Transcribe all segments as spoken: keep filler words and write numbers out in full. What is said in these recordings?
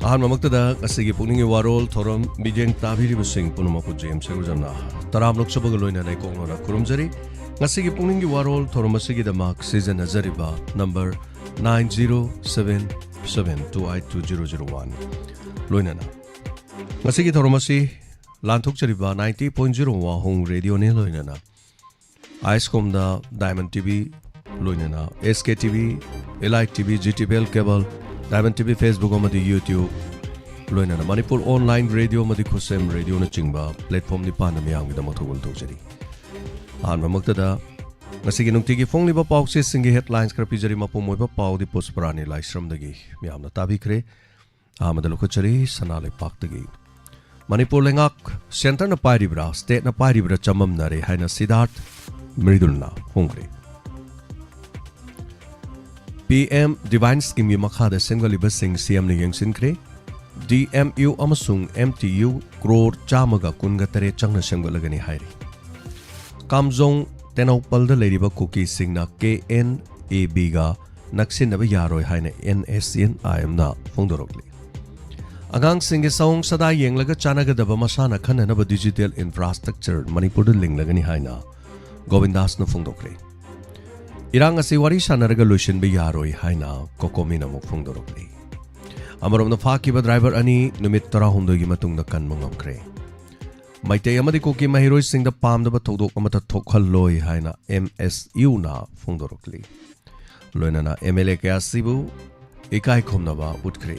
ꯑꯍꯥꯟꯕꯃꯛꯇꯗ ꯉꯁꯤꯒꯤ ꯄꯨꯛꯅꯤꯡꯒꯤ ꯋꯥꯔꯣꯜ ꯊꯧꯔꯝ ꯃꯤꯠꯌꯦꯡ ꯇꯥꯕꯤꯔꯤꯕꯁꯤꯡ ꯄꯨꯝꯅꯃꯛꯄꯨ ꯖꯦꯝꯁ ꯍꯦꯒꯨꯖꯝꯅ ꯇꯔꯥꯝꯅ ꯑꯣꯛꯆꯕꯒ ꯂꯣꯏꯅꯅ ꯏꯀꯣꯛ ꯅꯣꯟꯅ ꯈꯨꯔꯨꯝꯖꯔꯤ꯫ ꯉꯁꯤꯒꯤ ꯄꯨꯛꯅꯤꯡꯒꯤ ꯋꯥꯔꯣꯜ ꯊꯧꯔꯝ ꯑꯁꯤꯒꯤꯗꯃꯛ ꯁꯤꯖꯤꯟꯅꯖꯔꯤꯕ number nine zero seven seven two eight two zero zero one꯫ ꯂꯣꯏꯅꯅ ꯉꯁꯤꯒꯤ ꯊꯧꯔꯝ ꯑꯁꯤ ꯂꯥꯟꯊꯣꯛꯆꯔꯤꯕ ninety point zero ꯋꯥꯍꯣꯡ ꯔꯦꯗꯤꯑꯣꯅꯦ, ꯂꯣꯏꯅꯅ ꯑꯥꯏꯁꯀꯣꯝꯗ ꯗꯥꯏꯃꯟ ꯇꯤꯚꯤ, ꯂꯣꯏꯅꯅ S K TV, Elite TV, G T V L cable, Diamond TV Facebook ꯑꯃꯗꯤ ꯌꯨꯇ꯭ꯌꯨꯕ, ꯂꯣꯏꯅꯅ ꯃꯅꯤꯄꯨꯔ ꯑꯣꯟꯂꯥꯏꯟ ꯔꯦꯗꯤꯑꯣ ꯑꯃꯗꯤ ꯈꯨꯠꯁꯦꯝ ꯔꯦꯗꯤꯑꯣꯅꯆꯤꯡꯕ platform ꯅꯤꯄꯥꯟꯗ ꯃꯤꯌꯥꯝꯒꯤꯗꯃꯛ ꯊꯧꯒꯜ ꯇꯧꯖꯔꯤ꯫ ꯑꯍꯥꯟꯕꯃꯛꯇꯗ ꯉꯁꯤꯒꯤ ꯅꯨꯡꯇꯤꯒꯤ ꯐꯣꯡꯂꯤꯕ ꯄꯥꯎꯆꯦꯁꯤꯡꯒꯤ ꯍꯦꯗꯂꯥꯏꯟꯁ ꯈꯔ ꯄꯤꯖꯔꯤ꯫ ꯃꯄꯨꯡ ꯑꯣꯏꯕ ꯄꯥꯎꯗꯤ ꯄꯨꯁꯄꯔꯥꯅꯤ ꯂꯥꯏꯁ꯭ꯔꯝꯗꯒꯤ ꯃꯤꯌꯥꯝꯅ ꯇꯥꯕꯤꯈ꯭ꯔꯦ꯫ ꯑꯍꯥꯟꯕꯗ ꯂꯧꯈꯠꯆꯔꯤ ꯁꯅꯥ ꯂꯩꯄꯥꯛꯇꯒꯤ꯫ ꯃꯅꯤꯄꯨꯔ ꯂꯩꯉꯥꯛ ꯁꯦꯟꯇꯔꯅ ꯄꯥꯏꯔꯤꯕ꯭ꯔꯥ, ꯁ꯭ꯇꯦꯠꯅ ꯄꯥꯏꯔꯤꯕ꯭ꯔꯥ ꯆꯃꯝꯅꯔꯦ ꯍꯥꯏꯅ ꯁꯤꯗꯥꯔꯊ ꯃ꯭ꯔꯤꯗꯨꯜꯅ ꯐꯣꯡꯈ꯭ꯔꯦ꯫ ꯄꯤ ꯑꯦꯝ ꯗꯤꯚꯥꯏꯟ ꯁ꯭ꯀꯤꯝꯒꯤ ꯃꯈꯥꯗ ꯁꯦꯝꯒꯠꯂꯤꯕꯁꯤꯡ ꯁꯤ ꯑꯦꯝꯅ ꯌꯦꯡꯁꯤꯟꯈ꯭ꯔꯦ꯫ ꯗꯤ ꯑꯦꯝ ꯌꯨ ꯑꯃꯁꯨꯡ ꯑꯦꯝ ꯇꯤ ꯌꯨ ꯀ꯭ꯔꯣꯔ ꯆꯥꯝꯃꯒ ꯀꯨꯟꯒ ꯇꯔꯦꯠ ꯆꯪꯅ ꯁꯦꯝꯒꯠꯂꯒꯅꯤ ꯍꯥꯏꯔꯤ꯫ ꯀꯥꯝꯖꯣꯡ ꯇꯦꯡꯅꯧꯄꯜꯗ ꯂꯩꯔꯤꯕ ꯀꯨꯀꯤꯁꯤꯡꯅ ꯀꯦ ꯑꯦꯟ ꯑꯦ ꯕꯤꯒ ꯅꯛꯁꯤꯟꯅꯕ ꯌꯥꯔꯣꯏ ꯍꯥꯏꯅ ꯑꯦꯟ ꯑꯦꯁ ꯑꯦꯟ ꯑꯥꯏ ꯑꯦꯝꯅ ꯐꯣꯡꯗꯣꯔꯛꯂꯤ꯫ ꯑꯉꯥꯡꯁꯤꯡꯒꯤ ꯁꯑꯣꯡ ꯁꯥꯗꯥ ꯌꯦꯡꯂꯒ ꯆꯥꯟꯅꯒꯗꯕ ꯃꯁꯥꯟꯅ ꯈꯟꯅꯅꯕ ꯗꯤꯖꯤꯇꯦꯜ ꯏꯟꯐ꯭ꯔꯥꯁ꯭ꯇ꯭ꯔꯛꯆꯔ ꯃꯅꯤꯄꯨꯔꯗ ꯂꯤꯡꯂꯒꯅꯤ ꯍꯥꯏꯅ ꯒꯣꯕꯤꯟꯗꯥꯁꯅ ꯐꯣꯡꯗꯣꯛꯈ꯭ꯔꯦ꯫ ꯏꯔꯥꯡ ꯑꯁꯤ ꯋꯥꯔꯤ ꯁꯥꯟꯅꯔꯒ ꯂꯣꯏꯁꯤꯟꯕ ꯌꯥꯔꯣꯏ ꯍꯥꯏꯅ ꯀꯣꯀꯣꯃꯤꯅ ꯑꯃꯨꯛ ꯐꯣꯡꯗꯣꯔꯛꯂꯤ꯫ ꯑꯃꯔꯣꯝꯗ ꯐꯥꯈꯤꯕ ꯗ꯭ꯔꯥꯏꯚꯔ ꯑꯅꯤ ꯅꯨꯃꯤꯠ ꯇꯔꯥꯍꯨꯝꯗꯣꯏꯒꯤ ꯃꯇꯨꯡꯗ ꯀꯟꯕ ꯉꯝꯈ꯭ꯔꯦ꯫ ꯃꯩꯇꯩ ꯑꯃꯗꯤ ꯀꯨꯀꯤ ꯃꯍꯩꯔꯣꯏꯁꯤꯡꯗ ꯄꯥꯝꯗꯕ ꯊꯧꯗꯣꯛ ꯑꯃꯠꯇ ꯊꯣꯛꯍꯜꯂꯣꯏ ꯍꯥꯏꯅ ꯑꯦꯝ ꯑꯦꯁ ꯌꯨꯅ ꯐꯣꯡꯗꯣꯔꯛꯂꯤ꯫ ꯂꯣꯏꯅꯅ ꯑꯦꯝ ꯑꯦꯜ ꯑꯦ ꯀꯌꯥꯁꯤꯕꯨ ꯏꯀꯥꯏ ꯈꯨꯝꯅꯕ ꯎꯠꯈ꯭ꯔꯦ꯫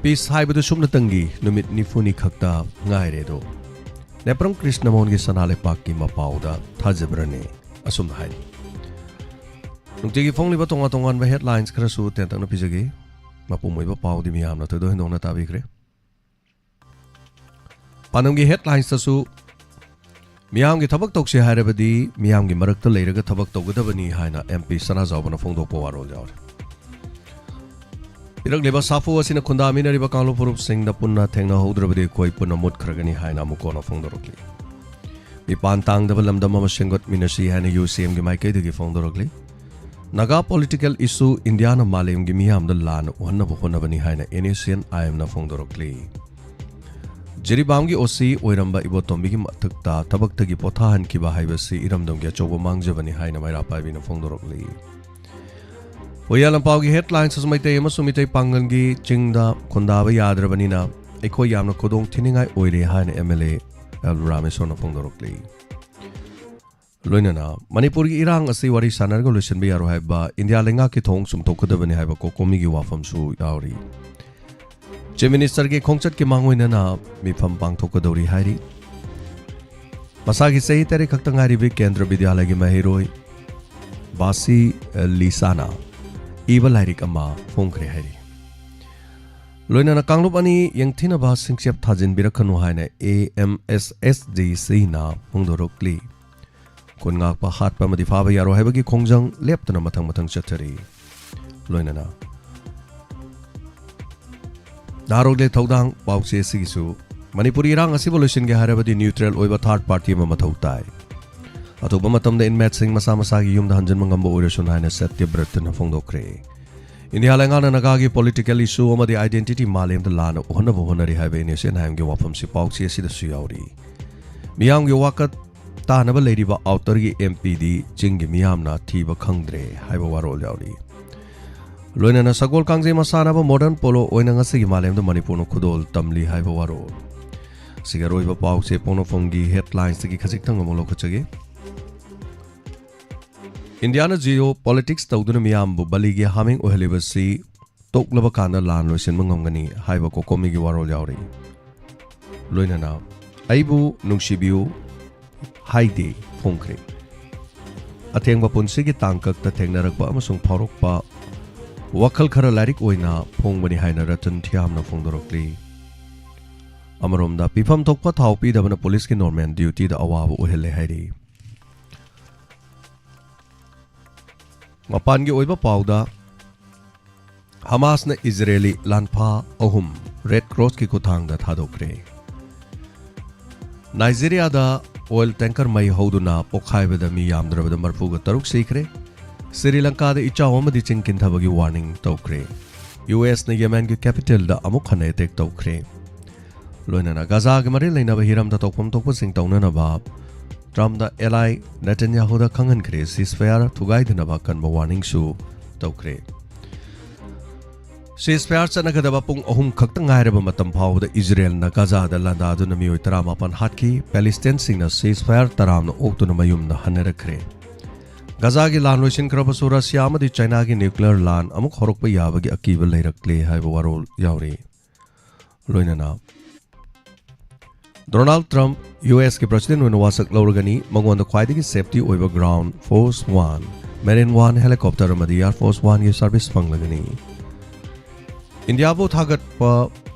ꯄꯤꯁ ꯍꯥꯏꯕꯗꯨ ꯁꯨꯞꯅꯇꯪꯒꯤ ꯅꯨꯃꯤꯠ ꯅꯤꯐꯨꯅꯤ ꯈꯛꯇ ꯉꯥꯏꯔꯦ ꯑꯗꯣ ꯅꯦꯄ꯭ꯔꯝ ꯀ꯭ꯔꯤꯁꯅꯃꯣꯍꯟꯒꯤ ꯁꯅꯥ ꯂꯩꯄꯥꯛꯀꯤ ꯃꯄꯥꯎꯗ ꯊꯥꯖꯕ꯭ꯔꯅꯦ? ꯑꯁꯨꯝꯅ ꯍꯥꯏꯔꯤ꯫ ꯅꯨꯡꯇꯤꯒꯤ ꯐꯣꯡꯂꯤꯕ ꯇꯣꯉꯥꯟ ꯇꯣꯉꯥꯟꯕ ꯍꯦꯗꯂꯥꯏꯟꯁ ꯈꯔꯁꯨ ꯇꯦꯟꯇꯛꯅ ꯄꯤꯖꯒꯦ꯫ ꯃꯄꯨꯡ ꯑꯣꯏꯕ ꯄꯥꯎꯗꯤ ꯃꯤꯌꯥꯝꯅ ꯊꯣꯏꯗꯣꯛ ꯍꯦꯟꯗꯣꯛꯅ ꯇꯥꯕꯤꯈ꯭ꯔꯦ꯫ ꯄꯥꯟꯗꯝꯒꯤ ꯍꯦꯗꯂꯥꯏꯟꯁꯇꯁꯨ ꯃꯤꯌꯥꯝꯒꯤ ꯊꯕꯛ ꯇꯧꯁꯤ ꯍꯥꯏꯔꯕꯗꯤ ꯃꯤꯌꯥꯝꯒꯤ ꯃꯔꯛꯇ ꯂꯩꯔꯒ ꯊꯕꯛ ꯇꯧꯒꯗꯕꯅꯤ ꯍꯥꯏꯅ ꯑꯦꯝ ꯄꯤ ꯁꯅꯥꯖꯥꯎꯕꯅ ꯐꯣꯡꯗꯣꯛꯄ ꯋꯥꯔꯣꯜ ꯌꯥꯎꯔꯤ꯫ ꯄꯤꯔꯛꯂꯤꯕ ꯁꯥꯐꯨ ꯑꯁꯤꯅ ꯈꯨꯟꯗꯥꯃꯤꯟꯅꯔꯤꯕ ꯀꯥꯡꯂꯨꯞ ꯐꯨꯔꯨꯞꯁꯤꯡꯗ ꯄꯨꯟꯅ ꯊꯦꯡꯅꯍꯧꯗ꯭ꯔꯕꯗꯤ ꯑꯩꯈꯣꯏ ꯄꯨꯟꯅ ꯃꯨꯠꯈ꯭ꯔꯒꯅꯤ ꯍꯥꯏꯅ ꯑꯃꯨꯛ ꯀꯣꯟꯅ ꯐꯣꯡꯗꯣꯔꯛꯂꯤ꯫ ꯃꯤꯄꯥꯟ ꯇꯥꯡꯗꯕ ꯂꯝꯗꯝ ꯑꯃ ꯁꯦꯝꯒꯠꯃꯤꯟꯅꯁꯤ ꯍꯥꯏꯅ ꯌꯨ ꯁꯤ ꯑꯦꯝꯒꯤ ꯃꯥꯏꯀꯩꯗꯒꯤ ꯐꯣꯡꯗꯣꯔꯛꯂꯤ꯫ ꯅꯥꯒꯥ ꯄꯣꯂꯤꯇꯤꯀꯦꯜ ꯏꯁꯨ ꯏꯟꯗꯤꯌꯥꯅ ꯃꯥꯂꯦꯝꯒꯤ ꯃꯤꯌꯥꯝꯗ ꯂꯥꯟꯅ ꯎꯍꯟꯅꯕ ꯍꯣꯠꯅꯕꯅꯤ ꯍꯥꯏꯅ ꯑꯦꯟ ꯑꯦꯁ ꯁꯤ ꯑꯦꯟ ꯑꯥꯏ ꯑꯦꯝꯅ ꯐꯣꯡꯗꯣꯔꯛꯂꯤ꯫ ꯖꯤꯔꯤꯕꯥꯝꯒꯤ ꯑꯣ ꯁꯤ ꯑꯣꯏꯔꯝꯕ ꯏꯕꯣꯇꯣꯝꯕꯤꯒꯤ ꯃꯊꯛꯇ ꯊꯕꯛꯇꯒꯤ ꯄꯣꯊꯥꯍꯟꯈꯤꯕ ꯍꯥꯏꯕꯁꯤ ꯏꯔꯝꯗꯝꯒꯤ ꯑꯆꯧꯕ ꯃꯥꯡꯖꯕꯅꯤ ꯍꯥꯏꯅ ꯃꯩꯔꯥ ꯄꯥꯏꯕꯤꯅ ꯐꯣꯡꯗꯣꯔꯛꯂꯤ꯫ ꯍꯨꯏꯌꯥ ꯂꯝꯄꯥꯎꯒꯤ ꯍꯦꯗꯂꯥꯏꯟꯁ ꯑꯁꯤ ꯃꯩꯇꯩ ꯑꯃꯁꯨꯡ ꯃꯤꯇꯩ ꯄꯥꯡꯒꯜꯒꯤ ꯆꯤꯡꯗ ꯈꯨꯟꯗꯥꯕ ꯌꯥꯗ꯭ꯔꯕꯅꯤꯅ ꯑꯩꯈꯣꯏ ꯌꯥꯝꯅ ꯈꯨꯗꯣꯡ ꯊꯤꯅꯤꯡꯉꯥꯏ ꯑꯣꯏꯔꯦ ꯍꯥꯏꯅ ꯑꯦꯝ ꯑꯦꯜ ꯑꯦ ꯑꯦꯜ ꯔꯥꯃꯦꯁꯣꯔꯅ ꯐꯣꯡꯗꯣꯔꯛꯂꯤ꯫ ꯂꯣꯏꯅꯅ ꯃꯅꯤꯄꯨꯔꯒꯤ ꯏꯔꯥꯡ ꯑꯁꯤ ꯋꯥꯔꯤ ꯁꯥꯟꯅꯔꯒ ꯂꯣꯏꯁꯤꯟꯕ ꯌꯥꯔꯣꯏ ꯍꯥꯏꯕ, ꯏꯟꯗꯤꯌꯥ ꯂꯩꯉꯥꯛꯀꯤ ꯊꯧꯑꯣꯡ ꯆꯨꯝꯊꯣꯛꯀꯗꯕꯅꯤ ꯍꯥꯏꯕ ꯀꯣꯀꯣꯃꯤꯒꯤ ꯋꯥꯐꯝꯁꯨ ꯌꯥꯎꯔꯤ꯫ ꯆꯤꯐ ꯃꯤꯅꯤꯁꯇꯔꯒꯤ ꯈꯣꯡꯆꯠꯀꯤ ꯃꯥꯡꯑꯣꯏꯅꯅ ꯃꯤꯐꯝ ꯄꯥꯡꯊꯣꯛꯀꯗꯧꯔꯤ ꯍꯥꯏꯔꯤ꯫ ꯃꯁꯥꯒꯤ ꯆꯍꯤ ꯇꯔꯦꯠ ꯈꯛꯇ ꯉꯥꯏꯔꯤꯕꯤ ꯀꯦꯟꯗ꯭ꯔ ꯕꯤꯗ꯭ꯌꯥꯂꯌꯒꯤ ꯃꯍꯩꯔꯣꯏ ꯕꯥꯁꯤ ꯂꯤꯁꯥꯅ ꯏꯕ ꯂꯥꯏꯔꯤꯛ ꯑꯃ ꯐꯣꯡꯈ꯭ꯔꯦ ꯍꯥꯏꯔꯤ꯫ ꯂꯣꯏꯅꯅ ꯀꯥꯡꯂꯨꯞ ꯑꯅꯤ ꯌꯦꯡꯊꯤꯅꯕ ꯁꯤꯡꯆꯦꯞ ꯊꯥꯖꯤꯟꯕꯤꯔꯛꯀꯅꯨ ꯍꯥꯏꯅ A M S S D ꯁꯤꯅ ꯐꯣꯡꯗꯣꯔꯛꯂꯤ꯫ ꯈꯨꯟ ꯉꯥꯛꯄ ꯍꯥꯠꯄ ꯑꯃꯗꯤ ꯐꯥꯕ ꯌꯥꯔꯣꯏ ꯍꯥꯏꯕꯒꯤ ꯈꯣꯡꯖꯪ ꯂꯦꯞꯇꯅ ꯃꯊꯪ ꯃꯊꯪ ꯆꯠꯊꯔꯤ꯫ ꯂꯣꯏꯅꯅ ꯅꯍꯥꯔꯣꯜꯒꯤ ꯊꯧꯗꯥꯡ ꯄꯥꯎꯆꯦ ꯑꯁꯤꯒꯤꯁꯨ ꯃꯅꯤꯄꯨꯔꯤ ꯏꯔꯥꯡ ꯑꯁꯤꯕꯨ ꯂꯣꯏꯁꯤꯟꯒꯦ ꯍꯥꯏꯔꯕꯗꯤ ꯅ꯭ꯌꯨꯇ꯭ꯔꯦꯜ ꯑꯣꯏꯕ ꯊꯥꯔꯗ ꯄꯥꯔꯇꯤ ꯑꯃ ꯃꯊꯧ ꯇꯥꯏ꯫ ꯑꯊꯨꯕ ꯃꯇꯝꯗ ꯏꯟꯃꯦꯠꯁꯤꯡ ꯃꯁꯥ ꯃꯁꯥꯒꯤ ꯌꯨꯝꯗ ꯍꯟꯖꯤꯟꯕ ꯉꯝꯕ ꯑꯣꯏꯔꯁꯅꯨ ꯍꯥꯏꯅ ꯁꯠꯇ꯭ꯌꯕ꯭ꯔꯇꯅ ꯐꯣꯡꯗꯣꯛꯈ꯭ꯔꯦ꯫ ꯏꯟꯗꯤꯌꯥ ꯂꯩꯉꯥꯛꯅ ꯅꯥꯒꯥꯒꯤ ꯄꯣꯂꯤꯇꯤꯀꯦꯜ ꯏꯁꯨ ꯑꯃꯗꯤ ꯑꯥꯏꯗꯦꯟꯇꯤꯇꯤ ꯃꯥꯂꯦꯝꯗ ꯂꯥꯟꯅ ꯎꯍꯟꯅꯕ ꯍꯣꯠꯅꯔꯤ ꯍꯥꯏꯕ ꯑꯦꯟ ꯑꯦꯁ ꯑꯦꯟ ꯑꯥꯏ ꯑꯦꯝꯒꯤ ꯋꯥꯐꯝꯁꯤ ꯄꯥꯎꯆꯦ ꯑꯁꯤꯗꯁꯨ ꯌꯥꯎꯔꯤ꯫ ꯃꯤꯌꯥꯝꯒꯤ ꯋꯥꯀꯠ ꯇꯥꯅꯕ ꯂꯩꯔꯤꯕ ꯑꯥꯎꯇꯔꯒꯤ ꯑꯦꯝ ꯄꯤꯗꯤ ꯆꯤꯡꯒꯤ ꯃꯤꯌꯥꯝꯅ ꯊꯤꯕ ꯈꯪꯗ꯭ꯔꯦ ꯍꯥꯏꯕ ꯋꯥꯔꯣꯜ ꯌꯥꯎꯔꯤ꯫ ꯂꯣꯏꯅꯅ ꯁꯒꯣꯜ ꯀꯥꯡꯖꯩ ꯃꯁꯥꯟꯅꯕ ꯃꯣꯗꯔꯟ ꯄꯣꯂꯣ ꯑꯣꯏꯅ ꯉꯁꯤꯒꯤ ꯃꯥꯂꯦꯝꯗ ꯃꯅꯤꯄꯨꯔꯅ ꯈꯨꯗꯣꯜ ꯇꯝꯂꯤ ꯍꯥꯏꯕ ꯋꯥꯔꯣꯜ꯫ ꯁꯤꯒꯤ ꯑꯔꯣꯏꯕ ꯄꯥꯎꯁꯦ ꯄꯣꯛꯅꯐꯝꯒꯤ ꯍꯦꯗꯂꯥꯏꯟꯁꯇꯒꯤ ꯈꯖꯤꯛꯇꯪ ꯑꯃꯨꯛ ꯂꯧꯈꯠꯆꯒꯦ꯫ ꯏꯟꯗꯤꯌꯥꯅ ꯖꯤꯑꯣ ꯄꯣꯂꯤꯇꯤꯛꯁ ꯇꯧꯗꯨꯅ ꯃꯤꯌꯥꯝꯕꯨ ꯕꯂꯤꯒꯤ ꯍꯥꯃꯦꯡ ꯑꯣꯏꯍꯜꯂꯤꯕꯁꯤ ꯇꯣꯛꯂꯕ ꯀꯥꯟꯗ ꯂꯥꯟ ꯂꯣꯏꯁꯤꯟꯕ ꯉꯝꯒꯅꯤ ꯍꯥꯏꯕ ꯀꯣꯀꯣꯃꯤꯒꯤ ꯋꯥꯔꯣꯜ ꯌꯥꯎꯔꯤ꯫ ꯂꯣꯏꯅꯅ "ꯑꯩꯕꯨ ꯅꯨꯡꯁꯤꯕꯤꯌꯨ" ꯍꯥꯏꯗꯦ ꯐꯣꯡꯈ꯭ꯔꯦ꯫ ꯑꯊꯦꯡꯕ ꯄꯨꯟꯁꯤꯒꯤ ꯇꯥꯡꯀꯛꯇ ꯊꯦꯡꯅꯔꯛꯄ ꯑꯃꯁꯨꯡ ꯐꯥꯎꯔꯛꯄ ꯋꯥꯈꯜ ꯈꯔ ꯂꯥꯏꯔꯤꯛ ꯑꯣꯏꯅ ꯐꯣꯡꯕꯅꯤ ꯍꯥꯏꯅ ꯔꯇꯟ ꯊꯤꯌꯥꯝꯅ ꯐꯣꯡꯗꯣꯔꯛꯂꯤ꯫ ꯑꯃꯔꯣꯝꯗ, ꯄꯤꯐꯝ ꯊꯣꯛꯄ ꯊꯥꯎ ꯄꯤꯗꯕꯅ ꯄꯨꯂꯤꯁꯀꯤ ꯅꯣꯔꯃꯦꯜ ꯗ꯭ꯌꯨꯇꯤꯗ ꯑꯋꯥꯕ ꯑꯣꯏꯍꯜꯂꯦ ꯍꯥꯏꯔꯤ꯫ ꯃꯄꯥꯟꯒꯤ ꯑꯣꯏꯕ ꯄꯥꯎꯗ, ꯍꯃꯥꯁꯅ ꯏꯖꯔꯦꯂꯤ ꯂꯥꯟꯐꯥ ꯑꯍꯨꯝ ꯔꯦꯗ ꯀ꯭ꯔꯣꯁꯀꯤ ꯈꯨꯠꯊꯥꯡꯗ ꯊꯥꯗꯣꯛꯈ꯭ꯔꯦ꯫ ꯅꯥꯏꯖꯦꯔꯤꯌꯥꯗ ꯑꯣꯏꯜ ꯇꯦꯡꯀꯔ ꯃꯩ ꯍꯧꯗꯨꯅ ꯄꯣꯈꯥꯏꯕꯗ ꯃꯤ ꯌꯥꯝꯗ꯭ꯔꯕꯗ ꯃꯔꯤꯐꯨꯒ ꯇꯔꯨꯛ ꯁꯤꯈ꯭ꯔꯦ꯫ ꯁ꯭ꯔꯤ ꯂꯪꯀꯥꯗ ꯏꯆꯥꯎ ꯑꯃꯗꯤ ꯆꯤꯡ ꯀꯤꯟꯊꯕꯒꯤ ꯋꯥꯔꯅꯤꯡ ꯇꯧꯈ꯭ꯔꯦ꯫ ꯌꯨ ꯑꯦꯁꯅ ꯌꯦꯃꯦꯟꯒꯤ ꯀꯦꯄꯤꯇꯦꯜꯗ ꯑꯃꯨꯛ ꯍꯟꯅ ꯑꯦꯇꯦꯛ ꯇꯧꯈ꯭ꯔꯦ꯫ ꯂꯣꯏꯅꯅ ꯒꯥꯖꯥꯒꯤ ꯃꯔꯤ ꯂꯩꯅꯕ ꯍꯤꯔꯝꯗ ꯇꯧꯐꯝ ꯊꯣꯛꯄꯁꯤꯡ ꯇꯧꯅꯅꯕ ꯇ꯭ꯔꯝꯞꯅ ꯑꯦꯂꯥꯏ ꯅꯦꯇꯟꯌꯥꯍꯨꯗ ꯈꯪꯍꯟꯈ꯭ꯔꯦ꯫ ꯁꯤꯁꯐꯥꯌꯔ ꯊꯨꯒꯥꯏꯗꯅꯕ ꯑꯀꯟꯕ ꯋꯥꯔꯅꯤꯡꯁꯨ ꯇꯧꯈ꯭ꯔꯦ꯫ ꯁꯤꯁꯐꯥꯌꯔ ꯆꯠꯅꯒꯗꯕ ꯄꯨꯡ ꯑꯍꯨꯝ ꯈꯛꯇ ꯉꯥꯏꯔꯕ ꯃꯇꯝ ꯐꯥꯎꯕꯗ ꯏꯖꯔꯦꯜꯅ ꯒꯥꯖꯥꯗ ꯂꯥꯟꯗꯥꯗꯨꯅ ꯃꯤꯑꯣꯏ ꯇꯔꯥꯃꯥꯄꯟ ꯍꯥꯠꯈꯤ꯫ ꯄꯦꯂꯤꯁꯇꯤꯟꯁꯤꯡꯅ ꯁꯤꯁꯐꯥꯌꯔ ꯇꯔꯥꯝꯅ ꯑꯣꯛꯇꯨꯅ ꯃꯌꯨꯝꯗ ꯍꯟꯅꯔꯛꯈ꯭ꯔꯦ꯫ ꯒꯥꯖꯥꯒꯤ ꯂꯥꯟ ꯂꯣꯏꯁꯤꯟꯈ꯭ꯔꯕꯁꯨ ꯔꯁꯤꯌꯥ ꯑꯃꯗꯤ ꯆꯥꯏꯅꯥꯒꯤ ꯅ꯭ꯌꯨꯀ꯭ꯂꯤꯌꯔ ꯂꯥꯟ ꯑꯃꯨꯛ ꯍꯧꯔꯛꯄ ꯌꯥꯕꯒꯤ ꯑꯀꯤꯕ ꯂꯩꯔꯛꯂꯦ ꯍꯥꯏꯕ ꯋꯥꯔꯣꯜ ꯌꯥꯎꯔꯤ꯫ ꯂꯣꯏꯅꯅ ꯗꯣꯅꯥꯜꯗ ꯇ꯭ꯔꯝꯞ ꯌꯨ ꯑꯦꯁꯀꯤ ꯄ꯭ꯔꯁꯤꯗꯦꯟ ꯑꯣꯏꯅ ꯋꯥꯁꯛ ꯂꯧꯔꯒꯅꯤ꯫ ꯃꯉꯣꯟꯗ ꯈ꯭ꯋꯥꯏꯗꯒꯤ ꯁꯦꯐꯇꯤ ꯑꯣꯏꯕ ground force one, marine one helicopter ꯑꯃꯗꯤ ꯑꯦꯌꯔ ꯐꯣꯔꯁ ꯋꯥꯟꯒꯤ ꯁꯔꯚꯤꯁ ꯐꯪꯂꯒꯅꯤ꯫ ꯏꯟꯗꯤꯌꯥꯕꯨ ꯊꯥꯒꯠꯄ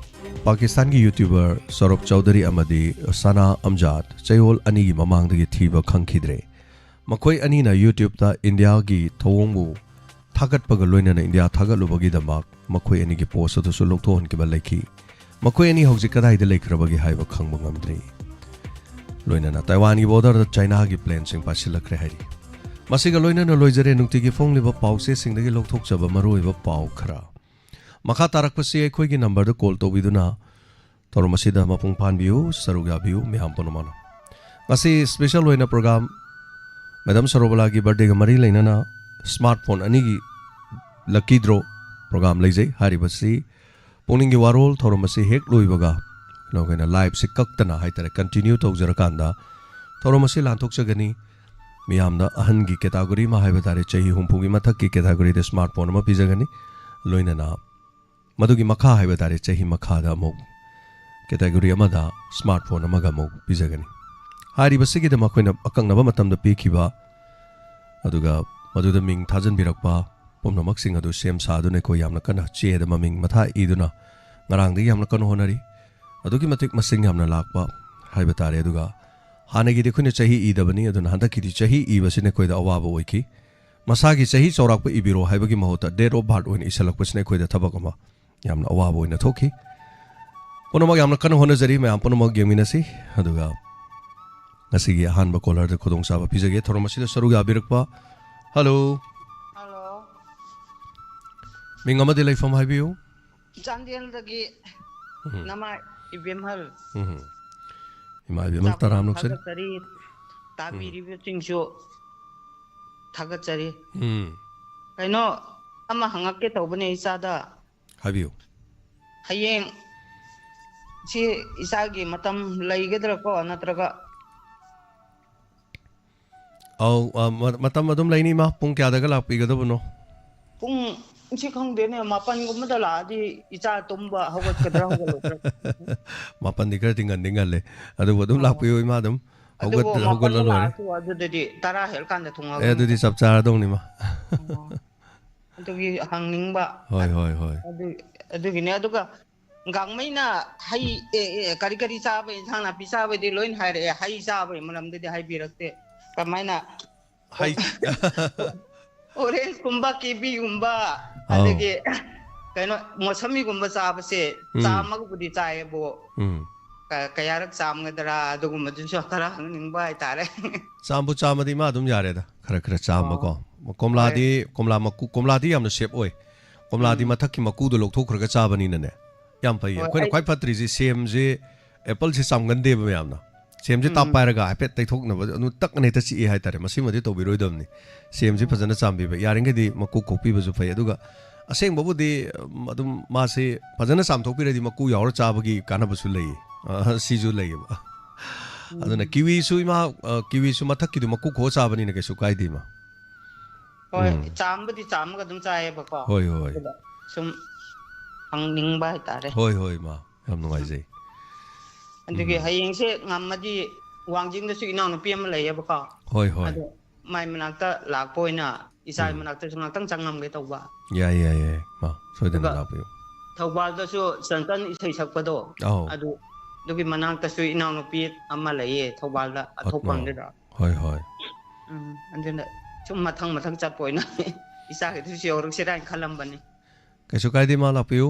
ꯄꯥꯀꯤꯁꯇꯥꯟꯒꯤ ꯌꯨꯇ꯭ꯌꯨꯕꯔ ꯁꯧꯔꯚ ꯆꯧꯙꯔꯤ ꯑꯃꯗꯤ ꯁꯅꯥ ꯑꯝꯖꯥꯗ ꯆꯌꯣꯜ ꯑꯅꯤꯒꯤ ꯃꯃꯥꯡꯗꯒꯤ ꯊꯤꯕ ꯈꯪꯈꯤꯗ꯭ꯔꯦ꯫ ꯃꯈꯣꯏ ꯑꯅꯤꯅ ꯌꯨꯇ꯭ꯌꯨꯕꯇ ꯏꯟꯗꯤꯌꯥꯒꯤ ꯊꯧꯑꯣꯡꯕꯨ ꯊꯥꯒꯠꯄꯒ ꯂꯣꯏꯅꯅ ꯏꯟꯗꯤꯌꯥ ꯊꯥꯒꯠꯂꯨꯕꯒꯤꯗꯃꯛ ꯃꯈꯣꯏ ꯑꯅꯤꯒꯤ ꯄꯣꯁ ꯑꯗꯨꯁꯨ ꯂꯧꯊꯣꯛꯍꯟꯈꯤꯕ ꯂꯩꯈꯤ꯫ ꯃꯈꯣꯏ ꯑꯅꯤ ꯍꯧꯖꯤꯛ ꯀꯗꯥꯏꯗ ꯂꯩꯈ꯭ꯔꯕꯒꯦ ꯍꯥꯏꯕ ꯈꯪꯕ ꯉꯝꯗ꯭ꯔꯤ꯫ ꯂꯣꯏꯅꯅ ꯇꯥꯏꯋꯥꯟꯒꯤ ꯕꯣꯔꯗꯔꯗ ꯆꯥꯏꯅꯥꯒꯤ ꯄ꯭ꯂꯦꯟꯁꯤꯡ ꯄꯥꯏꯁꯤꯜꯂꯛꯈ꯭ꯔꯦ ꯍꯥꯏꯔꯤ꯫ ꯃꯁꯤꯒ ꯂꯣꯏꯅꯅ ꯂꯣꯏꯖꯔꯦ ꯅꯨꯡꯇꯤꯒꯤ ꯐꯣꯡꯂꯤꯕ ꯄꯥꯎꯆꯦꯁꯤꯡꯗꯒꯤ ꯂꯧꯊꯣꯛꯆꯕ ꯃꯔꯨꯑꯣꯏꯕ ꯄꯥꯎ ꯈꯔ꯫ ꯃꯈꯥ ꯇꯥꯔꯛꯄꯁꯤ ꯑꯩꯈꯣꯏꯒꯤ ꯅꯝꯕꯔꯗ ꯀꯣꯜ ꯇꯧꯕꯤꯗꯨꯅ ꯊꯧꯔꯝ ꯑꯁꯤꯗ ꯃꯄꯨꯡ ꯐꯥꯍꯟꯕꯤꯌꯨ, ꯁꯔꯨꯛ ꯌꯥꯕꯤꯌꯨ ꯃꯌꯥꯝ ꯄꯨꯝꯅꯃꯛꯅ꯫ ꯉꯁꯤ ꯁ꯭ꯄꯦꯁꯦꯜ ꯑꯣꯏꯅ ꯄ꯭ꯔꯣꯒ꯭ꯔꯥꯝ ꯃꯦꯗꯥꯝ ꯁꯔꯣꯕꯂꯥꯒꯤ ꯕꯥꯔꯗꯦꯒ ꯃꯔꯤ ꯂꯩꯅꯅ ꯁ꯭ꯃꯥꯔꯠ ꯐꯣꯟ ꯑꯅꯤꯒꯤ ꯂꯛꯀꯤ ꯗ꯭ꯔꯣ ꯄ꯭ꯔꯣꯒ꯭ꯔꯥꯝ ꯂꯩꯖꯩ꯫ ꯍꯥꯏꯔꯤꯕꯁꯤ ꯄꯨꯛꯅꯤꯡꯒꯤ ꯋꯥꯔꯣꯜ ꯊꯧꯔꯝ ꯑꯁꯤ ꯍꯦꯛ ꯂꯣꯏꯕꯒ ꯑꯩꯈꯣꯏꯅ ꯂꯥꯏꯚꯁꯤ ꯀꯛꯇꯅ ꯍꯥꯏꯇꯥꯔꯦ, ꯀꯟꯇꯤꯅ꯭ꯌꯨ ꯇꯧꯖꯔꯀꯥꯟꯗ ꯊꯧꯔꯝ ꯑꯁꯤ ꯂꯥꯟꯊꯣꯛꯆꯒꯅꯤ꯫ ꯃꯤꯌꯥꯝꯗ ꯑꯍꯟꯒꯤ ꯀꯦꯇꯥꯒꯣꯔꯤ ꯑꯃ ꯍꯥꯏꯕ ꯇꯥꯔꯦ, ꯆꯍꯤ ꯍꯨꯝꯐꯨꯒꯤ ꯃꯊꯛꯀꯤ ꯀꯦꯇꯥꯒꯣꯔꯤꯗ ꯁ꯭ꯃꯥꯔꯠ ꯐꯣꯟ ꯑꯃ ꯄꯤꯖꯒꯅꯤ꯫ ꯂꯣꯏꯅꯅ ꯃꯗꯨꯒꯤ ꯃꯈꯥ ꯍꯥꯏꯕ ꯇꯥꯔꯦ, ꯆꯍꯤ ꯃꯈꯥꯗ ꯑꯃꯨꯛ ꯀꯦꯇꯥꯒꯣꯔꯤ ꯑꯃꯗ ꯁ꯭ꯃꯥꯔꯠ ꯐꯣꯟ ꯑꯃꯒ ꯑꯃꯨꯛ ꯄꯤꯖꯒꯅꯤ꯫ ꯍꯥꯏꯔꯤꯕꯁꯤꯒꯤꯗ ꯃꯈꯣꯏꯅ ꯑꯀꯛꯅꯕ ꯃꯇꯝꯗ ꯄꯤꯈꯤꯕ, ꯑꯗꯨꯒ ꯃꯗꯨꯗ ꯃꯤꯡ ꯊꯥꯖꯤꯟꯕꯤꯔꯛꯄ ꯄꯨꯝꯅꯃꯛꯁꯤꯡ ꯑꯗꯨ ꯁꯦꯝ ꯁꯥꯗꯨꯅ ꯑꯩꯈꯣꯏ ꯌꯥꯝꯅ ꯀꯟꯅ ꯆꯦꯗ ꯃꯃꯤꯡ ꯃꯊꯥ ꯏꯗꯨꯅ ꯉꯔꯥꯡꯗꯒꯤ ꯌꯥꯝꯅ ꯀꯟꯅ ꯍꯣꯠꯅꯔꯤ꯫ ꯑꯗꯨꯛꯀꯤ ꯃꯇꯤꯛ ꯃꯁꯤꯡ ꯌꯥꯝꯅ ꯂꯥꯛꯄ ꯍꯥꯏꯕ ꯇꯥꯔꯦ꯫ ꯑꯗꯨꯒ ꯍꯥꯟꯅꯒꯤꯗꯤ ꯑꯩꯈꯣꯏꯅ ꯆꯍꯤ ꯏꯗꯕꯅꯤ, ꯑꯗꯨꯅ ꯍꯟꯗꯛꯀꯤꯗꯤ ꯆꯍꯤ ꯏꯕꯁꯤꯅ ꯑꯩꯈꯣꯏꯗ ꯑꯋꯥꯕ ꯑꯣꯏꯈꯤ꯫ ꯃꯁꯥꯒꯤ ꯆꯍꯤ ꯆꯥꯎꯔꯥꯛꯄ ꯏꯕꯤꯔꯣ ꯍꯥꯏꯕꯒꯤ ꯃꯍꯨꯠꯇ date of birth ꯑꯣꯏꯅ ꯏꯁꯤꯜꯂꯛꯄꯁꯤꯅ ꯑꯩꯈꯣꯏꯗ ꯊꯕꯛ ꯑꯃ ꯌꯥꯝꯅ ꯑꯋꯥꯕ ꯑꯣꯏꯅ ꯊꯣꯛꯈꯤ꯫ ꯄꯨꯝꯅꯃꯛ ꯌꯥꯝꯅ ꯀꯟꯅ ꯍꯣꯠꯅꯖꯔꯤ, ꯃꯌꯥꯝ ꯄꯨꯝꯅꯃꯛ ꯌꯦꯡꯃꯤꯟꯅꯁꯤ꯫ ꯑꯗꯨꯒ ꯉꯁꯤꯒꯤ ꯑꯍꯥꯟꯕ ꯀꯣꯂꯔꯗ ꯈꯨꯗꯣꯡꯆꯥꯕ ꯄꯤꯖꯒꯦ꯫ ꯊꯧꯔꯝ ꯑꯁꯤꯗ ꯁꯔꯨꯛ ꯌꯥꯕꯤꯔꯛꯄ, ꯍꯜꯂꯣ꯫ ꯃꯤꯡ ꯑꯃꯗꯤ ꯂꯩꯐꯝ ꯍꯥꯏꯕꯤꯌꯨ꯫ ꯆꯥꯟꯗꯦꯜꯗꯒꯤ ꯎꯝ꯫ ꯅꯃꯥ ꯏꯕꯦꯝꯍꯜ꯫ ꯎꯝ꯫ ꯏꯃꯥ ꯏꯕꯦꯝꯃ ꯇꯔꯥꯝ ꯅꯣꯛꯆꯔꯤ꯫ ꯊꯥꯒꯠꯆꯔꯤ꯫ ꯇꯥꯕꯤꯔꯤꯕꯁꯤꯡꯁꯨ ꯊꯥꯒꯠꯆꯔꯤ꯫ ꯎꯝ꯫ ꯀꯩꯅꯣ, ꯑꯃ ꯍꯪꯉꯛꯀꯦ ꯇꯧꯕꯅꯦ ꯏꯆꯥꯗ꯫ ꯍꯥꯏꯕꯤꯌꯨ꯫ ꯍꯌꯦꯡ ꯁꯤ ꯏꯆꯥꯒꯤ ꯃꯇꯝ ꯂꯩꯒꯗ꯭ꯔꯥꯀꯣ, ꯅꯠꯇ꯭ꯔꯒ? ꯑꯧ, ꯑ, ꯃ-, ꯃꯇꯝ ꯑꯗꯨꯝ ꯂꯩꯅꯤ, ꯏꯃꯥ꯫ ꯄꯨꯡ ꯀꯌꯥꯗꯒ ꯂꯥꯛꯄꯤꯒꯗꯕꯅꯣ? ꯄꯨꯡ ꯁꯤ ꯈꯪꯗꯦꯅꯦ, ꯃꯥꯄꯟꯒꯨꯝꯕꯗ ꯂꯥꯛꯑꯗꯤ ꯏꯆꯥ ꯇꯨꯝꯕ ꯍꯧꯒꯠꯀꯗ꯭ꯔꯥ ꯍꯧꯒꯠꯂꯣꯏꯗ꯭ꯔꯥ? ꯃꯥꯄꯟꯗꯤ ꯈꯔꯗꯤ ꯉꯟꯗꯤ ꯉꯜꯂꯦ꯫ ꯑꯗꯨꯕꯨ ꯑꯗꯨꯝ ꯑꯣ꯫ ꯂꯥꯛꯄꯤꯌꯨ, ꯏꯃꯥ꯫ ꯑꯗꯨꯝ ꯍꯧꯒꯠ-, ꯑꯗꯨꯕꯨ ꯍꯧꯒꯠꯂ ꯃꯥꯄꯟꯗ ꯂꯣꯏꯔꯦ꯫ ꯂꯥꯛꯑꯁꯨ ꯑꯗꯨꯗꯗꯤ ꯇꯔꯥ ꯍꯦꯜꯂꯀꯥꯟꯗ ꯑꯦ, ꯑꯗꯨꯗꯤ ꯊꯨꯡꯉꯛꯑꯒꯅꯤꯗ꯫ ꯆꯞ ꯆꯥꯔꯗꯧꯅꯤꯃ꯫ ꯑꯣ꯫ ꯑꯗꯨꯒꯤ ꯍꯪꯅꯤꯡꯕ꯫ ꯍꯣꯏ, ꯍꯣꯏ, ꯍꯣꯏ꯫ ꯑꯗꯨ, ꯑꯗꯨꯒꯤꯅꯦ꯫ ꯑꯗꯨꯒ ꯒꯥꯡꯃꯩꯅ ꯍꯩ, ꯑꯦ, ꯑꯦ, ꯀꯔꯤ ꯀꯔꯤ ꯆꯥꯕ, ꯏꯟꯁꯥꯡ ꯅꯥꯄꯤ ꯆꯥꯕꯩꯗꯤ ꯂꯣꯏꯅ ꯍꯥꯏꯔꯛꯑꯦ, ꯍꯩ ꯆꯥꯕꯒꯤ ꯃꯔꯝꯗꯗꯤ ꯍꯥꯏꯕꯤꯔꯛꯇꯦ꯫ ꯀꯃꯥꯏꯅ? ꯍꯩ꯫ ꯑꯣꯔꯦꯟꯖꯀꯨꯝꯕ, ꯀꯤꯕꯤꯒꯨꯝꯕ, ꯑꯧ꯫ ꯑꯗꯒꯤ ꯀꯩꯅꯣ, ꯃꯣꯁꯃꯤꯒꯨꯝꯕ ꯆꯥꯕꯁꯦ ꯎꯝ꯫ ꯆꯥꯝꯃꯒꯕꯨꯗꯤ ꯆꯥꯏꯌꯦꯕꯨ, ꯎꯝ꯫ ꯀ-, ꯀꯌꯥꯔꯛ ꯆꯥꯝꯒꯗ꯭ꯔꯥ, ꯑꯗꯨꯒꯨꯝꯕꯗꯨꯁꯨ ꯈꯔ ꯍꯪꯅꯤꯡꯕ ꯍꯥꯏꯇꯥꯔꯦ꯫ ꯆꯥꯝꯕꯨ ꯆꯥꯝꯃꯗꯤ ꯏꯃꯥ ꯑꯗꯨꯝ ꯌꯥꯔꯦꯗ꯫ ꯈꯔ ꯈꯔ ꯆꯥꯝꯕꯀꯣ꯫ ꯑꯣ꯫ ꯀꯣꯝꯂꯥꯗꯤ, ꯍꯣꯏ꯫ ꯀꯣꯝꯂꯥ ꯃꯀꯨ, ꯀꯣꯝꯂꯥꯗꯤ ꯌꯥꯝꯅ safe ꯑꯣꯏ꯫ ꯀꯣꯝꯂꯥꯗꯤ ꯎꯝ꯫ ꯃꯊꯛꯀꯤ ꯃꯀꯨꯗꯣ ꯂꯧꯊꯣꯛꯈ꯭ꯔꯒ ꯆꯥꯕꯅꯤꯅꯅꯦ꯫ ꯌꯥꯝ ꯐꯩꯌꯦ꯫ ꯍꯣꯏ, ꯑꯩꯈꯣꯏꯅ ꯑꯩ ꯈ꯭ꯋꯥꯏ ꯐꯠꯇ꯭ꯔꯤꯁꯦ ꯁꯦꯝꯁꯦ, appleꯁꯦ ꯆꯥꯝꯒꯟꯗꯦꯕ ꯃꯌꯥꯝꯅ꯫ ꯁꯦꯝꯁꯦ ꯇꯥꯞ ꯎꯝ꯫ ꯄꯥꯏꯔꯒ ꯍꯥꯏꯐꯦꯠ ꯇꯩꯊꯣꯛꯅꯕ, ꯑꯗꯨ ꯇꯛꯅ ꯍꯦꯛꯇ ꯆꯤꯛꯑꯦ ꯍꯥꯏꯇꯥꯔꯦ꯫ ꯃꯁꯤꯃꯗꯤ ꯇꯧꯕꯤꯔꯣꯏꯗꯕꯅꯤ꯫ ꯁꯦꯝꯁꯦ ꯎꯝ꯫ ꯐꯖꯅ ꯆꯥꯝꯕꯤꯕ꯫ ꯌꯥꯔꯤꯈꯩꯗꯤ ꯃꯀꯨ ꯈꯣꯛꯄꯤꯕꯁꯨ ꯐꯩ꯫ ꯑꯗꯨꯒ ꯑꯁꯦꯡꯕꯕꯨꯗꯤ, ꯎꯝ, ꯑꯗꯨꯝ ꯃꯥꯁꯦ ꯐꯖꯅ ꯆꯥꯝꯊꯣꯛꯄꯤꯔꯗꯤ ꯃꯀꯨ ꯌꯥꯎꯔ ꯆꯥꯕꯒꯤ ꯀꯥꯟꯅꯕꯁꯨ ꯂꯩꯌꯦ꯫ ꯑ, ꯁꯤꯁꯨ ꯂꯩꯌꯦꯕ꯫ ꯑꯗꯨꯅ ꯎꯝ꯫ ꯀꯤꯋꯤꯁꯨ ꯏꯃꯥ, ꯑ, ꯀꯤꯋꯤꯁꯨ ꯃꯊꯛꯀꯤꯗꯨ ꯃꯀꯨ ꯈꯣꯛꯑ ꯆꯥꯕꯅꯤꯅ ꯀꯩꯁꯨ ꯀꯥꯏꯗꯦ ꯏꯃꯥ꯫ ꯍꯣꯏ, ꯎꯝ꯫ ꯆꯥꯝꯕꯗꯤ ꯆꯥꯝꯃꯒ ꯑꯗꯨꯝ ꯆꯥꯏꯌꯦꯕꯀꯣ꯫ ꯍꯣꯏ, ꯍꯣꯏ꯫ ꯑꯗꯨꯗ ꯁꯨꯝ ꯍꯪꯅꯤꯡꯕ ꯍꯥꯏꯇꯥꯔꯦ꯫ ꯍꯣꯏ, ꯍꯣꯏ, ꯏꯃꯥ꯫ ꯌꯥꯝ ꯅꯨꯡꯉꯥꯏꯖꯩ꯫ ꯑꯗꯨꯒꯤ ꯎꯝ꯫ ꯍꯌꯦꯡꯁꯦ ꯉꯝꯃꯗꯤ ꯋꯥꯡꯖꯤꯡꯗꯁꯨ ꯏꯅꯥꯎꯅꯨꯄꯤ ꯑꯃ ꯂꯩꯌꯦꯕꯀꯣ꯫ ꯍꯣꯏ, ꯍꯣꯏ꯫ ꯑꯗꯣ ꯃꯥꯏ ꯃꯅꯥꯛꯇ ꯂꯥꯛꯄ ꯑꯣꯏꯅ ꯏꯆꯥꯒꯤ ꯎꯝ꯫ ꯃꯅꯥꯛꯇꯁꯨ ꯉꯥꯛꯇꯪ ꯆꯪꯉꯝꯒꯦ ꯇꯧꯕ꯫ ꯌꯥꯏ, ꯌꯥꯏ, ꯌꯥꯏ꯫ ꯃꯥ, ꯁꯣꯏꯗꯅ ꯑꯗꯨꯒ ꯂꯥꯛꯄꯤꯌꯨ꯫ ꯊꯧꯕꯥꯜꯗꯁꯨ ꯆꯟꯆꯟ ꯏꯁꯩ ꯁꯛꯄꯗꯣ, ꯑꯧ꯫ ꯑꯗꯨ, ꯑꯗꯨꯒꯤ ꯃꯅꯥꯛꯇꯁꯨ ꯏꯅꯥꯎꯅꯨꯄꯤ ꯑꯃ ꯂꯩꯌꯦ ꯊꯧꯕꯥꯜꯗ, ꯑꯠꯃꯥ꯫ ꯑꯊꯣꯛꯄꯝꯗꯨꯗ꯫ ꯍꯣꯏ, ꯍꯣꯏ꯫ ꯎꯝ, ꯑꯗꯨꯅ ꯁꯨꯝ ꯃꯊꯪ ꯃꯊꯪ ꯆꯠꯄ ꯑꯣꯏꯅ ꯏꯆꯥꯒꯤꯗꯨꯁꯨ ꯌꯧꯔꯛꯁꯤꯔꯥ ꯍꯥꯏꯅ ꯈꯜꯂꯝꯕꯅꯤ꯫ ꯀꯩꯁꯨ ꯀꯥꯏꯗꯦ, ꯃꯥ ꯂꯥꯛꯄꯤꯌꯨ꯫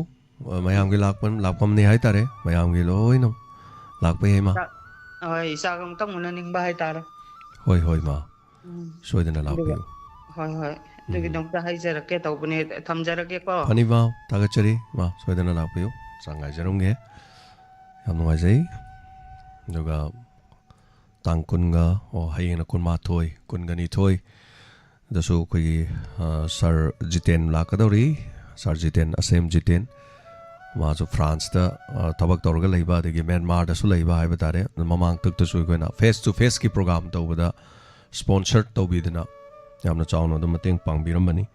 ꯑ, ꯃꯌꯥꯝꯒꯤ ꯂꯥꯛꯄ-, ꯂꯥꯛꯐꯝꯅꯤ ꯍꯥꯏꯇꯥꯔꯦ꯫ ꯃꯌꯥꯝꯒꯤ ꯂꯣꯏꯅ ꯂꯥꯛꯄ ꯌꯥꯏ, ꯃꯥ꯫ ꯏꯆꯥ-, ꯍꯣꯏ, ꯏꯆꯥꯒ ꯑꯃꯨꯛꯇꯪ ꯎꯅꯅꯤꯡꯕ ꯍꯥꯏꯇꯥꯔꯦ꯫ ꯍꯣꯏ, ꯍꯣꯏ, ꯃꯥ꯫ ꯎꯝ꯫ ꯁꯣꯏꯗꯅ ꯑꯗꯨꯒ ꯂꯥꯛꯄꯤꯌꯨ꯫ ꯍꯣꯏ, ꯍꯣꯏ꯫ ꯑꯗꯨꯒꯤꯗꯃꯛꯇ ꯍꯥꯏꯖꯔꯛꯀꯦ ꯇꯧꯕꯅꯦ꯫ ꯊꯝꯖꯔꯒꯦꯀꯣ꯫ ꯐꯅꯤ ꯃꯥ, ꯊꯥꯒꯠꯆꯔꯤ꯫ ꯃꯥ ꯁꯣꯏꯗꯅ ꯂꯥꯛꯄꯤꯌꯨ꯫ ꯆꯥꯡ ꯉꯥꯏꯖꯔꯝꯒꯦ꯫ ꯌꯥꯝ ꯅꯨꯡꯉꯥꯏꯖꯩ꯫ ꯑꯗꯨꯒ ꯇꯥꯡ ꯀꯨꯟꯒ, ꯑꯣ, ꯍꯌꯦꯡꯅ ꯀꯨꯟꯃꯥꯊꯣꯏ, ꯀꯨꯟꯒ ꯅꯤꯊꯣꯏ꯫ ꯑꯗꯨꯁꯨ ꯑꯩꯈꯣꯏꯒꯤ, ꯑ, ꯁꯥꯔ ꯖꯤꯇꯦꯟ ꯂꯥꯛꯀꯗꯧꯔꯤ꯫ ꯁꯥꯔ ꯖꯤꯇꯦꯟ, ꯑꯁꯦꯝ ꯖꯤꯇꯦꯟ꯫ ꯃꯥꯁꯨ ꯐ꯭ꯔꯥꯟꯁꯇ, ꯑ, ꯊꯕꯛ ꯇꯧꯔꯒ ꯂꯩꯕ, ꯑꯗꯒꯤ ꯃ꯭ꯌꯥꯟꯃꯥꯔꯗꯁꯨ ꯂꯩꯕ ꯍꯥꯏꯕ ꯇꯥꯔꯦ꯫ ꯑꯗꯨ ꯃꯃꯥꯡꯇꯛꯇꯁꯨ ꯑꯩꯈꯣꯏꯅ face to faceꯀꯤ program ꯇꯧꯕꯗ sponsor ꯇꯧꯕꯤꯗꯅ ꯌꯥꯝꯅ ꯆꯥꯎꯅ ꯑꯗꯨꯝ ꯃꯇꯦꯡ ꯄꯥꯡꯕꯤꯔꯝꯕꯅꯤ꯫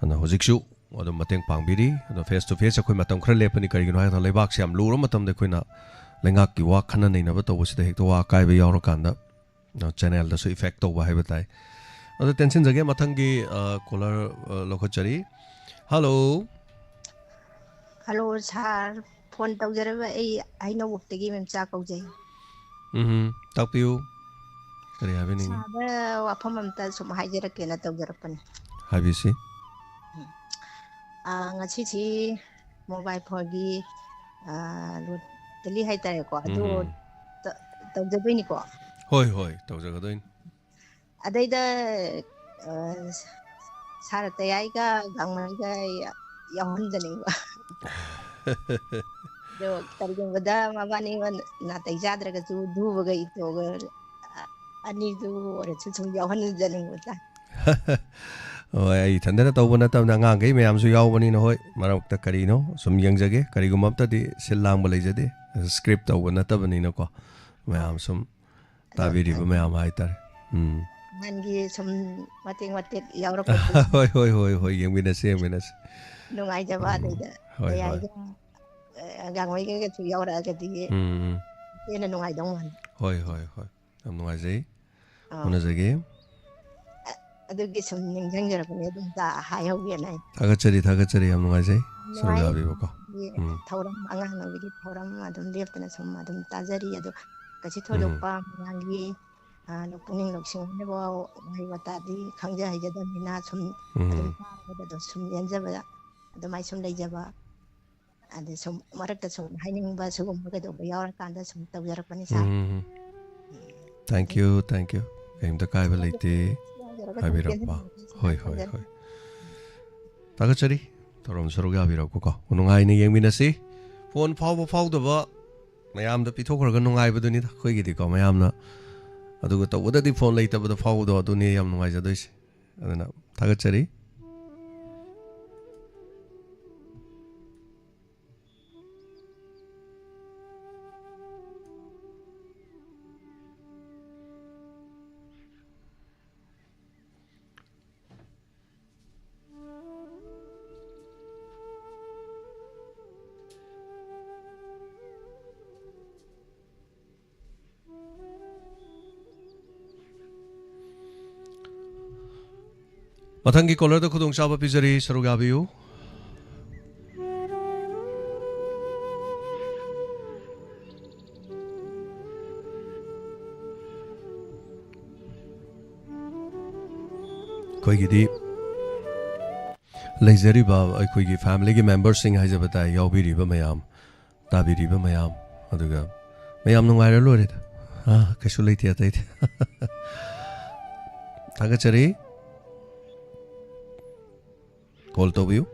ꯑꯗꯨꯅ ꯍꯧꯖꯤꯛꯁꯨ ꯑꯗꯨꯝ ꯃꯇꯦꯡ ꯄꯥꯡꯕꯤꯔꯤ꯫ ꯑꯗꯣ face to face ꯑꯩꯈꯣꯏ ꯃꯇꯝ ꯈꯔ ꯂꯦꯞꯄꯅꯤ꯫ ꯀꯔꯤꯒꯤꯅꯣ ꯍꯥꯏꯕꯗ ꯂꯩꯕꯥꯛꯁꯦ ꯌꯥꯝ ꯂꯨꯔꯕ ꯃꯇꯝꯗ ꯑꯩꯈꯣꯏꯅ ꯂꯩꯉꯥꯛꯀꯤ ꯋꯥ ꯈꯟꯅ ꯅꯩꯅꯕ ꯇꯧꯕꯁꯤꯗ ꯍꯦꯛꯇ ꯋꯥ ꯑꯀꯥꯏꯕ ꯌꯥꯎꯔꯀꯥꯟꯗ, ꯑ, channelꯗꯁꯨ effect ꯇꯧꯕ ꯍꯥꯏꯕ ꯇꯥꯏ꯫ ꯑꯗꯣ ꯇꯦꯟꯁꯤꯟꯖꯒꯦ, ꯃꯊꯪꯒꯤ, ꯑ, caller, ꯑ, ꯂꯧꯈꯠꯆꯔꯤ꯫ Hello꯫ ꯍꯜꯂꯣ ꯁꯥꯔ, ꯐꯣꯟ ꯇꯧꯖꯔꯕ ꯑꯩ ꯍꯩꯅꯧꯕꯨꯛꯇꯒꯤ ꯃꯦꯝꯆꯥ ꯀꯧꯖꯩ꯫ ꯎꯝ, ꯇꯥꯛꯄꯤꯌꯨ꯫ ꯀꯔꯤ ꯍꯥꯏꯕꯤꯅꯤꯡꯉꯤ? ꯁꯥꯔꯗ ꯋꯥꯐꯝ ꯑꯝꯇ ꯁꯨꯝ ꯍꯥꯏꯖꯔꯛꯀꯦꯅ ꯇꯧꯖꯔꯛꯄꯅꯦ꯫ ꯍꯥꯏꯕꯤꯁꯤ꯫ ꯑꯥ, ꯉꯁꯤꯁꯤ ꯃꯣꯕꯥꯏꯜ ꯐꯣꯟꯒꯤ, ꯑꯥ, ꯂꯣꯇꯔꯤ ꯍꯥꯏꯇꯥꯔꯦꯀꯣ, ꯑꯗꯨ ꯎꯝ꯫ ꯇ-, ꯇꯧꯖꯗꯣꯏꯅꯤꯀꯣ꯫ ꯍꯣꯏ, ꯍꯣꯏ, ꯇꯧꯖꯒꯗꯣꯏꯅꯤ꯫ ꯑꯗꯩꯗ, ꯑꯥ, ꯁꯥꯔ ꯇꯌꯥꯏꯒ ꯒꯥꯡꯃꯩꯒ ꯌꯥꯎꯍꯟꯖꯅꯤꯡꯕ꯫ ꯑꯗꯣ ꯀꯔꯤꯒꯨꯝꯕꯗ ꯃꯕꯥꯅꯤ ꯅꯥꯇꯩ ꯆꯥꯗ꯭ꯔꯒꯁꯨ ꯙꯨꯕꯒ ꯏꯇꯣꯒ, ꯑ-, ꯑꯅꯤꯗꯨ ꯑꯣꯏꯔꯁꯨ ꯁꯨꯝ ꯌꯥꯎꯍꯟꯖꯅꯤꯡꯕ ꯖꯥꯠ꯫ ꯍꯣꯏ, ꯑꯩ ꯏꯊꯟꯗꯅ ꯇꯧꯕ ꯅꯠꯇꯕꯅ ꯑꯉꯥꯡꯈꯩ ꯃꯌꯥꯝꯁꯨ ꯌꯥꯎꯕꯅꯤꯅ, ꯍꯣꯏ, ꯃꯔꯛꯇ ꯀꯔꯤꯅꯣ ꯁꯨꯝ ꯌꯦꯡꯖꯒꯦ꯫ ꯀꯔꯤꯒꯨꯝꯕ ꯑꯝꯇꯗꯤ ꯁꯤꯜ ꯂꯥꯡꯕ ꯂꯩꯖꯗꯦ, script ꯇꯧꯕ ꯅꯠꯇꯕꯅꯤꯅꯀꯣ꯫ ꯃꯌꯥꯝ ꯁꯨꯝ ꯇꯥꯕꯤꯔꯤꯕ ꯃꯌꯥꯝ ꯍꯥꯏꯇꯥꯔꯦ꯫ ꯎꯝ꯫ ꯑꯍꯟꯒꯤ ꯁꯨꯝ ꯃꯇꯦꯛ ꯃꯇꯦꯛ ꯌꯥꯎꯔꯛꯄ ꯍꯣꯏ, ꯍꯣꯏ, ꯍꯣꯏ, ꯍꯣꯏ, ꯌꯦꯡꯃꯤꯟꯅꯁꯤ, ꯌꯦꯡꯃꯤꯟꯅꯁꯤ꯫ ꯅꯨꯡꯉꯥꯏꯖꯕ, ꯑꯗꯩꯗ ꯍꯣꯏ, ꯍꯣꯏ꯫ ꯇꯌꯥꯏꯒ, ꯑ, ꯒꯥꯡꯃꯩꯒꯩꯒꯁꯨ ꯌꯥꯎꯔꯛꯑꯒꯗꯤ ꯎꯝ, ꯎꯝ꯫ ꯍꯦꯟꯅ ꯅꯨꯡꯉꯥꯏꯗꯧ ꯃꯥꯜꯂꯤ꯫ ꯍꯣꯏ, ꯍꯣꯏ, ꯍꯣꯏ꯫ ꯌꯥꯝ ꯅꯨꯡꯉꯥꯏꯖꯩ꯫ ꯑꯥ꯫ ꯎꯅꯖꯒꯦ꯫ ꯑ-, ꯑꯗꯨꯒꯤ ꯁꯨꯝ ꯅꯤꯡꯁꯤꯡꯖꯔꯛꯄꯅꯦ, ꯑꯗꯨꯝ ꯇ-, ꯍꯥꯏꯍꯧꯒꯦꯅ ꯑꯩ꯫ ꯊꯥꯒꯠꯆꯔꯤ, ꯊꯥꯒꯠꯆꯔꯤ꯫ ꯌꯥꯝ ꯅꯨꯡꯉꯥꯏꯖꯩ꯫ ꯁꯔꯨꯛ ꯅꯨꯡꯉꯥꯏ꯫ ꯌꯥꯕꯤꯕꯀꯣ꯫ ꯎꯝ꯫ ꯊꯧꯔꯝ, ꯑꯉꯥꯡ ꯅꯨꯕꯤꯒꯤ ꯊꯧꯔꯝ ꯑꯗꯨꯝ ꯂꯦꯞꯇꯅ ꯁꯨꯝ ꯑꯗꯨꯝ ꯇꯥꯖꯔꯤ꯫ ꯑꯗꯣ ꯀꯩꯁꯨ ꯎꯝ꯫ ꯊꯣꯏꯗꯣꯛꯄ ꯃꯌꯥꯝꯒꯤ, ꯑ, ꯄꯨꯛꯅꯤꯡ ꯂꯧꯁꯤꯡ ꯑꯣꯏꯅꯕ ꯋꯥꯍꯩ ꯋꯥꯇꯥꯗꯤ ꯈꯪꯖ ꯍꯩꯖꯗꯕꯅꯤꯅ ꯁꯨꯝ ꯑꯗꯨꯝ ꯎꯝ꯫ ꯇꯥꯕꯗ ꯑꯗꯨꯝ ꯁꯨꯝ ꯄꯦꯟꯖꯕꯗ ꯑꯗꯨꯃꯥꯏꯅ ꯁꯨꯝ ꯂꯩꯖꯕ꯫ ꯑꯗ ꯁꯨꯝ ꯃꯔꯛꯇ ꯁꯨꯝ ꯍꯥꯏꯅꯤꯡꯕ ꯁꯤꯒꯨꯝꯕ ꯀꯩꯗꯧꯕ ꯌꯥꯎꯔꯀꯥꯟꯗ ꯁꯨꯝ ꯇꯧꯖꯔꯛꯄꯅꯤ, ꯁꯥꯔ꯫ ꯎꯝ꯫ Thank you, thank you꯫ ꯀꯔꯤꯝꯇ ꯀꯥꯏꯕ ꯂꯩꯇꯦ꯫ ꯌꯥꯎꯖꯔꯒ ꯍꯥꯏꯕꯤꯔꯛꯄ꯫ ꯁꯨꯝ ꯍꯣꯏ, ꯍꯣꯏ, ꯍꯣꯏ꯫ ꯊꯥꯒꯠꯆꯔꯤ꯫ ꯊꯧꯔꯝ ꯁꯔꯨꯛ ꯌꯥꯕꯤꯔꯛꯄꯀꯣ꯫ ꯅꯨꯡꯉꯥꯏꯅ ꯌꯦꯡꯃꯤꯟꯅꯁꯤ꯫ ꯐꯣꯟ ꯐꯥꯎꯕ ꯐꯥꯎꯗꯕ ꯃꯌꯥꯝꯗ ꯄꯤꯊꯣꯛꯈ꯭ꯔꯒ ꯅꯨꯡꯉꯥꯏꯕꯗꯨꯅꯤꯗ ꯑꯩꯈꯣꯏꯒꯤꯗꯤꯀꯣ, ꯃꯌꯥꯝꯅ꯫ ꯑꯗꯨꯒ ꯇꯧꯕꯗꯗꯤ ꯐꯣꯟ ꯂꯩꯇꯕꯗ ꯐꯥꯎꯕꯗꯣ, ꯑꯗꯨꯅꯤ ꯌꯥꯝ ꯅꯨꯡꯉꯥꯏꯖꯗꯣꯏꯁꯦ꯫ ꯑꯗꯨꯅ ꯊꯥꯒꯠꯆꯔꯤ꯫ ꯃꯊꯪꯒꯤ ꯀꯣꯂꯔꯗ ꯈꯨꯗꯣꯡꯆꯥꯕ ꯄꯤꯖꯔꯤ, ꯁꯔꯨꯛ ꯌꯥꯕꯤꯌꯨ꯫ ꯑꯩꯈꯣꯏꯒꯤꯗꯤ ꯂꯩꯖꯔꯤꯕ ꯑꯩꯈꯣꯏꯒꯤ ꯐꯦꯃꯤꯂꯤꯒꯤ ꯃꯦꯝꯕꯔꯁꯤꯡ ꯍꯥꯏꯖꯕ ꯇꯥꯏ, ꯌꯥꯎꯕꯤꯔꯤꯕ ꯃꯌꯥꯝ, ꯇꯥꯕꯤꯔꯤꯕ ꯃꯌꯥꯝ, ꯑꯗꯨꯒ ꯃꯌꯥꯝ ꯅꯨꯡꯉꯥꯏꯔ ꯂꯣꯏꯔꯦꯗ꯫ ꯑꯥ, ꯀꯩꯁꯨ ꯂꯩꯇꯦ ꯑꯇꯩꯗꯤ꯫ ꯊꯥꯒꯠꯆꯔꯤ꯫ ꯀꯣꯜ ꯇꯧꯕꯤꯌꯨ꯫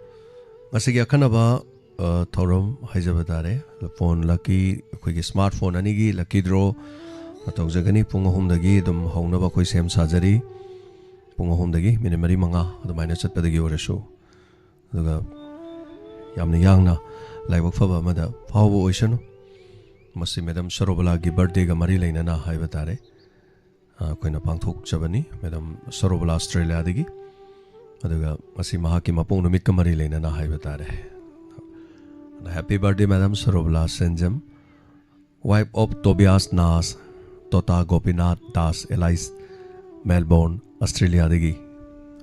ꯉꯁꯤꯒꯤ ꯑꯈꯟꯅꯕ, ꯑ, ꯊꯧꯔꯝ ꯍꯥꯏꯖꯕ ꯇꯥꯔꯦ꯫ ꯐꯣꯟ ꯂꯛꯀꯤ, ꯑꯩꯈꯣꯏꯒꯤ ꯁ꯭ꯃꯥꯔꯠ ꯐꯣꯟ ꯑꯅꯤꯒꯤ ꯂꯛꯀꯤ ꯗ꯭ꯔꯣ ꯇꯧꯖꯒꯅꯤ꯫ ꯄꯨꯡ ꯑꯍꯨꯝꯗꯒꯤ ꯑꯗꯨꯝ ꯍꯧꯅꯕ ꯑꯩꯈꯣꯏ ꯁꯦꯝ ꯁꯥꯖꯔꯤ꯫ ꯄꯨꯡ ꯑꯍꯨꯝꯗꯒꯤ ꯃꯤꯅꯤꯠ ꯃꯔꯤ ꯃꯉꯥ ꯑꯗꯨꯃꯥꯏꯅ ꯆꯠꯄꯗꯒꯤ ꯑꯣꯏꯔꯁꯨ꯫ ꯑꯗꯨꯒ ꯌꯥꯝꯅ ꯌꯥꯡꯅ ꯂꯥꯏꯕꯛ ꯐꯕ ꯑꯃꯗ ꯐꯥꯎꯕ ꯑꯣꯏꯁꯅꯨ꯫ ꯃꯁꯤ ꯃꯦꯗꯥꯝ ꯁꯔꯣꯕꯂꯥꯒꯤ ꯕꯥꯔꯗꯦꯒ ꯃꯔꯤ ꯂꯩꯅꯅ ꯍꯥꯏꯕ ꯇꯥꯔꯦ꯫ ꯑ, ꯑꯩꯈꯣꯏꯅ ꯄꯥꯡꯊꯣꯛꯆꯕꯅꯤ, ꯃꯦꯗꯥꯝ ꯁꯔꯣꯕꯂꯥ ꯑꯁꯇ꯭ꯔꯦꯂꯤꯌꯥꯗꯒꯤ꯫ ꯑꯗꯨꯒ ꯃꯁꯤ ꯃꯍꯥꯛꯀꯤ ꯃꯄꯣꯛ ꯅꯨꯃꯤꯠꯀ ꯃꯔꯤ ꯂꯩꯅꯅ ꯍꯥꯏꯕ ꯇꯥꯔꯦ꯫ Happy birthday, Madam Sarobala Senjam, wife of Tobias Nas, Tota Gopinath Das, alias Melbourne, ꯑꯁꯇ꯭ꯔꯦꯂꯤꯌꯥꯗꯒꯤ꯫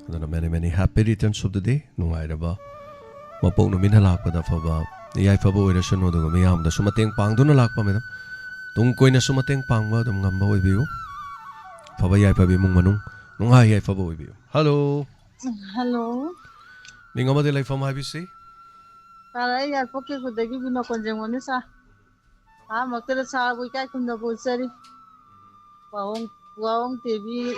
ꯑꯗꯨꯅ many, many happy returns of the day. ꯅꯨꯡꯉꯥꯏꯔꯕ ꯃꯄꯣꯛ ꯅꯨꯃꯤꯠꯅ ꯂꯥꯛꯄꯗ ꯑꯐꯕ ꯌꯥꯏꯐꯕ ꯑꯣꯏꯔꯁꯅꯨ, ꯑꯗꯨꯒ ꯃꯤꯌꯥꯝꯗꯁꯨ ꯃꯇꯦꯡ ꯄꯥꯡꯗꯨꯅ ꯂꯥꯛꯄ, ꯃꯦꯗꯥꯝ꯫ ꯇꯨꯡ ꯀꯣꯏꯅꯁꯨ ꯃꯇꯦꯡ ꯄꯥꯡꯕ ꯑꯗꯨꯝ ꯉꯝꯕ ꯑꯣꯏꯕꯤꯌꯨ꯫ ꯑꯐꯕ ꯌꯥꯏꯐꯕ ꯏꯃꯨꯡ ꯃꯅꯨꯡ, ꯅꯨꯡꯉꯥꯏ ꯌꯥꯏꯐꯕ ꯑꯣꯏꯕꯤꯌꯨ꯫ ꯍꯜꯂꯣ꯫ ꯍꯜꯂꯣ꯫ ꯃꯤꯡ ꯑꯃꯗꯤ ꯂꯩꯐꯝ ꯍꯥꯏꯕꯤꯁꯤ? ꯁꯥꯔ, ꯑꯩ ꯌꯥꯏꯔꯤꯄꯣꯛ ꯀꯦꯀꯨꯗꯒꯤ ꯕꯤꯅꯣ ꯀꯣꯟꯖꯦꯡꯕꯝꯅꯤ, ꯁꯥꯔ꯫ ꯑꯍꯥꯟꯕꯃꯛꯇꯗ ꯁꯥꯔꯕꯨ ꯏꯀꯥꯏ ꯈꯨꯝꯅꯕ ꯎꯠꯆꯔꯤ꯫ ꯋꯥꯍꯣꯡ, ꯋꯥꯍꯣꯡ ꯇꯦꯕꯤ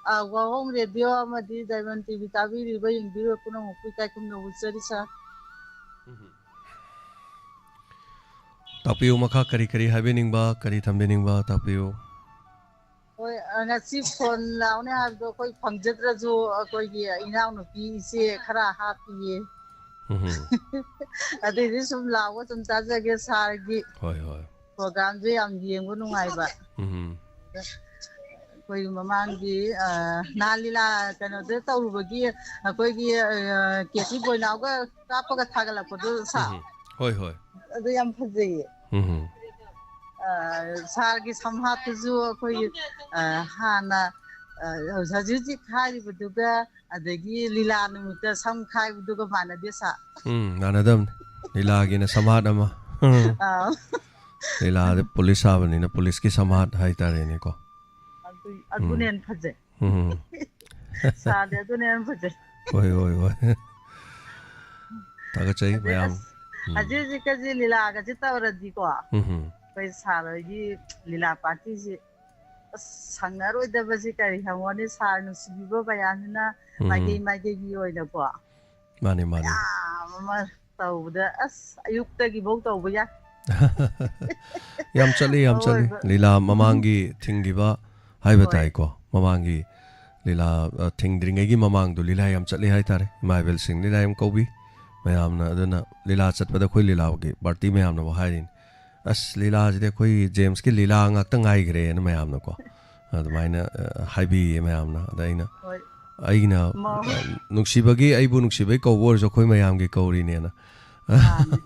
ꯑ, ꯋꯥꯍꯣꯡ ꯔꯦꯗꯤꯑꯣ ꯑꯃꯗꯤ ꯗꯥꯏꯃꯟ ꯇꯤꯚꯤ ꯇꯥꯕꯤꯔꯤꯕ, ꯌꯦꯡꯕꯤꯔꯤꯕ ꯄꯨꯝꯅꯃꯛꯄꯨ ꯏꯀꯥꯏ ꯈꯨꯝꯅꯕ ꯎꯠꯆꯔꯤ, ꯁꯥꯔ꯫ ꯇꯥꯛꯄꯤꯌꯨ, ꯃꯈꯥ ꯀꯔꯤ ꯀꯔꯤ ꯍꯥꯏꯕꯤꯅꯤꯡꯕ, ꯀꯔꯤ ꯊꯝꯕꯤꯅꯤꯡꯕ ꯇꯥꯛꯄꯤꯌꯨ꯫ ꯍꯣꯏ, ꯑ, ꯉꯁꯤ ꯐꯣꯟ ꯂꯥꯎꯅꯦ ꯍꯥꯏꯕꯗꯣ ꯑꯩꯈꯣꯏ ꯐꯪꯖꯗ꯭ꯔꯁꯨ ꯑꯩꯈꯣꯏꯒꯤ ꯏꯅꯥꯎꯅꯨꯄꯤ ꯏꯆꯦ ꯈꯔ ꯍꯥꯞꯄꯤꯌꯦ꯫ ꯎꯝ꯫ ꯑꯗꯨꯏꯗꯤ ꯁꯨꯝ ꯂꯥꯎꯕ ꯁꯨꯝ ꯇꯥꯖꯒꯦ, ꯁꯥꯔꯒꯤ ꯍꯣꯏ, ꯍꯣꯏ꯫ ꯄ꯭ꯔꯣꯒꯥꯝꯁꯦ ꯌꯥꯝ ꯌꯦꯡꯕ ꯅꯨꯡꯉꯥꯏꯕ꯫ ꯎꯝ꯫ ꯑꯩꯈꯣꯏ ꯃꯃꯥꯡꯒꯤ, ꯑ, ꯅꯍꯥꯟ ꯂꯤꯂꯥ ꯀꯩꯅꯣꯗ ꯇꯧꯔꯨꯕꯒꯤ ꯑꯩꯈꯣꯏꯒꯤ, ꯑ, ꯀꯦ ꯁꯤ ꯕꯣꯏꯅꯥꯎꯒ ꯀꯥꯞꯄꯒ ꯊꯥꯒꯠꯂꯛꯄꯗꯣ, ꯁꯥ? ꯎꯝ꯫ ꯍꯣꯏ, ꯍꯣꯏ꯫ ꯑꯗꯨ ꯌꯥꯝ ꯐꯖꯩꯌꯦ꯫ ꯎꯝ꯫ ꯑ, ꯁꯥꯔꯒꯤ ꯁꯝꯍꯥꯠꯇꯨꯁꯨ ꯑꯩꯈꯣꯏꯒꯤ, ꯑ, ꯍꯥꯟꯅ, ꯑ, ꯍꯧꯖꯤꯛ ꯍꯧꯖꯤꯛ ꯍꯥꯏꯔꯤꯕꯗꯨꯒ ꯑꯗꯒꯤ ꯂꯤꯂꯥ ꯅꯨꯃꯤꯠꯇ ꯁꯝ ꯈꯥꯏꯕꯗꯨꯒ ꯃꯥꯟꯅꯗꯦ, ꯁꯥꯔ꯫ ꯎꯝ, ꯃꯥꯟꯅꯗꯕꯅꯤ꯫ ꯂꯤꯂꯥꯒꯤꯅ ꯁꯝꯍꯥꯠ ꯑꯃ꯫ ꯑꯥ, ꯂꯤꯂꯥꯗꯤ ꯄꯨꯂꯤꯁ ꯁꯥꯕꯅꯤꯅ ꯄꯨꯂꯤꯁꯀꯤ ꯁꯝꯍꯥꯠ ꯍꯥꯏꯇꯥꯔꯦꯅꯦꯀꯣ꯫ ꯑꯗꯨ, ꯑꯗꯨꯅ ꯍꯦꯟꯅ ꯐꯖꯩ꯫ ꯎꯝ꯫ ꯁꯥꯔꯗꯤ ꯑꯗꯨꯅ ꯍꯦꯟꯅ ꯐꯖꯩ꯫ ꯍꯣꯏ, ꯍꯣꯏ, ꯍꯣꯏ꯫ ꯊꯥꯒꯠꯆꯩ ꯑꯗꯩ ꯃꯌꯥꯝ꯫ ꯑꯁ, ꯍꯧꯖꯤꯛ ꯍꯧꯖꯤꯛꯀꯁꯤ ꯂꯤꯂꯥꯒꯁꯤ ꯇꯧꯔꯗꯤꯀꯣ, ꯎꯝ꯫ ꯑꯩꯈꯣꯏ ꯁꯥꯔ ꯍꯣꯏꯒꯤ ꯂꯤꯂꯥ ꯄꯥꯔꯇꯤꯁꯤ, ꯑꯁ, ꯁꯪꯅꯔꯣꯏꯗꯕꯁꯤ ꯀꯔꯤ ꯍꯪꯉꯣꯅꯤ, ꯁꯥꯔ ꯅꯨꯡꯁꯤꯕꯤꯕ ꯃꯌꯥꯝꯁꯤꯅ ꯎꯝ꯫ ꯃꯥꯏꯀꯩ ꯃꯥꯏꯀꯩꯒꯤ ꯑꯣꯏꯅꯀꯣ ꯃꯥꯅꯤ, ꯃꯥꯅꯤ꯫ ꯃꯌꯥꯝ ꯑꯃ ꯇꯧꯕꯗ, ꯑꯁ, ꯑꯌꯨꯛꯇꯒꯤꯐꯧ ꯇꯧꯕ ꯌꯥꯏ꯫ ꯌꯥꯝ ꯆꯠꯂꯤ, ꯌꯥꯝ ꯆꯠꯂꯤ꯫ ꯑꯋꯣꯏꯕ꯫ ꯂꯤꯂꯥ ꯃꯃꯥꯡꯒꯤ ꯊꯤꯡꯈꯤꯕ ꯍꯥꯏꯕ ꯍꯣꯏ꯫ ꯇꯥꯏꯀꯣ꯫ ꯃꯃꯥꯡꯒꯤ ꯂꯤꯂꯥ, ꯑ, ꯊꯤꯡꯗ꯭ꯔꯤꯉꯩꯒꯤ ꯃꯃꯥꯡꯗꯣ ꯂꯤꯂꯥ ꯌꯥꯝ ꯆꯠꯂꯤ ꯍꯥꯏꯇꯥꯔꯦ꯫ ꯏꯃꯥ ꯏꯕꯦꯜꯁꯤꯡ ꯂꯤꯂꯥ ꯌꯥꯝ ꯀꯧꯕꯤ ꯃꯌꯥꯝꯅ꯫ ꯑꯗꯨꯅ ꯂꯤꯂꯥ ꯆꯠꯄꯗ ꯑꯩꯈꯣꯏ ꯂꯤꯂꯥꯒꯤ ꯄꯥꯔꯇꯤ ꯃꯌꯥꯝꯅꯕꯨ ꯍꯥꯏꯔꯤꯅꯤ, "ꯑꯁ, ꯂꯤꯂꯥꯁꯤꯗꯤ ꯑꯩꯈꯣꯏ ꯖꯦꯝꯁꯀꯤ ꯂꯤꯂꯥ ꯉꯥꯛꯇ ꯉꯥꯏꯈ꯭ꯔꯦꯅ" ꯃꯌꯥꯝꯅꯀꯣ꯫ ꯑꯗꯨꯃꯥꯏꯅ, ꯑ, ꯍꯥꯏꯕꯤꯌꯦ ꯃꯌꯥꯝꯅ꯫ ꯑꯗ ꯑꯩꯅ, ꯍꯣꯏ꯫ ꯑꯩꯅ, ꯃꯥ- ꯑ, ꯅꯨꯡꯁꯤꯕꯒꯤ, ꯑꯩꯕꯨ ꯅꯨꯡꯁꯤꯕꯒꯤ ꯀꯧꯕ ꯑꯣꯏꯔꯁꯨ ꯑꯩꯈꯣꯏ ꯃꯌꯥꯝꯒꯤ ꯀꯧꯔꯤꯅꯦꯅ꯫ ꯃꯥꯅꯤ꯫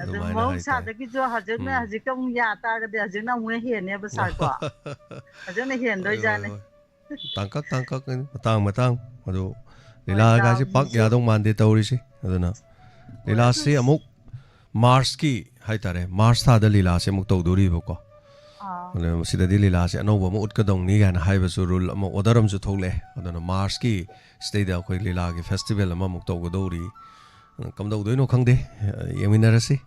ꯑꯗꯨ ꯑꯗꯨꯃꯥꯏꯅ ꯍꯥꯏꯇꯥꯔꯦ꯫ ꯃꯍꯧꯁꯥꯗꯒꯤꯁꯨ ꯍꯧꯖꯤꯛꯅ, ꯎꯝ꯫ ꯍꯧꯖꯤꯛꯇ ꯑꯃꯨꯛ ꯌꯥ ꯇꯥꯔꯒꯗꯤ ꯍꯧꯖꯤꯛꯅ ꯑꯃꯨꯛ ꯍꯦꯟꯅꯦꯕ, ꯁꯥꯔꯀꯣ꯫ ꯍꯧꯖꯤꯛꯅ ꯍꯣꯏ, ꯍꯣꯏ, ꯍꯦꯟꯗꯣꯏꯖꯥꯠꯅꯤ꯫ ꯍꯣꯏ꯫ ꯇꯥꯡꯀꯛ ꯇꯥꯡꯀꯛ, ꯃꯇꯥꯡ ꯃꯇꯥꯡ꯫ ꯑꯗꯨ ꯍꯣꯏ, ꯂꯤꯂꯥꯒꯥꯏꯁꯦ ꯄꯥꯛ ꯗꯥꯎꯁꯤꯁꯨ꯫ ꯌꯥꯗꯧ ꯃꯥꯟꯗꯦ ꯇꯧꯔꯤꯁꯦ꯫ ꯑꯗꯨꯅ ꯍꯣꯏ, ꯂꯤꯂꯥꯁꯤ ꯑꯗꯨ ꯑꯃꯨꯛ ꯃꯥꯔꯁꯀꯤ ꯍꯥꯏꯇꯥꯔꯦ, ꯃꯥꯔꯁ ꯊꯥꯗ ꯂꯤꯂꯥꯁꯦ ꯑꯃꯨꯛ ꯇꯧꯗꯣꯔꯤꯕꯀꯣ꯫ ꯑꯥ꯫ ꯑꯗꯨꯅ ꯃꯁꯤꯗꯗꯤ ꯂꯤꯂꯥꯁꯦ ꯑꯅꯧꯕ ꯑꯃ ꯎꯠꯀꯗꯧꯅꯤ ꯀꯥꯏꯅ ꯍꯥꯏꯕꯁꯨ ꯔꯨꯜ ꯑꯃ, ꯑꯣꯔꯗꯔ ꯑꯃꯁꯨ ꯊꯣꯛꯂꯛꯑꯦ꯫ ꯑꯗꯨꯅ ꯃꯥꯔꯁꯀꯤ ꯁꯤꯗꯩꯗ ꯑꯩꯈꯣꯏ ꯂꯤꯂꯥꯒꯤ ꯐꯦꯁꯇꯤꯚꯦꯜ ꯑꯃꯃꯨꯛ ꯇꯧꯒꯗꯧꯔꯤ꯫ ꯑꯗꯨꯅ ꯀꯝꯗꯧꯗꯣꯏꯅꯣ ꯈꯪꯗꯦ, ꯌꯦꯡꯃꯤꯟꯅꯔꯁꯤ꯫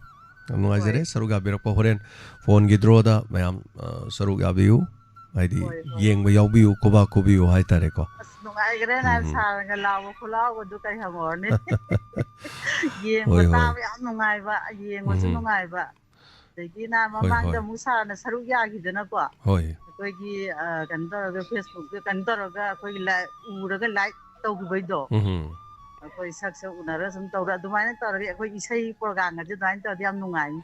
ꯌꯥꯝ ꯅꯨꯡꯉꯥꯏꯖꯔꯦ ꯍꯣꯏ꯫ ꯁꯔꯨꯛ ꯌꯥꯕꯤꯔꯛꯄ꯫ ꯍꯣꯔꯦꯟ ꯐꯣꯟꯒꯤ ꯗ꯭ꯔꯣꯗ ꯃꯌꯥꯝ, ꯑ, ꯁꯔꯨꯛ ꯌꯥꯕꯤꯌꯨ꯫ ꯍꯥꯏꯗꯤ ꯍꯣꯏ, ꯍꯣꯏ꯫ ꯌꯦꯡꯕ ꯌꯥꯎꯕꯤꯌꯨ, ꯈꯨꯕꯥꯛ ꯈꯨꯕꯤꯌꯨ ꯍꯥꯏꯇꯥꯔꯦꯀꯣ꯫ ꯑꯁ, ꯅꯨꯡꯉꯥꯏꯈ꯭ꯔꯦ ꯅꯍꯥꯟ ꯎꯝ꯫ ꯁꯥꯔꯒ ꯂꯥꯎꯕ ꯈꯨꯂꯥꯎꯕꯗꯨ ꯀꯩ ꯍꯪꯉꯨꯔꯅꯤ꯫ ꯌꯦꯡꯕ ꯍꯣꯏ, ꯍꯣꯏ꯫ ꯇꯥꯕ ꯌꯥꯝ ꯅꯨꯡꯉꯥꯏꯕ, ꯌꯦꯡꯕꯁꯨ ꯎꯝ꯫ ꯅꯨꯡꯉꯥꯏꯕ꯫ ꯑꯗꯒꯤ ꯅꯍꯥꯟ ꯍꯣꯏ, ꯃꯃꯥꯡꯗ ꯍꯣꯏ꯫ ꯑꯃꯨꯛ ꯁꯥꯔꯅ ꯁꯔꯨꯛ ꯌꯥꯈꯤꯗꯅꯀꯣ꯫ ꯍꯣꯏ꯫ ꯑꯩꯈꯣꯏꯒꯤ, ꯑ, ꯀꯩꯅꯣ ꯇꯧꯔꯒ, Facebook-ꯇ ꯀꯩꯅꯣ ꯇꯧꯔꯒ ꯑꯩꯈꯣꯏꯒꯤ ꯂꯥꯏ ꯎꯔꯒ like ꯇꯧꯈꯤꯕꯩꯗꯣ꯫ ꯎꯝ꯫ ꯑꯩꯈꯣꯏ ꯁꯛꯁꯦ ꯎꯅꯔ ꯁꯨꯝ ꯇꯧꯔ ꯑꯗꯨꯃꯥꯏꯅ ꯇꯧꯔꯒ ꯑꯩꯈꯣꯏ ꯏꯁꯩ program-ꯒꯁꯦ ꯑꯗꯨꯃꯥꯏꯅ ꯇꯧꯔꯗꯤ ꯌꯥꯝ ꯅꯨꯡꯉꯥꯏꯅꯤ꯫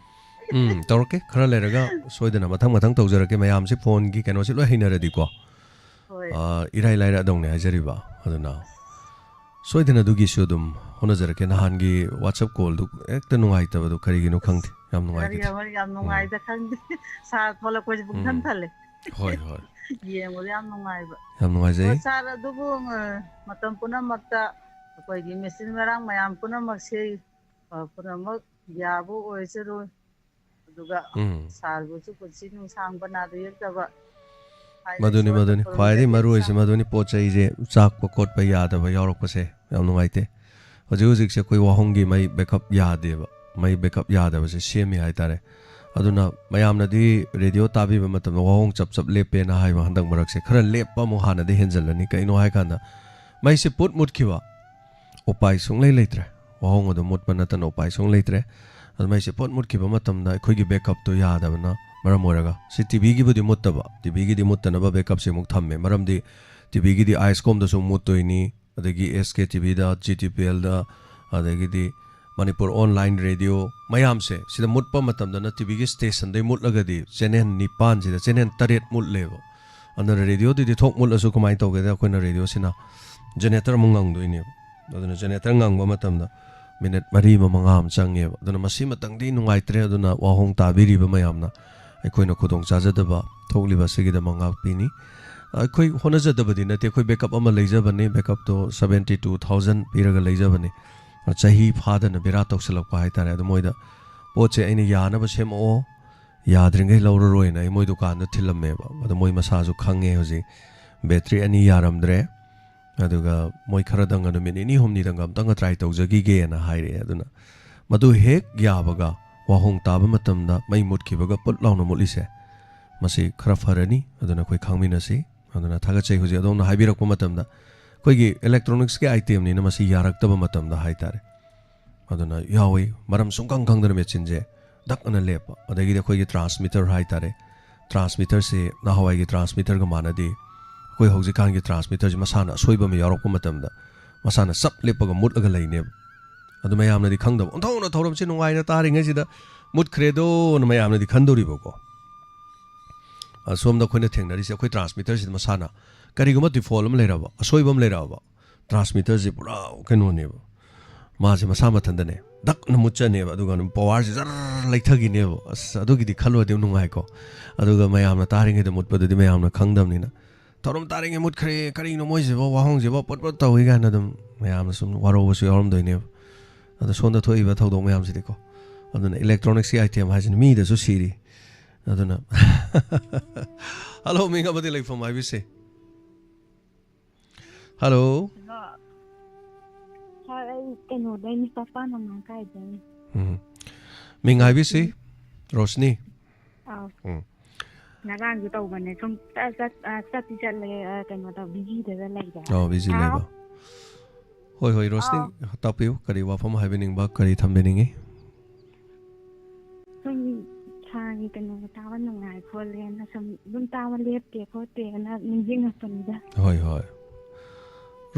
ꯎꯝ, ꯇꯧꯔꯛꯀꯦ꯫ ꯈꯔ ꯂꯩꯔꯒ ꯁꯣꯏꯗꯅ ꯃꯊꯪ ꯃꯊꯪ ꯇꯧꯖꯔꯛꯀꯦ꯫ ꯃꯌꯥꯝꯁꯦ phone-ꯒꯤ ꯀꯩꯅꯣꯁꯦ ꯂꯣꯏ ꯍꯩꯅꯔꯗꯤꯀꯣ꯫ ꯍꯣꯏ꯫ ꯑ, ꯏꯔꯥꯏ ꯂꯥꯏꯔ ꯑꯗꯧꯅꯦ ꯍꯥꯏꯖꯔꯤꯕ꯫ ꯑꯗꯨꯅ ꯁꯣꯏꯗꯅ ꯑꯗꯨꯒꯤꯁꯨ ꯑꯗꯨꯝ ꯍꯣꯠꯅꯖꯔꯛꯀꯦ꯫ ꯅꯍꯥꯟꯒꯤ WhatsApp call-ꯗꯨ ꯍꯦꯛꯇ ꯅꯨꯡꯉꯥꯏꯇꯕꯗꯣ ꯀꯔꯤꯒꯤꯅꯣ ꯈꯪꯗꯦ꯫ ꯌꯥꯝ ꯀꯔꯤ ꯅꯨꯡꯉꯥꯏꯈꯤꯗ꯭ꯔꯦ꯫ ꯑꯃ ꯌꯥꯝ ꯎꯝ꯫ ꯅꯨꯡꯉꯥꯏꯗ ꯈꯪꯗꯦ꯫ ꯁꯥꯔ ꯊꯣꯛꯂꯛꯄꯁꯦ ꯄꯨꯡꯊꯟ ꯎꯝ꯫ ꯊꯜꯂꯦ꯫ ꯍꯣꯏ, ꯍꯣꯏ꯫ ꯌꯦꯡꯕꯗ ꯌꯥꯝ ꯅꯨꯡꯉꯥꯏꯕ꯫ ꯌꯥꯝ ꯍꯣꯏ, ꯅꯨꯡꯉꯥꯏꯖꯩ꯫ ꯁꯥꯔ, ꯑꯗꯨꯕꯨ, ꯑ, ꯃꯇꯝ ꯄꯨꯝꯅꯃꯛꯇ ꯑꯩꯈꯣꯏꯒꯤ ꯃꯦꯆꯤꯟ ꯃꯔꯥꯡ ꯃꯌꯥꯝ ꯄꯨꯝꯅꯃꯛꯁꯦ, ꯑ, ꯄꯨꯝꯅꯃꯛ ꯌꯥꯕ ꯑꯣꯏꯖꯔꯣꯏ꯫ ꯑꯗꯨꯒ ꯎꯝ꯫ ꯁꯥꯔꯕꯨꯁꯨ ꯄꯨꯟꯁꯤ ꯅꯨꯡꯁꯥꯡꯕ ꯅꯥꯗ ꯌꯦꯛꯇꯕ ꯍꯥꯏꯅ ꯃꯗꯨꯅꯤ, ꯏꯁꯣꯔꯗ ꯃꯗꯨꯅꯤ꯫ ꯈ꯭ꯋꯥꯏꯗꯒꯤ ꯈꯨꯔꯨꯝꯖꯔꯤ ꯃꯔꯨ ꯑꯣꯏꯁꯦ ꯏꯆꯥ꯫ ꯃꯗꯨꯅꯤ, ꯄꯣꯠ ꯆꯩꯁꯦ ꯆꯥꯛꯄ ꯈꯣꯠꯄ ꯌꯥꯗꯕ ꯌꯥꯎꯔꯛꯄꯁꯦ ꯌꯥꯝ ꯅꯨꯡꯉꯥꯏꯇꯦ꯫ ꯍꯧꯖꯤꯛ ꯍꯧꯖꯤꯛꯁꯦ ꯑꯩꯈꯣꯏ ꯋꯥꯍꯣꯡꯒꯤ ꯃꯩ backup ꯌꯥꯗꯦꯕ꯫ ꯃꯩ backup ꯌꯥꯗꯕꯁꯦ ꯁꯦꯝꯃꯤ ꯍꯥꯏꯇꯥꯔꯦ꯫ ꯑꯗꯨꯅ ꯃꯌꯥꯝꯅꯗꯤ radio ꯇꯥꯕꯤꯕ ꯃꯇꯝꯗ ꯋꯥꯍꯣꯡ ꯆꯞ ꯆꯞ ꯂꯦꯞꯄꯦꯅ ꯍꯥꯏꯕ ꯍꯟꯗꯛ ꯃꯔꯛꯁꯦ꯫ ꯈꯔ ꯂꯦꯞꯄ ꯑꯃꯨꯛ ꯍꯥꯟꯅꯗꯤ ꯍꯦꯟꯖꯜꯂꯅꯤ꯫ ꯀꯩꯅꯣ ꯍꯥꯏꯀꯥꯟꯗ ꯃꯩꯁꯦ ꯄꯨꯠ ꯃꯨꯠꯈꯤꯕ, ꯎꯄꯥꯏ ꯁꯨꯡꯂꯩ ꯂꯩꯇ꯭ꯔꯦ꯫ ꯋꯥꯍꯣꯡ ꯑꯗꯨꯝ ꯃꯨꯠꯄ ꯅꯠꯇꯅ ꯎꯄꯥꯏ ꯁꯨꯡꯂꯩ ꯂꯩꯇ꯭ꯔꯦ꯫ ꯑꯗꯨ ꯃꯩꯁꯦ ꯄꯨꯠ ꯃꯨꯠꯈꯤꯕ ꯃꯇꯝꯗ ꯑꯩꯈꯣꯏꯒꯤ backup-ꯇꯣ ꯌꯥꯗꯕꯅ ꯃꯔꯝ ꯑꯣꯏꯔꯒ, ꯁꯤ TV-ꯒꯤꯕꯨꯗꯤ ꯃꯨꯠꯇꯕ, TV-ꯒꯤꯗꯤ ꯃꯨꯠꯇꯅꯕ backup-ꯁꯦ ꯑꯃꯨꯛ ꯊꯝꯃꯦ꯫ ꯃꯔꯝꯗꯤ TV-ꯒꯤꯗꯤ ISCOM-ꯗꯁꯨ ꯃꯨꯠꯇꯣꯏꯅꯤ, ꯑꯗꯒꯤ SKTV-ꯗ, GTPL-ꯗ, ꯑꯗꯒꯤꯗꯤ ꯃꯅꯤꯄꯨꯔ online radio ꯃꯌꯥꯝꯁꯦ ꯁꯤꯗ ꯃꯨꯠꯄ ꯃꯇꯝꯗꯅ TV-ꯒꯤ station-ꯗꯩ ꯃꯨꯠꯂꯒꯗꯤ channel ꯅꯤꯄꯥꯟꯁꯤꯗ channel ꯇꯔꯦꯠ ꯃꯨꯠꯂꯦꯕ꯫ ꯑꯗꯨꯅ radio-ꯗꯨꯗꯤ ꯊꯣꯛ ꯃꯨꯠꯂꯁꯨ ꯀꯃꯥꯏꯅ ꯇꯧꯒꯦꯗ, ꯑꯩꯈꯣꯏꯅ radio-ꯁꯤꯅ generator ꯑꯃꯨꯛ ꯉꯪꯗꯣꯏꯅꯦꯕ꯫ ꯑꯗꯨꯅ generator ꯉꯪꯕ ꯃꯇꯝꯗ minute ꯃꯔꯤ ꯑꯃ ꯃꯉꯥ ꯑꯃ ꯆꯪꯉꯦꯕ꯫ ꯑꯗꯨꯅ ꯃꯁꯤꯃꯇꯪꯗꯤ ꯅꯨꯡꯉꯥꯏꯇ꯭ꯔꯦ꯫ ꯑꯗꯨꯅ ꯋꯥꯍꯣꯡ ꯇꯥꯕꯤꯔꯤꯕ ꯃꯌꯥꯝꯅ ꯑꯩꯈꯣꯏꯅ ꯈꯨꯗꯣꯡ ꯆꯥꯖꯗꯕ ꯊꯣꯛꯂꯤꯕ ꯑꯁꯤꯒꯤꯗꯃꯛ ꯉꯥꯛꯄꯤꯅꯤ꯫ ꯑꯩꯈꯣꯏ ꯍꯣꯠꯅꯖꯗꯕꯗꯤ ꯅꯠꯇꯦ, ꯑꯩꯈꯣꯏ backup ꯑꯃ ꯂꯩꯖꯕꯅꯤ, backup-ꯇꯣ seventy two thousand ꯄꯤꯔꯒ ꯂꯩꯖꯕꯅꯤ꯫ ꯆꯍꯤ ꯐꯥꯗꯅ ꯕꯦꯔꯥ ꯇꯧꯁꯜꯂꯛꯄ ꯍꯥꯏꯇꯥꯔꯦ꯫ ꯑꯗꯨ ꯃꯣꯏꯗ ꯄꯣꯠꯁꯦ ꯑꯩꯅ ꯌꯥꯅꯕ ꯁꯦꯝꯃꯛꯑꯣ, ꯌꯥꯗ꯭ꯔꯤꯉꯩ ꯂꯧꯔꯔꯣꯏꯅ ꯑꯩ ꯃꯣꯏ ꯗꯨꯀꯥꯟꯗ ꯊꯤꯜꯂꯝꯃꯦꯕ꯫ ꯑꯗꯣ ꯃꯣꯏ ꯃꯁꯥꯁꯨ ꯈꯪꯉꯦ ꯍꯧꯖꯤꯛ battery ꯑꯅꯤ ꯌꯥꯔꯝꯗ꯭ꯔꯦ꯫ ꯑꯗꯨꯒ ꯃꯣꯏ ꯈꯔꯗꯪꯒ ꯅꯨꯃꯤꯠ ꯅꯤꯅꯤ ꯍꯨꯝꯅꯤꯗꯪꯒ ꯑꯝꯇꯪꯒ try ꯇꯧꯖꯈꯤꯒꯦꯅ ꯍꯥꯏꯔꯛꯑꯦ꯫ ꯑꯗꯨꯅ ꯃꯗꯨ ꯍꯦꯛ ꯌꯥꯕꯒ ꯋꯥꯍꯣꯡ ꯇꯥꯕ ꯃꯇꯝꯗ ꯃꯩ ꯃꯨꯠꯈꯤꯕꯒ ꯄꯨꯠ ꯂꯥꯎꯅ ꯃꯨꯠꯂꯤꯁꯦ, ꯃꯁꯤ ꯈꯔ ꯐꯔꯅꯤ꯫ ꯑꯗꯨꯅ ꯑꯩꯈꯣꯏ ꯈꯪꯃꯤꯟꯅꯁꯤ꯫ ꯑꯗꯨꯅ ꯊꯥꯒꯠꯆꯩ꯫ ꯍꯧꯖꯤꯛ ꯑꯗꯣꯝꯅ ꯍꯥꯏꯕꯤꯔꯛꯄ ꯃꯇꯝꯗ, ꯑꯩꯈꯣꯏꯒꯤ electronics ꯀꯤ item ꯅꯤꯅ ꯃꯁꯤ ꯌꯥꯔꯛꯇꯕ ꯃꯇꯝꯗ ꯍꯥꯏꯇꯥꯔꯦ꯫ ꯑꯗꯨꯅ ꯌꯥꯎꯏ, ꯃꯔꯝ ꯁꯨꯡꯈꯪ ꯈꯪꯗꯅ ꯃꯦꯆꯤꯟꯁꯦ ꯗꯛ ꯑꯅ ꯂꯦꯞꯄ꯫ ꯑꯗꯒꯤꯗꯤ ꯑꯩꯈꯣꯏꯒꯤ transmitter ꯍꯥꯏꯇꯥꯔꯦ, transmitter ꯁꯦ ꯅꯍꯥꯟꯋꯥꯏꯒꯤ transmitter ꯒ ꯃꯥꯟꯅꯗꯦ꯫ ꯑꯩꯈꯣꯏ ꯍꯧꯖꯤꯛꯀꯥꯟꯒꯤ transmitter ꯁꯦ ꯃꯁꯥꯅ ꯑꯁꯣꯏꯕ ꯑꯃ ꯌꯥꯎꯔꯛꯄ ꯃꯇꯝꯗ ꯃꯁꯥꯅ ꯆꯞ ꯂꯦꯞꯄꯒ ꯃꯨꯠꯂꯒ ꯂꯩꯅꯦꯕ꯫ ꯑꯗꯨ ꯃꯌꯥꯝꯅꯗꯤ ꯈꯪꯗꯕ, ꯑꯣꯟꯊꯣꯛꯅ ꯊꯧꯔꯝꯁꯤ ꯅꯨꯡꯉꯥꯏꯅ ꯇꯥꯔꯤꯉꯩꯁꯤꯗ ꯃꯨꯠꯈ꯭ꯔꯦꯗꯣꯅ ꯃꯌꯥꯝꯅꯗꯤ ꯈꯟꯗꯣꯔꯤꯕꯀꯣ꯫ ꯑꯁꯣꯝꯗ ꯑꯩꯈꯣꯏꯅ ꯊꯦꯡꯅꯔꯤꯁꯦ, ꯑꯩꯈꯣꯏ transmitter ꯁꯤꯗ ꯃꯁꯥꯅ ꯀꯔꯤꯒꯨꯝꯕ default ꯑꯃ ꯂꯩꯔꯕ, ꯑꯁꯣꯏꯕ ꯑꯃ ꯂꯩꯔꯛꯑꯕ, transmitter ꯁꯦ ꯄꯨꯔꯥ ꯀꯩꯅꯣꯅꯦꯕ, ꯃꯥꯁꯦ ꯃꯁꯥ ꯃꯊꯟꯇꯅꯦ ꯗꯛꯅ ꯃꯨꯠꯆꯅꯦꯕ, ꯑꯗꯨꯒ ꯑꯗꯨꯝ power ꯁꯦ ꯖꯔ ꯂꯩꯊꯈꯤꯅꯦꯕ꯫ ꯑꯁ, ꯑꯗꯨꯒꯤꯗꯤ ꯈꯜꯂꯨꯔꯗꯤ ꯌꯥꯝ ꯅꯨꯡꯉꯥꯏꯀꯣ꯫ ꯑꯗꯨꯒ ꯃꯌꯥꯝꯅ ꯇꯥꯔꯤꯉꯩꯗ ꯃꯨꯠꯄꯗꯨꯗꯤ ꯃꯌꯥꯝꯅ ꯈꯪꯗꯕꯅꯤꯅ, "ꯊꯧꯔꯝ ꯇꯥꯔꯤꯉꯩ ꯃꯨꯠꯈ꯭ꯔꯦ, ꯀꯔꯤꯅꯣ ꯃꯣꯏꯁꯤꯕꯣ, ꯋꯥꯍꯣꯡꯁꯤꯕꯣ ꯄꯣꯠ ꯄꯣꯠ ꯇꯧꯏ" ꯀꯥꯏꯅ ꯑꯗꯨꯝ ꯃꯌꯥꯝꯅ ꯁꯨꯝ ꯋꯥꯔꯧꯕꯁꯨ ꯌꯥꯎꯔꯝꯗꯣꯏꯅꯦꯕ꯫ ꯑꯗꯣ ꯁꯣꯝꯗ ꯊꯣꯛꯏꯕ ꯊꯧꯗꯣꯛ ꯃꯌꯥꯝꯁꯤꯗꯤꯀꯣ꯫ ꯑꯗꯨꯅ electronics ꯀꯤ item ꯍꯥꯏꯁꯤꯅ ꯃꯤꯗꯁꯨ ꯁꯤꯔꯤ꯫ ꯑꯗꯨꯅ hello, ꯃꯤꯡ ꯑꯃꯗꯤ ꯂꯩꯐꯝ ꯍꯥꯏꯕꯤꯁꯦ꯫ Hello꯫ ꯍꯜꯂꯣ꯫ ꯁꯥꯔ, ꯑꯩ ꯀꯩꯅꯣꯗꯩꯅꯤ, ꯄꯥꯄꯥ ꯅꯣꯡꯃꯥꯡ ꯀꯥꯏꯗꯩꯅꯤ꯫ ꯎꯝ꯫ ꯃꯤꯡ ꯍꯥꯏꯕꯤꯁꯤ, ꯔꯣꯁꯅꯤ꯫ ꯑꯥꯎ꯫ ꯎꯝ꯫ ꯉꯔꯥꯡꯁꯨ ꯇꯧꯕꯅꯦ, ꯁꯨꯝ ꯆꯠ-, ꯆꯠ-, ꯑ, ꯆꯠꯇꯤ ꯆꯠꯂꯦ, ꯑ, ꯀꯩꯅꯣ ꯇꯧ, busy ꯗꯒ ꯂꯩꯔꯦ꯫ ꯑꯥꯎ, busy ꯑꯥꯎ꯫ ꯂꯩꯕ꯫ ꯍꯣꯏ, ꯍꯣꯏ, ꯔꯣꯁꯅꯤ, ꯑꯥꯎ꯫ ꯇꯥꯛꯄꯤꯌꯨ, ꯀꯔꯤ ꯋꯥꯐꯝ ꯍꯥꯏꯕꯤꯅꯤꯡꯕ, ꯀꯔꯤ ꯊꯝꯕꯤꯅꯤꯡꯉꯤ? ꯁꯨꯝ ꯁꯥꯔꯒꯤ ꯀꯩꯅꯣꯒ ꯇꯥꯕ ꯅꯨꯡꯉꯥꯏ ꯈꯣꯠꯂꯦꯅ ꯁꯨꯝ ꯑꯗꯨꯝ ꯇꯥꯕ ꯂꯦꯞꯇꯦ ꯈꯣꯠꯇꯦꯅ ꯅꯤꯡꯁꯤꯡꯉꯛꯄꯅꯤꯗ꯫ ꯍꯣꯏ, ꯍꯣꯏ꯫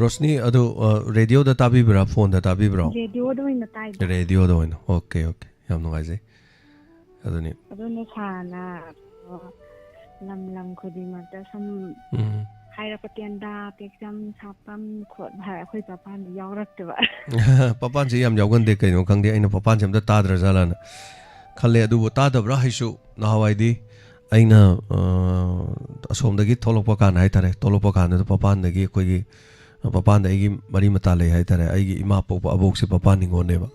ꯔꯣꯁꯅꯤ, ꯑꯗꯨ, ꯑ, ꯔꯦꯗꯤꯑꯣꯗ ꯇꯥꯕꯤꯕ꯭ꯔꯥ, ꯐꯣꯟꯗ ꯇꯥꯕꯤꯕ꯭ꯔꯣ? ꯔꯦꯗꯤꯑꯣꯗ ꯑꯣꯏꯅ ꯇꯥꯏꯗ꯫ ꯔꯦꯗꯤꯑꯣꯗ ꯑꯣꯏꯅ꯫ Okay, okay. ꯌꯥꯝ ꯅꯨꯡꯉꯥꯏꯖꯩ꯫ ꯑꯗꯨꯅꯤ꯫ ꯑꯗꯨꯅ ꯁꯥꯔꯅ, ꯑ, ꯂꯝ ꯂꯝ ꯈꯨꯗꯤꯡꯃꯛꯇ ꯁꯨꯝ ꯎꯝ꯫ ꯍꯥꯏꯔꯛꯄ ꯇꯦꯟꯗꯥ, ꯇꯦꯛꯆꯝ, ꯁꯥꯄꯝ, ꯈꯣꯠ ꯍꯥꯏ, ꯑꯩꯈꯣꯏ ꯄꯥꯄꯥꯟꯗꯤ ꯌꯥꯎꯔꯛꯇꯕ꯫ ꯄꯥꯄꯥꯟꯁꯦ ꯌꯥꯝ ꯌꯥꯎꯒꯟꯗꯦ, ꯀꯩꯅꯣ ꯈꯪꯗꯦ, ꯑꯩꯅ ꯄꯥꯄꯥꯟꯁꯦ ꯑꯝꯇ ꯇꯥꯗ꯭ꯔꯖꯥꯠꯂꯥꯅ ꯈꯜꯂꯦ꯫ ꯑꯗꯨꯕꯨ ꯇꯥꯗꯕ꯭ꯔꯥ ꯍꯥꯏꯁꯨ, ꯅꯍꯥꯟꯋꯥꯏꯗꯤ ꯑꯩꯅ, ꯑ, ꯑꯁꯣꯝꯗꯒꯤ ꯊꯣꯛꯂꯛꯄ ꯀꯥꯟꯗ ꯍꯥꯏꯇꯥꯔꯦ, ꯊꯣꯛꯂꯛꯄ ꯀꯥꯟꯗꯨꯗ ꯄꯥꯄꯥꯟꯗꯒꯤ ꯑꯩꯈꯣꯏꯒꯤ, ꯄꯥꯄꯥꯟꯗ ꯑꯩꯒꯤ ꯃꯔꯤ ꯃꯇꯥ ꯂꯩ ꯍꯥꯏꯇꯥꯔꯦ꯫ ꯑꯩꯒꯤ ꯏꯃꯥ ꯄꯣꯛꯄ ꯑꯕꯣꯛꯁꯦ ꯄꯥꯄꯥꯟ ꯅꯤꯉꯣꯜꯅꯦꯕ꯫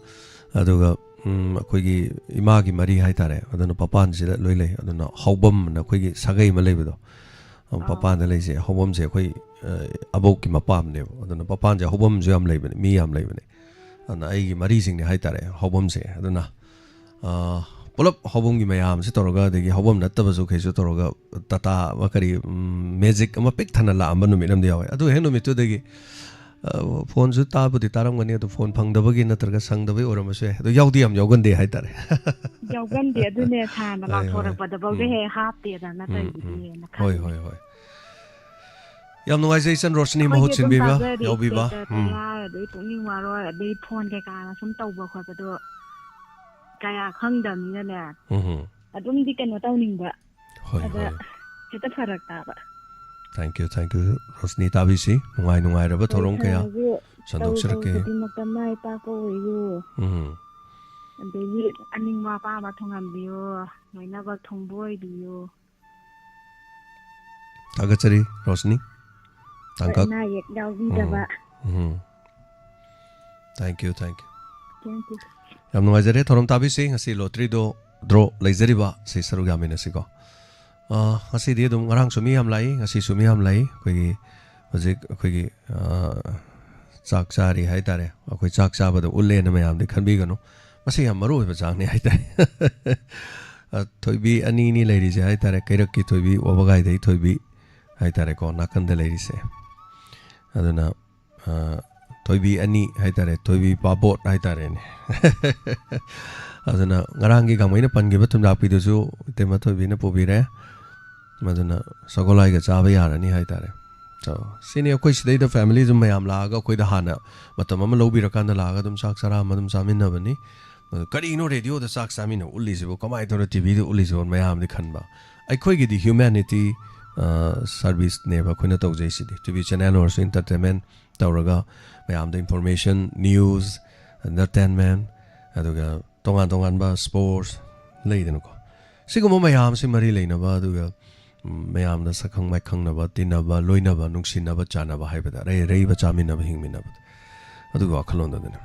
ꯑꯗꯨꯒ, ꯎꯝ, ꯑꯩꯈꯣꯏꯒꯤ ꯏꯃꯥꯒꯤ ꯃꯔꯤ ꯍꯥꯏꯇꯥꯔꯦ, ꯑꯗꯨꯅ ꯄꯥꯄꯥꯟꯁꯤꯗ ꯂꯣꯏ ꯂꯩ꯫ ꯑꯗꯨꯅ ꯍꯧꯕꯝꯅ ꯑꯩꯈꯣꯏꯒꯤ ꯁꯥꯒꯩ ꯑꯃ ꯂꯩꯕꯗꯣ, ꯑꯥ꯫ ꯄꯥꯄꯥꯟꯗ ꯂꯩꯁꯦ, ꯍꯧꯕꯝꯁꯦ ꯑꯩꯈꯣꯏ, ꯑ, ꯑꯕꯣꯛꯀꯤ ꯃꯄꯥꯝꯅꯦꯕ꯫ ꯑꯗꯨꯅ ꯄꯥꯄꯥꯟꯁꯦ ꯍꯧꯕꯝꯁꯨ ꯌꯥꯝ ꯂꯩꯕꯅꯦ, ꯃꯤ ꯌꯥꯝ ꯂꯩꯕꯅꯦ꯫ ꯑꯗꯨꯅ ꯑꯩꯒꯤ ꯃꯔꯤꯁꯤꯡꯅꯦ ꯍꯥꯏꯇꯥꯔꯦ ꯍꯧꯕꯝꯁꯦ꯫ ꯑꯗꯨꯅ, ꯑ, ꯄꯨꯂꯞ ꯍꯧꯕꯝꯒꯤ ꯃꯌꯥꯝꯁꯤ ꯇꯧꯔꯒ, ꯑꯗꯒꯤ ꯍꯧꯕꯝ ꯅꯠꯇꯕꯁꯨ ꯀꯩꯁꯨ ꯇꯧꯔꯒ, ꯇꯥꯇꯥ ꯑꯃ ꯀꯔꯤ, ꯎꯝ, ꯃꯦꯖꯤꯛ ꯑꯃ ꯄꯤꯛ ꯊꯟꯅ ꯂꯥꯛꯑꯝꯕ ꯅꯨꯃꯤꯠ ꯑꯃꯗꯤ ꯌꯥꯎꯋꯦ꯫ ꯑꯗꯨ ꯍꯦꯛ ꯅꯨꯃꯤꯠꯇꯨꯗꯒꯤ, ꯑ, ꯐꯣꯟꯁꯨ ꯇꯥꯕꯨꯗꯤ ꯇꯥꯔꯝꯒꯅꯤ, ꯑꯗꯨ ꯐꯣꯟ ꯐꯪꯗꯕꯒꯤ ꯅꯠꯇ꯭ꯔꯒ ꯁꯪꯗꯕꯒꯤ ꯑꯣꯏꯔꯝꯕꯁꯨ ꯌꯥꯏ꯫ ꯑꯗꯨ ꯌꯥꯎꯗꯤ ꯌꯥꯝ ꯌꯥꯎꯒꯟꯗꯦ ꯍꯥꯏꯇꯥꯔꯦ꯫ ꯌꯥꯎꯒꯟꯗꯦ, ꯑꯗꯨꯅꯦ ꯁꯥꯔꯅ ꯍꯣꯏ, ꯍꯣꯏ꯫ ꯂꯥꯎꯊꯣꯔꯛꯄꯗꯐꯥꯎꯗ ꯎꯝ꯫ ꯍꯦꯛ ꯍꯥꯞꯇꯦꯗꯅ ꯎꯝ, ꯎꯝ꯫ ꯇꯧꯔꯤꯗꯨꯗꯤꯅ ꯍꯣꯏ, ꯈꯜꯂꯦ꯫ ꯍꯣꯏ, ꯍꯣꯏ꯫ ꯌꯥꯝ ꯅꯨꯡꯉꯥꯏꯖꯩ, ꯏꯆꯟ ꯔꯣꯁꯅꯤ, ꯑꯩꯈꯣꯏꯗꯤ ꯃꯍꯨꯠ ꯑꯗꯨꯝ ꯁꯤꯟꯕꯤꯕ, ꯇꯥꯖꯔꯤ, ꯌꯥꯎꯕꯤꯕ꯫ ꯁꯦꯠꯇ ꯎꯝ꯫ ꯇꯌꯥꯔ, ꯑꯗꯩ ꯄꯨꯛꯅꯤꯡ ꯋꯥꯔꯣꯏ, ꯑꯗꯩ ꯐꯣꯟ ꯀꯩꯀꯥꯅ ꯁꯨꯝ ꯇꯧꯕ ꯈꯣꯠꯄꯗꯣ ꯀꯌꯥ ꯈꯪꯗꯕꯅꯤꯅꯅꯦ꯫ ꯎꯝ꯫ ꯑꯗꯨꯝꯗꯤ ꯀꯩꯅꯣ ꯇꯧꯅꯤꯡꯕ꯫ ꯍꯣꯏ, ꯑꯗ ꯍꯣꯏ꯫ ꯍꯦꯛꯇ ꯐꯔꯛ ꯇꯥꯕ꯫ Thank you, thank you, Roshni ꯇꯥꯕꯤꯁꯤ꯫ ꯅꯨꯡꯉꯥꯏ ꯅꯨꯡꯉꯥꯏꯔꯕ ꯍꯣꯏ, ꯊꯧꯔꯝ ꯀꯌꯥ ꯁꯥꯔꯁꯨ ꯁꯟꯗꯣꯛꯆꯔꯛꯀꯦ꯫ ꯇꯧ ꯇꯧ ꯈꯨꯗꯤꯡꯃꯛꯇ ꯃꯥꯏ ꯄꯥꯛꯄ ꯑꯣꯏꯌꯨ꯫ ꯎꯝ꯫ ꯑꯗꯒꯤ ꯑꯅꯤꯡꯕ ꯑꯄꯥꯝꯕ ꯊꯨꯡꯍꯟꯕꯤꯌꯨ, ꯂꯣꯏꯅꯃꯛ ꯊꯨꯡꯕ ꯑꯣꯏꯕꯤꯌꯨ꯫ ꯊꯥꯒꯠꯆꯔꯤ, ꯔꯣꯁꯅꯤ꯫ ꯍꯣꯏ, ꯇꯥꯡꯀꯛ꯫ ꯑꯅꯥ ꯑꯌꯦꯛ ꯌꯥꯎꯕꯤꯗꯕ꯫ ꯎꯝ, ꯎꯝ꯫ Thank you, thank you꯫ Thank you꯫ ꯌꯥꯝ ꯅꯨꯡꯉꯥꯏꯖꯔꯦ, ꯊꯧꯔꯝ ꯇꯥꯕꯤꯁꯤ꯫ ꯉꯁꯤ ꯂꯣꯇ꯭ꯔꯤꯗꯣ ꯗ꯭ꯔꯣ ꯂꯩꯖꯔꯤꯕ ꯁꯤ ꯁꯔꯨꯛ ꯌꯥꯃꯤꯟꯅꯁꯤꯀꯣ꯫ ꯑ, ꯉꯁꯤꯗꯤ ꯑꯗꯨꯝ, ꯉꯔꯥꯡꯁꯨ ꯃꯤ ꯌꯥꯝ ꯂꯥꯛꯏ, ꯉꯁꯤꯁꯨ ꯃꯤ ꯌꯥꯝ ꯂꯥꯛꯏ꯫ ꯑꯩꯈꯣꯏꯒꯤ ꯍꯧꯖꯤꯛ ꯑꯩꯈꯣꯏꯒꯤ, ꯑ, ꯆꯥꯛ ꯆꯥꯔꯤ ꯍꯥꯏꯇꯥꯔꯦ꯫ ꯑꯩꯈꯣꯏ ꯆꯥꯛ ꯆꯥꯕꯗ ꯎꯠꯂꯦꯅ ꯃꯌꯥꯝꯗꯤ ꯈꯟꯕꯤꯒꯅꯨ꯫ ꯃꯁꯤ ꯌꯥꯝ ꯃꯔꯨ ꯑꯣꯏꯕ ꯆꯥꯛꯅꯤ ꯍꯥꯏꯇꯥꯔꯦ꯫ ꯑ, ꯊꯣꯏꯕꯤ ꯑꯅꯤꯅꯤ ꯂꯩꯔꯤꯁꯦ ꯍꯥꯏꯇꯥꯔꯦ꯫ ꯀꯩꯔꯛꯀꯤ ꯊꯣꯏꯕꯤ, ꯋꯥꯕꯒꯥꯏꯗꯩ ꯊꯣꯏꯕꯤ ꯍꯥꯏꯇꯥꯔꯦꯀꯣ, ꯅꯥꯀꯟꯗ ꯂꯩꯔꯤꯁꯦ꯫ ꯑꯗꯨꯅ, ꯑ, ꯊꯣꯏꯕꯤ ꯑꯅꯤ ꯍꯥꯏꯇꯥꯔꯦ, ꯊꯣꯏꯕꯤ ꯄꯥꯕꯣꯠ ꯍꯥꯏꯇꯥꯔꯦꯅꯦ꯫ ꯑꯗꯨꯅ ꯉꯔꯥꯡꯒꯤ ꯒꯥꯡꯃꯩꯅ ꯄꯟꯈꯤꯕ ꯊꯨꯝꯖꯥꯛꯄꯤꯗꯨꯁꯨ ꯏꯇꯩꯃ ꯊꯣꯏꯕꯤꯅ ꯄꯨꯕꯤꯔꯦ꯫ ꯃꯗꯨꯅ ꯁꯒꯣꯜꯍꯋꯥꯏꯒ ꯆꯥꯕ ꯌꯥꯔꯅꯤ ꯍꯥꯏꯇꯥꯔꯦ꯫ So, ꯁꯤꯅꯤ ꯑꯩꯈꯣꯏ ꯁꯤꯗꯩꯗ family ꯁꯨꯝ ꯃꯌꯥꯝ ꯂꯥꯛꯑꯒ ꯑꯩꯈꯣꯏꯗ ꯍꯥꯟꯅ ꯃꯇꯝ ꯑꯃ ꯂꯧꯕꯤꯔꯀꯥꯟꯗ ꯂꯥꯛꯑꯒ ꯑꯗꯨꯝ ꯆꯥꯛ ꯆꯔꯥ ꯑꯃ ꯑꯗꯨꯝ ꯆꯥꯃꯤꯟꯅꯕꯅꯤ꯫ ꯑꯗꯨ ꯀꯔꯤꯅꯣ radioꯗ ꯆꯥꯛ ꯆꯥꯃꯤꯟꯅ ꯎꯠꯂꯤꯁꯤꯕꯨ, ꯀꯃꯥꯏꯅ ꯇꯧꯔ TVꯗ ꯎꯠꯂꯤꯁꯤꯕꯣ ꯃꯌꯥꯝꯗꯤ ꯈꯟꯕ꯫ ꯑꯩꯈꯣꯏꯒꯤꯗꯤ humanity, ꯑ, serviceꯅꯦꯕ ꯑꯩꯈꯣꯏꯅ ꯇꯧꯖꯩꯁꯤꯗꯤ꯫ TV channel ꯑꯣꯏꯔꯁꯨ entertainment ꯇꯧꯔꯒ ꯃꯌꯥꯝꯗ information, news, entertainment, ꯑꯗꯨꯒ ꯇꯣꯉꯥꯟ ꯇꯣꯉꯥꯟꯕ sports ꯂꯩꯗꯅꯀꯣ꯫ ꯁꯤꯒꯨꯝꯕ ꯃꯌꯥꯝꯁꯤ ꯃꯔꯤ ꯂꯩꯅꯕ, ꯑꯗꯨꯒ, ꯎꯝ, ꯃꯌꯥꯝꯅ ꯁꯛꯈꯪ ꯃꯥꯏꯈꯪꯅꯕ, ꯇꯤꯟꯅꯕ, ꯂꯣꯏꯅꯕ, ꯅꯨꯡꯁꯤꯅꯕ, ꯆꯥꯟꯅꯕ ꯍꯥꯏꯕꯗ ꯑꯔꯩ ꯑꯔꯩꯕ ꯆꯥꯃꯤꯟꯅꯕ, ꯍꯤꯡꯃꯤꯟꯅꯕꯗ ꯑꯗꯨꯒꯤ ꯋꯥꯈꯜꯂꯣꯟꯗꯨꯅꯤ꯫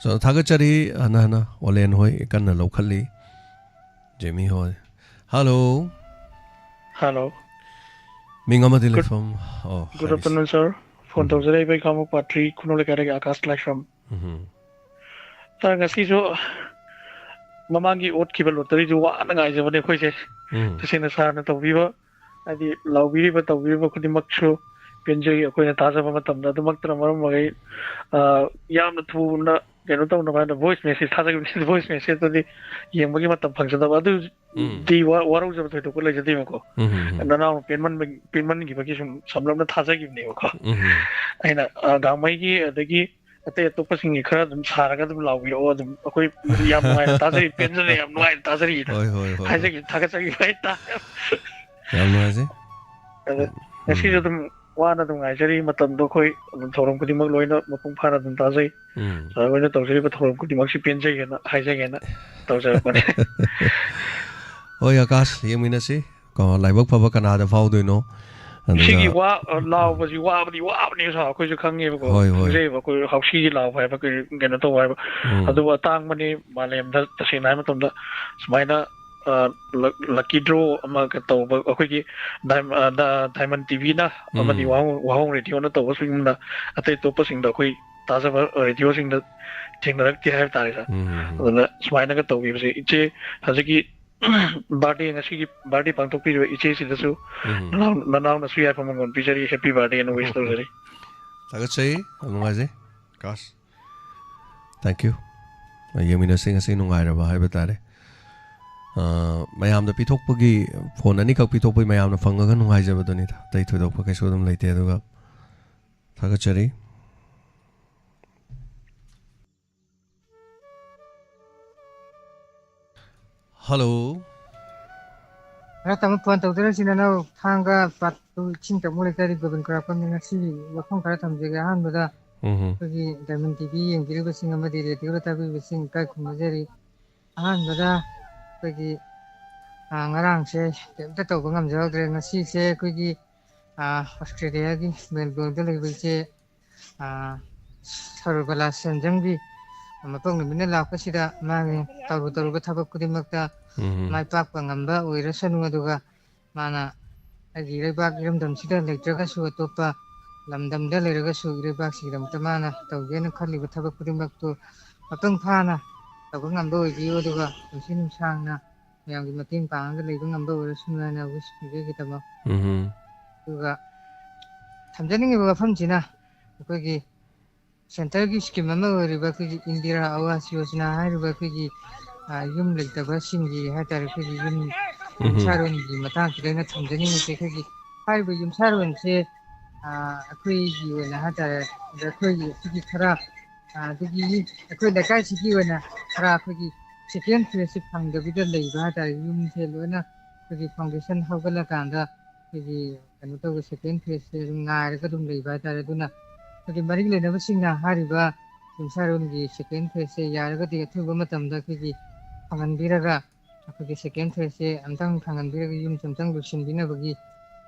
So, ꯊꯥꯒꯠꯆꯔꯤ, ꯍꯟꯅ ꯍꯟꯅ ꯑꯣꯂꯦꯟ ꯍꯣꯏ ꯀꯟꯅ ꯂꯧꯈꯠꯂꯤ, ꯖꯦꯃꯤ ꯍꯣꯏ꯫ Hello꯫ Hello꯫ ꯃꯤꯡ ꯑꯃꯗꯤ Good, ꯂꯩꯐꯝ꯫ ꯑꯣ, good ꯍꯥꯏꯕꯤꯁꯤ꯫ Afternoon, sir꯫ ꯐꯣꯟ ꯎꯝ꯫ ꯇꯧꯖꯔꯛꯏꯕ ꯑꯩ ꯈꯥꯉꯕꯣꯛ ꯄꯥꯠ ꯊ꯭ꯔꯤ ꯈꯨꯅꯧ ꯂꯩꯀꯥꯏꯗꯒꯤ ꯑꯥꯀꯥꯁ ꯂꯥꯏꯁ꯭ꯔꯝ꯫ ꯎꯝ꯫ ꯁꯥꯔ, ꯉꯁꯤꯁꯨ ꯃꯃꯥꯡꯒꯤ ꯑꯣꯠꯈꯤꯕ ꯂꯣꯇꯔꯤꯗꯨ ꯋꯥꯅ ꯉꯥꯏꯖꯕꯅꯦ ꯑꯩꯈꯣꯏꯁꯦ꯫ ꯎꯝ꯫ ꯇꯁꯦꯡꯅ ꯁꯥꯔꯅ ꯇꯧꯕꯤꯕ, ꯍꯥꯏꯗꯤ ꯂꯥꯎꯕꯤꯔꯤꯕ ꯇꯧꯕꯤꯔꯤꯕ ꯈꯨꯗꯤꯡꯃꯛꯁꯨ ꯄꯦꯟꯖꯩ꯫ ꯑꯩꯈꯣꯏꯅ ꯊꯥꯖꯕ ꯃꯇꯝꯗ ꯑꯗꯨꯃꯛꯇꯅ ꯃꯔꯝ ꯑꯣꯏꯔꯒ, ꯑ, ꯌꯥꯝꯅ ꯊꯨꯅ ꯀꯩꯅꯣ ꯇꯧꯅꯕ ꯍꯥꯏꯅ ꯚꯣꯏꯁ ꯃꯦꯁꯦꯖ ꯊꯥꯖꯈꯤꯕꯅꯤ꯫ ꯚꯣꯏꯁ ꯃꯦꯁꯦꯖꯇꯗꯤ ꯌꯦꯡꯕꯒꯤ ꯃꯇꯝ ꯐꯪꯖꯗꯕ꯫ ꯎꯝ꯫ ꯑꯗꯨꯗꯤ ꯋꯥ-, ꯋꯥꯔꯧꯖꯕ ꯊꯣꯏꯗꯣꯛꯄ ꯂꯩꯖꯗꯦꯕꯀꯣ꯫ ꯎꯝ, ꯎꯝ, ꯎꯝ꯫ ꯅꯅꯥꯎꯅ ꯄꯦꯟꯃꯟꯕꯒꯤ, ꯄꯦꯟꯃꯟꯈꯤꯕꯒꯤ ꯁꯨꯝ ꯁꯝꯂꯞꯅ ꯊꯥꯖꯈꯤꯕꯅꯦꯕꯀꯣ꯫ ꯎꯝ, ꯎꯝ꯫ ꯑꯩꯅ, ꯑ, ꯒꯥꯡꯃꯩꯒꯤ ꯑꯗꯒꯤ ꯑꯇꯩ ꯑꯇꯣꯞꯄꯁꯤꯡꯒꯤ ꯈꯔ ꯑꯗꯨꯝ ꯁꯥꯔꯒ ꯑꯗꯨꯝ ꯂꯥꯎꯕꯤꯔꯛꯑꯣ꯫ ꯑꯗꯨꯝ ꯑꯩꯈꯣꯏ ꯌꯥꯝ ꯅꯨꯡꯉꯥꯏꯅ ꯇꯥꯖꯔꯤ, ꯄꯦꯟꯖꯔꯦ, ꯌꯥꯝ ꯅꯨꯡꯉꯥꯏꯅ ꯇꯥꯖꯔꯤꯅ ꯍꯣꯏ, ꯍꯣꯏ, ꯍꯣꯏ, ꯍꯣꯏ꯫ ꯍꯥꯏꯖꯒꯦ, ꯊꯥꯒꯠꯆꯈꯤꯕ ꯍꯥꯏꯇꯥꯔꯦ꯫ ꯌꯥꯝ ꯅꯨꯡꯉꯥꯏꯖꯩ꯫ ꯑꯗꯣ ꯎꯝ꯫ ꯉꯁꯤꯁꯨ ꯑꯗꯨꯝ ꯋꯥꯅ ꯑꯗꯨꯝ ꯉꯥꯏꯖꯔꯤ꯫ ꯃꯇꯝꯗꯣ ꯑꯩꯈꯣꯏ ꯑꯗꯨꯝ ꯊꯧꯔꯝ ꯈꯨꯗꯤꯡꯃꯛ ꯂꯣꯏꯅ ꯃꯄꯨꯡ ꯐꯥꯅ ꯑꯗꯨꯝ ꯇꯥꯖꯩ꯫ ꯎꯝ꯫ ꯁꯥꯔ ꯍꯣꯏꯅ ꯇꯧꯖꯔꯤꯕ ꯊꯧꯔꯝ ꯈꯨꯗꯤꯡꯃꯛꯁꯤ ꯄꯦꯟꯖꯩ ꯍꯥꯏꯅ ꯍꯥꯏꯖꯒꯦꯅ ꯇꯧꯖꯔꯛꯄꯅꯦ꯫ ꯍꯣꯏ, ꯑꯀꯥꯁ, ꯌꯦꯡꯃꯤꯟꯅꯁꯤ꯫ ꯀꯣ, ꯂꯥꯏꯕꯛ ꯐꯕ ꯀꯅꯥꯗ ꯐꯥꯎꯗꯣꯏꯅꯣ? ꯑꯗꯨꯒ ꯁꯤꯒꯤ ꯋꯥ-, ꯑ, ꯂꯥꯎꯕꯁꯤ ꯋꯥꯕꯗꯤ ꯋꯥꯕꯅꯦ ꯁꯥꯔ, ꯑꯩꯈꯣꯏꯁꯨ ꯈꯪꯉꯦꯕꯀꯣ꯫ ꯍꯣꯏ, ꯍꯣꯏ꯫ ꯈꯪꯖꯩꯕ ꯑꯩꯈꯣꯏ ꯍꯥꯎꯁꯤꯒꯤ ꯂꯥꯎꯕ ꯍꯥꯏꯕ, ꯀꯩ-, ꯀꯩꯅꯣ ꯇꯧꯕ ꯍꯥꯏꯕ꯫ ꯎꯝ꯫ ꯑꯗꯨꯕꯨ ꯑꯇꯥꯡꯕꯅꯤ ꯃꯥꯂꯦꯝꯗ, ꯇꯁꯦꯡꯅ ꯍꯥꯏꯕ ꯃꯇꯝꯗ ꯁꯨꯃꯥꯏꯅ, ꯑ, ꯂꯛ-, ꯂꯛꯀꯤ ꯗ꯭ꯔꯣ ꯑꯃ ꯀ-, ꯇꯧꯕ ꯑꯩꯈꯣꯏꯒꯤ ꯗꯥꯏꯝ-, ꯑ, ꯗ-, ꯗꯥꯏꯃꯟ ꯇꯤꯚꯤꯅ ꯑꯃꯗꯤ ꯎꯝ꯫ ꯋꯥꯍꯣꯡ, ꯋꯥꯍꯣꯡ ꯔꯦꯗꯤꯑꯣꯅ ꯇꯧꯕ ꯁꯤꯒꯨꯝꯅ ꯑꯇꯩ ꯑꯇꯣꯞꯄꯁꯤꯡꯗ ꯑꯩꯈꯣꯏ ꯇꯥꯖꯕ ꯔꯦꯗꯤꯑꯣꯁꯤꯡꯗ ꯊꯦꯡꯅꯔꯛꯇꯦ ꯍꯥꯏꯕ ꯇꯥꯔꯦ ꯁꯥꯔ꯫ ꯎꯝ, ꯎꯝ, ꯎꯝ꯫ ꯑꯗꯨꯅ ꯁꯨꯃꯥꯏꯅꯒ ꯇꯧꯕꯤꯕꯁꯦ ꯏꯆꯦ ꯍꯧꯖꯤꯛꯀꯤ ꯕꯥꯔꯗꯦ, ꯉꯁꯤꯒꯤ ꯕꯥꯔꯗꯦ ꯄꯥꯡꯊꯣꯛꯄꯤꯔꯤꯕ ꯏꯆꯦꯁꯤꯗꯁꯨ ꯎꯝ꯫ ꯅꯅꯥꯎ-, ꯅꯅꯥꯎꯅꯁꯨ ꯌꯥꯏꯐ ꯃꯪꯒꯣꯜ ꯄꯤꯖꯔꯤ, happy birthday and wish ꯇꯧꯖꯔꯤ꯫ ꯊꯥꯒꯠꯆꯩ, ꯌꯥꯝ ꯅꯨꯡꯉꯥꯏꯖꯩ꯫ ꯀꯥꯁ꯫ Thank you꯫ ꯌꯦꯡꯃꯤꯟꯅꯁꯤ ꯉꯁꯤ ꯅꯨꯡꯉꯥꯏꯔꯕ ꯍꯥꯏꯕ ꯇꯥꯔꯦ꯫ ꯑ, ꯃꯌꯥꯝꯗ ꯄꯤꯊꯣꯛꯄꯒꯤ, ꯐꯣꯟ ꯑꯅꯤꯈꯛ ꯄꯤꯊꯣꯛꯄꯒꯤ ꯃꯌꯥꯝꯅ ꯐꯪꯉꯒ ꯅꯨꯡꯉꯥꯏꯖꯕꯗꯨꯅꯤꯗ꯫ ꯑꯇꯩ ꯊꯣꯏꯗꯣꯛꯄ ꯀꯩꯁꯨ ꯑꯗꯨꯝ ꯂꯩꯇꯦ꯫ ꯑꯗꯨꯒ ꯊꯥꯒꯠꯆꯔꯤ꯫ ꯍꯜꯂꯣ꯫ ꯈꯔ ꯇꯥꯃꯣ ꯐꯣꯟ ꯇꯧꯖꯔꯛꯏꯁꯤ ꯅꯅꯥꯎ ꯊꯥꯡꯒ ꯄꯥꯠꯇꯨ ꯏꯁꯤꯡ ꯆꯪꯐꯝ ꯂꯩꯀꯥꯏꯗꯤ ꯒꯣꯕꯤꯟ ꯈꯨꯔꯥꯛꯄꯝꯅꯤ꯫ ꯉꯁꯤꯒꯤ ꯋꯥꯐꯝ ꯈꯔ ꯊꯝꯖꯒꯦ꯫ ꯑꯍꯥꯟꯕꯗ ꯎꯝ ꯍꯝ꯫ ꯑꯩꯈꯣꯏꯒꯤ ꯗꯥꯏꯃꯟ ꯇꯤꯚꯤ ꯌꯦꯡꯕꯤꯔꯤꯕꯁꯤꯡ ꯑꯃꯗꯤ ꯔꯦꯗꯤꯑꯣꯗ ꯇꯥꯕꯤꯔꯤꯕꯁꯤꯡ ꯏꯀꯥꯏ ꯈꯨꯝꯅꯖꯔꯤ꯫ ꯑꯍꯥꯟꯕꯗ ꯑꯩꯈꯣꯏꯒꯤ, ꯑ, ꯉꯔꯥꯡꯁꯦ ꯀꯩꯝꯇ ꯇꯧꯕ ꯉꯝꯖꯍꯧꯗ꯭ꯔꯦ꯫ ꯉꯁꯤꯁꯦ ꯑꯩꯈꯣꯏꯒꯤ, ꯑ, ꯑꯣꯁꯇ꯭ꯔꯦꯂꯤꯌꯥꯒꯤ ꯃꯦꯜꯕꯣꯔꯟꯗ ꯂꯩꯕ ꯏꯆꯦ, ꯑ, ꯁꯔꯨꯕꯂꯥ ꯁꯦꯟꯖꯝꯒꯤ ꯃꯄꯣꯛ ꯅꯨꯃꯤꯠꯅ ꯂꯥꯛꯄꯁꯤꯗ ꯃꯥꯒꯤ ꯇꯧꯔꯨ ꯇꯧꯔꯨꯕ ꯊꯕꯛ ꯈꯨꯗꯤꯡꯃꯛꯇ ꯎꯝ꯫ ꯃꯥꯏ ꯄꯥꯛꯄ ꯉꯝꯕ ꯑꯣꯏꯔꯁꯅꯨ, ꯑꯗꯨꯒ ꯃꯥꯅ ꯑꯩꯒꯤ ꯏꯔꯩꯕꯥꯛ ꯏꯔꯝꯗꯝꯁꯤꯗ ꯂꯩꯇ꯭ꯔꯒꯁꯨ ꯑꯇꯣꯞꯄ ꯂꯝꯗꯝꯗ ꯂꯩꯔꯒꯁꯨ ꯏꯔꯩꯕꯥꯛꯁꯤꯒꯤꯗꯃꯛꯇ ꯃꯥꯅ ꯇꯧꯒꯦꯅ ꯈꯜꯂꯤꯕ ꯊꯕꯛ ꯈꯨꯗꯤꯡꯃꯛꯇꯨ ꯃꯄꯨꯡ ꯐꯥꯅ ꯇꯧꯕ ꯉꯝꯕ ꯑꯣꯏꯕꯤꯌꯨ, ꯑꯗꯨꯒ ꯄꯨꯟꯁꯤ ꯅꯨꯡꯁꯥꯡꯅ ꯃꯌꯥꯝꯒꯤ ꯃꯇꯦꯡ ꯄꯥꯡꯉꯒ ꯂꯩꯕ ꯉꯝꯕ ꯑꯣꯏꯔꯁꯅꯨ ꯍꯥꯏꯅ wish ꯄꯤꯖꯒꯦ, ꯇꯥꯃꯣ꯫ ꯎꯝ ꯑꯗꯨꯒ ꯊꯝꯖꯅꯤꯡꯉꯤꯕ ꯋꯥꯐꯝꯁꯤꯅ, ꯑꯩꯈꯣꯏꯒꯤ centreꯒꯤ scheme ꯑꯃ ꯑꯣꯏꯔꯤꯕ ꯑꯩꯈꯣꯏꯒꯤ ꯏꯟꯗꯤꯔꯥ ꯑꯋꯥꯁ ꯌꯣꯖꯅꯥ ꯍꯥꯏꯔꯤꯕ ꯑꯩꯈꯣꯏꯒꯤ, ꯑ, ꯌꯨꯝ ꯂꯩꯇꯕꯁꯤꯡꯒꯤ ꯍꯥꯏꯇꯥꯔꯦ, ꯑꯩꯈꯣꯏꯒꯤ ꯌꯨꯝ, ꯎꯝ ꯌꯨꯝꯁꯥꯔꯣꯟꯒꯤ ꯃꯇꯥꯡꯁꯤꯗ ꯑꯩꯅ ꯊꯝꯖꯅꯤꯡꯉꯤꯁꯦ, ꯑꯩꯈꯣꯏꯒꯤ ꯍꯥꯏꯔꯤꯕ ꯌꯨꯝꯁꯥꯔꯣꯟꯁꯦ, ꯑ, ꯑꯩꯈꯣꯏꯒꯤ ꯑꯣꯏꯅ ꯍꯥꯏꯇꯥꯔꯦ, ꯑꯗ ꯑꯩꯈꯣꯏꯒꯤ ꯁꯤꯒꯤ ꯈꯔ, ꯑ, ꯑꯗꯒꯤ ꯑꯩꯈꯣꯏ ꯂꯩꯀꯥꯏꯁꯤꯒꯤ ꯑꯣꯏꯅ ꯈꯔ ꯑꯩꯈꯣꯏꯒꯤ second phaseꯁꯦ ꯐꯪꯗꯕꯤꯗ ꯂꯩꯕ ꯍꯥꯏꯇꯥꯔꯦ꯫ ꯌꯨꯝꯁꯦ ꯂꯣꯏꯅ ꯑꯩꯈꯣꯏꯒꯤ foundation ꯍꯧꯒꯠꯂꯀꯥꯟꯗ ꯑꯩꯈꯣꯏꯒꯤ ꯀꯩꯅꯣ ꯇꯧꯕ second phaseꯁꯦ ꯑꯗꯨꯝ ꯉꯥꯏꯔꯒ ꯑꯗꯨꯝ ꯂꯩꯕ ꯍꯥꯏꯇꯥꯔꯦ꯫ ꯑꯗꯨꯅ ꯑꯩꯈꯣꯏꯒꯤ ꯃꯔꯤ ꯂꯩꯅꯕꯁꯤꯡꯅ ꯍꯥꯏꯔꯤꯕ ꯌꯨꯝꯁꯥꯔꯣꯟꯒꯤ second phaseꯁꯦ ꯌꯥꯔꯒꯗꯤ ꯑꯊꯨꯕ ꯃꯇꯝꯗ ꯑꯩꯈꯣꯏꯒꯤ ꯐꯪꯍꯟꯕꯤꯔꯒ, ꯑꯩꯈꯣꯏꯒꯤ second phaseꯁꯦ ꯑꯝꯇꯪ ꯐꯪꯍꯟꯕꯤꯔꯒ ꯌꯨꯝꯁꯦ ꯑꯝꯇꯪ ꯂꯣꯏꯁꯤꯟꯕꯤꯅꯕꯒꯤ,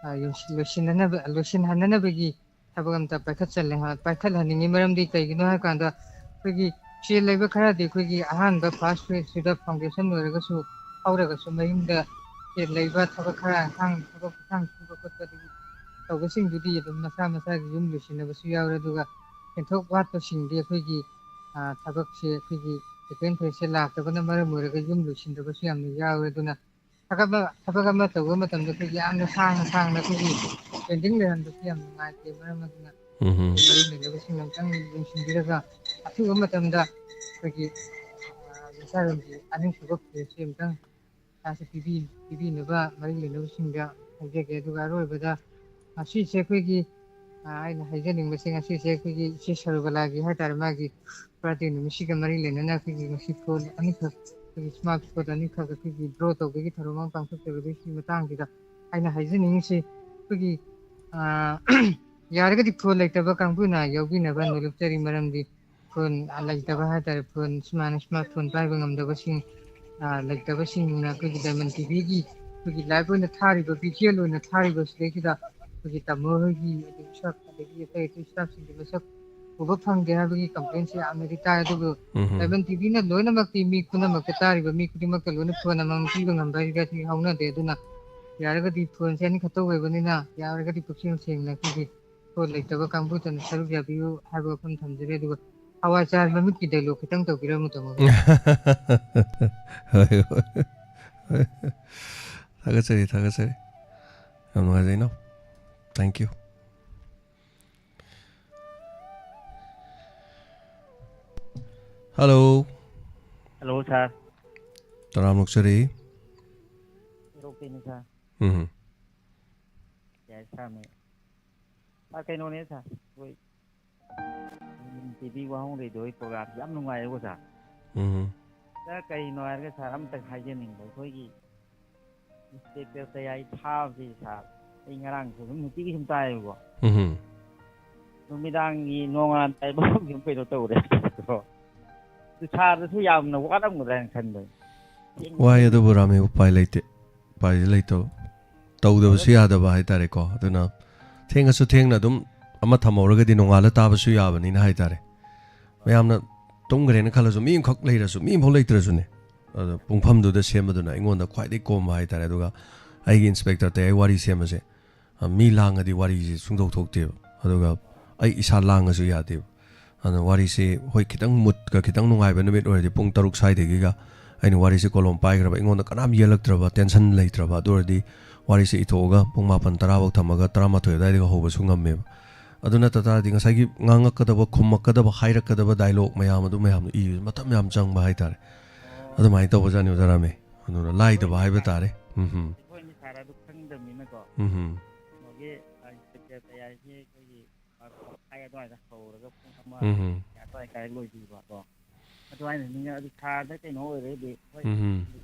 ꯑ, ꯌꯣꯟꯁꯤ-, ꯂꯣꯏꯁꯤꯟꯅꯅꯕ, ꯂꯣꯏꯁꯤꯟꯍꯟꯅꯅꯕꯒꯤ ꯊꯕꯛ ꯑꯝꯇ ꯄꯥꯏꯈꯠꯆꯜꯂꯦ-, ꯄꯥꯏꯈꯠꯍꯟꯅꯤꯡꯉꯤ꯫ ꯃꯔꯝꯗꯤ ꯀꯩꯒꯤꯅꯣ ꯍꯥꯏ ꯀꯥꯟꯗ, ꯑꯩꯈꯣꯏꯒꯤ ꯁꯦꯜ ꯂꯩꯕ ꯈꯔꯗꯤ ꯑꯩꯈꯣꯏꯒꯤ ꯑꯍꯥꯟꯕ first phaseꯁꯤꯗ foundation ꯑꯣꯏꯔꯒꯁꯨ, ꯍꯧꯔꯒꯁꯨ ꯃꯌꯨꯝꯗ ꯁꯦꯜ ꯂꯩꯕ ꯊꯕꯛ ꯈꯔ ꯑꯉꯥꯡ ꯊꯕꯛ ꯏꯪꯈꯥꯡ ꯁꯨꯕ ꯈꯣꯠꯄꯗꯒꯤ ꯇꯧꯕꯁꯤꯡꯗꯨꯗꯤ ꯑꯗꯨꯝ ꯃꯁꯥ ꯃꯁꯥꯒꯤ ꯌꯨꯝ ꯂꯣꯏꯁꯤꯟꯅꯕꯁꯨ ꯌꯥꯎꯔꯦ꯫ ꯑꯗꯨꯒ ꯁꯦꯟꯊꯣꯛ ꯋꯥꯠꯄꯁꯤꯡꯗꯤ ꯑꯩꯈꯣꯏꯒꯤ, ꯑ, ꯊꯕꯛꯁꯦ ꯑꯩꯈꯣꯏꯒꯤ second phaseꯁꯦ ꯂꯥꯛꯇꯕꯅ ꯃꯔꯝ ꯑꯣꯏꯔꯒ ꯌꯨꯝ ꯂꯣꯏꯁꯤꯟꯗꯕꯁꯨ ꯌꯥꯝꯅ ꯌꯥꯎꯔꯦ꯫ ꯑꯗꯨꯅ ꯊꯕꯛ ꯑꯃ, ꯊꯕꯛ ꯑꯃ ꯇꯧꯕ ꯃꯇꯝꯗ ꯑꯩꯈꯣꯏꯒꯤ ꯌꯥꯝꯅ ꯁꯥꯡꯅ ꯁꯥꯡꯅ ꯑꯩꯈꯣꯏꯒꯤ pending ꯂꯩꯍꯟꯕꯁꯨ ꯌꯥꯝ ꯅꯨꯡꯉꯥꯏꯇꯦ꯫ ꯃꯔꯝ ꯑꯗꯨꯅ ꯎꯝ ꯃꯔꯤ ꯂꯩꯅꯕꯁꯤꯡꯅ ꯑꯃꯨꯛꯇꯪ ꯌꯦꯡꯁꯤꯟꯕꯤꯔꯒ ꯑꯊꯨꯕ ꯃꯇꯝꯗ ꯑꯩꯈꯣꯏꯒꯤ, ꯑ, ꯌꯨꯝꯁꯥꯔꯣꯟꯒꯤ ꯑꯅꯤꯁꯨꯕ phaseꯁꯤ ꯑꯃꯨꯛꯇꯪ ꯄꯩꯁꯥꯁꯦ ꯄꯤꯕꯤ-, ꯄꯤꯕꯤꯅꯕ ꯃꯔꯤ ꯂꯩꯅꯕꯁꯤꯡꯗ ꯍꯥꯏꯖꯒꯦ꯫ ꯑꯗꯨꯒ ꯑꯔꯣꯏꯕꯗ ꯉꯁꯤꯁꯦ ꯑꯩꯈꯣꯏꯒꯤ, ꯑ, ꯑꯩꯅ ꯍꯥꯏꯖꯅꯤꯡꯕꯁꯦ, ꯉꯁꯤꯁꯦ ꯑꯩꯈꯣꯏꯒꯤ ꯏꯆꯦ ꯁꯔꯨꯕꯂꯥꯒꯤ ꯍꯥꯏꯇꯥꯔꯦ, ꯃꯥꯒꯤ birthday ꯅꯨꯃꯤꯠꯁꯤꯒ ꯃꯔꯤ ꯂꯩꯅꯅ ꯑꯩꯈꯣꯏꯒꯤ ꯉꯁꯤ phone ꯑꯅꯤꯈꯛ, ꯑꯩꯈꯣꯏꯒꯤ smart phone ꯑꯅꯤꯈꯛ ꯑꯩꯈꯣꯏꯒꯤ draw ꯇꯧꯕꯒꯤ ꯊꯧꯔꯝ ꯑꯃ ꯄꯥꯡꯊꯣꯛꯆꯕꯗꯨꯒꯤ ꯃꯇꯥꯡꯁꯤꯗ ꯑꯩꯅ ꯍꯥꯏꯖꯅꯤꯡꯉꯤꯁꯤ, ꯑꯩꯈꯣꯏꯒꯤ, ꯑ, ꯌꯥꯔꯒꯗꯤ phone ꯂꯩꯇꯕ ꯀꯥꯡꯕꯨꯅ ꯌꯥꯎꯕꯤꯅꯕ ꯅꯣꯂꯨꯛꯆꯔꯤ꯫ ꯃꯔꯝꯗꯤ phone ꯂꯩꯇꯕ ꯍꯥꯏꯇꯥꯔꯦ, phone ꯁꯨꯃꯥꯏꯅ smart phone ꯄꯥꯏꯕ ꯉꯝꯗꯕꯁꯤꯡ, ꯑ, ꯂꯩꯇꯕꯁꯤꯡꯅ ꯑꯩꯈꯣꯏꯒꯤ Diamond TVꯒꯤ ꯑꯩꯈꯣꯏꯒꯤ live ꯑꯣꯏꯅ ꯊꯥꯔꯤꯕ, visual ꯑꯣꯏꯅ ꯊꯥꯔꯤꯕꯁꯤꯗꯩꯁꯤꯗ ꯑꯩꯈꯣꯏꯒꯤ ꯇꯥꯃꯣ ꯍꯣꯏꯒꯤ, ꯑꯗꯒꯤ ꯁꯛ, ꯑꯗꯒꯤ ꯑꯇꯩ ꯑꯇꯩ staffꯁꯤꯡꯒꯤ ꯃꯁꯛ ꯎꯕ ꯐꯪꯗꯦ ꯍꯥꯏꯕꯒꯤ complaintꯁꯦ ꯌꯥꯝꯅꯗꯤ ꯇꯥꯏ꯫ ꯑꯗꯨꯕꯨ ꯎꯝ Diamond TVꯅ ꯂꯣꯏꯅꯃꯛꯇꯤ ꯃꯤ ꯄꯨꯝꯅꯃꯛꯇ, ꯇꯥꯔꯤꯕ ꯃꯤ ꯈꯨꯗꯤꯡꯃꯛꯇ ꯂꯣꯏꯅ phone ꯑꯃꯃꯝ ꯄꯤꯕ ꯉꯝꯕ ꯍꯥꯏꯕꯁꯤꯗꯤ ꯍꯧꯅꯗꯦ꯫ ꯑꯗꯨꯅ ꯌꯥꯔꯒꯗꯤ phoneꯁꯦ ꯑꯅꯤꯈꯛꯇ ꯑꯣꯏꯕꯅꯤꯅ, ꯌꯥꯔꯒꯗꯤ ꯄꯨꯛꯆꯦꯜ ꯁꯦꯡꯅ ꯑꯩꯈꯣꯏꯒꯤ phone ꯂꯩꯇꯕ ꯀꯥꯡꯕꯨꯗꯅ ꯁꯔꯨꯛ ꯌꯥꯕꯤꯌꯨ ꯍꯥꯏꯕ ꯋꯥꯐꯝ ꯊꯝꯖꯔꯤ꯫ ꯑꯗꯨꯒ ꯍꯋꯥꯏ ꯆꯥꯔ ꯃꯃꯤꯠꯀꯤ ꯗꯥꯏꯂꯣꯛ ꯈꯤꯇꯪ ꯇꯧꯕꯤꯔꯝꯃꯨ, ꯇꯥꯃꯣ꯫ ꯍꯣꯏ, ꯍꯣꯏ, ꯍꯣꯏ꯫ ꯊꯥꯒꯠꯆꯔꯤ, ꯊꯥꯒꯠꯆꯔꯤ꯫ ꯌꯥꯝ ꯅꯨꯡꯉꯥꯏꯖꯩ, ꯏꯅꯥꯎ꯫ Thank you. Hello. Hello, sir. ꯇꯔꯥꯝꯅ ꯑꯣꯛꯆꯔꯤ꯫ ꯁꯣꯏꯔꯣꯛꯇꯩꯅꯤ, sir꯫ ꯎꯝ꯫ ꯌꯥꯏ, sir, ꯃꯤ꯫ ꯑ, ꯀꯩꯅꯣꯅꯦ, sir, ꯑꯩꯈꯣꯏ, ꯎꯝ, ꯇꯤ ꯚꯤ ꯋꯥꯍꯣꯡ ꯔꯦꯗꯤꯑꯣꯒꯤ program ꯌꯥꯝ ꯅꯨꯡꯉꯥꯏꯌꯦꯕ, sir꯫ ꯎꯝ꯫ Sir, ꯀꯩꯅꯣ ꯍꯥꯏꯔꯒ, sir, ꯑꯝꯇꯪ ꯍꯥꯏꯖꯅꯤꯡꯕ, ꯑꯩꯈꯣꯏꯒꯤ inspector ꯇꯌꯥꯏ ꯊꯥꯕꯁꯤ, sir, ꯑꯩ ꯉꯔꯥꯡꯁꯨ ꯑꯗꯨꯝ ꯅꯨꯡꯇꯤꯒꯤ ꯁꯨꯝ ꯇꯥꯏꯌꯦꯕꯀꯣ꯫ ꯎꯝ꯫ ꯅꯨꯃꯤꯗꯥꯡꯒꯤ ꯅꯣꯡꯉꯥꯟ ꯇꯥꯏꯕ ꯐꯥꯎ ꯑꯗꯨꯝ ꯀꯩꯅꯣ ꯇꯧꯔꯦ꯫ ꯑꯗꯨ sir ꯗꯁꯨ ꯌꯥꯝꯅ ꯋꯥꯔꯝꯒꯗ꯭ꯔꯥ ꯍꯥꯏꯅ ꯈꯟꯕ꯫ ꯋꯥꯏ, ꯑꯗꯨꯕꯨ ꯔꯥꯃꯦ, ꯎꯄꯥꯏ ꯂꯩꯇꯦ꯫ ꯎꯄꯥꯏꯗꯤ ꯂꯩꯇꯕ꯫ ꯇꯧꯗꯕꯁꯨ ꯌꯥꯗꯕ ꯍꯥꯏꯇꯥꯔꯦꯀꯣ꯫ ꯑꯗꯨꯅ ꯊꯦꯡꯉꯁꯨ ꯊꯦꯡꯅ ꯑꯗꯨꯝ ꯑꯃ ꯊꯝꯍꯧꯔꯒꯗꯤ ꯅꯣꯡꯉꯥꯜꯂ ꯇꯥꯕꯁꯨ ꯌꯥꯕꯅꯤꯅ ꯍꯥꯏꯇꯥꯔꯦ꯫ ꯃꯌꯥꯝꯅ ꯇꯨꯝꯈ꯭ꯔꯦꯅ ꯈꯜꯂꯁꯨ, ꯃꯤ ꯑꯃꯈꯛ ꯂꯩꯔꯁꯨ, ꯃꯤ ꯑꯃꯐꯥꯎ ꯂꯩꯇ꯭ꯔꯁꯨꯅꯦ, ꯑꯗꯣ ꯄꯨꯡꯐꯝꯗꯨꯗ ꯁꯦꯝꯕꯗꯨꯅ ꯑꯩꯉꯣꯟꯗ ꯈ꯭ꯋꯥꯏꯗꯒꯤ ꯀꯣꯝꯕ ꯍꯥꯏꯇꯥꯔꯦ꯫ ꯑꯗꯨꯒ ꯑꯩꯒꯤ inspector ꯇꯌꯥꯏ ꯋꯥꯔꯤ ꯁꯦꯝꯕꯁꯦ, ꯑ, ꯃꯤ ꯂꯥꯡꯉꯗꯤ ꯋꯥꯔꯤꯁꯦ ꯁꯨꯡꯊꯣꯛ ꯊꯣꯛꯇꯦꯕ꯫ ꯑꯗꯨꯒ ꯑꯩ ꯏꯁꯥ ꯂꯥꯡꯉꯁꯨ ꯌꯥꯗꯦꯕ꯫ ꯑꯗꯨꯅ ꯋꯥꯔꯤꯁꯦ, ꯍꯣꯏ, ꯈꯤꯇꯪ mood ꯀ ꯈꯤꯇꯪ ꯅꯨꯡꯉꯥꯏꯕ ꯅꯨꯃꯤꯠ ꯑꯣꯏꯔꯗꯤ ꯄꯨꯡ ꯇꯔꯨꯛ ꯁ꯭ꯋꯥꯏꯗꯒꯤꯒ ꯑꯩꯅ ꯋꯥꯔꯤꯁꯦ ꯀꯣꯂꯣꯝ ꯄꯥꯏꯈ꯭ꯔꯕ, ꯑꯩꯉꯣꯟꯗ ꯀꯅꯥꯝ ꯌꯦꯜꯂꯛꯇ꯭ꯔꯕ, tension ꯂꯩꯇ꯭ꯔꯕ, ꯑꯗꯨ ꯑꯣꯏꯔꯗꯤ ꯋꯥꯔꯤꯁꯦ ꯏꯊꯣꯛꯑꯒ ꯄꯨꯡ ꯃꯥꯄꯟ ꯇꯔꯥ ꯐꯥꯎ ꯊꯝꯃꯒ ꯇꯔꯥꯃꯥꯊꯣꯏ ꯑꯗꯨꯋꯥꯏꯗꯒ ꯍꯧꯕꯁꯨ ꯉꯝꯃꯦꯕ꯫ ꯑꯗꯨ ꯅꯠꯇ ꯇꯥꯔꯗꯤ ꯉꯁꯥꯏꯒꯤ ꯉꯥꯡꯉꯛꯀꯗꯕ, ꯈꯨꯝꯃꯛꯀꯗꯕ, ꯍꯥꯏꯔꯛꯀꯗꯕ dialogue ꯃꯌꯥꯝ ꯑꯗꯨ ꯃꯌꯥꯝꯗꯣ ꯏꯕꯗ ꯃꯇꯝ ꯌꯥꯝ ꯆꯪꯕ ꯍꯥꯏꯇꯥꯔꯦ꯫ ꯑꯗꯨꯃꯥꯏꯅ ꯇꯧꯕꯖꯥꯠꯅꯤ, ꯑꯣꯖꯥ ꯔꯥꯃꯦ꯫ ꯑꯗꯨꯅ ꯂꯥꯏꯗꯕ ꯍꯥꯏꯕ ꯇꯥꯔꯦ꯫ ꯎꯝ ꯍꯝ꯫ ꯑꯩꯈꯣꯏꯅ sir ꯑꯗꯨ ꯈꯪꯗꯕꯅꯤꯅꯀꯣ꯫ ꯎꯝ ꯍꯝ꯫ ꯀꯩꯅꯣꯒꯤ, ꯑ, inspector ꯇꯌꯥꯏꯁꯦ ꯑꯩꯈꯣꯏꯒꯤ ꯃꯈꯥꯏ ꯑꯗꯨꯋꯥꯏꯗ ꯍꯧꯔꯒ ꯄꯨꯡ ꯑꯃ ꯎꯝ ꯍꯝ꯫ ꯑꯗꯨꯋꯥꯏ ꯀꯥꯏ ꯂꯣꯏꯕꯤꯕ ꯀꯣ꯫ ꯑꯗꯨꯃꯥꯏꯅ ꯅꯤꯡꯉꯦ꯫ ꯑꯗꯨ sir ꯗ ꯀꯩꯅꯣ ꯑꯣꯏꯔꯒꯗꯤ, ꯍꯣꯏ꯫ ꯎꯝ ꯍꯝ꯫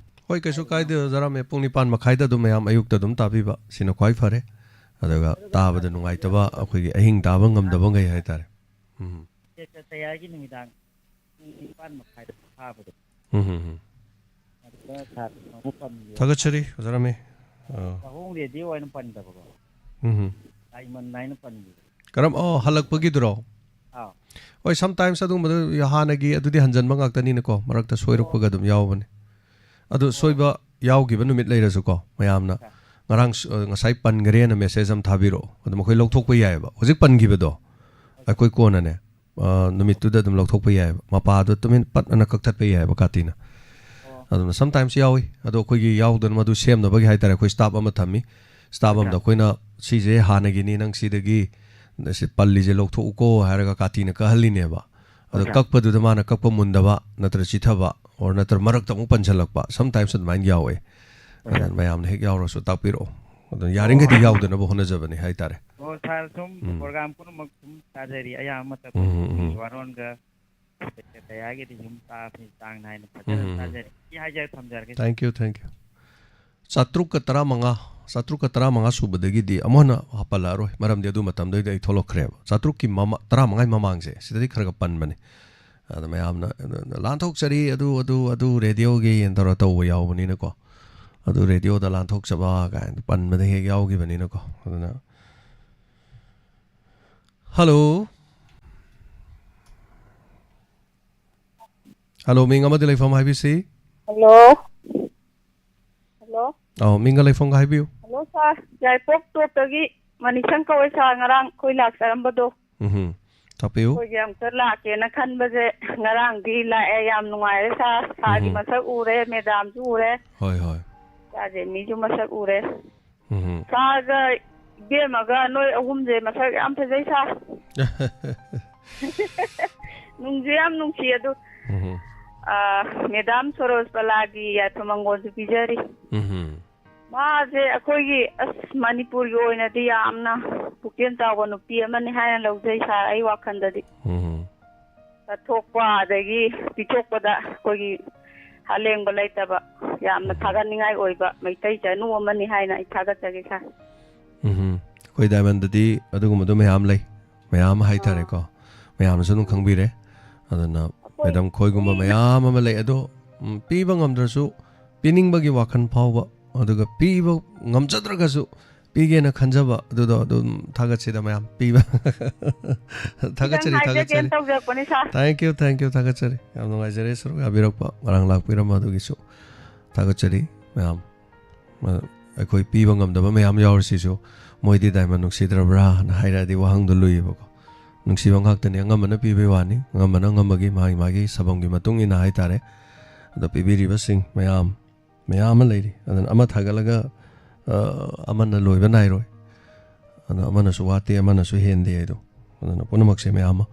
ꯍꯣꯏ, ꯀꯩꯁꯨ ꯀꯥꯏꯗꯦ, ꯑꯣꯖꯥ ꯔꯥꯃꯦ꯫ ꯄꯨꯡ ꯅꯤꯄꯥꯟ ꯃꯈꯥꯏꯗ ꯑꯗꯨꯝ ꯃꯌꯥꯝ ꯑꯌꯨꯛꯇ ꯑꯗꯨꯝ ꯇꯥꯕꯤꯕ, ꯁꯤꯅ ꯈ꯭ꯋꯥꯏ ꯐꯔꯦ꯫ ꯑꯗꯨꯒ ꯑꯗꯨꯒ ꯇꯥꯕꯗ ꯅꯨꯡꯉꯥꯏꯇꯕ, ꯑꯩꯈꯣꯏꯒꯤ ꯑꯍꯤꯡ ꯇꯥꯕ ꯉꯝꯗꯕ ꯉꯩ ꯍꯥꯏꯇꯥꯔꯦ꯫ ꯎꯝ꯫ ꯇꯦꯛꯇ ꯇꯌꯥꯏꯒꯤ ꯅꯨꯃꯤꯗꯥꯡ ꯄꯨꯡ ꯅꯤꯄꯥꯟ ꯃꯈꯥꯏꯗ ꯊꯥꯕꯗꯣ꯫ ꯎꯝ ꯍꯝ ꯍꯝ꯫ ꯑꯗꯨꯗ sir ꯀꯩꯅꯣꯕꯨ ꯄꯟꯕꯤꯌꯣ꯫ ꯊꯥꯒꯠꯆꯔꯤ, ꯑꯣꯖꯥ ꯔꯥꯃꯦ꯫ ꯑ꯫ ꯋꯥꯍꯣꯡ ꯔꯦꯗꯤꯑꯣ ꯑꯣꯏꯅ ꯄꯟꯗꯕꯀꯣ꯫ ꯎꯝ ꯍꯝ꯫ ꯗꯥꯏꯃꯟ ꯍꯥꯏꯅ ꯄꯟꯕꯤꯌꯣ꯫ ꯀꯔꯝ-, ꯑꯣ, ꯍꯜꯂꯛꯄꯒꯤꯗꯨꯔꯣ? ꯑꯥꯎ꯫ ꯍꯣꯏ, sometimes ꯑꯗꯨꯒꯨꯝꯕꯗꯨ ꯍꯥꯟꯅꯒꯤ ꯑꯗꯨꯗꯤ ꯍꯟꯖꯟꯕ ꯉꯥꯛꯇꯅꯤꯅꯀꯣ, ꯃꯔꯛꯇ ꯁꯣꯏꯔꯛꯄꯒ ꯑꯗꯨꯝ ꯌꯥꯎꯕꯅꯦ꯫ ꯑꯗꯨ ꯑꯣ꯫ ꯁꯣꯏꯕ ꯌꯥꯎꯈꯤꯕ ꯅꯨꯃꯤꯠ ꯂꯩꯔꯁꯨꯀꯣ, ꯃꯌꯥꯝꯅ ꯁꯥꯔ꯫ ꯉꯔꯥꯡ ꯁ-, ꯑ, ꯉꯁꯥꯏ ꯄꯟꯈ꯭ꯔꯦꯅ message ꯑꯃ ꯊꯥꯕꯤꯔꯛꯑꯣ, ꯑꯗꯨꯝ ꯑꯩꯈꯣꯏ ꯂꯧꯊꯣꯛꯄ ꯌꯥꯏꯑꯕ꯫ ꯍꯧꯖꯤꯛ ꯄꯟꯈꯤꯕꯗꯣ ꯑꯩꯈꯣꯏ ꯀꯣꯟꯅꯅꯦ, ꯑ, ꯅꯨꯃꯤꯠꯇꯨꯗ ꯑꯗꯨꯝ ꯂꯧꯊꯣꯛꯄ ꯌꯥꯏꯑꯕ, ꯃꯄꯥꯗꯣ ꯇꯨꯃꯤꯟ ꯄꯠ ꯑꯅ ꯀꯛꯊꯠꯄ ꯌꯥꯏꯑꯕ ꯀꯥꯇꯤꯅ꯫ ꯑꯣ꯫ ꯑꯗꯨꯅ sometimes ꯌꯥꯎꯏ, ꯑꯗꯣ ꯑꯩꯈꯣꯏꯒꯤ ꯌꯥꯎꯗꯅ ꯃꯗꯨ ꯁꯦꯝꯅꯕꯒꯤ ꯍꯥꯏꯇꯥꯔꯦ, ꯑꯩꯈꯣꯏ staff ꯑꯃ ꯊꯝꯃꯤ꯫ Staff ꯑꯃꯗ ꯑꯩꯈꯣꯏꯅ "ꯁꯤꯁꯦ ꯍꯥꯟꯅꯒꯤꯅꯤ, ꯅꯪ ꯁꯤꯗꯒꯤ ꯁꯤ ꯄꯜꯂꯤꯁꯦ ꯂꯧꯊꯣꯛꯎꯀꯣ" ꯍꯥꯏꯔꯒ ꯀꯥꯇꯤꯅ ꯀꯛꯍꯜꯂꯤꯅꯦꯕ꯫ ꯑꯗꯣ ꯀꯛꯄꯗꯨꯗ ꯃꯥꯅ ꯀꯛꯄ ꯃꯨꯟꯗꯕ, ꯅꯠꯇ꯭ꯔ ꯆꯤꯊꯕ, or ꯅꯠꯇ꯭ꯔ ꯃꯔꯛꯇ ꯑꯃꯨꯛ ꯄꯟꯁꯤꯜꯂꯛꯄ, sometimes ꯑꯗꯨꯃꯥꯏꯅ ꯌꯥꯎꯋꯦ꯫ ꯑꯗꯨꯅ ꯃꯌꯥꯝꯅ ꯍꯦꯛ ꯌꯥꯎꯔꯁꯨ ꯇꯥꯛꯄꯤꯔꯛꯑꯣ꯫ ꯑꯗꯨꯅ ꯌꯥꯔꯤꯈꯩꯗꯤ ꯌꯥꯎꯗꯅꯕ ꯍꯣꯠꯅꯖꯕꯅꯤ ꯍꯥꯏꯇꯥꯔꯦ꯫ ꯑꯣ, ꯁꯥꯔ, ꯁꯨꯝ ꯎꯝ꯫ Program ꯄꯨꯝꯅꯃꯛ ꯁꯨꯝ ꯇꯥꯖꯔꯤ, ꯑꯌꯥꯝꯕ ꯃꯇꯝꯗ ꯎꯝ, ꯎꯝ, ꯎꯝ꯫ ꯋꯥꯔꯣꯟꯒ ꯀꯌꯥꯒꯤꯗꯤ ꯁꯨꯝ ꯇꯥꯕꯁꯤ ꯆꯥꯡ ꯅꯥꯏꯅ ꯐꯖꯅ ꯎꯝ, ꯎꯝ, ꯎꯝ꯫ ꯇꯥꯖꯔꯤ꯫ ꯁꯤ ꯍꯥꯏꯖꯔ ꯊꯝꯖꯔꯒꯦ꯫ Thank you, thank you꯫ ꯆꯥꯇ꯭ꯔꯨꯛꯀ ꯇꯔꯥꯃꯉꯥ, ꯆꯥꯇ꯭ꯔꯨꯛꯀ ꯇꯔꯥꯃꯉꯥ ꯁꯨꯕꯗꯒꯤꯗꯤ ꯑꯃꯨꯛ ꯍꯟꯅ ꯍꯥꯞꯄꯜꯂꯛꯑꯔꯣꯏ, ꯃꯔꯝꯗꯤ ꯑꯗꯨ ꯃꯇꯝꯗꯩꯗ ꯑꯩ ꯊꯣꯛꯂꯛꯈ꯭ꯔꯦꯕ꯫ ꯆꯥꯇ꯭ꯔꯨꯛꯀꯤ ꯃꯃꯥ-, ꯇꯔꯥꯃꯉꯥꯒꯤ ꯃꯃꯥꯡꯁꯦ, ꯁꯤꯗꯗꯤ ꯈꯔ ꯈꯔ ꯄꯟꯕꯅꯦ꯫ ꯑꯗ ꯃꯌꯥꯝꯅ, ꯑꯗ, "ꯂꯥꯟꯊꯣꯛꯆꯔꯤ, ꯑꯗꯨ, ꯑꯗꯨ, ꯑꯗꯨ radioꯒꯤ" ꯇꯧꯔ ꯇꯧꯕ ꯌꯥꯎꯕꯅꯤꯅꯀꯣ꯫ ꯑꯗꯨ radioꯗ ꯂꯥꯟꯊꯣꯛꯆꯕ ꯀꯥꯏꯅ ꯄꯟꯕꯗ ꯍꯦꯛ ꯌꯥꯎꯈꯤꯕꯅꯤꯅꯀꯣ꯫ ꯑꯗꯨꯅ, ꯍꯜꯂꯣ꯫ ꯍꯜꯂꯣ, ꯃꯤꯡ ꯑꯃꯗꯤ ꯂꯩꯐꯝ ꯍꯥꯏꯕꯤꯁꯤ꯫ ꯍꯜꯂꯣ꯫ ꯍꯜꯂꯣ꯫ ꯑꯧ, ꯃꯤꯡꯒ ꯂꯩꯐꯝꯒ ꯍꯥꯏꯕꯤꯌꯨ꯫ ꯍꯜꯂꯣ, ꯁꯥꯔ꯫ ꯌꯥꯏꯄꯣꯛ ꯇꯣꯞꯇꯒꯤ ꯃꯅꯤꯁꯪ ꯀꯧꯋꯦ, ꯁꯥꯔ꯫ ꯉꯔꯥꯡ ꯑꯩꯈꯣꯏ ꯂꯥꯛꯆꯔꯝꯕꯗꯣ꯫ ꯎꯝꯍꯨꯝ꯫ ꯇꯥꯛꯄꯤꯌꯨ꯫ ꯑꯩꯈꯣꯏꯁꯦ ꯑꯃꯨꯛꯇ ꯂꯥꯛꯀꯦꯅ ꯈꯟꯕꯁꯦ ꯉꯔꯥꯡꯗꯤ ꯂꯥꯛꯑꯦ꯫ ꯌꯥꯝ ꯅꯨꯡꯉꯥꯏꯔꯦ, ꯁꯥꯔ꯫ ꯁꯥꯔꯒꯤ ꯎꯝꯍꯨꯝ꯫ ꯃꯁꯛ ꯎꯔꯦ, ꯃꯦꯗꯥꯝꯁꯨ ꯎꯔꯦ꯫ ꯍꯣꯏ, ꯍꯣꯏ꯫ ꯁꯥꯔ ꯖꯦꯃꯤꯁꯨ ꯃꯁꯛ ꯎꯔꯦ꯫ ꯎꯝꯍꯨꯝ꯫ ꯁꯥꯔꯒ ꯏꯕꯦꯝꯃꯒ ꯅꯣꯏ ꯑꯍꯨꯝꯁꯦ ꯃꯁꯛ ꯌꯥꯝ ꯐꯖꯩ, ꯁꯥꯔ꯫ ꯅꯨꯡꯁꯨ ꯌꯥꯝ ꯅꯨꯡꯁꯤ ꯑꯗꯨ꯫ ꯎꯝꯍꯨꯝ꯫ ꯑꯥ, ꯃꯦꯗꯥꯝ ꯁꯣꯔꯣꯖ ꯕꯂꯥꯒꯤ ꯌꯥꯏꯐ ꯃꯪꯒꯣꯜꯁꯨ ꯄꯤꯖꯔꯤ꯫ ꯎꯝꯍꯨꯝ꯫ ꯃꯥꯁꯦ ꯑꯩꯈꯣꯏꯒꯤ, ꯑꯁ, ꯃꯅꯤꯄꯨꯔꯒꯤ ꯑꯣꯏꯅꯗꯤ ꯌꯥꯝꯅ ꯄꯨꯛꯆꯦꯜ ꯆꯥꯎꯕ ꯅꯨꯄꯤ ꯑꯃꯅꯤ ꯍꯥꯏꯅ ꯂꯧꯖꯩ, ꯁꯥꯔ, ꯑꯩ ꯋꯥꯈꯜꯗꯗꯤ꯫ ꯎꯝꯍꯨꯝ꯫ ꯆꯠꯊꯣꯛꯄ ꯑꯗꯒꯤ ꯄꯤꯊꯣꯛꯄꯗ ꯑꯩꯈꯣꯏꯒꯤ ꯑꯂꯦꯡꯕ ꯂꯩꯇꯕ, ꯌꯥꯝꯅ ꯎꯝꯍꯨꯝ꯫ ꯊꯥꯒꯠꯅꯤꯡꯉꯥꯏ ꯑꯣꯏꯕ ꯃꯩꯇꯩ ꯆꯅꯨ ꯑꯃꯅꯤ ꯍꯥꯏꯅ ꯑꯩ ꯊꯥꯒꯠꯆꯒꯦ, ꯁꯥꯔ꯫ ꯎꯝꯍꯨꯝ꯫ ꯑꯩꯈꯣꯏ ꯗꯥꯏꯃꯟꯗꯗꯤ ꯑꯗꯨꯒꯨꯝꯕꯗꯣ ꯃꯌꯥꯝ ꯂꯩ, ꯃꯌꯥꯝ ꯍꯥꯏꯇꯥꯔꯦꯀꯣ꯫ ꯑꯥ꯫ ꯃꯌꯥꯝꯅꯁꯨ ꯑꯗꯨꯝ ꯈꯪꯕꯤꯔꯦ꯫ ꯑꯗꯨꯅ ꯑꯩꯈꯣꯏ ꯃꯦꯗꯥꯝ ꯈꯣꯏꯒꯨꯝꯕ ꯃꯤ ꯃꯌꯥꯝ ꯑꯃ ꯂꯩ, ꯑꯗꯣ, ꯎꯝ, ꯄꯤꯕ ꯉꯝꯗ꯭ꯔꯁꯨ ꯄꯤꯅꯤꯡꯕꯒꯤ ꯋꯥꯈꯜ ꯐꯥꯎꯕ, ꯑꯗꯨꯒ ꯄꯤꯕ ꯉꯝꯖꯗ꯭ꯔꯒꯁꯨ ꯄꯤꯒꯦꯅ ꯈꯟꯖꯕ ꯑꯗꯨꯗꯣ ꯑꯗꯨꯝ ꯊꯥꯒꯠꯁꯤꯗ ꯃꯌꯥꯝ ꯄꯤꯕ꯫ ꯊꯥꯒꯠꯆꯔꯤ, ꯈꯤꯇꯪ ꯍꯥꯏꯖꯒꯦꯅ ꯊꯥꯒꯠꯆꯔꯤ꯫ ꯇꯧꯖꯔꯛꯄꯅꯤ, ꯁꯥꯔ꯫ Thank you, thank you, ꯊꯥꯒꯠꯆꯔꯤ꯫ ꯌꯥꯝ ꯅꯨꯡꯉꯥꯏꯖꯔꯦ ꯁꯔꯨꯛ ꯌꯥꯕꯤꯔꯛꯄ, ꯉꯔꯥꯡ ꯂꯥꯛꯄꯤꯔꯝꯕ ꯑꯗꯨꯒꯤꯁꯨ ꯊꯥꯒꯠꯆꯔꯤ ꯃꯌꯥꯝ꯫ ꯑ, ꯑꯩꯈꯣꯏ ꯄꯤꯕ ꯉꯝꯗꯕ ꯃꯌꯥꯝ ꯌꯥꯎꯔꯤꯁꯤꯁꯨ ꯃꯣꯏꯗꯤ ꯗꯥꯏꯃꯟ ꯅꯨꯡꯁꯤꯗ꯭ꯔꯕ꯭ꯔꯥꯅ ꯍꯥꯏꯔꯛꯑꯗꯤ ꯋꯥꯍꯪꯗꯣ ꯂꯨꯏꯌꯦꯕꯀꯣ꯫ ꯅꯨꯡꯁꯤꯕ ꯉꯥꯛꯇꯅꯤ꯫ ꯑꯉꯝꯕꯅ ꯄꯤꯕꯩ ꯋꯥꯅꯤ, ꯑꯉꯝꯕꯅ ꯑꯉꯝꯕꯒꯤ ꯃꯥꯒꯤ ꯃꯥꯒꯤ ꯁꯕꯝꯒꯤ ꯃꯇꯨꯡ ꯏꯟꯅ ꯍꯥꯏꯇꯥꯔꯦ꯫ ꯑꯗꯣ ꯄꯤꯕꯤꯔꯤꯕꯁꯤꯡ ꯃꯌꯥꯝ, ꯃꯌꯥꯝ ꯑꯃ ꯂꯩꯔꯤ꯫ ꯑꯗꯨꯅ ꯑꯃ ꯊꯥꯒꯠꯂꯒ, ꯑ, ꯑꯃꯅ ꯂꯣꯏꯕ ꯅꯥꯏꯔꯣꯏ꯫ ꯑꯗꯨꯅ ꯑꯃꯅꯁꯨ ꯋꯥꯠꯇꯦ, ꯑꯃꯅꯁꯨ ꯍꯦꯟꯗꯦ ꯍꯥꯏꯗꯣ꯫ ꯑꯗꯨꯅ ꯄꯨꯝꯅꯃꯛꯁꯦ ꯃꯌꯥꯝ ꯑꯃ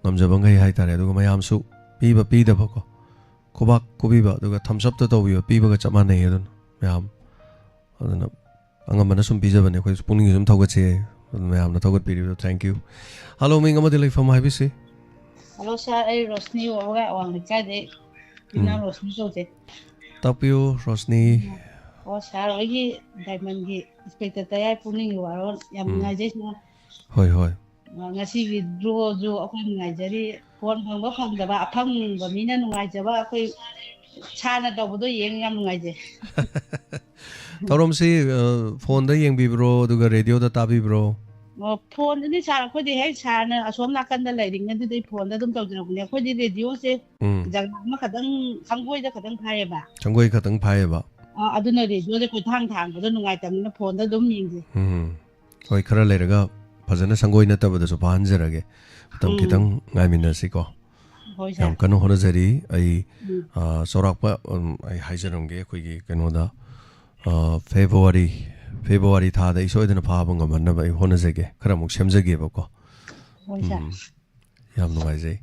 ꯉꯝꯖꯕ ꯃꯈꯩ ꯍꯥꯏꯇꯥꯔꯦ꯫ ꯑꯗꯨꯒ ꯃꯌꯥꯝꯁꯨ ꯄꯤꯕ ꯄꯤꯗꯕꯀꯣ, ꯈꯨꯕꯥꯛ ꯈꯨꯕꯤꯕ, ꯑꯗꯨꯒ thumbs up ꯇ ꯇꯧꯕꯤꯕ, ꯄꯤꯕꯒ ꯆꯞ ꯃꯥꯟꯅꯩ꯫ ꯑꯗꯨꯅ ꯃꯌꯥꯝ, ꯑꯗꯨꯅ ꯑꯉꯝꯕꯅ ꯁꯨꯝ ꯄꯤꯖꯕꯅꯦ꯫ ꯑꯩꯈꯣꯏꯁꯨ ꯄꯨꯛꯅꯤꯡꯁꯦ ꯁꯨꯝ ꯊꯧꯒꯠꯁꯦ꯫ ꯑꯗꯨ ꯃꯌꯥꯝꯅ ꯊꯧꯒꯠꯄꯤꯔꯤꯕꯗꯣ, thank you꯫ ꯍꯜꯂꯣ, ꯃꯤꯡ ꯑꯃꯗꯤ ꯂꯩꯐꯝ ꯍꯥꯏꯕꯤꯁꯤ꯫ ꯍꯜꯂꯣ ꯁꯥꯔ, ꯑꯩ ꯔꯣꯁꯅꯤ, ꯋꯥꯕꯒꯥꯏ ꯑꯋꯥꯡ ꯂꯩꯀꯥꯏꯗꯩ꯫ ꯏꯅꯥꯎ ꯎꯝ꯫ ꯔꯣꯁꯅꯤ ꯀꯧꯖꯩ꯫ ꯇꯥꯛꯄꯤꯌꯨ, ꯔꯣꯁꯅꯤ꯫ ꯑꯣ ꯁꯥꯔ, ꯑꯩꯒꯤ ꯗꯥꯏꯃꯟꯒꯤ ꯏꯟꯁꯄꯦꯛꯇꯔ ꯇꯌꯥꯏ ꯄꯨꯛꯅꯤꯡꯒꯤ ꯋꯥꯔꯣꯜ ꯌꯥꯝ ꯎꯝ꯫ ꯅꯨꯡꯉꯥꯏꯖꯩ ꯁꯥꯔ꯫ ꯍꯣꯏ, ꯍꯣꯏ꯫ ꯑ, ꯉꯁꯤꯒꯤ ꯗ꯭ꯔꯣꯁꯨ ꯑꯩꯈꯣꯏ ꯅꯨꯡꯉꯥꯏꯖꯔꯤ꯫ ꯐꯣꯟ ꯐꯪꯕ ꯐꯪꯗꯕ, ꯑꯐꯪꯕ ꯃꯤꯅ ꯅꯨꯡꯉꯥꯏꯖꯕ, ꯑꯩꯈꯣꯏ ꯁꯥꯔꯅ ꯇꯧꯕꯗꯣ ꯌꯦꯡ ꯌꯥꯝ ꯅꯨꯡꯉꯥꯏꯖꯩ꯫ ꯊꯧꯔꯝꯁꯤ, ꯑ, ꯐꯣꯟꯗ ꯌꯦꯡꯕꯤꯕ꯭ꯔꯣ, ꯑꯗꯨꯒ ꯔꯦꯗꯤꯑꯣꯗ ꯇꯥꯕꯤꯕ꯭ꯔꯣ? ꯑꯣ, ꯐꯣꯟꯗꯅꯤ ꯁꯥꯔ, ꯑꯩꯈꯣꯏꯗꯤ ꯍꯦꯛ ꯁꯥꯔꯅ ꯑꯁꯣꯝ ꯅꯥꯀꯟꯗ ꯂꯩꯔꯤꯉꯩꯗꯨꯗꯩ ꯐꯣꯟꯗ ꯑꯗꯨꯝ ꯇꯧꯖꯔꯛꯄꯅꯦ꯫ ꯑꯩꯈꯣꯏꯗꯤ ꯔꯦꯗꯤꯑꯣꯁꯦ ꯎꯝ꯫ ꯖꯒꯥ ꯑꯃꯈꯛꯇꯪ, ꯁꯪꯒꯣꯏꯗ ꯈꯛꯇꯪ ꯐꯥꯏꯌꯦꯕ꯫ ꯁꯪꯒꯣꯏ ꯈꯛꯇꯪ ꯐꯥꯏꯌꯦꯕ꯫ ꯑ, ꯑꯗꯨꯅ ꯔꯦꯗꯤꯑꯣꯁꯦ ꯀꯣꯏꯊꯥꯡ ꯊꯥꯡꯕꯗꯣ ꯅꯨꯡꯉꯥꯏꯇꯕꯅꯤꯅ ꯐꯣꯟꯗ ꯑꯗꯨꯝ ꯌꯦꯡꯖꯩ꯫ ꯎꯝ꯫ ꯍꯣꯏ, ꯈꯔ ꯂꯩꯔꯒ ꯐꯖꯅ ꯁꯪꯒꯣꯏ ꯅꯠꯇꯕꯗꯁꯨ ꯐꯥꯍꯟꯖꯔꯒꯦ꯫ ꯃꯇꯝ ꯎꯝ꯫ ꯈꯤꯇꯪ ꯉꯥꯏꯃꯤꯟꯅꯁꯤꯀꯣ꯫ ꯍꯣꯏ ꯌꯥꯝ ꯁꯥꯔ꯫ ꯀꯟꯅ ꯍꯣꯠꯅꯖꯔꯤ꯫ ꯑꯩ, ꯎꯝ꯫ ꯑ, ꯆꯥꯎꯔꯥꯛꯄ, ꯎꯝ, ꯑꯩ ꯍꯥꯏꯖꯔꯝꯒꯦ꯫ ꯑꯩꯈꯣꯏꯒꯤ ꯀꯩꯅꯣꯗ, ꯑ, ꯐꯦꯕ꯭ꯔꯨꯋꯥꯔꯤ, ꯐꯦꯕ꯭ꯔꯨꯋꯥꯔꯤ ꯊꯥꯗ ꯑꯩ ꯁꯣꯏꯗꯅ ꯐꯥꯕ ꯉꯝꯍꯟꯅꯕ ꯑꯩ ꯍꯣꯠꯅꯖꯒꯦ꯫ ꯈꯔ ꯑꯃꯨꯛ ꯁꯦꯝꯖꯒꯦꯕꯀꯣ꯫ ꯍꯣꯏ ꯁꯥꯔ꯫ ꯎꯝ꯫ ꯌꯥꯝ ꯅꯨꯡꯉꯥꯏꯖꯩ꯫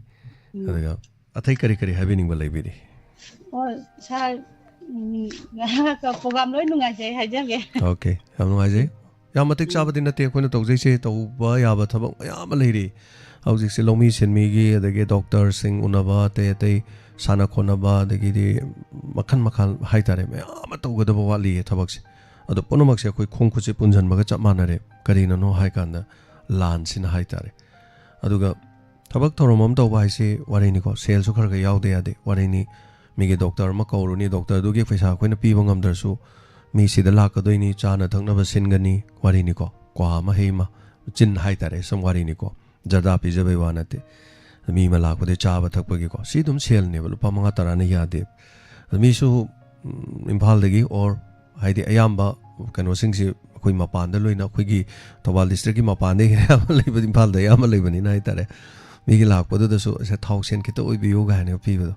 ꯎꯝ꯫ ꯑꯗꯨꯒ ꯑꯇꯩ ꯀꯔꯤ ꯀꯔꯤ ꯍꯥꯏꯕꯤꯅꯤꯡꯕ ꯂꯩꯕꯤꯔꯤ? ꯑꯣ ꯁꯥꯔ, ꯎꯝ, ꯄ꯭ꯔꯣꯒ꯭ꯔꯥꯝ ꯂꯣꯏ ꯅꯨꯡꯉꯥꯏꯖꯩ ꯍꯥꯏꯖꯒꯦ꯫ ꯑꯣꯀꯦ, ꯌꯥꯝ ꯅꯨꯡꯉꯥꯏꯖꯩ꯫ ꯌꯥꯝ ꯃꯇꯤꯛ ꯎꯝ꯫ ꯆꯥꯕꯗꯤ ꯅꯠꯇꯦ ꯑꯩꯈꯣꯏꯅ ꯇꯧꯖꯩꯁꯦ, ꯇꯧꯕ ꯌꯥꯕ ꯊꯕꯛ ꯃꯌꯥꯝ ꯑꯃ ꯂꯩꯔꯤ꯫ ꯍꯧꯖꯤꯛꯁꯦ ꯂꯧꯃꯤ ꯁꯤꯟꯃꯤꯒꯤ, ꯑꯗꯒꯤ ꯗꯣꯛꯇꯔꯁꯤꯡ ꯎꯅꯕ, ꯑꯇꯩ ꯑꯇꯩ ꯁꯥꯟꯅ ꯈꯣꯠꯅꯕ, ꯑꯗꯒꯤꯗꯤ ꯃꯈꯜ ꯃꯈꯜ ꯍꯥꯏꯇꯥꯔꯦ, ꯃꯌꯥꯝ ꯑꯃ ꯇꯧꯒꯗꯕ ꯋꯥꯠꯂꯤꯌꯦ ꯊꯕꯛꯁꯦ꯫ ꯑꯗꯣ ꯄꯨꯝꯅꯃꯛꯁꯦ ꯑꯩꯈꯣꯏ ꯈꯣꯡ ꯈꯨꯠꯁꯦ ꯄꯨꯟꯁꯤꯟꯕꯒ ꯆꯞ ꯃꯥꯟꯅꯔꯦ꯫ ꯀꯔꯤꯅꯅꯣ ꯍꯥꯏ ꯀꯥꯟꯗ ꯂꯥꯟꯁꯤꯅ ꯍꯥꯏꯇꯥꯔꯦ꯫ ꯑꯗꯨꯒ ꯊꯕꯛ ꯊꯧꯔꯝ ꯑꯃ ꯇꯧꯕ ꯍꯥꯏꯁꯤ ꯋꯥꯔꯤꯅꯤꯀꯣ, ꯁꯦꯜꯁꯨ ꯈꯔ ꯈꯔ ꯌꯥꯎꯗ ꯌꯥꯗꯦ, ꯋꯥꯔꯤꯅꯤ꯫ ꯃꯤꯒꯤ ꯗꯣꯛꯇꯔ ꯑꯃ ꯀꯧꯔꯨꯅꯤ, ꯗꯣꯛꯇꯔꯗꯨꯒꯤ ꯄꯩꯁꯥ ꯑꯩꯈꯣꯏꯅ ꯄꯤꯕ ꯉꯝꯗ꯭ꯔꯁꯨ ꯃꯤ ꯁꯤꯗ ꯂꯥꯛꯀꯗꯣꯏꯅꯤ, ꯆꯥꯅ ꯊꯛꯅꯕ ꯁꯤꯟꯒꯅꯤ, ꯋꯥꯔꯤꯅꯤꯀꯣ, ꯀ꯭ꯋꯥ ꯑꯃ ꯍꯩ ꯑꯃ, ꯆꯤꯟ ꯍꯥꯏꯇꯥꯔꯦ, ꯁꯨꯝ ꯋꯥꯔꯤꯅꯤꯀꯣ, ꯖꯔꯗꯥ ꯄꯤꯖꯕꯩ ꯋꯥ ꯅꯠꯇꯦ꯫ ꯃꯤ ꯑꯃ ꯂꯥꯛꯄꯗ ꯆꯥꯕ ꯊꯛꯄꯒꯤꯀꯣ, ꯁꯤ ꯑꯗꯨꯝ ꯁꯦꯜꯅꯦꯕ, ꯂꯨꯄꯥ ꯃꯉꯥ ꯇꯔꯥꯅ ꯌꯥꯗꯦ꯫ ꯑꯗ ꯃꯤꯁꯨ, ꯎꯝ, ꯏꯝꯐꯥꯜꯗꯒꯤ ꯑꯣꯔ ꯍꯥꯏꯗꯤ ꯑꯌꯥꯝꯕ ꯀꯩꯅꯣꯁꯤꯡꯁꯤ ꯑꯩꯈꯣꯏ ꯃꯄꯥꯟꯗ ꯂꯣꯏꯅ, ꯑꯩꯈꯣꯏꯒꯤ ꯊꯧꯕꯥꯜ ꯗꯤꯁꯇ꯭ꯔꯤꯛꯀꯤ ꯃꯄꯥꯟꯗꯒꯤ ꯑꯌꯥꯝꯕ ꯂꯩꯕ, ꯏꯝꯐꯥꯜꯗ ꯑꯌꯥꯝꯕ ꯂꯩꯕꯅꯤꯅ ꯍꯥꯏꯇꯥꯔꯦ, ꯃꯤꯒꯤ ꯂꯥꯛꯄꯗꯨꯗꯁꯨ "ꯁꯦ, ꯊꯥꯎ ꯁꯦꯟ ꯈꯤꯇ ꯑꯣꯏꯕꯤꯌꯨ" ꯀꯥꯏꯅ ꯄꯤꯕꯗꯣ꯫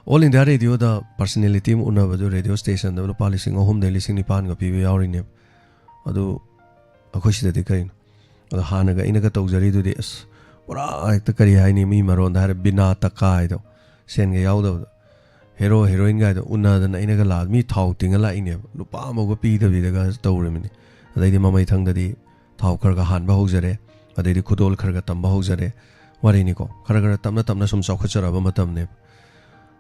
ꯑꯣꯜ ꯏꯟꯗꯤꯌꯥ ꯔꯦꯗꯤꯑꯣꯗ ꯄꯥꯔꯁꯅꯦꯂꯤꯇꯤ ꯑꯃ ꯎꯅꯕꯗꯨ, ꯔꯦꯗꯤꯑꯣ ꯁ꯭ꯇꯦꯁꯟꯗ ꯂꯨꯄꯥ ꯂꯤꯁꯤꯡ ꯑꯍꯨꯝꯗꯒꯤ ꯂꯤꯁꯤꯡ ꯅꯤꯄꯥꯟꯒ ꯄꯤꯕ ꯌꯥꯎꯔꯤꯅꯦꯕ꯫ ꯑꯗꯨ ꯑꯩꯈꯣꯏ ꯁꯤꯗꯗꯤ ꯀꯩꯅꯣ? ꯑꯗꯣ ꯍꯥꯟꯅꯒ ꯑꯩꯅꯒ ꯇꯧꯖꯔꯤꯗꯨꯗꯤ, ꯑꯁ, ꯄꯨꯔꯥ ꯍꯦꯛꯇ, ꯀꯔꯤ ꯍꯥꯏꯅꯤ, ꯃꯤ ꯃꯔꯣꯟꯗ ꯍꯥꯏꯔ ꯕꯤꯅꯥ ꯇꯀꯥ ꯍꯥꯏꯗꯣ, ꯁꯦꯟꯒ ꯌꯥꯎꯗꯕꯗꯣ, ꯍꯦꯔꯣ ꯍꯦꯔꯣꯏꯟꯒꯥꯏꯗꯣ ꯎꯅꯗꯅ ꯑꯩꯅꯒ ꯂꯥꯛ-, ꯃꯤ ꯊꯥꯎ ꯇꯤꯡꯉ ꯂꯥꯛꯏꯅꯦꯕ, ꯂꯨꯄꯥ ꯑꯃꯒ ꯄꯤꯗꯕꯤꯗꯒ ꯇꯧꯔꯤꯃꯤꯅꯤ꯫ ꯑꯗꯩꯗꯤ ꯃꯃꯩꯊꯪꯗꯗꯤ ꯊꯥꯎ ꯈꯔ ꯈꯔ ꯍꯥꯟꯕ ꯍꯧꯖꯔꯦ, ꯑꯗꯩꯗꯤ ꯈꯨꯗꯣꯜ ꯈꯔ ꯈꯔ ꯇꯝꯕ ꯍꯧꯖꯔꯦ꯫ ꯋꯥꯔꯤꯅꯤꯀꯣ, ꯈꯔ ꯈꯔ ꯇꯞꯅ ꯇꯞꯅ ꯁꯨꯝ ꯆꯥꯎꯈꯠꯆꯔꯛꯑꯕ ꯃꯇꯝꯅꯦꯕ꯫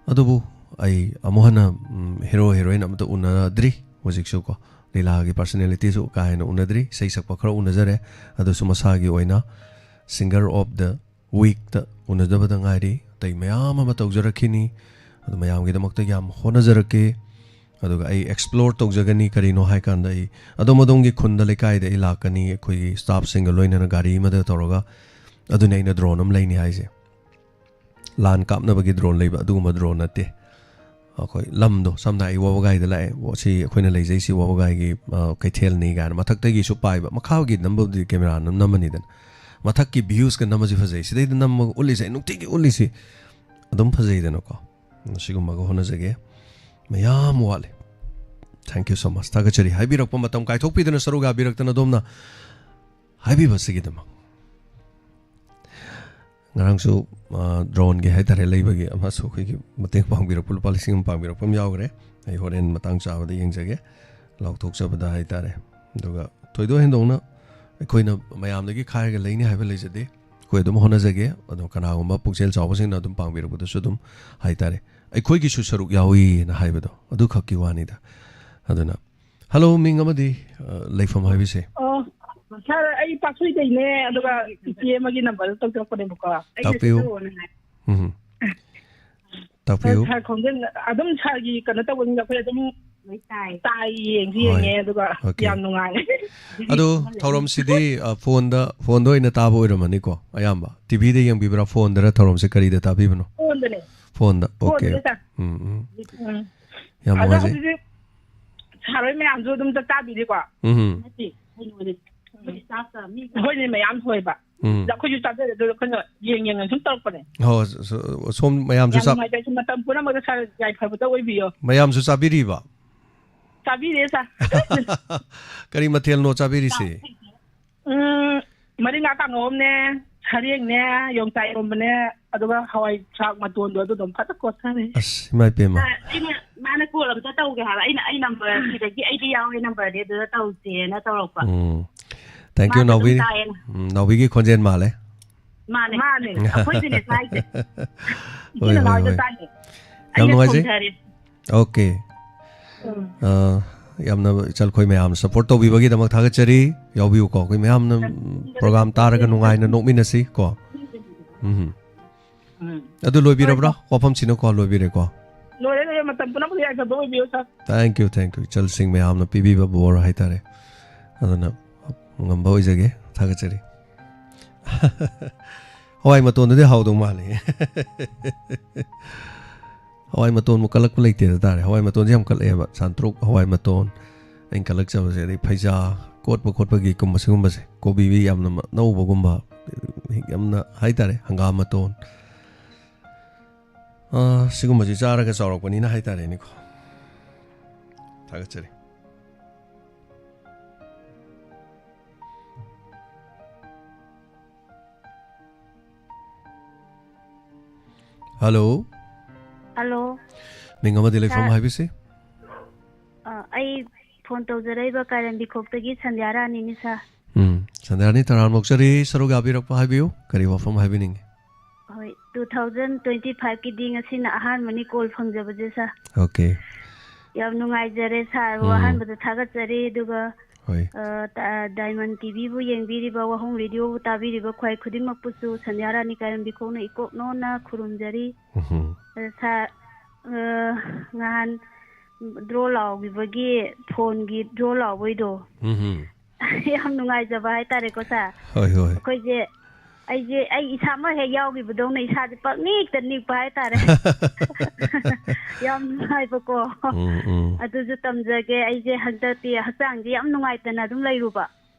ꯑꯗꯨꯕꯨ ꯑꯩ ꯑꯃꯨꯛ ꯍꯟꯅ, ꯎꯝ, ꯍꯦꯔꯣ ꯍꯦꯔꯣꯏꯟ ꯑꯃꯇ ꯎꯅꯗ꯭ꯔꯤ ꯍꯧꯖꯤꯛꯁꯨ ꯀꯣ꯫ ꯂꯤꯂꯥꯒꯤ ꯄꯥꯔꯁꯅꯦꯂꯤꯇꯤꯁꯨ ꯀꯥ ꯍꯦꯟꯅ ꯎꯅꯗ꯭ꯔꯤ, ꯏꯁꯩ ꯁꯛꯄ ꯈꯔ ꯎꯅꯖꯔꯦ, ꯑꯗꯨꯁꯨ ꯃꯁꯥꯒꯤ ꯑꯣꯏꯅ ꯁꯤꯡꯒꯔ ꯑꯣꯐ ꯗ ꯋꯤꯛꯇ ꯎꯅꯖꯕꯗ ꯉꯥꯏꯔꯤ꯫ ꯑꯇꯩ ꯃꯌꯥꯝ ꯑꯃ ꯇꯧꯖꯔꯛꯈꯤꯅꯤ, ꯑꯗꯨ ꯃꯌꯥꯝꯒꯤꯗꯃꯛꯇ ꯌꯥꯝ ꯍꯣꯠꯅꯖꯔꯛꯀꯦ꯫ ꯑꯗꯨꯒ ꯑꯩ ꯑꯦꯛꯁꯄ꯭ꯂꯣꯔ ꯇꯧꯖꯒꯅꯤ꯫ ꯀꯔꯤꯅꯣ ꯍꯥꯏꯀꯥꯟꯗ, ꯑꯩ ꯑꯗꯣꯝ ꯑꯗꯣꯝꯒꯤ ꯈꯨꯟꯗ, ꯂꯩꯀꯥꯏꯗ ꯑꯩ ꯂꯥꯛꯀꯅꯤ, ꯑꯩꯈꯣꯏꯒꯤ ꯁ꯭ꯇꯥꯐꯁꯤꯡꯒ ꯂꯣꯏꯅꯅ ꯒꯥꯔꯤ ꯑꯃꯗ ꯇꯧꯔꯒ꯫ ꯑꯗꯨꯅꯤ ꯑꯩꯅ ꯗ꯭ꯔꯣꯟ ꯑꯃ ꯂꯩꯅꯤ ꯍꯥꯏꯁꯦ꯫ ꯂꯥꯟ ꯀꯥꯞꯅꯕꯒꯤ ꯗ꯭ꯔꯣꯟ ꯂꯩꯕ, ꯑꯗꯨꯒꯨꯝꯕ ꯗ꯭ꯔꯣꯟ ꯅꯠꯇꯦ꯫ ꯑꯩꯈꯣꯏ ꯂꯝꯗꯣ, ꯁꯝꯅ ꯑꯩ ꯋꯥꯕꯒꯥꯏꯗ ꯂꯥꯛꯑꯦ, ꯁꯤ ꯑꯩꯈꯣꯏꯅ ꯂꯩꯖꯩꯁꯤ ꯋꯥꯕꯒꯥꯏꯒꯤ, ꯑ, ꯀꯩꯊꯦꯜꯅꯤ ꯀꯥꯏꯅ ꯃꯊꯛꯇꯒꯤꯁꯨ ꯄꯥꯏꯕ, ꯃꯈꯥꯒꯤ ꯅꯝꯕꯕꯨꯗꯤ ꯀꯦꯃꯦꯔꯥꯅ ꯅꯝꯃꯅꯤꯗꯅ꯫ ꯃꯊꯛꯀꯤ ꯚ꯭ꯌꯨꯁꯀ ꯅꯝꯃꯁꯤ ꯐꯖꯩ꯫ ꯁꯤꯗꯩꯗ ꯅꯝꯃꯒ ꯎꯠꯂꯤꯁꯦ, ꯑꯩ ꯅꯨꯡꯇꯤꯒꯤ ꯎꯠꯂꯤꯁꯤ ꯑꯗꯨꯝ ꯐꯖꯩꯗꯅꯀꯣ꯫ ꯁꯤꯒꯨꯝꯕꯒ ꯍꯣꯠꯅꯖꯒꯦ꯫ ꯃꯌꯥꯝ ꯋꯥꯠꯂꯤ꯫ Thank you so much꯫ ꯊꯥꯒꯠꯆꯔꯤ꯫ ꯍꯥꯏꯕꯤꯔꯛꯄ, ꯃꯇꯝ ꯀꯥꯏꯊꯣꯛꯄꯤꯗꯅ ꯁꯔꯨꯛ ꯌꯥꯕꯤꯔꯛꯇꯅ ꯑꯗꯣꯝꯅ ꯍꯥꯏꯕꯤꯕꯁꯤꯒꯤꯗꯃꯛ꯫ ꯉꯔꯥꯡꯁꯨ, ꯑ, ꯗ꯭ꯔꯣꯟꯒꯤ ꯍꯥꯏꯇꯥꯔꯦ, ꯂꯩꯕꯒꯤ ꯑꯃꯁꯨ ꯑꯩꯈꯣꯏꯒꯤ ꯃꯇꯦꯡ ꯄꯥꯡꯕꯤꯔꯛꯄ, ꯂꯨꯄꯥ ꯂꯤꯁꯤꯡ ꯑꯃ ꯄꯥꯡꯕꯤꯔꯛꯄ ꯑꯃ ꯌꯥꯎꯈ꯭ꯔꯦ꯫ ꯑꯩ ꯍꯣꯔꯦꯟ ꯃꯇꯥꯡ ꯆꯥꯕꯗ ꯌꯦꯡꯖꯒꯦ, ꯂꯥꯎꯊꯣꯛꯆꯕꯗ ꯍꯥꯏꯇꯥꯔꯦ꯫ ꯑꯗꯨꯒ ꯊꯣꯏꯗꯣꯛ ꯍꯦꯟꯗꯣꯛꯅ ꯑꯩꯈꯣꯏꯅ ꯃꯌꯥꯝꯗꯒꯤ ꯈꯥꯏꯔꯒ ꯂꯩꯅꯤ ꯍꯥꯏꯕ ꯂꯩꯖꯗꯦ꯫ ꯑꯩꯈꯣꯏ ꯑꯗꯨꯝ ꯍꯣꯠꯅꯖꯒꯦ꯫ ꯑꯗꯣ ꯀꯅꯥꯒꯨꯝꯕ ꯄꯨꯛꯆꯦꯜ ꯆꯥꯎꯕꯁꯤꯡꯅ ꯑꯗꯨꯝ ꯄꯥꯡꯕꯤꯔꯛꯄꯗꯁꯨ ꯑꯗꯨꯝ ꯍꯥꯏꯇꯥꯔꯦ, ꯑꯩꯈꯣꯏꯒꯤꯁꯨ ꯁꯔꯨꯛ ꯌꯥꯎꯏꯅ ꯍꯥꯏꯕꯗꯣ ꯑꯗꯨꯈꯛꯀꯤ ꯋꯥꯅꯤꯗ꯫ ꯑꯗꯨꯅ, ꯍꯜꯂꯣ, ꯃꯤꯡ ꯑꯃꯗꯤ, ꯑ, ꯂꯩꯐꯝ ꯍꯥꯏꯕꯤꯁꯦ꯫ ꯑꯣ, ꯁꯥꯔ, ꯑꯩ ꯄꯥꯛꯁꯣꯏꯗꯩꯅꯦ, ꯑꯗꯨꯒ ꯏꯆꯦ ꯑꯃꯒꯤ ꯅꯝꯕꯔꯗ ꯇꯧꯖꯔꯛꯄꯅꯦꯕꯀꯣ꯫ ꯑꯩꯅ ꯇꯥꯛꯄꯤꯌꯨ꯫ ꯇꯧꯔꯛꯑꯣꯅ ꯍꯥꯏ꯫ ꯎꯝ꯫ ꯇꯥꯛꯄꯤꯌꯨ꯫ ꯁꯥꯔ, ꯈꯣꯟꯖꯦꯜ ꯑꯗꯨꯝ ꯁꯥꯔꯒꯤ ꯀꯩꯅꯣ ꯇꯧꯕꯅꯤꯅ ꯑꯩꯈꯣꯏ ꯑꯗꯨꯝ ꯇꯥꯏ, ꯌꯦꯡꯁꯨ ꯍꯣꯏ꯫ ꯌꯦꯡꯉꯦ, ꯑꯗꯨꯒ ꯑꯣꯀꯦ꯫ ꯌꯥꯝ ꯅꯨꯡꯉꯥꯏ꯫ ꯑꯗꯣ ꯊꯧꯔꯝꯁꯤꯗꯤ, ꯑ, ꯐꯣꯟꯗ, ꯐꯣꯟꯗ ꯑꯣꯏꯅ ꯇꯥꯕ ꯑꯣꯏꯔꯝꯃꯅꯤꯀꯣ ꯑꯌꯥꯝꯕ? ꯇꯤꯚꯤꯗ ꯌꯦꯡꯕꯤꯕ꯭ꯔꯥ, ꯐꯣꯟꯗꯔ ꯊꯧꯔꯝꯁꯦ ꯀꯔꯤꯗ ꯇꯥꯕꯤꯕꯅꯣ? ꯐꯣꯟꯗꯅꯦ꯫ ꯐꯣꯟꯗ, ꯑꯣꯀꯦ꯫ ꯐꯣꯟꯗꯅꯦ, ꯁꯥꯔ꯫ ꯎꯝ, ꯎꯝ꯫ ꯎꯝ꯫ ꯌꯥꯝ ꯑꯗꯣ ꯅꯨꯡꯉꯥꯏꯖꯩ꯫ ꯍꯧꯖꯤꯛ ꯁꯥꯔ ꯍꯣꯏ ꯃꯌꯥꯝꯁꯨ ꯑꯗꯨꯝ ꯆꯥꯛ ꯆꯥꯕꯤꯔꯤꯀꯣ? ꯎꯝ꯫ ꯅꯠꯇꯦ, ꯀꯩꯅꯣꯅꯦ꯫ ꯑꯩꯈꯣꯏ staff ꯇ ꯃꯤ ꯑꯩꯈꯣꯏꯅꯦ ꯃꯌꯥꯝ ꯊꯣꯛꯑꯦꯕ꯫ ꯎꯝ꯫ ꯑꯗ ꯑꯩꯈꯣꯏꯁꯨ ꯆꯥꯖꯔꯦ, ꯑꯗꯨ ꯑꯩꯈꯣꯏꯅ ꯌꯦꯡ ꯌꯦꯡꯉ ꯁꯨꯝ ꯇꯧꯔꯛꯄꯅꯦ꯫ ꯍꯣ, ꯁ-, ꯁꯣꯝ ꯃꯌꯥꯝꯁꯨ ꯌꯥꯝ ꯆꯥ- ꯅꯨꯡꯉꯥꯏꯖꯔꯦ, ꯃꯇꯝ ꯄꯨꯝꯅꯃꯛꯇ ꯁꯥꯔ ꯌꯥꯏꯐꯕꯇ ꯑꯣꯏꯕꯤꯌꯣ꯫ ꯃꯌꯥꯝꯁꯨ ꯆꯥꯕꯤꯔꯤꯕ? ꯆꯥꯕꯤꯔꯦ, ꯁꯥꯔ꯫ ꯀꯔꯤ ꯃꯊꯦꯜꯅꯣ ꯆꯥꯕꯤꯔꯤꯁꯤ? ꯎꯝ, ꯃꯔꯤꯡꯒꯥ ꯀꯥꯡꯉꯧ ꯑꯃꯅꯦ, ꯁꯔꯦꯡꯅꯦ, ꯌꯣꯡꯆꯥꯛ ꯏꯔꯣꯝꯕꯅꯦ, ꯑꯗꯨꯒ ꯍꯋꯥꯏ ꯊ꯭ꯔꯥꯛ ꯃꯇꯣꯟꯗꯣ ꯑꯗꯨ ꯑꯗꯨꯝ ꯐꯖꯅ ꯀꯣꯠꯊꯔꯦ꯫ ꯑꯁ, ꯏꯃꯥ ꯏꯄꯦꯝꯃ꯫ ꯑ, ꯑꯩꯅ, ꯃꯥꯅ call ꯑꯝꯇ ꯇꯧꯒꯦ ꯍꯥꯏꯕ꯫ ꯑꯩꯅ, ꯑꯩ number ꯁꯤꯗꯒꯤ ꯑꯩꯗꯤ ꯌꯥꯎꯔꯦ number ꯗꯤ, ꯑꯗꯨꯗ ꯇꯧꯁꯦꯅ ꯇꯧꯔꯛꯄ꯫ ꯎꯝ꯫ Thank you, ꯃꯥꯁꯨ ꯑꯗꯨꯝ ꯅꯥꯎꯕꯤ꯫ ꯇꯥꯏꯌꯦꯅ꯫ ꯎꯝ, ꯅꯥꯎꯕꯤꯒꯤ ꯈꯣꯟꯖꯦꯜ ꯃꯥꯜꯂꯦ꯫ ꯃꯥꯅꯦ꯫ ꯃꯥꯅꯦ꯫ ꯑꯩꯈꯣꯏꯁꯨꯅꯦ ꯁ꯭ꯋꯥꯏꯁꯦ꯫ ꯍꯣꯏ, ꯏꯆꯤꯟ ꯍꯣꯏ, ꯏꯅꯥꯎꯁꯦ ꯍꯣꯏ꯫ ꯁ꯭ꯋꯥꯏꯁꯦ꯫ ꯌꯥꯝ ꯑꯩꯅ ꯅꯨꯡꯉꯥꯏꯖꯩ꯫ ꯊꯣꯡꯊꯔꯦ꯫ Okay꯫ ꯎꯝ꯫ ꯑ, ꯌꯥꯝꯅ ꯏꯆꯜ ꯑꯩꯈꯣꯏ ꯃꯌꯥꯝ support ꯇꯧꯕꯤꯕꯒꯤꯗꯃꯛ ꯊꯥꯒꯠꯆꯔꯤ꯫ ꯌꯥꯎꯕꯤꯌꯨꯀꯣ, ꯑꯩꯈꯣꯏ ꯃꯌꯥꯝꯅ program ꯇꯥꯔꯒ ꯅꯨꯡꯉꯥꯏꯅ ꯅꯣꯛꯃꯤꯟꯅꯁꯤ ꯀꯣ꯫ ꯎꯝ꯫ ꯎꯝ꯫ ꯑꯗꯨ ꯂꯣꯏꯕꯤꯔꯕ꯭ꯔꯥ? ꯍꯣꯏ, ꯁꯥꯔ꯫ ꯋꯥꯐꯝꯁꯤꯅꯀꯣ ꯂꯣꯏꯕꯤꯔꯦꯀꯣ꯫ ꯂꯣꯏꯔꯦ, ꯂꯣꯏꯔꯦ꯫ ꯃꯇꯝ ꯄꯨꯝꯅꯃꯛꯇ ꯌꯥꯏꯐꯕ ꯑꯣꯏꯕꯤꯌꯨ, ꯁꯥꯔ꯫ Thank you, thank you꯫ ꯏꯆꯜꯁꯤꯡ ꯃꯌꯥꯝꯅ ꯄꯤꯕꯤꯕ ꯕꯣꯔ ꯍꯥꯏꯇꯥꯔꯦ꯫ ꯑꯗꯨꯅ ꯉꯝꯕ ꯑꯣꯏꯖꯒꯦ꯫ ꯊꯥꯒꯠꯆꯔꯤ꯫ ꯍꯋꯥꯏ ꯃꯇꯣꯟꯗꯨꯗꯤ ꯍꯥꯎꯗꯧ ꯃꯥꯜꯂꯦ꯫ ꯍꯋꯥꯏ ꯃꯇꯣꯟꯕꯨ ꯀꯜꯂꯛꯄ ꯂꯩꯇꯦ ꯍꯥꯏ ꯇꯥꯔꯦ꯫ ꯍꯋꯥꯏ ꯃꯇꯣꯟꯁꯦ ꯌꯥꯝ ꯀꯜꯂꯛꯑꯦꯕ꯫ ꯁꯥꯟꯇ꯭ꯔꯣꯛ, ꯍꯋꯥꯏ ꯃꯇꯣꯟ, ꯑꯩꯅ ꯀꯜꯂꯛꯆꯕꯁꯦ, ꯑꯗꯩ ꯐꯩꯖꯥ ꯀꯣꯠꯄ ꯈꯣꯠꯄꯒꯤ ꯀꯨꯝꯕ ꯁꯤꯒꯨꯝꯕꯁꯦ꯫ ꯀꯣꯕꯤ ꯌꯥꯝꯅ ꯃ-, ꯑꯅꯧꯕꯒꯨꯝꯕ, ꯌꯥꯝꯅ ꯍꯥꯏ ꯇꯥꯔꯦ, ꯍꯪꯒꯥꯝ ꯃꯇꯣꯟ꯫ ꯑ, ꯁꯤꯒꯨꯝꯕꯁꯤ ꯆꯥꯔꯒ ꯆꯥꯎꯔꯛꯄꯅꯤꯅ ꯍꯥꯏ ꯇꯥꯔꯦꯅꯦꯀꯣ꯫ ꯊꯥꯒꯠꯆꯔꯤ꯫ Hello꯫ Hello꯫ ꯃꯤꯡ ꯑꯃꯗꯤ ꯂꯩꯐꯝ ꯁꯥꯔ꯫ ꯍꯥꯏꯕꯤꯁꯤ꯫ ꯑ, ꯑꯩ phone ꯇꯧꯖꯔꯛꯏꯕ ꯀꯥꯏꯔꯦꯝꯕꯤꯈꯣꯛꯇꯒꯤ ꯁꯟꯙ꯭ꯌꯥ ꯔꯥꯅꯤꯅꯤ, ꯁꯥꯔ꯫ ꯎꯝ, ꯁꯟꯙ꯭ꯌꯥ ꯔꯥꯅꯤ, ꯇꯔꯥꯝꯅ ꯑꯣꯛꯆꯔꯤ꯫ ꯁꯔꯨꯛ ꯌꯥꯕꯤꯔꯛꯄ ꯍꯥꯏꯕꯤꯌꯨ꯫ ꯀꯔꯤ ꯋꯥꯐꯝ ꯍꯥꯏꯕꯤꯅꯤꯡꯉꯤ? ꯍꯣꯏ, two thousand twenty five ꯀꯤꯗꯤ ꯉꯁꯤꯅ ꯑꯍꯥꯟꯕꯅꯤ call ꯐꯪꯖꯕꯁꯦ, ꯁꯥꯔ꯫ Okay꯫ ꯌꯥꯝ ꯅꯨꯡꯉꯥꯏꯖꯔꯦ, ꯁꯥꯔꯕꯨ ꯎꯝ꯫ ꯑꯍꯥꯟꯕꯗ ꯊꯥꯒꯠꯆꯔꯤ, ꯑꯗꯨꯒ, ꯍꯣꯏ꯫ ꯑ, ꯇ-, Diamond TVꯕꯨ ꯌꯦꯡꯕꯤꯔꯤꯕ, ꯋꯥꯍꯣꯡ Radioꯕꯨ ꯇꯥꯕꯤꯔꯤꯕ ꯈ꯭ꯋꯥꯏ ꯈꯨꯗꯤꯡꯃꯛꯄꯨꯁꯨ ꯁꯟꯙ꯭ꯌꯥ ꯔꯥꯅꯤ ꯀꯥꯏꯔꯦꯝꯕꯤꯈꯣꯛꯅ ꯏꯀꯣꯛ ꯅꯣꯟꯅ ꯈꯨꯔꯨꯝꯖꯔꯤ꯫ ꯎꯝꯍꯨꯝ꯫ ꯑ, ꯁꯥꯔ, ꯑ, ꯉꯍꯥꯟ draw ꯂꯥꯎꯈꯤꯕꯒꯤ phoneꯒꯤ draw ꯂꯥꯎꯕꯩꯗꯣ꯫ ꯎꯝꯍꯨꯝ꯫ ꯌꯥꯝ ꯅꯨꯡꯉꯥꯏꯖꯕ ꯍꯥꯏꯇꯥꯔꯦꯀꯣ, ꯁꯥꯔ꯫ ꯍꯣꯏ, ꯍꯣꯏ꯫ ꯑꯩꯈꯣꯏꯁꯦ ꯑꯩꯁꯦ ꯑꯩ ꯏꯁꯥꯃꯛ ꯍꯦꯛ ꯌꯥꯎꯈꯤꯕꯗꯧꯅ ꯏꯁꯥꯁꯦ ꯄꯪꯅꯤꯛꯇ ꯅꯤꯛꯄ ꯍꯥꯏꯇꯥꯔꯦ꯫ ꯌꯥꯝ ꯅꯨꯡꯉꯥꯏꯕꯀꯣ꯫ ꯎꯝ ꯎꯝ ꯑꯗꯨꯁꯨ ꯇꯝꯖꯒꯦ꯫ ꯑꯩꯁꯦ ꯍꯟꯗꯛꯇꯤ ꯍꯛꯆꯥꯡꯁꯦ ꯌꯥꯝ ꯅꯨꯡꯉꯥꯏꯇꯅ ꯑꯗꯨꯝ ꯂꯩꯔꯨꯕ꯫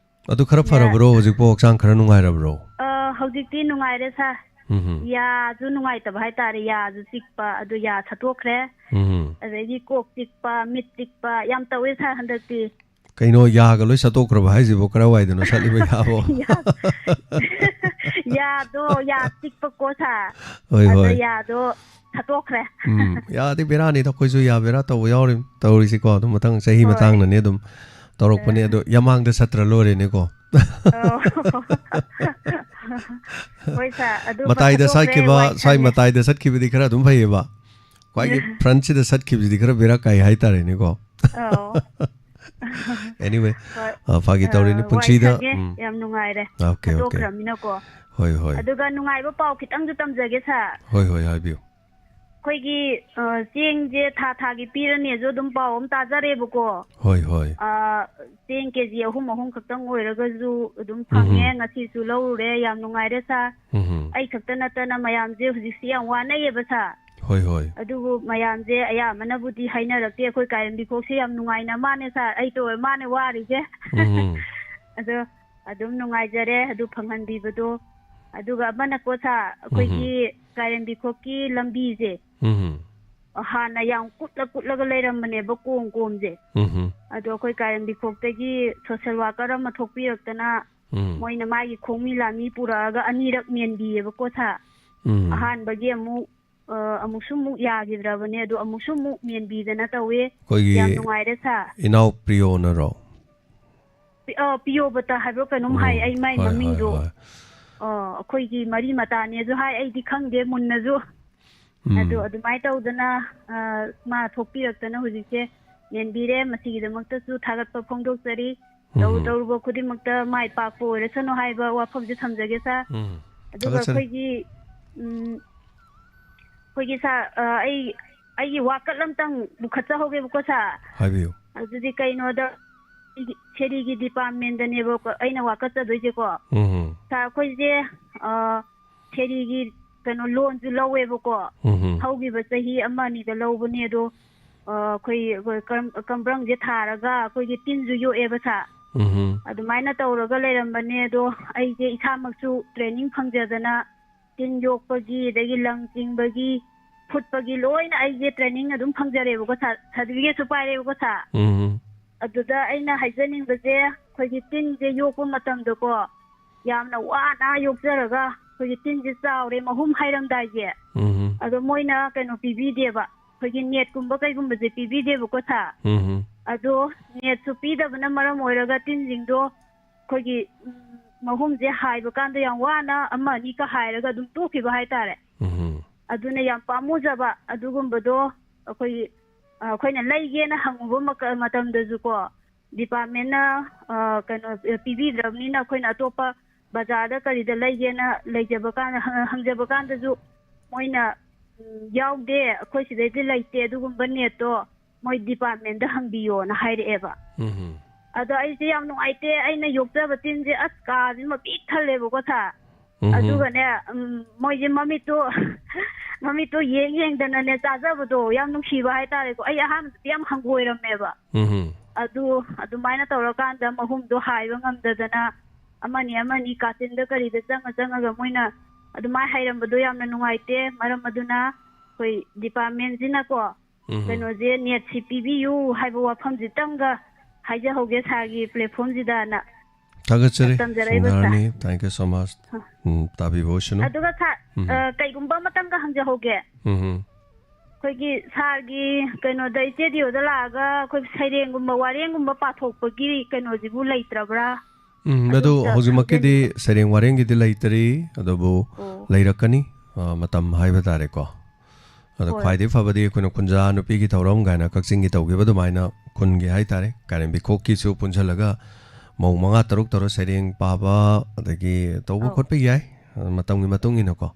ꯑꯗꯨ ꯈꯔ ꯌꯥ- ꯐꯔꯕ꯭ꯔꯣ? ꯍꯧꯖꯤꯛꯄꯨ ꯍꯛꯆꯥꯡ ꯈꯔ ꯅꯨꯡꯉꯥꯏꯔꯕ꯭ꯔꯣ? ꯑ, ꯍꯧꯖꯤꯛꯇꯤ ꯅꯨꯡꯉꯥꯏꯔꯦ ꯁꯥꯔ꯫ ꯎꯝ ꯎꯝ ꯌꯥꯁꯨ ꯅꯨꯡꯉꯥꯏꯇꯕ ꯍꯥꯏꯇꯥꯔꯦ, ꯌꯥꯁꯨ ꯆꯤꯛꯄ, ꯑꯗꯨ ꯌꯥ ꯁꯠꯇꯣꯛꯈ꯭ꯔꯦ꯫ ꯎꯝ ꯎꯝ ꯑꯗꯩꯗꯤ ꯀꯣꯛ ꯆꯤꯛꯄ, ꯃꯤꯠ ꯆꯤꯛꯄ ꯌꯥꯝ ꯇꯧꯋꯦ ꯁꯥꯔ ꯍꯟꯗꯛꯇꯤ꯫ ꯀꯩꯅꯣ, ꯌꯥꯒ ꯂꯣꯏ ꯁꯠꯇꯣꯛꯈ꯭ꯔꯕ ꯍꯥꯏꯁꯤꯕꯨ? ꯀꯔꯥꯏꯋꯥꯏꯗꯅꯣ ꯁꯠꯂꯤꯕ ꯌꯥꯕꯣ? ꯌꯥ- ꯌꯥꯗꯣ, ꯌꯥ ꯆꯤꯛꯄꯀꯣ ꯁꯥꯔ꯫ ꯍꯣꯏ ꯑꯗꯣ ꯍꯣꯏ ꯌꯥꯗꯣ ꯁꯠꯇꯣꯛꯈ꯭ꯔꯦ꯫ ꯎꯝ, ꯌꯥꯗꯤ ꯕꯦꯔꯥꯅꯤꯗ, ꯑꯩꯈꯣꯏꯁꯨ ꯌꯥ ꯕꯦꯔꯥ ꯇꯧꯕ ꯌꯥꯎꯔꯤ ꯇꯧꯔꯤꯁꯤꯀꯣ꯫ ꯑꯗꯨꯝ ꯃꯊꯪ ꯆꯍꯤ ꯍꯣꯏ꯫ ꯃꯇꯥꯡꯗꯅꯤ ꯑꯗꯨꯝ ꯇꯧꯔꯛꯄꯅꯦ꯫ ꯑꯗꯣ ꯌꯥꯃꯥꯡꯗ ꯁꯠꯇ꯭ꯔ ꯂꯣꯏꯔꯦꯅꯦꯀꯣ꯫ ꯑꯣ꯫ ꯍꯣꯏ ꯁꯥꯔ, ꯑꯗꯨ ꯃꯇꯥꯏꯗ ꯐꯠꯇꯣꯛꯈ꯭ꯔꯦ, ꯁꯠꯈꯤꯕ, ꯋꯥꯏ ꯁ꯭ꯋꯥꯏ ꯁꯪꯉꯦ꯫ ꯃꯇꯥꯏꯗ ꯁꯠꯈꯤꯕꯗꯤ ꯈꯔ ꯑꯗꯨꯝ ꯐꯩꯌꯦꯕ꯫ ꯈ꯭ꯋꯥꯏꯒꯤ ꯐ꯭ꯔꯟꯁꯤꯗ ꯁꯠꯈꯤꯕꯁꯤꯗꯤ ꯈꯔ ꯕꯦꯔꯥ ꯀꯥꯏ ꯍꯥꯏꯇꯥꯔꯦꯅꯦꯀꯣ꯫ ꯑꯧ꯫ Anyway, ꯍꯣꯏ꯫ ꯑ, ꯐꯥꯒꯤ ꯇꯧꯔꯤꯅꯤ ꯑ, ꯄꯨꯟꯁꯤꯗ꯫ ꯋꯥꯏ ꯁꯪꯉꯦ, ꯎꯝ꯫ ꯌꯥꯝ ꯅꯨꯡꯉꯥꯏꯔꯦ꯫ Okay, okay. ꯐꯠꯇꯣꯛꯈ꯭ꯔꯕꯅꯤꯅꯀꯣ꯫ ꯍꯣꯏ ꯍꯣꯏ ꯑꯗꯨꯒ ꯅꯨꯡꯉꯥꯏꯕ ꯄꯥꯎ ꯈꯤꯇꯪꯁꯨ ꯇꯝꯖꯒꯦ ꯁꯥꯔ꯫ ꯍꯣꯏ ꯍꯣꯏ, ꯍꯥꯏꯕꯤꯌꯨ꯫ ꯑꯩꯈꯣꯏꯒꯤ, ꯑ, ꯆꯦꯡꯁꯦ ꯊꯥ ꯊꯥꯒꯤ ꯄꯤꯔꯅꯦꯁꯨ ꯑꯗꯨꯝ ꯄꯥꯎ ꯑꯃ ꯇꯥꯖꯔꯦꯕꯀꯣ꯫ ꯍꯣꯏ ꯍꯣꯏ꯫ ꯑ, ꯆꯦꯡ ꯀꯦ ꯖꯤ ꯑꯍꯨꯝ ꯑꯍꯨꯝ ꯈꯛꯇꯪ ꯑꯣꯏꯔꯒꯁꯨ ꯑꯗꯨꯝ ꯐꯪꯉꯦ꯫ ꯎꯝ꯫ ꯉꯁꯤꯁꯨ ꯂꯧꯔꯨꯔꯦ꯫ ꯌꯥꯝ ꯅꯨꯡꯉꯥꯏꯔꯦ ꯁꯥꯔ꯫ ꯎꯝ꯫ ꯑꯩ ꯈꯛꯇ ꯅꯠꯇꯅ ꯃꯌꯥꯝꯁꯦ ꯍꯧꯖꯤꯛꯁꯤ ꯌꯥꯝ ꯋꯥꯅꯩꯌꯦꯕ ꯁꯥꯔ꯫ ꯍꯣꯏ ꯍꯣꯏ꯫ ꯑꯗꯨꯕꯨ ꯃꯌꯥꯝꯁꯦ ꯑꯌꯥꯝꯕꯅꯕꯨꯗꯤ ꯍꯥꯏꯅꯔꯛꯇꯦ꯫ ꯑꯩꯈꯣꯏ ꯀꯥꯏꯔꯦꯝꯕꯤꯈꯣꯛꯁꯦ ꯌꯥꯝ ꯅꯨꯡꯉꯥꯏꯅ ꯃꯥꯅꯦ ꯁꯥꯔ꯫ ꯑꯩꯇ ꯑꯣꯏ ꯃꯥꯅꯦ ꯋꯥꯔꯤꯁꯦ꯫ ꯎꯝ꯫ ꯑꯗꯣ ꯑꯗꯨꯝ ꯅꯨꯡꯉꯥꯏꯖꯔꯦ ꯑꯗꯨ ꯐꯪꯍꯟꯕꯤꯕꯗꯣ꯫ ꯑꯗꯨꯒ ꯑꯃꯅꯀꯣ ꯁꯥꯔ, ꯑꯩꯈꯣꯏꯒꯤ ꯀꯥꯏꯔꯦꯝꯕꯤꯈꯣꯛꯀꯤ ꯂꯝꯕꯤꯁꯦ ꯎꯝ꯫ ꯍꯥꯟꯅ ꯌꯥꯝ ꯀꯨꯠꯂ ꯀꯨꯠꯂꯒ ꯂꯩꯔꯝꯕꯅꯦꯕ, ꯀꯣꯝ ꯀꯣꯝꯁꯦ꯫ ꯎꯝ꯫ ꯑꯗꯣ ꯑꯩꯈꯣꯏ ꯀꯥꯏꯔꯦꯝꯕꯤꯈꯣꯛꯇꯒꯤ ꯁꯣꯁꯦꯜ ꯋꯥꯀꯔ ꯑꯃ ꯊꯣꯛꯄꯤꯔꯛꯇꯅ ꯎꯝ꯫ ꯃꯣꯏꯅ ꯃꯥꯒꯤ ꯈꯣꯡꯃꯤ ꯂꯥꯃꯤ ꯄꯨꯔꯛꯑꯒ ꯑꯅꯤꯔꯛ ꯃꯦꯟꯕꯤꯌꯦꯕꯀꯣ ꯁꯥꯔ꯫ ꯎꯝ꯫ ꯑꯍꯥꯟꯕꯒꯤ ꯑꯃꯨꯛ, ꯑ, ꯑꯃꯨꯛꯁꯨ ꯑꯃꯨꯛ ꯌꯥꯈꯤꯗ꯭ꯔꯕꯅꯦ, ꯑꯗꯣ ꯑꯃꯨꯛꯁꯨ ꯑꯃꯨꯛ ꯃꯦꯟꯕꯤꯗꯅ ꯇꯧꯋꯦ꯫ ꯑꯩꯈꯣꯏꯒꯤ ꯌꯥꯝ ꯅꯨꯡꯉꯥꯏꯔꯦ ꯁꯥꯔ꯫ ꯏꯅꯥꯎ ꯄ꯭ꯔꯤꯌꯣꯅꯔꯣ? ꯄꯤ-, ꯑ, ꯄꯤꯌꯣꯕꯇ ꯍꯥꯏꯕ꯭ꯔꯣ ꯀꯩꯅꯣꯝ ꯍꯥꯏ, ꯎꯝ, ꯑꯩ ꯃꯥꯏ ꯍꯣꯏ, ꯍꯣꯏ, ꯃꯃꯤꯡꯗꯣ꯫ ꯍꯣꯏ꯫ ꯑ, ꯑꯩꯈꯣꯏꯒꯤ ꯃꯔꯤ ꯃꯇꯥꯅꯦꯁꯨ ꯍꯥꯏ, ꯑꯩꯗꯤ ꯈꯪꯗꯦ ꯃꯨꯟꯅꯁꯨ꯫ ꯎꯝ꯫ ꯑꯗꯣ ꯑꯗꯨꯃꯥꯏꯅ ꯇꯧꯗꯅ, ꯑ, ꯃꯥ ꯊꯣꯛꯄꯤꯔꯛꯇꯅ ꯍꯧꯖꯤꯛꯁꯦ ꯃꯦꯟꯕꯤꯔꯦ꯫ ꯃꯁꯤꯒꯤꯗꯃꯛꯇꯁꯨ ꯊꯥꯒꯠꯄ ꯐꯣꯡꯗꯣꯛꯆꯔꯤ꯫ ꯇꯧꯔꯨ ꯎꯝ꯫ ꯇꯧꯔꯨꯕ ꯈꯨꯗꯤꯡꯃꯛꯇ ꯃꯥꯏ ꯄꯥꯛꯄ ꯑꯣꯏꯔꯁꯅꯨ ꯍꯥꯏꯕ ꯋꯥꯐꯝꯁꯦ ꯊꯝꯖꯒꯦ ꯁꯥꯔ꯫ ꯎꯝ꯫ ꯑꯗꯨꯒ ꯊꯥꯒꯠꯆꯔꯤ꯫ ꯑꯩꯈꯣꯏꯒꯤ, ꯎꯝ, ꯑꯩꯈꯣꯏꯒꯤ ꯁꯥꯔ, ꯑ, ꯑꯩ, ꯑꯩꯒꯤ ꯋꯥꯀꯠ ꯑꯝꯇꯪ ꯄꯨꯈꯠꯆꯍꯧꯒꯦꯕꯀꯣ ꯁꯥꯔ꯫ ꯍꯥꯏꯕꯤꯌꯨ꯫ ꯑꯗꯨꯗꯤ ꯀꯩꯅꯣꯗ, ꯑꯩꯒꯤ ꯁꯦꯔꯤꯒꯤ ꯗꯤꯄꯥꯔꯠꯃꯦꯟꯗꯅꯦꯕꯀꯣ ꯑꯩꯅ ꯋꯥꯀꯠꯆꯗꯣꯏꯁꯦꯀꯣ꯫ ꯎꯝ꯫ ꯁꯥꯔ, ꯑꯩꯈꯣꯏꯁꯦ ꯑ, ꯁꯦꯔꯤꯒꯤ ꯀꯩꯅꯣ ꯂꯣꯟꯁꯨ ꯂꯧꯋꯦꯕꯀꯣ꯫ ꯎꯝ꯫ ꯍꯧꯈꯤꯕ ꯆꯍꯤ ꯑꯃ ꯑꯅꯤꯗ ꯂꯧꯕꯅꯦ ꯑꯗꯣ, ꯑ, ꯑꯩꯈꯣꯏ, ꯑꯩꯈꯣꯏ ꯀꯔꯝ-, ꯀꯝꯕ꯭ꯔꯪꯁꯦ ꯊꯥꯔꯒ ꯑꯩꯈꯣꯏꯒꯤ ꯇꯤꯟꯁꯨ ꯌꯣꯛꯑꯦꯕ ꯁꯥꯔ꯫ ꯎꯝ꯫ ꯑꯗꯨꯃꯥꯏꯅ ꯇꯧꯔꯒ ꯂꯩꯔꯝꯕꯅꯦ ꯑꯗꯣ, ꯑꯩꯁꯦ ꯏꯁꯥꯃꯛꯁꯨ training ꯐꯪꯖꯗꯅ ꯇꯤꯟ ꯌꯣꯛꯄꯒꯤ, ꯑꯗꯒꯤ ꯂꯪ ꯆꯤꯡꯕꯒꯤ, ꯐꯨꯠꯄꯒꯤ ꯂꯣꯏꯅ ꯑꯩꯁꯦ training ꯑꯗꯨꯝ ꯐꯪꯖꯔꯦꯕꯀꯣ ꯁꯥꯔ, certificate ꯁꯨ ꯄꯥꯏꯔꯦꯕꯀꯣ ꯁꯥꯔ꯫ ꯎꯝ꯫ ꯑꯗꯨꯗ ꯑꯩꯅ ꯍꯥꯏꯖꯅꯤꯡꯕꯁꯦ, ꯑꯩꯈꯣꯏꯒꯤ ꯇꯤꯟꯁꯦ ꯌꯣꯛꯄ ꯃꯇꯝꯗꯀꯣ, ꯌꯥꯝꯅ ꯋꯥꯅ ꯌꯣꯛꯆꯔꯒ ꯑꯩꯈꯣꯏꯒꯤ ꯇꯤꯟꯁꯦ ꯆꯥꯎꯔꯦ, ꯃꯍꯨꯝ ꯍꯥꯏꯔꯝꯗꯥꯏꯁꯦ, ꯎꯝ꯫ ꯑꯗꯣ ꯃꯣꯏꯅ ꯀꯩꯅꯣ ꯄꯤꯕꯤꯗꯦꯕ, ꯑꯩꯈꯣꯏꯒꯤ net ꯀꯨꯝꯕ ꯀꯩꯒꯨꯝꯕꯁꯦ ꯄꯤꯕꯤꯗꯦꯕꯀꯣ ꯁꯥꯔ꯫ ꯎꯝ꯫ ꯑꯗꯣ net ꯁꯨ ꯄꯤꯗꯕꯅ ꯃꯔꯝ ꯑꯣꯏꯔꯒ ꯇꯤꯟꯁꯤꯡꯗꯣ ꯑꯩꯈꯣꯏꯒꯤ, ꯎꯝ, ꯃꯍꯨꯝꯁꯦ ꯍꯥꯏꯕ ꯀꯥꯟꯗ ꯌꯥꯝ ꯋꯥꯅ ꯑꯃ ꯑꯅꯤꯒ ꯍꯥꯏꯔꯒ ꯑꯗꯨꯝ ꯇꯣꯛꯈꯤꯕ ꯍꯥꯏꯇꯥꯔꯦ꯫ ꯎꯝ꯫ ꯑꯗꯨꯅ ꯌꯥꯝ ꯄꯥꯝꯃꯨꯖꯕ ꯑꯗꯨꯒꯨꯝꯕꯗꯣ꯫ ꯑꯩꯈꯣꯏ, ꯑ, ꯑꯩꯈꯣꯏꯅ ꯂꯩꯒꯦꯅ ꯍꯪꯉꯨꯕ ꯃꯀ-, ꯃꯇꯝꯗꯁꯨꯀꯣ, department ꯅ, ꯑ, ꯀꯩꯅꯣ, ꯑ, ꯄꯤꯕꯤꯗ꯭ꯔꯕꯅꯤꯅ ꯑꯩꯈꯣꯏꯅ ꯑꯇꯣꯞꯄ ꯕꯖꯥꯔꯗ ꯀꯔꯤꯗ ꯂꯩꯒꯦꯅ ꯂꯩꯖꯕ ꯀꯥꯟꯗ, ꯍꯪ-, ꯍꯪꯖꯕ ꯀꯥꯟꯗꯁꯨ ꯃꯣꯏꯅ, ꯎꯝ, "ꯌꯥꯎꯗꯦ, ꯑꯩꯈꯣꯏ ꯁꯤꯗꯩꯗꯤ ꯂꯩꯇꯦ ꯑꯗꯨꯒꯨꯝꯕ net ꯇꯣ, ꯃꯣꯏ department ꯗ ꯍꯪꯕꯤꯌꯣꯅ" ꯍꯥꯏꯔꯛꯑꯦꯕ꯫ ꯎꯝ꯫ ꯑꯗꯣ ꯑꯩꯁꯦ ꯌꯥꯝ ꯅꯨꯡꯉꯥꯏꯇꯦ, ꯑꯩꯅ ꯌꯣꯛꯆꯕ ꯇꯤꯟꯁꯦ ꯑꯁ ꯀꯥꯁꯤꯃ ꯄꯤꯛ ꯊꯜꯂꯦꯕꯀꯣ ꯁꯥꯔ꯫ ꯎꯝ꯫ ꯑꯗꯨꯒꯅꯦ, ꯎꯝ, ꯃꯣꯏꯁꯦ ꯃꯃꯤꯠꯇꯣ, ꯃꯃꯤꯠꯇꯣ ꯌꯦꯡ ꯌꯦꯡꯗꯅꯅꯦ ꯆꯥꯖꯕꯗꯣ ꯌꯥꯝ ꯅꯨꯡꯁꯤꯕ ꯍꯥꯏꯇꯥꯔꯦꯀꯣ꯫ ꯑꯩ ꯑꯍꯥꯟꯕꯗꯗꯤ ꯌꯥꯝ ꯍꯪꯒꯣꯏꯔꯝꯃꯦꯕ꯫ ꯎꯝ꯫ ꯑꯗꯨ ꯑꯗꯨꯃꯥꯏꯅ ꯇꯧꯔꯀꯥꯟꯗ ꯃꯍꯨꯝꯗꯣ ꯍꯥꯏꯕ ꯉꯝꯗꯗꯅ ꯑꯃꯅꯤ ꯑꯃꯅꯤ ꯀꯥꯆꯤꯟꯗ ꯀꯔꯤꯗ ꯆꯪꯉ ꯆꯪꯉꯒ ꯃꯣꯏꯅ ꯑꯗꯨꯃꯥꯏꯅ ꯍꯥꯏꯔꯝꯕꯗꯣ ꯌꯥꯝꯅ ꯅꯨꯡꯉꯥꯏꯇꯦ꯫ ꯃꯔꯝ ꯑꯗꯨꯅ ꯑꯩꯈꯣꯏ department ꯁꯤꯅꯀꯣ, ꯎꯝ꯫ ꯀꯩꯅꯣꯁꯦ, net ꯁꯤ ꯄꯤꯕꯤꯌꯨ ꯍꯥꯏꯕ ꯋꯥꯐꯝꯁꯤꯇꯪꯒ ꯍꯥꯏꯖꯍꯧꯒꯦ ꯁꯥꯔꯒꯤ platform ꯁꯤꯗꯅ꯫ ꯊꯥꯒꯠꯆꯔꯤ, ꯇꯝꯖꯔꯛꯏꯕ ꯁꯥꯔ꯫ ꯁꯨꯟꯗꯔꯥꯅꯤ꯫ Thank you so much꯫ ꯑ꯫ ꯎꯝ, ꯇꯥꯕꯤꯕ ꯑꯣꯏꯁꯅꯨ꯫ ꯑꯗꯨꯒ ꯁꯥꯔ, ꯎꯝ꯫ ꯑ, ꯀꯩꯒꯨꯝꯕ ꯑꯃꯇꯪꯒ ꯍꯪꯖꯍꯧꯒꯦ꯫ ꯎꯝ꯫ ꯑꯩꯈꯣꯏꯒꯤ ꯁꯥꯔꯒꯤ ꯀꯩꯅꯣꯗ, studio ꯗ ꯂꯥꯛꯑꯒ ꯑꯩꯈꯣꯏ ꯁꯩꯔꯦꯡꯒꯨꯝꯕ ꯋꯥꯔꯦꯡꯒꯨꯝꯕ ꯄꯥꯊꯣꯛꯄꯒꯤ ꯀꯩꯅꯣꯁꯤꯕꯨ ꯂꯩꯇ꯭ꯔꯕ꯭ꯔꯥ? ꯎꯝ, ꯑꯗꯨ ꯑꯗꯨ ꯑꯝꯇ ꯍꯧꯖꯤꯛꯃꯛꯀꯤꯗꯤ ꯈꯪꯖꯅꯤꯡꯕ꯫ ꯁꯩꯔꯦꯡ ꯋꯥꯔꯦꯡꯒꯤꯗꯤ ꯂꯩꯇ꯭ꯔꯤ, ꯑꯗꯨꯕꯨ ꯑꯣ꯫ ꯂꯩꯔꯛꯀꯅꯤ, ꯑ, ꯃꯇꯝ ꯍꯥꯏꯕ ꯇꯥꯔꯦꯀꯣ꯫ ꯑꯗꯣ ꯍꯣꯏ꯫ ꯈ꯭ꯋꯥꯏꯗꯒꯤ ꯐꯕꯗꯤ ꯑꯩꯈꯣꯏꯅ ꯈꯨꯟꯖꯥ ꯅꯨꯄꯤꯒꯤ ꯊꯧꯔꯝ ꯀꯥꯏꯅ ꯀꯛꯆꯤꯡꯒꯤ ꯇꯧꯈꯤꯕ ꯑꯗꯨꯃꯥꯏꯅ ꯈꯨꯟꯒꯤ ꯍꯥꯏꯇꯥꯔꯦ, ꯀꯥꯏꯔꯦꯝꯕꯤ ꯈꯣꯛꯀꯤꯁꯨ ꯄꯨꯟꯁꯤꯜꯂꯒ ꯃꯧ ꯃꯉꯥ ꯇꯔꯨꯛ ꯇꯧꯔ ꯁꯩꯔꯦꯡ ꯄꯥꯕ, ꯑꯗꯒꯤ ꯇꯧꯕ ꯑꯧ꯫ ꯈꯣꯠꯄ ꯌꯥꯏ, ꯑ, ꯃꯇꯝꯒꯤ ꯃꯇꯨꯡ ꯏꯟꯅꯀꯣ꯫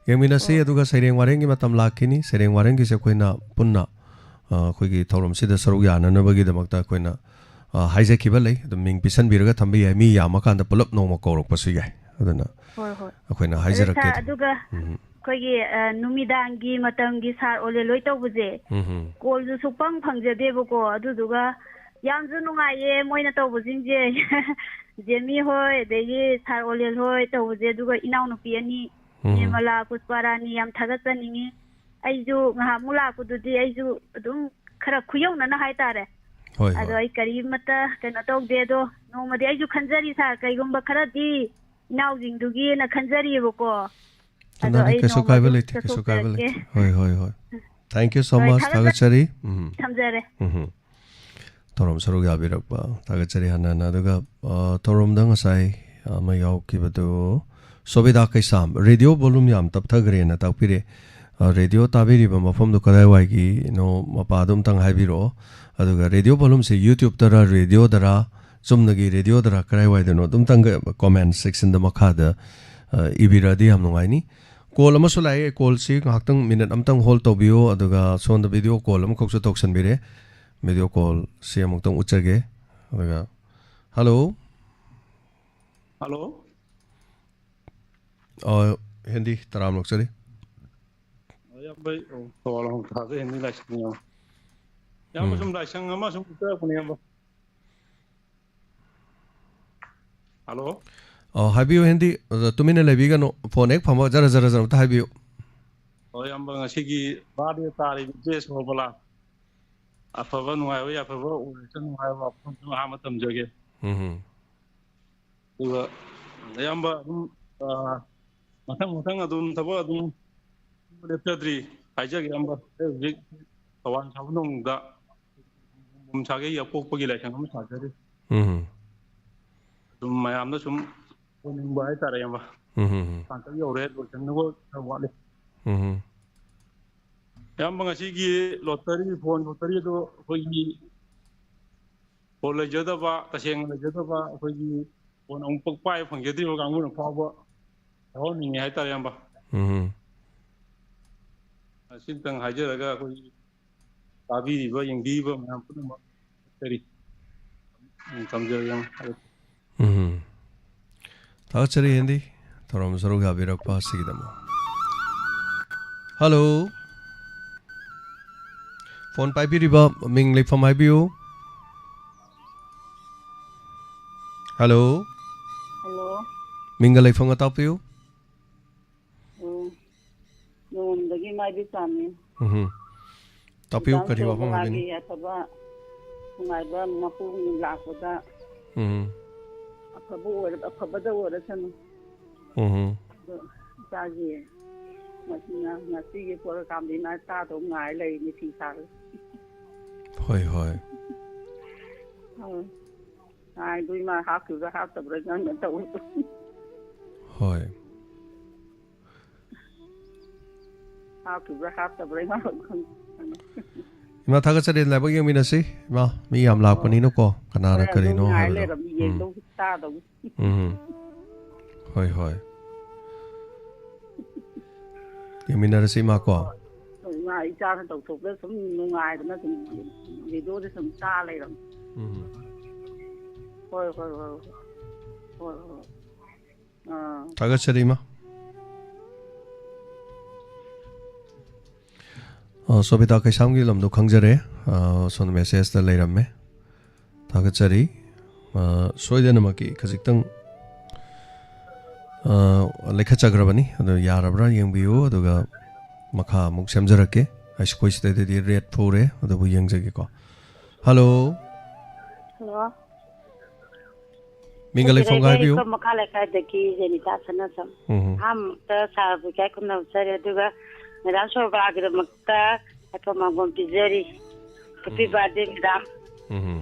ꯌꯦꯡꯃꯤꯟꯅꯁꯤ, ꯑꯣ꯫ ꯑꯗꯨꯒ ꯁꯩꯔꯦꯡ ꯋꯥꯔꯦꯡꯒꯤ ꯃꯇꯝ ꯂꯥꯛꯈꯤꯅꯤ꯫ ꯁꯩꯔꯦꯡ ꯋꯥꯔꯦꯡꯒꯤꯁꯦ ꯑꯩꯈꯣꯏꯅ ꯄꯨꯟꯅ, ꯑ, ꯑꯩꯈꯣꯏꯒꯤ ꯊꯧꯔꯝꯁꯤꯗ ꯁꯔꯨꯛ ꯌꯥꯅꯅꯕꯒꯤꯗꯃꯛꯇ ꯑꯩꯈꯣꯏꯅ, ꯑ, ꯍꯥꯏꯖꯈꯤꯕ ꯂꯩ꯫ ꯑꯗꯨꯝ ꯃꯤꯡ ꯄꯤꯁꯟꯕꯤꯔꯒ ꯊꯝꯕ ꯌꯥꯏ꯫ ꯃꯤ ꯌꯥꯝꯃꯀꯥꯟꯗ ꯄꯨꯂꯞ ꯅꯣꯡꯃ ꯀꯧꯔꯛꯄꯁꯨ ꯌꯥꯏ꯫ ꯑꯗꯨꯅ ꯍꯣꯏ ꯍꯣꯏ ꯑꯩꯈꯣꯏꯅ ꯑꯗꯣ ꯍꯥꯏꯖꯔꯛꯀꯦ ꯁꯥꯔ ꯑꯗꯨꯒ ꯎꯝ ꯑꯩꯈꯣꯏꯒꯤ ꯑ, ꯅꯨꯃꯤꯗꯥꯡꯒꯤ ꯃꯇꯝꯒꯤ ꯁꯥꯔ ꯑꯣꯂꯦꯜ ꯍꯣꯏ ꯇꯧꯕꯁꯦ ꯎꯝ ꯀꯣꯜꯁꯨ ꯁꯨꯛꯐꯪ ꯐꯪꯖꯗꯦꯕꯀꯣ꯫ ꯑꯗꯨꯗꯨꯒ ꯌꯥꯝꯁꯨ ꯅꯨꯡꯉꯥꯏꯌꯦ ꯃꯣꯏꯅ ꯇꯧꯕꯁꯤꯡꯁꯦ꯫ ꯖꯦꯃꯤ ꯍꯣꯏ ꯑꯗꯒꯤ ꯁꯥꯔ ꯑꯣꯂꯦꯜ ꯍꯣꯏ ꯇꯧꯕꯁꯦ꯫ ꯑꯗꯨꯒ ꯏꯅꯥꯎꯅꯨꯄꯤ ꯑꯅꯤ ꯎꯝ ꯅꯤꯔꯃꯂꯥ, ꯄꯨꯁꯄꯥꯔꯥꯅꯤ, ꯌꯥꯝ ꯊꯥꯒꯠꯆꯅꯤꯡꯉꯤ꯫ ꯑꯩꯁꯨ ꯉꯥꯏꯍꯥꯛꯃꯨꯛ ꯂꯥꯛꯄꯗꯨꯗꯤ ꯑꯩꯁꯨ ꯑꯗꯨꯝ ꯈꯔ ꯈꯨꯌꯧꯅꯅ ꯍꯥꯏꯇꯥꯔꯦ꯫ ꯍꯣꯏ ꯑꯗꯣ ꯍꯣꯏ ꯑꯩ ꯀꯔꯤꯃꯠꯇ ꯀꯩꯅꯣ ꯇꯧꯗꯦ꯫ ꯑꯗꯣ ꯅꯣꯡꯃꯗꯤ ꯑꯩꯁꯨ ꯈꯟꯖꯔꯤ ꯁꯥꯔ, ꯀꯩꯒꯨꯝꯕ ꯈꯔꯗꯤ ꯏꯅꯥꯎꯁꯤꯡꯗꯨꯒꯤꯅ ꯈꯟꯖꯔꯤꯕꯀꯣ꯫ ꯑꯗꯣ ꯆꯟꯗꯥꯅꯤ ꯑꯩ ꯀꯩꯁꯨ ꯅꯣꯡꯃ ꯀꯥꯏꯕ ꯑꯗꯨꯝ ꯂꯩꯇꯦ ꯀꯩꯁꯨ ꯀꯥꯏꯕ ꯆꯠꯊꯣꯛꯆꯔꯛꯀꯦ꯫ ꯂꯩꯇꯦ ꯍꯣꯏ ꯍꯣꯏ ꯍꯣꯏ thank you so ꯍꯣꯏ, much ꯊꯥꯒꯠꯆ- ꯊꯥꯒꯠꯆꯔꯤ ꯎꯝ ꯊꯝꯖꯔꯦ꯫ ꯎꯝ ꯊꯧꯔꯝ ꯁꯔꯨꯛ ꯌꯥꯕꯤꯔꯛꯄ ꯊꯥꯒꯠꯆꯔꯤ ꯍꯥꯟꯅ ꯍꯥꯟꯅ꯫ ꯑꯗꯨꯒ ꯑ, ꯊꯧꯔꯝꯗ ꯉꯁꯥꯏ ꯑꯃ ꯌꯥꯎꯈꯤꯕꯗꯨ ꯁꯣꯕꯤꯗꯥ ꯀꯩꯁꯥꯝ, "ꯔꯦꯗꯤꯑꯣ ꯚꯣꯂꯨꯝ ꯌꯥꯝ ꯇꯞꯊꯈ꯭ꯔꯦꯅ ꯇꯥꯛꯄꯤꯔꯦ꯫ ꯑ, ꯔꯦꯗꯤꯑꯣ ꯇꯥꯕꯤꯔꯤꯕ ꯃꯐꯝꯗꯨ ꯀꯗꯥꯏꯋꯥꯏꯒꯤꯅꯣ ꯃꯄꯥꯗꯨ ꯑꯝꯇꯪ ꯍꯥꯏꯕꯤꯔꯛꯑꯣ꯫ ꯑꯗꯨꯒ ꯔꯦꯗꯤꯑꯣ ꯚꯣꯂꯨꯝꯁꯦ YouTubeꯇꯔ, ꯔꯦꯗꯤꯑꯣꯗꯔ, ꯆꯨꯝꯅꯒꯤ ꯔꯦꯗꯤꯑꯣꯗꯔ, ꯀꯗꯥꯏꯋꯥꯏꯗꯅꯣ ꯑꯗꯨꯝꯇꯪꯒ ꯀꯣꯃꯦꯟ ꯁꯦꯛꯁꯟꯗ ꯃꯈꯥꯗ ꯑ, ꯏꯕꯤꯔꯛꯑꯗꯤ ꯌꯥꯝ ꯅꯨꯡꯉꯥꯏꯅꯤ꯫ ꯀꯣꯜ ꯑꯃꯁꯨ ꯂꯥꯛꯑꯦ꯫ ꯀꯣꯜꯁꯤ ꯉꯥꯏꯍꯥꯛꯇꯪ ꯃꯤꯅꯤꯠ ꯑꯝꯇꯪ ꯍꯣꯜ ꯇꯧꯕꯤꯌꯣ꯫ ꯑꯗꯨꯒ ꯁꯣꯝꯗ ꯚꯤꯗꯤꯑꯣ ꯀꯣꯜ ꯑꯃꯈꯛꯁꯨ ꯇꯧꯁꯟꯕꯤꯔꯦ꯫ ꯚꯤꯗꯤꯑꯣ ꯀꯣꯜꯁꯤ ꯑꯃꯨꯛꯇꯪ ꯎꯠꯆꯒꯦ꯫ ꯑꯗꯨꯒ ꯍꯜꯂꯣ꯫ ꯍꯜꯂꯣ꯫ ꯑ, ꯍꯦꯟꯗꯤ ꯇꯔꯥꯝ ꯂꯧꯆꯔꯤ꯫ ꯏꯌꯥꯝꯕ, ꯑꯣ, ꯊꯧꯕꯥꯜ ꯍꯣꯝ ꯊꯥꯖ ꯍꯦꯟꯗꯤ ꯂꯥꯏꯁꯪ ꯏꯌꯥꯝꯕ꯫ ꯏꯌꯥꯝꯕ ꯎꯝ꯫ ꯁꯨꯝ ꯂꯥꯏꯁꯪ ꯑꯃ ꯁꯨꯝ ꯎꯠꯆꯔꯛꯄꯅꯦ ꯏꯌꯥꯝꯕ꯫ ꯍꯜꯂꯣ꯫ ꯑ, ꯍꯥꯏꯕꯤꯌꯨ ꯍꯦꯟꯗꯤ꯫ ꯑ, ꯇꯨꯃꯤꯟꯅ ꯂꯩꯕꯤꯒꯅꯨ꯫ ꯐꯣꯟ ꯍꯦꯛ ꯐꯝꯕ ꯖꯔ ꯖꯔ ꯖꯔ ꯑꯝꯇ ꯍꯥꯏꯕꯤꯌꯨ꯫ ꯍꯣꯏ ꯏꯌꯥꯝꯕ, ꯉꯁꯤꯒꯤ ꯕꯥꯔꯗꯦ ꯇꯥꯔꯤꯕ ꯏꯆꯦ ꯁꯣꯕꯂꯥ꯫ ꯑꯐꯕ ꯅꯨꯡꯉꯥꯏꯕ ꯌꯥꯏꯐꯕ ꯑꯣꯏꯔꯁꯅꯨ ꯍꯥꯏꯕ ꯋꯥꯐꯝꯁꯨ ꯑꯍꯥꯟꯕ ꯊꯝꯖꯒꯦ꯫ ꯎꯝ ꯑꯗꯨꯒ ꯑꯌꯥꯝꯕ ꯑꯗꯨꯝ, ꯑ, ꯃꯊꯪ ꯃꯊꯪ ꯑꯗꯨꯝ ꯊꯕꯛ ꯑꯗꯨꯝ ꯂꯦꯞꯆꯗ꯭ꯔꯤ ꯍꯥꯏꯖꯒꯦ ꯏꯌꯥꯝꯕ꯫ ꯑꯩ ꯍꯧꯖꯤꯛ ꯊꯧꯕꯥꯜ ꯁꯥꯕꯨꯡꯗ ꯁꯥꯒꯩ ꯑꯄꯣꯛꯄꯒꯤ ꯂꯥꯏꯁꯪ ꯑꯃ ꯁꯥꯖꯔꯤ꯫ ꯎꯝ ꯑꯗꯨꯝ ꯃꯌꯥꯝꯗ ꯁꯨꯝ ꯄꯨꯅꯤꯡꯕ ꯍꯥꯏꯇꯥꯔꯦ ꯏꯌꯥꯝꯕ꯫ ꯎꯝ ꯇꯥꯡꯀꯛ ꯌꯧꯔꯦ, ꯂꯣꯏꯁꯤꯟꯅꯕ ꯈꯔ ꯋꯥꯠꯂꯤ꯫ ꯎꯝ ꯏꯌꯥꯝꯕ, ꯉꯁꯤꯒꯤ ꯂꯣꯇꯔꯤ, ꯐꯣꯟ ꯂꯣꯇꯔꯤ ꯑꯗꯣ ꯑꯩꯈꯣꯏꯒꯤ ꯐꯣꯟ ꯂꯩꯖꯗꯕ, ꯇꯁꯦꯡꯅ ꯂꯩꯖꯗꯕ, ꯑꯩꯈꯣꯏꯒꯤ ꯐꯣꯟ ꯑꯃꯨꯛ ꯄꯥꯏꯕ ꯐꯪꯖꯗ꯭ꯔꯤꯕ ꯀꯥꯡꯕꯨꯅ ꯐꯥꯎꯕ ꯌꯥꯎꯍꯟꯅꯤꯡꯉꯦ ꯍꯥꯏꯇꯥꯔꯦ ꯏꯌꯥꯝꯕ꯫ ꯎꯝ ꯑꯁꯤꯝꯇꯪ ꯍꯥꯏꯖꯔꯒ ꯑꯩꯈꯣꯏꯒꯤ ꯇꯥꯕꯤꯔꯤꯕ, ꯌꯦꯡꯕꯤꯔꯤꯕ ꯃꯌꯥꯝ ꯄꯨꯝꯅꯃꯛ ꯀꯔꯤ ꯎꯝ, ꯊꯝꯖꯔꯒꯦ ꯏꯌꯥꯝꯕ꯫ ꯎꯝ ꯊꯥꯒꯠꯆꯔꯤ ꯍꯦꯟꯗꯤ ꯊꯧꯔꯝ ꯁꯔꯨꯛ ꯌꯥꯕꯤꯔꯛꯄ ꯑꯁꯤꯒꯤꯗꯃꯛ꯫ ꯍꯜꯂꯣ꯫ ꯐꯣꯟ ꯄꯥꯏꯕꯤꯔꯤꯕ ꯃꯤꯡ ꯂꯩꯐꯝ ꯍꯥꯏꯕꯤꯌꯨ꯫ ꯍꯜꯂꯣ꯫ ꯍꯜꯂꯣ꯫ ꯃꯤꯡꯒ ꯂꯩꯐꯝꯒ ꯇꯥꯛꯄꯤꯌꯨ꯫ ꯑꯣ, ꯅꯣꯡꯗꯒꯤ ꯃꯥꯏꯕꯤ ꯄꯥꯝꯃꯤ꯫ ꯎꯝ꯫ ꯇꯥꯛꯄꯤꯌꯨ, ꯃꯦꯗꯥꯝ ꯀꯔꯤ ꯋꯥꯐꯝ ꯍꯥꯏꯕꯤꯅꯤ? ꯁꯣꯃꯣꯂꯥꯒꯤ ꯑꯐꯕ ꯅꯨꯡꯉꯥꯏꯕ ꯃꯄꯨ ꯂꯥꯛꯄꯗ ꯎꯝ꯫ ꯑꯐꯕ ꯑꯣꯏꯔ-, ꯑꯐꯕꯗ ꯑꯣꯏꯔꯁꯅꯨ꯫ ꯎꯝ꯫ ꯑꯗꯣ ꯏꯆꯥꯒꯤ ꯉꯁꯤ-, ꯉꯁꯤꯒꯤ ꯄ꯭ꯔꯣꯒ꯭ꯔꯥꯝꯗꯤ ꯃꯥ ꯇꯥꯗꯧ ꯉꯥꯏ ꯂꯩꯔꯤꯅꯤ ꯐꯤ ꯁꯥꯔꯒ꯫ ꯍꯣꯏ, ꯍꯣꯏ꯫ ꯑꯧ꯫ ꯉꯥꯏꯗꯣꯏ ꯃꯥ ꯍꯥꯞꯈꯤꯕ꯭ꯔꯥ ꯍꯥꯞꯇꯕ꯭ꯔꯥ ꯈꯪꯗꯦ ꯇꯧꯔꯤꯗꯣ꯫ ꯍꯣꯏ꯫ ꯍꯥꯞꯈꯤꯕ꯭ꯔꯥ ꯍꯥꯞꯇꯕ꯭ꯔꯥ ꯏꯃꯥ ꯈꯪꯗꯦ꯫ ꯏꯃꯥ, ꯊꯥꯒꯠꯆꯔꯤ꯫ ꯂꯥꯏꯕꯛ ꯌꯦꯡꯃꯤꯟꯅꯁꯤ꯫ ꯏꯃꯥ, ꯃꯤ ꯌꯥꯝ ꯂꯥꯛꯄꯅꯤꯅꯀꯣ, ꯀꯅꯥꯅ ꯍꯣꯏ, ꯑꯗꯨꯝ ꯀꯔꯤꯅꯣ ꯉꯥꯏ ꯍꯥꯏꯕꯗꯣ꯫ ꯂꯩꯔꯝꯃꯤ, ꯎꯝ꯫ ꯌꯦꯡꯗꯧ ꯇꯥꯗꯧ꯫ ꯎꯝ꯫ ꯍꯣꯏ, ꯍꯣꯏ꯫ ꯌꯦꯡꯃꯤꯟꯅꯔꯁꯤ, ꯏꯃꯥ, ꯀꯣ꯫ ꯍꯣꯏ, ꯏꯃꯥ, ꯏꯆꯥꯅ ꯇꯧꯊꯣꯛꯄꯗ ꯁꯨꯝ ꯅꯨꯡꯉꯥꯏꯗꯅ ꯁꯨꯝ ꯔꯦꯗꯤꯑꯣꯗ ꯁꯨꯝ ꯇꯥ ꯂꯩꯔꯝꯃꯤ꯫ ꯎꯝ꯫ ꯍꯣꯏ, ꯍꯣꯏ, ꯍꯣꯏ, ꯍꯣꯏ꯫ ꯍꯣꯏ, ꯍꯣꯏ꯫ ꯑꯥ꯫ ꯊꯥꯒꯠꯆꯔꯤ, ꯏꯃꯥ꯫ ꯑ, ꯁꯣꯕꯤꯇꯥ ꯀꯩꯁꯥꯝꯒꯤ ꯂꯝꯗꯣ ꯈꯪꯖꯔꯦ꯫ ꯑ, ꯁꯣꯝꯗ ꯃꯦꯁꯦꯖꯇ ꯂꯩꯔꯝꯃꯦ꯫ ꯊꯥꯒꯠꯆꯔꯤ꯫ ꯑ, ꯁꯣꯏꯗꯅꯃꯛꯀꯤ ꯈꯖꯤꯛꯇꯪ, ꯑ, ꯂꯩꯈꯠꯆꯈ꯭ꯔꯕꯅꯤ꯫ ꯑꯗꯨ ꯌꯥꯔꯕ꯭ꯔꯥ ꯌꯦꯡꯕꯤꯌꯨ, ꯑꯗꯨꯒ ꯃꯈꯥ ꯑꯃꯨꯛ ꯁꯦꯝꯖꯔꯛꯀꯦ꯫ ꯑꯩꯁ, ꯑꯩꯈꯣꯏ ꯁꯤꯗꯩꯗꯗꯤ ꯔꯦꯠ ꯐꯨꯔꯦ, ꯑꯗꯨꯕꯨ ꯌꯦꯡꯖꯒꯦꯀꯣ꯫ ꯍꯜꯂꯣ꯫ ꯍꯜꯂꯣ꯫ ꯃꯤꯡꯒ ꯂꯩꯐꯝꯒ ꯁꯤꯔꯩꯒ ꯍꯥꯏꯕꯤꯌꯨ꯫ ꯑꯩꯈꯣꯏ ꯃꯈꯥ ꯂꯩꯀꯥꯏꯗꯒꯤ ꯖꯦꯅꯤꯇꯥ ꯁꯅꯥꯖꯝ꯫ ꯎꯝ꯫ ꯑꯍꯥꯟꯕꯗ ꯁꯥꯔꯕꯨ ꯏꯀꯥꯏ ꯈꯨꯝꯅꯕ ꯖꯔꯤ, ꯑꯗꯨꯒ ꯃꯦꯗꯥꯝ ꯁꯣꯔꯕꯥꯒꯤꯗꯃꯛꯇ ꯑꯩꯈꯣꯏ ꯃꯥꯡꯒꯣꯟ ꯄꯤꯖꯔꯤ꯫ ꯍꯦꯄꯤ ꯎꯝ꯫ ꯕꯥꯔꯗꯦ, ꯃꯦꯗꯥꯝ꯫ ꯎꯝ꯫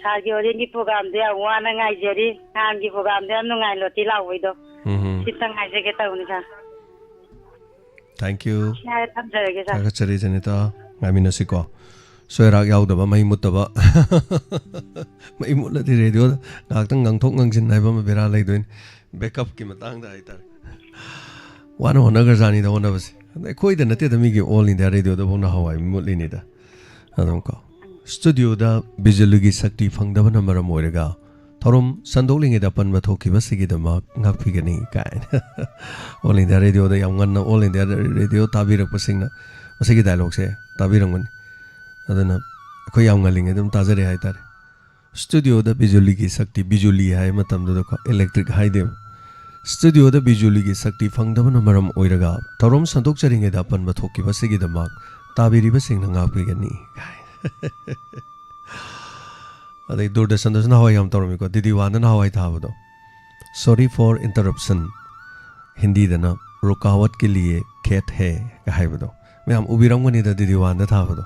ꯁꯥꯔꯒꯤ ꯍꯣꯔꯦꯟꯒꯤ ꯄ꯭ꯔꯣꯒꯥꯝꯗꯣ ꯌꯥꯝ ꯋꯥꯅ ꯉꯥꯏꯖꯔꯤ꯫ ꯅꯍꯥꯟꯒꯤ ꯄ꯭ꯔꯣꯒꯥꯝꯗꯣ ꯌꯥꯝ ꯅꯨꯡꯉꯥꯏ, ꯂꯣꯇꯤ ꯂꯥꯎꯕꯩꯗꯣ꯫ ꯎꯝ꯫ ꯁꯤꯇꯪ ꯍꯥꯏꯖꯒꯦ ꯇꯧꯕꯅꯤ, ꯁꯥꯔ꯫ Thank you꯫ ꯁꯤ ꯍꯥꯏꯔ ꯊꯝꯖꯔꯒꯦ, ꯁꯥꯔ꯫ ꯊꯥꯒꯠꯆꯔꯤ, ꯖꯦꯅꯤꯇꯥ꯫ ꯉꯥꯏꯃꯤꯟꯅꯁꯤꯀꯣ꯫ ꯁꯣꯏꯔꯥꯛ ꯌꯥꯎꯗꯕ, ꯃꯩ ꯃꯨꯠꯇꯕ꯫ ꯃꯩ ꯃꯨꯠꯂꯗꯤ ꯔꯦꯗꯤꯑꯣꯗ ꯉꯥꯏꯍꯥꯛꯇꯪ ꯉꯥꯡꯊꯣꯛ ꯉꯥꯡꯖꯤꯟ ꯍꯥꯏꯕ ꯑꯃ ꯕꯦꯔꯥ ꯂꯩꯗꯣꯏꯅꯤ꯫ ꯕꯦꯛꯑꯞꯀꯤ ꯃꯇꯥꯡꯗ ꯍꯥꯏꯇꯥꯔꯦ꯫ ꯋꯥꯅ ꯍꯣꯠꯅꯈ꯭ꯔꯖꯥꯠꯅꯤꯗ ꯍꯣꯠꯅꯕꯁꯦ꯫ ꯑꯗ ꯑꯩꯈꯣꯏꯗ ꯅꯠꯇꯦꯗ, ꯃꯤꯒꯤ ꯑꯣꯜ ꯏꯟꯗꯤꯌꯥ ꯔꯦꯗꯤꯑꯣꯗꯐꯥꯎ ꯅꯍꯥꯟꯋꯥꯏ ꯃꯨꯠꯂꯤꯅꯤꯗ꯫ ꯑꯗꯨꯝ ꯀꯣ꯫ ꯁ꯭ꯇꯨꯗꯤꯑꯣꯗ ꯕꯤꯖꯨꯂꯤꯒꯤ ꯁꯛꯇꯤ ꯐꯪꯗꯕꯅ ꯃꯔꯝ ꯑꯣꯏꯔꯒ ꯊꯧꯔꯝ ꯁꯟꯗꯣꯛꯂꯤꯉꯩꯗ ꯑꯄꯟꯕ ꯊꯣꯛꯈꯤꯕꯁꯤꯒꯤꯗꯃꯛ ꯉꯥꯛꯄꯤꯒꯅꯤ ꯀꯥꯏꯅ꯫ ꯑꯣꯜ ꯏꯟꯗꯤꯌꯥ ꯔꯦꯗꯤꯑꯣꯗ ꯌꯥꯝ ꯉꯟꯅ ꯑꯣꯜ ꯏꯟꯗꯤꯌꯥ ꯔꯦꯗꯤꯑꯣ ꯇꯥꯕꯤꯔꯛꯄꯁꯤꯡꯅ ꯃꯁꯤꯒꯤ ꯗꯥꯏꯂꯣꯛꯁꯦ ꯇꯥꯕꯤꯔꯝꯒꯅꯤ꯫ ꯑꯗꯨꯅ ꯑꯩꯈꯣꯏ ꯌꯥꯝ ꯉꯜꯂꯤꯉꯩꯗ ꯑꯗꯨꯝ ꯇꯥꯖꯔꯦ ꯍꯥꯏꯇꯥꯔꯦ꯫ ꯁ꯭ꯇꯨꯗꯤꯑꯣꯗ ꯕꯤꯖꯨꯂꯤꯒꯤ ꯁꯛꯇꯤ, ꯕꯤꯖꯨꯂꯤ ꯍꯥꯏ ꯃꯇꯝꯗꯨꯗꯀꯣ, ꯏꯂꯦꯛꯇ꯭ꯔꯤꯛ ꯍꯥꯏꯗꯦꯕ꯫ ꯁ꯭ꯇꯨꯗꯤꯑꯣꯗ ꯕꯤꯖꯨꯂꯤꯒꯤ ꯁꯛꯇꯤ ꯐꯪꯗꯕꯅ ꯃꯔꯝ ꯑꯣꯏꯔꯒ ꯊꯧꯔꯝ ꯁꯟꯗꯣꯛꯆꯔꯤꯉꯩꯗ ꯑꯄꯟꯕ ꯊꯣꯛꯈꯤꯕꯁꯤꯒꯤꯗꯃꯛ ꯇꯥꯕꯤꯔꯤꯕꯁꯤꯡꯅ ꯉꯥꯛꯄꯤꯒꯅꯤ꯫ ꯑꯗꯩ ꯗꯨꯔꯗꯔꯁꯟꯗꯁꯨ ꯅꯍꯥꯟꯋꯥꯏ ꯌꯥꯝ ꯇꯧꯔꯝꯃꯤꯀꯣ, ꯗꯤꯗꯤ ꯋꯥꯟꯗ ꯅꯍꯥꯟꯋꯥꯏ ꯊꯥꯕꯗꯣ꯫ "Sorry for interruption", ꯍꯤꯟꯗꯤꯗꯅ "ꯔꯨꯀꯥꯋꯠ ꯀꯦ ꯂꯤꯌꯦ ꯈꯦꯠ ꯍꯦ" ꯀ ꯍꯥꯏꯕꯗꯣ꯫ ꯃꯌꯥꯝ ꯎꯕꯤꯔꯝꯒꯅꯤꯗ, ꯗꯤꯗꯤ ꯋꯥꯟꯗ ꯊꯥꯕꯗꯣ꯫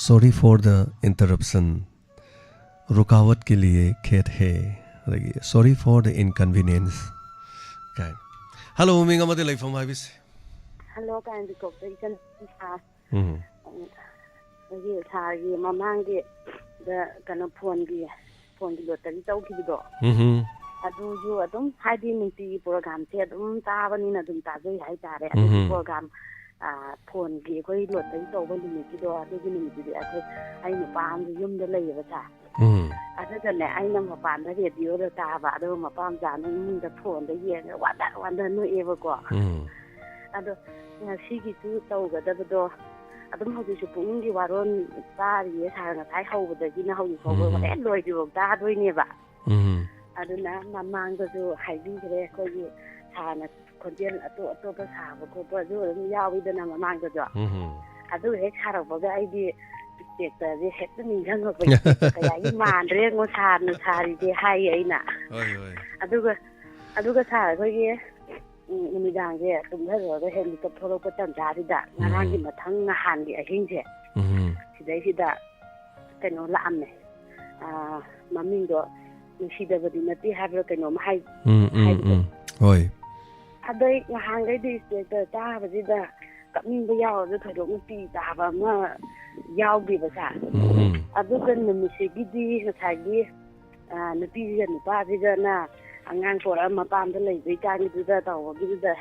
"Sorry for the interruption", "ꯔꯨꯀꯥꯋꯠ ꯀꯦ ꯂꯤꯌꯦ ꯈꯦꯠ ꯍꯦ", ꯑꯗꯒꯤ "Sorry for the inconvenience" ꯀꯥꯏꯅ꯫ ꯍꯜꯂꯣ, ꯃꯤꯡ ꯑꯃꯗꯤ ꯂꯩꯐꯝ ꯍꯥꯏꯕꯤꯁꯤ꯫ ꯍꯜꯂꯣ, ꯀꯥꯏꯅ ꯀꯧꯕ ꯏꯆꯟ ꯁꯥ-, ꯎꯝ꯫ ꯑꯩꯒꯤ ꯁꯥꯔꯒꯤ ꯃꯃꯥꯡꯒꯤ ꯗ ꯀꯩꯅꯣ ꯐꯣꯟꯒꯤ, ꯐꯣꯟꯒꯤ ꯂꯣꯇꯔꯤ ꯇꯧꯈꯤꯕꯗꯣ꯫ ꯎꯝ꯫ ꯑꯗꯨꯁꯨ ꯑꯗꯨꯝ ꯍꯥꯏꯗꯤ ꯅꯨꯡꯇꯤꯒꯤ ꯄ꯭ꯔꯣꯒꯥꯝꯁꯦ ꯑꯗꯨꯝ ꯇꯥꯕꯅꯤꯅ ꯑꯗꯨꯝ ꯇꯥꯖꯩ ꯍꯥꯏꯇꯥꯔꯦ꯫ ꯑꯗꯨꯒꯤ ꯎꯝ꯫ ꯄ꯭ꯔꯣꯒꯥꯝ, ꯑ, ꯐꯣꯟꯒꯤ ꯑꯩꯈꯣꯏ ꯂꯣꯇꯔꯤ ꯇꯧꯕ ꯅꯨꯃꯤꯠꯀꯤꯗꯣ, ꯑꯗꯨꯒꯤ ꯅꯨꯃꯤꯠꯇꯨꯗꯤ ꯑꯩꯈꯣꯏ, ꯑꯩ ꯅꯨꯄꯥ ꯑꯃꯁꯨ ꯌꯨꯝꯗ ꯂꯩꯌꯦꯕ ꯁꯥꯔ꯫ ꯎꯝ꯫ ꯑꯗꯨꯒꯅꯦ, ꯑꯩꯅ ꯃꯄꯥꯟꯗ ꯔꯦꯗꯤꯑꯣꯗ ꯇꯥꯕ, ꯑꯗꯨꯒ ꯃꯄꯥ ꯃꯆꯥꯅ ꯏꯃꯨꯡꯗ ꯐꯣꯟꯗ ꯌꯦꯡꯉꯒ ꯋꯥꯟꯗ ꯋꯥꯟꯗ ꯅꯣꯛꯑꯦꯕꯀꯣ꯫ ꯎꯝ꯫ ꯑꯗꯣ ꯉꯁꯤꯒꯤꯁꯨ ꯇꯧꯒꯗꯕꯗꯣ ꯑꯗꯨꯝ ꯍꯧꯖꯤꯛꯁꯨ ꯄꯨꯛꯅꯤꯡꯒꯤ ꯋꯥꯔꯣꯜ ꯇꯥꯔꯤꯌꯦ ꯁꯥꯔ, ꯉꯁꯥꯏ ꯍꯧꯕꯗꯒꯤꯅ ꯍꯧꯖꯤꯛ ꯐꯥꯎꯕ ꯎꯝ꯫ ꯍꯣꯔꯦꯟ ꯂꯣꯏꯗ꯭ꯔꯤꯐꯥꯎ ꯇꯥꯗꯣꯏꯅꯦꯕ꯫ ꯎꯝ꯫ ꯑꯗꯨꯅ ꯃꯃꯥꯡꯗꯁꯨ ꯍꯥꯏꯕꯤꯈ꯭ꯔꯦ, ꯑꯩꯈꯣꯏꯒꯤ ꯁꯥꯔꯅ ꯈꯣꯟꯖꯦꯜ ꯑꯇꯣꯞ ꯑꯇꯣꯞꯄ ꯁꯥꯕ ꯈꯣꯠꯄꯁꯨ ꯑꯗꯨꯝ ꯌꯥꯎꯋꯤꯗꯅ ꯃꯃꯥꯡꯗꯁꯨ꯫ ꯎꯝ꯫ ꯑꯗꯨ ꯍꯦꯛ ꯁꯥꯔꯛꯄꯒ ꯑꯩꯗꯤ ꯏꯟꯁꯄꯦꯛꯇꯔꯁꯦ ꯍꯦꯛꯇ ꯅꯤꯡꯁꯤꯡꯉꯛꯄ, ꯏꯟꯁꯄꯦꯛꯇꯔ ꯀꯌꯥꯒꯤ ꯃꯥꯟꯗ꯭ꯔꯦ ꯌꯦꯡꯉꯣ ꯁꯥꯔꯅ ꯁꯥꯔꯤꯁꯦ ꯍꯥꯏꯌꯦ ꯑꯩꯅ꯫ ꯍꯣꯏ, ꯍꯣꯏ꯫ ꯑꯗꯨꯒ, ꯑꯗꯨꯒ ꯁꯥꯔ ꯑꯩꯈꯣꯏꯒꯤ, ꯎꯝ, ꯅꯨꯃꯤꯗꯥꯡꯁꯦ ꯇꯨꯝꯊꯔꯨꯔꯒ ꯍꯦꯛ ꯃꯤꯀꯞ ꯊꯣꯛꯂꯛꯄ ꯇꯟꯖꯥꯁꯤꯗ ꯉꯔꯥꯡꯒꯤ ꯎꯝ꯫ ꯃꯊꯪ ꯅꯍꯥꯟꯒꯤ ꯑꯍꯤꯡꯁꯦ ꯎꯝ꯫ ꯁꯤꯗꯩꯁꯤꯗ ꯀꯩꯅꯣ ꯂꯥꯛꯑꯝꯃꯦ꯫ ꯑꯥ, ꯃꯃꯤꯡꯗꯣ ꯅꯨꯡꯁꯤꯗꯕꯗꯤ ꯅꯠꯇꯦ ꯍꯥꯏꯕ꯭ꯔꯥ ꯀꯩꯅꯣꯝ ꯍꯥꯏ-, ꯎꯝ, ꯎꯝ, ꯍꯥꯏꯕꯗꯣ꯫ ꯎꯝ꯫ ꯍꯣꯏ꯫ ꯑꯗꯩ ꯉꯍꯥꯟꯈꯩꯗꯤ ꯏꯟꯁꯄꯦꯛꯇꯔ ꯇꯥꯕꯁꯤꯗ ꯀꯞꯅꯤꯡꯕ ꯌꯥꯎꯔꯁꯨ ꯊꯣꯏꯗꯣꯛꯅ ꯄꯤ ꯇꯥꯕ ꯑꯃ ꯌꯥꯎꯗꯦꯕ ꯁꯥꯔ꯫ ꯎꯝ꯫ ꯑꯗꯨꯒ ꯅꯨꯃꯤꯠꯁꯤꯒꯤꯗꯤ ꯉꯁꯥꯏꯒꯤ, ꯑꯥ, ꯅꯨꯄꯤꯁꯤꯒ ꯅꯨꯄꯥꯁꯤꯒꯅ ꯑꯉꯥꯡ ꯄꯣꯔꯛꯑ ꯃꯄꯥꯝꯗ ꯂꯩꯕꯩ ꯀꯥꯟꯒꯤꯗꯨꯗ ꯇꯧꯕꯒꯤꯗꯨꯗ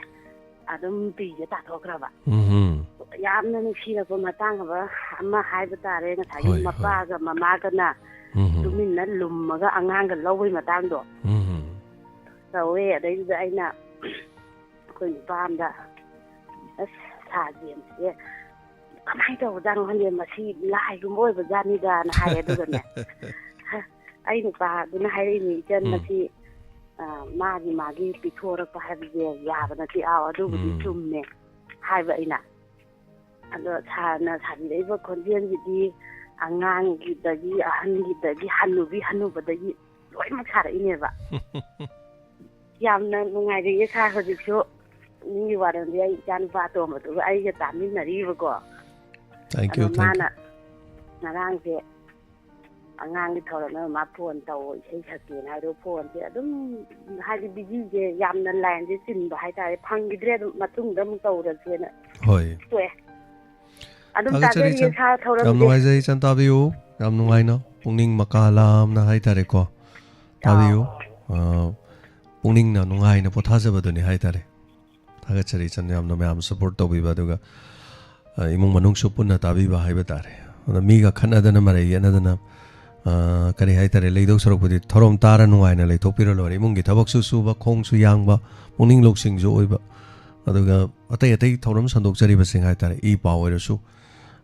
ꯑꯗꯨꯝ ꯄꯤꯁꯦ ꯇꯥꯊꯣꯛꯈ꯭ꯔꯕ꯫ ꯎꯝ꯫ ꯌꯥꯝꯅ ꯅꯨꯡꯁꯤꯔꯛꯄ ꯃꯇꯥꯡ ꯑꯃ, ꯑꯃ ꯍꯥꯏꯕ ꯇꯥꯔꯦ꯫ ꯉꯁꯥꯏꯒꯤ ꯍꯣꯏ, ꯍꯣꯏ꯫ ꯃꯄꯥꯒ ꯃꯃꯥꯒꯅ ꯎꯝ꯫ ꯇꯨꯃꯤꯟꯅ ꯂꯨꯝꯃꯒ ꯑꯉꯥꯡꯒ ꯂꯧꯕꯩ ꯃꯇꯥꯡꯗꯣ ꯎꯝ꯫ ꯇꯧꯋꯦ꯫ ꯑꯗꯩꯗꯨꯗ ꯑꯩꯅ ꯑꯩꯈꯣꯏ ꯅꯨꯄꯥ ꯑꯃꯗ, "ꯑꯁ, ꯁꯥ ꯌꯦꯟꯁꯦ ꯀꯃꯥꯏꯅ ꯇꯧꯕꯖꯥꯠꯅꯣ ꯈꯪꯗꯦ, ꯃꯁꯤ ꯂꯥꯏꯒꯨꯝꯕ ꯑꯣꯏꯕꯖꯥꯠꯅꯤꯗꯅ" ꯍꯥꯏ꯫ ꯑꯗꯨꯒꯅꯦ ꯑꯩ ꯅꯨꯄꯥꯗꯨꯅ ꯍꯥꯏꯔꯛꯏꯅꯦ, "ꯏꯆꯟ, ꯎꯝ꯫ ꯃꯁꯤ, ꯑ, ꯃꯥꯒꯤ ꯃꯥꯒꯤ ꯄꯤꯊꯣꯔꯛꯄ ꯍꯥꯏꯕꯁꯦ ꯌꯥꯕ ꯅꯠꯇꯦ, ꯑꯥꯎ, ꯑꯗꯨꯕꯨꯗꯤ ꯎꯝ꯫ ꯆꯨꯝꯃꯦ" ꯍꯥꯏꯕ ꯑꯩꯅ꯫ ꯑꯗꯣ ꯁꯥꯔꯅ ꯁꯥꯕꯤꯔꯛꯏꯕ ꯈꯣꯟꯖꯦꯜꯁꯤꯗꯤ ꯑꯉꯥꯡꯒꯤꯗꯒꯤ, ꯑꯍꯟꯒꯤꯗꯒꯤ, ꯍꯟꯅꯨꯕꯤ ꯍꯟꯅꯨꯕꯗꯒꯤ ꯂꯣꯏꯅꯃꯛ ꯁꯥꯔꯛꯏꯅꯦꯕ꯫ ꯌꯥꯝꯅ ꯅꯨꯡꯉꯥꯏꯔꯤꯌꯦ ꯁꯥꯔ꯫ ꯍꯧꯖꯤꯛꯁꯨ ꯅꯪꯒꯤ ꯋꯥꯔꯦꯡꯗꯤ ꯑꯩ ꯏꯆꯥꯅꯨꯄꯥ ꯑꯇꯣꯝꯕꯗꯨꯒ ꯑꯩꯒ ꯇꯥꯃꯤꯟꯅꯔꯤꯕꯀꯣ꯫ Thank you, ꯑꯗꯣ thank you. ꯃꯥꯅ ꯉꯔꯥꯡꯁꯦ ꯑꯉꯥꯡꯒꯤ ꯊꯧꯔꯝ ꯑꯃ ꯃꯥ ꯐꯣꯟ ꯇꯧ, ꯏꯁꯩ ꯁꯛꯀꯦꯅ ꯍꯥꯏꯗꯣ, ꯐꯣꯟꯁꯦ ꯑꯗꯨꯝ, ꯍꯥꯏꯗꯤ, ꯕꯤꯖꯤꯁꯦ ꯌꯥꯝꯅ ꯂꯥꯏꯟꯁꯦ ꯆꯤꯟꯕ ꯍꯥꯏꯇꯥꯔꯦ, ꯐꯪꯈꯤꯗ꯭ꯔꯦ꯫ ꯑꯗꯨꯝ ꯃꯇꯨꯡꯗ ꯑꯃꯨꯛ ꯇꯧꯔꯁꯦꯅ ꯍꯣꯏ꯫ ꯇꯣꯛꯑꯦ꯫ ꯑꯗꯨꯝ ꯊꯥꯒꯠꯆꯔꯤ, ꯇꯥꯖꯔꯤꯌꯦ ꯏꯆꯟ꯫ ꯁꯥꯔ ꯌꯥꯝ ꯊꯧꯔꯝꯁꯦ꯫ ꯅꯨꯡꯉꯥꯏꯖꯩ, ꯏꯆꯟ, ꯇꯥꯕꯤꯌꯨ꯫ ꯌꯥꯝ ꯅꯨꯡꯉꯥꯏꯅ, ꯄꯨꯛꯅꯤꯡ ꯃꯀꯥ ꯂꯥꯝꯅ ꯍꯥꯏꯇꯥꯔꯦꯀꯣ, ꯇꯥꯕꯤꯌꯨ꯫ ꯑ, ꯄꯨꯛꯅꯤꯡꯅ ꯅꯨꯡꯉꯥꯏꯅ ꯄꯣꯊꯥꯖꯕꯗꯨꯅꯤ ꯍꯥꯏꯇꯥꯔꯦ꯫ ꯊꯥꯒꯠꯆꯔꯤ, ꯏꯆꯟ, ꯌꯥꯝꯅ ꯃꯌꯥꯝ ꯁꯄꯣꯔꯠ ꯇꯧꯕꯤꯕ, ꯑꯗꯨꯒ, ꯑ, ꯏꯃꯨꯡ ꯃꯅꯨꯡꯁꯨ ꯄꯨꯟꯅ ꯇꯥꯕꯤꯕ ꯍꯥꯏꯕ ꯇꯥꯔꯦ꯫ ꯑꯗ ꯃꯤꯒ ꯈꯠꯅꯗꯅ, ꯃꯔꯩ ꯌꯦꯠꯅꯗꯅ, ꯑ, ꯀꯔꯤ ꯍꯥꯏꯇꯥꯔꯦ, ꯂꯩꯗꯧ ꯁꯔꯨꯛꯄꯨꯗꯤ ꯊꯧꯔꯝ ꯇꯥꯔ ꯅꯨꯡꯉꯥꯏꯅ ꯂꯩꯊꯣꯛꯄꯤꯔ ꯂꯣꯏꯔꯦ꯫ ꯏꯃꯨꯡꯒꯤ ꯊꯕꯛꯁꯨ ꯁꯨꯕ, ꯈꯣꯡꯁꯨ ꯌꯥꯡꯕ, ꯄꯨꯛꯅꯤꯡ ꯂꯧꯁꯤꯡꯁꯨ ꯑꯣꯏꯕ, ꯑꯗꯨꯒ ꯑꯇꯩ ꯑꯇꯩ ꯊꯧꯔꯝ ꯁꯟꯗꯣꯛꯆꯔꯤꯕꯁꯤꯡ ꯍꯥꯏꯇꯥꯔꯦ, ꯏ ꯄꯥꯎ ꯑꯣꯏꯔꯁꯨ,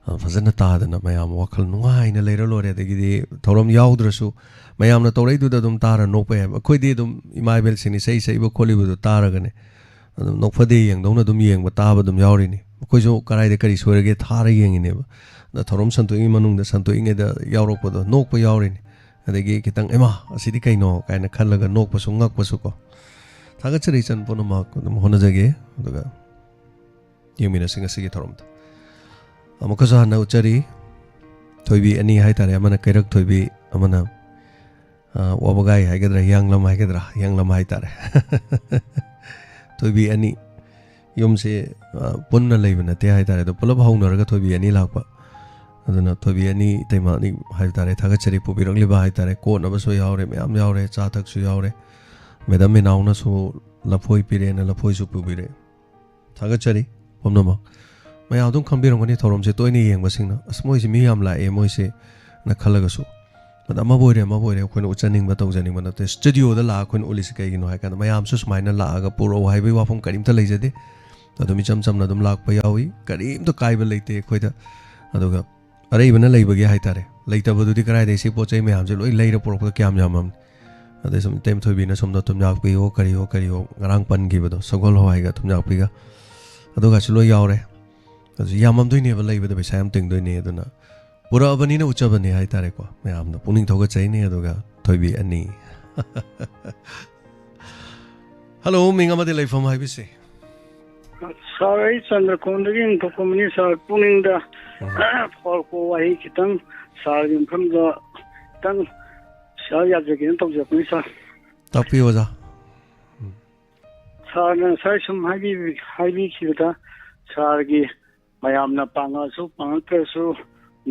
ꯑ, ꯐꯖꯅ ꯇꯥꯗꯅ ꯃꯌꯥꯝ ꯋꯥꯈꯜ ꯅꯨꯡꯉꯥꯏꯅ ꯂꯩꯔ ꯂꯣꯏꯔꯦ꯫ ꯑꯗꯒꯤꯗꯤ ꯊꯧꯔꯝ ꯌꯥꯎꯗ꯭ꯔꯁꯨ ꯃꯌꯥꯝꯅ ꯇꯧꯔꯛꯏꯗꯨꯗ ꯑꯗꯨꯝ ꯇꯥꯔ ꯅꯣꯛꯄ ꯌꯥꯏꯕ꯫ ꯑꯩꯈꯣꯏꯗꯤ ꯑꯗꯨꯝ ꯏꯃꯥ ꯏꯕꯦꯜꯁꯤꯡꯅ ꯏꯁꯩ ꯁꯛꯏꯕ ꯈꯣꯠꯂꯤꯕꯗꯣ ꯇꯥꯔꯒꯅꯦ, ꯑꯗꯨꯝ ꯅꯣꯛꯐꯗꯦ ꯌꯦꯡꯗꯧꯅ ꯑꯗꯨꯝ ꯌꯦꯡꯕ ꯇꯥꯕ ꯑꯗꯨꯝ ꯌꯥꯎꯔꯤꯅꯤ꯫ ꯑꯩꯈꯣꯏꯁꯨ ꯀꯔꯥꯏꯗ ꯀꯔꯤ ꯁꯣꯏꯔꯒꯦ ꯊꯥꯔ ꯌꯦꯡꯉꯤꯅꯦꯕ꯫ ꯑꯗ ꯊꯧꯔꯝ ꯁꯟꯗꯣꯛꯏꯉꯩ ꯃꯅꯨꯡꯗ, ꯁꯟꯗꯣꯛꯏꯉꯩꯗ ꯌꯥꯎꯔꯛꯄꯗꯣ ꯅꯣꯛꯄ ꯌꯥꯎꯔꯤꯅꯤ꯫ ꯑꯗꯒꯤ ꯈꯤꯇꯪ "ꯏꯃꯥ, ꯑꯁꯤꯗꯤ ꯀꯩꯅꯣ?" ꯀꯥꯏꯅ ꯈꯜꯂꯒ ꯅꯣꯛꯄꯁꯨ ꯉꯛꯄꯁꯨ ꯀꯣ꯫ ꯊꯥꯒꯠꯆꯔꯤ, ꯏꯆꯟ, ꯄꯨꯝꯅꯃꯛ ꯑꯗꯨꯝ ꯍꯣꯠꯅꯖꯒꯦ꯫ ꯑꯗꯨꯒ ꯌꯦꯡꯃꯤꯟꯅꯁꯤ ꯉꯁꯤꯒꯤ ꯊꯧꯔꯝꯗ꯫ ꯑꯃꯨꯛꯀꯁꯨ ꯍꯟꯅ ꯎꯠꯆꯔꯤ, ꯊꯣꯏꯕꯤ ꯑꯅꯤ ꯍꯥꯏꯇꯥꯔꯦ, ꯑꯃꯅ ꯀꯩꯔꯛ ꯊꯣꯏꯕꯤ, ꯑꯃꯅ, ꯑ, ꯋꯥꯕꯒꯥꯏ ꯍꯥꯏꯒꯗ꯭ꯔꯥ, ꯍꯤꯌꯥꯡꯂꯝ ꯍꯥꯏꯒꯗ꯭ꯔꯥ, ꯍꯤꯌꯥꯡꯂꯝ ꯍꯥꯏꯇꯥꯔꯦ꯫ ꯊꯣꯏꯕꯤ ꯑꯅꯤ, ꯌꯨꯝꯁꯦ, ꯑ, ꯄꯨꯟꯅ ꯂꯩꯕ ꯅꯠꯇꯦ ꯍꯥꯏꯇꯥꯔꯦ, ꯑꯗꯣ ꯄꯨꯂꯞ ꯍꯧꯅꯔꯒ ꯊꯣꯏꯕꯤ ꯑꯅꯤ ꯂꯥꯛꯄ꯫ ꯑꯗꯨꯅ ꯊꯣꯏꯕꯤ ꯑꯅꯤ, ꯏꯇꯩꯃ ꯑꯅꯤ ꯍꯥꯏꯕ ꯇꯥꯔꯦ, ꯊꯥꯒꯠꯆꯔꯤ, ꯄꯨꯕꯤꯔꯛꯂꯤꯕ ꯍꯥꯏꯇꯥꯔꯦ꯫ ꯀꯣꯠꯅꯕꯁꯨ ꯌꯥꯎꯔꯦ, ꯃꯌꯥꯝ ꯌꯥꯎꯔꯦ, ꯆꯥ ꯊꯛꯁꯨ ꯌꯥꯎꯔꯦ꯫ ꯃꯦꯗꯥꯝ ꯃꯤꯅꯥꯎꯅꯁꯨ ꯂꯐꯣꯏ ꯄꯤꯔꯛꯑꯦꯅ ꯂꯐꯣꯏꯁꯨ ꯄꯨꯕꯤꯔꯛꯑꯦ꯫ ꯊꯥꯒꯠꯆꯔꯤ ꯄꯨꯝꯅꯃꯛ꯫ ꯃꯌꯥꯝ ꯑꯗꯨꯝ ꯈꯪꯕꯤꯔꯝꯒꯅꯤ, ꯊꯧꯔꯝꯁꯦ ꯇꯣꯏꯅ ꯌꯦꯡꯕꯁꯤꯡꯅ, "ꯑꯁ, ꯃꯣꯏꯁꯦ ꯃꯤ ꯌꯥꯝ ꯂꯥꯛꯑꯦ ꯃꯣꯏꯁꯦ"ꯅ ꯈꯜꯂꯒꯁꯨ꯫ ꯑꯗ ꯑꯃꯕꯨ ꯑꯣꯏꯔꯦ, ꯑꯃꯕꯨ ꯑꯣꯏꯔꯦ, ꯑꯩꯈꯣꯏꯅ ꯎꯠꯆꯅꯤꯡꯕ, ꯇꯧꯖꯅꯤꯡꯕ ꯅꯠꯇꯦ꯫ ꯁ꯭ꯇꯨꯗꯤꯑꯣꯗ ꯂꯥꯛꯑꯒ ꯑꯩꯈꯣꯏꯅ ꯎꯠꯂꯤꯁꯤ ꯀꯩꯒꯤꯅꯣ ꯍꯥꯏ ꯀꯥꯟꯗ, ꯃꯌꯥꯝꯁꯨ ꯁꯨꯃꯥꯏꯅ ꯂꯥꯛꯑꯒ ꯄꯨꯔꯛꯑꯣ ꯍꯥꯏꯕꯒꯤ ꯋꯥꯐꯝ ꯀꯔꯤꯝꯇ ꯂꯩꯖꯗꯦ꯫ ꯑꯗꯨꯝ ꯏꯆꯝ ꯆꯝꯅ ꯑꯗꯨꯝ ꯂꯥꯛꯄ ꯌꯥꯎꯏ, ꯀꯔꯤꯝꯇ ꯀꯥꯏꯕ ꯂꯩꯇꯦ ꯑꯩꯈꯣꯏꯗ꯫ ꯑꯗꯨꯒ ꯑꯔꯩꯕꯅ ꯂꯩꯕꯒꯤ ꯍꯥꯏꯇꯥꯔꯦ, ꯂꯩꯇꯕꯗꯨꯗꯤ ꯀꯗꯥꯏꯗꯒꯤ ꯁꯤ ꯄꯣꯠ ꯆꯩ ꯃꯌꯥꯝꯁꯦ ꯂꯣꯏ ꯂꯩꯔ ꯄꯨꯔꯛꯄꯗ ꯀꯌꯥꯝ ꯌꯥꯝꯃꯝꯅꯤ꯫ ꯑꯗꯩ ꯁꯨꯝ ꯏꯇꯩꯃ ꯊꯣꯏꯕꯤꯅ ꯁꯣꯝꯗ ꯊꯨꯝꯌꯥꯛꯄꯤꯌꯣ, ꯀꯔꯤꯌꯣ, ꯀꯔꯤꯌꯣ, ꯉꯔꯥꯡ ꯄꯟꯈꯤꯕꯗꯣ, ꯁꯒꯣꯜ ꯍꯋꯥꯏꯒ ꯊꯨꯝꯌꯥꯛꯄꯤꯒ, ꯑꯗꯨꯒꯁꯨ ꯂꯣꯏ ꯌꯥꯎꯔꯦ꯫ ꯑꯗꯨꯁꯨ ꯌꯥꯝꯃꯝꯗꯣꯏꯅꯦꯕ, ꯂꯩꯕꯗ ꯄꯩꯁꯥ ꯌꯥꯝ ꯇꯤꯡꯗꯣꯏꯅꯦ꯫ ꯑꯗꯨꯅ ꯄꯨꯔꯛꯑꯕꯅꯤꯅ ꯎꯠꯆꯕꯅꯦ ꯍꯥꯏꯇꯥꯔꯦꯀꯣ, ꯃꯌꯥꯝꯗ ꯄꯨꯛꯅꯤꯡ ꯊꯧꯒꯠꯆꯩꯅꯦ꯫ ꯑꯗꯨꯒ ꯊꯣꯏꯕꯤ ꯑꯅꯤ꯫ ꯍꯜꯂꯣ, ꯃꯤꯡ ꯑꯃꯗꯤ ꯂꯩꯐꯝ ꯍꯥꯏꯕꯤꯁꯤ꯫ ꯁꯥꯔ, ꯑꯩ ꯆꯟꯗ꯭ꯔꯀꯣꯟꯗꯒꯤ ꯏꯟꯊꯣꯛꯄꯅꯤ꯫ ꯁꯥꯔ, ꯄꯨꯛꯅꯤꯡꯗ ꯎꯝ꯫ ꯐꯥꯎꯔꯛꯄ ꯋꯥꯍꯩ ꯈꯤꯇꯪ ꯁꯥꯔꯒꯤ ꯃꯐꯝꯗ ꯈꯤꯇꯪ ꯁꯤꯌꯔ ꯌꯥꯖꯒꯦꯅ ꯇꯧꯖꯔꯛꯄꯅꯤ, ꯁꯥꯔ꯫ ꯇꯥꯛꯄꯤꯌꯨ, ꯑꯣꯖꯥ꯫ ꯁꯥꯔꯅ ꯉꯁꯥꯏ ꯁꯨꯝ ꯍꯥꯏꯕꯤ-, ꯍꯥꯏꯕꯤꯈꯤꯕꯗ, ꯁꯥꯔꯒꯤ ꯃꯌꯥꯝꯅ ꯄꯥꯡꯉꯛꯑꯁꯨ ꯄꯥꯡꯉꯛꯇ꯭ꯔꯁꯨ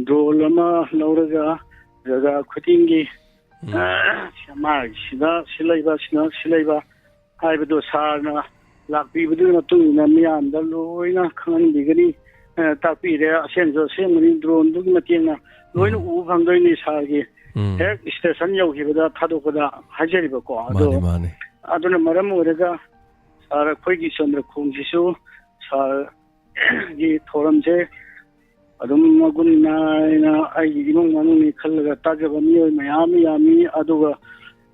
ꯗ꯭ꯔꯣꯟ ꯑꯃ ꯂꯧꯔꯒ ꯖꯒꯥ ꯈꯨꯗꯤꯡꯒꯤ, ꯎꯝ꯫ ꯑ, ꯃꯥꯒꯤꯁꯤꯅ ꯁꯤ ꯂꯩꯕ, ꯁꯤꯅ ꯁꯤ ꯂꯩꯕ ꯍꯥꯏꯕꯗꯣ ꯁꯥꯔꯅ ꯂꯥꯛꯄꯤꯕꯗꯨꯒꯤ ꯃꯇꯨꯡ ꯏꯟꯅ ꯃꯤꯌꯥꯝꯗ ꯂꯣꯏꯅ ꯈꯪꯍꯟꯕꯤꯒꯅꯤ꯫ ꯑ, ꯇꯥꯛꯄꯤꯔꯦ, ꯑꯁꯦꯡꯁꯨ ꯑꯁꯦꯡꯕꯅꯤ, ꯗ꯭ꯔꯣꯟꯗꯨꯒꯤ ꯃꯇꯦꯡꯅ ꯂꯣꯏꯅ ꯎꯝ꯫ ꯎꯕ ꯐꯪꯗꯣꯏꯅꯤ ꯁꯥꯔꯒꯤ꯫ ꯎꯝ꯫ ꯍꯦꯛ ꯁ꯭ꯇꯦꯁꯟ ꯌꯧꯈꯤꯕꯗ ꯊꯥꯗꯣꯛꯄꯗ ꯍꯥꯏꯖꯔꯤꯕꯀꯣ꯫ ꯑꯗꯣ ꯃꯥꯅꯤ, ꯃꯥꯅꯤ꯫ ꯑꯗꯨꯅ ꯃꯔꯝ ꯑꯣꯏꯔꯒ ꯁꯥꯔ, ꯑꯩꯈꯣꯏꯒꯤ ꯆꯟꯗ꯭ꯔꯈꯣꯡꯁꯤꯁꯨ ꯁꯥꯔꯒꯤ ꯊꯧꯔꯝꯁꯦ ꯑꯗꯨꯝ ꯃꯒꯨꯟ ꯅꯥꯏꯅ ꯑꯩꯒꯤ ꯏꯃꯨꯡ ꯃꯅꯨꯡꯅꯤ ꯈꯜꯂꯒ ꯇꯥꯖꯕ ꯃꯤꯑꯣꯏ ꯃꯌꯥꯝ ꯑꯃ ꯌꯥꯝꯃꯤ꯫ ꯑꯗꯨꯒ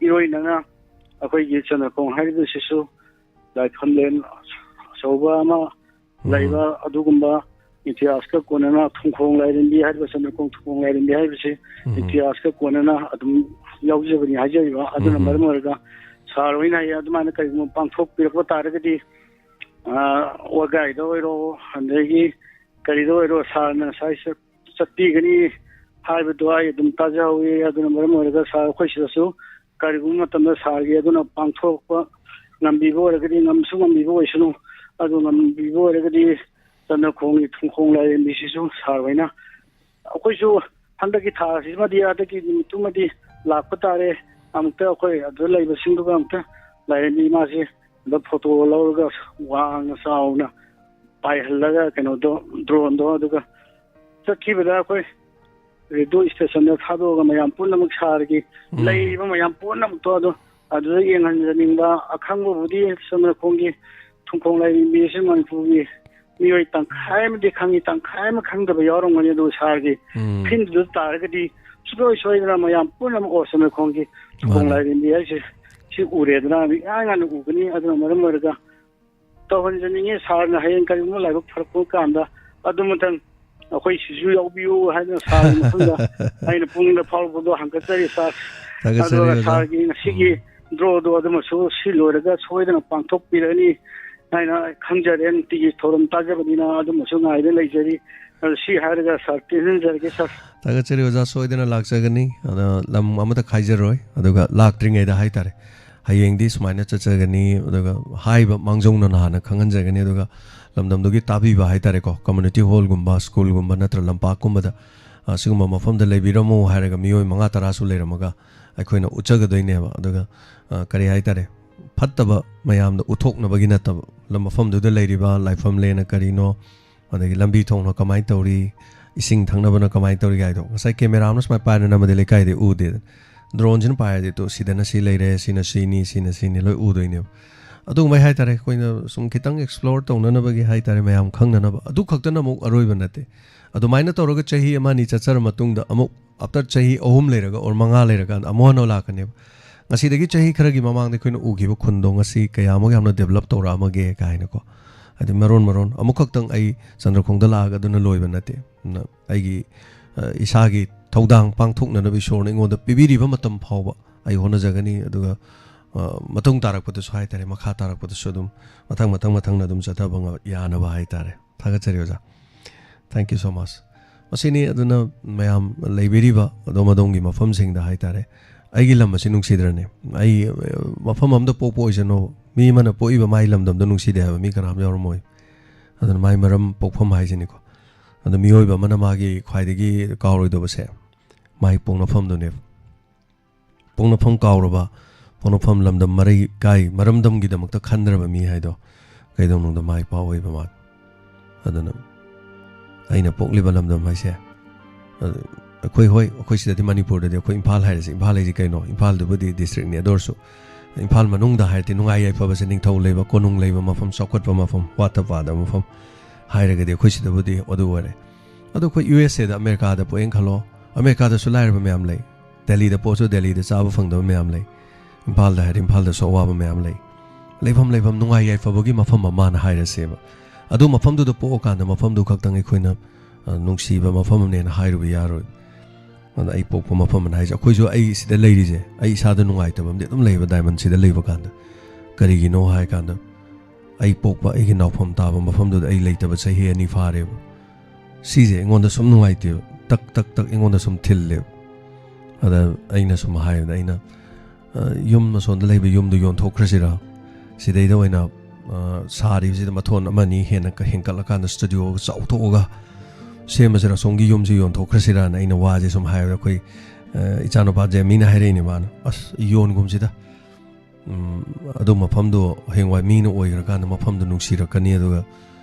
ꯏꯔꯣꯏꯅꯅ ꯑꯩꯈꯣꯏꯒꯤ ꯆꯟꯗ꯭ꯔꯈꯣꯡ ꯍꯥꯏꯔꯤꯕꯁꯤꯁꯨ ꯂꯥꯏꯐꯝꯂꯦꯟ ꯑꯆꯧꯕ ꯑꯃ ꯎꯝ꯫ ꯂꯩꯕ ꯑꯗꯨꯒꯨꯝꯕ ꯏꯇꯤꯍꯥꯁꯀ ꯀꯣꯟꯅꯅ ꯊꯨꯝꯈꯣꯡ ꯂꯥꯏꯔꯦꯝꯕꯤ ꯍꯥꯏꯔꯤꯕ, ꯆꯟꯗ꯭ꯔꯈꯣꯡ ꯊꯨꯝꯈꯣꯡ ꯂꯥꯏꯔꯦꯝꯕꯤ ꯍꯥꯏꯕꯁꯤ ꯎꯝ꯫ ꯏꯇꯤꯍꯥꯁꯀ ꯀꯣꯟꯅꯅ ꯑꯗꯨꯝ ꯌꯥꯎꯖꯕꯅꯤ ꯍꯥꯏꯖꯔꯤꯕ꯫ ꯑꯗꯨꯅ ꯎꯝ꯫ ꯃꯔꯝ ꯑꯣꯏꯔꯒ ꯁꯥꯔ ꯍꯣꯏꯅ ꯍꯌꯦꯡ ꯑꯗꯨꯃꯥꯏꯅ ꯀꯔꯤꯒꯨꯝꯕ ꯄꯥꯡꯊꯣꯛꯄꯤꯔꯛꯄ ꯇꯥꯔꯒꯗꯤ, ꯑ, ꯋꯥꯒꯥꯏꯗ ꯑꯣꯏꯔꯣ, ꯑꯗꯒꯤ ꯀꯔꯤꯗ ꯑꯣꯏꯔꯣ, ꯁꯥꯔꯅ ꯉꯁꯥꯏ ꯆꯠ-, ꯆꯠꯄꯤꯒꯅꯤ ꯍꯥꯏꯕꯗꯣ ꯑꯩ ꯑꯗꯨꯝ ꯇꯥꯖꯍꯧꯋꯤ꯫ ꯑꯗꯨꯅ ꯃꯔꯝ ꯑꯣꯏꯔꯒ ꯁꯥꯔ, ꯑꯩꯈꯣꯏ ꯁꯤꯗꯁꯨ ꯀꯔꯤꯒꯨꯝꯕ ꯃꯇꯝꯗ ꯁꯥꯔꯒꯤ ꯑꯗꯨꯅ ꯄꯥꯡꯊꯣꯛꯄ ꯉꯝꯕꯤꯕ ꯑꯣꯏꯔꯒꯗꯤ, ꯉꯝꯁꯨ ꯉꯝꯕꯤꯕ ꯑꯣꯏꯁꯅꯨ, ꯑꯗꯨ ꯉꯝꯕꯤꯕ ꯑꯣꯏꯔꯒꯗꯤ ꯆꯟꯗ꯭ꯔꯈꯣꯡꯒꯤ ꯊꯨꯝꯈꯣꯡ ꯂꯥꯏꯔꯦꯝꯕꯤꯁꯤꯁꯨ ꯁꯥꯔ ꯍꯣꯏꯅ, ꯑꯩꯈꯣꯏꯁꯨ ꯍꯟꯗꯛꯀꯤ ꯊꯥꯁꯤꯃꯗꯤ, ꯍꯟꯗꯛꯀꯤ ꯅꯨꯃꯤꯠꯇꯨꯃꯗꯤ ꯂꯥꯛꯄ ꯇꯥꯔꯦ꯫ ꯑꯃꯨꯛꯇ ꯑꯩꯈꯣꯏ ꯑꯗꯨꯗ ꯂꯩꯕꯁꯤꯡꯗꯨꯒ ꯑꯃꯨꯛꯇ ꯂꯥꯏꯔꯦꯝꯕꯤ ꯏꯃꯥꯁꯦ ꯑꯗ ꯐꯣꯇꯣ ꯂꯧꯔꯒ ꯋꯥꯡꯅ ꯆꯥꯎꯅ ꯄꯥꯏꯍꯜꯂꯒ ꯀꯩꯅꯣꯗꯣ, ꯗ꯭ꯔꯣꯟꯗꯣ, ꯑꯗꯨꯒ ꯆꯠꯈꯤꯕꯗ ꯑꯩꯈꯣꯏ ꯔꯦꯗꯤꯑꯣ ꯁ꯭ꯇꯦꯁꯟꯗ ꯊꯥꯗꯣꯛꯑꯒ ꯃꯌꯥꯝ ꯄꯨꯝꯅꯃꯛ ꯁꯥꯔꯒꯤ ꯎꯝ꯫ ꯂꯩꯔꯤꯕ ꯃꯌꯥꯝ ꯄꯨꯝꯅꯃꯛꯇꯣ ꯑꯗꯣ ꯑꯗꯨꯗ ꯌꯦꯡꯍꯟꯖꯅꯤꯡꯕ꯫ ꯑꯈꯪꯕꯕꯨꯗꯤ ꯆꯟꯗ꯭ꯔꯈꯣꯡꯒꯤ ꯊꯨꯝꯈꯣꯡ ꯂꯥꯏꯔꯦꯝꯕꯤ ꯑꯁꯤ ꯃꯅꯤꯄꯨꯔꯒꯤ ꯃꯤꯑꯣꯏ ꯇꯪꯈꯥꯏ ꯑꯃꯗꯤ ꯈꯪꯉꯤ, ꯇꯪꯈꯥꯏ ꯑꯃ ꯈꯪꯗꯕ ꯌꯥꯎꯔꯝꯒꯅꯤ꯫ ꯑꯗꯨ ꯁꯥꯔꯒꯤ ꯎꯝ꯫ ꯐꯤꯜꯗꯨꯗ ꯇꯥꯔꯒꯗꯤ ꯁꯨꯡꯁꯣꯏ ꯁꯣꯏꯗꯅ ꯃꯌꯥꯝ ꯄꯨꯝꯅꯃꯛ ꯑꯣ ꯆꯟꯗ꯭ꯔꯈꯣꯡꯒꯤ ꯊꯨꯝꯈꯣꯡ ꯃꯥꯅꯦ꯫ ꯂꯥꯏꯔꯦꯝꯕꯤ ꯍꯥꯏꯁꯦ ꯁꯤ ꯎꯔꯦꯗꯅ ꯏꯉꯥꯟ ꯉꯥꯟꯅ ꯎꯒꯅꯤ꯫ ꯑꯗꯨꯅ ꯃꯔꯝ ꯑꯣꯏꯔꯒ ꯇꯧꯍꯟꯖꯅꯤꯡꯉꯤ꯫ ꯁꯥꯔꯅ ꯍꯌꯦꯡ ꯀꯔꯤꯒꯨꯝꯕ ꯂꯥꯏꯕꯛ ꯐꯔꯛꯄ ꯀꯥꯟꯗ ꯑꯗꯨꯃꯇꯪ ꯑꯩꯈꯣꯏ ꯁꯤꯁꯨ ꯌꯥꯎꯕꯤꯌꯨ ꯍꯥꯏꯗꯅ ꯁꯥꯔꯒꯤ ꯃꯐꯝꯗ ꯑꯩꯅ ꯄꯨꯛꯅꯤꯡꯗ ꯐꯥꯎꯔꯛꯄꯗꯣ ꯍꯪꯒꯠꯆꯔꯤ ꯁꯥꯔ꯫ ꯊꯥꯒꯠꯆꯔꯤ ꯑꯗꯨꯒ ꯑꯣꯖꯥ꯫ ꯁꯥꯔꯒꯤ ꯉꯁꯤꯒꯤ ꯎꯝ꯫ ꯗ꯭ꯔꯣꯗꯣ ꯑꯗꯨꯃꯁꯨ ꯁꯤ ꯂꯣꯏꯔꯒ ꯁꯣꯏꯗꯅ ꯄꯥꯡꯊꯣꯛꯄꯤꯔꯅꯤ ꯍꯥꯏꯅ ꯑꯩ ꯈꯪꯖꯔꯦ꯫ ꯅꯨꯡꯇꯤꯒꯤ ꯊꯧꯔꯝ ꯇꯥꯖꯕꯅꯤꯅ ꯑꯗꯨꯃꯁꯨ ꯉꯥꯏꯗꯨꯅ ꯂꯩꯖꯔꯤ꯫ ꯑꯗꯨ ꯁꯤ ꯍꯥꯏꯔꯒ ꯁꯥꯔ ꯇꯦꯟꯖꯟꯖꯔꯒꯦ ꯁꯥꯔ꯫ ꯊꯥꯒꯠꯆꯔꯤ ꯑꯣꯖꯥ, ꯁꯣꯏꯗꯅ ꯂꯥꯛꯆꯒꯅꯤ꯫ ꯑꯗ ꯂꯝ ꯑꯃꯠꯇ ꯈꯥꯏꯖꯔꯣꯏ꯫ ꯑꯗꯨꯒ ꯂꯥꯛꯇ꯭ꯔꯤꯉꯩꯗ ꯍꯥꯏꯇꯥꯔꯦ, ꯍꯌꯦꯡꯗꯤ ꯁꯨꯃꯥꯏꯅ ꯆꯠꯆꯒꯅꯤ, ꯑꯗꯨꯒ ꯍꯥꯏꯕ ꯃꯥꯡꯖꯧꯅꯅ ꯍꯥꯟꯅ ꯈꯪꯍꯟꯖꯒꯅꯤ꯫ ꯑꯗꯨꯒ ꯂꯝꯗꯝꯗꯨꯒꯤ ꯇꯥꯕꯤꯕ ꯍꯥꯏꯇꯥꯔꯦꯀꯣ, ꯀꯝꯃ꯭ꯌꯨꯅꯤꯇꯤ ꯍꯣꯜꯒꯨꯝꯕ, ꯁ꯭ꯀꯨꯜꯒꯨꯝꯕ ꯅꯠꯇ꯭ꯔ ꯂꯝꯄꯥꯛꯀꯨꯝꯕꯗ, ꯑ, ꯁꯤꯒꯨꯝꯕ ꯃꯐꯝꯗ ꯂꯩꯕꯤꯔꯝꯃꯨ ꯍꯥꯏꯔꯒ ꯃꯤꯑꯣꯏ ꯃꯉꯥ ꯇꯔꯥꯁꯨ ꯂꯩꯔꯝꯃꯒ ꯑꯩꯈꯣꯏꯅ ꯎꯠꯆꯒꯗꯣꯏꯅꯦꯕ꯫ ꯑꯗꯨꯒ, ꯑ, ꯀꯔꯤ ꯍꯥꯏꯇꯥꯔꯦ, ꯐꯠꯇꯕ ꯃꯌꯥꯝꯗ ꯎꯠꯊꯣꯛꯅꯕꯒꯤ ꯅꯠꯇꯕ, ꯂꯝ ꯃꯐꯝꯗꯨꯗ ꯂꯩꯔꯤꯕ ꯂꯥꯏꯐꯝ ꯂꯦꯟꯅ ꯀꯔꯤꯅꯣ, ꯑꯗꯒꯤ ꯂꯝꯕꯤ ꯊꯣꯡꯅ ꯀꯃꯥꯏꯅ ꯇꯧꯔꯤ, ꯏꯁꯤꯡ ꯊꯛꯅꯕꯅ ꯀꯃꯥꯏꯅ ꯇꯧꯔꯤ ꯍꯥꯏꯗꯣ꯫ ꯉꯁꯥꯏ ꯀꯦꯃꯦꯔꯥ ꯑꯃꯅ ꯁꯨꯃꯥꯏꯅ ꯄꯥꯏꯅ ꯅꯝꯃꯗꯤ ꯂꯩꯀꯥꯏꯗꯤ ꯎꯗꯦꯗꯅ꯫ ꯗ꯭ꯔꯣꯟꯁꯤꯅ ꯄꯥꯏꯔꯗꯤ ꯇꯨ ꯁꯤꯗꯅ ꯁꯤ ꯂꯩꯔꯦ, ꯁꯤꯅ ꯁꯤꯅꯤ, ꯁꯤꯅ ꯁꯤꯅꯤ, ꯂꯣꯏ ꯎꯗꯣꯏꯅꯦꯕ꯫ ꯑꯗꯨꯒꯨꯝꯕꯩ ꯍꯥꯏꯇꯥꯔꯦ, ꯑꯩꯈꯣꯏꯅ ꯁꯨꯝ ꯈꯤꯇꯪ ꯑꯦꯛꯁꯄ꯭ꯂꯣꯔ ꯇꯧꯅꯅꯕꯒꯤ ꯍꯥꯏꯇꯥꯔꯦ, ꯃꯌꯥꯝ ꯈꯪꯅꯅꯕ꯫ ꯑꯗꯨ ꯈꯛꯇꯅ ꯑꯃꯨꯛ ꯑꯔꯣꯏꯕ ꯅꯠꯇꯦ꯫ ꯑꯗꯨꯃꯥꯏꯅ ꯇꯧꯔꯒ ꯆꯍꯤ ꯑꯃ ꯑꯅꯤ ꯆꯠꯆꯔ ꯃꯇꯨꯡꯗ ꯑꯃꯨꯛ ꯑꯥꯐꯇꯔ ꯆꯍꯤ ꯑꯍꯨꯝ ꯂꯩꯔꯒ ꯑꯣꯔ ꯃꯉꯥ ꯂꯩꯔꯀꯥꯟꯗ ꯑꯃꯨꯛ ꯍꯟꯅ ꯂꯥꯛꯀꯅꯦꯕ꯫ ꯉꯁꯤꯗꯒꯤ ꯆꯍꯤ ꯈꯔꯒꯤ ꯃꯃꯥꯡꯗ ꯑꯩꯈꯣꯏꯅ ꯎꯈꯤꯕ ꯈꯨꯟꯗꯣ ꯉꯁꯤ ꯀꯌꯥꯃꯨꯛ ꯌꯥꯝꯅ ꯗꯦꯕꯂꯞ ꯇꯧꯔꯛꯑꯃꯒꯦ ꯀꯥꯏꯅꯀꯣ꯫ ꯍꯥꯏꯗꯤ ꯃꯔꯣꯟ ꯃꯔꯣꯟ ꯑꯃꯨꯛꯈꯛꯇꯪ ꯑꯩ ꯆꯟꯗ꯭ꯔꯈꯣꯡꯗ ꯂꯥꯛꯑꯒ ꯑꯗꯨꯅ ꯂꯣꯏꯕ ꯅꯠꯇꯦ꯫ ꯑꯗꯨꯅ ꯑꯩꯒꯤ, ꯑ, ꯏꯁꯥꯒꯤ ꯊꯧꯗꯥꯡ ꯄꯥꯡꯊꯣꯛꯅꯅꯕ ꯏꯁꯣꯔꯅ ꯑꯩꯉꯣꯟꯗ ꯄꯤꯕꯤꯔꯤꯕ ꯃꯇꯝ ꯐꯥꯎꯕ ꯑꯩ ꯍꯣꯠꯅꯖꯒꯅꯤ꯫ ꯑꯗꯨꯒ, ꯑ, ꯃꯇꯨꯡ ꯇꯥꯔꯛꯄꯗꯁꯨ ꯍꯥꯏꯇꯥꯔꯦ, ꯃꯈꯥ ꯇꯥꯔꯛꯄꯗꯁꯨ ꯑꯗꯨꯝ ꯃꯊꯪ, ꯃꯊꯪ, ꯃꯊꯪꯅ ꯑꯗꯨꯝ ꯆꯠꯊꯕ ꯉ-, ꯌꯥꯅꯕ ꯍꯥꯏꯇꯥꯔꯦ꯫ ꯊꯥꯒꯠꯆꯔꯤ ꯑꯣꯖꯥ꯫ Thank you so much꯫ ꯃꯁꯤꯅꯤ꯫ ꯑꯗꯨꯅ ꯃꯌꯥꯝ ꯂꯩꯕꯤꯔꯤꯕ ꯑꯗꯣꯝ ꯑꯗꯣꯝꯒꯤ ꯃꯐꯝꯁꯤꯡꯗ ꯍꯥꯏꯇꯥꯔꯦ, ꯑꯩꯒꯤ ꯂꯝ ꯑꯁꯤ ꯅꯨꯡꯁꯤꯗ꯭ꯔꯅꯦ? ꯑꯩ, ꯑ, ꯃꯐꯝ ꯑꯃꯗ ꯄꯣꯛꯄ ꯑꯣꯏꯁꯅꯨ, ꯃꯤ ꯑꯃꯅ ꯄꯣꯛꯏꯕ ꯃꯥꯒꯤ ꯂꯝꯗꯝꯗꯣ ꯅꯨꯡꯁꯤꯗꯦ ꯍꯥꯏꯕ ꯃꯤ ꯀꯅꯥꯝ ꯌꯥꯎꯔꯝꯃꯣꯏ꯫ ꯑꯗꯨꯅ ꯃꯥꯒꯤ ꯃꯔꯝ ꯄꯣꯛꯐꯝ ꯍꯥꯏꯁꯤꯅꯤꯀꯣ꯫ ꯑꯗꯣ ꯃꯤꯑꯣꯏꯕ ꯑꯃꯅ ꯃꯥꯒꯤ ꯈ꯭ꯋꯥꯏꯗꯒꯤ ꯀꯥꯎꯔꯣꯏꯗꯕꯁꯦ ꯃꯥꯒꯤ ꯄꯣꯛꯅꯐꯝꯗꯨꯅꯦꯕ꯫ ꯄꯣꯛꯅꯐꯝ ꯀꯥꯎꯔꯕ, ꯄꯣꯛꯅꯐꯝ ꯂꯝꯗꯝ ꯃꯔꯩ ꯀꯥꯏ ꯃꯔꯝꯗꯝꯒꯤꯗꯃꯛꯇ ꯈꯟꯗ꯭ꯔꯕ ꯃꯤ ꯍꯥꯏꯗꯣ ꯀꯩꯗꯧꯅꯨꯡꯗ ꯃꯥꯏ ꯄꯥꯛꯑꯣꯏꯕ ꯃꯥ꯫ ꯑꯗꯨꯅ ꯑꯩꯅ ꯄꯣꯛꯂꯤꯕ ꯂꯝꯗꯝ ꯍꯥꯏꯁꯦ, ꯑꯗꯨ ꯑꯩꯈꯣꯏ, ꯍꯣꯏ, ꯑꯩꯈꯣꯏ ꯁꯤꯗꯗꯤ, ꯃꯅꯤꯄꯨꯔꯗꯗꯤ ꯑꯩꯈꯣꯏ ꯏꯝꯐꯥꯜ ꯍꯥꯏꯔꯁꯤ, ꯏꯝꯐꯥꯜ ꯍꯥꯏꯁꯤ ꯀꯩꯅꯣ? ꯏꯝꯐꯥꯜꯗꯨꯕꯨꯗꯤ districtꯅꯤ, ꯑꯗꯨ ꯑꯣꯏꯔꯁꯨ ꯏꯝꯐꯥꯜ ꯃꯅꯨꯡꯗ ꯍꯥꯏꯔꯗꯤ ꯅꯨꯡꯉꯥꯏ ꯌꯥꯏꯐꯕꯁꯦ, ꯅꯤꯡꯊꯧ ꯂꯩꯕ, ꯀꯣꯅꯨꯡ ꯂꯩꯕ ꯃꯐꯝ, ꯆꯥꯎꯈꯠꯄ ꯃꯐꯝ, ꯋꯥꯠꯇ ꯄꯥꯗꯕ ꯃꯐꯝ ꯍꯥꯏꯔꯒꯗꯤ ꯑꯩꯈꯣꯏ ꯁꯤꯗꯕꯨꯗꯤ ꯑꯗꯨ ꯑꯣꯏꯔꯦ꯫ ꯑꯗꯣ ꯑꯩꯈꯣꯏ ꯌꯨ ꯑꯦꯁ ꯑꯦꯗ, ꯑꯃꯦꯔꯤꯀꯥꯗ ꯄꯣꯛꯑꯦꯅ ꯈꯜꯂꯣ, ꯑꯃꯦꯔꯤꯀꯥꯗꯁꯨ ꯂꯥꯏꯔꯕ ꯃꯌꯥꯝ ꯂꯩ꯫ ꯗꯦꯜꯂꯤꯗ ꯄꯣꯛꯑꯁꯨ ꯗꯦꯜꯂꯤꯗ ꯆꯥꯕ ꯐꯪꯗꯕ ꯃꯌꯥꯝ ꯂꯩ꯫ ꯏꯝꯐꯥꯜꯗ ꯍꯥꯏꯔꯗꯤ ꯏꯝꯐꯥꯜꯗꯁꯨ ꯑꯋꯥꯕ ꯃꯌꯥꯝ ꯂꯩ꯫ ꯂꯩꯐꯝ, ꯂꯩꯐꯝ ꯅꯨꯡꯉꯥꯏ ꯌꯥꯏꯐꯕꯒꯤ ꯃꯐꯝ ꯑꯃꯅ ꯍꯥꯏꯔꯁꯦꯕ꯫ ꯑꯗꯨ ꯃꯐꯝꯗꯨꯗ ꯄꯣꯛꯑꯀꯥꯟꯗ ꯃꯐꯝꯗꯨ ꯈꯛꯇꯪ ꯑꯩꯈꯣꯏꯅ, ꯑ, ꯅꯨꯡꯁꯤꯕ ꯃꯐꯝ ꯑꯃꯅꯦꯅ ꯍꯥꯏꯔꯨꯕ ꯌꯥꯔꯣꯏ꯫ ꯑꯗ ꯑꯩ ꯄꯣꯛꯄ ꯃꯐꯝ ꯑꯃꯅ ꯍꯥꯏꯁꯦ, ꯑꯩꯈꯣꯏꯁꯨ, ꯑꯩ ꯁꯤꯗ ꯂꯩꯔꯤꯁꯦ, ꯑꯩ ꯏꯁꯥꯗ ꯅꯨꯡꯉꯥꯏꯇꯕ ꯑꯃꯗꯤ ꯑꯗꯨꯝ ꯂꯩꯕ, ꯗꯥꯏꯃꯟ ꯁꯤꯗ ꯂꯩꯕ ꯀꯥꯟꯗ꯫ ꯀꯔꯤꯒꯤꯅꯣ ꯍꯥꯏ ꯀꯥꯟꯗ, ꯑꯩ ꯄꯣꯛꯄ, ꯑꯩꯒꯤ ꯅꯥꯎꯐꯝ ꯇꯥꯕ ꯃꯐꯝꯗꯨꯗ ꯑꯩ ꯂꯩꯇꯕ ꯆꯍꯤ ꯑꯅꯤ ꯐꯥꯔꯦꯕ꯫ ꯁꯤꯁꯦ ꯑꯩꯉꯣꯟꯗ ꯁꯨꯝ ꯅꯨꯡꯉꯥꯏꯇꯦꯕ, ꯇꯛ, ꯇꯛ, ꯇꯛ ꯑꯩꯉꯣꯟꯗ ꯁꯨꯝ ꯊꯤꯜꯂꯦꯕ꯫ ꯑꯗ ꯑꯩꯅ ꯁꯨꯝ ꯍꯥꯏꯕꯗ, ꯑꯩꯅ, "ꯑ, ꯌꯨꯝ ꯑꯁꯣꯝꯗ ꯂꯩꯕ ꯌꯨꯝꯗꯨ ꯌꯣꯟꯊꯣꯛꯈ꯭ꯔꯁꯤꯔꯥ? ꯁꯤꯗꯩꯗ ꯑꯣꯏꯅ, ꯑ, ꯁꯥꯔꯤꯕꯁꯤꯗ ꯃꯊꯣꯟ ꯑꯃ ꯑꯅꯤ ꯍꯦꯟꯅ ꯀ-, ꯍꯦꯟꯀꯠꯂꯀꯥꯟꯗ ꯁ꯭ꯇꯨꯗꯤꯑꯣꯒ ꯆꯥꯎꯊꯣꯛꯑꯒ ꯁꯦꯝꯃꯁꯤꯔꯥ? ꯑꯁꯣꯝꯒꯤ ꯌꯨꯝꯁꯤ ꯌꯣꯟꯊꯣꯛꯈ꯭ꯔꯁꯤꯔꯥꯅ?" ꯑꯩꯅ ꯋꯥꯁꯦ ꯁꯨꯝ ꯍꯥꯏꯕꯗ, ꯑꯩꯈꯣꯏ, ꯑ, ꯏꯆꯥꯅꯨꯄꯥ ꯖꯦꯃꯤꯅ ꯍꯥꯏꯔꯛꯏꯅꯦ, ꯃꯥꯅ, "ꯑꯁ, ꯌꯣꯟꯒꯨꯝꯁꯤꯗ꯫ ꯎꯝ, ꯑꯗꯨ ꯃꯐꯝꯗꯣ ꯍꯌꯦꯡꯋꯥꯏ ꯃꯤꯅ ꯑꯣꯏꯈ꯭ꯔꯀꯥꯟꯗ ꯃꯐꯝꯗꯣ ꯅꯨꯡꯁꯤꯔꯛꯀꯅꯤ, ꯑꯗꯨꯒ,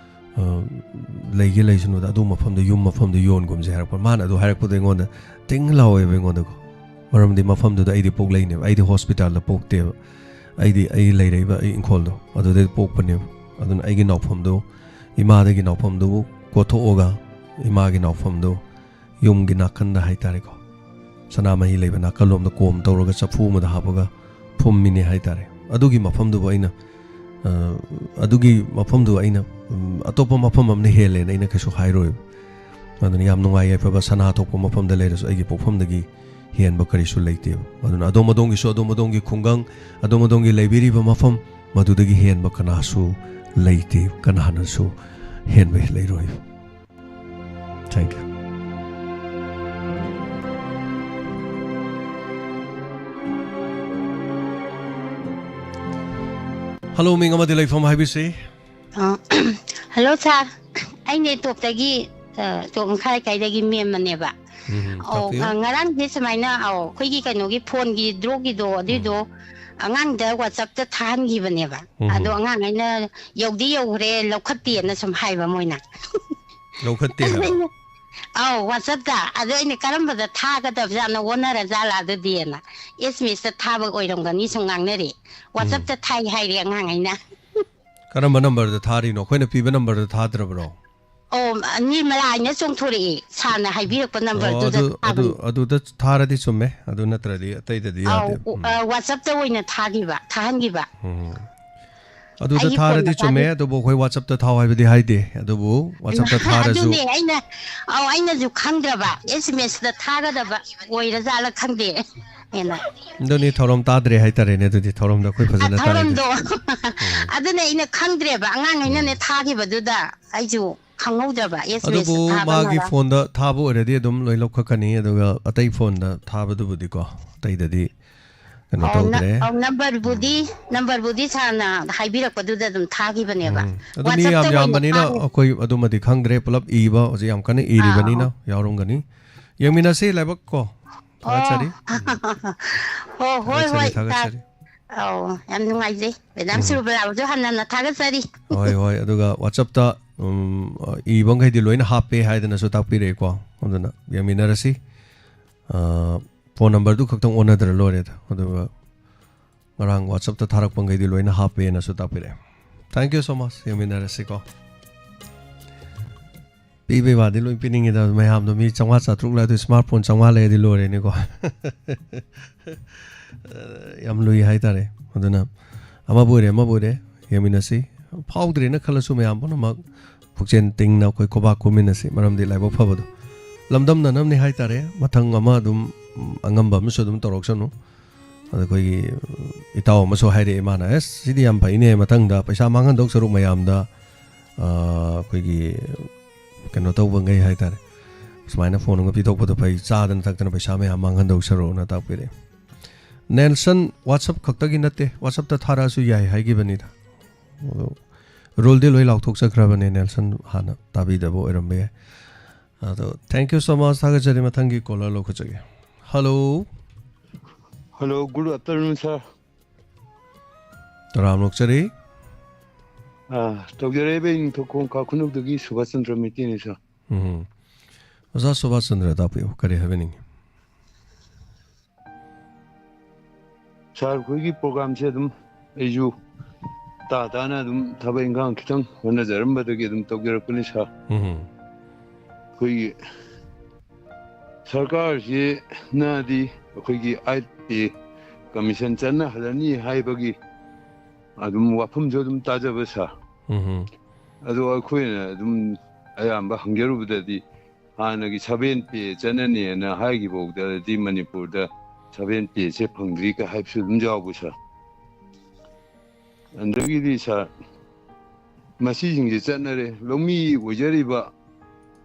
ꯑ, ꯂꯩꯒꯦ ꯂꯩꯁꯅꯨꯗ, ꯑꯗꯨ ꯃꯐꯝꯗꯣ, ꯌꯨꯝ ꯃꯐꯝꯗꯣ ꯌꯣꯟꯒꯨꯝꯁꯦ" ꯍꯥꯏꯔꯛꯄ꯫ ꯃꯥꯅ ꯑꯗꯨ ꯍꯥꯏꯔꯛꯄꯗꯣ ꯑꯩꯉꯣꯟꯗ ꯇꯤꯡ ꯂꯥꯎꯋꯦꯕ ꯑꯩꯉꯣꯟꯗꯀꯣ꯫ ꯃꯔꯝꯗꯤ ꯃꯐꯝꯗꯨꯗ ꯑꯩꯗꯤ ꯄꯣꯛꯂꯛꯏꯅꯦꯕ, ꯑꯩꯗꯤ ꯍꯣꯁꯄꯤꯇꯥꯜꯗ ꯄꯣꯛꯇꯦꯕ꯫ ꯑꯩꯗꯤ ꯑꯩ ꯂꯩꯔꯛꯏꯕ ꯑꯩ ꯏꯪꯈꯣꯜꯗꯣ, ꯑꯗꯨꯗꯩ ꯄꯣꯛꯄꯅꯦꯕ꯫ ꯑꯗꯨꯅ ꯑꯩꯒꯤ ꯅꯥꯎꯐꯝꯗꯨ, ꯏꯃꯥꯗꯒꯤ ꯅꯥꯎꯐꯝꯗꯨ ꯀꯣꯊꯣꯛꯑꯒ, ꯏꯃꯥꯒꯤ ꯅꯥꯎꯐꯝꯗꯨ ꯌꯨꯝꯒꯤ ꯅꯥꯀꯟꯗ ꯍꯥꯏꯇꯥꯔꯦꯀꯣ, ꯁꯅꯥꯃꯍꯤ ꯂꯩꯕ ꯅꯥꯀꯜꯂꯣꯝꯗ ꯀꯣꯝ ꯇꯧꯔꯒ ꯆꯐꯨ ꯑꯃꯗ ꯍꯥꯞꯄꯒ ꯐꯨꯝꯃꯤꯅꯦ ꯍꯥꯏꯇꯥꯔꯦ꯫ ꯑꯗꯨꯒꯤ ꯃꯐꯝꯗꯨꯕꯨ ꯑꯩꯅ, ꯑ, ꯑꯗꯨꯒꯤ ꯃꯐꯝꯗꯨ ꯑꯩꯅ, ꯎꯝ, ꯑꯇꯣꯞꯄ ꯃꯐꯝ ꯑꯃꯅ ꯍꯦꯜꯂꯦꯅ ꯑꯩꯅ ꯀꯩꯁꯨ ꯍꯥꯏꯔꯣꯏꯕ꯫ ꯑꯗꯨꯅ ꯌꯥꯝ ꯅꯨꯡꯉꯥꯏ ꯌꯥꯏꯐꯕ ꯁꯅꯥ ꯊꯣꯛꯄ ꯃꯐꯝꯗ ꯂꯩꯔꯁꯨ ꯑꯩꯒꯤ ꯄꯣꯛꯐꯝꯗꯒꯤ ꯍꯦꯟꯕ ꯀꯔꯤꯁꯨ ꯂꯩꯇꯦꯕ꯫ ꯑꯗꯨꯅ ꯑꯗꯣꯝ ꯑꯗꯣꯝꯒꯤꯁꯨ, ꯑꯗꯣꯝ ꯑꯗꯣꯝꯒꯤ ꯈꯨꯡꯒꯪ, ꯑꯗꯣꯝ ꯑꯗꯣꯝꯒꯤ ꯂꯩꯕꯤꯔꯤꯕ ꯃꯐꯝ, ꯃꯗꯨꯗꯒꯤ ꯍꯦꯟꯕ ꯀꯅꯥꯁꯨ ꯂꯩꯇꯦ, ꯀꯅꯥꯅꯁꯨ ꯍꯦꯟꯕ ꯂꯩꯔꯣꯏ꯫ Thank you. Hello, ꯃꯤꯡ ꯑꯃꯗꯤ ꯂꯩꯐꯝ ꯍꯥꯏꯕꯤꯁꯤ꯫ ꯑ, hello sir, ꯑꯩꯅꯦ ꯇꯣꯞꯇꯒꯤ, ꯑ, ꯇꯣꯞ ꯃꯈꯥ ꯂꯩꯀꯥꯏꯗꯒꯤ ꯃꯦꯝ ꯑꯃꯅꯦꯕ꯫ ꯎꯝ, ꯑꯧ, ꯇꯥꯛꯄꯤꯌꯨ꯫ ꯑ, ꯉꯔꯥꯡꯁꯦ ꯁꯨꯃꯥꯏꯅ, ꯑꯧ, ꯑꯩꯈꯣꯏꯒꯤ ꯀꯩꯅꯣꯒꯤ ꯐꯣꯟꯒꯤ ꯗ꯭ꯔꯣꯒꯤꯗꯣ, ꯑꯗꯨꯏꯗꯣ ꯎꯝ꯫ ꯑꯉꯥꯡꯗ WhatsApp-ꯇ ꯊꯥꯍꯟꯈꯤꯕꯅꯦꯕ꯫ ꯎꯝ꯫ ꯑꯗꯣ ꯑꯉꯥꯡ ꯑꯩꯅ ꯌꯧꯗꯤ ꯌꯧꯈ꯭ꯔꯦ, ꯂꯧꯈꯠꯇꯦꯅ ꯁꯨꯝ ꯍꯥꯏꯕ ꯃꯣꯏꯅ꯫ ꯂꯧꯈꯠꯇꯦ ꯍꯥꯏꯕ? ꯑꯩꯅ, ꯑꯧ, WhatsApp-ꯇ꯫ ꯑꯗꯣ ꯑꯩꯅ ꯀꯔꯝꯕꯗ ꯊꯥꯒꯗꯕꯖꯥꯠꯅꯣ, ꯑꯣꯟꯅꯔꯖꯥꯠꯂ ꯑꯗꯨꯗꯤꯅ꯫ ꯑꯦꯁ ꯑꯦꯝ ꯑꯦꯁꯇ ꯊꯥꯕ ꯑꯣꯏꯔꯝꯒꯅꯤ ꯁꯨꯝ ꯉꯥꯡꯅꯔꯤ꯫ WhatsApp-ꯇ ꯊꯥꯏ ꯍꯥꯏꯔꯦ ꯑꯉꯥꯡ ꯑꯩꯅ꯫ ꯀꯔꯝꯕ ꯅꯝꯕꯔꯗ ꯊꯥꯔꯤꯅꯣ? ꯑꯩꯈꯣꯏꯅ ꯄꯤꯕ ꯅꯝꯕꯔꯗ ꯊꯥꯗ꯭ꯔꯕ꯭ꯔꯣ? ꯑꯣ, ꯅꯤꯔꯃꯂꯥ ꯍꯥꯏꯅ ꯆꯣꯡꯊꯣꯔꯛꯑꯦ꯫ ꯁꯥꯔꯅ ꯍꯥꯏꯕꯤꯔꯛꯄ ꯑꯣ, ꯅꯝꯕꯔꯗꯨꯗ ꯑꯗꯨ, ꯑꯗꯨ, ꯊꯥꯕꯅꯤ꯫ ꯑꯗꯨꯗ ꯊꯥꯔꯗꯤ ꯆꯨꯝꯃꯦ꯫ ꯑꯗꯨ ꯅꯠꯇ꯭ꯔꯗꯤ ꯑꯇꯩꯗꯗꯤ ꯑꯧ, ꯌꯥꯗꯦ꯫ ꯎ-, ꯎꯝ꯫ ꯑ, WhatsApp-ꯇ ꯑꯣꯏꯅ ꯊꯥꯈꯤꯕ, ꯊꯥꯍꯟꯈꯤꯕ꯫ ꯎꯝ꯫ ꯑꯗꯨꯗ ꯑꯩꯒꯤ ꯐꯣꯟꯗ ꯊꯥꯔꯗꯤ ꯆꯨꯝꯃꯦ, ꯊꯥꯈꯤꯕ꯫ ꯑꯗꯨꯕꯨ ꯑꯩꯈꯣꯏ WhatsApp-ꯇ ꯊꯥꯎ ꯍꯥꯏꯕꯗꯤ ꯍꯥꯏꯗꯦ꯫ ꯑꯗꯨꯕꯨ WhatsApp-ꯇ ꯊꯥꯔꯁꯨ ꯑꯗꯨꯅꯦ ꯑꯩꯅ, ꯑꯧ, ꯑꯩꯅꯁꯨ ꯈꯪꯗ꯭ꯔꯕ, ꯑꯦꯁ ꯑꯦꯝ ꯑꯦꯁꯇ ꯊꯥꯒꯗꯕ ꯑꯣꯏꯔꯖꯥꯠꯂ ꯈꯪꯗꯦ꯫ ꯑꯩꯅ ꯑꯗꯨꯅꯤ ꯊꯧꯔꯝ ꯇꯥꯗ꯭ꯔꯦ ꯍꯥꯏꯇꯥꯔꯦꯅꯦ, ꯑꯗꯨꯗꯤ ꯊꯧꯔꯝꯗ ꯑꯩꯈꯣꯏ ꯑ, ꯐꯖꯅ ꯇꯥꯔꯤꯗꯨꯗꯤ꯫ ꯊꯧꯔꯝꯗꯣ꯫ ꯎꯝ꯫ ꯑꯗꯨꯅꯦ ꯑꯩꯅ ꯈꯪꯗ꯭ꯔꯦꯕ, ꯑꯉꯥꯡꯈꯩꯅꯅꯦ ꯎꯝ꯫ ꯊꯥꯈꯤꯕꯗꯨꯗ ꯑꯩꯁꯨ ꯈꯪꯍꯧꯗ꯭ꯔꯕ, ꯑꯗꯨꯕꯨ ꯑꯦꯁ ꯑꯦꯝ ꯑꯦꯁꯇ ꯃꯥꯒꯤ ꯊꯥꯕꯅꯔ꯫ ꯐꯣꯟꯗ ꯊꯥꯕ ꯑꯣꯏꯔꯗꯤ ꯑꯗꯨꯝ ꯂꯣꯏ ꯂꯧꯈꯠꯀꯅꯤ, ꯑꯗꯨꯒ ꯑꯇꯩ ꯐꯣꯟꯗ ꯊꯥꯕꯗꯨꯕꯨꯗꯤꯀꯣ, ꯑꯇꯩꯗꯗꯤ ꯀꯩꯅꯣ ꯑꯧ, ꯅ-, ꯇꯧꯗ꯭ꯔꯦ꯫ ꯑꯧ, ꯅꯝꯕꯔꯕꯨꯗꯤ, ꯎꯝ꯫ ꯅꯝꯕꯔꯕꯨꯗꯤ ꯁꯥꯔꯅ ꯍꯥꯏꯕꯤꯔꯛꯄꯗꯨꯗ ꯑꯗꯨꯝ ꯊꯥꯈꯤꯕꯅꯦꯕ꯫ ꯎꯝ꯫ ꯑꯗꯨ ꯃꯤ WhatsApp-ꯇ ꯌꯥꯝ ꯑꯣꯏꯅ ꯌꯥꯝꯕꯅꯤꯅ ꯊꯥꯈꯤ-, ꯑꯩꯈꯣꯏ ꯑꯗꯨꯃꯗꯤ ꯈꯪꯗ꯭ꯔꯦ, ꯄꯨꯂꯞ ꯏꯕ ꯍꯧꯖꯤꯛ ꯌꯥꯝ ꯀꯟꯅ ꯑꯥ, ꯏꯔꯤꯕꯅꯤꯅ ꯑꯥ꯫ ꯌꯥꯎꯔꯝꯒꯅꯤ꯫ ꯌꯦꯡꯃꯤꯟꯅꯁꯤ ꯂꯥꯏꯕꯛ ꯀꯣ꯫ ꯑꯣ꯫ ꯊꯥꯒꯠꯆꯔꯤ꯫ ꯎꯝ꯫ ꯍꯣ, ꯍꯣꯏ, ꯊꯥꯒꯠꯆꯔꯤ, ꯍꯣꯏ, ꯁꯥꯔ꯫ ꯊꯥꯒꯠꯆꯔꯤ꯫ ꯑꯧ, ꯌꯥꯝ ꯅꯨꯡꯉꯥꯏꯖꯩ꯫ ꯃꯦꯗꯥꯝ ꯎꯝ꯫ ꯁꯨꯔꯕꯂꯥꯕꯨꯁꯨ ꯍꯟꯅ ꯊꯥꯒꯠꯆꯔꯤ꯫ ꯍꯣꯏ, ꯍꯣꯏ꯫ ꯑꯗꯨꯒ WhatsApp-ꯇ, ꯎꯝ, ꯏꯕ ꯃꯈꯩꯗꯤ ꯂꯣꯏꯅ ꯍꯥꯞꯄꯦ ꯍꯥꯏꯗꯅꯁꯨ ꯇꯥꯛꯄꯤꯔꯛꯑꯦꯀꯣ꯫ ꯑꯗꯨꯅ ꯌꯦꯡꯃꯤꯟꯅꯔꯁꯤ꯫ ꯑ, ꯐꯣꯟ ꯅꯝꯕꯔꯗꯨ ꯈꯛꯇꯪ ꯑꯣꯟꯅꯗ꯭ꯔ ꯂꯣꯏꯔꯦꯗ꯫ ꯑꯗꯨꯒ ꯉꯔꯥꯡ WhatsApp-ꯇ ꯊꯥꯔꯛꯄ ꯃꯈꯩꯗꯤ ꯂꯣꯏꯅ ꯍꯥꯞꯄꯦꯅꯁꯨ ꯇꯥꯛꯄꯤꯔꯛꯑꯦ꯫ Thank you so much꯫ ꯌꯦꯡꯃꯤꯟꯅꯔꯁꯤꯀꯣ꯫ ꯄꯤꯕꯩ ꯋꯥꯗꯤ ꯂꯣꯏ ꯄꯤꯅꯤꯡꯉꯤꯗ, ꯃꯌꯥꯝꯗꯣ ꯃꯤ ꯆꯥꯝꯃꯉꯥ ꯆꯥꯇ꯭ꯔꯨꯛ ꯂꯩ, ꯑꯗꯨ smart phone ꯆꯥꯝꯃꯉꯥ ꯂꯩꯔꯗꯤ ꯂꯣꯏꯔꯦꯅꯦꯀꯣ꯫ ꯌꯥꯝ ꯂꯨꯏ ꯍꯥꯏꯇꯥꯔꯦ꯫ ꯑꯗꯨꯅ ꯑꯃꯕꯨ ꯑꯣꯏꯔꯦ, ꯑꯃꯕꯨ ꯑꯣꯏꯔꯦ, ꯌꯦꯡꯃꯤꯟꯅꯁꯤ꯫ ꯐꯥꯎꯗ꯭ꯔꯦꯅ ꯈꯜꯂꯁꯨ ꯃꯌꯥꯝ ꯄꯨꯝꯅꯃꯛ ꯄꯨꯛꯆꯦꯜ ꯇꯤꯡꯅ ꯑꯩꯈꯣꯏ ꯈꯨꯕꯥꯛ ꯈꯨꯃꯤꯟꯅꯁꯤ꯫ ꯃꯔꯝꯗꯤ ꯂꯥꯏꯕꯛ ꯐꯕꯗꯣ ꯂꯝꯗꯝꯅꯅꯕꯅꯤ ꯍꯥꯏꯇꯥꯔꯦ꯫ ꯃꯊꯪ ꯑꯃ ꯑꯗꯨꯝ, ꯎꯝ, ꯑꯉꯝꯕ ꯑꯃꯁꯨ ꯑꯗꯨꯝ ꯇꯧꯔꯛꯁꯅꯨ꯫ ꯑꯗ ꯑꯩꯈꯣꯏꯒꯤ ꯏꯇꯥꯎ ꯑꯃꯁꯨ ꯍꯥꯏꯔꯛꯑꯦ, ꯃꯥꯅ, "ꯑꯁ, ꯁꯤꯗꯤ ꯌꯥꯝ ꯐꯩꯅꯦ, ꯃꯊꯪꯗ ꯄꯩꯁꯥ ꯃꯥꯡꯍꯟꯗꯧ ꯁꯔꯨꯛ ꯃꯌꯥꯝꯗ, ꯑ, ꯑꯩꯈꯣꯏꯒꯤ ꯀꯩꯅꯣ ꯇꯧꯕꯉꯩ ꯍꯥꯏꯇꯥꯔꯦ, ꯁꯨꯃꯥꯏꯅ ꯐꯣꯟ ꯑꯃ ꯄꯤꯊꯣꯛꯄꯗꯣ ꯐꯩ, ꯆꯥꯗꯅ ꯊꯛꯇꯅ ꯄꯩꯁꯥ ꯃꯌꯥꯝ ꯃꯥꯡꯍꯟꯗꯧ ꯁꯔꯨꯛꯅ" ꯇꯥꯛꯄꯤꯔꯛꯑꯦ꯫ ꯅꯦꯜꯁꯟ WhatsApp ꯈꯛꯇꯒꯤ ꯅꯠꯇꯦ, WhatsApp-ꯇ ꯊꯥꯔꯛꯑꯁꯨ ꯌꯥꯏ ꯍꯥꯏꯈꯤꯕꯅꯤꯗ꯫ ꯑꯗꯣ rule-ꯗꯤ ꯂꯣꯏ ꯂꯥꯎꯊꯣꯛꯆꯈ꯭ꯔꯕꯅꯦ, ꯅꯦꯜꯁꯟ ꯍꯥꯟꯅ ꯇꯥꯕꯤꯗꯕ ꯑꯣꯏꯔꯝꯕ ꯌꯥꯏ꯫ ꯑꯗꯣ thank you so much, ꯊꯥꯒꯠꯆꯔꯤ꯫ ꯃꯊꯪꯒꯤ caller ꯂꯧꯈꯠꯆꯒꯦ꯫ Hello꯫ Hello, good afternoon, sir꯫ ꯇꯔꯥꯝ ꯑꯣꯛꯆꯔꯤ꯫ ꯑꯥ, ꯇꯧꯖꯔꯛꯏꯕ ꯅꯤꯡꯊꯧꯈꯣꯡ ꯈꯥꯈꯨꯅꯧꯗꯒꯤ ꯁꯨꯕꯥꯁ ꯆꯟꯗ꯭ꯔ ꯃꯩꯇꯩꯅꯤ, sir꯫ ꯎꯝ꯫ ꯑꯣꯖꯥ ꯁꯨꯕꯥꯁ ꯆꯟꯗ꯭ꯔ ꯇꯥꯛꯄꯤꯌꯨ, ꯀꯔꯤ ꯍꯥꯏꯕꯤꯅꯤꯡꯉꯤ? ꯁꯥꯔ, ꯑꯩꯈꯣꯏꯒꯤ ꯄ꯭ꯔꯣꯒ꯭ꯔꯥꯝꯁꯦ ꯑꯗꯨꯝ ꯑꯩꯁꯨ ꯇꯥ ꯇꯥꯅ ꯑꯗꯨꯝ ꯊꯕꯛ ꯏꯪꯈꯥꯡ ꯈꯤꯇꯪ ꯍꯣꯠꯅꯖꯔꯝꯕꯗꯒꯤ ꯑꯗꯨꯝ ꯇꯧꯖꯔꯛꯄꯅꯤ ꯁꯥꯔ꯫ ꯎꯝ꯫ ꯑꯩꯈꯣꯏꯒꯤ ꯁꯔꯀꯥꯔꯁꯤꯅꯗꯤ ꯑꯩꯈꯣꯏꯒꯤ ꯑꯥꯏꯠ ꯄꯦ ꯀꯃꯤꯁꯟ ꯆꯠꯅꯍꯜꯂꯅꯤ ꯍꯥꯏꯕꯒꯤ ꯑꯗꯨꯝ ꯋꯥꯐꯝꯁꯨ ꯑꯗꯨꯝ ꯇꯥꯖꯕ ꯁꯥꯔ꯫ ꯎꯝ꯫ ꯑꯗꯣ ꯑꯩꯈꯣꯏꯅ ꯑꯗꯨꯝ ꯑꯌꯥꯝꯕ ꯍꯪꯖꯔꯨꯕꯗꯗꯤ ꯍꯥꯟꯅꯒꯤ ꯁꯚꯦꯟ ꯄꯦ ꯆꯠꯅꯅꯦꯅ ꯍꯥꯏꯈꯤꯕꯐꯥꯎꯗꯗꯤ ꯃꯅꯤꯄꯨꯔꯗ ꯁꯚꯦꯟ ꯄꯦꯁꯦ ꯐꯪꯗ꯭ꯔꯤ ꯀ ꯍꯥꯏꯕꯁꯨ ꯑꯗꯨꯝ ꯌꯥꯎꯕ ꯁꯥꯔ꯫ ꯑꯗꯒꯤꯗꯤ ꯁꯥꯔ, ꯃꯁꯤꯁꯤꯡꯁꯦ ꯆꯠꯅꯔꯦ, ꯂꯧꯃꯤ ꯑꯣꯏꯖꯔꯤꯕ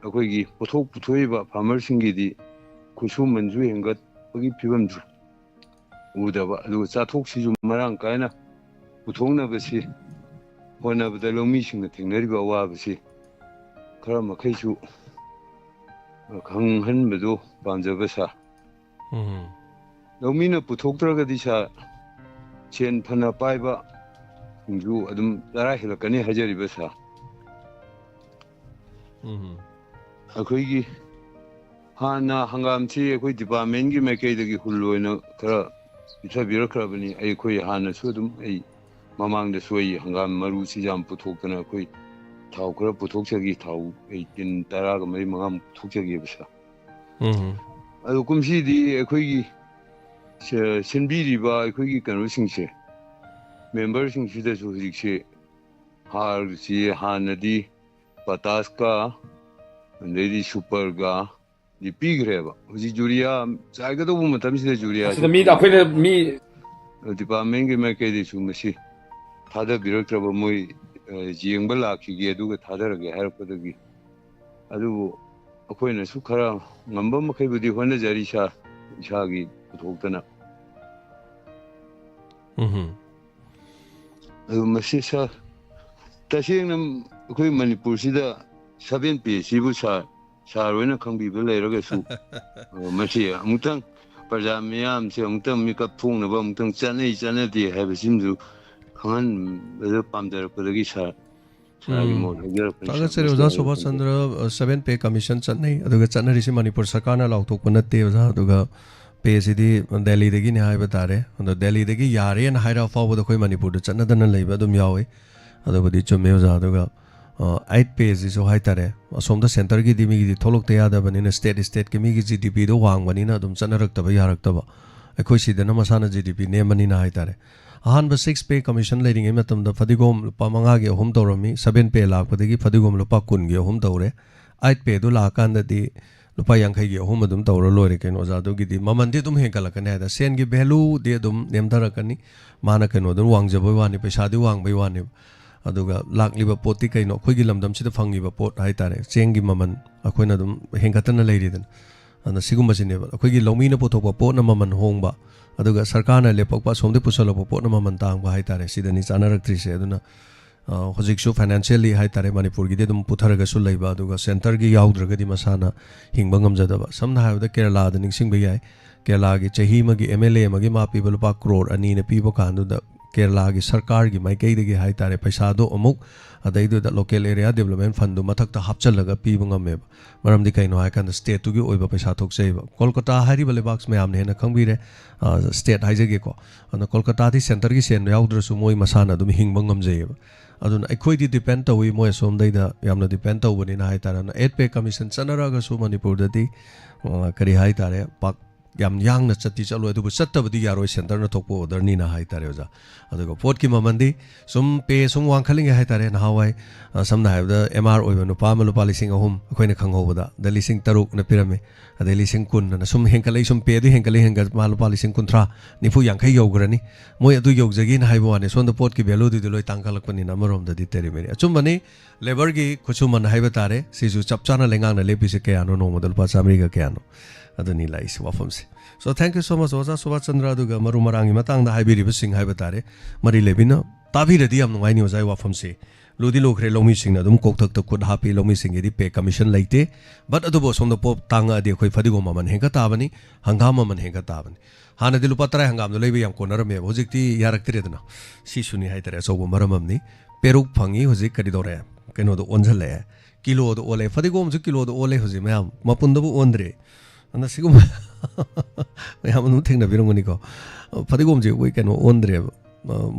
ꯑꯩꯈꯣꯏꯒꯤ ꯄꯣꯠꯊꯣꯛ ꯄꯨꯊꯣꯛꯏꯕ ꯐꯥꯔꯃꯔꯁꯤꯡꯒꯤꯗꯤ ꯈꯨꯠꯁꯨꯃꯟꯁꯨ ꯍꯦꯟꯒꯠꯄꯒꯤ ꯐꯤꯕꯝꯁꯨ ꯎꯗꯕ, ꯑꯗꯨꯒ ꯆꯥꯊꯣꯛꯁꯤꯁꯨ ꯃꯔꯥꯡ ꯀꯥꯏꯅ ꯄꯨꯊꯣꯛꯅꯕꯁꯤ ꯍꯣꯠꯅꯕꯗ ꯂꯧꯃꯤꯁꯤꯡꯅ ꯊꯦꯡꯅꯔꯤꯕ ꯑꯋꯥꯕꯁꯤ ꯈꯔ ꯃꯈꯩꯁꯨ ꯈꯪꯍꯟꯕꯗꯨ ꯄꯥꯝꯖꯕ ꯁꯥꯔ꯫ ꯎꯝ꯫ ꯂꯧꯃꯤꯅ ꯄꯨꯊꯣꯛꯇ꯭ꯔꯒꯗꯤ ꯁꯥꯔ, ꯁꯦꯟ ꯐꯅ ꯄꯥꯏꯕ ꯁꯤꯡꯁꯨ ꯑꯗꯨꯝ ꯆꯔꯥ ꯍꯦꯜꯂꯛꯀꯅꯤ ꯍꯥꯏꯖꯔꯤꯕ ꯁꯥꯔ꯫ ꯎꯝ꯫ ꯑꯩꯈꯣꯏꯒꯤ ꯍꯥꯟꯅ ꯍꯪꯒꯥꯝꯁꯤ ꯑꯩꯈꯣꯏ ꯗꯤꯄꯥꯔꯠꯃꯦꯟꯒꯤ ꯃꯥꯏꯀꯩꯗꯒꯤ ꯍꯨꯜ ꯑꯣꯏꯅ ꯈꯔ ꯄꯤꯊꯕꯤꯔꯛꯈ꯭ꯔꯕꯅꯤ꯫ ꯑꯩꯈꯣꯏ ꯍꯥꯟꯅꯁꯨ ꯑꯗꯨꯝ, ꯑꯩ ꯃꯃꯥꯡꯗꯁꯨ ꯑꯩ ꯍꯪꯒꯥꯝ ꯃꯔꯨꯁꯤ ꯌꯥꯝ ꯄꯨꯊꯣꯛꯇꯅ ꯑꯩꯈꯣꯏ ꯊꯥꯎ ꯈꯔ ꯄꯨꯊꯣꯛꯆꯈꯤ, ꯊꯥꯎ ꯑꯩ ꯇꯤꯟ ꯇꯔꯥꯒ ꯃꯔꯤ ꯃꯉꯥꯃꯨꯛ ꯄꯨꯊꯣꯛꯆꯈꯤꯕ ꯁꯥꯔ꯫ ꯎꯝ꯫ ꯑꯗꯣ ꯀꯨꯝꯁꯤꯗꯤ ꯑꯩꯈꯣꯏꯒꯤ ꯁ-, ꯁꯤꯟꯕꯤꯔꯤꯕ ꯑꯩꯈꯣꯏꯒꯤ ꯀꯩꯅꯣꯁꯤꯡꯁꯦ, ꯃꯦꯝꯕꯔꯁꯤꯡꯁꯤꯗꯁꯨ ꯍꯧꯖꯤꯛꯁꯦ ꯍꯥꯔꯁꯤ ꯍꯥꯟꯅꯗꯤ ꯄꯣꯇꯥꯁꯀ ꯑꯗꯩꯗꯤ ꯁꯨꯄꯔꯒ ꯗꯤ ꯄꯤꯈ꯭ꯔꯦꯕ꯫ ꯍꯧꯖꯤꯛ ꯌꯨꯔꯤꯌꯥ ꯆꯥꯏꯒꯗꯧꯕ ꯃꯇꯝꯁꯤꯗ ꯌꯨꯔꯤꯌꯥꯁꯤ ꯑꯁꯤꯗ ꯃꯤ ꯑꯩꯈꯣꯏꯅ ꯃꯤ ꯗꯤꯄꯥꯔꯠꯃꯦꯟꯒꯤ ꯃꯥꯏꯀꯩꯗꯩꯁꯨ ꯃꯁꯤ ꯊꯥꯗꯕꯤꯔꯛꯇ꯭ꯔꯕ, ꯃꯣꯏ, ꯑ, ꯌꯦꯡꯕ ꯂꯥꯛꯈꯤꯒꯦ ꯑꯗꯨꯒ ꯊꯥꯗꯔꯒꯦ ꯍꯥꯏꯔꯛꯄꯗꯒꯤ꯫ ꯑꯗꯨꯕꯨ ꯑꯩꯈꯣꯏꯅꯁꯨ ꯈꯔ ꯉꯝꯕ ꯃꯈꯩꯕꯨꯗꯤ ꯍꯣꯠꯅꯖꯔꯤ ꯁꯥꯔ, ꯏꯁꯥꯒꯤ ꯄꯨꯊꯣꯛꯇꯅ꯫ ꯎꯝ꯫ ꯑꯗꯨ ꯃꯁꯤ ꯁꯥꯔ, ꯇꯁꯦꯡꯅ ꯑꯩꯈꯣꯏ ꯃꯅꯤꯄꯨꯔꯁꯤꯗ ꯁꯚꯦꯟ ꯄꯦ ꯁꯤꯕꯨ ꯁꯥꯔ, ꯁꯥꯔ ꯍꯣꯏꯅ ꯈꯪꯕꯤꯕ ꯂꯩꯔꯒꯁꯨ, ꯑ, ꯃꯁꯤ ꯑꯃꯨꯛꯇꯪ ꯄ꯭ꯔꯖꯥ ꯃꯤꯌꯥꯝꯁꯦ ꯑꯃꯨꯛꯇꯪ ꯃꯤꯀꯞ ꯊꯣꯛꯅꯕ ꯑꯃꯨꯛꯇꯪ ꯆꯠꯅꯩ ꯆꯠꯅꯗꯦ ꯍꯥꯏꯕꯁꯤꯃꯁꯨ ꯈꯪꯍꯟꯕꯗ ꯄꯥꯝꯖꯔꯛꯄꯗꯒꯤ ꯁꯥꯔ꯫ ꯁꯥꯔꯒꯤ ꯎꯝ꯫ ꯃꯣꯠ ꯍꯥꯏꯖꯔꯛꯄꯅꯤ, ꯁꯥꯔ꯫ ꯊꯥꯒꯠꯆꯔꯤ, ꯑꯣꯖꯥ ꯃꯁꯤꯗ ꯁꯨꯕꯥꯁ ꯆꯟꯗ꯭ꯔ꯫ ꯑ, ꯁꯚꯦꯟ ꯄꯦ ꯀꯃꯤꯁꯟ ꯆꯠꯅꯩ, ꯑꯗꯨꯒ ꯆꯠꯅꯔꯤꯁꯤ ꯃꯅꯤꯄꯨꯔ ꯁꯔꯀꯥꯔꯅ ꯂꯥꯎꯊꯣꯛꯄ ꯅꯠꯇꯦ, ꯑꯣꯖꯥ꯫ ꯑꯗꯨꯒ ꯄꯦꯁꯤꯗꯤ ꯗꯦꯜꯂꯤꯗꯒꯤꯅꯤ ꯍꯥꯏꯕ ꯇꯥꯔꯦ꯫ ꯑꯗꯣ ꯗꯦꯜꯂꯤꯗꯒꯤ ꯌꯥꯔꯦꯅ ꯍꯥꯏꯔꯛꯑ ꯐꯥꯎꯕꯗ ꯑꯩꯈꯣꯏ ꯃꯅꯤꯄꯨꯔꯗ ꯆꯠꯅꯗꯅ ꯂꯩꯕ ꯑꯗꯨꯝ ꯌꯥꯎꯋꯤ꯫ ꯑꯗꯨꯕꯨꯗꯤ ꯆꯨꯝꯃꯦ, ꯑꯣꯖꯥ꯫ ꯑꯗꯨꯒ, ꯑ, ꯑꯩꯠ ꯄꯦꯁꯤꯁꯨ ꯍꯥꯏ ꯇꯥꯔꯦ, ꯑꯁꯣꯝꯗ ꯁꯦꯟꯇꯔꯒꯤꯗꯤ ꯃꯤꯒꯤꯗꯤ ꯊꯣꯛꯂꯛꯇ ꯌꯥꯗꯕꯅꯤꯅ, ꯁ꯭ꯇꯦꯠ ꯁ꯭ꯇꯦꯠꯀꯤ ꯃꯤꯒꯤ ꯖꯤ ꯗꯤ ꯄꯤꯗꯣ ꯋꯥꯡꯕꯅꯤꯅ ꯑꯗꯨꯝ ꯆꯠꯅꯔꯛꯇꯕ ꯌꯥꯔꯛꯇꯕ꯫ ꯑꯩꯈꯣꯏ ꯁꯤꯗꯅ ꯃꯁꯥꯅ ꯖꯤ ꯗꯤ ꯄꯤ ꯅꯦꯝꯕꯅꯤꯅ ꯍꯥꯏ ꯇꯥꯔꯦ꯫ ꯑꯍꯥꯟꯕ ꯁꯤꯛꯁ ꯄꯦ ꯀꯃꯤꯁꯟ ꯂꯩꯔꯤꯉꯩ ꯃꯇꯝꯗ ꯐꯗꯤꯒꯣꯝ ꯂꯨꯄꯥ ꯃꯉꯥꯒꯤ ꯑꯍꯨꯝ ꯇꯧꯔꯝꯃꯤ, ꯁꯚꯦꯟ ꯄꯦ ꯂꯥꯛꯄꯗꯒꯤ ꯐꯗꯤꯒꯣꯝ ꯂꯨꯄꯥ ꯀꯨꯟꯒꯤ ꯑꯍꯨꯝ ꯇꯧꯔꯦ, ꯑꯩꯠ ꯄꯦꯗꯨ ꯂꯥꯛꯑꯀꯥꯟꯗꯗꯤ ꯂꯨꯄꯥ ꯌꯥꯡꯈꯩꯒꯤ ꯑꯍꯨꯝ ꯑꯗꯨꯝ ꯇꯧꯔ ꯂꯣꯏꯔꯦ ꯀꯩꯅꯣ, ꯑꯣꯖꯥ꯫ ꯑꯗꯨꯒꯤꯗꯤ ꯃꯃꯟꯗꯤ ꯑꯗꯨꯝ ꯍꯦꯟꯒꯠꯂꯛꯀꯅꯤ ꯍꯥꯏꯗ, ꯁꯦꯟꯒꯤ ꯚꯦꯂꯨꯗꯤ ꯑꯗꯨꯝ ꯅꯦꯝꯊꯔꯛꯀꯅꯤ, ꯃꯥꯅ ꯀꯩꯅꯣꯗꯨ ꯋꯥꯡꯖꯕꯩ ꯋꯥꯅꯤ, ꯄꯩꯁꯥꯗꯤ ꯋꯥꯡꯕꯩ ꯋꯥꯅꯦꯕ꯫ ꯑꯗꯨꯒ ꯂꯥꯛꯂꯤꯕ ꯄꯣꯠꯇꯤ ꯀꯩꯅꯣ, ꯑꯩꯈꯣꯏꯒꯤ ꯂꯝꯗꯝꯁꯤꯗ ꯐꯪꯉꯤꯕ ꯄꯣꯠ ꯍꯥꯏ ꯇꯥꯔꯦ, ꯆꯦꯡꯒꯤ ꯃꯃꯜ ꯑꯩꯈꯣꯏꯅ ꯑꯗꯨꯝ ꯍꯦꯟꯒꯠꯇꯅ ꯂꯩꯔꯤꯗꯅ꯫ ꯑꯗꯨꯅ ꯁꯤꯒꯨꯝꯕꯁꯤꯅꯦꯕ ꯑꯩꯈꯣꯏꯒꯤ ꯂꯧꯃꯤꯅ ꯄꯨꯊꯣꯛꯄ ꯄꯣꯠꯅ ꯃꯃꯜ ꯍꯣꯡꯕ, ꯑꯗꯨꯒ ꯁꯔꯀꯥꯔꯅ ꯂꯦꯞꯄꯛꯄ, ꯑꯁꯣꯝꯗꯒꯤ ꯄꯨꯁꯜꯂꯛꯄ ꯄꯣꯠꯅ ꯃꯃꯜ ꯇꯥꯡꯕ ꯍꯥꯏ ꯇꯥꯔꯦ꯫ ꯁꯤꯗꯅꯤ ꯆꯥꯅꯔꯛꯇ꯭ꯔꯤꯁꯦ꯫ ꯑꯗꯨꯅ, ꯑ, ꯍꯧꯖꯤꯛꯁꯨ ꯐꯥꯏꯅꯥꯟꯁꯤꯌꯦꯜꯂꯤ ꯍꯥꯏ ꯇꯥꯔꯦ, ꯃꯅꯤꯄꯨꯔꯒꯤꯗꯤ ꯑꯗꯨꯝ ꯄꯨꯊꯔꯒꯁꯨ ꯂꯩꯕ, ꯑꯗꯨꯒ ꯁꯦꯟꯇꯔꯒꯤ ꯌꯥꯎꯗ꯭ꯔꯒꯗꯤ ꯃꯁꯥꯅ ꯍꯤꯡꯕ ꯉꯝꯖꯗꯕ꯫ ꯁꯝꯅ ꯍꯥꯏꯔꯕꯗ ꯀꯦꯔꯂꯥꯗ ꯅꯤꯡꯁꯤꯡꯕ ꯌꯥꯏ, ꯀꯦꯔꯂꯥꯒꯤ ꯆꯍꯤ ꯑꯃꯒꯤ ꯑꯦꯝ ꯑꯦꯜ ꯑꯦ ꯑꯃꯒꯤ ꯃꯥ ꯄꯤꯕ ꯂꯨꯄꯥ ꯀ꯭ꯔꯣꯔ ꯑꯅꯤꯅ ꯄꯤꯕ ꯀꯥꯟꯗꯨꯗ ꯀꯦꯔꯂꯥꯒꯤ ꯁꯔꯀꯥꯔꯒꯤ ꯃꯥꯏꯀꯩꯗꯒꯤ ꯍꯥꯏ ꯇꯥꯔꯦ, ꯄꯩꯁꯥꯗꯣ ꯑꯃꯨꯛ ꯑꯗꯩꯗꯨꯗ ꯂꯣꯀꯦꯜ ꯑꯦꯔꯤꯌꯥ ꯗꯦꯕꯂꯞꯃꯦꯟ ꯐꯟꯗꯨ ꯃꯊꯛꯇ ꯍꯥꯞꯆꯜꯂꯒ ꯄꯤꯕ ꯉꯝꯃꯦꯕ꯫ ꯃꯔꯝꯗꯤ ꯀꯩꯅꯣ ꯍꯥꯏꯀꯥꯟꯗ ꯁ꯭ꯇꯦꯠꯇꯨꯒꯤ ꯑꯣꯏꯕ ꯄꯩꯁꯥ ꯊꯣꯛꯆꯩꯕ꯫ ꯀꯣꯜꯀꯇꯥ ꯍꯥꯏꯔꯤꯕ ꯂꯩꯕꯥꯛꯁꯤ ꯃꯌꯥꯝꯅ ꯍꯦꯟꯅ ꯈꯪꯕꯤꯔꯦ, ꯑ, ꯁ꯭ꯇꯦꯠ ꯍꯥꯏꯖꯒꯦꯀꯣ꯫ ꯑꯗꯨꯅ ꯀꯣꯜꯀꯇꯥꯗꯤ ꯁꯦꯟꯇꯔꯒꯤ ꯁꯦꯟ ꯌꯥꯎꯗ꯭ꯔꯁꯨ ꯃꯣꯏ ꯃꯁꯥꯅ ꯑꯗꯨꯝ ꯍꯤꯡꯕ ꯉꯝꯖꯩꯌꯦꯕ꯫ ꯑꯗꯨꯅ ꯑꯩꯈꯣꯏꯗꯤ ꯗꯤꯄꯦꯟ ꯇꯧꯏ, ꯃꯣꯏ ꯑꯁꯣꯝꯗꯩꯗ ꯌꯥꯝꯅ ꯗꯤꯄꯦꯟ ꯇꯧꯕꯅꯤꯅ ꯍꯥꯏ ꯇꯥꯔꯦ꯫ ꯑꯗꯨꯅ ꯑꯩꯠ ꯄꯦ ꯀꯃꯤꯁꯟ ꯆꯠꯅꯔꯒꯁꯨ ꯃꯅꯤꯄꯨꯔꯗꯗꯤ, ꯑ, ꯀꯔꯤ ꯍꯥꯏ ꯇꯥꯔꯦ, ꯄꯥꯛ ꯌꯥꯝ ꯌꯥꯡꯅ ꯆꯠꯇꯤ ꯆꯠꯂꯣꯏ, ꯑꯗꯨꯕꯨ ꯆꯠꯇꯕꯗꯤ ꯌꯥꯔꯣꯏ, ꯁꯦꯟꯇꯔꯅ ꯊꯣꯛꯄ ꯑꯣꯔꯗꯔꯅꯤꯅ ꯍꯥꯏ ꯇꯥꯔꯦ, ꯑꯣꯖꯥ꯫ ꯑꯗꯨꯒ ꯄꯣꯠꯀꯤ ꯃꯃꯜꯗꯤ ꯁꯨꯝ ꯄꯦ ꯁꯨꯝ ꯋꯥꯡꯈꯠꯂꯤꯉꯩ ꯍꯥꯏ ꯇꯥꯔꯦ, ꯅꯍꯥꯟꯋꯥꯏ, ꯑ, ꯁꯝꯅ ꯍꯥꯏꯔꯕꯗ ꯑꯦꯝ ꯑꯥꯔ ꯑꯣꯏꯕ ꯅꯨꯄꯥ ꯑꯃ ꯂꯨꯄꯥ ꯂꯤꯁꯤꯡ ꯑꯍꯨꯝ ꯑꯩꯈꯣꯏꯅ ꯈꯪꯍꯧꯕꯗ, ꯑꯗꯩ ꯂꯤꯁꯤꯡ ꯇꯔꯨꯛꯅ ꯄꯤꯔꯝꯃꯤ, ꯑꯗꯩ ꯂꯤꯁꯤꯡ ꯀꯨꯟ ꯑꯅ ꯁꯨꯝ ꯍꯦꯟꯒꯠꯂꯛꯏ, ꯁꯨꯝ ꯄꯦꯗꯨ ꯍꯦꯟꯒꯠꯂꯛꯏ, ꯍꯦꯟꯒꯠ-, ꯃꯥ ꯂꯨꯄꯥ ꯂꯤꯁꯤꯡ ꯀꯨꯟꯊ꯭ꯔꯥ, ꯅꯤꯐꯨ, ꯌꯥꯡꯈꯩ ꯌꯧꯈ꯭ꯔꯅꯤ꯫ ꯃꯣꯏ ꯑꯗꯨ ꯌꯧꯖꯒꯦꯅ ꯍꯥꯏꯕ ꯋꯥꯅꯤ, ꯁꯣꯝꯗ ꯄꯣꯠꯀꯤ ꯚꯦꯂꯨꯗꯨꯗꯤ ꯂꯣꯏ ꯇꯥꯡꯈꯠꯂꯛꯄꯅꯤꯅ ꯑꯃꯔꯣꯝꯗꯗꯤ ꯇꯦꯔꯤꯃꯦꯔꯤ꯫ ꯑꯆꯨꯝꯕꯅꯤ, ꯂꯦꯕꯔꯒꯤ ꯈꯨꯠꯁꯨꯃꯟ ꯍꯥꯏꯕ ꯇꯥꯔꯦ, ꯁꯤꯁꯨ ꯆꯞ ꯆꯥꯅ ꯂꯩꯉꯥꯛꯅ ꯂꯦꯞꯄꯤꯁꯦ ꯀꯌꯥꯅꯣ, ꯅꯣꯡꯃꯗ ꯂꯨꯄꯥ ꯆꯥꯃꯔꯤꯒ ꯀꯌꯥꯅꯣ? ꯑꯗꯨꯅꯤ ꯂꯥꯛꯏꯁꯦ ꯋꯥꯐꯝꯁꯦ꯫ So, thank you so much, ꯑꯣꯖꯥ ꯁꯨꯕꯥꯁ ꯆꯟꯗ꯭ꯔ꯫ ꯑꯗꯨꯒ ꯃꯔꯨ ꯃꯔꯥꯡꯒꯤ ꯃꯇꯥꯡꯗ ꯍꯥꯏꯕꯤꯔꯤꯕꯁꯤꯡ ꯍꯥꯏꯕ ꯇꯥꯔꯦ, ꯃꯔꯤ ꯂꯩꯕꯤꯅ ꯇꯥꯕꯤꯔꯗꯤ ꯌꯥꯝ ꯅꯨꯡꯉꯥꯏꯅꯤ ꯑꯣꯖꯥꯒꯤ ꯋꯥꯐꯝꯁꯦ꯫ ꯂꯨꯗꯤ ꯂꯨꯈ꯭ꯔꯦ, ꯂꯧꯃꯤꯁꯤꯡꯅ ꯑꯗꯨꯝ ꯀꯣꯛꯊꯛꯇ ꯈꯨꯠ ꯍꯥꯞꯄꯤ, ꯂꯧꯃꯤꯁꯤꯡꯒꯤꯗꯤ pay commission ꯂꯩꯇꯦ꯫ But ꯑꯗꯨꯕꯨ ꯑꯁꯣꯝꯗ ꯄꯣꯠ ꯇꯥꯡꯉꯛꯑꯗꯤ ꯑꯩꯈꯣꯏ ꯐꯗꯤꯒꯣꯝ ꯃꯃꯜ ꯍꯦꯟꯒꯠ ꯇꯥꯕꯅꯤ, ꯍꯪꯒꯥꯝ ꯃꯃꯜ ꯍꯦꯟꯒꯠ ꯇꯥꯕꯅꯤ꯫ ꯍꯥꯟꯅꯗꯤ ꯂꯨꯄꯥ ꯇꯔꯥ ꯍꯪꯒꯥꯝꯗꯣ ꯂꯩꯕ ꯌꯥꯝ ꯀꯣꯟꯅꯔꯝꯃꯦꯕ, ꯍꯧꯖꯤꯛꯇꯤ ꯌꯥꯔꯛꯇ꯭ꯔꯦꯗꯅ꯫ ꯁꯤꯁꯨꯅꯤ ꯍꯥꯏꯇꯥꯔꯦ ꯑꯆꯧꯕ ꯃꯔꯝ ꯑꯃꯅꯤ꯫ ꯄꯦꯔꯨꯛ ꯐꯪꯉꯤ, ꯍꯧꯖꯤꯛ ꯀꯔꯤ ꯇꯧꯔꯦ, ꯀꯩꯅꯣꯗ ꯑꯣꯟꯁꯤꯜꯂꯛꯑꯦ, ꯀꯤꯂꯣꯗ ꯑꯣꯜꯂꯦ, ꯐꯗꯤꯒꯣꯝꯁꯨ ꯀꯤꯂꯣꯗ ꯑꯣꯜꯂꯦ ꯍꯧꯖꯤꯛ ꯃꯌꯥꯝ, ꯃꯄꯨꯟꯗꯕꯨ ꯑꯣꯟꯗ꯭ꯔꯦ꯫ ꯑꯗꯨꯅ ꯁꯤꯒꯨꯝꯕ ꯃꯌꯥꯝ ꯑꯗꯨꯝ ꯊꯦꯡꯅꯕꯤꯔꯝꯒꯅꯤꯀꯣ꯫ ꯐꯗꯤꯒꯣꯝꯁꯦ ꯑꯩꯈꯣꯏ ꯀꯩꯅꯣ ꯑꯣꯟꯗ꯭ꯔꯦꯕ,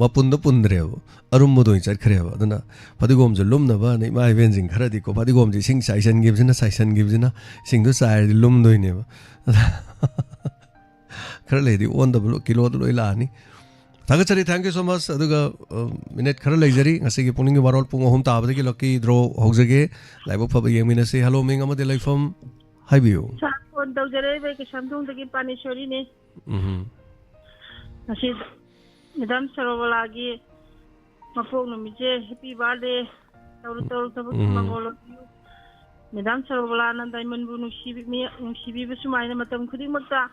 ꯃꯄꯨꯟꯗ ꯄꯨꯟꯗ꯭ꯔꯦꯕ, ꯑꯔꯨꯝꯕꯗ ꯑꯣꯏꯅ ꯆꯠꯈ꯭ꯔꯦꯕ꯫ ꯑꯗꯨꯅ ꯐꯗꯤꯒꯣꯝꯁꯨ ꯂꯨꯝꯅꯕꯅ ꯏꯃꯥ ꯏꯕꯦꯟꯁꯤꯡ ꯈꯔꯗꯤꯀꯣ, ꯐꯗꯤꯒꯣꯝꯁꯦ ꯏꯁꯤꯡ ꯆꯥꯏꯁꯤꯟꯈꯤꯕꯁꯤꯅ, ꯆꯥꯏꯁꯤꯟꯈꯤꯕꯁꯤꯅ, ꯏꯁꯤꯡꯗꯣ ꯆꯥꯏꯔꯗꯤ ꯂꯨꯝꯗꯣꯏꯅꯦꯕ꯫ ꯈꯔ ꯂꯩꯔꯗꯤ ꯑꯣꯟꯗꯕ ꯂꯣ-, ꯀꯤꯂꯣꯗ ꯂꯣꯏ ꯂꯥꯛꯑꯅꯤ꯫ ꯊꯥꯒꯠꯆꯔꯤ, thank you so much꯫ ꯑꯗꯨꯒ, ꯑ, ꯃꯤꯅꯤꯠ ꯈꯔ ꯂꯩꯖꯔꯤ꯫ ꯉꯁꯤꯒꯤ ꯄꯨꯛꯅꯤꯡꯒꯤ ꯋꯥꯔꯣꯜ ꯄꯨꯡ ꯑꯍꯨꯝ ꯇꯥꯕꯗꯒꯤ lucky draw ꯍꯧꯖꯒꯦ꯫ ꯂꯥꯏꯕꯛ ꯐꯕ ꯌꯦꯡꯃꯤꯟꯅꯁꯤ꯫ Hello, ꯃꯤꯡ ꯑꯃꯗꯤ ꯂꯩꯐꯝ ꯍꯥꯏꯕꯤꯌꯨ꯫ ꯁꯥꯔ, ꯐꯣꯟ ꯇꯧꯖꯔꯛꯏꯕ ꯑꯩ ꯀꯩꯁꯥꯝꯊꯣꯡꯗꯒꯤ ꯄꯥꯅꯦꯁꯣꯔꯤꯅꯤ꯫ ꯎꯝ꯫ ꯉꯁꯤ ꯃꯦꯗꯥꯝ ꯁꯔꯣꯕꯂꯥꯒꯤ ꯃꯄꯣꯛ ꯅꯨꯃꯤꯠꯁꯦ happy birthday꯫ ꯇꯧꯔꯨ ꯇꯧꯔꯨ ꯊꯕꯛ ꯎꯝ꯫ ꯃꯪꯒꯣꯜ ꯑꯣꯏꯕꯤꯌꯨ꯫ ꯃꯦꯗꯥꯝ ꯁꯔꯣꯕꯂꯥꯅ ꯗꯥꯏꯃꯟꯕꯨ ꯅꯨꯡꯁꯤꯕꯤ-, ꯅꯨꯡꯁꯤꯕꯤꯕ ꯁꯨꯃꯥꯏꯅ ꯃꯇꯝ ꯈꯨꯗꯤꯡꯃꯛꯇ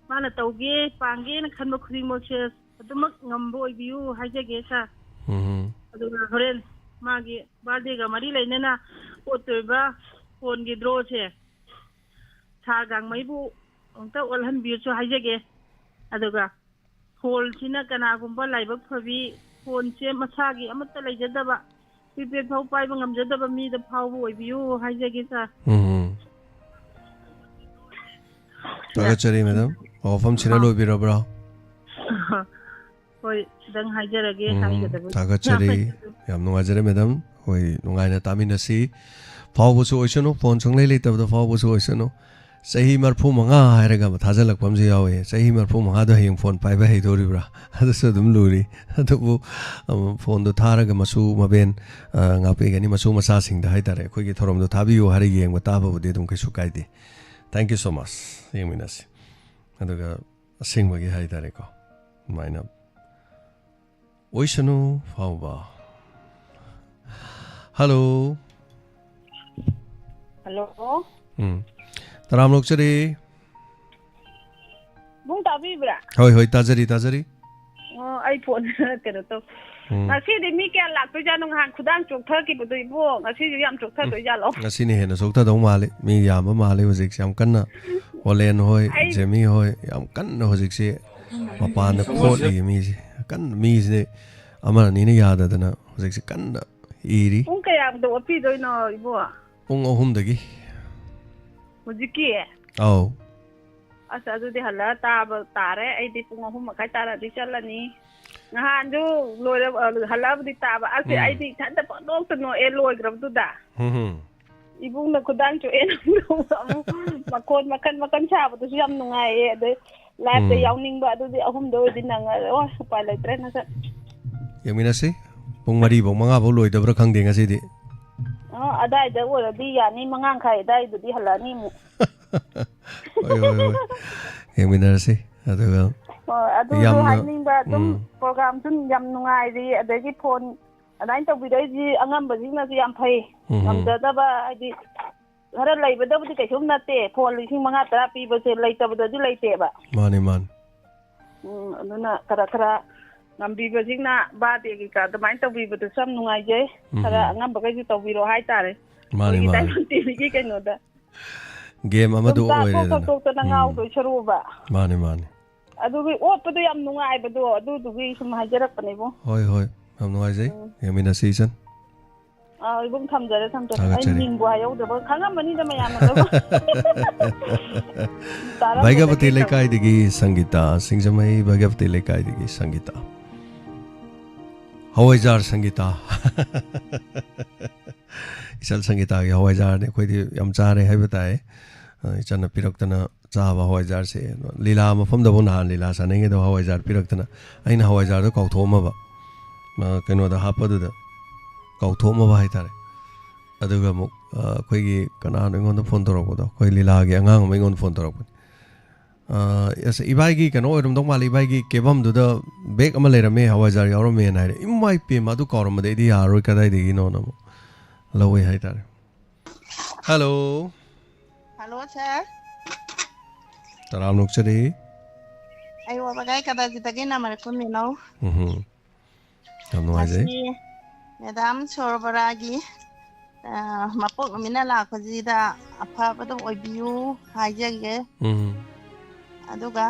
ꯃꯥꯅ ꯇꯧꯒꯦ, ꯄꯥꯡꯒꯦꯅ ꯈꯟꯕ ꯈꯨꯗꯤꯡꯃꯛꯁꯦ ꯑꯗꯨꯃꯛ ꯉꯝꯕ ꯑꯣꯏꯕꯤꯌꯨ ꯍꯥꯏꯖꯒꯦ, ꯁꯥꯔ꯫ ꯎꯝ꯫ ꯑꯗꯨꯒ ꯍꯣꯔꯦꯟ ꯃꯥꯒꯤ birthdayꯒ ꯃꯔꯤ ꯂꯩꯅꯅ ꯑꯣꯠꯇꯣꯏꯕ ꯐꯣꯟꯒꯤ drawꯁꯦ ꯁꯥꯔ ꯒꯥꯡꯃꯩꯕꯨ ꯑꯃꯨꯛꯇ ꯑꯣꯠꯍꯟꯕꯤꯌꯨꯁꯨ ꯍꯥꯏꯖꯒꯦ꯫ ꯑꯗꯨꯒ ꯐꯣꯟꯁꯤꯅ ꯀꯅꯥꯒꯨꯝꯕ ꯂꯥꯏꯕꯛ ꯐꯕꯤ, ꯐꯣꯟꯁꯦ ꯃꯁꯥꯒꯤ ꯑꯃꯠꯇ ꯂꯩꯖꯗꯕ, prepaid ꯐꯥꯎ ꯄꯥꯏꯕ ꯉꯝꯖꯗꯕ ꯃꯤꯗ ꯐꯥꯎꯕ ꯑꯣꯏꯕꯤꯌꯨ ꯍꯥꯏꯖꯒꯦ, ꯁꯥꯔ꯫ ꯎꯝ꯫ ꯊꯥꯒꯠꯆꯔꯤ, ꯃꯦꯗꯥꯝ꯫ ꯋꯥꯐꯝꯁꯤꯅ ꯑꯥ꯫ ꯂꯣꯏꯕꯤꯔꯕ꯭ꯔꯥ? ꯍꯣꯏ, ꯈꯤꯇꯪ ꯍꯥꯏꯖꯔꯒꯦ, ꯎꯝ, ꯍꯥꯏꯒꯗꯕ꯫ ꯊꯥꯒꯠꯆꯔꯤ꯫ ꯌꯥꯝ ꯅꯨꯡꯉꯥꯏꯖꯔꯦ, ꯃꯦꯗꯥꯝ꯫ ꯑꯩꯈꯣꯏ ꯅꯨꯡꯉꯥꯏꯅ ꯇꯥꯃꯤꯟꯅꯁꯤ꯫ ꯐꯥꯎꯕꯁꯨ ꯑꯣꯏꯁꯅꯨ, ꯐꯣꯟ ꯁꯨꯡꯂꯩ ꯂꯩꯇꯕꯗ ꯐꯥꯎꯕꯁꯨ ꯑꯣꯏꯁꯅꯨ꯫ ꯆꯍꯤ ꯃꯔꯤꯐꯨ ꯃꯉꯥ ꯍꯥꯏꯔꯒ ꯑꯃ ꯊꯥꯖꯤꯜꯂꯛꯄ ꯑꯃꯁꯨ ꯌꯥꯎꯋꯦ꯫ ꯆꯍꯤ ꯃꯔꯤꯐꯨ ꯃꯉꯥꯗꯣ ꯍꯌꯦꯡ ꯐꯣꯟ ꯄꯥꯏꯕ ꯍꯩꯗꯣꯔꯤꯕ꯭ꯔꯥ? ꯑꯗꯨꯁꯨ ꯑꯗꯨꯝ ꯂꯨꯔꯤ꯫ ꯑꯗꯨꯕꯨ, ꯑ, ꯐꯣꯟꯗꯣ ꯊꯥꯔꯒ ꯃꯁꯨ ꯃꯕꯦꯟ, ꯑ, ꯉꯥꯛꯄꯤꯒꯅꯤ, ꯃꯁꯨ ꯃꯆꯥꯁꯤꯡꯗ ꯍꯥꯏꯇꯥꯔꯦ, ꯑꯩꯈꯣꯏꯒꯤ ꯊꯧꯔꯝꯗꯣ ꯊꯥꯕꯤꯌꯨ ꯍꯥꯏꯔ ꯌꯦꯡꯕ ꯇꯥꯕꯕꯨꯗꯤ ꯑꯗꯨꯝ ꯀꯩꯁꯨ ꯀꯥꯏꯗꯦ꯫ Thank you so much꯫ ꯌꯦꯡꯃꯤꯟꯅꯁꯤ꯫ ꯑꯗꯨꯒ ꯑꯁꯦꯡꯕꯒꯤ ꯍꯥꯏꯇꯥꯔꯦꯀꯣ, ꯑꯗꯨꯃꯥꯏꯅ꯫ ꯑꯣꯏꯁꯅꯨ ꯐꯥꯎꯕ꯫ Hello꯫ Hello꯫ ꯎꯝ꯫ ꯇꯔꯥꯝ ꯑꯣꯛꯆꯔꯤ꯫ ꯏꯕꯨꯡ ꯇꯥꯕꯤꯕ꯭ꯔꯥ? ꯍꯣꯏ, ꯍꯣꯏ, ꯇꯥꯖꯔꯤ, ꯇꯥꯖꯔꯤ꯫ ꯑꯣ, ꯑꯩ ꯐꯣꯟ ꯀꯩꯅꯣ ꯇꯧ꯫ ꯎꯝ꯫ ꯉꯁꯤꯗꯤ ꯃꯤ ꯀꯌꯥ ꯂꯥꯛꯇꯣꯏꯖꯥꯠꯅꯣ? ꯉꯍꯥꯟ ꯈꯨꯗꯥꯡ ꯆꯣꯛꯊꯈꯤꯕꯗꯣ ꯏꯕꯣ, ꯉꯁꯤꯁꯨ ꯌꯥꯝ ꯆꯣꯛꯊꯗꯣꯏꯖꯥꯠꯂꯣ? ꯉꯁꯤꯅ ꯍꯦꯟꯅ ꯆꯣꯛꯊꯗꯧ ꯃꯥꯜꯂꯤ꯫ ꯃꯤ ꯌꯥꯝꯕ ꯃꯥꯜꯂꯤ ꯍꯧꯖꯤꯛꯁꯦ ꯌꯥꯝ ꯀꯟꯅ꯫ ꯑꯣꯂꯦꯟ ꯍꯣꯏ, ꯑꯩ ꯖꯦꯃꯤ ꯍꯣꯏ ꯌꯥꯝ ꯀꯟꯅ ꯍꯧꯖꯤꯛꯁꯦ ꯃꯄꯥꯟꯗ ꯈꯣꯠꯂꯤ ꯃꯤꯁꯦ꯫ ꯀꯟꯅ ꯃꯤꯁꯦ ꯑꯃ ꯑꯅꯤꯅ ꯌꯥꯗꯗꯅ ꯍꯧꯖꯤꯛꯁꯦ ꯀꯟꯅ ꯏꯔꯤ꯫ ꯄꯨꯡ ꯀꯌꯥꯗ ꯑꯣꯠꯄꯤꯗꯣꯏꯅꯣ ꯏꯕꯣ? ꯄꯨꯡ ꯑꯍꯨꯝꯗꯒꯤ꯫ ꯍꯧꯖꯤꯛꯀꯤ? ꯑꯧ꯫ ꯑꯁ, ꯑꯗꯨꯗꯤ ꯍꯜꯂꯛꯑ ꯇꯥꯕ ꯇꯥꯔꯦ꯫ ꯑꯩꯗꯤ ꯄꯨꯡ ꯑꯍꯨꯝ ꯃꯈꯥꯏ ꯇꯥꯔꯗꯤ ꯆꯠꯂꯅꯤ꯫ ꯅꯍꯥꯟꯁꯨ ꯂꯣꯏꯔ-, ꯑ, ꯍꯜꯂꯛꯑꯕꯨꯗꯤ ꯇꯥꯕ꯫ ꯑꯁ, ꯎꯝ꯫ ꯑꯩꯗꯤ ꯏꯊꯟꯇ ꯄꯪꯅꯣꯛꯇ ꯅꯣꯛꯑꯦ ꯂꯣꯏꯈ꯭ꯔꯕꯗꯨꯗ꯫ ꯍꯝ, ꯍꯝ꯫ ꯏꯕꯨꯡꯅ ꯈꯨꯗꯥꯡ ꯆꯣꯛꯑꯦꯅ ꯑꯃꯨꯛ ꯃꯈꯣꯟ ꯃꯈꯟ ꯃꯈꯟ ꯁꯥꯕꯗꯨꯁꯨ ꯌꯥꯝ ꯅꯨꯡꯉꯥꯏꯌꯦ꯫ ꯑꯗꯩ live-ꯇ ꯎꯝ꯫ ꯌꯥꯎꯅꯤꯡꯕ, ꯑꯗꯨꯗꯤ ꯑꯍꯨꯝꯗ ꯑꯣꯏꯗꯤ ꯅꯪꯉꯔꯣꯏ꯫ ꯎꯄꯥꯏ ꯂꯩꯇ꯭ꯔꯦ ꯅꯁꯛ꯫ ꯌꯦꯡꯃꯤꯟꯅꯁꯤ꯫ ꯄꯨꯡ ꯃꯔꯤ ꯐꯧ, ꯃꯉꯥ ꯐꯧ ꯂꯣꯏꯗꯕ꯭ꯔꯥ ꯈꯪꯗꯦ ꯉꯁꯤꯗꯤ꯫ ꯑ, ꯑꯗꯥꯏꯗ ꯑꯣꯏꯔꯗꯤ ꯌꯥꯅꯤ, ꯃꯉꯥ ꯃꯈꯥꯏ ꯑꯗꯥꯏꯗꯗꯤ ꯍꯜꯂꯛꯑꯅꯤ ꯑꯃꯨꯛ꯫ ꯍꯣꯏ, ꯍꯣꯏ, ꯍꯣꯏ꯫ ꯌꯦꯡꯃꯤꯟꯅꯔꯁꯤ꯫ ꯑꯗꯨꯒ ꯍꯣꯏ, ꯑꯗꯨꯁꯨ ꯌꯥꯝꯅ, ꯍꯥꯏꯅꯤꯡꯕ ꯑꯗꯨꯝ ꯎꯝ꯫ Program-ꯁꯨ ꯌꯥꯝ ꯅꯨꯡꯉꯥꯏꯔꯤ, ꯑꯗꯒꯤ phone ꯑꯗꯨꯃꯥꯏꯅ ꯇꯧꯕꯤꯔꯛꯏꯁꯤ ꯑꯉꯝꯕꯁꯤꯡꯅꯁꯨ ꯌꯥꯝ ꯐꯩ꯫ ꯎꯝ, ꯎꯝ꯫ ꯉꯝꯖꯗꯕ ꯍꯥꯏꯗꯤ ꯈꯔ ꯂꯩꯕꯗꯕꯨꯗꯤ ꯀꯩꯁꯨꯝ ꯅꯠꯇꯦ, phone ꯂꯤꯁꯤꯡ ꯃꯉꯥ ꯇꯔꯥ ꯄꯤꯕꯁꯦ ꯂꯩꯇꯕꯗꯗꯤ ꯂꯩꯇꯦꯕ꯫ ꯃꯥꯅꯤ, ꯃꯥꯅꯤ꯫ ꯎꯝ, ꯑꯗꯨꯅ ꯈꯔ ꯈꯔ ꯉꯝꯕꯤꯕꯁꯤꯡꯅ birthday ꯀꯩꯀꯥ ꯑꯗꯨꯃꯥꯏꯅ ꯇꯧꯕꯤꯕꯗꯨꯁꯨ ꯌꯥꯝ ꯅꯨꯡꯉꯥꯏꯖꯩ꯫ ꯎꯝ, ꯈꯔ ꯎꯝ꯫ ꯑꯉꯝꯕꯈꯩꯁꯨ ꯇꯧꯕꯤꯔꯣ ꯍꯥꯏꯇꯥꯔꯦ꯫ ꯃꯥꯅꯤ, ꯑꯩꯈꯣꯏꯒꯤ ꯃꯥꯅꯤ꯫ Diamond T V-ꯒꯤ ꯀꯩꯅꯣꯗ꯫ Game ꯑꯃꯗꯨ ꯁꯨꯝ ꯆꯥꯊꯣꯛ ꯑꯣꯏꯔꯦꯗꯅ꯫ ꯊꯛꯇꯣꯛꯇꯅ ꯎꯝ꯫ ꯉꯥꯎꯗꯣꯏ ꯁꯔꯨꯛꯕ꯫ ꯃꯥꯅꯤ, ꯃꯥꯅꯤ꯫ ꯑꯗꯨꯒꯤ ꯑꯣꯠꯄꯗꯣ ꯌꯥꯝ ꯅꯨꯡꯉꯥꯏꯕꯗꯣ, ꯑꯗꯨꯗꯨꯒꯤ ꯁꯨꯝ ꯍꯥꯏꯖꯔꯛꯄꯅꯦꯕꯣ꯫ ꯍꯣꯏ, ꯍꯣꯏ꯫ ꯌꯥꯝ ꯅꯨꯡꯉꯥꯏꯖꯩ꯫ ꯎꯝ꯫ ꯌꯦꯡꯃꯤꯟꯅꯁꯤ ꯏꯆꯟ꯫ ꯑꯥ, ꯏꯕꯨꯡ ꯊꯝꯖꯔꯦ, ꯊꯝꯖꯔꯦ꯫ ꯑꯩ ꯊꯥꯒꯠꯆꯔꯤ꯫ ꯃꯤꯡꯕꯨ ꯍꯥꯏꯍꯧꯗꯕ ꯈꯪꯉꯝꯃꯅꯤꯗ ꯃꯌꯥꯝꯅ ꯂꯣꯏꯅ꯫ ꯇꯥꯔꯝꯃꯅꯤ ꯚꯥꯏꯒ꯭ꯌꯥꯕꯇꯤ ꯀꯩ ꯇꯧ-, ꯂꯩꯀꯥꯏꯗꯒꯤ ꯁꯪꯒꯤꯇꯥ ꯁꯤꯡꯖꯃꯩ, ꯚꯥꯏꯒ꯭ꯌꯥꯕꯇꯤ ꯂꯩꯀꯥꯏꯗꯒꯤ ꯁꯪꯒꯤꯇꯥ꯫ ꯍꯋꯥꯏꯖꯥꯔ ꯁꯪꯒꯤꯇꯥ꯫ ꯏꯆꯜ ꯁꯪꯒꯤꯇꯥꯒꯤ ꯍꯋꯥꯏꯖꯥꯔꯅꯤ ꯑꯩꯈꯣꯏꯗꯤ ꯌꯥꯝ ꯆꯥꯔꯦ ꯍꯥꯏꯕ ꯇꯥꯏ꯫ ꯑ, ꯏꯆꯟꯅ ꯄꯤꯔꯛꯇꯅ ꯆꯥꯕ ꯍꯋꯥꯏꯖꯥꯔꯁꯦ꯫ ꯂꯤꯂꯥ ꯃꯐꯝꯗꯐꯥꯎ ꯅꯍꯥꯟ ꯂꯤꯂꯥ ꯁꯥꯟꯅꯉꯩꯗ ꯍꯋꯥꯏꯖꯥꯔ ꯄꯤꯔꯛꯇꯅ ꯑꯩꯅ ꯍꯋꯥꯏꯖꯥꯔꯗꯣ ꯀꯥꯎꯊꯣꯛꯑꯝꯃꯕ꯫ ꯑ, ꯀꯩꯅꯣꯗ ꯍꯥꯞꯄꯗꯨꯗ ꯀꯥꯎꯊꯣꯛꯑꯝꯃꯕ ꯍꯥꯏꯇꯥꯔꯦ꯫ ꯑꯗꯨꯒ ꯑꯃꯨꯛ, ꯑ, ꯑꯩꯈꯣꯏꯒꯤ ꯀꯅꯥꯅꯣ ꯑꯩꯉꯣꯟꯗ phone ꯇꯧꯔꯛꯄꯗꯣ? ꯑꯩꯈꯣꯏ ꯂꯤꯂꯥꯒꯤ ꯑꯉꯥꯡ ꯑꯃ ꯑꯩꯉꯣꯟꯗ phone ꯇꯧꯔꯛꯄꯅꯤ꯫ ꯑ, ꯑꯁ, ꯏꯕꯥꯏꯒꯤ ꯀꯩꯅꯣ ꯑꯣꯏꯔꯝꯗꯧ ꯃꯥꯜꯂꯦ, ꯏꯕꯥꯏꯒꯤ ꯀꯦꯕꯝꯗꯨꯗ bag ꯑꯃ ꯂꯩꯔꯝꯃꯦ, ꯍꯋꯥꯏꯖꯥꯔ ꯌꯥꯎꯔꯝꯃꯦꯅ ꯍꯥꯏꯔꯦ꯫ ꯏꯃꯥꯏ ꯄꯦꯝꯃ, ꯑꯗꯨ ꯀꯥꯎꯔꯝꯃꯗꯤ ꯑꯩꯗꯤ ꯌꯥꯔꯔꯣꯏ, ꯀꯗꯥꯏꯗꯒꯤꯅꯣꯅ ꯑꯃꯨꯛ ꯂꯧꯋꯦ ꯍꯥꯏꯇꯥꯔꯦ꯫ Hello꯫ Hello, sir꯫ ꯇꯔꯥꯝꯅ ꯑꯣꯛꯆꯔꯤ꯫ ꯑꯩ ꯋꯥꯕꯒꯥꯏ ꯀꯗꯥꯖꯤꯗꯒꯤ ꯅꯃꯔ ꯀꯨꯝꯃꯤꯅꯣ꯫ ꯎꯝ꯫ ꯌꯥꯝ ꯅꯨꯡꯉꯥꯏꯖꯩ꯫ ꯉꯁꯤ ꯃꯦꯗꯥꯝ ꯁꯣꯔꯕꯔꯥꯒꯤ, ꯑ, ꯃꯄꯣꯛ ꯅꯨꯃꯤꯠꯅ ꯂꯥꯛꯄꯁꯤꯗ ꯑꯐꯕꯗ ꯑꯣꯏꯕꯤꯌꯨ ꯍꯥꯏꯖꯒꯦ꯫ ꯎꯝ꯫ ꯑꯗꯨꯒ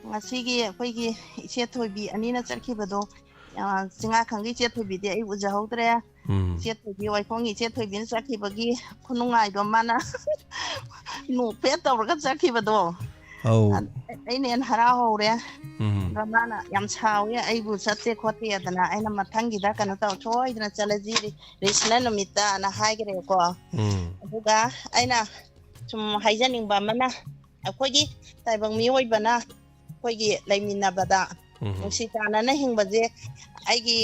ꯉꯁꯤꯒꯤ ꯑꯩꯈꯣꯏꯒꯤ ꯏꯆꯦ ꯊꯣꯏꯕꯤ ꯑꯅꯤꯅ ꯆꯠꯈꯤꯕꯗꯣ, ꯑ, ꯆꯤꯡꯉꯥꯈꯪꯒꯤ ꯏꯆꯦ ꯊꯣꯏꯕꯤꯗꯤ ꯑꯩ ꯎꯖꯍꯧꯗ꯭ꯔꯦ꯫ ꯎꯝ꯫ ꯏꯆꯦ ꯊꯣꯏꯕꯤ, ꯋꯥꯏꯈꯣꯡꯒꯤ ꯏꯆꯦ ꯊꯣꯏꯕꯤꯅ ꯆꯠꯈꯤꯕꯒꯤ ꯈꯨꯅꯨꯡꯉꯥꯏꯗꯣ, ꯃꯥꯅ ꯅꯣꯛꯐꯦꯠ ꯇꯧꯔꯒ ꯆꯠꯈꯤꯕꯗꯣ꯫ ꯑꯧ꯫ ꯑ-, ꯑꯩꯅ ꯍꯦꯟꯅ ꯍꯔꯥꯎꯍꯧꯔꯦ꯫ ꯎꯝ꯫ ꯑꯗ ꯃꯥꯅ ꯌꯥꯝ ꯁꯥꯎꯋꯦ, ꯑꯩꯕꯨ ꯆꯠꯇꯦ ꯈꯣꯠꯇꯦꯗꯅ꯫ ꯑꯩꯅ ꯃꯊꯪꯒꯤꯗ ꯀꯩꯅꯣ ꯇꯧ, ꯁꯣꯏꯗꯅ ꯆꯠꯂꯁꯤ ꯔꯤ-, ꯔꯤꯁꯅ ꯅꯨꯃꯤꯠꯇꯅ ꯍꯥꯏꯈ꯭ꯔꯦꯀꯣ꯫ ꯎꯝ꯫ ꯑꯗꯨꯒ ꯑꯩꯅ ꯁꯨꯝ ꯍꯥꯏꯖꯅꯤꯡꯕ ꯑꯃꯅ, ꯑꯩꯈꯣꯏꯒꯤ ꯇꯥꯏꯕꯪ ꯃꯤꯑꯣꯏꯕꯅ ꯑꯩꯈꯣꯏꯒꯤ ꯂꯩꯃꯤꯟꯅꯕꯗ ꯎꯝ꯫ ꯅꯨꯡꯁꯤ ꯆꯥꯟꯅꯅ ꯍꯤꯡꯕꯁꯦ ꯑꯩꯒꯤ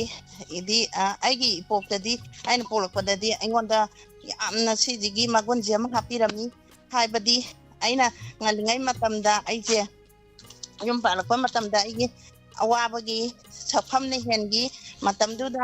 ꯏꯗꯤ, ꯑ, ꯑꯩꯒꯤ ꯏꯄꯣꯛꯇꯗꯤ, ꯑꯩꯅ ꯄꯣꯛꯂꯛꯄꯗꯗꯤ ꯑꯩꯉꯣꯟꯗ ꯌꯥꯝꯅ ꯁꯤꯁꯤꯒꯤ ꯃꯒꯨꯟꯁꯦ ꯑꯃ ꯍꯥꯞꯄꯤꯔꯝꯃꯤ꯫ ꯍꯥꯏꯕꯗꯤ ꯑꯩꯅ ꯉꯜꯂꯤꯉꯩ ꯃꯇꯝꯗ ꯑꯩꯁꯦ ꯌꯨꯝ ꯄꯥꯜꯂꯛꯄ ꯃꯇꯝꯗ ꯑꯩꯒꯤ ꯑꯋꯥꯕꯒꯤ ꯁꯛꯐꯝꯅ ꯍꯦꯟꯈꯤ꯫ ꯃꯇꯝꯗꯨꯗ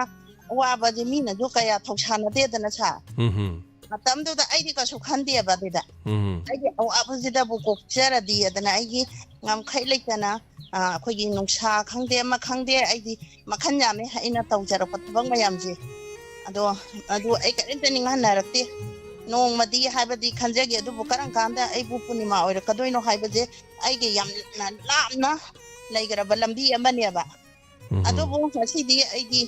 ꯑꯋꯥꯕꯁꯦ ꯃꯤꯅꯁꯨ ꯀꯌꯥ ꯊꯧꯁꯥꯅꯗꯦꯗꯅ ꯁꯥꯔ꯫ ꯎꯝ꯫ ꯃꯇꯝꯗꯨꯗ ꯑꯩꯗꯤ ꯀꯩꯁꯨ ꯈꯟꯗꯦꯕ ꯑꯗꯨꯗ꯫ ꯎꯝ꯫ ꯑꯩꯒꯤ ꯑꯋꯥꯕꯁꯤꯗꯕꯨ ꯀꯣꯛꯆꯔꯗꯤ ꯑꯗꯨꯅ ꯑꯩꯒꯤ ꯉꯝꯈꯩ ꯂꯩꯇꯅ, ꯑ, ꯑꯩꯈꯣꯏꯒꯤ ꯅꯨꯡꯁꯥ ꯈꯪꯗꯦ, ꯑꯃ ꯈꯪꯗꯦ, ꯑꯩꯗꯤ ꯃꯈꯜ ꯌꯥꯝꯃꯦ ꯑꯩꯅ ꯇꯧꯖꯔꯛꯄ ꯊꯕꯛ ꯃꯌꯥꯝꯁꯦ꯫ ꯑꯗꯣ, ꯑꯗꯨ ꯑꯩ ꯀꯔꯤꯝꯇ ꯅꯤꯡꯍꯟꯅꯔꯛꯇꯦ꯫ ꯅꯣꯡꯃꯗꯤ ꯍꯥꯏꯕꯗꯤ ꯈꯟꯖꯒꯦ, ꯑꯗꯨꯕꯨ ꯀꯔꯝ ꯀꯥꯟꯗ ꯑꯩꯕꯨ ꯄꯨꯔꯅꯤꯃꯥ ꯑꯣꯏꯔꯛꯀꯗꯣꯏꯅꯣ ꯍꯥꯏꯕꯁꯦ ꯑꯩꯒꯤ ꯌꯥꯝꯅ ꯂꯥꯞꯅ ꯂꯩꯈ꯭ꯔꯕ ꯂꯝꯕꯤ ꯑꯃꯅꯦꯕ꯫ ꯎꯝ꯫ ꯑꯗꯨꯕꯨ ꯉꯁꯤꯗꯤ ꯑꯩꯒꯤ,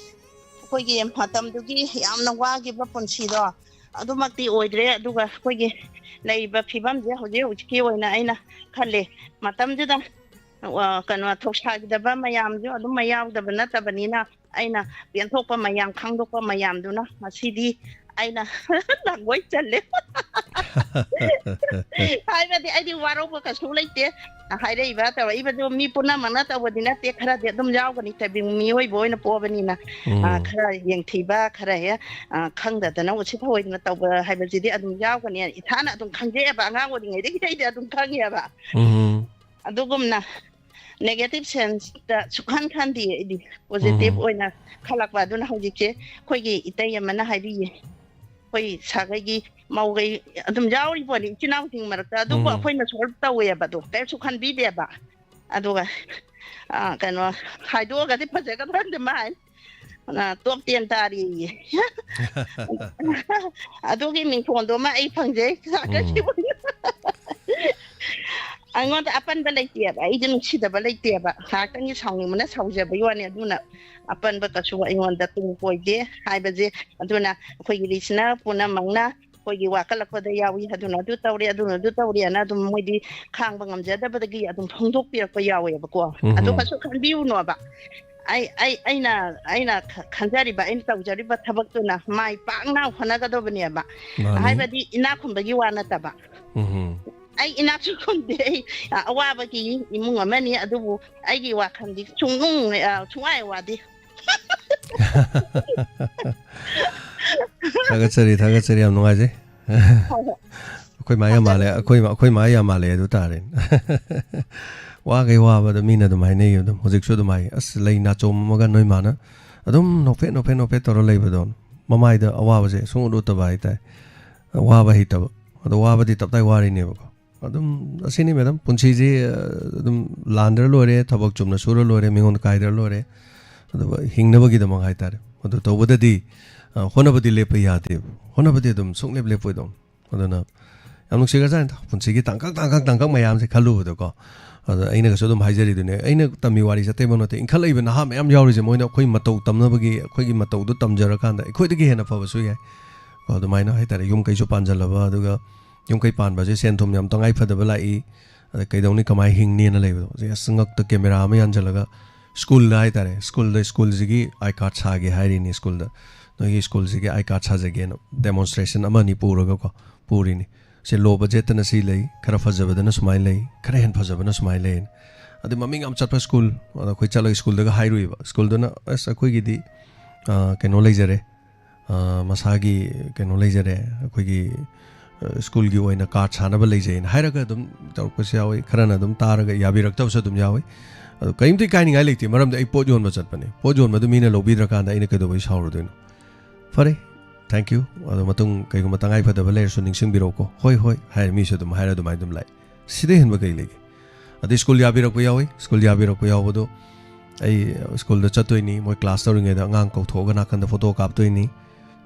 ꯑꯩꯈꯣꯏꯒꯤ ꯃꯇꯝꯗꯨꯒꯤ ꯌꯥꯝꯅ ꯋꯥꯈꯤꯕ ꯄꯨꯟꯁꯤꯗꯣ ꯑꯗꯨꯃꯛꯇꯤ ꯑꯣꯏꯗ꯭ꯔꯦ꯫ ꯑꯗꯨꯒ ꯑꯩꯈꯣꯏꯒꯤ ꯂꯩꯔꯤꯕ ꯐꯤꯕꯝꯁꯦ ꯍꯧꯖꯤꯛ ꯍꯧꯖꯤꯛꯀꯤ ꯑꯣꯏꯅ ꯑꯩꯅ ꯈꯜꯂꯦ, ꯃꯇꯝꯗꯨꯗ, ꯑ, ꯀꯩꯅꯣ, ꯊꯧꯁꯥꯈꯤꯗꯕ ꯃꯌꯥꯝꯁꯨ ꯑꯗꯨꯝ ꯃꯌꯥꯎꯗꯕ ꯅꯠꯇꯕꯅꯤꯅ, ꯑꯩꯅ ꯄꯦꯟꯊꯣꯛꯄ ꯃꯌꯥꯝ, ꯈꯪꯗꯣꯛꯄ ꯃꯌꯥꯝꯗꯨꯅ ꯉꯁꯤꯗꯤ ꯑꯩꯅ ꯂꯥꯡꯒꯣꯏ ꯆꯜꯂꯦ꯫ ꯍꯥꯏꯕꯗꯤ ꯑꯩꯗꯤ ꯋꯥꯔꯧꯕ ꯀꯩꯁꯨ ꯂꯩꯇꯦ꯫ ꯍꯥꯏꯔꯛꯏꯕ, ꯇꯧꯔꯛꯏꯕꯗꯨ ꯃꯤ ꯄꯨꯝꯅꯃꯛꯅ ꯇꯧꯕꯗꯤ ꯅꯠꯇꯦ, ꯈꯔꯗꯤ ꯑꯗꯨꯝ ꯌꯥꯎꯒꯅꯤ꯫ ꯇꯥꯏꯕꯪ ꯃꯤꯑꯣꯏꯕ ꯑꯣꯏꯅ ꯄꯣꯛꯑꯕꯅꯤꯅ, ꯑ, ꯎꯝ꯫ ꯈꯔ ꯌꯦꯡꯊꯤꯕ, ꯈꯔ ꯍꯦꯛ, ꯑ, ꯈꯪꯗꯗꯅ ꯎꯁꯤꯠ ꯊꯑꯣꯏꯗꯅ ꯇꯧꯕ ꯍꯥꯏꯕꯁꯤꯗꯤ ꯑꯗꯨꯝ ꯌꯥꯎꯒꯅꯤ꯫ ꯏꯁꯥꯅ ꯑꯗꯨꯝ ꯈꯪꯖꯩꯑꯕ, ꯑꯉꯥꯡ ꯑꯣꯏꯔꯤꯉꯩꯗꯒꯤ ꯑꯩꯗꯤ ꯑꯗꯨꯝ ꯈꯪꯉꯦꯕ꯫ ꯎꯝ꯫ ꯑꯗꯨꯒꯨꯝꯅ negative senseꯇ ꯁꯨꯛꯈꯟ ꯈꯟꯗꯦ ꯑꯩꯗꯤ꯫ Positive ꯎꯝ꯫ ꯑꯣꯏꯅ ꯈꯜꯂꯛꯄ꯫ ꯑꯗꯨꯅ ꯍꯧꯖꯤꯛꯁꯦ ꯑꯩꯈꯣꯏꯒꯤ ꯏꯇꯩ ꯑꯃꯅ ꯍꯥꯏꯕꯤꯌꯦ, ꯑꯩꯈꯣꯏ ꯁꯥꯒꯩꯒꯤ ꯃꯧꯈꯩ ꯑꯗꯨꯝ ꯌꯥꯎꯔꯤ ꯄꯣꯠꯅꯤ ꯏꯆꯤꯟ ꯏꯅꯥꯎꯁꯤꯡ ꯃꯔꯛꯇ, ꯑꯗꯨꯕꯨ ꯎꯝ꯫ ꯑꯩꯈꯣꯏꯅ solve ꯇꯧꯋꯦꯕ, ꯑꯗꯣ ꯀꯔꯤꯁꯨ ꯈꯟꯕꯤꯗꯦꯕ꯫ ꯑꯗꯨꯒ ꯑ, ꯀꯩꯅꯣ, ꯍꯥꯏꯗꯣꯛꯑꯒꯗꯤ ꯐꯖꯒꯗ꯭ꯔꯗꯤ ꯃꯥ ꯍꯥꯏ꯫ "ꯇꯣꯞ ꯇꯦꯟ ꯇꯥꯔꯤꯌꯦ"꯫ ꯑꯗꯨꯒꯤ ꯃꯤꯡꯊꯣꯟꯗꯨꯃ ꯑꯩ ꯐꯪꯖꯩ꯫ ꯎꯝ꯫ ꯑꯩꯉꯣꯟꯗ ꯑꯄꯟꯕ ꯂꯩꯇꯦꯕ, ꯑꯩꯗꯤ ꯅꯨꯡꯁꯤꯗꯕ ꯂꯩꯇꯦꯕ, ꯉꯥꯏꯍꯥꯛꯇꯪꯒꯤ ꯁꯥꯎꯅꯤꯡꯕꯅ ꯁꯥꯎꯖꯕꯩ ꯋꯥꯅꯤ꯫ ꯑꯗꯨꯅ ꯑꯄꯟꯕ ꯀꯩꯁꯨ ꯑꯩꯉꯣꯟꯗ ꯇꯨꯡ ꯀꯣꯏꯗꯦ ꯍꯥꯏꯕꯁꯦ꯫ ꯑꯗꯨꯅ ꯑꯩꯈꯣꯏꯒꯤ ꯂꯤꯁꯅꯔ ꯄꯨꯝꯅꯃꯛꯅ ꯑꯩꯈꯣꯏꯒꯤ ꯋꯥꯀꯠꯂꯛꯄꯗ ꯌꯥꯎꯏ, ꯑꯗꯨꯅ ꯑꯗꯨ ꯇꯧꯔꯦ, ꯑꯗꯨꯅ ꯑꯗꯨ ꯇꯧꯔꯦꯅ ꯑꯗꯨꯝ ꯃꯣꯏꯗꯤ ꯈꯥꯡꯕ ꯉꯝꯖꯗꯕꯗꯒꯤ ꯑꯗꯨꯝ ꯐꯣꯡꯗꯣꯛꯄꯤꯔꯛꯄ ꯌꯥꯎꯋꯦꯕꯀꯣ꯫ ꯎꯝ꯫ ꯑꯗꯨ ꯀꯩꯁꯨ ꯈꯟꯕꯤꯔꯨꯅꯣꯕ꯫ ꯑꯩ, ꯑꯩ, ꯑꯩꯅ, ꯑꯩꯅ ꯈ-, ꯈꯟꯖꯔꯤꯕ, ꯑꯩꯅ ꯇꯧꯖꯔꯤꯕ ꯊꯕꯛꯇꯨꯅ ꯃꯥꯏ ꯄꯥꯛꯅ ꯍꯣꯠꯅꯒꯗꯕꯅꯦꯕ꯫ ꯃꯥꯅꯤ꯫ ꯍꯥꯏꯕꯗꯤ ꯏꯅꯥꯛ ꯈꯨꯟꯕꯒꯤ ꯋꯥ ꯅꯠꯇꯕ꯫ ꯎꯝ꯫ ꯑꯩ ꯏꯅꯥꯛꯁꯨ ꯈꯨꯟꯗꯦ, ꯑꯩ, ꯑ, ꯑꯋꯥꯕꯒꯤ ꯏꯃꯨꯡ ꯑꯃꯅꯤ, ꯑꯗꯨꯕꯨ ꯑꯩꯒꯤ ꯋꯥꯈꯜꯗꯤ ꯁꯨꯡꯅꯨꯡ, ꯑ, ꯁꯨꯡꯋꯥꯏ ꯋꯥꯗꯦ꯫ ꯊꯥꯒꯠꯆꯔꯤ, ꯊꯥꯒꯠꯆꯔꯤ, ꯌꯥꯝ ꯅꯨꯡꯉꯥꯏꯖꯩ꯫ ꯍꯣꯏ, ꯍꯣꯏ꯫ ꯑꯩꯈꯣꯏ ꯃꯥ ꯌꯥꯝ ꯃꯥꯜꯂꯦ, ꯊꯥꯒꯠꯆꯔꯤ꯫ ꯑꯩꯈꯣꯏ ꯃꯥ, ꯑꯩꯈꯣꯏ ꯃꯥ ꯌꯥꯝ ꯃꯥꯜꯂꯦ ꯑꯗꯨ ꯇꯥꯔꯦ꯫ ꯋꯥꯈꯩ ꯋꯥꯕꯗ ꯃꯤꯅ ꯑꯗꯨꯝ ꯍꯥꯏꯅꯩ, ꯑꯗꯨꯝ ꯍꯧꯖꯤꯛꯁꯨ ꯑꯗꯨꯝ ꯍꯥꯏ, "ꯑꯁ, ꯂꯩ ꯅꯥꯆꯣꯝ ꯑꯃꯒ ꯅꯣꯏ ꯃꯥꯅ ꯑꯗꯨꯝ ꯅꯣꯛꯐꯦꯠ, ꯅꯣꯛꯐꯦꯠ, ꯅꯣꯛꯐꯦꯠ ꯇꯧꯔ ꯂꯩꯕꯗꯣ, ꯃꯃꯥꯏꯗ ꯑꯋꯥꯕꯁꯦ ꯁꯨꯡꯎꯠ ꯎꯠꯇꯕ ꯍꯥꯏꯇꯥꯔꯦ"꯫ ꯋꯥꯕ ꯍꯩꯇꯕ꯫ ꯑꯗꯣ ꯋꯥꯕꯗꯤ ꯇꯞꯇꯥꯏ ꯋꯥꯔꯤꯅꯦꯕꯀꯣ꯫ ꯑꯗꯨꯝ ꯑꯁꯤꯅꯤ ꯃꯦꯗꯥꯝ, ꯄꯨꯟꯁꯤꯁꯦ, ꯑ, ꯑꯗꯨꯝ ꯂꯥꯟꯗ꯭ꯔ ꯂꯣꯏꯔꯦ, ꯊꯕꯛ ꯆꯨꯝꯅ ꯁꯨꯔ ꯂꯣꯏꯔꯦ, ꯃꯤꯉꯣꯟꯗ ꯀꯥꯏꯗ꯭ꯔ ꯂꯣꯏꯔꯦ꯫ ꯑꯗꯨꯒ ꯍꯤꯡꯅꯕꯒꯤꯗꯃꯛ ꯍꯥꯏꯇꯥꯔꯦ꯫ ꯑꯗꯨ ꯇꯧꯕꯗꯗꯤ, ꯑ, ꯍꯣꯠꯅꯕꯗꯤ ꯂꯦꯞꯄ ꯌꯥꯗꯦꯕ꯫ ꯍꯣꯠꯅꯕꯗꯤ ꯑꯗꯨꯝ ꯁꯨꯡꯂꯦꯞ ꯂꯦꯞꯄꯣꯏꯗꯧꯅꯤ꯫ ꯑꯗꯨꯅ ꯌꯥꯝ ꯅꯨꯡꯁꯤꯈ꯭ꯔꯖꯥꯠꯅꯤꯗ, ꯄꯨꯟꯁꯤꯒꯤ ꯇꯥꯡꯀꯛ, ꯇꯥꯡꯀꯛ, ꯇꯥꯡꯀꯛ ꯃꯌꯥꯝꯁꯦ ꯈꯜꯂꯨꯕꯗꯀꯣ꯫ ꯑꯗ ꯑꯩꯅꯒꯁꯨ ꯑꯗꯨꯝ ꯍꯥꯏꯖꯔꯤꯗꯨꯅꯦ, ꯑꯩꯅ ꯇꯝꯃꯤ ꯋꯥꯔꯤꯁꯦ ꯑꯇꯩꯃꯛ ꯅꯠꯇꯦ, ꯏꯟꯈꯠꯂꯛꯏꯕ ꯅꯍꯥ ꯃꯌꯥꯝ ꯌꯥꯎꯔꯤꯁꯦ, ꯃꯣꯏꯅ ꯑꯩꯈꯣꯏ ꯃꯇꯧ ꯇꯝꯅꯕꯒꯤ, ꯑꯩꯈꯣꯏꯒꯤ ꯃꯇꯧꯗꯣ ꯇꯝꯖꯔꯀꯥꯟꯗ ꯑꯩꯈꯣꯏꯗꯒꯤ ꯍꯦꯟꯅ ꯐꯕꯁꯨ ꯌꯥꯏ꯫ ꯀꯣ, ꯑꯗꯨꯃꯥꯏꯅ ꯍꯥꯏꯇꯥꯔꯦ, ꯌꯨꯝ ꯀꯩꯁꯨ ꯄꯥꯟꯖꯜꯂꯕ, ꯑꯗꯨꯒ ꯌꯨꯝ ꯀꯩ ꯄꯥꯟꯕꯁꯦ ꯁꯦꯟ ꯊꯨꯝ ꯌꯥꯝ ꯇꯉꯥꯏ ꯐꯗꯕ ꯂꯥꯛꯏ, ꯑꯗ ꯀꯩꯗꯧꯅꯤ, ꯀꯃꯥꯏꯅ ꯍꯤꯡꯅꯤꯅ ꯂꯩꯕꯗꯣ꯫ ꯍꯧꯖꯤꯛ ꯑꯁ ꯉꯛꯇ ꯀꯦꯃꯦꯔꯥ ꯑꯃ ꯌꯥꯟꯁꯤꯜꯂꯒ ꯁ꯭ꯀꯨꯜꯗ ꯍꯥꯏꯇꯥꯔꯦ, ꯁ꯭ꯀꯨꯜꯗ, ꯁ꯭ꯀꯨꯜꯁꯤꯒꯤ ꯑꯥꯏ ꯀꯥꯔꯗ ꯁꯥꯒꯦ ꯍꯥꯏꯔꯤꯅꯤ ꯁ꯭ꯀꯨꯜꯗ꯫ ꯅꯣꯏꯒꯤ ꯁ꯭ꯀꯨꯜꯁꯤꯒꯤ ꯑꯥꯏ ꯀꯥꯔꯗ ꯁꯥꯖꯒꯦꯅ demonstration ꯑꯃ ꯑꯅꯤ ꯄꯨꯔꯒꯀꯣ, ꯄꯨꯔꯤꯅꯤ꯫ ꯁꯦ low budgetꯇꯅ ꯁꯤ ꯂꯩ, ꯈꯔ ꯐꯖꯕꯗꯅ ꯁꯨꯃꯥꯏꯅ ꯂꯩ, ꯈꯔ ꯍꯦꯟꯅ ꯐꯖꯕꯅ ꯁꯨꯃꯥꯏꯅ ꯂꯩ꯫ ꯑꯗꯩ ꯃꯃꯤꯡ ꯌꯥꯝ ꯆꯠꯄ ꯁ꯭ꯀꯨꯜ, ꯑꯗ ꯑꯩꯈꯣꯏ ꯆꯠꯂꯒ ꯁ꯭ꯀꯨꯜꯗꯒ ꯍꯥꯏꯔꯨꯏꯕ꯫ ꯁ꯭ꯀꯨꯜꯗꯨꯅ, "ꯑꯁ, ꯑꯩꯈꯣꯏꯒꯤꯗꯤ, ꯑ, ꯀꯩꯅꯣ ꯂꯩꯖꯔꯦ, ꯑ, ꯃꯁꯥꯒꯤ ꯀꯩꯅꯣ ꯂꯩꯖꯔꯦ, ꯑꯩꯈꯣꯏꯒꯤ, ꯑ, ꯁ꯭ꯀꯨꯜꯒꯤ ꯑꯣꯏꯅ ꯀꯥꯔꯗ ꯁꯥꯅꯕ ꯂꯩꯖꯩꯅ" ꯍꯥꯏꯔꯒ ꯑꯗꯨꯝ ꯇꯧꯔꯛꯄꯁꯨ ꯌꯥꯎꯋꯤ, ꯈꯔꯅ ꯑꯗꯨꯝ ꯇꯥꯔꯒ ꯌꯥꯕꯤꯔꯛꯇꯕꯁꯨ ꯑꯗꯨꯝ ꯌꯥꯎꯋꯤ꯫ ꯑꯗꯣ ꯀꯔꯤꯝꯇ ꯏꯀꯥꯏꯅꯤꯡꯉꯥꯏ ꯂꯩꯇꯦ, ꯃꯔꯝꯗꯤ ꯑꯩ ꯄꯣꯠ ꯌꯣꯟꯕ ꯆꯠꯄꯅꯦ꯫ ꯄꯣꯠ ꯌꯣꯟꯕꯗꯨ ꯃꯤꯅ ꯂꯧꯕꯤꯗ꯭ꯔꯀꯥꯟꯗ ꯑꯩꯅ ꯀꯩꯗꯧꯕꯩ ꯁꯥꯎꯔꯨꯗꯣꯏꯅꯣ? ꯐꯔꯦ, thank you꯫ ꯑꯗꯣ ꯃꯇꯨꯡ ꯀꯩꯒꯨꯝꯕ ꯇꯉꯥꯏ ꯐꯗꯕ ꯂꯩꯔꯁꯨ ꯅꯤꯡꯁꯤꯡꯕꯤꯔꯛꯎꯀꯣ꯫ "ꯍꯣꯏ, ꯍꯣꯏ" ꯍꯥꯏꯔ ꯃꯤꯁꯨ ꯑꯗꯨꯝ ꯍꯥꯏꯔ ꯑꯗꯨꯃꯥꯏꯅ ꯑꯗꯨꯝ ꯂꯥꯛꯑꯦ꯫ ꯁꯤꯗꯩ ꯍꯦꯟꯕ ꯀꯩ ꯂꯩꯒꯦ? ꯑꯗꯩ ꯁ꯭ꯀꯨꯜ ꯌꯥꯕꯤꯔꯛꯄ ꯌꯥꯎꯏ꯫ ꯁ꯭ꯀꯨꯜ ꯌꯥꯕꯤꯔꯛꯄ ꯌꯥꯎꯕꯗꯣ ꯑꯩ ꯁ꯭ꯀꯨꯜꯗ ꯆꯠꯇꯣꯏꯅꯤ, ꯃꯣꯏ ꯀ꯭ꯂꯥꯁ ꯇꯧꯔꯤꯉꯩꯗ ꯑꯉꯥꯡ ꯀꯧꯊꯣꯛꯑꯒ ꯅꯥꯀꯟꯗ ꯐꯣꯇꯣ ꯀꯥꯞꯇꯣꯏꯅꯤ꯫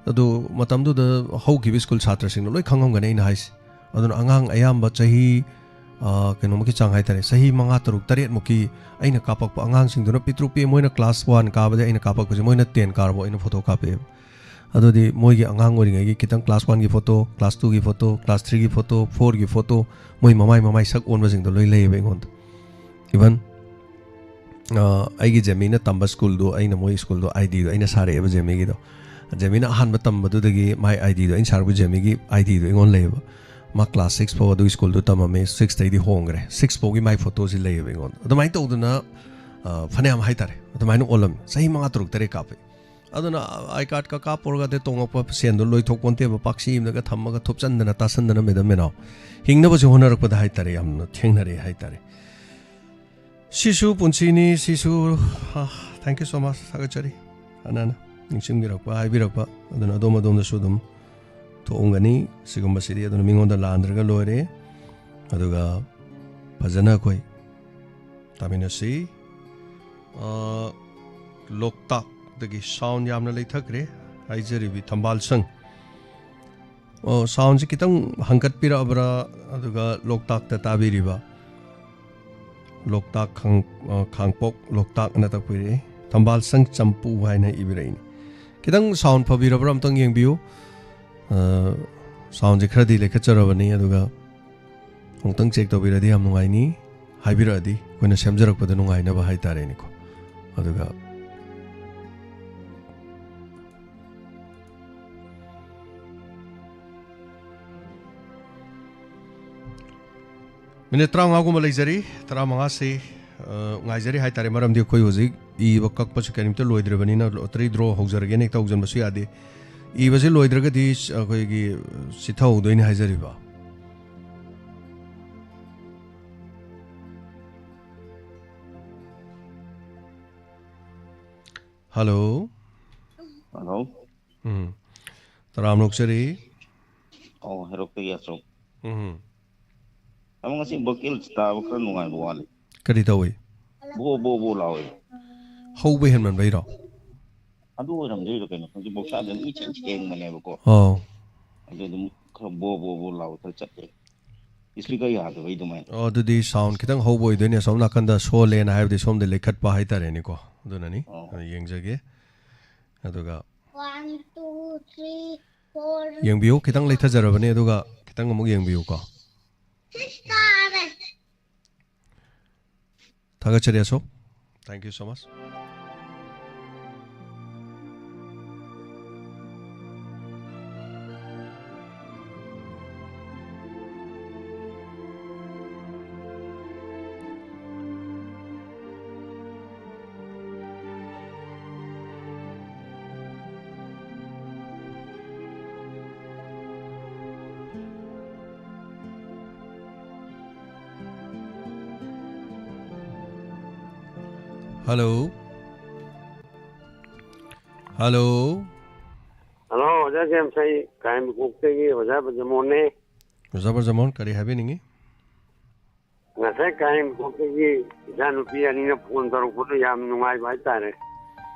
ꯑꯗꯨ ꯃꯇꯝꯗꯨꯗ ꯍꯧꯈꯤꯕ ꯁ꯭ꯀꯨꯜ ꯁꯥꯇ꯭ꯔꯁꯤꯡꯅ ꯂꯣꯏ ꯈꯪꯉꯝꯒꯅꯤ ꯑꯩꯅ ꯍꯥꯏꯁꯦ꯫ ꯑꯗꯨꯅ ꯑꯉꯥꯡ ꯑꯌꯥꯝꯕ ꯆꯍꯤ, ꯑ, ꯀꯩꯅꯣꯃꯨꯛꯀꯤ ꯆꯥꯡ ꯍꯥꯏꯇꯥꯔꯦ, ꯆꯍꯤ ꯃꯉꯥ, ꯇꯔꯨꯛ, ꯇꯔꯦꯠꯃꯨꯛꯀꯤ ꯑꯩꯅ ꯀꯥꯞꯄꯛꯄ ꯑꯉꯥꯡꯁꯤꯡꯗꯨꯅ ꯄꯤꯛꯇ꯭ꯔꯨ ꯄꯤꯛꯑꯦ꯫ ꯃꯣꯏꯅ ꯀ꯭ꯂꯥꯁ ꯋꯥꯟ ꯀꯥꯕꯗ ꯑꯩꯅ ꯀꯥꯞꯄꯛꯄꯁꯦ ꯃꯣꯏꯅ ꯇꯦꯟ ꯀꯥꯔꯕꯣ ꯑꯩꯅ ꯐꯣꯇꯣ ꯀꯥꯞꯄꯛꯑꯦꯕ꯫ ꯑꯗꯨꯗꯤ ꯃꯣꯏꯒꯤ ꯑꯉꯥꯡ ꯑꯣꯏꯔꯤꯉꯩꯒꯤ ꯈꯤꯇꯪ ꯀ꯭ꯂꯥꯁ ꯋꯥꯟꯒꯤ ꯐꯣꯇꯣ, ꯀ꯭ꯂꯥꯁ ꯇꯨꯒꯤ ꯐꯣꯇꯣ, ꯀ꯭ꯂꯥꯁ ꯊ꯭ꯔꯤꯒꯤ ꯐꯣꯇꯣ, ꯐꯣꯔꯒꯤ ꯐꯣꯇꯣ, ꯃꯣꯏ ꯃꯃꯥꯏ ꯃꯃꯥꯏ ꯁꯛ ꯑꯣꯟꯕꯁꯤꯡꯗꯣ ꯂꯣꯏ ꯂꯩꯌꯦꯕ ꯑꯩꯉꯣꯟꯗ꯫ Even, ꯑ, ꯑꯩꯒꯤ ꯖꯦꯃꯤꯅ ꯇꯝꯕ ꯁ꯭ꯀꯨꯜꯗꯣ, ꯑꯩꯅ ꯃꯣꯏ ꯁ꯭ꯀꯨꯜꯗꯣ ꯑꯥꯏ ꯗꯤꯗꯣ ꯑꯩꯅ ꯁꯥꯔꯛꯑꯦꯕ ꯖꯦꯃꯤꯒꯤꯗꯣ꯫ ꯖꯦꯃꯤꯅ ꯑꯍꯥꯟꯕ ꯇꯝꯕꯗꯨꯗꯒꯤ ꯃꯥꯏ ꯑꯥꯏ ꯗꯤꯗꯣ ꯑꯩꯅ ꯁꯥꯔꯛꯄ ꯖꯦꯃꯤꯒꯤ ꯑꯥꯏ ꯗꯤꯗꯣ ꯑꯩꯉꯣꯟꯗ ꯂꯩꯌꯦꯕ꯫ ꯃꯥ ꯀ꯭ꯂꯥꯁ ꯁꯤꯛꯁ ꯐꯥꯎ ꯑꯗꯨꯒꯤ ꯁ꯭ꯀꯨꯜꯗꯨ ꯇꯝꯃꯝꯃꯦ, ꯁꯤꯛꯁꯇꯩꯗꯤ ꯍꯣꯡꯈ꯭ꯔꯦ꯫ ꯁꯤꯛꯁ ꯐꯥꯎꯒꯤ ꯃꯥꯏ ꯐꯣꯇꯣꯁꯤ ꯂꯩꯌꯦꯕ ꯑꯩꯉꯣꯟꯗ꯫ ꯑꯗꯨꯃꯥꯏꯅ ꯇꯧꯗꯅ, ꯑ, ꯐꯅꯌꯥꯝ ꯍꯥꯏꯇꯥꯔꯦ, ꯑꯗꯨꯃꯥꯏꯅ ꯑꯣꯜꯂꯝꯃꯤ꯫ ꯆꯍꯤ ꯃꯉꯥ, ꯇꯔꯨꯛ, ꯇꯔꯦꯠ ꯀꯥꯞꯄꯦ꯫ ꯑꯗꯨꯅ ꯑꯥꯏ ꯀꯥꯔꯗꯀ ꯀꯥꯞꯄꯨꯔꯒ ꯑꯗꯩ ꯇꯣꯡꯉꯛꯄ ꯁꯦꯟꯗꯣ ꯂꯣꯏꯊꯣꯛꯄꯣꯟꯇꯦꯕ, ꯄꯥꯛꯁꯤ ꯑꯃꯗꯒ ꯊꯝꯃꯒ ꯊꯨꯞꯆꯟꯗꯅ ꯇꯥꯁꯟꯗꯅ ꯃꯦꯗꯝ ꯃꯦꯅꯥꯎ꯫ ꯍꯤꯡꯅꯕꯁꯦ ꯍꯣꯠꯅꯔꯛꯄꯗ ꯍꯥꯏꯇꯥꯔꯦ, ꯌꯥꯝꯅ ꯊꯦꯡꯅꯔꯛꯑꯦ ꯍꯥꯏꯇꯥꯔꯦ꯫ ꯁꯤꯁꯨ ꯄꯨꯟꯁꯤꯅꯤ, ꯁꯤꯁꯨ, ꯑ, thank you so much, ꯊꯥꯒꯠꯆꯔꯤ꯫ ꯑꯅꯥꯅ ꯅꯤꯡꯁꯤꯡꯕꯤꯔꯛꯄ, ꯍꯥꯏꯕꯤꯔꯛꯄ, ꯑꯗꯨꯅ ꯑꯗꯣꯝ ꯑꯗꯣꯝꯗꯁꯨ ꯑꯗꯨꯝ ꯊꯣꯛꯑꯝꯒꯅꯤ ꯁꯤꯒꯨꯝꯕꯁꯤꯗꯤ꯫ ꯑꯗꯨꯅ ꯃꯤꯉꯣꯟꯗ ꯂꯥꯟꯗ꯭ꯔꯒ ꯂꯣꯏꯔꯦ꯫ ꯑꯗꯨꯒ ꯐꯖꯅ ꯑꯩꯈꯣꯏ ꯇꯥꯃꯤꯟꯅꯁꯤ꯫ ꯑ, ꯂꯣꯛꯇꯥꯛꯇꯒꯤ ꯁꯥꯎꯟ ꯌꯥꯝꯅ ꯂꯩꯊꯈ꯭ꯔꯦ ꯍꯥꯏꯖꯔꯤꯕꯤ ꯊꯝꯕꯥꯜ ꯁꯪ꯫ ꯑꯣ, ꯁꯥꯎꯟꯁꯤ ꯈꯤꯇꯪ ꯍꯪꯒꯠꯄꯤꯔꯛꯑꯕ꯭ꯔꯥ? ꯑꯗꯨꯒ ꯂꯣꯛꯇꯥꯛꯇ ꯇꯥꯕꯤꯔꯤꯕ, ꯂꯣꯛꯇꯥꯛ ꯈꯥꯡ-, ꯑ, ꯈꯥꯡꯄꯣꯛ ꯂꯣꯛꯇꯥꯛ ꯑꯅ ꯇꯥꯛꯄꯤꯔꯛꯏ꯫ ꯊꯝꯕꯥꯜ ꯁꯪ ꯆꯝꯄꯨ ꯍꯥꯏꯅ ꯏꯕꯤꯔꯛꯏꯅꯤ꯫ ꯈꯤꯇꯪ ꯁꯥꯎꯟ ꯐꯕꯤꯔꯕ꯭ꯔꯥ? ꯑꯝꯇꯪ ꯌꯦꯡꯕꯤꯌꯨ꯫ ꯑ, ꯁꯥꯎꯟꯁꯦ ꯈꯔꯗꯤ ꯂꯩꯈꯠꯆꯔꯕꯅꯤ, ꯑꯗꯨꯒ ꯑꯃꯨꯛꯇꯪ ꯆꯦꯛ ꯇꯧꯕꯤꯔꯗꯤ ꯌꯥꯝ ꯅꯨꯡꯉꯥꯏꯅꯤ꯫ ꯍꯥꯏꯕꯤꯔꯛꯑꯗꯤ ꯑꯩꯈꯣꯏꯅ ꯁꯦꯝꯖꯔꯛꯄꯗ ꯅꯨꯡꯉꯥꯏꯅꯕ ꯍꯥꯏꯇꯥꯔꯦꯅꯦꯀꯣ꯫ ꯑꯗꯨꯒ ꯃꯤꯅꯤꯠ ꯇꯔꯥꯃꯉꯥꯒꯨꯝꯕ ꯂꯩꯖꯔꯤ, ꯇꯔꯥꯃꯉꯥꯁꯤ, ꯑ, ꯉꯥꯏꯖꯔꯤ ꯍꯥꯏꯇꯥꯔꯦ, ꯃꯔꯝꯗꯤ ꯑꯩꯈꯣꯏ ꯍꯧꯖꯤꯛ ꯏꯕ ꯀꯛꯄꯁꯨ ꯀꯔꯤꯝꯇ ꯂꯣꯏꯗ꯭ꯔꯤꯕꯅꯤꯅ ꯂꯣꯇꯔꯤ ꯗ꯭ꯔꯣ ꯍꯧꯖꯔꯒꯦꯅ ꯍꯦꯛꯇ ꯍꯧꯖꯤꯟꯕꯁꯨ ꯌꯥꯗꯦ꯫ ꯏꯕꯁꯤ ꯂꯣꯏꯗ꯭ꯔꯒꯗꯤ ꯑꯩꯈꯣꯏꯒꯤ ꯆꯤꯠꯊꯍꯧꯗꯣꯏꯅꯤ ꯍꯥꯏꯖꯔꯤꯕ꯫ ꯍꯜꯂꯣ꯫ ꯍꯜꯂꯣ꯫ ꯎꯝ꯫ ꯇꯔꯥꯝꯅ ꯑꯣꯛꯆꯔꯤ꯫ ꯑꯣ, ꯍꯦꯔꯣꯛꯇꯒꯤ ꯑꯆꯧ꯫ ꯎꯝ꯫ ꯑꯃ ꯉꯁꯤ vocals ꯇꯥꯕ ꯈꯔ ꯅꯨꯡꯉꯥꯏꯕ ꯋꯥꯠꯂꯤ꯫ ꯀꯔꯤ ꯇꯧꯏ? ꯕꯣ ꯕꯣ ꯕꯣ ꯂꯥꯎꯏ꯫ ꯍꯧꯕ ꯍꯦꯟꯃꯟꯕꯩꯔꯣ? ꯑꯗꯨ ꯑꯣꯏꯔꯝꯗꯣꯏꯔꯣ ꯀꯩꯅꯣ ꯈꯪꯗꯦ, ꯕꯣꯛꯁꯥꯗꯤ ꯑꯗꯨꯝ ꯏꯆꯦꯟ ꯆꯦꯟꯕꯅꯦꯕꯀꯣ꯫ ꯑꯧ꯫ ꯑꯗꯨ ꯑꯗꯨꯝ ꯈꯔ ꯕꯣ ꯕꯣ ꯕꯣ ꯂꯥꯎꯔ ꯈꯔ ꯆꯠꯂꯦ꯫ Speaker ꯌꯥꯗꯕꯩ ꯑꯗꯨꯃꯥꯏꯅ꯫ ꯑꯣ, ꯑꯗꯨꯗꯤ sound ꯈꯤꯇꯪ ꯍꯧꯕ ꯑꯣꯏꯗꯣꯏꯅꯦ꯫ ꯑꯁꯣꯝ ꯅꯥꯀꯟꯗ ꯁꯣꯜꯂꯦꯅ ꯍꯥꯏꯕꯗꯤ ꯁꯣꯝꯗ ꯂꯩꯈꯠꯄ ꯍꯥꯏꯇꯥꯔꯦꯅꯦꯀꯣ꯫ ꯑꯗꯨꯅꯅꯤ꯫ ꯑꯣ꯫ ꯑꯗꯨ ꯌꯦꯡꯖꯒꯦ꯫ ꯑꯗꯨꯒ One, two, three, four. ꯌꯦꯡꯕꯤꯌꯨ, ꯈꯤꯇꯪ ꯂꯩꯊꯖꯔꯕꯅꯦ, ꯑꯗꯨꯒ ꯈꯤꯇꯪ ꯑꯃꯨꯛ ꯌꯦꯡꯕꯤꯌꯨꯀꯣ꯫ ꯁꯤꯁ ꯇꯥꯔꯦ꯫ ꯊꯥꯒꯠꯆꯔꯤ ꯑꯁꯣꯛ꯫ Thank you so much. Hello. Hello. Hello, ꯑꯣꯖꯥ ꯖꯦꯝꯁ, ꯑꯩ ꯀꯥꯏꯃꯈꯣꯛꯇꯒꯤ ꯑꯣꯖꯥ ꯕ꯭ꯔꯖꯃꯣꯍꯟꯅꯦ꯫ ꯑꯣꯖꯥ ꯕ꯭ꯔꯖꯃꯣꯍꯟ, ꯀꯔꯤ ꯍꯥꯏꯕꯤꯅꯤꯡꯉꯤ? ꯉꯁꯥꯏ ꯀꯥꯏꯃꯈꯣꯛꯇꯒꯤ ꯏꯆꯥꯅꯨꯄꯤ ꯑꯅꯤꯅ phone ꯇꯧꯔꯛꯄꯗꯣ ꯌꯥꯝ ꯅꯨꯡꯉꯥꯏꯕ ꯍꯥꯏꯇꯥꯔꯦ꯫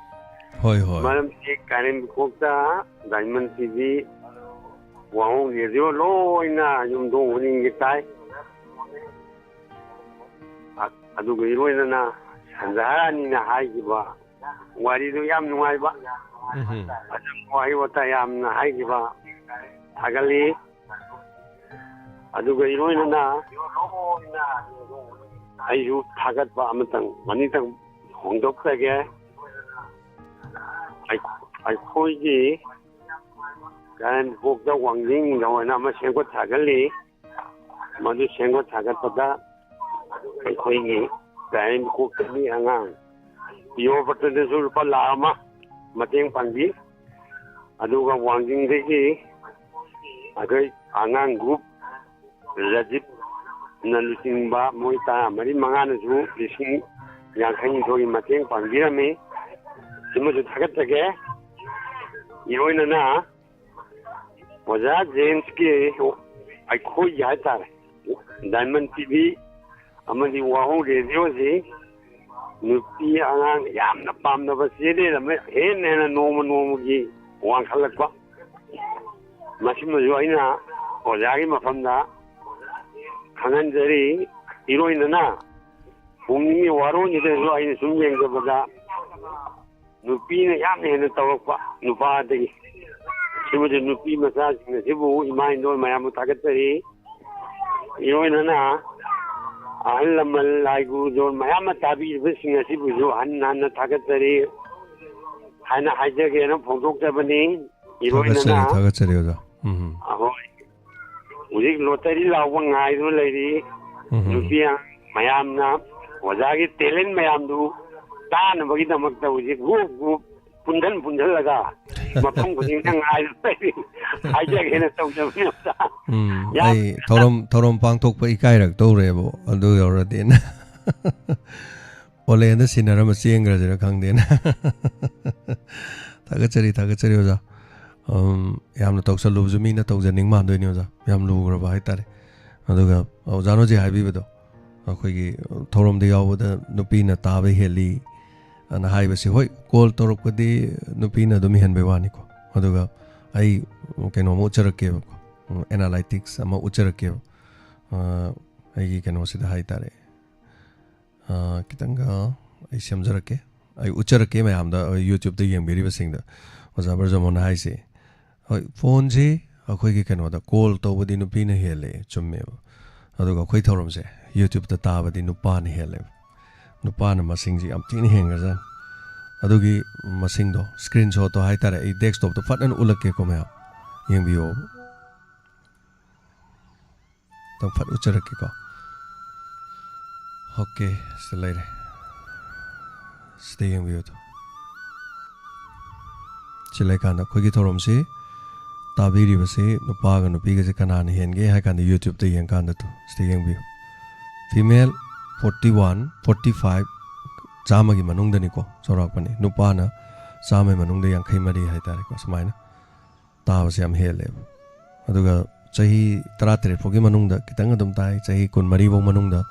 ꯍꯣꯏ, ꯍꯣꯏ꯫ ꯃꯔꯝꯗꯤ ꯀꯥꯏꯃꯈꯣꯛꯇ Diamond T V, ꯋꯥꯍꯣꯡ Radio ꯂꯣꯏꯅ ꯌꯨꯝꯊꯣꯡ ꯈꯨꯗꯤꯡꯒꯤ ꯇꯥꯏ꯫ ꯑ-, ꯑꯗꯨꯒ ꯏꯔꯣꯏꯅꯅ ꯁꯟꯖꯥꯔꯥꯅꯤꯅ ꯍꯥꯏꯈꯤꯕ ꯋꯥꯔꯤꯗꯨ ꯌꯥꯝ ꯅꯨꯡꯉꯥꯏꯕ꯫ ꯎꯝꯍꯨꯝ꯫ ꯑꯆꯨꯝꯕ ꯋꯥꯍꯩ ꯋꯥꯇꯥ ꯌꯥꯝꯅ ꯍꯥꯏꯈꯤꯕ ꯊꯥꯒꯠꯂꯤ꯫ ꯑꯗꯨꯒ ꯏꯔꯣꯏꯅꯅ ꯑꯩꯁꯨ ꯊꯥꯒꯠꯄ ꯑꯃꯇꯪ, ꯑꯅꯤꯇꯪ ꯐꯣꯡꯗꯣꯛꯆꯒꯦ꯫ ꯑꯩ-, ꯑꯩꯈꯣꯏꯒꯤ ꯀꯥꯏꯃꯈꯣꯛꯇ ꯋꯥꯡꯖꯤꯡꯗ ꯑꯣꯏꯅ ꯑꯃ ꯁꯦꯝꯒꯠ ꯁꯥꯒꯠꯂꯤ꯫ ꯃꯗꯨ ꯁꯦꯝꯒꯠ ꯁꯥꯒꯠꯄꯗ ꯑꯩꯈꯣꯏꯒꯤ ꯀꯥꯏꯃꯈꯣꯛꯇꯒꯤ ꯑꯉꯥꯡ ꯄꯤꯌꯣꯔꯄꯇꯗꯁꯨ ꯂꯨꯄꯥ ꯂꯥꯈ ꯑꯃ ꯃꯇꯦꯡ ꯄꯥꯡꯕꯤ꯫ ꯑꯗꯨꯒ ꯋꯥꯡꯖꯤꯡꯗꯒꯤ ꯑꯩꯈꯣꯏ ꯑꯉꯥꯡ group ꯔꯖꯤꯞꯅ ꯂꯨꯆꯤꯡꯕ ꯃꯣꯏ ꯇꯔꯥꯃꯔꯤ ꯃꯉꯥꯅꯁꯨ ꯂꯤꯁꯤꯡ ꯌꯥꯡꯈꯩꯅꯤꯊꯣꯏꯒꯤ ꯃꯇꯦꯡ ꯄꯥꯡꯕꯤꯔꯝꯃꯤ꯫ ꯁꯤꯃꯁꯨ ꯊꯥꯒꯠꯆꯒꯦ꯫ ꯏꯔꯣꯏꯅꯅ ꯑꯣꯖꯥ ꯖꯦꯝꯁꯀꯤ ꯑꯩꯈꯣꯏꯒꯤ ꯍꯥꯏꯇꯥꯔꯦ, ꯗꯥꯏꯃꯟ ꯇꯤꯚꯤ ꯑꯃꯗꯤ ꯋꯥꯍꯧ ꯔꯦꯗꯤꯑꯣꯁꯤ ꯅꯨꯄꯤ ꯑꯉꯥꯡ ꯌꯥꯝꯅ ꯄꯥꯝꯅꯕ ꯆꯦꯅꯦꯜ ꯑꯃ ꯍꯦꯟꯅ ꯍꯦꯟꯅ ꯅꯣꯡꯃ ꯅꯣꯡꯃꯒꯤ ꯋꯥꯡꯈꯠꯂꯛꯄ, ꯃꯁꯤꯃꯁꯨ ꯑꯩꯅ ꯑꯣꯖꯥꯒꯤ ꯃꯐꯝꯗ ꯈꯪꯍꯟꯖꯔꯤ꯫ ꯏꯔꯣꯏꯅꯅ ꯄꯨꯛꯅꯤꯡꯒꯤ ꯋꯥꯔꯣꯜꯁꯤꯗꯁꯨ ꯑꯩꯅ ꯁꯨꯝ ꯌꯦꯡꯖꯕꯗ ꯅꯨꯄꯤꯅ ꯌꯥꯝꯅ ꯍꯦꯟꯅ ꯇꯧꯔꯛꯄ ꯅꯨꯄꯥꯗꯒꯤ꯫ ꯁꯤꯃꯁꯨ ꯅꯨꯄꯤ ꯃꯆꯥꯁꯤꯡ ꯑꯁꯤꯕꯨ ꯏꯃꯥ ꯏꯟꯗꯣꯜ ꯃꯌꯥꯝꯕꯨ ꯊꯥꯒꯠꯆꯔꯤ꯫ ꯏꯔꯣꯏꯅꯅ ꯑꯍꯜ ꯂꯃꯟ ꯂꯥꯏ ꯒꯨꯔꯨ ꯖꯣꯟ ꯃꯌꯥꯝ ꯑꯃ ꯇꯥꯕꯤꯔꯤꯕꯁꯤꯡ ꯑꯁꯤꯕꯨꯁꯨ ꯍꯟꯅ ꯍꯟꯅ ꯊꯥꯒꯠꯆꯔꯤ ꯍꯥꯏꯅ ꯍꯥꯏꯖꯒꯦꯅ ꯐꯣꯡꯗꯣꯛꯆꯕꯅꯤ꯫ ꯏꯔꯣꯏꯅꯅ ꯊꯥꯒꯠꯆꯔꯤ, ꯊꯥꯒꯠꯆꯔꯤ ꯑꯣꯖꯥ꯫ ꯎꯝ꯫ ꯑꯍꯣꯏ꯫ ꯍꯧꯖꯤꯛ ꯂꯣꯇꯔꯤ ꯂꯥꯎꯕ ꯉꯥꯏꯗꯨꯅ ꯂꯩꯔꯤ꯫ ꯎꯝ꯫ ꯅꯨꯄꯤ ꯃꯌꯥꯝꯅ ꯑꯣꯖꯥꯒꯤ ꯇꯦꯂꯦꯟ ꯃꯌꯥꯝꯗꯨ ꯇꯥꯅꯕꯒꯤꯗꯃꯛꯇ ꯍꯧꯖꯤꯛ ꯒ꯭ꯔꯨꯞ ꯒ꯭ꯔꯨꯞ ꯄꯨꯟꯁꯤꯟ ꯄꯨꯟꯁꯤꯜꯂꯒ ꯃꯐꯝ ꯈꯨꯗꯤꯡꯗ ꯉꯥꯏꯗꯨꯅ ꯂꯩꯔꯤ꯫ ꯍꯥꯏꯖꯒꯦꯅ ꯇꯧꯖꯕꯅꯤ ꯑꯣꯖꯥ꯫ ꯎꯝ, ꯌꯥꯝ ꯑꯩ ꯊꯧꯔꯝ, ꯊꯧꯔꯝ ꯄꯥꯡꯊꯣꯛꯄ ꯏꯀꯥꯏꯔꯛꯇꯧꯔꯦꯕꯣ, ꯑꯗꯨ ꯌꯧꯔꯗꯤꯅ꯫ ꯑꯣꯂꯦꯟꯗ ꯁꯤꯟꯅꯔꯝꯃ ꯆꯦꯟꯈ꯭ꯔꯁꯤꯔ ꯈꯪꯗꯦꯅ꯫ ꯊꯥꯒꯠꯆꯔꯤ, ꯊꯥꯒꯠꯆꯔꯤ ꯑꯣꯖꯥ꯫ ꯎꯝ, ꯌꯥꯝꯅ ꯇꯧꯁꯜꯂꯨꯕꯁꯨ ꯃꯤꯅ ꯇꯧꯖꯅꯤꯡ ꯃꯥꯟꯗꯣꯏꯅꯤ ꯑꯣꯖꯥ, ꯌꯥꯝ ꯂꯨꯈ꯭ꯔꯕ ꯍꯥꯏꯇꯥꯔꯦ꯫ ꯑꯗꯨꯒ ꯑꯣꯖꯥꯅ ꯍꯧꯖꯤꯛ ꯍꯥꯏꯕꯤꯕꯗꯣ, ꯑꯩꯈꯣꯏꯒꯤ ꯊꯧꯔꯝꯗ ꯌꯥꯎꯕꯗ ꯅꯨꯄꯤꯅ ꯇꯥꯕ ꯍꯦꯜꯂꯤ ꯑꯅ ꯍꯥꯏꯕꯁꯤ, ꯍꯣꯏ, ꯀꯣꯜ ꯇꯧꯔꯛꯄꯗꯤ ꯅꯨꯄꯤꯅ ꯑꯗꯨꯝ ꯍꯦꯟꯕꯩ ꯋꯥꯅꯤꯀꯣ꯫ ꯑꯗꯨꯒ ꯑꯩ ꯀꯩꯅꯣꯝꯃ ꯎꯠꯆꯔꯛꯀꯦꯕꯀꯣ, ꯑꯦꯅꯥꯂꯥꯏꯇꯤꯛꯁ ꯑꯃ ꯎꯠꯆꯔꯛꯀꯦꯕ꯫ ꯑ, ꯑꯩꯒꯤ ꯀꯩꯅꯣꯁꯤꯗ ꯍꯥꯏꯇꯥꯔꯦ꯫ ꯑ, ꯈꯤꯇꯪꯒ ꯑꯩ ꯁꯦꯝꯖꯔꯛꯀꯦ, ꯑꯩ ꯎꯠꯆꯔꯛꯀꯦ ꯃꯌꯥꯝꯗ, ꯑ, YouTube-ꯇ ꯌꯦꯡꯕꯤꯔꯤꯕꯁꯤꯡꯗ꯫ ꯑꯣꯖꯥ ꯕ꯭ꯔꯖꯃꯣꯍꯟꯅ ꯍꯥꯏꯁꯦ, ꯍꯣꯏ, ꯐꯣꯟꯁꯤ ꯑꯩꯈꯣꯏꯒꯤ ꯀꯩꯅꯣꯗ ꯀꯣꯜ ꯇꯧꯕꯗꯤ ꯅꯨꯄꯤꯅ ꯍꯦꯜꯂꯦ, ꯆꯨꯝꯃꯦꯕ꯫ ꯑꯗꯨꯒ ꯑꯩꯈꯣꯏ ꯊꯧꯔꯝꯁꯦ YouTube-ꯇ ꯇꯥꯕꯗꯤ ꯅꯨꯄꯥꯅ ꯍꯦꯜꯂꯦꯕ꯫ ꯅꯨꯄꯥꯅ ꯃꯁꯤꯡꯁꯤ ꯌꯥꯝ ꯊꯤꯅ ꯍꯦꯟꯈ꯭ꯔꯖꯥꯠꯅꯤ꯫ ꯑꯗꯨꯒꯤ ꯃꯁꯤꯡꯗꯣ, ꯁ꯭ꯀ꯭ꯔꯤꯟ ꯁꯣꯠꯇꯣ ꯍꯥꯏꯇꯥꯔꯦ, ꯑꯩ ꯗꯦꯁꯛꯇꯣꯞꯇ ꯐꯠ ꯍꯥꯏꯅ ꯎꯠꯂꯛꯀꯦꯀꯣ ꯃꯌꯥꯝ, ꯌꯦꯡꯕꯤꯌꯣꯕ꯫ ꯈꯤꯇꯪ ꯐꯠ ꯎꯠꯆꯔꯛꯀꯦꯀꯣ꯫ ꯑꯣꯀꯦ, ꯁꯤꯗ ꯂꯩꯔꯦ꯫ ꯁꯤꯗ ꯌꯦꯡꯕꯤꯌꯨ ꯑꯗꯣ꯫ ꯁꯤ ꯂꯩꯀꯥꯟꯗ ꯑꯩꯈꯣꯏꯒꯤ ꯊꯧꯔꯝꯁꯤ ꯇꯥꯕꯤꯔꯤꯕꯁꯤ ꯅꯨꯄꯥꯒ ꯅꯨꯄꯤꯒꯁꯦ ꯀꯅꯥꯅ ꯍꯦꯟꯒꯦ ꯍꯥꯏ ꯀꯥꯟꯗ YouTube-ꯇ ꯌꯦꯡꯀꯥꯟꯗ ꯇꯨ ꯁꯤꯗ ꯌꯦꯡꯕꯤꯌꯨ꯫ Female forty one, forty five, ꯆꯥꯝꯃꯒꯤ ꯃꯅꯨꯡꯗꯅꯤꯀꯣ, ꯆꯥꯎꯔꯥꯛꯄꯅꯤ꯫ ꯅꯨꯄꯥꯅ ꯆꯥꯝꯃꯒꯤ ꯃꯅꯨꯡꯗ ꯌꯥꯡꯈꯩ ꯃꯔꯤ ꯍꯥꯏꯇꯥꯔꯦꯀꯣ, ꯁꯨꯃꯥꯏꯅ ꯇꯥꯕꯁꯦ ꯌꯥꯝ ꯍꯦꯜꯂꯦꯕ꯫ ꯑꯗꯨꯒ ꯆꯍꯤ ꯇꯔꯥꯇꯔꯦꯠ ꯐꯥꯎꯒꯤ ꯃꯅꯨꯡꯗ ꯈꯤꯇꯪ ꯑꯗꯨꯝ ꯇꯥꯏ, ꯆꯍꯤ ꯀꯨꯟꯃꯔꯤ ꯐꯥꯎ ꯃꯅꯨꯡꯗ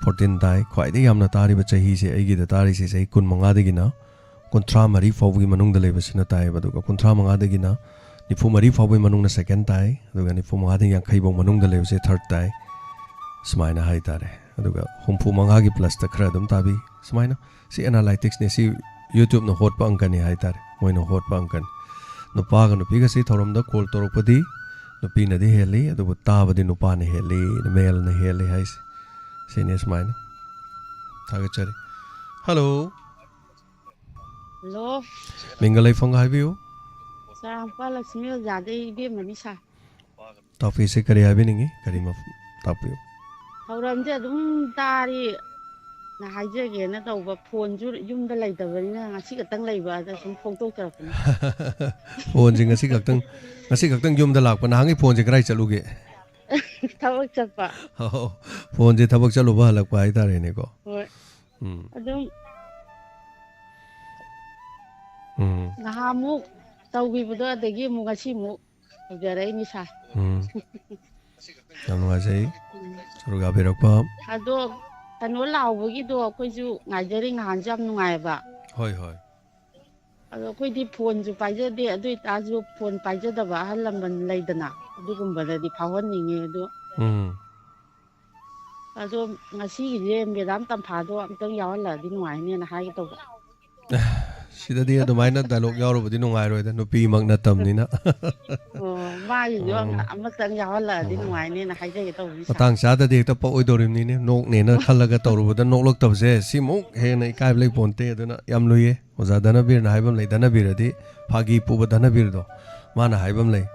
ꯐꯣꯔꯇꯤꯟ ꯇꯥꯏ꯫ ꯈ꯭ꯋꯥꯏꯗꯒꯤ ꯌꯥꯝꯅ ꯇꯥꯔꯤꯕ ꯆꯍꯤꯁꯦ ꯑꯩꯒꯤꯗ ꯇꯥꯔꯤꯁꯦ ꯆꯍꯤ ꯀꯨꯟꯃꯉꯥꯗꯒꯤꯅ ꯀꯨꯟꯊ꯭ꯔꯥ ꯃꯔꯤ ꯐꯥꯎꯕꯒꯤ ꯃꯅꯨꯡꯗ ꯂꯩꯕꯁꯤꯅ ꯇꯥꯏꯌꯦꯕ꯫ ꯑꯗꯨꯒ ꯀꯨꯟꯊ꯭ꯔꯥ ꯃꯉꯥꯗꯒꯤꯅ ꯅꯤꯐꯨ ꯃꯔꯤ ꯐꯥꯎꯕꯒꯤ ꯃꯅꯨꯡꯗ ꯁꯦꯀꯦꯟ ꯇꯥꯏ, ꯑꯗꯨꯒ ꯅꯤꯐꯨ ꯃꯉꯥꯗꯒꯤ ꯌꯥꯡꯈꯩ ꯐꯥꯎ ꯃꯅꯨꯡꯗ ꯂꯩꯕꯁꯦ ꯊꯥꯔꯠ ꯇꯥꯏ, ꯁꯨꯃꯥꯏꯅ ꯍꯥꯏꯇꯥꯔꯦ꯫ ꯑꯗꯨꯒ ꯍꯨꯝꯐꯨ ꯃꯉꯥꯒꯤ ꯄ꯭ꯂꯁꯇ ꯈꯔ ꯑꯗꯨꯝ ꯇꯥꯕꯤ꯫ ꯁꯨꯃꯥꯏꯅ ꯁꯤ ꯑꯦꯅꯥꯂꯥꯏꯇꯤꯛꯁꯅꯦ, ꯁꯤ YouTubeꯅ ꯍꯣꯠꯄ ꯑꯪꯀꯅꯤ ꯍꯥꯏꯇꯥꯔꯦ, ꯃꯣꯏꯅ ꯍꯣꯠꯄ ꯑꯪꯀꯅꯤ꯫ ꯅꯨꯄꯥꯒ ꯅꯨꯄꯤꯒꯁꯤ ꯊꯧꯔꯝꯗ ꯀꯣꯜ ꯇꯧꯔꯛꯄꯗꯤ ꯅꯨꯄꯤꯅꯗꯤ ꯍꯦꯜꯂꯤ, ꯑꯗꯨꯕꯨ ꯇꯥꯕꯗꯤ ꯅꯨꯄꯥꯅ ꯍꯦꯜꯂꯤ, ꯃꯦꯜꯅ ꯍꯦꯜꯂꯤ ꯍꯥꯏꯁꯦ꯫ ꯁꯤꯅꯤ ꯁꯨꯃꯥꯏꯅ꯫ ꯊꯥꯒꯠꯆꯔꯤ꯫ ꯍꯜꯂꯣ꯫ ꯍꯜꯂꯣ꯫ ꯃꯤꯡꯒ ꯂꯩꯐꯝꯒ ꯍꯥꯏꯕꯤꯌꯨ꯫ ꯆꯥꯔꯥꯡꯄꯥꯜ ꯂꯛꯁꯃꯤ ꯑꯣꯖꯥꯗꯩ ꯏꯕꯦꯝꯃꯅꯤ ꯁꯥꯔ꯫ ꯇꯥꯛꯄꯤꯁꯦ ꯀꯔꯤ ꯍꯥꯏꯕꯤꯅꯤꯡꯉꯤ? ꯀꯔꯤ ꯃꯐꯝ ꯇꯥꯛꯄꯤꯌꯨ? ꯊꯧꯔꯝꯁꯦ ꯑꯗꯨꯝ ꯇꯥꯔꯤ꯫ ꯅ ꯍꯥꯏꯖꯒꯦꯅ ꯇꯧꯕ, ꯐꯣꯟꯁꯨ ꯌꯨꯝꯗ ꯂꯩꯇꯕꯅꯤꯅ ꯉꯁꯤ ꯈꯛꯇꯪ ꯂꯩꯕ ꯑꯗ ꯁꯨꯝ ꯐꯣꯡꯗꯣꯛꯆꯔꯛꯄꯅꯤ꯫ ꯐꯣꯟꯁꯦ ꯉꯁꯤ ꯈꯛꯇꯪ, ꯉꯁꯤ ꯈꯛꯇꯪ ꯌꯨꯝꯗ ꯂꯥꯛꯄ꯫ ꯅꯍꯥꯟꯒꯤ ꯐꯣꯟꯁꯦ ꯀꯗꯥꯏ ꯆꯠꯂꯨꯒꯦ? ꯊꯕꯛ ꯆꯠꯄ꯫ ꯑꯣ, ꯐꯣꯟꯁꯦ ꯊꯕꯛ ꯆꯠꯂꯨꯕ ꯍꯜꯂꯛꯄ ꯍꯥꯏꯇꯥꯔꯦꯅꯦꯀꯣ꯫ ꯍꯣꯏ꯫ ꯎꯝ꯫ ꯑꯗꯨꯝ ꯎꯝ꯫ ꯅꯍꯥꯟꯃꯨꯛ ꯇꯧꯈꯤꯕꯗꯣ ꯑꯗꯒꯤ ꯑꯃꯨꯛ ꯉꯁꯤꯃꯨꯛ ꯇꯧꯖꯔꯛꯏꯅꯤ ꯁꯥꯔ꯫ ꯎꯝ꯫ ꯌꯥꯝ ꯅꯨꯡꯉꯥꯏꯖꯩ ꯎꯝ꯫ ꯁꯔꯨꯛ ꯌꯥꯕꯤꯔꯛꯄ꯫ ꯑꯗꯣ ꯀꯩꯅꯣ ꯂꯥꯎꯕꯒꯤꯗꯣ ꯑꯩꯈꯣꯏꯁꯨ ꯉꯥꯏꯖꯔꯤ, ꯅꯍꯥꯟꯁꯨ ꯌꯥꯝ ꯅꯨꯡꯉꯥꯏꯑꯕ꯫ ꯍꯣꯏ, ꯍꯣꯏ꯫ ꯑꯗꯣ ꯑꯩꯈꯣꯏꯗꯤ ꯐꯣꯟꯁꯨ ꯄꯥꯏꯖꯗꯦ, ꯑꯗꯨ ꯑꯣꯏꯇꯥꯔꯁꯨ ꯐꯣꯟ ꯄꯥꯏꯖꯗꯕ ꯑꯍꯜ ꯂꯃꯟ ꯂꯩꯗꯅ, ꯑꯗꯨꯒꯨꯝꯕꯗꯗꯤ ꯐꯥꯎꯍꯟꯅꯤꯡꯉꯦ꯫ ꯑꯗꯣ ꯎꯝ꯫ ꯑꯗꯣ ꯉꯁꯤꯒꯤꯁꯦ ꯃꯦꯗꯥꯝ ꯇꯝꯐꯥꯗꯣ ꯑꯝꯇꯪ ꯌꯥꯎꯍꯜꯂꯛꯑꯗꯤ ꯅꯨꯡꯉꯥꯏꯅꯦꯅ ꯍꯥꯏꯒꯦ ꯇꯧꯕ꯫ ꯁꯤꯗꯗꯤ ꯑꯗꯨꯃꯥꯏꯅ ꯗꯥꯏꯂꯣꯛ ꯌꯥꯎꯔꯨꯕꯗꯤ ꯅꯨꯡꯉꯥꯏꯔꯣꯏꯗ, ꯅꯨꯄꯤꯃꯛ ꯅꯠꯇꯕꯅꯤꯅ꯫ ꯑꯣ, ꯃꯥꯒꯤꯁꯨ ꯎꯝ꯫ ꯑꯃ-, ꯑꯃꯇꯪ ꯌꯥꯎꯍꯜꯂꯛꯑꯗꯤ ꯎꯝ꯫ ꯅꯨꯡꯉꯥꯏꯅꯦꯅ ꯍꯥꯏꯖꯒꯦ ꯇꯧꯕꯅꯤ ꯁꯥꯔ꯫ ꯃꯇꯥꯡ ꯆꯥꯗꯗꯤ ꯍꯦꯛꯇ ꯄꯛꯑꯣꯏꯗꯧꯔꯤꯕꯅꯤꯅꯦ, ꯅꯣꯛꯅꯦꯅ ꯈꯜꯂꯒ ꯇꯧꯔꯨꯕꯗ ꯅꯣꯛꯂꯛꯇꯕꯁꯦ ꯁꯤꯃꯨꯛ ꯍꯦꯟꯅ ꯏꯀꯥꯏꯕ ꯂꯩ ꯄꯣꯟꯇꯦ꯫ ꯑꯗꯨꯅ ꯌꯥꯝ ꯂꯨꯏꯌꯦ꯫ ꯑꯣꯖꯥ ꯙꯅꯕꯤꯔꯅ ꯍꯥꯏꯕ ꯑꯃ ꯂꯩ, ꯙꯅꯕꯤꯔꯗꯤ ꯐꯥꯒꯤ ꯄꯨꯕ ꯙꯅꯕꯤꯔꯗꯣ, ꯃꯥꯅ ꯍꯥꯏꯕ ꯑꯃ ꯂꯩ,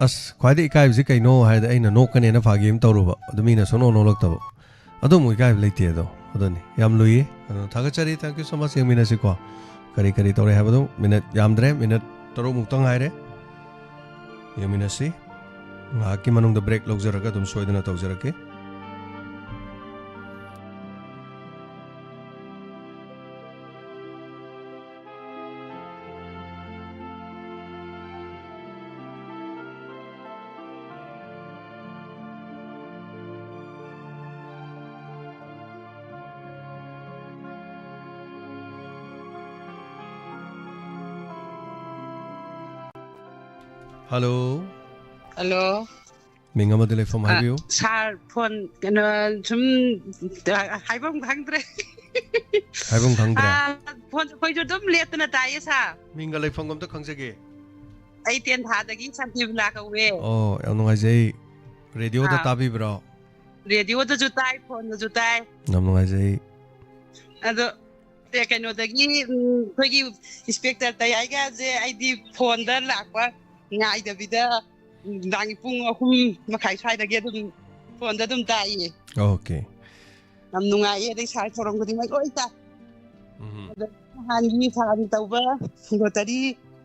"ꯑꯁ, ꯈ꯭ꯋꯥꯏꯗꯒꯤ ꯏꯀꯥꯏꯕꯁꯤ ꯀꯩꯅꯣ?" ꯍꯥꯏꯗ ꯑꯩꯅ ꯅꯣꯛꯀꯅꯦꯅ ꯐꯥꯒꯤ ꯑꯃ ꯇꯧꯔꯨꯕ, ꯑꯗꯨ ꯃꯤꯅ ꯁꯨꯡꯅꯣꯛ ꯅꯣꯛꯂꯛꯇꯕ꯫ ꯑꯗꯨ ꯑꯃꯨꯛ ꯏꯀꯥꯏꯕ ꯂꯩꯇꯦ ꯑꯗꯣ꯫ ꯑꯗꯨꯅꯤ꯫ ꯌꯥꯝ ꯂꯨꯏꯌꯦ꯫ ꯑꯗꯨꯅ ꯊꯥꯒꯠꯆꯔꯤ꯫ Thank you so much꯫ ꯌꯦꯡꯃꯤꯟꯅꯁꯤꯀꯣ꯫ ꯀꯔꯤ ꯀꯔꯤ ꯇꯧꯔꯦ ꯍꯥꯏꯕꯗꯣ꯫ ꯃꯤꯅꯠ ꯌꯥꯝꯗ꯭ꯔꯦ꯫ ꯃꯤꯅꯠ ꯇꯔꯨꯛ ꯃꯨꯛꯇ ꯉꯥꯏꯔꯦ꯫ ꯌꯦꯡꯃꯤꯟꯅꯁꯤ꯫ ꯉꯥꯏꯍꯥꯛꯀꯤ ꯃꯅꯨꯡꯗ ꯕ꯭ꯔꯦꯛ ꯂꯧꯖꯔꯒ ꯑꯗꯨꯝ ꯁꯣꯏꯗꯅ ꯇꯧꯖꯔꯛꯀꯦ꯫ ꯍꯜꯂꯣ꯫ ꯍꯜꯂꯣ꯫ ꯃꯤꯡ ꯑꯃꯗꯤ ꯂꯩꯐꯝ ꯑ, ꯍꯥꯏꯕꯤꯌꯨ꯫ ꯁꯥꯔ, ꯐꯣꯟ ꯀꯩꯅꯣ, ꯁꯨꯝ, ꯑ, ꯍꯥꯏꯐꯝ ꯈꯪꯗ꯭ꯔꯦ꯫ ꯍꯥꯏꯐꯝ ꯈꯪꯗ꯭ꯔꯦ꯫ ꯑ, ꯐꯣꯟ ꯑꯩꯈꯣꯏꯁꯨ ꯑꯗꯨꯝ ꯂꯦꯞꯇꯅ ꯇꯥꯏꯌꯦ, ꯁꯥꯔ꯫ ꯃꯤꯡꯒ ꯂꯩꯐꯝꯒ ꯑꯝꯇ ꯈꯪꯖꯒꯦ꯫ ꯑꯩ ꯇꯦꯟꯊꯥꯗꯒꯤ ꯁꯥꯟꯇꯤꯕꯂꯥ ꯀꯧꯋꯦ꯫ ꯑꯣ, ꯌꯥꯝ ꯅꯨꯡꯉꯥꯏꯖꯩ꯫ ꯔꯦꯗꯤꯑꯣꯗ ꯑꯥ꯫ ꯇꯥꯕꯤꯕ꯭ꯔꯣ? ꯔꯦꯗꯤꯑꯣꯗꯁꯨ ꯇꯥꯏ, ꯐꯣꯟꯗꯁꯨ ꯇꯥꯏ꯫ ꯌꯥꯝ ꯅꯨꯡꯉꯥꯏꯖꯩ꯫ ꯑꯗꯣ, ꯑꯦ, ꯀꯩꯅꯣꯗꯒꯤ, ꯎꯝ, ꯑꯩꯈꯣꯏꯒꯤ ꯏꯟꯁꯄꯦꯛꯇꯔ ꯇꯌꯥꯏꯒꯁꯦ ꯑꯩꯗꯤ ꯐꯣꯟꯗ ꯂꯥꯛꯄ ꯉꯥꯏꯗꯕꯤꯗ, ꯎꯝ, ꯅꯨꯡꯗꯥꯡꯒꯤ ꯄꯨꯡ ꯑꯍꯨꯝ ꯃꯈꯥꯏ ꯁ꯭ꯋꯥꯏꯗꯒꯤ ꯑꯗꯨꯝ ꯐꯣꯟꯗ ꯑꯗꯨꯝ ꯇꯥꯏꯌꯦ꯫ ꯑꯣꯀꯦ꯫ ꯌꯥꯝ ꯅꯨꯡꯉꯥꯏꯌꯦ, ꯑꯗꯩ ꯁꯥꯔ ꯊꯧꯔꯝ ꯈꯨꯗꯤꯡꯃꯛ ꯂꯣꯏ ꯇꯥꯏ꯫ ꯎꯝ꯫ ꯑꯗ ꯅꯍꯥꯟꯒꯤ ꯁꯥꯔ ꯇꯧꯕ ꯂꯣꯇꯔꯤ,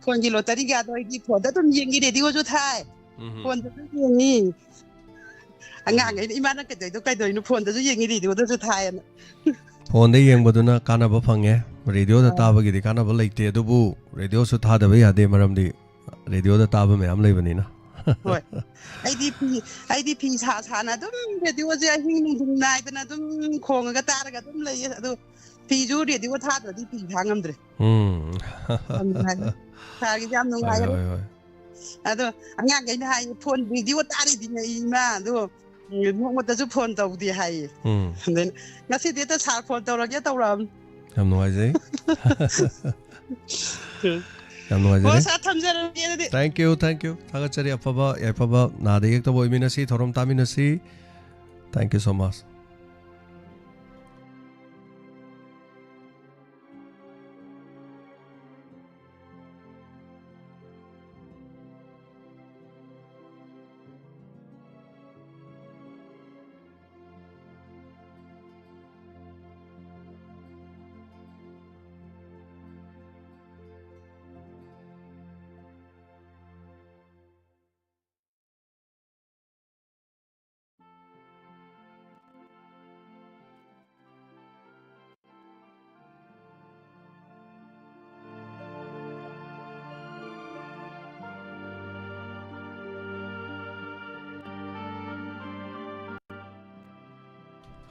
ꯐꯣꯟꯒꯤ ꯂꯣꯇꯔꯤꯒꯗꯣ ꯑꯩꯗꯤ ꯐꯣꯟꯗ ꯑꯗꯨꯝ ꯌꯦꯡꯉꯤ, ꯔꯦꯗꯤꯑꯣꯁꯨ ꯊꯥꯏ, ꯎꯝ꯫ ꯐꯣꯟꯗꯁꯨ ꯌꯦꯡꯉꯤ꯫ ꯑꯉꯥꯡꯈꯩꯅ, "ꯏꯃꯥ, ꯅꯪ ꯀꯩꯗꯧꯗꯣ ꯀꯩꯗꯧꯔꯤꯅꯣ? ꯐꯣꯟꯗꯁꯨ ꯌꯦꯡꯉꯤ, ꯔꯦꯗꯤꯑꯣꯗꯁꯨ ꯊꯥꯏꯌꯦꯅ"꯫ ꯐꯣꯟꯗ ꯌꯦꯡꯕꯗꯨꯅ ꯀꯥꯟꯅꯕ ꯐꯪꯉꯦ, ꯔꯦꯗꯤꯑꯣꯗ ꯑꯥ꯫ ꯇꯥꯕꯒꯤꯗꯤ ꯀꯥꯟꯅꯕ ꯂꯩꯇꯦ, ꯑꯗꯨꯕꯨ ꯔꯦꯗꯤꯑꯣꯁꯨ ꯊꯥꯗꯕ ꯌꯥꯗꯦ, ꯃꯔꯝꯗꯤ ꯔꯦꯗꯤꯑꯣꯗ ꯇꯥꯕ ꯃꯌꯥꯝ ꯂꯩꯕꯅꯤꯅ꯫ ꯍꯣꯏ꯫ ꯑꯩꯗꯤ ꯐꯤ, ꯑꯩꯗꯤ ꯐꯤ ꯁꯥ ꯁꯥꯅ ꯑꯗꯨꯝ ꯔꯦꯗꯤꯑꯣꯁꯦ ꯑꯍꯤꯡ ꯅꯨꯡꯊꯤꯜ ꯅꯥꯏꯗꯅ ꯑꯗꯨꯝ ꯈꯣꯡꯉꯒ ꯇꯥꯔꯒ ꯑꯗꯨꯝ ꯂꯩꯌꯦ꯫ ꯑꯗꯣ ꯐꯤꯁꯨ ꯔꯦꯗꯤꯑꯣ ꯊꯥꯗ꯭ꯔꯗꯤ ꯐꯤ ꯁꯥ ꯉꯝꯗ꯭ꯔꯦ꯫ ꯎꯝ꯫ ꯌꯥꯝ ꯅꯨꯡꯉꯥꯏ꯫ ꯁꯥꯔꯒꯤꯁꯦ ꯌꯥꯝ ꯍꯣꯏ, ꯅꯨꯡꯉꯥꯏꯔꯦ꯫ ꯍꯣꯏ, ꯍꯣꯏ꯫ ꯑꯗꯣ ꯑꯉꯥꯡꯈꯩꯅ ꯍꯥꯏ, "ꯐꯣꯟ ꯔꯦꯗꯤꯑꯣ ꯇꯥꯔꯤꯗꯤꯅꯦ ꯏꯃꯥ, ꯑꯗꯣ, ꯎꯝ, ꯅꯣꯡꯃꯇꯁꯨ ꯐꯣꯟ ꯇꯧꯗꯦ" ꯍꯥꯏꯌꯦ꯫ ꯎꯝ꯫ ꯑꯗꯩ, "ꯉꯁꯤꯗꯤ ꯍꯦꯛꯇ ꯁꯥꯔ ꯐꯣꯟ ꯇꯧꯔꯒꯦ" ꯇꯧꯔꯛꯑꯕꯅꯤ꯫ ꯌꯥꯝ ꯅꯨꯡꯉꯥꯏꯖꯩ꯫ ꯌꯥꯝ ꯅꯨꯡꯉꯥꯏꯖꯔꯦ꯫ ꯍꯣꯏ, ꯁꯥꯔ, ꯊꯝꯖꯔꯒꯦ ꯑꯗꯨꯗꯤ꯫ Thank you, thank you. ꯊꯥꯒꯠꯆꯔꯤ꯫ ꯑꯐꯕ ꯌꯥꯏꯐꯕ ꯅꯥꯗ ꯌꯦꯛꯇꯕ ꯑꯣꯏꯃꯤꯟꯅꯁꯤ, ꯊꯧꯔꯝ ꯇꯥꯃꯤꯟꯅꯁꯤ꯫ Thank you so much.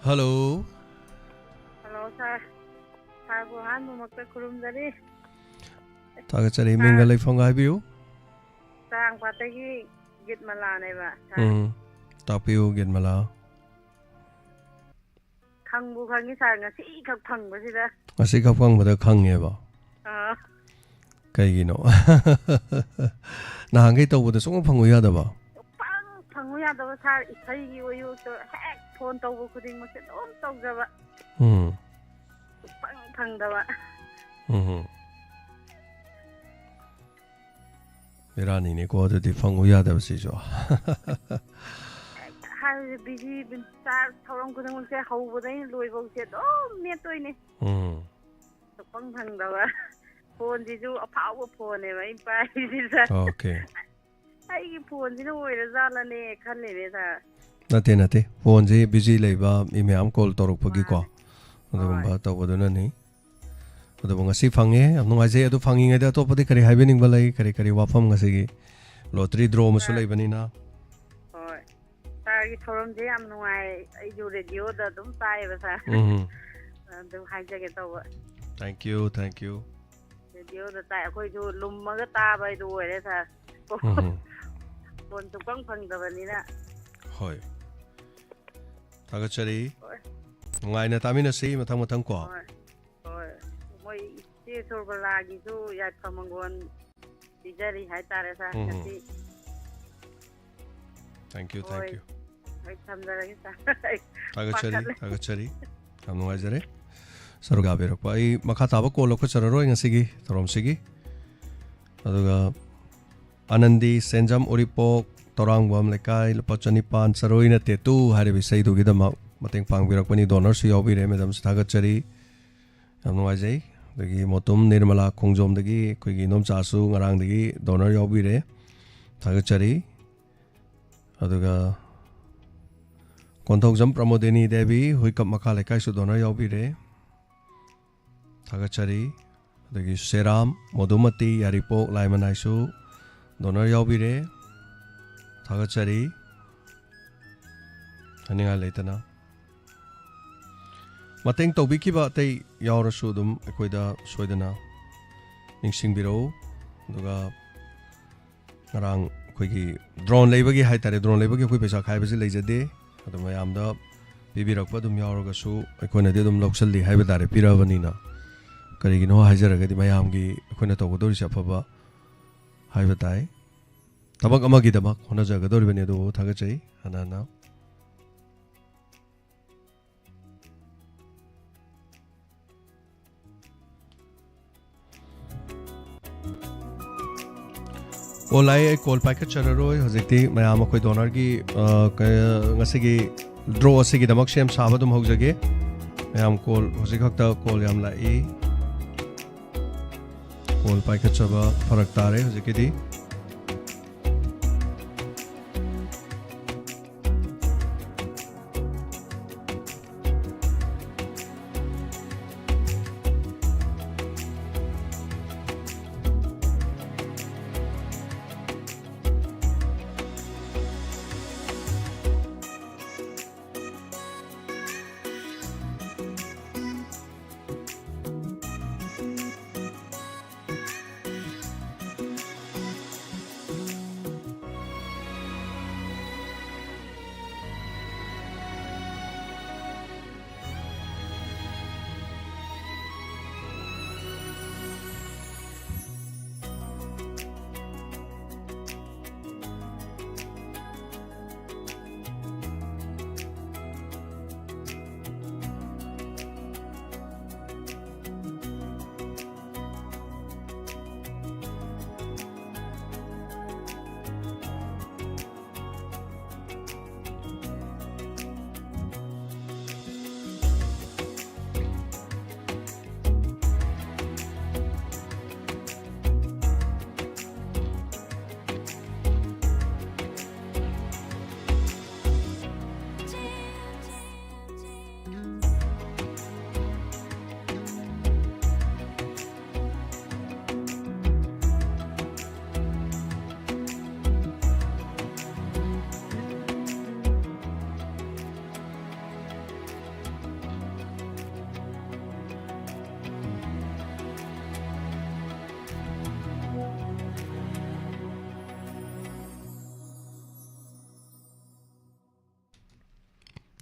Hello. Hello, sir. Sirꯕꯨ ꯑꯍꯥꯟꯕꯃꯛꯇ ꯈꯨꯔꯨꯝꯖꯔꯤ꯫ ꯊꯥꯒꯠꯆꯔꯤ꯫ ꯁꯥꯔ꯫ ꯃꯤꯡꯒ ꯂꯩꯐꯝꯒ ꯍꯥꯏꯕꯤꯌꯨ꯫ ꯁꯥꯔ, ꯀꯪꯂꯩꯄꯥꯛꯇꯒꯤ ꯒꯤꯠꯃꯂꯥꯅꯦꯕ, ꯁꯥꯔ꯫ ꯎꯝ, ꯇꯥꯛꯄꯤꯌꯨ ꯒꯤꯠꯃꯂꯥ꯫ ꯈꯪꯕꯨ ꯈꯪꯉꯤ, ꯁꯥꯔ, ꯉꯁꯤꯈꯛ ꯐꯪꯕꯁꯤꯗ꯫ ꯉꯁꯤꯈꯛ ꯐꯪꯕꯗ ꯈꯪꯉꯦꯕ? ꯑꯥ, ꯀꯩꯒꯤꯅꯣ? ꯅꯍꯥꯟꯈꯩ ꯇꯧꯕꯗ ꯁꯨꯡꯐꯪ ꯐꯪꯉꯨ ꯌꯥꯗꯕ? ꯁꯨꯡꯐꯪ ꯐꯪꯉꯨ ꯌꯥꯗꯕ, ꯁꯥꯔ꯫ ꯏꯁꯩꯒꯤ ꯑꯣꯏꯌꯨꯁꯨ ꯍꯦꯛ ꯐꯣꯟ ꯇꯧꯕ ꯈꯨꯗꯤꯡꯃꯛꯁꯦ ꯑꯗꯨꯝ ꯇꯧꯖꯕ, ꯎꯝ, ꯁꯨꯡꯐꯪ ꯐꯪꯗꯕ꯫ ꯎꯝ꯫ ꯕꯦꯔꯥꯅꯤꯅꯦꯀꯣ, ꯑꯗꯨꯗꯤ ꯐꯪꯉꯨ ꯌꯥꯗꯕꯁꯤꯁꯨ꯫ ꯍꯥꯏꯕꯗꯤ ꯕꯤꯖꯤ, ꯁꯥꯔ, ꯊꯧꯔꯝ ꯈꯨꯗꯤꯡꯃꯛꯁꯦ ꯍꯧꯕꯗꯩꯅ ꯂꯣꯏꯐꯧꯁꯦ ꯑꯗꯨꯝ ꯃꯦꯠꯇꯣꯏꯅꯦ꯫ ꯎꯝ꯫ ꯁꯨꯡꯐꯪ ꯐꯪꯗꯕ꯫ ꯐꯣꯟꯁꯤꯁꯨ ꯑꯐꯥꯎꯕ ꯐꯣꯟꯅꯦꯕ ꯑꯩꯅ ꯄꯥꯏꯔꯤꯁꯦ, ꯁꯥꯔ꯫ ꯑꯣꯀꯦ꯫ ꯑꯩꯒꯤ ꯐꯣꯟꯁꯤꯅ ꯑꯣꯏꯔꯖꯥꯠꯂꯅꯦ ꯈꯜꯂꯤꯅꯦ, ꯁꯥꯔ꯫ ꯅꯠꯇꯦ, ꯅꯠꯇꯦ, ꯐꯣꯟꯁꯤ ꯕꯤꯖꯤ ꯂꯩꯕ, ꯃꯤ ꯃꯌꯥꯝ ꯀꯣꯜ ꯇꯧꯔꯛꯄꯒꯤꯀꯣ, ꯃꯥꯅꯦ꯫ ꯑꯗꯨꯒꯨꯝꯕ ꯍꯣꯏ꯫ ꯇꯧꯕꯗꯨꯅꯅꯤ꯫ ꯑꯗꯨꯕꯨ ꯉꯁꯤ ꯐꯪꯉꯦ, ꯌꯥꯝ ꯅꯨꯡꯉꯥꯏꯖꯩ꯫ ꯑꯗꯨ ꯐꯪꯉꯤꯉꯩꯗ ꯑꯇꯣꯞꯄꯗꯤ ꯀꯔꯤ ꯍꯥꯏꯕꯤꯅꯤꯡꯕ ꯂꯩ? ꯀꯔꯤ ꯀꯔꯤ ꯋꯥꯐꯝ ꯉꯁꯤꯒꯤ ꯂꯣꯇꯔꯤ ꯗ꯭ꯔꯣ ꯑꯃꯁꯨ ꯁꯥꯔ꯫ ꯂꯩꯕꯅꯤꯅ? ꯍꯣꯏ, ꯁꯥꯔꯒꯤ ꯊꯧꯔꯝꯁꯦ ꯌꯥꯝ ꯅꯨꯡꯉꯥꯏ꯫ ꯑꯩꯁꯨ ꯔꯦꯗꯤꯑꯣꯗ ꯑꯗꯨꯝ ꯇꯥꯏꯌꯦꯕ, ꯁꯥꯔ꯫ ꯎꯝ꯫ ꯑꯗꯨ ꯍꯥꯏꯖꯒꯦ ꯇꯧꯕ꯫ Thank you, thank you. ꯔꯦꯗꯤꯑꯣꯗ ꯇꯥꯏ, ꯑꯩꯈꯣꯏꯁꯨ ꯂꯨꯝꯃꯒ ꯇꯥꯕ ꯍꯥꯏꯗꯨ ꯑꯣꯏꯔꯦ, ꯁꯥꯔ꯫ ꯎꯝ꯫ ꯐꯣꯟ ꯁꯨꯡꯐꯪ ꯐꯪꯗꯕꯅꯤꯅ꯫ ꯍꯣꯏ꯫ ꯊꯥꯒꯠꯆꯔꯤ꯫ ꯍꯣꯏ꯫ ꯅꯨꯡꯉꯥꯏꯅ ꯇꯥꯃꯤꯟꯅꯁꯤ ꯃꯊꯪ ꯃꯊꯪ ꯀꯣ꯫ ꯍꯣꯏ, ꯍꯣꯏ꯫ ꯃꯣꯏ ꯏꯆꯦ ꯁꯨꯔꯕꯂꯥꯒꯤꯁꯨ ꯌꯥꯏꯐ ꯃꯪꯒꯣꯜ ꯄꯤꯖꯔꯤ ꯍꯥꯏꯇꯥꯔꯦ, ꯁꯥꯔ, ꯎꯝ꯫ ꯉꯁꯤ꯫ Thank you, thank ꯍꯣꯏ꯫ you. ꯍꯣꯏ, ꯊꯝꯖꯔꯒꯦ, ꯁꯥꯔ꯫ ꯊꯥꯒꯠꯆꯔꯤ, ꯄꯥꯈꯠꯂꯦ꯫ ꯊꯥꯒꯠꯆꯔꯤ꯫ ꯌꯥꯝ ꯅꯨꯡꯉꯥꯏꯖꯔꯦ꯫ ꯁꯔꯨꯛ ꯌꯥꯕꯤꯔꯛꯄ꯫ ꯑꯩ ꯃꯈꯥ ꯇꯥꯕ ꯀꯣꯜ ꯂꯧꯈꯠꯆꯔꯔꯣꯏ ꯉꯁꯤꯒꯤ ꯊꯧꯔꯝꯁꯤꯒꯤ꯫ ꯑꯗꯨꯒ ꯑꯅꯟꯗꯤ ꯁꯦꯟꯖꯝ ꯎꯔꯤꯄꯣꯛ, ꯇꯧꯔꯥꯡꯕꯝ ꯂꯩꯀꯥꯏ, ꯂꯨꯄꯥ ꯆꯅꯤꯄꯥꯟ, ꯆꯔꯣꯏꯅ ꯇꯦꯇꯨ ꯍꯥꯏꯔꯤꯕ ꯏꯁꯩꯗꯨꯒꯤꯗꯃꯛ ꯃꯇꯦꯡ ꯄꯥꯡꯕꯤꯔꯛꯄꯅꯤ꯫ ꯗꯣꯅꯔꯁꯨ ꯌꯥꯎꯕꯤꯔꯦ, ꯃꯦꯗꯥꯝꯁꯨ ꯊꯥꯒꯠꯆꯔꯤ꯫ ꯌꯥꯝ ꯅꯨꯡꯉꯥꯏꯖꯩ꯫ ꯑꯗꯒꯤ ꯃꯣꯇꯨꯝ ꯅꯤꯔꯃꯂꯥ ꯈꯣꯡꯖꯣꯝꯗꯒꯤ ꯑꯩꯈꯣꯏꯒꯤ ꯏꯗꯣꯝꯆꯥꯁꯨ ꯉꯔꯥꯡꯗꯒꯤ ꯗꯣꯅꯔ ꯌꯥꯎꯕꯤꯔꯦ꯫ ꯊꯥꯒꯠꯆꯔꯤ꯫ ꯑꯗꯨꯒ ꯀꯣꯟꯊꯧꯖꯝ ꯄ꯭ꯔꯃꯣꯗꯤꯅꯤ ꯗꯦꯕꯤ, ꯍꯨꯏꯀꯞ ꯃꯈꯥ ꯂꯩꯀꯥꯏꯁꯨ ꯗꯣꯅꯔ ꯌꯥꯎꯕꯤꯔꯦ꯫ ꯊꯥꯒꯠꯆꯔꯤ꯫ ꯑꯗꯒꯤ ꯁꯦꯔꯥꯝ, ꯃꯣꯗꯨꯃꯇꯤ, ꯌꯥꯔꯤꯄꯣꯛ, ꯂꯥꯏꯃꯅꯥꯏꯁꯨ ꯗꯣꯅꯔ ꯌꯥꯎꯕꯤꯔꯦ꯫ ꯊꯥꯒꯠꯆꯔꯤ꯫ ꯍꯥꯏꯅꯤꯡꯉꯥꯏ ꯂꯩꯇꯅ꯫ ꯃꯇꯦꯡ ꯇꯧꯕꯤꯈꯤꯕ ꯑꯇꯩ ꯌꯥꯎꯔꯁꯨ ꯑꯗꯨꯝ ꯑꯩꯈꯣꯏꯗ ꯁꯣꯏꯗꯅ ꯅꯤꯡꯁꯤꯡꯕꯤꯔꯛꯎ꯫ ꯑꯗꯨꯒ ꯉꯔꯥꯡ ꯑꯩꯈꯣꯏꯒꯤ ꯗ꯭ꯔꯣꯟ ꯂꯩꯕꯒꯤ ꯍꯥꯏꯇꯥꯔꯦ, ꯗ꯭ꯔꯣꯟ ꯂꯩꯕꯒꯤ ꯑꯩꯈꯣꯏ ꯄꯩꯁꯥ ꯈꯥꯏꯕꯁꯤ ꯂꯩꯖꯗꯦ꯫ ꯑꯗꯣ ꯃꯌꯥꯝꯗ ꯄꯤꯕꯤꯔꯛꯄ ꯑꯗꯨꯝ ꯌꯥꯎꯔꯒꯁꯨ ꯑꯩꯈꯣꯏꯅꯗꯤ ꯑꯗꯨꯝ ꯂꯧꯁꯜꯂꯤ ꯍꯥꯏꯕ ꯇꯥꯔꯦ, ꯄꯤꯔꯛꯑꯕꯅꯤꯅ꯫ ꯀꯔꯤꯒꯤꯅꯣ ꯍꯥꯏꯖꯔꯒꯗꯤ ꯃꯌꯥꯝꯒꯤ ꯑꯩꯈꯣꯏꯅ ꯇꯧꯒꯗꯧꯔꯤꯁꯦ ꯑꯐꯕ ꯍꯥꯏꯕ ꯇꯥꯏ꯫ ꯊꯕꯛ ꯑꯃꯒꯤꯗꯃꯛ ꯍꯣꯠꯅꯖꯒꯗꯧꯔꯤꯕꯅꯤ꯫ ꯑꯗꯨꯕꯨ ꯊꯥꯒꯠꯆꯩ ꯍꯟꯅ ꯍꯟꯅ꯫ ꯀꯣꯜ ꯂꯥꯛꯑꯦ, ꯑꯩ ꯀꯣꯜ ꯄꯥꯏꯈꯠꯆꯔꯔꯣꯏ꯫ ꯍꯧꯖꯤꯛꯇꯤ ꯃꯌꯥꯝ ꯑꯩꯈꯣꯏ ꯗꯣꯅꯔꯒꯤ, ꯑ, ꯀ-, ꯉꯁꯤꯒꯤ ꯗ꯭ꯔꯣ ꯑꯁꯤꯒꯤꯗꯃꯛ ꯁꯦꯝ ꯁꯥꯕ ꯑꯗꯨꯝ ꯍꯧꯖꯒꯦ꯫ ꯃꯌꯥꯝ ꯀꯣꯜ ꯍꯧꯖꯤꯛ ꯈꯛꯇ ꯀꯣꯜ ꯌꯥꯝ ꯂꯥꯛꯏ꯫ ꯀꯣꯜ ꯄꯥꯏꯈꯠꯆꯕ ꯐꯔꯛ ꯇꯥꯔꯦ ꯍꯧꯖꯤꯛꯀꯤꯗꯤ꯫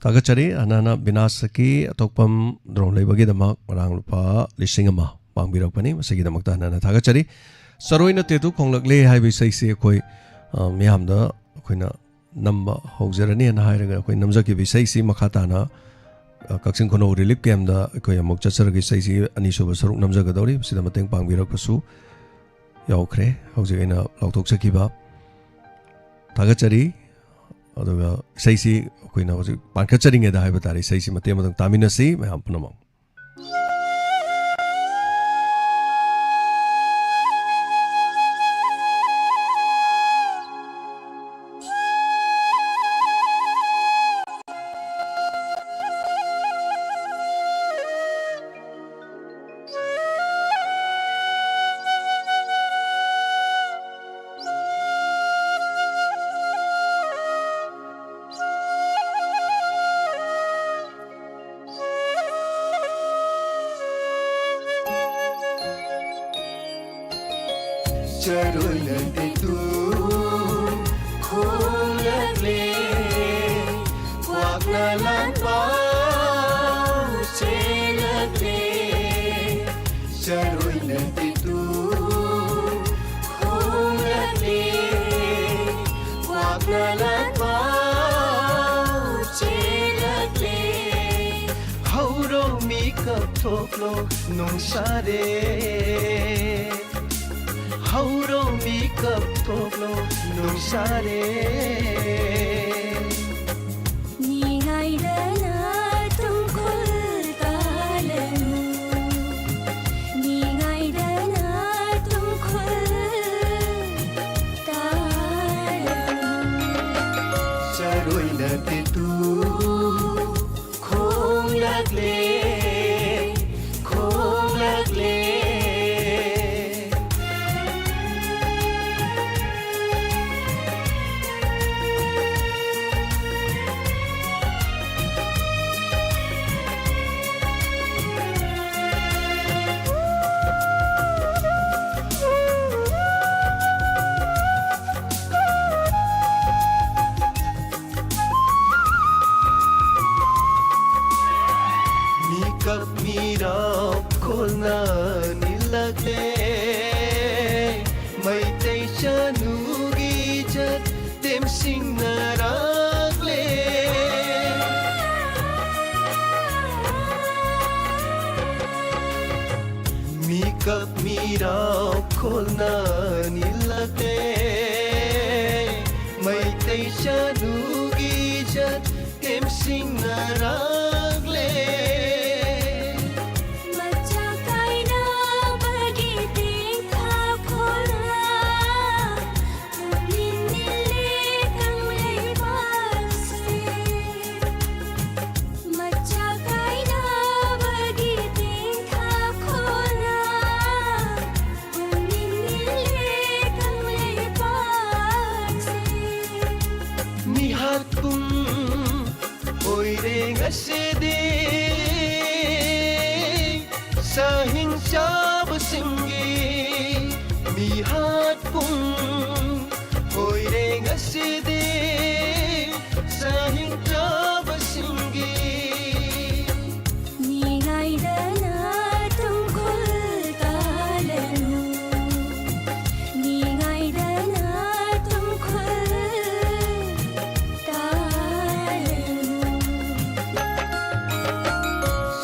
ꯊꯥꯒꯠꯆꯔꯤ꯫ ꯍꯟꯅ ꯍꯟꯅ ꯕꯤꯅꯥꯁꯀꯤ ꯑꯇꯣꯞꯄꯝ ꯗ꯭ꯔꯣꯟ ꯂꯩꯕꯒꯤꯗꯃꯛ ꯉꯔꯥꯡ ꯂꯨꯄꯥ ꯂꯤꯁꯤꯡ ꯑꯃ ꯄꯥꯡꯕꯤꯔꯛꯄꯅꯤ꯫ ꯃꯁꯤꯒꯤꯗꯃꯛꯇ ꯍꯟꯅ ꯍꯟꯅ ꯊꯥꯒꯠꯆꯔꯤ꯫ ꯆꯔꯣꯏ ꯅꯠꯇꯦꯗꯨ ꯈꯣꯡꯂꯛꯂꯦ ꯍꯥꯏꯕ ꯏꯁꯩꯁꯤ ꯑꯩꯈꯣꯏ, ꯑ, ꯃꯤꯌꯥꯝꯗ ꯑꯩꯈꯣꯏꯅ ꯅꯝꯕ ꯍꯧꯖꯔꯅꯤ ꯍꯥꯏꯅ ꯍꯥꯏꯔꯒ ꯑꯩꯈꯣꯏ ꯅꯝꯖꯈꯤꯕ ꯏꯁꯩꯁꯤ ꯃꯈꯥ ꯇꯥꯅ, ꯑ, ꯀꯛꯆꯤꯡ ꯈꯨꯅꯧ ꯔꯤꯂꯤꯐ ꯀꯦꯝꯗ ꯑꯩꯈꯣꯏ ꯑꯃꯨꯛ ꯆꯠꯆꯔꯒ ꯏꯁꯩꯁꯤ ꯑꯅꯤꯁꯨꯕ ꯁꯔꯨꯛ ꯅꯝꯖꯒꯗꯧꯔꯤ꯫ ꯃꯁꯤꯗ ꯃꯇꯦꯡ ꯄꯥꯡꯕꯤꯔꯛꯄꯁꯨ ꯌꯥꯎꯈ꯭ꯔꯦ꯫ ꯍꯧꯖꯤꯛ ꯑꯩꯅ ꯂꯥꯎꯊꯣꯛꯆꯈꯤꯕ ꯊꯥꯒꯠꯆꯔꯤ꯫ ꯑꯗꯨꯒ ꯏꯁꯩꯁꯤ ꯑꯩꯈꯣꯏꯅ ꯍꯧꯖꯤꯛ ꯄꯥꯟꯈꯠꯆꯔꯤꯉꯩꯗ ꯍꯥꯏꯕ ꯇꯥꯔꯦ, ꯏꯁꯩꯁꯤ ꯃꯇꯦꯛ ꯑꯃꯇꯪ ꯇꯥꯃꯤꯟꯅꯁꯤ ꯃꯌꯥꯝ ꯄꯨꯝꯅꯃꯛ꯫ ꯆꯔꯣꯏꯅ ꯇꯦꯇꯨ ꯈꯣꯡꯂꯛꯂꯦ, ꯀ꯭ꯋꯥꯛꯅ ꯂꯥꯟꯄꯥꯎ ꯆꯦꯜꯂꯛꯂꯦ꯫ ꯆꯔꯣꯏꯅ ꯇꯦꯇꯨ ꯈꯣꯡꯂꯛꯂꯦ, ꯀ꯭ꯋꯥꯛꯅ ꯂꯥꯟꯄꯥꯎ ꯆꯦꯜꯂꯛꯂꯦ꯫ ꯍꯧꯔꯣ ꯃꯤꯀꯞ ꯊꯣꯛꯂꯣ ꯅꯣꯡꯁꯥꯔꯦ, ꯍꯧꯔꯣ ꯃꯤꯀꯞ ꯊꯣꯛꯂꯣ ꯅꯣꯡꯁꯥꯔꯦ꯫ ꯅꯤꯡꯉꯥꯏꯗꯅ ꯇꯨꯡꯈꯨꯜ ꯇꯥꯂꯅꯨ, ꯅꯤꯡꯉꯥꯏꯗꯅ ꯇꯨꯡꯈꯨꯜ ꯇꯥꯂꯅꯨ꯫ ꯆꯔꯣꯏꯅ ꯇꯦꯇꯨ ꯈꯣꯡꯂꯛꯂꯦ, ꯈꯣꯡꯂꯛꯂꯦ꯫ ꯆꯅꯨꯒꯤ ꯖꯠ ꯇꯦꯝꯁꯤꯡꯅꯔꯛꯂꯦ꯫ ꯃꯤꯀꯞ ꯃꯤꯔꯥꯎ ꯈꯣꯜꯅ ꯅꯤꯜꯂꯛꯂꯦ꯫ ꯃꯩꯇꯩ ꯆꯅꯨꯒꯤ ꯖꯠ ꯇꯦꯝꯁꯤꯡꯅꯔꯛꯂꯦ꯫ ꯃꯆꯥ ꯀꯥꯏꯅꯕꯒꯤ ꯇꯦꯡꯊꯥ ꯈꯣꯜꯅ ꯄꯨꯛꯅꯤꯡ ꯅꯤꯜꯂꯦ ꯀꯪꯂꯩꯄꯥꯛꯁꯦ꯫ ꯃꯆꯥ ꯀꯥꯏꯅꯕꯒꯤ ꯇꯦꯡꯊꯥ ꯈꯣꯜꯅ ꯄꯨꯛꯅꯤꯡ ꯅꯤꯜꯂꯦ ꯀꯪꯂꯩꯄꯥꯛꯁꯦ꯫ ꯃꯤꯍꯥꯠ ꯄꯨꯡ ꯑꯣꯏꯔꯦ ꯉꯁꯤꯗꯤ ꯁꯥꯍꯤꯡ ꯆꯥꯕꯁꯤꯡꯒꯤ꯫ ꯃꯤꯍꯥꯠ ꯄꯨꯡ ꯑꯣꯏꯔꯦ ꯉꯁꯤꯗꯤ ꯁꯥꯍꯤꯡ ꯆꯥꯕꯁꯤꯡꯒꯤ꯫ ꯅꯤꯡꯉꯥꯏꯗꯅ ꯇꯨꯡꯈꯨꯜ ꯇꯥꯂꯅꯨ꯫ ꯅꯤꯡꯉꯥꯏꯗꯅ ꯇꯨꯡꯈꯨꯜ ꯇꯥꯂꯅꯨ꯫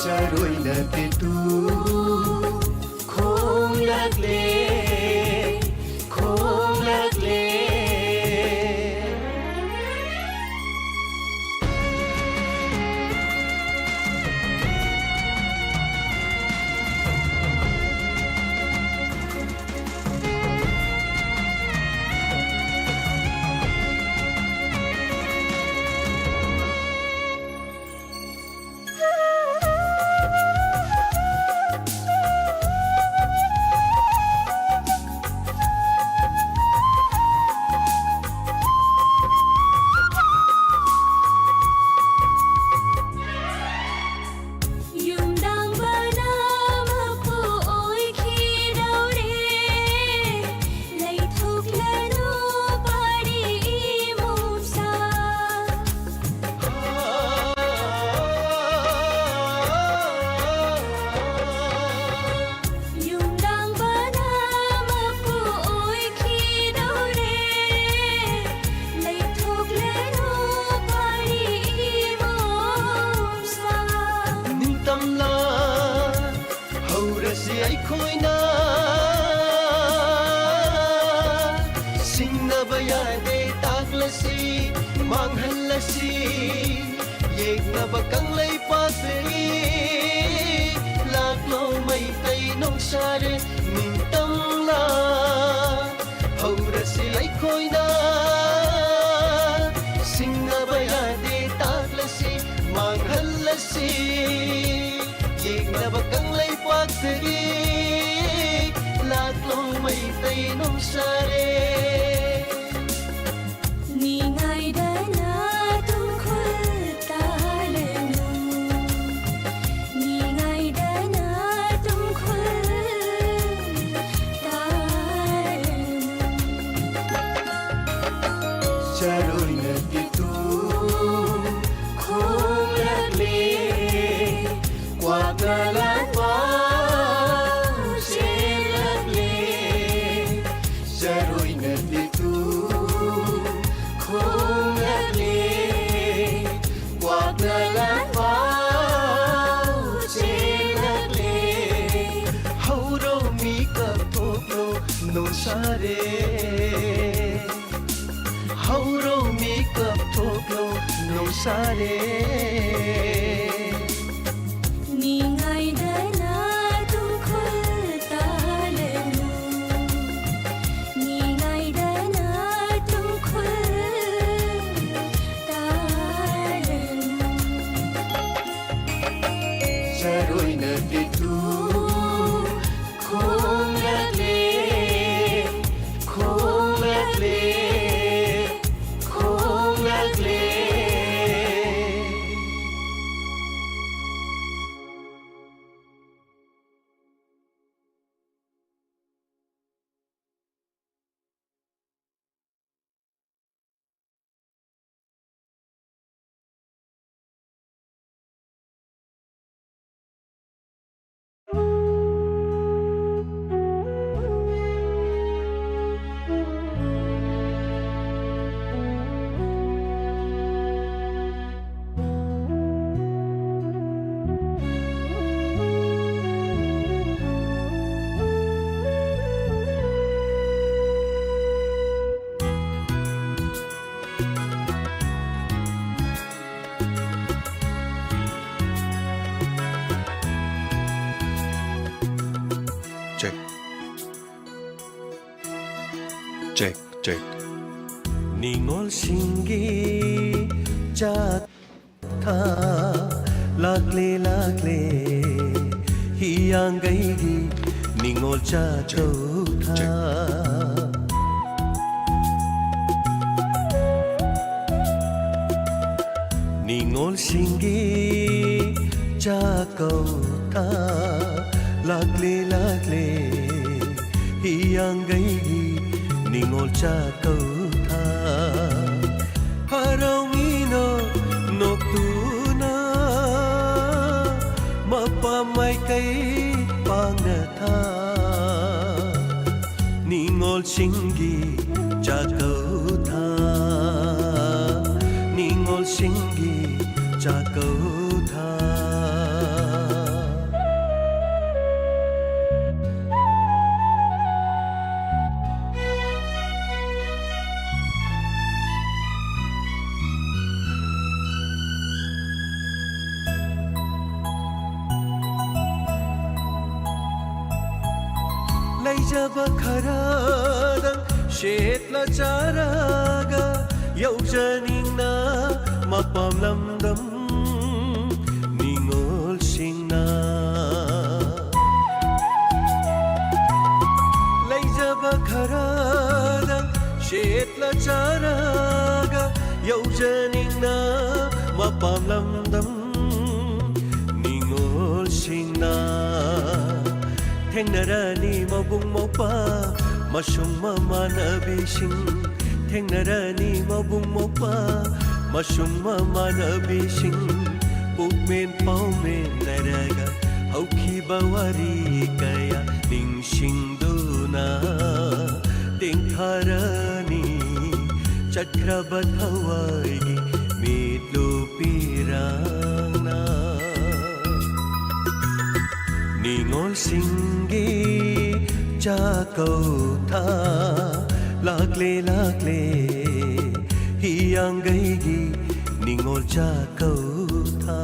ꯆꯔꯣꯏꯅ ꯇꯦꯇꯨ ꯆꯤꯡꯅꯕ ꯌꯥꯗꯦ ꯇꯥꯛꯂꯁꯤ, ꯃꯥꯡꯍꯜꯂꯁꯤ꯫ ꯌꯦꯛꯅꯕ ꯀꯪꯂꯩꯄꯥꯛꯇꯒꯤ ꯂꯥꯛꯂꯣ ꯃꯩꯇꯩ ꯅꯣꯡꯁꯥꯔꯦ ꯅꯤꯡꯇꯝꯂꯥ꯫ ꯍꯧꯔꯁꯤ ꯑꯩꯈꯣꯏꯅ ꯁꯤꯡꯅꯕ ꯌꯥꯗꯦ ꯇꯥꯛꯂꯁꯤ, ꯃꯥꯡꯍꯜꯂꯁꯤ꯫ ꯌꯦꯛꯅꯕ ꯀꯪꯂꯩꯄꯥꯛꯇꯒꯤ ꯂꯥꯛꯂꯣ ꯃꯩꯇꯩ ꯅꯣꯡꯁꯥꯔꯦ꯫ ꯅꯤꯡꯉꯥꯏꯗꯅ ꯇꯨꯡꯈꯨꯜ ꯇꯥꯂꯅꯨ, ꯅꯤꯡꯉꯥꯏꯗꯅ ꯇꯨꯡꯈꯨꯜ ꯇꯥꯂꯅꯨ꯫ ꯆꯔꯣꯏꯅ ꯇꯤꯇꯨ ꯈꯣꯡꯂꯛꯂꯦ, ꯀ꯭ꯋꯥꯛꯅ ꯂꯥꯛꯄ ꯆꯦꯜꯂꯛꯂꯦ꯫ ꯆꯔꯣꯏꯅ ꯇꯤꯇꯨ ꯈꯣꯡꯂꯛꯂꯦ, ꯀ꯭ꯋꯥꯛꯅ ꯂꯥꯛꯄ ꯆꯦꯜꯂꯛꯂꯦ꯫ ꯍꯧꯔꯣ ꯃꯤꯀꯞ ꯊꯣꯛꯂꯣ ꯅꯣꯡꯁꯥꯔꯦ, ꯍꯧꯔꯣ ꯃꯤꯀꯞ ꯊꯣꯛꯂꯣ ꯅꯣꯡꯁꯥꯔꯦ꯫ ꯅꯤꯡꯉꯥꯏꯗꯅ ꯇꯨꯡꯈꯨꯜ ꯇꯥꯂꯅꯨ, ꯅꯤꯡꯉꯥꯏꯗꯅ ꯇꯨꯡꯈꯨꯜ ꯇꯥꯂꯅꯨ꯫ ꯆꯔꯣꯏꯅ ꯇꯤꯇꯨ ꯈꯣꯡꯂꯛꯂꯦ, ꯈꯣꯡꯂꯛꯂꯦ, ꯈꯣꯡꯂꯛꯂꯦ꯫ Check, check. ꯅꯤꯉꯣꯜꯁꯤꯡꯒꯤ ꯆꯥꯛ ꯊꯥ ꯂꯥꯛꯂꯦ, ꯂꯥꯛꯂꯦ, ꯍꯤꯌꯥꯡꯒꯩꯒꯤ ꯅꯤꯉꯣꯜ ꯆꯥꯛꯀꯧ ꯊꯥ꯫ ꯅꯤꯉꯣꯜꯁꯤꯡꯒꯤ ꯆꯥꯛꯀꯧ ꯊꯥ ꯂꯥꯛꯂꯦ, ꯂꯥꯛꯂꯦ, ꯍꯤꯌꯥꯡꯒꯩꯒꯤ ꯅꯤꯉꯣꯜ ꯆꯥꯛꯀꯧ ꯊꯥ꯫ ꯍꯔꯥꯎꯃꯤꯅꯣ ꯅꯣꯛꯇꯨꯅ ꯃꯄꯥ ꯃꯥꯏꯀꯩ ꯄꯥꯡꯅ ꯊꯥ꯫ ꯅꯤꯉꯣꯜꯁꯤꯡꯒꯤ ꯆꯥꯛꯀꯧ ꯊꯥ꯫ ꯅꯤꯉꯣꯜꯁꯤꯡꯒꯤ ꯆꯥꯛꯀꯧ ꯊꯥ꯫ ꯂꯩꯖꯕ ꯈꯔꯗꯪ ꯁꯦꯠꯂ ꯆꯥꯔꯒ ꯌꯧꯖꯅꯤꯡꯅ ꯃꯄꯥꯝ ꯂꯝꯗꯝ ꯅꯤꯉꯣꯜꯁꯤꯡꯅ꯫ ꯂꯩꯖꯕ ꯈꯔꯗꯪ ꯁꯦꯠꯂ ꯆꯥꯔꯒ ꯌꯧꯖꯅꯤꯡꯅ ꯃꯄꯥꯝ ꯂꯝꯗꯝ ꯅꯤꯉꯣꯜꯁꯤꯡꯅ꯫ ꯊꯦꯡꯅꯔꯅꯤ ꯃꯕꯨꯡ ꯃꯧꯄ꯭ꯋꯥ ꯃꯁꯨꯡ ꯃꯃꯥꯟꯅꯕꯤꯁꯤꯡ꯫ ꯊꯦꯡꯅꯔꯅꯤ ꯃꯕꯨꯡ ꯃꯧꯄ꯭ꯋꯥ ꯃꯁꯨꯡ ꯃꯃꯥꯟꯅꯕꯤꯁꯤꯡ꯫ ꯄꯨꯛꯃꯦꯟ ꯄꯥꯎꯃꯦꯟꯅꯔꯒ ꯍꯧꯈꯤꯕ ꯋꯥꯔꯤ ꯀꯌꯥ ꯅꯤꯡꯁꯤꯡꯗꯨꯅ ꯇꯦꯡꯊꯔꯅꯤ ꯆꯠꯈ꯭ꯔꯕ ꯊꯋꯥꯏꯒꯤ ꯃꯤꯠꯂꯨ ꯄꯤꯔꯥꯡꯅ꯫ ꯅꯤꯉꯣꯜꯁꯤꯡꯒꯤ ꯆꯥꯛꯀꯧ ꯊꯥ ꯂꯥꯛꯂꯦ, ꯂꯥꯛꯂꯦ, ꯍꯤꯌꯥꯡꯒꯩꯒꯤ ꯅꯤꯉꯣꯜ ꯆꯥꯛꯀꯧ ꯊꯥ꯫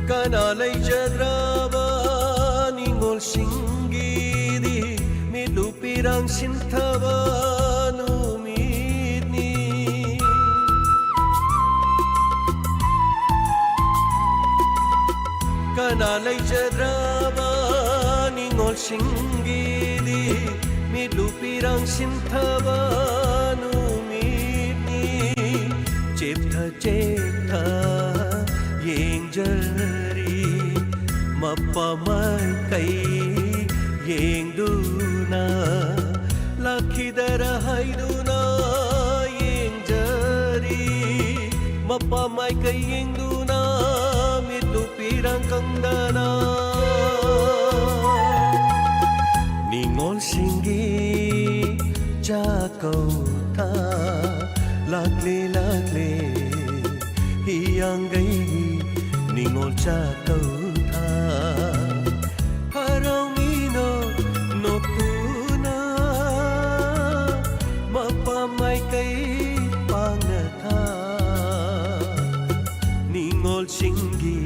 ꯀꯅꯥ ꯂꯩꯖꯗ꯭ꯔꯕ ꯅꯤꯡꯉꯣꯜꯁꯤꯡꯒꯤꯗꯤ ꯃꯤꯠꯂꯨ ꯄꯤꯔꯥꯡ ꯁꯤꯟꯊꯕ ꯅꯨꯃꯤꯠꯅꯤ꯫ ꯀꯅꯥ ꯂꯩꯖꯗ꯭ꯔꯕ ꯅꯤꯡꯉꯣꯜꯁꯤꯡꯒꯤꯗꯤ ꯃꯤꯠꯂꯨ ꯄꯤꯔꯥꯡ ꯁꯤꯟꯊꯕ ꯅꯨꯃꯤꯠꯅꯤ꯫ ꯆꯦꯞꯊ ꯆꯦꯞꯊ ꯌꯦꯡꯖꯔꯤ, ꯃꯄꯥ ꯃꯥꯏꯀꯩ ꯌꯦꯡꯗꯨꯅ, ꯂꯥꯛꯈꯤꯗꯔ ꯍꯥꯏꯗꯨꯅ ꯌꯦꯡꯖꯔꯤ, ꯃꯄꯥ ꯃꯥꯏꯀꯩ ꯌꯦꯡꯗꯨꯅ ꯃꯤꯠꯂꯨ ꯄꯤꯔꯥꯡ ꯀꯪꯗꯅ꯫ ꯅꯤꯡꯉꯣꯜꯁꯤꯡꯒꯤ ꯆꯥꯛꯀꯧꯊ ꯂꯥꯛꯂꯦ ꯂꯥꯛꯂꯦ, ꯍꯤꯌꯥꯡꯒꯩꯒꯤ ꯅꯤꯡꯉꯣꯜ ꯆꯥꯛꯀꯧꯊ꯫ ꯍꯔꯥꯎꯃꯤꯅꯣ ꯅꯣꯛꯇꯨꯅ ꯃꯄꯥ ꯃꯥꯏꯀꯩ ꯄꯥꯡꯅ ꯊꯥ꯫ ꯅꯤꯡꯉꯣꯜꯁꯤꯡꯒꯤ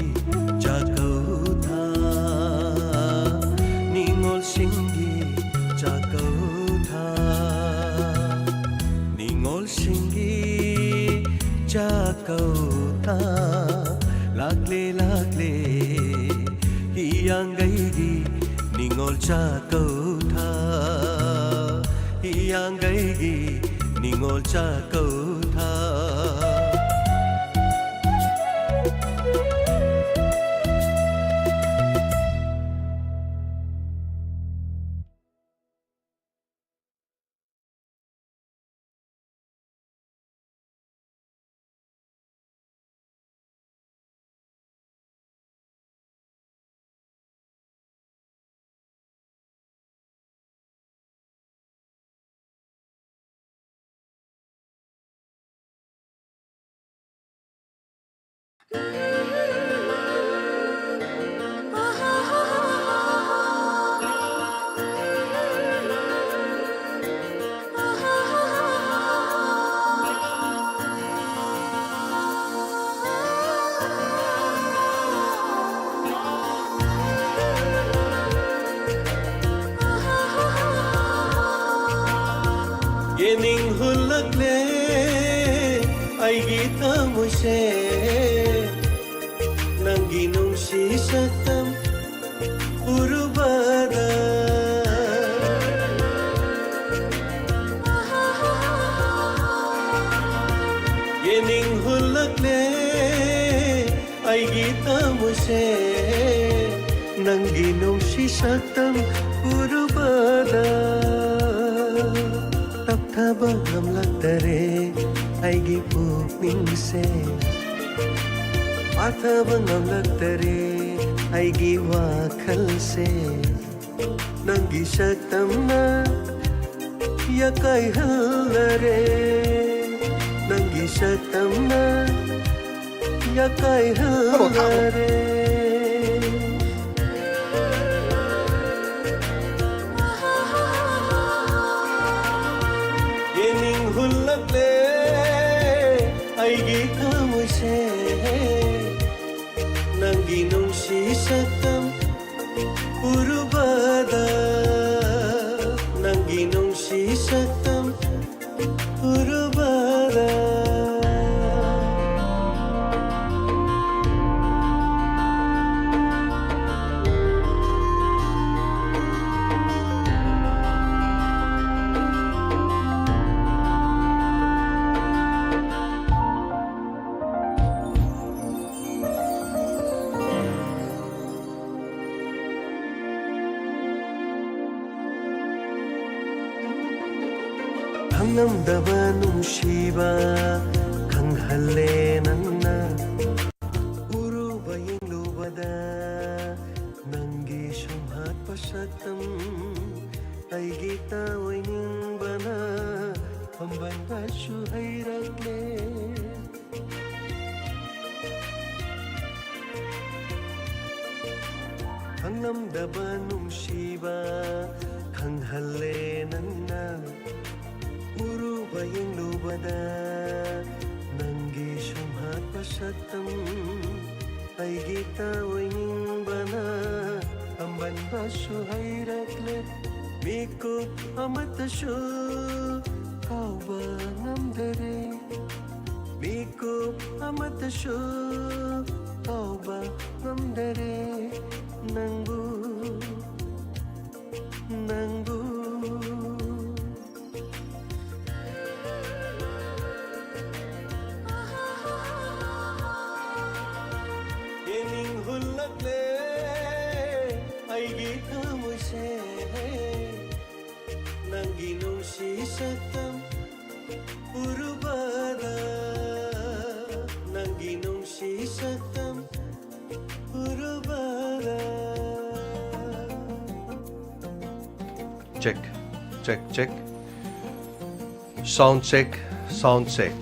ꯆꯥꯛꯀꯧꯊ, ꯅꯤꯡꯉꯣꯜꯁꯤꯡꯒꯤ ꯆꯥꯛꯀꯧꯊ, ꯅꯤꯡꯉꯣꯜꯁꯤꯡꯒꯤ ꯆꯥꯛꯀꯧꯊ꯫ ꯂꯥꯛꯂꯦ ꯂꯥꯛꯂꯦ ꯍꯤꯌꯥꯡꯒꯩꯒꯤ ꯅꯤꯡꯉꯣꯜ ꯆꯥꯛꯀꯧꯊ, ꯍꯤꯌꯥꯡꯒꯩꯒꯤ ꯅꯤꯡꯉꯣꯜ ꯆꯥꯛꯀꯧꯊ꯫ ꯑꯩꯒꯤ ꯊꯃꯣꯏꯁꯦ ꯅꯪꯒꯤ ꯅꯨꯡꯁꯤ ꯁꯛꯇꯝ ꯎꯔꯨꯕꯗ ꯌꯦꯅꯤꯡ ꯍꯨꯜꯂꯛꯂꯦ꯫ ꯑꯩꯒꯤ ꯊꯃꯣꯏꯁꯦ ꯅꯪꯒꯤ ꯅꯨꯡꯁꯤ ꯁꯛꯇꯝ ꯎꯔꯨꯕꯗ ꯇꯞꯊꯕ ꯉꯝꯂꯛꯇꯔꯦ꯫ ꯑꯩꯒꯤ ꯄꯨꯛꯅꯤꯡꯁꯦ ꯄꯥꯊꯕ ꯉꯝꯂꯛꯇꯔꯦ꯫ ꯑꯩꯒꯤ ꯋꯥꯈꯜꯁꯦ ꯅꯪꯒꯤ ꯁꯛꯇꯝꯅ ꯌꯥꯀꯥꯏꯍꯜꯂꯔꯦ꯫ ꯅꯪꯒꯤ ꯁꯛꯇꯝꯅ ꯌꯥꯀꯥꯏꯍꯜꯂꯔꯦ꯫ ꯌꯦꯅꯤꯡ ꯍꯨꯜꯂꯛꯂꯦ꯫ ꯑꯩꯒꯤ ꯊꯃꯣꯏꯁꯦ ꯅꯪꯒꯤ ꯅꯨꯡꯁꯤ ꯁꯛꯇꯝ ꯎꯔꯨꯕꯗ ꯅꯪꯒꯤ ꯅꯨꯡꯁꯤ ꯁꯛꯇꯝ ꯎꯔꯨꯕꯗ ꯈꯪꯂꯝꯗꯕ ꯅꯨꯡꯁꯤꯕ ꯈꯪꯍꯜꯂꯦ ꯅꯪꯅ꯫ ꯎꯔꯨꯕ ꯌꯦꯡꯂꯨꯕꯗ ꯅꯪꯒꯤ ꯁꯨꯝꯍꯠꯄ ꯁꯛꯇꯝ ꯑꯩꯒꯤ ꯇꯥꯑꯣꯏꯅꯤꯡꯕꯅ ꯄꯝꯕꯟꯕꯁꯨ ꯍꯩꯔꯛꯂꯦ꯫ ꯈꯪꯂꯝꯗꯕ ꯅꯨꯡꯁꯤꯕ ꯈꯪꯍꯜꯂꯦ ꯅꯪꯅ꯫ ꯎꯔꯨꯕ ꯌꯦꯡꯂꯨꯕꯗ ꯅꯪꯒꯤ ꯁꯨꯝꯍꯠꯄ ꯁꯛꯇꯝ ꯑꯩꯒꯤ ꯇꯥꯑꯣꯏꯅꯤꯡꯕꯅ ꯄꯝꯕꯟꯕꯁꯨ ꯍꯩꯔꯛꯂꯦ꯫ ꯃꯤꯀꯨꯞ ꯑꯃꯠꯇꯁꯨ ꯀꯥꯎꯕ ꯉꯝꯗꯔꯦ꯫ ꯏꯀꯣ ꯑꯃꯠꯇꯁꯨ ꯐꯥꯎꯕ ꯉꯝꯗꯔꯦ ꯅꯪꯕꯨ, ꯅꯪꯕꯨ꯫ ꯌꯦꯡꯅꯤꯡ ꯍꯨꯜꯂꯛꯂꯦ ꯑꯩꯒꯤ ꯊꯃꯣꯏꯁꯦ, ꯅꯪꯒꯤ ꯅꯨꯡꯁꯤ ꯁꯛꯇꯝ ꯎꯔꯨꯕꯗ, ꯅꯪꯒꯤ ꯅꯨꯡꯁꯤ ꯁꯛꯇꯝ ꯎꯔꯨꯕꯗ꯫ Check, check, check. Sound check, sound check.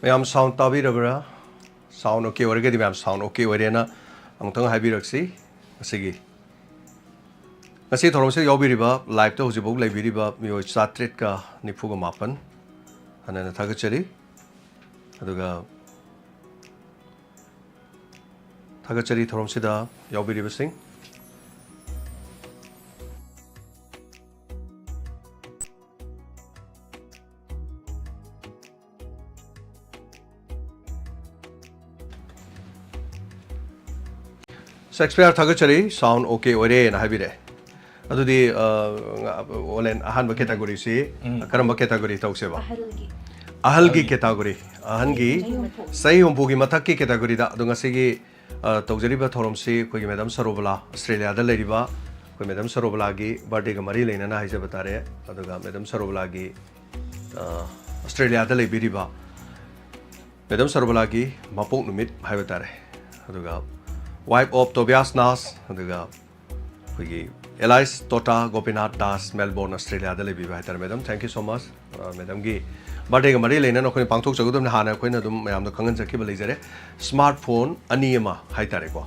ꯃꯌꯥꯝ sound ꯇꯥꯕꯤꯔꯕ꯭ꯔꯥ? Sound okay ꯑꯣꯏꯔꯒꯗꯤ ꯃꯌꯥꯝ sound okay ꯑꯣꯏꯔꯦꯅ ꯑꯃꯨꯛꯇꯪ ꯍꯥꯏꯕꯤꯔꯛꯁꯤ꯫ ꯉꯁꯤꯒꯤ, ꯉꯁꯤ ꯊꯧꯔꯝꯁꯤꯗ ꯌꯥꯎꯕꯤꯔꯤꯕ, live ꯇ ꯍꯧꯖꯤꯛꯐꯥꯎ ꯂꯩꯕꯤꯔꯤꯕ ꯃꯤꯑꯣꯏ ꯆꯥꯇ꯭ꯔꯦꯠꯀ ꯅꯤꯐꯨꯒ ꯃꯥꯄꯟ ꯍꯟꯅ ꯍꯟꯅ ꯊꯥꯒꯠꯆꯔꯤ꯫ ꯑꯗꯨꯒ ꯊꯥꯒꯠꯆꯔꯤ ꯊꯧꯔꯝꯁꯤꯗ ꯌꯥꯎꯕꯤꯔꯤꯕꯁꯤꯡ꯫ ꯁꯦꯛꯁꯄꯤꯌꯔ, ꯊꯥꯒꯠꯆꯔꯤ, sound okay ꯑꯣꯏꯔꯦꯅ ꯍꯥꯏꯕꯤꯔꯛꯑꯦ꯫ ꯑꯗꯨꯗꯤ, ꯑ, ꯉ-, ꯑꯣꯂꯦꯟ, ꯑꯍꯥꯟꯕ category ꯁꯤ ꯎꯝ꯫ ꯀꯔꯝꯕ category ꯇꯧꯁꯦꯕ? ꯑꯍꯜꯒꯤ꯫ ꯑꯍꯜꯒꯤ ꯑꯍꯜꯒꯤ꯫ Category, ꯑꯍꯟꯒꯤ ꯆꯍꯤ ꯍꯨꯝꯐꯨ꯫ ꯆꯍꯤ ꯍꯨꯝꯐꯨꯒꯤ ꯃꯊꯛꯀꯤ category ꯗ꯫ ꯑꯗꯣ ꯉꯁꯤꯒꯤ, ꯑ, ꯇꯧꯖꯔꯤꯕ ꯊꯧꯔꯝꯁꯤ ꯑꯩꯈꯣꯏꯒꯤ ꯃꯦꯗꯥꯝ ꯁꯔꯣꯕꯂꯥ, ꯑꯣꯁꯇ꯭ꯔꯦꯂꯤꯌꯥꯗ ꯂꯩꯔꯤꯕ ꯑꯩꯈꯣꯏ ꯃꯦꯗꯥꯝ ꯁꯔꯣꯕꯂꯥꯒꯤ birthday ꯒ ꯃꯔꯤ ꯂꯩꯅꯅ ꯍꯥꯏꯖꯕ ꯇꯥꯔꯦ꯫ ꯑꯗꯨꯒ ꯃꯦꯗꯥꯝ ꯁꯔꯣꯕꯂꯥꯒꯤ, ꯑ, ꯑꯣꯁꯇ꯭ꯔꯦꯂꯤꯌꯥꯗ ꯂꯩꯕꯤꯔꯤꯕ ꯃꯦꯗꯥꯝ ꯁꯔꯣꯕꯂꯥꯒꯤ ꯃꯄꯣꯛ ꯅꯨꯃꯤꯠ ꯍꯥꯏꯕ ꯇꯥꯔꯦ꯫ ꯑꯗꯨꯒ Wife of Tobias Nas, ꯑꯗꯨꯒ ꯑꯩꯈꯣꯏꯒꯤ alias Tota Gopinath Das, Melbourne, Australia ꯗ ꯂꯩꯕꯤꯕ ꯍꯥꯏꯇꯥꯔꯦ꯫ Madam, thank you so much꯫ ꯑ, madam ꯒꯤ birthday ꯒ ꯃꯔꯤ ꯂꯩꯅꯅ ꯑꯩꯈꯣꯏꯅ ꯄꯥꯡꯊꯣꯛꯆꯒꯗꯕꯅꯤ꯫ ꯍꯥꯟꯅ ꯑꯩꯈꯣꯏꯅ ꯑꯗꯨꯝ ꯃꯌꯥꯝꯗ ꯈꯪꯍꯟꯖꯈꯤꯕ ꯂꯩꯖꯔꯦ꯫ Smart phone ꯑꯅꯤ ꯑꯃ ꯍꯥꯏꯇꯥꯔꯦꯀꯣ꯫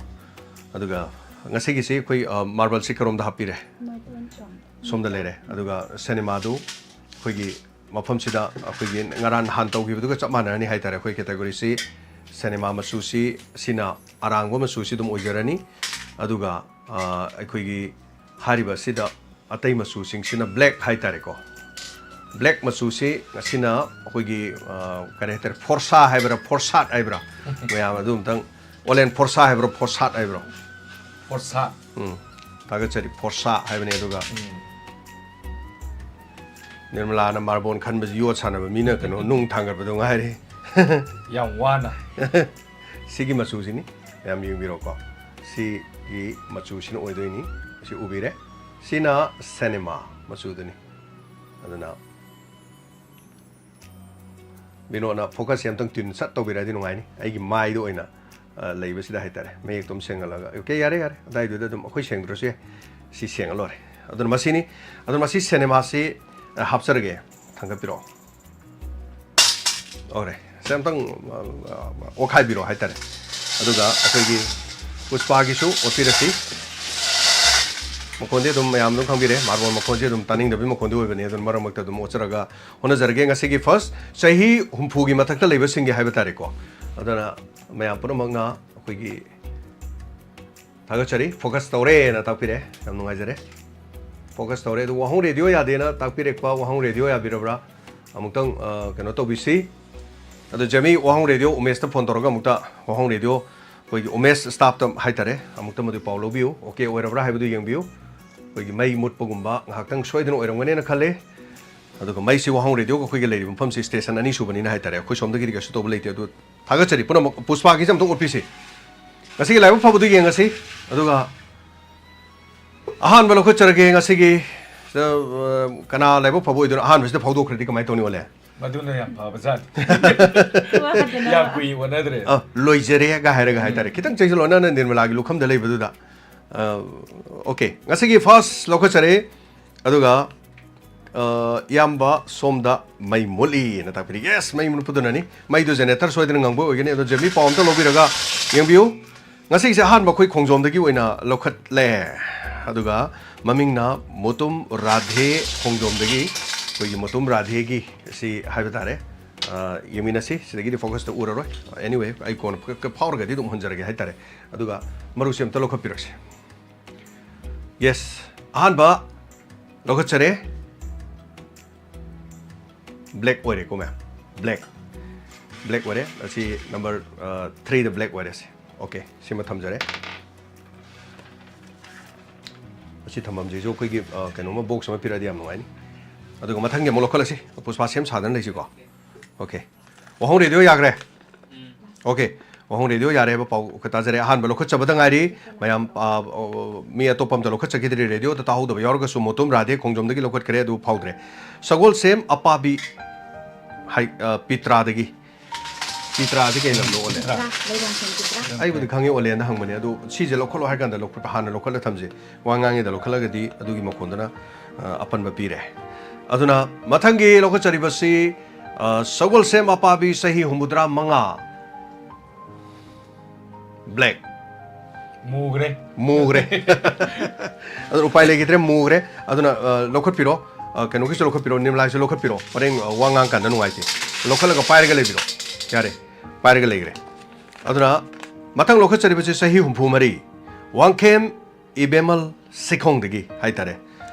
ꯑꯗꯨꯒ ꯉꯁꯤꯒꯤꯁꯤ ꯑꯩꯈꯣꯏ, ꯑ, marble ꯁꯤ ꯀꯔꯣꯝꯗ ꯍꯥꯞꯄꯤꯔꯦ? Marble ꯁꯣꯝꯗ꯫ ꯁꯣꯝꯗ ꯂꯩꯔꯦ꯫ ꯑꯗꯨꯒ cinema ꯗꯨ ꯑꯩꯈꯣꯏꯒꯤ ꯃꯐꯝꯁꯤꯗ ꯑꯩꯈꯣꯏꯒꯤ ꯉꯔꯥꯡ ꯅꯍꯥꯟ ꯇꯧꯈꯤꯕꯗꯨꯒ ꯆꯞ ꯃꯥꯟꯅꯔꯅꯤ ꯍꯥꯏꯇꯥꯔꯦ꯫ ꯑꯩꯈꯣꯏ category ꯁꯤ cinema ꯃꯆꯨꯁꯤ, ꯁꯤꯅ ꯑꯔꯥꯡꯕ ꯃꯆꯨꯁꯤ ꯑꯗꯨꯝ ꯑꯣꯏꯖꯔꯅꯤ꯫ ꯑꯗꯨꯒ, ꯑ, ꯑꯩꯈꯣꯏꯒꯤ ꯍꯥꯏꯔꯤꯕ ꯑꯁꯤꯗ ꯑꯇꯩ ꯃꯆꯨꯁꯤꯡꯁꯤꯅ black ꯍꯥꯏꯇꯥꯔꯦꯀꯣ꯫ Black ꯃꯆꯨꯁꯤ ꯑꯁꯤꯅ ꯑꯩꯈꯣꯏꯒꯤ, ꯑ, ꯀꯔꯤ ꯍꯥꯏꯇꯥꯔꯦ, ꯐꯣꯔꯁꯥ ꯍꯥꯏꯕ꯭ꯔꯥ, ꯐꯣꯔꯁꯥꯠ ꯍꯥꯏꯕ꯭ꯔꯥ? ꯃꯌꯥꯝ ꯑꯗꯨ ꯑꯝꯇꯪ, ꯑꯣꯂꯦꯟ, ꯐꯣꯔꯁꯥ ꯍꯥꯏꯕ꯭ꯔꯣ, ꯐꯣꯔꯁꯥꯠ ꯍꯥꯏꯕ꯭ꯔꯣ? ꯐꯣꯔꯁꯥ꯫ ꯎꯝ, ꯊꯥꯒꯠꯆꯔꯤ, ꯐꯣꯔꯁꯥ ꯍꯥꯏꯕꯅꯤ꯫ ꯑꯗꯨꯒ ꯎꯝ꯫ ꯅꯤꯔꯃꯂꯥꯅ marble ꯈꯟꯕꯁꯤ ꯌꯣꯠ ꯁꯥꯟꯅꯕ ꯃꯤꯅ ꯀꯩꯅꯣ ꯅꯨꯡ ꯊꯥꯡꯒꯠꯄꯗꯣ ꯉꯥꯏꯔꯦ꯫ ꯌꯥꯝ ꯋꯥꯅ꯫ ꯁꯤꯒꯤ ꯃꯆꯨꯁꯤꯅꯤ, ꯃꯌꯥꯝ ꯌꯦꯡꯕꯤꯔꯣꯀꯣ꯫ ꯁꯤꯒꯤ ꯃꯆꯨꯁꯤꯅ ꯑꯣꯏꯗꯣꯏꯅꯤ꯫ ꯁꯤ ꯎꯕꯤꯔꯦ꯫ ꯁꯤꯅ cinema ꯃꯆꯨꯗꯨꯅꯤ꯫ ꯑꯗꯨꯅ ꯕꯤꯅꯣꯗꯅ focus ꯁꯦ ꯑꯝꯇꯪ tune ꯁꯠ ꯇꯧꯕꯤꯔꯗꯤ ꯅꯨꯡꯉꯥꯏꯅꯤ꯫ ꯑꯩꯒꯤ ꯃꯥꯏꯗ ꯑꯣꯏꯅ, ꯑ, ꯂꯩꯕꯁꯤꯗ ꯍꯥꯏꯇꯥꯔꯦ꯫ ꯃꯌꯦꯛꯇꯣ ꯑꯗꯨꯝ ꯁꯦꯡꯍꯜꯂꯒ꯫ OK, ꯌꯥꯔꯦ, ꯌꯥꯔꯦ꯫ ꯑꯗꯥꯏꯗꯨꯗ ꯑꯗꯨꯝ ꯑꯩꯈꯣꯏ ꯁꯦꯡꯗ꯭ꯔꯁꯨ ꯌꯥꯏ꯫ ꯁꯤ ꯁꯦꯡꯉ ꯂꯣꯏꯔꯦ꯫ ꯑꯗꯨꯅ ꯃꯁꯤꯅꯤ꯫ ꯑꯗꯨꯅ ꯃꯁꯤ cinema ꯁꯤ, ꯑ, ꯍꯥꯞꯆꯔꯒꯦ꯫ ꯊꯥꯡꯒꯠꯄꯤꯔꯛꯑꯣ꯫ OK꯫ ꯁꯤ ꯑꯝꯇꯪ, ꯑ, ꯑ, ꯑꯣꯠꯈꯥꯏꯕꯤꯔꯣ ꯍꯥꯏꯇꯥꯔꯦ꯫ ꯑꯗꯨꯒ ꯑꯩꯈꯣꯏꯒꯤ ꯄꯨꯁꯄꯥꯒꯤꯁꯨ ꯑꯣꯠꯄꯤꯔꯁꯤ꯫ ꯃꯈꯣꯟꯗꯤ ꯑꯗꯨꯝ ꯃꯌꯥꯝ ꯑꯗꯨꯝ ꯈꯪꯕꯤꯔꯦ꯫ Marble ꯃꯈꯣꯟꯁꯤ ꯑꯗꯨꯝ ꯇꯥꯅꯤꯡꯗꯕꯒꯤ ꯃꯈꯣꯟꯗꯤ ꯑꯣꯏꯕꯅꯤ꯫ ꯑꯗꯨꯅ ꯃꯔꯛ ꯃꯔꯛꯇ ꯑꯗꯨꯝ ꯑꯣꯠꯆꯔꯒ ꯍꯣꯠꯅꯖꯔꯒꯦ꯫ ꯉꯁꯤꯒꯤ first ꯆꯍꯤ ꯍꯨꯝꯐꯨꯒꯤ ꯃꯊꯛꯇ ꯂꯩꯕꯁꯤꯡꯒꯤ ꯍꯥꯏꯕ ꯇꯥꯔꯦꯀꯣ꯫ ꯑꯗꯨꯅ ꯃꯌꯥꯝ ꯄꯨꯝꯅꯃꯛꯅ ꯑꯩꯈꯣꯏꯒꯤ ꯊꯥꯒꯠꯆꯔꯤ꯫ Focus ꯇꯧꯔꯦꯅ ꯇꯥꯛꯄꯤꯔꯦ꯫ ꯌꯥꯝ ꯅꯨꯡꯉꯥꯏꯖꯔꯦ꯫ Focus ꯇꯧꯔꯦ꯫ ꯑꯗꯨ ꯋꯥꯍꯣꯡ ꯔꯦꯗꯤꯑꯣ ꯌꯥꯗꯦꯅ ꯇꯥꯛꯄꯤꯔꯛꯄ, ꯋꯥꯍꯣꯡ ꯔꯦꯗꯤꯑꯣ ꯌꯥꯕꯤꯔꯕ꯭ꯔꯥ? ꯑꯃꯨꯛꯇꯪ, ꯑ, ꯀꯩꯅꯣ ꯇꯧꯕꯤꯁꯤ꯫ ꯑꯗꯣ ꯖꯦꯃꯤ, ꯋꯥꯍꯣꯡ ꯔꯦꯗꯤꯑꯣ ꯎꯃꯦꯁꯇ phone ꯇꯧꯔꯒ ꯑꯃꯨꯛꯇ ꯋꯥꯍꯣꯡ ꯔꯦꯗꯤꯑꯣ ꯑꯩꯈꯣꯏꯒꯤ ꯎꯃꯦꯁ staff ꯇ ꯍꯥꯏꯇꯥꯔꯦ, ꯑꯃꯨꯛꯇ ꯃꯗꯨ ꯄꯥꯎ ꯂꯧꯕꯤꯌꯨ꯫ OK ꯑꯣꯏꯔꯕ꯭ꯔꯥ ꯍꯥꯏꯕꯗꯨ ꯌꯦꯡꯕꯤꯌꯨ꯫ ꯑꯩꯈꯣꯏꯒꯤ ꯃꯩ ꯃꯨꯠꯄꯒꯨꯝꯕ ꯉꯥꯏꯍꯥꯛꯇꯪ ꯁꯣꯏꯗꯅ ꯑꯣꯏꯔꯝꯒꯅꯦꯅ ꯈꯜꯂꯦ꯫ ꯑꯗꯨꯒ ꯃꯩꯁꯤ ꯋꯥꯍꯣꯡ ꯔꯦꯗꯤꯑꯣꯒ ꯑꯩꯈꯣꯏꯒ ꯂꯩꯔꯤꯕ ꯃꯐꯝꯁꯤ station ꯑꯅꯤ ꯁꯨꯕꯅꯤꯅ ꯍꯥꯏꯇꯥꯔꯦ, ꯑꯩꯈꯣꯏ ꯁꯣꯝꯗꯒꯤꯗꯤ ꯀꯩꯁꯨ ꯇꯧꯕ ꯂꯩꯇꯦ꯫ ꯑꯗꯨ ꯊꯥꯒꯠꯆꯔꯤ ꯄꯨꯝꯅꯃꯛ꯫ ꯄꯨꯁꯄꯥꯒꯤꯁꯦ ꯑꯝꯇꯪ ꯎꯠꯄꯤꯁꯤ꯫ ꯉꯁꯤꯒꯤ ꯂꯥꯏꯕꯛ ꯐꯕꯗꯨ ꯌꯦꯡꯉꯁꯤ꯫ ꯑꯗꯨꯒ ꯑꯍꯥꯟꯕ ꯂꯧꯈꯠꯆꯔꯒꯦ ꯉꯁꯤꯒꯤ, ꯑ, ꯀꯅꯥ ꯂꯥꯏꯕꯛ ꯐꯕ ꯑꯣꯏꯗꯣꯏꯅꯣ? ꯑꯍꯥꯟꯕꯁꯤꯗ ꯐꯥꯎꯗꯣꯛꯈ꯭ꯔꯗꯤ ꯀꯃꯥꯏꯅ ꯇꯧꯅꯤ, ꯑꯣꯂꯦ? ꯃꯗꯨꯅ ꯌꯥꯝ ꯐꯕꯖꯥꯠꯅꯤ꯫ ꯋꯥꯗꯅ꯫ ꯌꯥꯝ ꯀꯨꯏ ꯑꯣꯟꯅꯗ꯭ꯔꯦ꯫ ꯑ, ꯂꯣꯏꯖꯔꯦꯒ ꯍꯥꯏꯔꯒ ꯍꯥꯏꯇꯥꯔꯦ꯫ ꯈꯤꯇꯪ ꯆꯪꯁꯤꯜꯂꯣ, ꯅꯪꯅ ꯅꯤꯔꯃꯂꯥꯒꯤ ꯂꯨꯈꯝꯗ ꯂꯩꯕꯗꯨꯗ꯫ ꯑ, okay, ꯉꯁꯤꯒꯤ first ꯂꯧꯈꯠꯆꯔꯦ꯫ ꯑꯗꯨꯒ ꯑ, ꯏꯌꯥꯝꯕ ꯁꯣꯝꯗ ꯃꯩ ꯃꯨꯠꯂꯤꯅ ꯇꯥꯛꯄꯤꯔꯤ꯫ Yes, ꯃꯩ ꯃꯨꯠꯄꯗꯨꯅꯅꯤ꯫ ꯃꯩꯗꯨ generator ꯁꯣꯏꯗꯅ ꯉꯪꯕ ꯑꯣꯏꯒꯅꯤ꯫ ꯑꯗꯣ ꯖꯦꯃꯤ ꯄꯥꯎ ꯑꯝꯇ ꯂꯧꯕꯤꯔꯒ ꯌꯦꯡꯕꯤꯌꯨ꯫ ꯉꯁꯤꯒꯤꯁꯦ ꯑꯍꯥꯟꯕ ꯑꯩꯈꯣꯏ ꯈꯣꯡꯖꯣꯝꯗꯒꯤ ꯑꯣꯏꯅ ꯂꯧꯈꯠꯂꯦ꯫ ꯑꯗꯨꯒ ꯃꯃꯤꯡꯅ ꯃꯣꯇꯨꯝ ꯔꯥꯙꯦ, ꯈꯣꯡꯖꯣꯝꯗꯒꯤ ꯑꯩꯈꯣꯏꯒꯤ ꯃꯣꯇꯨꯝ ꯔꯥꯙꯦꯒꯤ ꯁꯤ ꯍꯥꯏꯕ ꯇꯥꯔꯦ꯫ ꯑ, ꯌꯦꯡꯃꯤꯟꯅꯁꯤ꯫ ꯁꯤꯗꯒꯤꯗꯤ focus ꯇ ꯎꯔꯔꯣꯏ꯫ Anyway, ꯑꯩ ꯀꯣꯟꯅ ꯐ-, ꯐ-, ꯐꯥꯎꯔꯒꯗꯤ ꯑꯗꯨꯝ ꯎꯍꯟꯖꯔꯒꯦ ꯍꯥꯏꯇꯥꯔꯦ꯫ ꯑꯗꯨꯒ ꯃꯔꯨꯁꯤ ꯑꯝꯇ ꯂꯧꯈꯠꯄꯤꯔꯛꯁꯤ꯫ Yes, ꯑꯍꯥꯟꯕ ꯂꯧꯈꯠꯆꯔꯦ꯫ Black ꯑꯣꯏꯔꯦꯀꯣ, ꯃꯌꯥꯝ꯫ Black, black ꯑꯣꯏꯔꯦ꯫ ꯑꯁꯤ number, ꯑ, three ꯗ black ꯑꯣꯏꯔꯦ꯫ ꯁꯤ, okay, ꯁꯤꯃ ꯊꯝꯖꯔꯦ꯫ ꯑꯁꯤ ꯊꯝꯐꯝꯁꯤꯁꯨ ꯑꯩꯈꯣꯏꯒꯤ, ꯑ, ꯀꯩꯅꯣꯝꯃ, box ꯑꯃ ꯄꯤꯔꯛꯑꯗꯤ ꯌꯥꯝ ꯅꯨꯡꯉꯥꯏꯅꯤ꯫ ꯑꯗꯨꯒ ꯃꯊꯪꯒꯤ ꯑꯃꯨꯛ ꯂꯧꯈꯠꯂꯁꯤ꯫ ꯄꯨꯁꯄꯥ ꯁꯦꯝ ꯁꯥꯗꯅ ꯂꯩꯁꯤꯀꯣ꯫ Okay, ꯋꯥꯍꯣꯡ radio ꯌꯥꯈ꯭ꯔꯦ꯫ Okay, ꯋꯥꯍꯣꯡ radio ꯌꯥꯔꯦ ꯍꯥꯏꯕ ꯄꯥꯎ ꯈꯔ ꯇꯥꯖꯔꯦ꯫ ꯑꯍꯥꯟꯕ ꯂꯧꯈꯠꯆꯕꯗ ꯉꯥꯏꯔꯤ꯫ ꯃꯌꯥꯝ, ꯑ, ꯑ, ꯃꯤ ꯑꯇꯣꯞꯄ ꯑꯝꯇ ꯂꯧꯈꯠꯆꯈꯤꯗ꯭ꯔꯤ꯫ Radio ꯗ ꯇꯥꯍꯧꯗꯕ ꯌꯥꯎꯔꯒꯁꯨ ꯃꯣꯇꯨꯝ ꯔꯥꯙꯦ ꯈꯣꯡꯖꯣꯝꯗꯒꯤ ꯂꯧꯈꯠꯈ꯭ꯔꯦ, ꯑꯗꯨ ꯐꯥꯎꯗ꯭ꯔꯦ꯫ ꯁꯒꯣꯜꯁꯦꯝ ꯑꯄꯥꯕꯤ ꯍꯥꯏ-, ꯑ, ꯄꯤꯇ꯭ꯔꯥꯗꯒꯤ꯫ ꯄꯤꯇ꯭ꯔꯥꯗꯤ ꯀꯩ ꯂꯝꯅꯣ, ꯑꯣꯂꯦ? ꯄꯤꯇ꯭ꯔꯥ, ꯂꯩꯕꯥꯛꯁꯤꯡ ꯄꯤꯇ꯭ꯔꯥ꯫ ꯑꯩꯕꯨꯗꯤ ꯈꯪꯉꯤ, ꯑꯣꯂꯦꯟꯗ ꯍꯪꯕꯅꯦ꯫ ꯑꯗꯨ ꯁꯤꯁꯦ ꯂꯧꯈꯠꯂꯣ ꯍꯥꯏ ꯀꯥꯟꯗ ꯂꯧꯈꯠꯄ, ꯍꯥꯟꯅ ꯂꯧꯈꯠꯂ ꯊꯝꯁꯦ꯫ ꯋꯥ ꯉꯥꯡꯉꯤꯗ ꯂꯧꯈꯠꯂꯒꯗꯤ ꯑꯗꯨꯒꯤ ꯃꯈꯣꯟꯗꯨꯅ, ꯑ, ꯑꯄꯟꯕ ꯄꯤꯔꯦ꯫ ꯑꯗꯨꯅ ꯃꯊꯪꯒꯤ ꯂꯧꯈꯠꯆꯔꯤꯕꯁꯤ, ꯑ, ꯁꯒꯣꯜꯁꯦꯝ ꯑꯄꯥꯕꯤ, ꯆꯍꯤ ꯍꯨꯝꯐꯨꯇꯔꯥ ꯃꯉꯥ꯫ Black꯫ ꯃꯨꯈ꯭ꯔꯦ꯫ ꯃꯨꯈ꯭ꯔꯦ꯫ ꯑꯗꯨ ꯎꯄꯥꯏ ꯂꯩꯈꯤꯗ꯭ꯔꯦ, ꯃꯨꯈ꯭ꯔꯦ꯫ ꯑꯗꯨꯅ, ꯑ, ꯂꯧꯈꯠꯄꯤꯔꯣ꯫ ꯑ, ꯀꯩꯅꯣꯒꯤꯁꯨ ꯂꯧꯈꯠꯄꯤꯔꯣ, ꯅꯤꯔꯃꯂꯥꯒꯤꯁꯨ ꯂꯧꯈꯠꯄꯤꯔꯣ꯫ ꯍꯣꯔꯦꯟ, ꯑ, ꯋꯥ ꯉꯥꯡ ꯀꯥꯟꯗ ꯅꯨꯡꯉꯥꯏꯇꯦ꯫ ꯂꯧꯈꯠꯂꯒ ꯄꯥꯏꯔꯒ ꯂꯩꯕꯤꯔꯣ꯫ ꯌꯥꯔꯦ, ꯄꯥꯏꯔꯒ ꯂꯩꯈ꯭ꯔꯦ꯫ ꯑꯗꯨꯅ ꯃꯊꯪ ꯂꯧꯈꯠꯆꯔꯤꯕꯁꯤ ꯆꯍꯤ ꯍꯨꯝꯐꯨ ꯃꯔꯤ, ꯋꯥꯡꯈꯦꯝ ꯏꯕꯦꯝꯃꯜ ꯁꯤꯈꯣꯡꯗꯒꯤ ꯍꯥꯏꯇꯥꯔꯦ꯫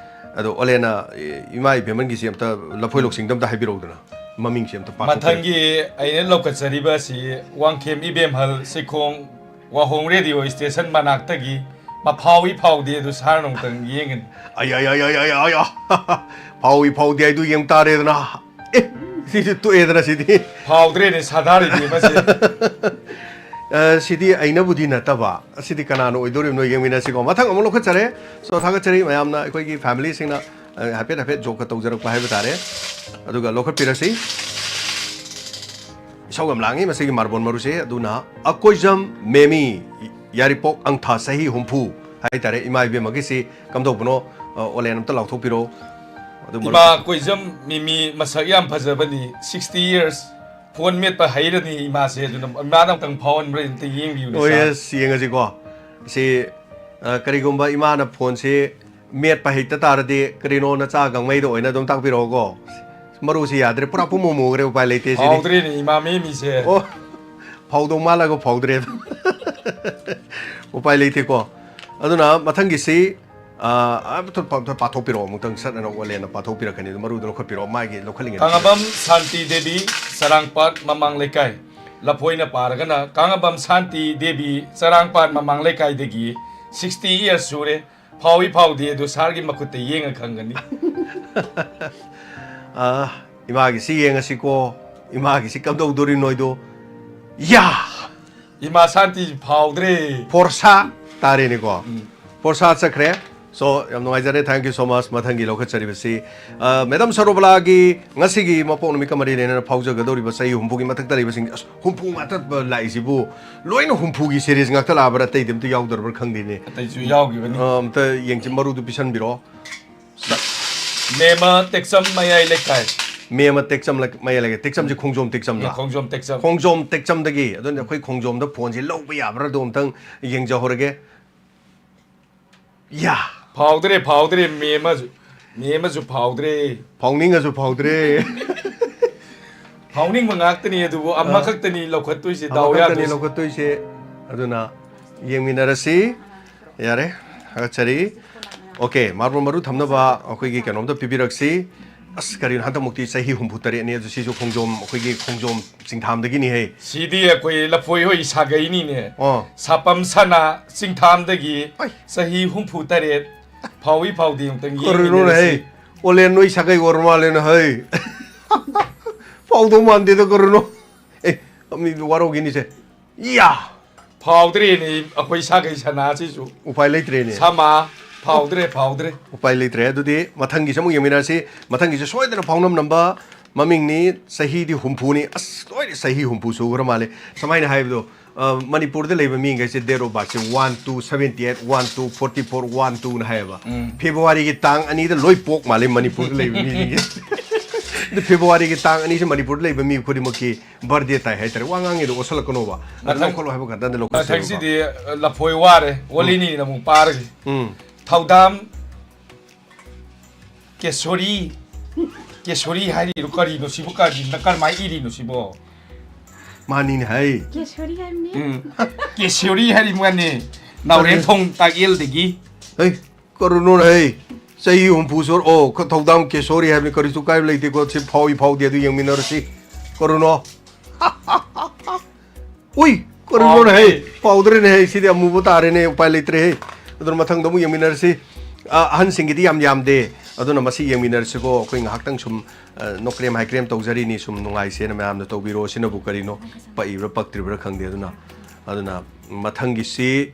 ꯑꯗꯣ ꯑꯣꯂꯦꯅ, ꯏ-, ꯏꯃꯥ ꯏꯕꯦꯝꯃꯜꯒꯤꯁꯤ ꯑꯝꯇ, ꯂꯐꯣꯏ ꯂꯧꯁꯤꯡꯗ ꯑꯝꯇ ꯍꯥꯏꯕꯤꯔꯛꯎꯗꯅ, ꯃꯃꯤꯡꯁꯤ ꯑꯝꯇ ꯄꯥꯊꯣꯛꯄꯤꯔꯛꯎ꯫ ꯃꯊꯪꯒꯤ ꯑꯩꯅ ꯂꯧꯈꯠꯆꯔꯤꯕ ꯑꯁꯤ ꯋꯥꯡꯈꯦꯝ ꯏꯕꯦꯝꯍꯜ ꯁꯤꯈꯣꯡ, ꯋꯥꯍꯣꯡ radio station ꯃꯅꯥꯛꯇꯒꯤ꯫ ꯃꯐꯥꯎꯏ ꯐꯥꯎꯗꯦ ꯑꯗꯨ ꯁꯥꯔ ꯑꯃꯨꯛꯇꯪ ꯌꯦꯡꯒꯅꯤ꯫ ꯑꯌꯥ, ꯑꯌꯥ, ꯑꯌꯥ, ꯑꯌꯥ, ꯑꯌꯥ꯫ ꯐꯥꯎꯏ ꯐꯥꯎꯗꯦ ꯍꯥꯏꯗꯨ ꯌꯦꯡ ꯇꯥꯔꯦꯗꯅ꯫ ꯑꯦ, ꯁꯤꯁꯨ ꯇꯣꯛꯑꯦꯗꯅ ꯁꯤꯗꯤ꯫ ꯐꯥꯎꯗ꯭ꯔꯦꯅꯦ, ꯁꯥꯗꯥꯔꯤꯅꯦ ꯃꯁꯤ꯫ ꯑ, ꯁꯤꯗꯤ ꯑꯩꯅꯕꯨꯗꯤ ꯅꯠꯇꯕ꯫ ꯑꯁꯤꯗꯤ ꯀꯅꯥꯅ ꯑꯣꯏꯗꯣꯔꯤꯕꯅꯣ ꯌꯦꯡꯃꯤꯟꯅꯁꯤꯀꯣ꯫ ꯃꯊꯪ ꯑꯃꯨꯛ ꯂꯧꯈꯠꯆꯔꯦ꯫ So, ꯊꯥꯒꯠꯆꯔꯤ ꯃꯌꯥꯝꯅ, ꯑꯩꯈꯣꯏꯒꯤ family ꯁꯤꯡꯅ, ꯑ, ꯍꯥꯏꯐꯦꯠ ꯍꯥꯏꯐꯦꯠ joke ꯀ ꯇꯧꯖꯔꯛꯄ ꯍꯥꯏꯕ ꯇꯥꯔꯦ꯫ ꯑꯗꯨꯒ ꯂꯧꯈꯠꯄꯤꯔꯁꯤ꯫ ꯏꯁꯧ ꯌꯥꯝ ꯂꯥꯡꯉꯤ ꯃꯁꯤꯒꯤ ꯃꯥꯔꯕꯣꯟ ꯃꯔꯨꯁꯦ꯫ ꯑꯗꯨꯅ ꯑꯀꯣꯏꯖꯝ ꯃꯦꯃꯤ, ꯌꯥꯔꯤꯄꯣꯛ ꯑꯪꯊꯥ, ꯆꯍꯤ ꯍꯨꯝꯐꯨ ꯍꯥꯏꯇꯥꯔꯦ꯫ ꯏꯃꯥ ꯏꯕꯦꯝꯃꯒꯤꯁꯤ ꯀꯝꯗꯧꯕꯅꯣ? ꯑ, ꯑꯣꯂꯦꯟ ꯑꯝꯇ ꯂꯥꯎꯊꯣꯛꯄꯤꯔꯣ꯫ ꯑꯗꯨ ꯃꯔꯨꯞ ꯏꯃꯥ ꯀꯣꯏꯖꯝ ꯃꯤꯃꯤ ꯃꯁꯛ ꯌꯥꯝ ꯐꯖꯕꯅꯤ, sixty years꯫ ꯐꯣꯟ ꯃꯦꯠꯄ ꯍꯩꯔꯅꯤ ꯏꯃꯥꯁꯦ, ꯑꯗꯨꯅ ꯏꯃꯥꯅ ꯑꯃꯨꯛꯇꯪ ꯐꯥꯎꯍꯟꯕ꯭ꯔꯥ ꯑꯝꯇ ꯌꯦꯡꯕꯤꯌꯨꯅꯦ, ꯑꯣ, ꯁꯥꯔ꯫ Yes, ꯌꯦꯡꯉꯁꯤꯀꯣ꯫ ꯁꯤ, ꯑ, ꯀꯔꯤꯒꯨꯝꯕ ꯏꯃꯥꯅ ꯐꯣꯟꯁꯤ ꯃꯦꯠꯄ ꯍꯩꯇ ꯇꯥꯔꯗꯤ, ꯀꯔꯤꯅꯣ, ꯅꯆꯥ ꯒꯥꯡꯃꯩꯗ ꯑꯣꯏꯅ ꯑꯗꯨꯝ ꯇꯥꯛꯄꯤꯔꯛꯑꯣꯀꯣ꯫ ꯃꯔꯨꯁꯤ ꯌꯥꯗ꯭ꯔꯦ, ꯄꯨꯔꯥ ꯄꯨꯝꯃꯨ ꯃꯨꯈ꯭ꯔꯦ, ꯎꯄꯥꯏ ꯂꯩꯇꯦ ꯁꯤꯗꯤ꯫ ꯐꯥꯎꯗ꯭ꯔꯦꯅꯦ ꯏꯃꯥ ꯃꯦꯃꯤꯁꯦ꯫ ꯑꯣ, ꯐꯥꯎꯗꯧ ꯃꯥꯜꯂꯒ ꯐꯥꯎꯗ꯭ꯔꯦ꯫ ꯎꯄꯥꯏ ꯂꯩꯇꯦꯀꯣ꯫ ꯑꯗꯨꯅ ꯃꯊꯪꯒꯤꯁꯤ, ꯑ, ꯑ, ꯄꯥꯊꯣꯛꯄꯤꯔꯛꯑꯣ ꯑꯃꯨꯛꯇꯪ, ꯁꯠ ꯑꯅ ꯑꯣꯂꯦꯟꯅ ꯄꯥꯊꯣꯛꯄꯤꯔꯛꯀꯅꯤ꯫ ꯑꯗꯨ ꯃꯔꯨꯗꯣ ꯂꯧꯈꯠꯄꯤꯔꯛꯑꯣ, ꯃꯥꯒꯤ ꯂꯧꯈꯠꯂꯤꯉꯩꯗ꯫ ꯀꯥꯉꯕꯝ ꯁꯥꯟꯇꯤ ꯗꯦꯕꯤ, ꯆꯔꯥꯡꯄꯥꯠ ꯃꯃꯥꯡ ꯂꯩꯀꯥꯏ꯫ ꯂꯐꯣꯏꯅ ꯄꯥꯔꯒꯅ ꯀꯥꯉꯕꯝ ꯁꯥꯟꯇꯤ ꯗꯦꯕꯤ, ꯆꯔꯥꯡꯄꯥꯠ ꯃꯃꯥꯡ ꯂꯩꯀꯥꯏꯗꯒꯤ, sixty years ꯁꯨꯔꯦ꯫ ꯐꯥꯎꯏ ꯐꯥꯎꯗꯦ ꯑꯗꯨ ꯁꯥꯔꯒꯤ ꯃꯈꯨꯠꯇ ꯌꯦꯡꯉ ꯈꯪꯒꯅꯤ꯫ ꯑ, ꯏꯃꯥꯒꯤꯁꯤ ꯌꯦꯡꯉꯁꯤꯀꯣ꯫ ꯏꯃꯥꯒꯤꯁꯤ ꯀꯝꯗꯧꯗꯣꯔꯤꯅꯣ ꯍꯥꯏꯗꯣ꯫ ꯌꯥ! ꯏꯃꯥ ꯁꯥꯟꯇꯤ ꯐꯥꯎꯗ꯭ꯔꯦ꯫ ꯐꯣꯔꯁꯥ ꯇꯥꯔꯦꯅꯦꯀꯣ꯫ ꯎꯝ꯫ ꯐꯣꯔꯁꯥ ꯆꯠꯈ꯭ꯔꯦ꯫ So, ꯌꯥꯝ ꯅꯨꯡꯉꯥꯏꯖꯔꯦ꯫ Thank you so much꯫ ꯃꯊꯪꯒꯤ ꯂꯧꯈꯠꯆꯔꯤꯕꯁꯤ, ꯑ, ꯃꯦꯗꯥꯝ ꯁꯔꯣꯕꯂꯥꯒꯤ ꯉꯁꯤꯒꯤ ꯃꯄꯣꯛ ꯅꯨꯃꯤꯠꯀ ꯃꯔꯤ ꯂꯩꯅꯅ ꯐꯥꯎꯖꯒꯗꯧꯔꯤꯕ ꯆꯍꯤ ꯍꯨꯝꯐꯨꯒꯤ ꯃꯊꯛꯇ ꯂꯩꯕꯁꯤꯡ, ꯑꯁ, ꯍꯨꯝꯐꯨ ꯉꯥꯛꯇ ꯂꯥꯛꯏꯁꯤꯕꯨ? ꯂꯣꯏꯅ ꯍꯨꯝꯐꯨꯒꯤ series ꯉꯥꯛꯇ ꯂꯥꯛꯑꯕ꯭ꯔꯥ? ꯑꯇꯩꯗꯤ ꯑꯝꯇ ꯌꯥꯎꯗ꯭ꯔꯕ꯭ꯔꯥ ꯈꯪꯗꯦꯅꯦ꯫ ꯑꯇꯩꯁꯨ ꯌꯥꯎꯈꯤꯕꯅꯤ꯫ ꯑ, ꯑꯝꯇ ꯌꯦꯡꯁꯤ, ꯃꯔꯨꯗꯨ ꯄꯤꯁꯟꯕꯤꯔꯣ꯫ ꯃꯦꯃ ꯇꯦꯛꯆꯝ ꯃꯌꯥꯏ ꯂꯩꯀꯥꯏ꯫ ꯃꯦꯃ ꯇꯦꯛꯆꯝ ꯂꯩ-, ꯃꯌꯥꯏ ꯂꯩꯀꯥꯏ꯫ ꯇꯦꯛꯆꯝꯁꯦ ꯈꯣꯡꯖꯣꯝ ꯇꯦꯛꯆꯝꯂ? ꯈꯣꯡꯖꯣꯝ ꯇꯦꯛꯆꯝ꯫ ꯈꯣꯡꯖꯣꯝ ꯇꯦꯛꯆꯝꯗꯒꯤ꯫ ꯑꯗꯨꯅ ꯑꯩꯈꯣꯏ ꯈꯣꯡꯖꯣꯝꯗ ꯐꯣꯟꯁꯦ ꯂꯧꯕ ꯌꯥꯕ꯭ꯔꯥꯗꯣ ꯑꯝꯇꯪ ꯌꯦꯡꯖꯍꯧꯔꯒꯦ꯫ ꯌꯥ! ꯐꯥꯎꯗ꯭ꯔꯦ, ꯐꯥꯎꯗ꯭ꯔꯦ, ꯃꯦꯃꯁꯨ꯫ ꯃꯦꯃꯁꯨ ꯐꯥꯎꯗ꯭ꯔꯦ꯫ ꯐꯥꯎꯅꯤꯡꯉꯁꯨ ꯐꯥꯎꯗ꯭ꯔꯦ꯫ ꯐꯥꯎꯅꯤꯡꯕ ꯉꯥꯛꯇꯅꯤ, ꯑꯗꯨꯕꯨ ꯑ, ꯑꯃꯈꯛꯇꯅꯤ ꯂꯧꯈꯠꯇꯣꯏꯁꯦ, ꯗꯥꯎ ꯑꯃꯈꯛꯇꯅꯤ ꯌꯥꯗꯣꯏꯁꯦ꯫ ꯂꯧꯈꯠꯇꯣꯏꯁꯦ꯫ ꯑꯗꯨꯅ ꯌꯦꯡꯃꯤꯟꯅꯔꯁꯤ꯫ ꯌꯥꯔꯦ, ꯊꯥꯒꯠꯆꯔꯤ꯫ OK, ꯃꯥꯔꯕꯣꯜ ꯃꯔꯨ ꯊꯝꯅꯕ ꯑꯩꯈꯣꯏꯒꯤ ꯀꯩꯅꯣꯝꯇ ꯄꯤꯕꯤꯔꯛꯁꯤ꯫ ꯑꯁ, ꯀꯔꯤꯅꯣ, ꯍꯟꯗꯛꯃꯨꯛꯇꯤ ꯆꯍꯤ ꯍꯨꯝꯐꯨ ꯇꯔꯦꯠꯅꯤ, ꯑꯗꯨ ꯁꯤꯁꯨ ꯈꯣꯡꯖꯣꯝ, ꯑꯩꯈꯣꯏꯒꯤ ꯈꯣꯡꯖꯣꯝ ꯆꯤꯡꯊꯥꯝꯗꯒꯤꯅꯤ ꯍꯦ꯫ ꯁꯤꯗꯤ ꯑꯩꯈꯣꯏ ꯂꯐꯣꯏ ꯍꯣꯏ ꯁꯥꯒꯩꯅꯤꯅꯦ꯫ ꯑꯣ꯫ ꯁꯥꯄꯝ ꯁꯅꯥ ꯆꯤꯡꯊꯥꯝꯗꯒꯤ ꯑꯩ꯫ ꯆꯍꯤ ꯍꯨꯝꯐꯨ ꯇꯔꯦꯠ ꯐꯥꯎꯏ ꯐꯥꯎꯗꯦ ꯑꯃꯨꯛꯇꯪ ꯀꯔꯤꯅꯣꯅꯦ ꯍꯦ? ꯌꯦꯡꯃꯤꯟꯅꯔꯁꯤ꯫ ꯑꯣꯂꯦꯟ ꯅꯣꯏ ꯁꯥꯒꯩ ꯑꯣꯏꯔ ꯃꯥꯜꯂꯦꯅ ꯍꯩ꯫ ꯐꯥꯎꯗꯧ ꯃꯥꯟꯗꯦꯗ ꯀꯔꯤꯅꯣ? ꯑꯦ, ꯃꯤ ꯋꯥꯔꯧꯈꯤꯅꯤꯁꯦ꯫ ꯌꯥ! ꯐꯥꯎꯗ꯭ꯔꯦꯅꯦ ꯑꯩꯈꯣꯏ ꯁꯥꯒꯩ ꯁꯅꯥꯁꯤꯁꯨ꯫ ꯎꯄꯥꯏ ꯂꯩꯇ꯭ꯔꯦꯅꯦ꯫ ꯁꯃꯥ, ꯐꯥꯎꯗ꯭ꯔꯦ, ꯐꯥꯎꯗ꯭ꯔꯦ꯫ ꯎꯄꯥꯏ ꯂꯩꯇ꯭ꯔꯦ꯫ ꯑꯗꯨꯗꯤ ꯃꯊꯪꯒꯤꯁꯦ ꯑꯃꯨꯛ ꯌꯦꯡꯃꯤꯟꯅꯔꯁꯤ꯫ ꯃꯊꯪꯒꯤꯁꯦ ꯁꯣꯏꯗꯅ ꯐꯥꯎꯅꯝ ꯅꯝꯕ ꯃꯃꯤꯡꯅꯤ, ꯆꯍꯤꯗꯤ ꯍꯨꯝꯐꯨꯅꯤ꯫ ꯑꯁ, ꯂꯣꯏꯔꯦ, ꯆꯍꯤ ꯍꯨꯝꯐꯨ ꯁꯨꯈ꯭ꯔ ꯃꯥꯜꯂꯦ꯫ ꯁꯨꯃꯥꯏꯅ ꯍꯥꯏꯕꯗꯣ, ꯑ, ꯃꯅꯤꯄꯨꯔꯗ ꯂꯩꯕ ꯃꯤꯈꯩꯁꯦ date of birthꯁꯦ one two seventy eight, one two forty four, one twoꯅ ꯍꯥꯏꯌꯦꯕ꯫ ꯎꯝ꯫ ꯐꯦꯕ꯭ꯔꯨꯋꯥꯔꯤꯒꯤ ꯇꯥꯡ ꯑꯅꯤꯗ ꯂꯣꯏ ꯄꯣꯛ ꯃꯥꯜꯂꯦ ꯃꯅꯤꯄꯨꯔꯗ ꯂꯩꯕ ꯃꯤꯁꯤꯡꯁꯦ꯫ ꯑꯗꯨ ꯐꯦꯕ꯭ꯔꯨꯋꯥꯔꯤꯒꯤ ꯇꯥꯡ ꯑꯅꯤꯁꯦ ꯃꯅꯤꯄꯨꯔꯗ ꯂꯩꯕ ꯃꯤ ꯈꯨꯗꯤꯡꯃꯛꯀꯤ birthday ꯇꯥꯏ ꯍꯥꯏꯇꯥꯔꯦ꯫ ꯋꯥ ꯉꯥꯡꯉꯤꯗꯣ ꯑꯣꯠꯁꯜꯂꯛꯀꯅꯣꯕ꯫ ꯑꯗꯨ ꯃꯊꯪ, ꯂꯧꯈꯠꯂꯣ ꯍꯥꯏꯕ ꯀꯥꯟꯗ ꯂꯧꯈꯠꯁꯦꯕ꯫ ꯃꯊꯪꯁꯤꯗꯤ, ꯑ, ꯂꯐꯣꯏ ꯋꯥꯔꯦ꯫ ꯋꯥꯂꯤꯅꯤꯅ ꯑꯃꯨꯛ ꯄꯥꯔꯒꯦ꯫ ꯎꯝ꯫ ꯊꯧꯗꯥꯝ ꯀꯦꯁꯣꯔꯤ꯫ ꯀꯦꯁꯣꯔꯤ ꯍꯥꯏꯔꯤꯔꯣ? ꯀꯔꯤꯅꯣ ꯁꯤꯕꯨ? ꯀꯔꯤ, ꯀꯔꯃꯥꯏꯅ ꯏꯔꯤꯅꯣ ꯁꯤꯕꯣ? ꯃꯥꯅꯤꯅꯦ ꯍꯥꯏ꯫ ꯀꯦꯁꯣꯔꯤ ꯍꯥꯏꯕꯅꯦ꯫ ꯎꯝ꯫ ꯀꯦꯁꯣꯔꯤ ꯍꯥꯏꯔꯤ ꯃꯥꯅꯦ꯫ ꯅꯥꯎꯔꯦꯝꯊꯣꯡ ꯇꯥꯛꯌꯦꯜꯗꯒꯤ꯫ ꯍꯩ, ꯀꯔꯨꯅꯣ ꯍꯩ꯫ ꯆꯍꯤ ꯍꯨꯝꯐꯨ ꯁꯨꯔ-, ꯑꯣ, ꯈ-, ꯊꯧꯗꯥꯝ ꯀꯦꯁꯣꯔꯤ ꯍꯥꯏꯕꯅꯤ, ꯀꯔꯤꯁꯨ ꯀꯥꯏꯕ ꯂꯩꯇꯦꯀꯣ꯫ ꯁꯤ ꯐꯥꯎꯏ ꯐꯥꯎꯗꯦ ꯑꯗꯨ ꯌꯦꯡꯃꯤꯟꯅꯔꯁꯤ꯫ ꯀꯔꯨꯅꯣ꯫ ꯎꯏ, ꯀꯔꯤꯅꯣꯅꯦ ꯍꯩ? ꯐꯥꯎꯗ꯭ꯔꯦ꯫ ꯐꯥꯎꯗ꯭ꯔꯦꯅꯦ ꯍꯩ, ꯁꯤꯗꯤ ꯑꯃꯨꯕ ꯇꯥꯔꯦꯅꯦ, ꯎꯄꯥꯏ ꯂꯩꯇ꯭ꯔꯦ ꯍꯩ꯫ ꯑꯗꯨꯅ ꯃꯊꯪꯗ ꯑꯃꯨꯛ ꯌꯦꯡꯃꯤꯟꯅꯔꯁꯤ꯫ ꯑ, ꯑꯍꯟꯁꯤꯡꯒꯤꯗꯤ ꯌꯥꯝ ꯌꯥꯝꯗꯦ, ꯑꯗꯨꯅ ꯃꯁꯤ ꯌꯦꯡꯃꯤꯟꯅꯔꯁꯤꯀꯣ꯫ ꯑꯩꯈꯣꯏ ꯉꯥꯏꯍꯥꯛꯇꯪ ꯁꯨꯝ, ꯑ, ꯅꯣꯀ꯭ꯔꯦꯝ ꯍꯥꯏꯀ꯭ꯔꯦꯝ ꯇꯧꯖꯔꯤꯅꯤ, ꯁꯨꯝ ꯅꯨꯡꯉꯥꯏꯁꯦꯅ ꯃꯌꯥꯝꯅ ꯇꯧꯕꯤꯔꯣ꯫ ꯁꯤꯅꯕꯨ ꯀꯔꯤꯅꯣ? ꯄꯛꯏꯕ꯭ꯔꯥ ꯄꯛꯇ꯭ꯔꯤꯕ꯭ꯔꯥ ꯈꯪꯗꯦ꯫ ꯑꯗꯨꯅ, ꯑꯗꯨꯅ ꯃꯊꯪꯒꯤꯁꯤ,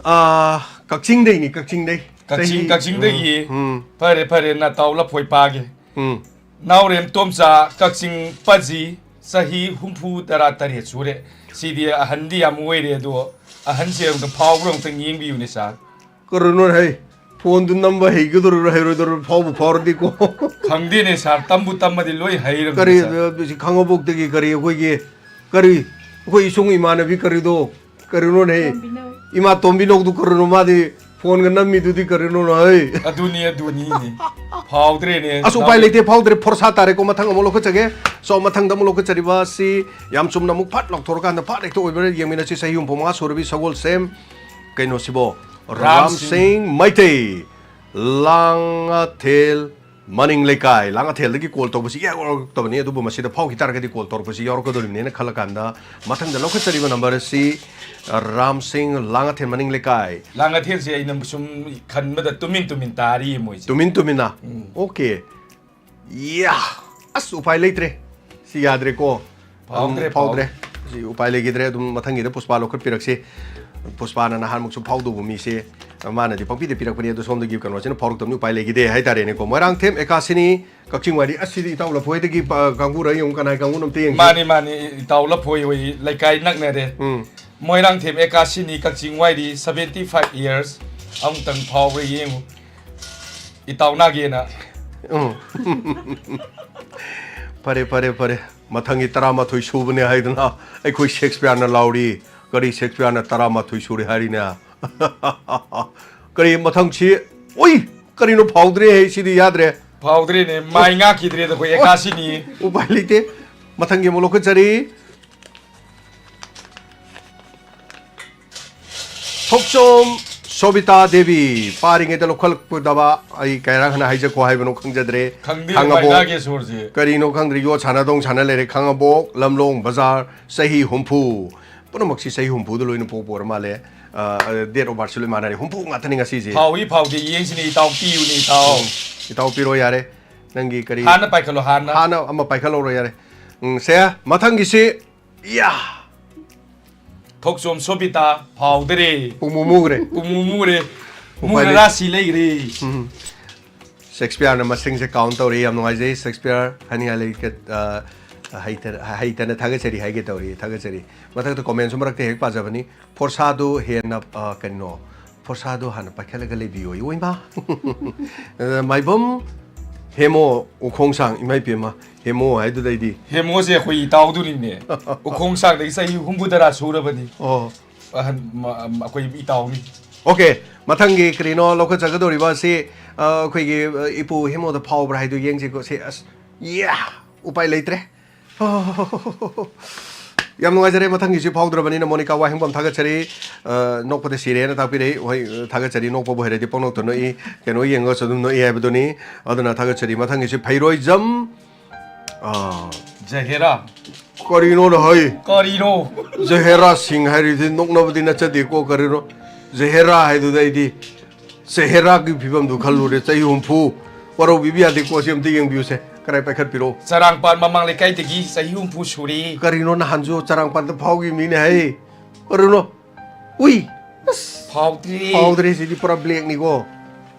ꯑ, ꯀꯛꯆꯤꯡꯗꯩꯅꯤ, ꯀꯛꯆꯤꯡꯗꯩ꯫ ꯀꯛꯆꯤꯡ, ꯆꯍꯤ, ꯀꯛꯆꯤꯡꯗꯒꯤ꯫ ꯎꯝ, ꯎꯝ꯫ ꯐꯔꯦ, ꯐꯔꯦ, ꯅꯇꯥꯎ ꯂꯐꯣꯏ ꯄꯥꯒꯦ꯫ ꯎꯝ꯫ ꯅꯥꯎꯔꯦꯝ ꯇꯣꯝꯆꯥ, ꯀꯛꯆꯤꯡ ꯄꯥꯖꯤ, ꯆꯍꯤ ꯍꯨꯝꯐꯨ ꯇꯔꯥ ꯇꯔꯦꯠ ꯁꯨꯔꯦ꯫ ꯁꯤꯗꯤ ꯑꯍꯟꯗꯤ ꯌꯥꯝ ꯑꯣꯏꯔꯦ, ꯑꯗꯣ ꯑꯍꯟꯁꯦ ꯑꯝꯇ ꯐꯥꯎꯕ꯭ꯔꯥ ꯑꯝꯇꯪ ꯌꯦꯡꯕꯤꯌꯨꯅꯦ, ꯁꯥꯔ꯫ ꯀꯔꯤꯅꯣ ꯍꯩ? ꯐꯣꯟꯗꯨ ꯅꯝꯕ ꯍꯩꯒꯗꯧꯔꯤꯕ꯭ꯔꯥ ꯍꯩꯔꯣꯏꯗꯧꯔꯤꯕ꯭ꯔꯥ ꯐꯥꯎꯕꯨ ꯐꯥꯎꯔꯗꯤꯀꯣ꯫ ꯈꯪꯗꯦꯅꯦ, ꯁꯥꯔ, ꯇꯝꯕꯨ ꯇꯝꯃꯗꯤ ꯂꯣꯏ ꯍꯩꯔꯕꯅꯦ, ꯀꯔꯤ, ꯁꯥꯔ꯫ ꯑ, ꯁꯤ ꯈꯥꯡꯉꯕꯣꯛꯇꯒꯤ ꯀꯔꯤ ꯑꯩꯈꯣꯏꯒꯤ, ꯀꯔꯤ, ꯑꯩꯈꯣꯏ ꯏꯁꯨꯡ ꯏꯃꯥꯟꯅꯕꯤ ꯀꯔꯤꯗꯣ? ꯀꯔꯤꯅꯣꯅꯦ? ꯇꯣꯝꯕꯤꯅꯧ꯫ ꯏꯃꯥ ꯇꯣꯝꯕꯤꯅꯧꯗꯨ ꯀꯔꯤꯅꯣ? ꯃꯥꯗꯤ ꯐꯣꯟꯒ ꯅꯝꯃꯤꯗꯨꯗꯤ ꯀꯔꯤꯅꯣꯅꯦ, ꯍꯩ? ꯑꯗꯨꯅꯤ, ꯑꯗꯨꯅꯤꯅꯦ꯫ ꯐꯥꯎꯗ꯭ꯔꯦꯅꯦ꯫ ꯑꯁ, ꯎꯄꯥꯏ ꯂꯩꯇꯦ, ꯐꯥꯎꯗ꯭ꯔꯦ, ꯐꯣꯔꯁꯥ ꯇꯥꯔꯦꯀꯣ꯫ ꯃꯊꯪ ꯑꯃꯨꯛ ꯂꯧꯈꯠꯆꯒꯦ꯫ ꯁꯣ, ꯃꯊꯪꯗ ꯑꯃꯨꯛ ꯂꯧꯈꯠꯆꯔꯤꯕ ꯑꯁꯤ ꯌꯥꯝ ꯆꯨꯝꯅ ꯑꯃꯨꯛ ꯐꯠ ꯂꯥꯎꯊꯣꯔꯀꯥꯟꯗ ꯐꯠ ꯍꯦꯛꯇ ꯑꯣꯏꯕ꯭ꯔꯥ ꯌꯦꯡꯃꯤꯟꯅꯁꯤ꯫ ꯆꯍꯤ ꯍꯨꯝꯐꯨ ꯃꯉꯥ ꯁꯨꯔꯕꯤ ꯁꯒꯣꯜꯁꯦꯝ, ꯀꯩꯅꯣꯁꯤꯕꯣ? ꯔꯥꯝ ꯔꯥꯝ ꯁꯤꯡ꯫ ꯁꯤꯡ ꯃꯩꯇꯩ, ꯂꯥꯡꯉꯊꯦꯜ ꯃꯅꯤꯡ ꯂꯩꯀꯥꯏ, ꯂꯥꯡꯉꯊꯦꯜꯗꯒꯤ ꯀꯣꯜ ꯇꯧꯕꯁꯤ ꯏꯌꯥ ꯌꯥꯎꯔꯛꯇꯕꯅꯤ, ꯑꯗꯨꯕꯨ ꯃꯁꯤꯗ ꯐꯥꯎꯈꯤ ꯇꯥꯔꯒꯗꯤ ꯀꯣꯜ ꯇꯧꯔꯛꯄꯁꯤ ꯌꯥꯎꯔꯛꯀꯗꯧꯔꯤꯕꯅꯦꯅ ꯈꯜꯂꯀꯥꯟꯗ ꯃꯊꯪꯗ ꯂꯧꯈꯠꯆꯔꯤꯕ ꯅꯝꯕꯔ ꯑꯁꯤ, ꯑ, ꯔꯥꯝ ꯁꯤꯡ, ꯂꯥꯡꯉꯊꯦꯜ ꯃꯅꯤꯡ ꯂꯩꯀꯥꯏ꯫ ꯂꯥꯡꯉꯊꯦꯜꯁꯦ ꯑꯩꯅ ꯁꯨꯝ ꯈꯟꯕꯗ ꯇꯨꯃꯤꯟ ꯇꯨꯃꯤꯟ ꯇꯥꯔꯤꯌꯦ ꯃꯣꯏꯁꯦ꯫ ꯇꯨꯃꯤꯟ ꯇꯨꯃꯤꯟꯅ? ꯎꯝ꯫ ꯑꯣꯀꯦ꯫ ꯌꯥ! ꯑꯁ, ꯎꯄꯥꯏ ꯂꯩꯇ꯭ꯔꯦ꯫ ꯁꯤ ꯌꯥꯗ꯭ꯔꯦꯀꯣ꯫ ꯐꯥꯎꯗ꯭ꯔꯦ, ꯑꯗꯨꯝ ꯐꯥꯎꯗ꯭ꯔꯦ꯫ ꯐꯥꯎꯗ꯭ꯔꯦ꯫ ꯁꯤ ꯎꯄꯥꯏ ꯂꯩꯈꯤꯗ꯭ꯔꯦ꯫ ꯑꯗꯨꯝ ꯃꯊꯪꯒꯤꯗ ꯄꯨꯁꯄꯥ ꯂꯧꯈꯠꯄꯤꯔꯛꯁꯤ꯫ ꯄꯨꯁꯄꯥꯅ ꯅꯍꯥꯟꯃꯨꯛꯁꯨ ꯐꯥꯎꯗꯧꯕ ꯃꯤꯁꯦ, ꯃꯥꯅꯗꯤ ꯄꯪꯄꯤꯗ ꯄꯤꯔꯛꯄꯅꯤ, ꯑꯗꯣ ꯁꯣꯝꯗꯒꯤ ꯀꯩꯅꯣꯁꯤꯅ ꯐꯥꯎꯔꯛꯇꯕꯅꯤ, ꯎꯄꯥꯏ ꯂꯩꯈꯤꯗꯦ ꯍꯥꯏꯇꯥꯔꯦꯅꯦꯀꯣ꯫ ꯃꯣꯏꯔꯥꯡꯊꯦꯝ ꯑꯦꯀꯥꯁꯤꯅꯤ, ꯀꯛꯆꯤꯡ ꯋꯥꯏꯔꯤ꯫ ꯑꯁꯤꯗꯤ ꯏꯇꯥꯎ ꯂꯐꯣꯏꯗꯒꯤ ꯄ-, ꯀꯥꯡꯕꯨꯔ ꯌꯦꯡꯉꯨ, ꯀꯅꯥꯏ ꯀꯥꯡꯕꯨꯅꯣ ꯑꯝꯇ ꯌꯦꯡꯁꯤ꯫ ꯃꯥꯅꯤ, ꯃꯥꯅꯤ, ꯏꯇꯥꯎ ꯂꯐꯣꯏ ꯍꯣꯏ ꯂꯩꯀꯥꯏ ꯅꯛꯅꯔꯦ꯫ ꯎꯝ꯫ ꯃꯣꯏꯔꯥꯡꯊꯦꯝ ꯑꯦꯀꯥꯁꯤꯅꯤ, ꯀꯛꯆꯤꯡ ꯋꯥꯏꯔꯤ, seventy five years꯫ ꯑꯃꯨꯛꯇꯪ ꯐꯥꯎꯕ꯭ꯔꯥ ꯌꯦꯡꯉꯨ ꯏꯇꯥꯎ ꯅꯥꯒꯦꯅ꯫ ꯎꯝ꯫ ꯐꯔꯦ, ꯐꯔꯦ, ꯐꯔꯦ꯫ ꯃꯊꯪꯒꯤ ꯇꯔꯥꯃꯥꯊꯣꯏ ꯁꯨꯕꯅꯦ ꯍꯥꯏꯗꯨꯅ ꯑꯩꯈꯣꯏ ꯁꯦꯛꯁꯄꯤꯌꯔꯅ ꯂꯥꯎꯔꯤ꯫ ꯀꯔꯤ ꯁꯦꯛꯁꯄꯤꯌꯔꯅ ꯇꯔꯥꯃꯥꯊꯣꯏ ꯁꯨꯔꯦ ꯍꯥꯏꯔꯤꯅꯦ? ꯀꯔꯤ ꯃꯊꯪꯁꯤ? ꯎꯏ! ꯀꯔꯤꯅꯣ ꯐꯥꯎꯗ꯭ꯔꯦ ꯍꯦ, ꯁꯤꯗꯤ ꯌꯥꯗ꯭ꯔꯦ꯫ ꯐꯥꯎꯗ꯭ꯔꯦꯅꯦ, ꯃꯥꯏ ꯉꯥꯛꯈꯤꯗ꯭ꯔꯦꯗ ꯑꯩꯈꯣꯏ ꯑꯣ! ꯑꯦꯀꯥꯁꯤꯅꯤ꯫ ꯎꯄꯥꯏ ꯂꯩꯇꯦ꯫ ꯃꯊꯪꯒꯤ ꯑꯃꯨꯛ ꯂꯧꯈꯠꯆꯔꯤ꯫ ꯊꯣꯛꯆꯣꯝ ꯁꯣꯕꯤꯇꯥ ꯗꯦꯕꯤ, ꯄꯥꯔꯤꯉꯩꯗ ꯂꯧꯈꯠꯂꯛꯄꯗꯕ ꯑꯩ ꯀꯌꯥꯔꯛ ꯍꯟꯅ ꯍꯥꯏꯖꯈꯣ ꯍꯥꯏꯕꯅꯣ ꯈꯪꯖꯗ꯭ꯔꯦ꯫ ꯈꯪꯗꯦ, ꯈꯥꯡꯉꯕꯣꯛ꯫ ꯃꯥꯏ ꯉꯥꯛꯀꯤ ꯁꯣꯔꯁꯦ꯫ ꯀꯔꯤꯅꯣ ꯈꯪꯗ꯭ꯔꯦ, ꯌꯣꯠ ꯁꯥꯟꯅꯗꯧ ꯁꯥꯟꯅ ꯂꯩꯔꯦ꯫ ꯈꯥꯡꯉꯕꯣꯛ, ꯂꯝꯂꯣꯡ ꯕꯖꯥꯔ, ꯆꯍꯤ ꯍꯨꯝꯐꯨ꯫ ꯄꯨꯝꯅꯃꯛꯁꯤ ꯆꯍꯤ ꯍꯨꯝꯐꯨꯗ ꯂꯣꯏꯅ ꯄꯣꯛꯄ ꯑꯣꯏꯔ ꯃꯥꯜꯂꯦ꯫ ꯑ, date of birth ꯁꯨ ꯂꯣꯏ ꯃꯥꯟꯅꯔꯦ꯫ ꯍꯨꯝꯐꯨ ꯉꯥꯛꯇꯅꯤ ꯉꯁꯤꯁꯦ꯫ ꯐꯥꯎꯏ ꯐꯥꯎꯗꯦ ꯌꯦꯡꯁꯤꯅꯦ, ꯏꯇꯥꯎ ꯄꯤꯌꯨꯅꯦ, ꯏꯇꯥꯎ꯫ ꯎꯝ, ꯏꯇꯥꯎ ꯄꯤꯔꯣ ꯌꯥꯔꯦ꯫ ꯅꯪꯒꯤ ꯀꯔꯤ? ꯍꯥꯟꯅ ꯄꯥꯏꯈꯠꯂꯣ, ꯍꯥꯟꯅ꯫ ꯍꯥꯟꯅ ꯑꯃ ꯄꯥꯏꯈꯠꯍꯧꯔꯣ ꯌꯥꯔꯦ꯫ ꯎꯝ, ꯁꯦ, ꯃꯊꯪꯒꯤꯁꯤ, ꯌꯥ! ꯊꯣꯛꯆꯣꯝ ꯁꯣꯕꯤꯇꯥ ꯐꯥꯎꯗꯔꯦ꯫ ꯄꯨꯡꯃꯨ ꯃꯨꯈ꯭ꯔꯦ꯫ ꯄꯨꯡꯃꯨ ꯃꯨꯔꯦ꯫ ꯎꯄꯥꯏ ꯃꯨꯔ ꯂꯩ-, ꯔꯥꯁꯤ ꯂꯩꯈ꯭ꯔꯦ꯫ ꯎꯝ꯫ ꯁꯦꯛꯁꯄꯤꯌꯔꯅ ꯃꯁꯤꯡꯁꯦ count ꯇꯧꯔꯤ꯫ ꯌꯥꯝ ꯅꯨꯡꯉꯥꯏꯖꯩ, ꯁꯦꯛꯁꯄꯤꯌꯔ꯫ ꯍꯥꯏꯅꯤꯡꯉꯥꯏ ꯂꯩ-, ꯑ, ꯍꯩꯇ-, ꯍꯩꯇꯅ ꯊꯥꯒꯠꯆꯔꯤ ꯍꯥꯏꯒꯦ ꯇꯧꯔꯤ, ꯊꯥꯒꯠꯆꯔꯤ꯫ ꯃꯊꯛꯇ comment ꯁꯨ ꯃꯔꯛꯇ ꯍꯦꯛ ꯄꯥꯖꯕꯅꯤ꯫ ꯐꯣꯔꯁꯥꯗꯨ ꯍꯦꯟꯅ, ꯑ, ꯀꯩꯅꯣ, ꯐꯣꯔꯁꯥꯗꯨ ꯍꯥꯟꯅ ꯄꯥꯏꯈꯠꯂꯒ ꯂꯩꯕꯤꯌꯣ꯫ ꯑꯣꯏꯃꯥ! ꯑ, ꯃꯥꯏꯕꯝ ꯍꯦꯃꯣ ꯎꯈꯣꯡꯁꯥꯡ, ꯏꯃꯥ ꯏꯄꯦꯝꯃ, ꯍꯦꯃꯣ ꯍꯥꯏꯗꯨꯗꯩꯗꯤ꯫ ꯍꯦꯃꯣꯁꯦ ꯑꯩꯈꯣꯏ ꯏꯇꯥꯎꯗꯨꯅꯤꯅꯦ꯫ ꯎꯈꯣꯡꯁꯥꯡꯗꯒꯤ ꯆꯍꯤ ꯍꯨꯝꯐꯨꯇꯔꯥ ꯁꯨꯔꯕꯅꯤ꯫ ꯑꯣ꯫ ꯑꯍꯟ, ꯃ-, ꯑꯩꯈꯣꯏ ꯏꯇꯥꯎꯅꯤ꯫ OK, ꯃꯊꯪꯒꯤ ꯀꯔꯤꯅꯣ ꯂꯧꯈꯠꯆꯒꯗꯧꯔꯤꯕ ꯑꯁꯤ, ꯑ, ꯑꯩꯈꯣꯏꯒꯤ, ꯑ, ꯏꯄꯨ ꯍꯦꯃꯣꯗ ꯐꯥꯎꯕ꯭ꯔꯥ ꯍꯥꯏꯗꯨ ꯌꯦꯡꯁꯤꯀꯣ꯫ ꯁꯤ, ꯑꯁ, ꯌꯥ! ꯎꯄꯥꯏ ꯂꯩꯇ꯭ꯔꯦ꯫ ꯌꯥꯝ ꯅꯨꯡꯉꯥꯏꯖꯔꯦ꯫ ꯃꯊꯪꯒꯤꯁꯤ ꯐꯥꯎꯗ꯭ꯔꯕꯅꯤꯅ ꯃꯣꯅꯤꯀꯥ ꯋꯥꯍꯦꯡꯕꯝ ꯊꯥꯒꯠꯆꯔꯤ꯫ ꯑ, ꯅꯣꯛꯄꯗ ꯁꯤꯔꯦꯅ ꯇꯥꯛꯄꯤꯔꯛꯏ꯫ ꯍꯣꯏ, ꯊꯥꯒꯠꯆꯔꯤ꯫ ꯅꯣꯛꯄꯕꯨ ꯍꯩꯔꯗꯤ ꯄꯪꯅꯣꯛꯇ ꯅꯣꯛꯏ, ꯀꯩꯅꯣ ꯌꯦꯡꯉꯒꯁꯨ ꯑꯗꯨꯝ ꯅꯣꯛꯏ ꯍꯥꯏꯕꯗꯨꯅꯤ꯫ ꯑꯗꯨꯅ ꯊꯥꯒꯠꯆꯔꯤ꯫ ꯃꯊꯪꯒꯤꯁꯤ ꯐꯩꯔꯣꯏꯖꯝ, ꯑ, ꯖꯍꯦꯔꯥ꯫ ꯀꯔꯤꯅꯣꯅ ꯍꯩ? ꯀꯔꯤꯅꯣ? ꯖꯍꯦꯔꯥ ꯁꯤꯡ ꯍꯥꯏꯔꯤꯗꯤ ꯅꯣꯛꯅꯕꯗꯤ ꯅꯠꯆꯗꯦꯀꯣ, ꯀꯔꯤꯅꯣ? ꯖꯍꯦꯔꯥ ꯍꯥꯏꯗꯨꯗ ꯑꯩꯗꯤ ꯆꯦꯍꯦꯔꯥꯒꯤ ꯐꯤꯕꯝꯗꯨ ꯈꯜꯂꯨꯔꯦ, ꯆꯍꯤ ꯍꯨꯝꯐꯨ꯫ ꯋꯥꯔꯧꯕꯤꯕ ꯌꯥꯗꯦꯀꯣ, ꯁꯤ ꯑꯝꯇ ꯌꯦꯡꯕꯤꯌꯨꯁꯦ꯫ ꯀꯔꯥꯏ ꯄꯥꯏꯈꯠꯄꯤꯔꯣ? ꯆꯔꯥꯡꯄꯥꯠ ꯃꯃꯥꯡ ꯂꯩꯀꯥꯏꯗꯒꯤ ꯆꯍꯤ ꯍꯨꯝꯐꯨ ꯁꯨꯔꯦ꯫ ꯀꯔꯤꯅꯣ, ꯅꯍꯥꯟꯁꯨ ꯆꯔꯥꯡꯄꯥꯠꯇ ꯐꯥꯎꯈꯤꯕꯅꯤꯅꯦ ꯍꯩ? ꯀꯔꯤꯅꯣ? ꯎꯏ! ꯐꯥꯎꯗ꯭ꯔꯤ꯫ ꯐꯥꯎꯗ꯭ꯔꯦ, ꯁꯤꯗꯤ ꯄꯨꯔꯥ ꯕ꯭ꯂꯦꯛꯅꯤꯀꯣ꯫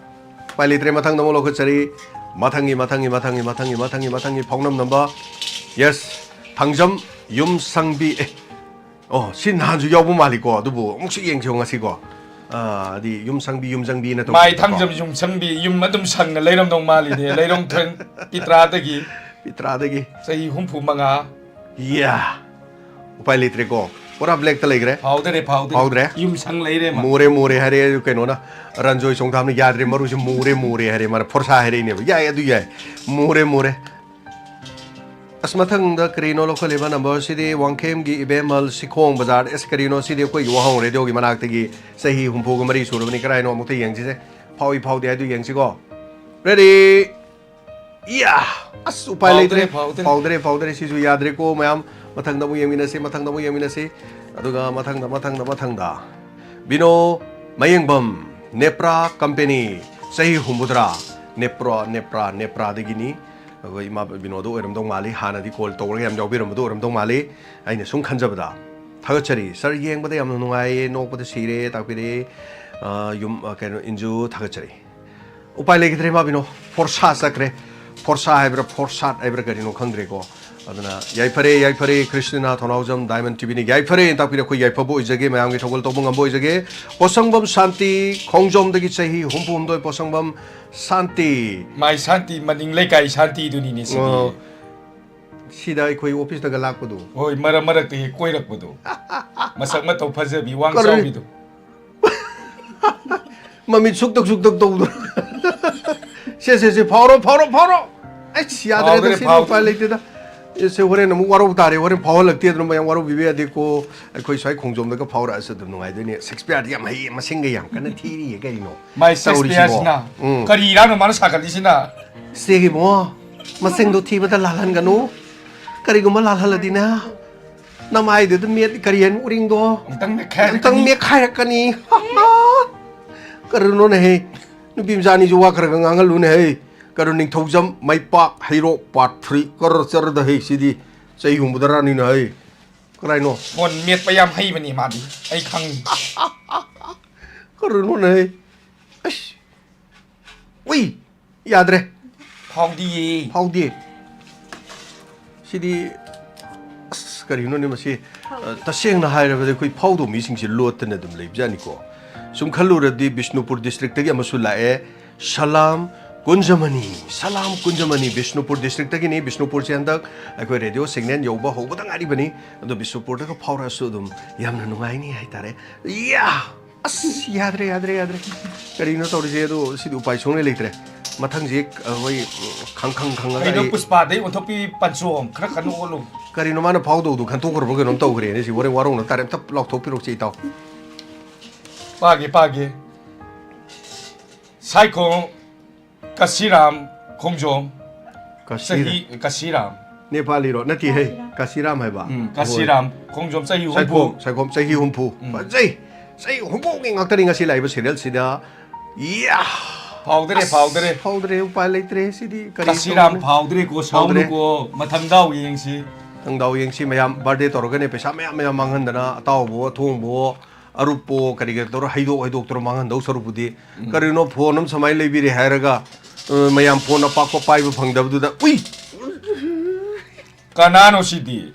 ꯎꯄꯥꯏ ꯂꯩꯇ꯭ꯔꯦ, ꯃꯊꯪꯗ ꯑꯃꯨꯛ ꯂꯧꯈꯠꯆꯔꯤ꯫ ꯃꯊꯪꯒꯤ ꯃꯊꯪꯒꯤ ꯃꯊꯪꯒꯤ ꯃꯊꯪꯒꯤ ꯃꯊꯪꯒꯤ ꯃꯊꯪꯒꯤ ꯃꯊꯪꯒꯤ ꯐꯥꯎꯅꯝ ꯅꯝꯕ꯫ ꯌꯦꯁ, ꯊꯥꯡꯖꯝ ꯌꯨꯝ ꯁꯪꯕꯤ꯫ ꯑꯦ, ꯑꯣ, ꯁꯤ ꯅꯍꯥꯟꯁꯨ ꯌꯥꯎꯕ ꯃꯥꯜꯂꯤꯀꯣ꯫ ꯑꯗꯨꯕꯨ ꯑꯃꯨꯛꯁꯨ ꯌꯦꯡꯁꯤ ꯉꯁꯤꯀꯣ꯫ ꯑꯥ, ꯑꯗꯤ ꯌꯨꯝ ꯁꯪꯕꯤ ꯌꯨꯝ ꯆꯪꯕꯤꯅ ꯇꯧꯕ꯫ ꯃꯥꯏ ꯊꯥꯡꯖꯝ ꯌꯨꯝ ꯁꯪꯕꯤ ꯌꯨꯝ ꯑꯗꯨꯝ ꯁꯪꯅ ꯂꯩꯔꯝꯗꯧ ꯃꯥꯜꯂꯤꯅꯦ, ꯂꯩꯔꯣꯡꯊꯣꯏ ꯄꯤꯇ꯭ꯔꯥꯗꯒꯤ꯫ ꯄꯤꯇ꯭ꯔꯥꯗꯒꯤ꯫ ꯆꯍꯤ ꯍꯨꯝꯐꯨ ꯃꯉꯥ꯫ ꯌꯥ, ꯎꯄꯥꯏ ꯂꯩꯇ꯭ꯔꯦꯀꯣ, ꯄꯨꯔꯥ ꯕ꯭ꯂꯦꯛꯇ ꯂꯩꯈ꯭ꯔꯦ꯫ ꯐꯥꯎꯗꯔꯦ, ꯐꯥꯎꯗꯔꯦ꯫ ꯐꯥꯎꯗ꯭ꯔꯦ꯫ ꯌꯨꯝ ꯁꯪ ꯂꯩꯔꯦ ꯃꯥ꯫ ꯃꯨꯔꯦ ꯃꯨꯔꯦ ꯍꯥꯏꯔꯦ꯫ ꯑꯗꯨ ꯀꯩꯅꯣꯅ, ꯔꯟꯖꯣꯏ ꯆꯣꯡꯊꯥꯝꯅ ꯌꯥꯗ꯭ꯔꯦ, ꯃꯔꯨꯁꯦ ꯃꯨꯔꯦ ꯃꯨꯔꯦ ꯍꯥꯏꯔꯦ꯫ ꯃꯥꯅ ꯐꯣꯔꯁꯥ ꯍꯥꯏꯔꯛꯏꯅꯦꯕ꯫ ꯌꯥꯏ, ꯑꯗꯨ ꯌꯥꯏ, ꯃꯨꯔꯦ ꯃꯨꯔꯦ꯫ ꯑꯁ, ꯃꯊꯪꯗ ꯀꯔꯤꯅꯣ ꯂꯧꯈꯠꯂꯤꯕ ꯅꯝꯕꯔꯁꯤꯗꯤ? ꯋꯥꯡꯈꯦꯝꯒꯤ ꯏꯕꯦꯝꯃꯜ ꯁꯤꯈꯣꯡ ꯕꯖꯥꯔ꯫ ꯑꯦꯁ, ꯀꯔꯤꯅꯣ ꯁꯤꯗꯤ? ꯑꯩꯈꯣꯏꯒꯤ ꯋꯥꯍꯪ ꯔꯦꯗꯤꯑꯣꯒꯤ ꯃꯅꯥꯛꯇꯒꯤ꯫ ꯆꯍꯤ ꯍꯨꯝꯐꯨꯒ ꯃꯔꯤ ꯁꯨꯔꯕꯅꯤ꯫ ꯀꯔꯥꯏꯅꯣ? ꯑꯃꯨꯛꯇ ꯌꯦꯡꯁꯤꯁꯦ꯫ ꯐꯥꯎꯏ ꯐꯥꯎꯗꯦ ꯍꯥꯏꯗꯨ ꯌꯦꯡꯁꯤꯀꯣ꯫ ꯔꯦꯗꯤ꯫ ꯏꯌꯥ! ꯑꯁ, ꯎꯄꯥꯏ ꯐꯥꯎꯗ꯭ꯔꯦ, ꯂꯩꯇ꯭ꯔꯦ꯫ ꯐꯥꯎꯗ꯭ꯔꯦ꯫ ꯐꯥꯎꯗ꯭ꯔꯦ, ꯐꯥꯎꯗ꯭ꯔꯦ꯫ ꯁꯤꯁꯨ ꯌꯥꯗ꯭ꯔꯦꯀꯣ, ꯃꯌꯥꯝ꯫ ꯃꯊꯪꯗ ꯑꯃꯨꯛ ꯌꯦꯡꯃꯤꯟꯅꯁꯤ, ꯃꯊꯪꯗ ꯑꯃꯨꯛ ꯌꯦꯡꯃꯤꯟꯅꯁꯤ꯫ ꯑꯗꯨꯒ ꯃꯊꯪꯗ, ꯃꯊꯪꯗ, ꯃꯊꯪꯗ꯫ ꯕꯤꯅꯣ ꯃꯌꯦꯡꯕꯝ, ꯅꯦꯄ꯭ꯔꯥ ꯀꯝꯄꯦꯅꯤ, ꯆꯍꯤ ꯍꯨꯝꯐꯨꯇꯔꯥ꯫ ꯅꯦꯄ꯭ꯔꯥ, ꯅꯦꯄ꯭ꯔꯥ, ꯅꯦꯄ꯭ꯔꯥꯗꯒꯤꯅꯤ꯫ ꯑꯩꯈꯣꯏ ꯏꯃꯥ ꯕꯤꯅꯣꯗ ꯑꯣꯏꯔꯝꯗꯧ ꯃꯥꯜꯂꯤ, ꯍꯥꯟꯅꯗꯤ ꯀꯣꯜ ꯇꯧꯔꯒ ꯌꯥꯝ ꯌꯥꯎꯕꯤꯔꯝꯕꯗꯣ ꯑꯣꯏꯔꯝꯗꯧ ꯃꯥꯜꯂꯤ, ꯑꯩꯅ ꯁꯨꯝ ꯈꯟꯖꯕꯗ꯫ ꯊꯥꯒꯠꯆꯔꯤ ꯁꯥꯔ, ꯌꯦꯡꯕꯗ ꯌꯥꯝꯅ ꯅꯨꯡꯉꯥꯏꯌꯦ, ꯅꯣꯛꯄꯗ ꯁꯤꯔꯦ, ꯇꯥꯛꯄꯤꯔꯛꯑꯦ꯫ ꯑ, ꯌꯨꯝ, ꯑ, ꯀꯩꯅꯣ, ꯏꯟꯖꯨ, ꯊꯥꯒꯠꯆꯔꯤ꯫ ꯎꯄꯥꯏ ꯂꯩꯈꯤꯗ꯭ꯔꯦ, ꯏꯃꯥ ꯕꯤꯅꯣ꯫ ꯐꯣꯔꯁꯥ ꯆꯠꯈ꯭ꯔꯦ꯫ ꯐꯣꯔꯁꯥ ꯍꯥꯏꯕ꯭ꯔꯥ, ꯐꯣꯔꯁꯥꯠ ꯍꯥꯏꯕ꯭ꯔꯥ, ꯀꯔꯤꯅꯣ ꯈꯪꯗ꯭ꯔꯦꯀꯣ꯫ ꯑꯗꯨꯅ ꯌꯥꯏꯐꯔꯦ, ꯌꯥꯏꯐꯔꯦ, ꯀ꯭ꯔꯤꯁꯅꯅ ꯊꯣꯡꯅꯥꯎꯖꯝ ꯗꯥꯏꯃꯟ ꯇꯤꯚꯤꯅ ꯌꯥꯏꯐꯔꯦꯅ ꯇꯥꯛꯄꯤꯔꯦ꯫ ꯑꯩꯈꯣꯏ ꯌꯥꯏꯐꯕ ꯑꯣꯏꯖꯒꯦ, ꯃꯌꯥꯝꯒꯤ ꯊꯧꯒꯜ ꯇꯧꯕ ꯉꯝꯕ ꯑꯣꯏꯖꯒꯦ꯫ ꯄꯣꯠꯁꯪꯕꯝ ꯁꯥꯟꯇꯤ, ꯈꯣꯡꯖꯣꯝꯗꯒꯤ ꯆꯍꯤ ꯍꯨꯝꯐꯨ ꯍꯨꯝꯗꯣꯏ, ꯄꯣꯠꯁꯪꯕꯝ ꯁꯥꯟꯇꯤ꯫ ꯃꯥꯏ ꯁꯥꯟꯇꯤ ꯃꯅꯤꯡ ꯂꯩꯀꯥꯏ ꯁꯥꯟꯇꯤꯗꯨꯅꯤꯅꯦ ꯁꯤꯗꯤ꯫ ꯑꯣ꯫ ꯁꯤꯗ ꯑꯩꯈꯣꯏ ꯑꯣꯐꯤꯁꯇꯒ ꯂꯥꯛꯄꯗꯣ꯫ ꯍꯣꯏ, ꯃꯔꯛ ꯃꯔꯛꯇ ꯍꯦꯛ ꯀꯣꯏꯔꯛꯄꯗꯣ꯫ ꯃꯁꯛ ꯃꯇꯧ ꯐꯖꯕꯤ, ꯋꯥꯡ ꯀꯔꯤ? ꯆꯥꯎꯕꯤꯗꯣ꯫ ꯃꯃꯤꯠ ꯁꯨꯛꯇꯛ ꯁꯨꯛꯇꯛ ꯇꯧꯗꯅ꯫ ꯁꯦ, ꯁꯦ, ꯁꯦ, ꯐꯥꯎꯔꯣ, ꯐꯥꯎꯔꯣ, ꯐꯥꯎꯔꯣ꯫ ꯑꯩ ꯁꯤ ꯌꯥꯗ꯭ꯔꯦꯗ, ꯐꯥꯎꯗ꯭ꯔꯦ, ꯁꯤꯗꯤ ꯐꯥꯎꯗ꯭ꯔꯦ꯫ ꯎꯄꯥꯏ ꯂꯩꯇꯦꯗ꯫ ꯑꯦ, ꯁꯦ, ꯍꯣꯔꯦꯟ ꯑꯃꯨꯛ ꯋꯥꯔꯧ ꯇꯥꯔꯦ꯫ ꯍꯣꯔꯦꯟ ꯐꯥꯎꯍꯜꯂꯛꯇꯦ, ꯑꯗꯨꯅ ꯃꯌꯥꯝ ꯋꯥꯔꯧꯕꯤꯕ ꯌꯥꯗꯦꯀꯣ꯫ ꯑꯩꯈꯣꯏ ꯁ꯭ꯋꯥꯏ ꯈꯣꯡꯖꯣꯝꯗꯒ ꯐꯥꯎꯔꯛꯑꯁꯨ ꯑꯗꯨꯝ ꯅꯨꯡꯉꯥꯏꯗꯣꯏꯅꯦ꯫ ꯁꯦꯛꯁꯄꯤꯌꯔꯗꯤ ꯌꯥꯝ ꯍꯩꯌꯦ, ꯃꯁꯤꯡꯒ ꯌꯥꯝ ꯀꯟꯅ ꯊꯤꯔꯤꯌꯦ ꯀꯩꯅꯣ꯫ ꯃꯥꯏ ꯇꯧꯔꯤꯁꯤꯕꯣ? ꯁꯦꯛꯁꯄꯤꯌꯔꯁꯤꯅ ꯎꯝ꯫ ꯀꯔꯤꯔꯥꯅꯣ ꯃꯥꯅ ꯁꯥꯒꯠꯂꯤꯁꯤꯅ? ꯁꯦꯒꯤꯕꯣ, ꯃꯁꯤꯡꯗꯣ ꯊꯤꯕꯗ ꯂꯥꯜꯍꯟꯒꯅꯨ꯫ ꯀꯔꯤꯒꯨꯝꯕ ꯂꯥꯜꯍꯜꯂꯗꯤꯅꯦ, ꯅꯃꯥꯏꯗꯨꯗ ꯃꯦꯠ ꯀꯔꯤ ꯍꯥꯏꯅ ꯎꯔꯤꯡꯗꯣ? ꯑꯃꯨꯛꯇꯪ ꯃꯦꯠꯈꯥꯏꯔꯛꯀꯅꯤ꯫ ꯑꯃꯨꯛꯇꯪ ꯃꯦꯠꯈꯥꯏꯔꯛꯀꯅꯤ꯫ ꯀꯔꯤꯅꯣꯅꯦꯍꯦ? ꯅꯨꯄꯤ ꯃꯆꯥ ꯑꯅꯤꯁꯨ ꯋꯥ ꯈꯔ ꯈꯔ ꯉꯥꯡꯍꯜꯂꯨꯅꯦꯍꯦ꯫ ꯀꯔꯣ ꯅꯤꯡꯊꯧꯖꯝ ꯃꯩꯄꯥꯛ ꯍꯩꯔꯣꯛ ꯄꯥꯔꯠ ꯊ꯭ꯔꯤ꯫ ꯀꯔ ꯆꯔꯗ ꯍꯩ ꯁꯤꯗꯤ꯫ ꯆꯍꯤ ꯍꯨꯝꯐꯨꯇꯔꯥꯅꯤꯅ ꯍꯩ꯫ ꯀꯔꯥꯏꯅꯣ? ꯐꯣꯟ ꯃꯦꯠꯄ ꯌꯥꯝ ꯍꯩꯕꯅꯤ ꯃꯥꯗꯤ, ꯑꯩ ꯈꯪꯉꯤ꯫ ꯀꯔꯤꯅꯣꯅꯦ? ꯑꯁ! ꯎꯏ! ꯌꯥꯗ꯭ꯔꯦ꯫ ꯐꯥꯎꯗꯤꯌꯦ꯫ ꯐꯥꯎꯗꯦ꯫ ꯁꯤꯗꯤ, ꯑꯁ, ꯀꯔꯤꯅꯣꯅꯦ ꯃꯁꯤ? ꯑ, ꯇꯁꯦꯡꯅ ꯍꯥꯏꯔꯕꯗ ꯑꯩꯈꯣꯏ ꯐꯥꯎꯗꯧ ꯃꯤꯁꯤꯡꯁꯦ ꯂꯣꯠꯇꯅ ꯑꯗꯨꯝ ꯂꯩꯕꯖꯥꯠꯅꯤꯀꯣ꯫ ꯁꯨꯝ ꯈꯜꯂꯨꯔꯗꯤ ꯕꯤꯁꯅꯨꯄꯨꯔ districtꯇꯒꯤ ꯑꯃꯁꯨ ꯂꯥꯛꯑꯦ꯫ ꯁꯂꯥꯝ ꯀꯨꯟꯖꯃꯅꯤ, ꯁꯂꯥꯝ ꯀꯨꯟꯖꯃꯅꯤ, ꯕꯤꯁꯅꯨꯄꯨꯔ districtꯇꯒꯤꯅꯤ꯫ ꯕꯤꯁꯅꯨꯄꯨꯔꯁꯦ ꯍꯟꯗꯛ ꯑꯩꯈꯣꯏ ꯔꯦꯗꯤꯑꯣ ꯁꯤꯒꯅꯦꯜ ꯌꯧꯕ ꯍꯧꯕꯗ ꯉꯥꯏꯔꯤꯕꯅꯤ꯫ ꯑꯗꯣ ꯕꯤꯁꯅꯨꯄꯨꯔꯗꯒ ꯐꯥꯎꯔꯛꯑꯁꯨ ꯑꯗꯨꯝ ꯌꯥꯝꯅ ꯅꯨꯡꯉꯥꯏꯅꯤ ꯍꯥꯏꯇꯥꯔꯦ꯫ ꯌꯥ! ꯑꯁ, ꯌꯥꯗ꯭ꯔꯦ, ꯌꯥꯗ꯭ꯔꯦ, ꯌꯥꯗ꯭ꯔꯦ꯫ ꯀꯔꯤꯅꯣ ꯇꯧꯔꯤꯁꯦ? ꯑꯗꯣ ꯁꯤꯗꯤ ꯎꯄꯥꯏ ꯁꯨꯡꯂꯩ ꯂꯩꯇ꯭ꯔꯦ꯫ ꯃꯊꯪꯁꯦ ꯑꯩꯈꯣꯏ ꯈꯪ ꯈꯪ ꯈꯪꯉꯒ ꯀꯩꯅꯣ ꯑꯩ ꯄꯨꯁꯄꯥꯗꯩ ꯑꯣꯟꯊꯣꯛꯄꯤ ꯄꯟꯆꯣ, ꯈꯔ ꯀꯟꯅ ꯑꯣꯜꯂꯨ꯫ ꯀꯔꯤꯅꯣ ꯃꯥꯅ ꯐꯥꯎꯗꯧꯗꯣ ꯈꯟꯇꯣꯛꯈ꯭ꯔꯕ ꯀꯩꯅꯣꯝ ꯇꯧꯈ꯭ꯔꯦꯅꯦ꯫ ꯁꯤ ꯋꯥꯔꯦꯡ ꯋꯥꯔꯧꯅ ꯇꯥꯔꯦ꯫ ꯑꯝꯇ ꯂꯥꯎꯊꯣꯛꯄꯤꯔꯛꯁꯦ ꯏꯇꯥꯎ꯫ ꯄꯥꯒꯦ, ꯄꯥꯒꯦ꯫ ꯁꯥꯏꯈꯣꯝ ꯀꯁꯤꯔꯥꯝ ꯈꯣꯡꯖꯣꯝ꯫ ꯀꯁꯤꯔ- ꯆꯍꯤ ꯀꯁꯤꯔꯥꯝ꯫ ꯅꯦꯄꯥꯂꯤꯔꯣ? ꯅꯠꯇꯦ ꯍꯦ, ꯀꯁꯤꯔꯥꯝ ꯍꯥꯏꯕ꯫ ꯎꯝ, ꯍꯣꯏ꯫ ꯀꯁꯤꯔꯥꯝ ꯈꯣꯡꯖꯣꯝ ꯆꯍꯤ ꯍꯨꯝꯐꯨ꯫ ꯁꯥꯏꯈꯣꯝ, ꯁꯥꯏꯈꯣꯝ ꯆꯍꯤ ꯍꯨꯝꯐꯨ꯫ ꯎꯝ꯫ ꯐꯖꯩ꯫ ꯆꯍꯤ ꯍꯨꯝꯐꯨꯒꯤ ꯉꯥꯛꯇꯅꯤ ꯉꯁꯤ ꯂꯥꯛꯏꯕ serialꯁꯤꯗ꯫ ꯌꯥ! ꯐꯥꯎꯗ꯭ꯔꯦ, ꯑꯁ, ꯐꯥꯎꯗ꯭ꯔꯦ꯫ ꯐꯥꯎꯗ꯭ꯔꯦ, ꯎꯄꯥꯏ ꯂꯩꯇ꯭ꯔꯦ꯫ ꯁꯤꯗꯤ ꯀꯔꯤ ꯀꯁꯤꯔꯥꯝ ꯇꯧꯅꯤ? ꯐꯥꯎꯗ꯭ꯔꯦꯀꯣ, ꯐꯥꯎꯗ꯭ꯔꯦ꯫ ꯁꯥꯎꯅꯨꯀꯣ, ꯃꯊꯪꯗꯥꯎ ꯌꯦꯡꯁꯤ꯫ ꯊꯪꯗꯥꯎ ꯌꯦꯡꯁꯤ ꯃꯌꯥꯝ꯫ Birthday ꯇꯧꯔꯒꯅꯦ ꯄꯩꯁꯥ ꯃꯌꯥꯝ ꯃꯌꯥꯝ ꯃꯥꯡꯍꯟꯗꯅ, ꯑꯇꯥꯎꯕꯣ, ꯑꯊꯣꯡꯕꯣ, ꯑꯔꯨꯞꯄꯣ, ꯀꯔꯤ ꯀꯔꯤ ꯇꯧꯔ ꯍꯩꯗꯣꯛ ꯍꯩꯗꯣꯛꯇꯅ ꯃꯥꯡꯍꯟꯗꯧ ꯁꯔꯨꯛꯄꯨꯗꯤ꯫ ꯀꯔꯤꯅꯣ phone ꯑꯃ ꯁꯨꯃꯥꯏꯅ ꯂꯩꯕꯤꯔꯦ ꯍꯥꯏꯔꯒ, ꯑ, ꯃꯌꯥꯝ phone ꯑꯄꯥꯛꯄ ꯄꯥꯏꯕ ꯐꯪꯗꯕꯗꯨꯗ꯫ ꯎꯏ! ꯀꯅꯥꯅꯣ ꯁꯤꯗꯤ?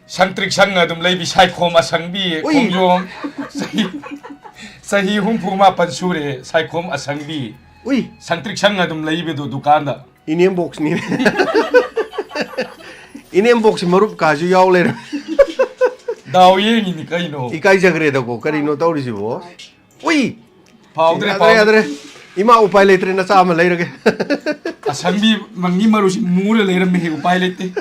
ꯁꯪꯇ꯭ꯔꯤꯛ ꯁꯪꯅ ꯑꯗꯨꯝ ꯂꯩꯕꯤ ꯁꯥꯏꯈꯣꯝ ꯑꯁꯪꯕꯤ, ꯎꯏ! ꯈꯣꯡꯖꯣꯝ ꯆꯍꯤ, ꯆꯍꯤ ꯍꯨꯝꯐꯨ ꯃꯥꯄꯟ ꯁꯨꯔꯦ, ꯁꯥꯏꯈꯣꯝ ꯑꯁꯪꯕꯤ꯫ ꯎꯏ! ꯁꯪꯇ꯭ꯔꯤꯛ ꯁꯪꯅ ꯑꯗꯨꯝ ꯂꯩꯕꯗꯣ ꯗꯨꯀꯥꯟꯗ꯫ ꯏꯅꯦꯝꯕꯣꯛꯁꯤꯅꯤ꯫ ꯏꯅꯦꯝꯕꯣꯛꯁꯤ ꯃꯔꯨꯞ ꯀꯥꯁꯨ ꯌꯥꯎ ꯂꯩꯔꯝꯃꯤ꯫ ꯗꯥꯎ ꯌꯦꯡꯉꯤꯅꯤ ꯀꯩꯅꯣ꯫ ꯏꯀꯥꯏꯖꯈ꯭ꯔꯦꯗꯀꯣ, ꯀꯔꯤꯅꯣ ꯇꯧꯔꯤꯁꯤꯕꯣ? ꯎꯏ! ꯐꯥꯎꯗ꯭ꯔꯦ, ꯌꯥꯗ꯭ꯔꯦ, ꯐꯥꯎꯗ꯭ꯔꯦ꯫ ꯌꯥꯗ꯭ꯔꯦ꯫ ꯏꯃꯥ, ꯎꯄꯥꯏ ꯂꯩꯇ꯭ꯔꯦ, ꯅꯆꯥ ꯑꯃ ꯂꯩꯔꯒꯦ꯫ ꯑꯁꯪꯕꯤ ꯃꯪꯒꯤ ꯃꯔꯨꯁꯤ ꯃꯨꯔ ꯂꯩꯔꯝꯃꯦ, ꯎꯄꯥꯏ ꯂꯩꯇꯦ꯫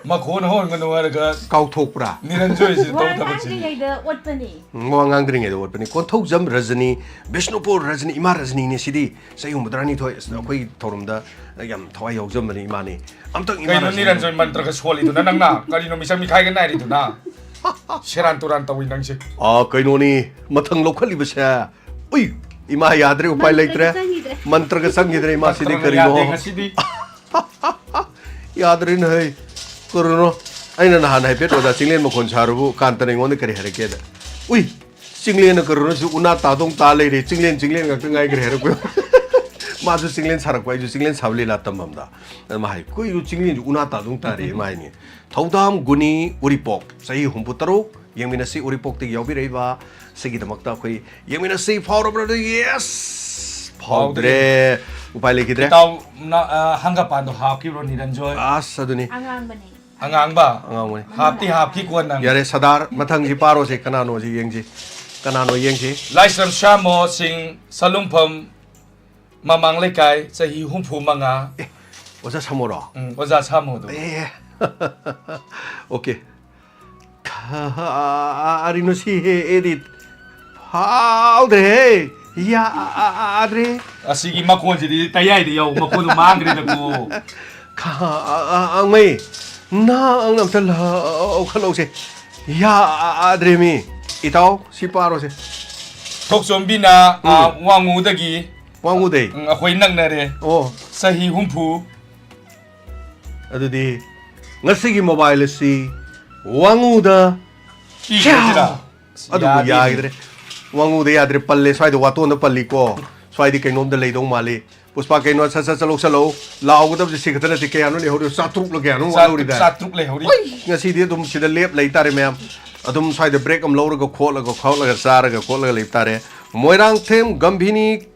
ꯃꯈꯣꯟ ꯍꯧꯔꯝꯒꯅꯨ ꯍꯥꯏꯔꯒ ꯀꯥꯎꯊꯣꯛꯄ꯭ꯔꯥ? ꯅꯤꯔꯟꯖꯣꯏꯁꯤ ꯋꯥ ꯇꯧ ꯊꯕꯛꯁꯤꯅꯤ꯫ ꯉꯥꯡꯗ꯭ꯔꯤꯉꯩꯗ ꯑꯣꯠꯄꯅꯤ꯫ ꯋꯥ ꯉꯥꯡꯗ꯭ꯔꯤꯉꯩꯗ ꯑꯣꯠꯄꯅꯤ꯫ ꯀꯣꯟꯊꯧꯖꯝ ꯔꯖꯅꯤ, ꯕꯤꯁꯅꯨꯄꯨꯔ ꯔꯖꯅꯤ, ꯏꯃꯥ ꯔꯖꯅꯤꯅꯦ ꯁꯤꯗꯤ꯫ ꯆꯍꯤ ꯍꯨꯝꯐꯨ ꯇꯔꯥꯅꯤꯊꯣꯏ, ꯑꯁ, ꯑꯩꯈꯣꯏ ꯊꯧꯔꯝꯗ ꯌꯥꯝ ꯊꯋꯥꯏ ꯌꯥꯎꯖꯕꯅꯤ ꯏꯃꯥꯅꯦ꯫ ꯑꯝꯇꯪ ꯏꯃꯥ ꯀꯩꯅꯣ ꯔꯖꯅꯤ꯫ ꯅꯤꯔꯟꯖꯣꯏ ꯃꯟꯇ꯭ꯔꯒ ꯁꯣꯜꯂꯤꯗꯨꯅ ꯅꯪꯅ? ꯀꯔꯤꯅꯣ ꯃꯤꯆꯪ ꯃꯤꯈꯥꯏꯒ ꯅꯥꯏꯔꯤꯗꯨꯅ? ꯁꯦꯔꯥꯟ ꯇꯨꯔꯥꯟ ꯇꯧꯏ ꯅꯪꯁꯦ꯫ ꯑꯥ, ꯀꯩꯅꯣꯅꯤ, ꯃꯊꯪ ꯂꯧꯈꯠꯂꯤꯕꯁꯦ꯫ ꯎꯏ, ꯏꯃꯥ ꯌꯥꯗ꯭ꯔꯦ, ꯎꯄꯥꯏ ꯂꯩꯇ꯭ꯔꯦ꯫ ꯃꯟꯇ꯭ꯔꯒ ꯆꯪꯈꯤꯗ꯭ꯔꯦ꯫ ꯃꯟꯇ꯭ꯔꯒ ꯆꯪꯈꯤꯗ꯭ꯔꯦ, ꯏꯃꯥ ꯁꯤꯗꯤ ꯃꯟꯇ꯭ꯔꯒ ꯌꯥꯗꯦ ꯀꯔꯤꯅꯣ? ꯉꯁꯤꯗꯤ꯫ ꯌꯥꯗ꯭ꯔꯦꯅꯦ, ꯍꯩ꯫ ꯀꯔꯨꯅꯣ, ꯑꯩꯅ ꯅꯍꯥꯟ ꯍꯥꯏꯐꯦꯠ ꯑꯣꯖꯥ ꯆꯤꯡꯂꯦꯟ ꯃꯈꯣꯟ ꯁꯥꯔꯨꯕꯨ ꯀꯥꯟꯇꯅ ꯑꯩꯉꯣꯟꯗ ꯀꯔꯤ ꯍꯥꯏꯔꯛꯀꯦꯗ? "ꯎꯏ, ꯆꯤꯡꯂꯦꯟꯅ ꯀꯔꯨꯅꯣꯁꯨ ꯎꯅꯥ ꯇꯥꯗꯧ ꯇꯥ ꯂꯩꯔꯦ, ꯆꯤꯡꯂꯦꯟ, ꯆꯤꯡꯂꯦꯟ ꯉꯥꯛꯇ ꯉꯥꯏꯈ꯭ꯔꯦ" ꯍꯥꯏꯔꯛꯄ꯫ ꯃꯥꯁꯨ ꯆꯤꯡꯂꯦꯟ ꯁꯥꯔꯛꯄ, ꯑꯩꯁꯨ ꯆꯤꯡꯂꯦꯟ ꯁꯥꯕ ꯂꯤꯂꯥ ꯇꯝꯐꯝꯗ꯫ ꯑꯗꯨ ꯃꯥ ꯍꯥꯏ, "ꯀꯨꯏꯔꯨ ꯆꯤꯡꯂꯦꯟꯁꯨ ꯎꯅꯥ ꯇꯥꯗꯧ ꯇꯥꯔꯦ" ꯃꯥ ꯍꯥꯏꯅꯤ꯫ ꯊꯧꯗꯥꯝ ꯒꯨꯅꯤ ꯎꯔꯤꯄꯣꯛ, ꯆꯍꯤ ꯍꯨꯝꯐꯨ ꯇꯔꯨꯛ, ꯌꯦꯡꯃꯤꯟꯅꯁꯤ ꯎꯔꯤꯄꯣꯛꯇꯒꯤ ꯌꯥꯎꯕꯤꯔꯛꯏꯕ꯫ ꯁꯤꯒꯤꯗꯃꯛꯇ ꯑꯩꯈꯣꯏ ꯌꯦꯡꯃꯤꯟꯅꯁꯤ꯫ ꯐꯥꯎꯔꯕ꯭ꯔꯥ? ꯑꯗꯨ ꯌꯦꯁ! ꯐꯥꯎꯗ꯭ꯔꯦ꯫ ꯐꯥꯎꯗ꯭ꯔꯦ꯫ ꯎꯄꯥꯏ ꯂꯩꯈꯤꯗ꯭ꯔꯦ꯫ ꯏꯇꯥꯎ, ꯅ-, ꯑ, ꯍꯪꯒꯄꯥꯟꯗꯣ ꯍꯥꯞꯈꯤꯕ꯭ꯔꯣ, ꯅꯤꯔꯟꯖꯣꯏ? ꯑꯁ, ꯑꯗꯨꯅꯤ꯫ ꯑꯉꯥꯡꯕꯅꯦ꯫ ꯑꯉꯥꯡꯕ? ꯑꯉꯥꯡꯕꯅꯤ꯫ ꯍꯥꯞꯇꯤ ꯍꯥꯞꯈꯤ ꯀꯣꯟꯅ꯫ ꯌꯥꯔꯦ, ꯁꯗꯥꯔ, ꯃꯊꯪꯁꯤ ꯄꯥꯔꯣꯁꯦ꯫ ꯀꯅꯥꯅꯣꯁꯤ ꯌꯦꯡꯁꯤ꯫ ꯀꯅꯥꯅꯣ ꯌꯦꯡꯁꯤ꯫ ꯂꯥꯏꯁ꯭ꯔꯝ ꯁꯥꯃꯣ ꯁꯤꯡ, ꯁꯂꯨꯡꯐꯝ ꯃꯃꯥꯡ ꯂꯩꯀꯥꯏ, ꯆꯍꯤ ꯍꯨꯝꯐꯨ ꯃꯉꯥ꯫ ꯑꯦ, ꯑꯣꯖꯥ ꯁꯥꯃꯣꯔꯣ? ꯎꯝ, ꯑꯣꯖꯥ ꯁꯥꯃꯣꯗꯣ꯫ ꯑꯦ꯫ ꯑꯣꯀꯦ꯫ ꯈ-, ꯑ-, ꯑ-, ꯑꯔꯤꯅꯣ ꯁꯤ ꯍꯦ ꯑꯦꯗꯤꯠ꯫ ꯐꯥꯎꯗ꯭ꯔꯦꯍꯦ꯫ ꯌꯥ-, ꯑ-, ꯑ-, ꯑ-, ꯑꯗ꯭ꯔꯦ꯫ ꯑꯁꯤꯒꯤ ꯃꯈꯣꯟꯁꯤꯗꯤ ꯇꯌꯥꯏꯗ ꯌꯥꯎ, ꯃꯈꯣꯟꯗꯣ ꯃꯥꯡꯈ꯭ꯔꯦꯗꯀꯣ꯫ ꯈ-, ꯑ-, ꯑ-, ꯑꯉꯩ꯫ ꯅ ꯑꯪ ꯑꯝꯇ ꯂ-, ꯑ-, ꯑ-, ꯂꯧꯈꯠꯂꯧꯁꯦ꯫ ꯌꯥ-, ꯑ-, ꯑ-, ꯑꯗ꯭ꯔꯦ ꯃꯤ꯫ ꯏꯇꯥꯎ, ꯁꯤ ꯄꯥꯔꯣꯁꯦ꯫ ꯊꯣꯛꯆꯣꯝꯕꯤꯅ, ꯑ, ꯎꯝ꯫ ꯋꯥꯡꯉꯨꯗꯒꯤ꯫ ꯋꯥꯡꯉꯨꯗꯩ꯫ ꯎꯝ, ꯑꯩꯈꯣꯏ ꯅꯛꯅꯔꯦ꯫ ꯑꯣ꯫ ꯆꯍꯤ ꯍꯨꯝꯐꯨ꯫ ꯑꯗꯨꯗꯤ ꯉꯁꯤꯒꯤ ꯃꯣꯕꯥꯏꯜ ꯑꯁꯤ ꯋꯥꯡꯉꯨꯗ ꯄꯤꯈ꯭ꯔꯁꯤꯔꯥ? ꯁ꯭ꯌꯥ! ꯑꯗꯨꯕꯨ ꯌꯥꯗꯦꯅꯦ꯫ ꯌꯥꯈꯤꯗ꯭ꯔꯦ꯫ ꯋꯥꯡꯉꯨꯗ ꯌꯥꯗ꯭ꯔꯦ, ꯄꯜꯂꯦ, ꯁ꯭ꯋꯥꯏꯗ ꯋꯥꯇꯣꯟꯗ ꯄꯜꯂꯤꯀꯣ꯫ ꯁ꯭ꯋꯥꯏꯗꯤ ꯀꯩꯅꯣꯝꯗ ꯂꯩꯗꯧ ꯃꯥꯜꯂꯤ꯫ ꯄꯨꯁꯄꯥ, ꯀꯩꯅꯣ, ꯁꯠ ꯁꯠ ꯆꯠꯂꯧ, ꯆꯠꯂꯧ꯫ ꯂꯥꯎꯒꯗꯕꯁꯦ ꯁꯤ ꯈꯛꯇ ꯅꯠꯇꯦ, ꯀꯌꯥꯅꯣ ꯂꯩꯍꯧꯔꯤꯕ? ꯆꯥꯇ꯭ꯔꯨꯛꯂ ꯀꯌꯥꯅꯣ ꯆꯥꯇ꯭ꯔꯨꯛ, ꯋꯥꯠꯍꯧꯔꯤꯗꯥꯏ? ꯆꯥꯇ꯭ꯔꯨꯛ ꯂꯩꯍꯧꯔꯤ꯫ ꯍꯣꯏ, ꯉꯁꯤꯗꯤ ꯑꯗꯨꯝ ꯁꯤꯗ ꯂꯦꯞ ꯂꯩ ꯇꯥꯔꯦ ꯃꯌꯥꯝ꯫ ꯑꯗꯨꯝ ꯁ꯭ꯋꯥꯏꯗ ꯕ꯭ꯔꯦꯛ ꯑꯃ ꯂꯧꯔꯒ ꯈꯣꯠꯂꯒ, ꯈꯣꯠꯂꯒ ꯆꯥꯔꯒ ꯈꯣꯠꯂꯒ ꯂꯩꯕ ꯇꯥꯔꯦ꯫ ꯃꯣꯏꯔꯥꯡꯊꯦꯝ ꯒꯝꯚꯤꯅꯤ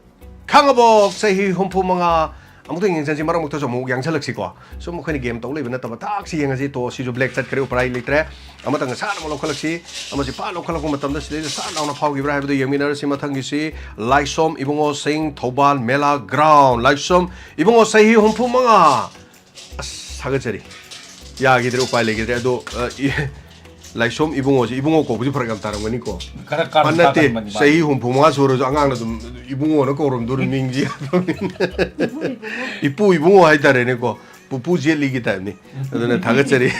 ꯈꯥꯉꯕꯣꯛ, ꯆꯍꯤ ꯍꯨꯝꯐꯨ ꯃꯉꯥ꯫ ꯑꯃꯨꯛꯇꯪ ꯌꯦꯡꯁꯟꯁꯤ, ꯃꯔꯛ ꯃꯔꯛꯇꯁꯨ ꯑꯃꯨꯛ ꯌꯥꯡꯁꯜꯂꯛꯁꯤꯀꯣ꯫ ꯁꯨꯝ ꯑꯩꯈꯣꯏꯅ ꯒꯦꯝ ꯇꯧ ꯂꯩꯕ ꯅꯠꯇꯕ, ꯊꯥꯛꯁꯤ ꯌꯦꯡꯉꯁꯤ꯫ ꯇꯣ, ꯁꯤꯁꯨ ꯕ꯭ꯂꯦꯛ ꯆꯠꯈ꯭ꯔꯦ, ꯎꯄꯥꯏ ꯂꯩꯇ꯭ꯔꯦ꯫ ꯑꯃꯇꯪ ꯁꯥꯠ ꯑꯃ ꯂꯧꯈꯠꯂꯛꯁꯤ꯫ ꯑꯃꯁꯤ ꯄꯥꯠ ꯂꯧꯈꯠꯂꯛꯄ ꯃꯇꯝꯗ ꯁꯤꯗꯩꯗ ꯁꯥꯠ ꯂꯥꯎꯅ ꯐꯥꯎꯈꯤꯕ꯭ꯔꯥ ꯍꯥꯏꯕꯗꯨ ꯌꯦꯡꯃꯤꯟꯅꯔꯁꯤ꯫ ꯃꯊꯪꯒꯤꯁꯤ ꯂꯥꯏꯁꯣꯝ ꯏꯕꯨꯡꯉꯣ ꯁꯤꯡ, ꯊꯧꯕꯥꯜ ꯃꯦꯂꯥ ꯒ꯭ꯔꯥꯎꯟ꯫ ꯂꯥꯏꯁꯣꯝ ꯏꯕꯨꯡꯉꯣ, ꯆꯍꯤ ꯍꯨꯝꯐꯨ ꯃꯉꯥ꯫ ꯑꯁ, ꯊꯥꯒꯠꯆꯔꯤ꯫ ꯌꯥꯈꯤꯗ꯭ꯔꯦ, ꯎꯄꯥꯏ ꯂꯩꯈꯤꯗ꯭ꯔꯦ꯫ ꯑꯗꯣ, ꯑ, ꯏ-, ꯂꯥꯏꯁꯣꯝ ꯏꯕꯨꯡꯉꯣꯁꯦ, ꯏꯕꯨꯡꯉꯣ ꯀꯧꯕꯁꯤ ꯐꯔꯛ ꯌꯥꯝ ꯇꯥꯔꯝꯒꯅꯤꯀꯣ꯫ ꯈꯔ ꯀꯥꯔꯟ ꯑ, ꯅꯠꯇꯦ, ꯇꯥꯒꯟꯕꯅꯤ ꯃꯥꯗꯤ꯫ ꯆꯍꯤ ꯍꯨꯝꯐꯨ ꯃꯉꯥ ꯁꯨꯔꯁꯨ ꯑꯉꯥꯡꯅ ꯑꯗꯨꯝ ꯏꯕꯨꯡꯉꯣꯅ ꯀꯧꯔꯝꯗꯣꯔꯤ ꯃꯤꯡꯁꯤ꯫ ꯏꯄꯨ ꯏꯕꯨꯡꯉꯣ ꯍꯥꯏꯇꯥꯔꯦꯅꯦꯀꯣ꯫ ꯄꯨꯄꯨ ꯖꯦꯠꯂꯤꯒꯤ ꯇꯥꯏꯞꯅꯤ꯫ ꯑꯗꯨꯅ ꯊꯥꯒꯠꯆꯔꯤ꯫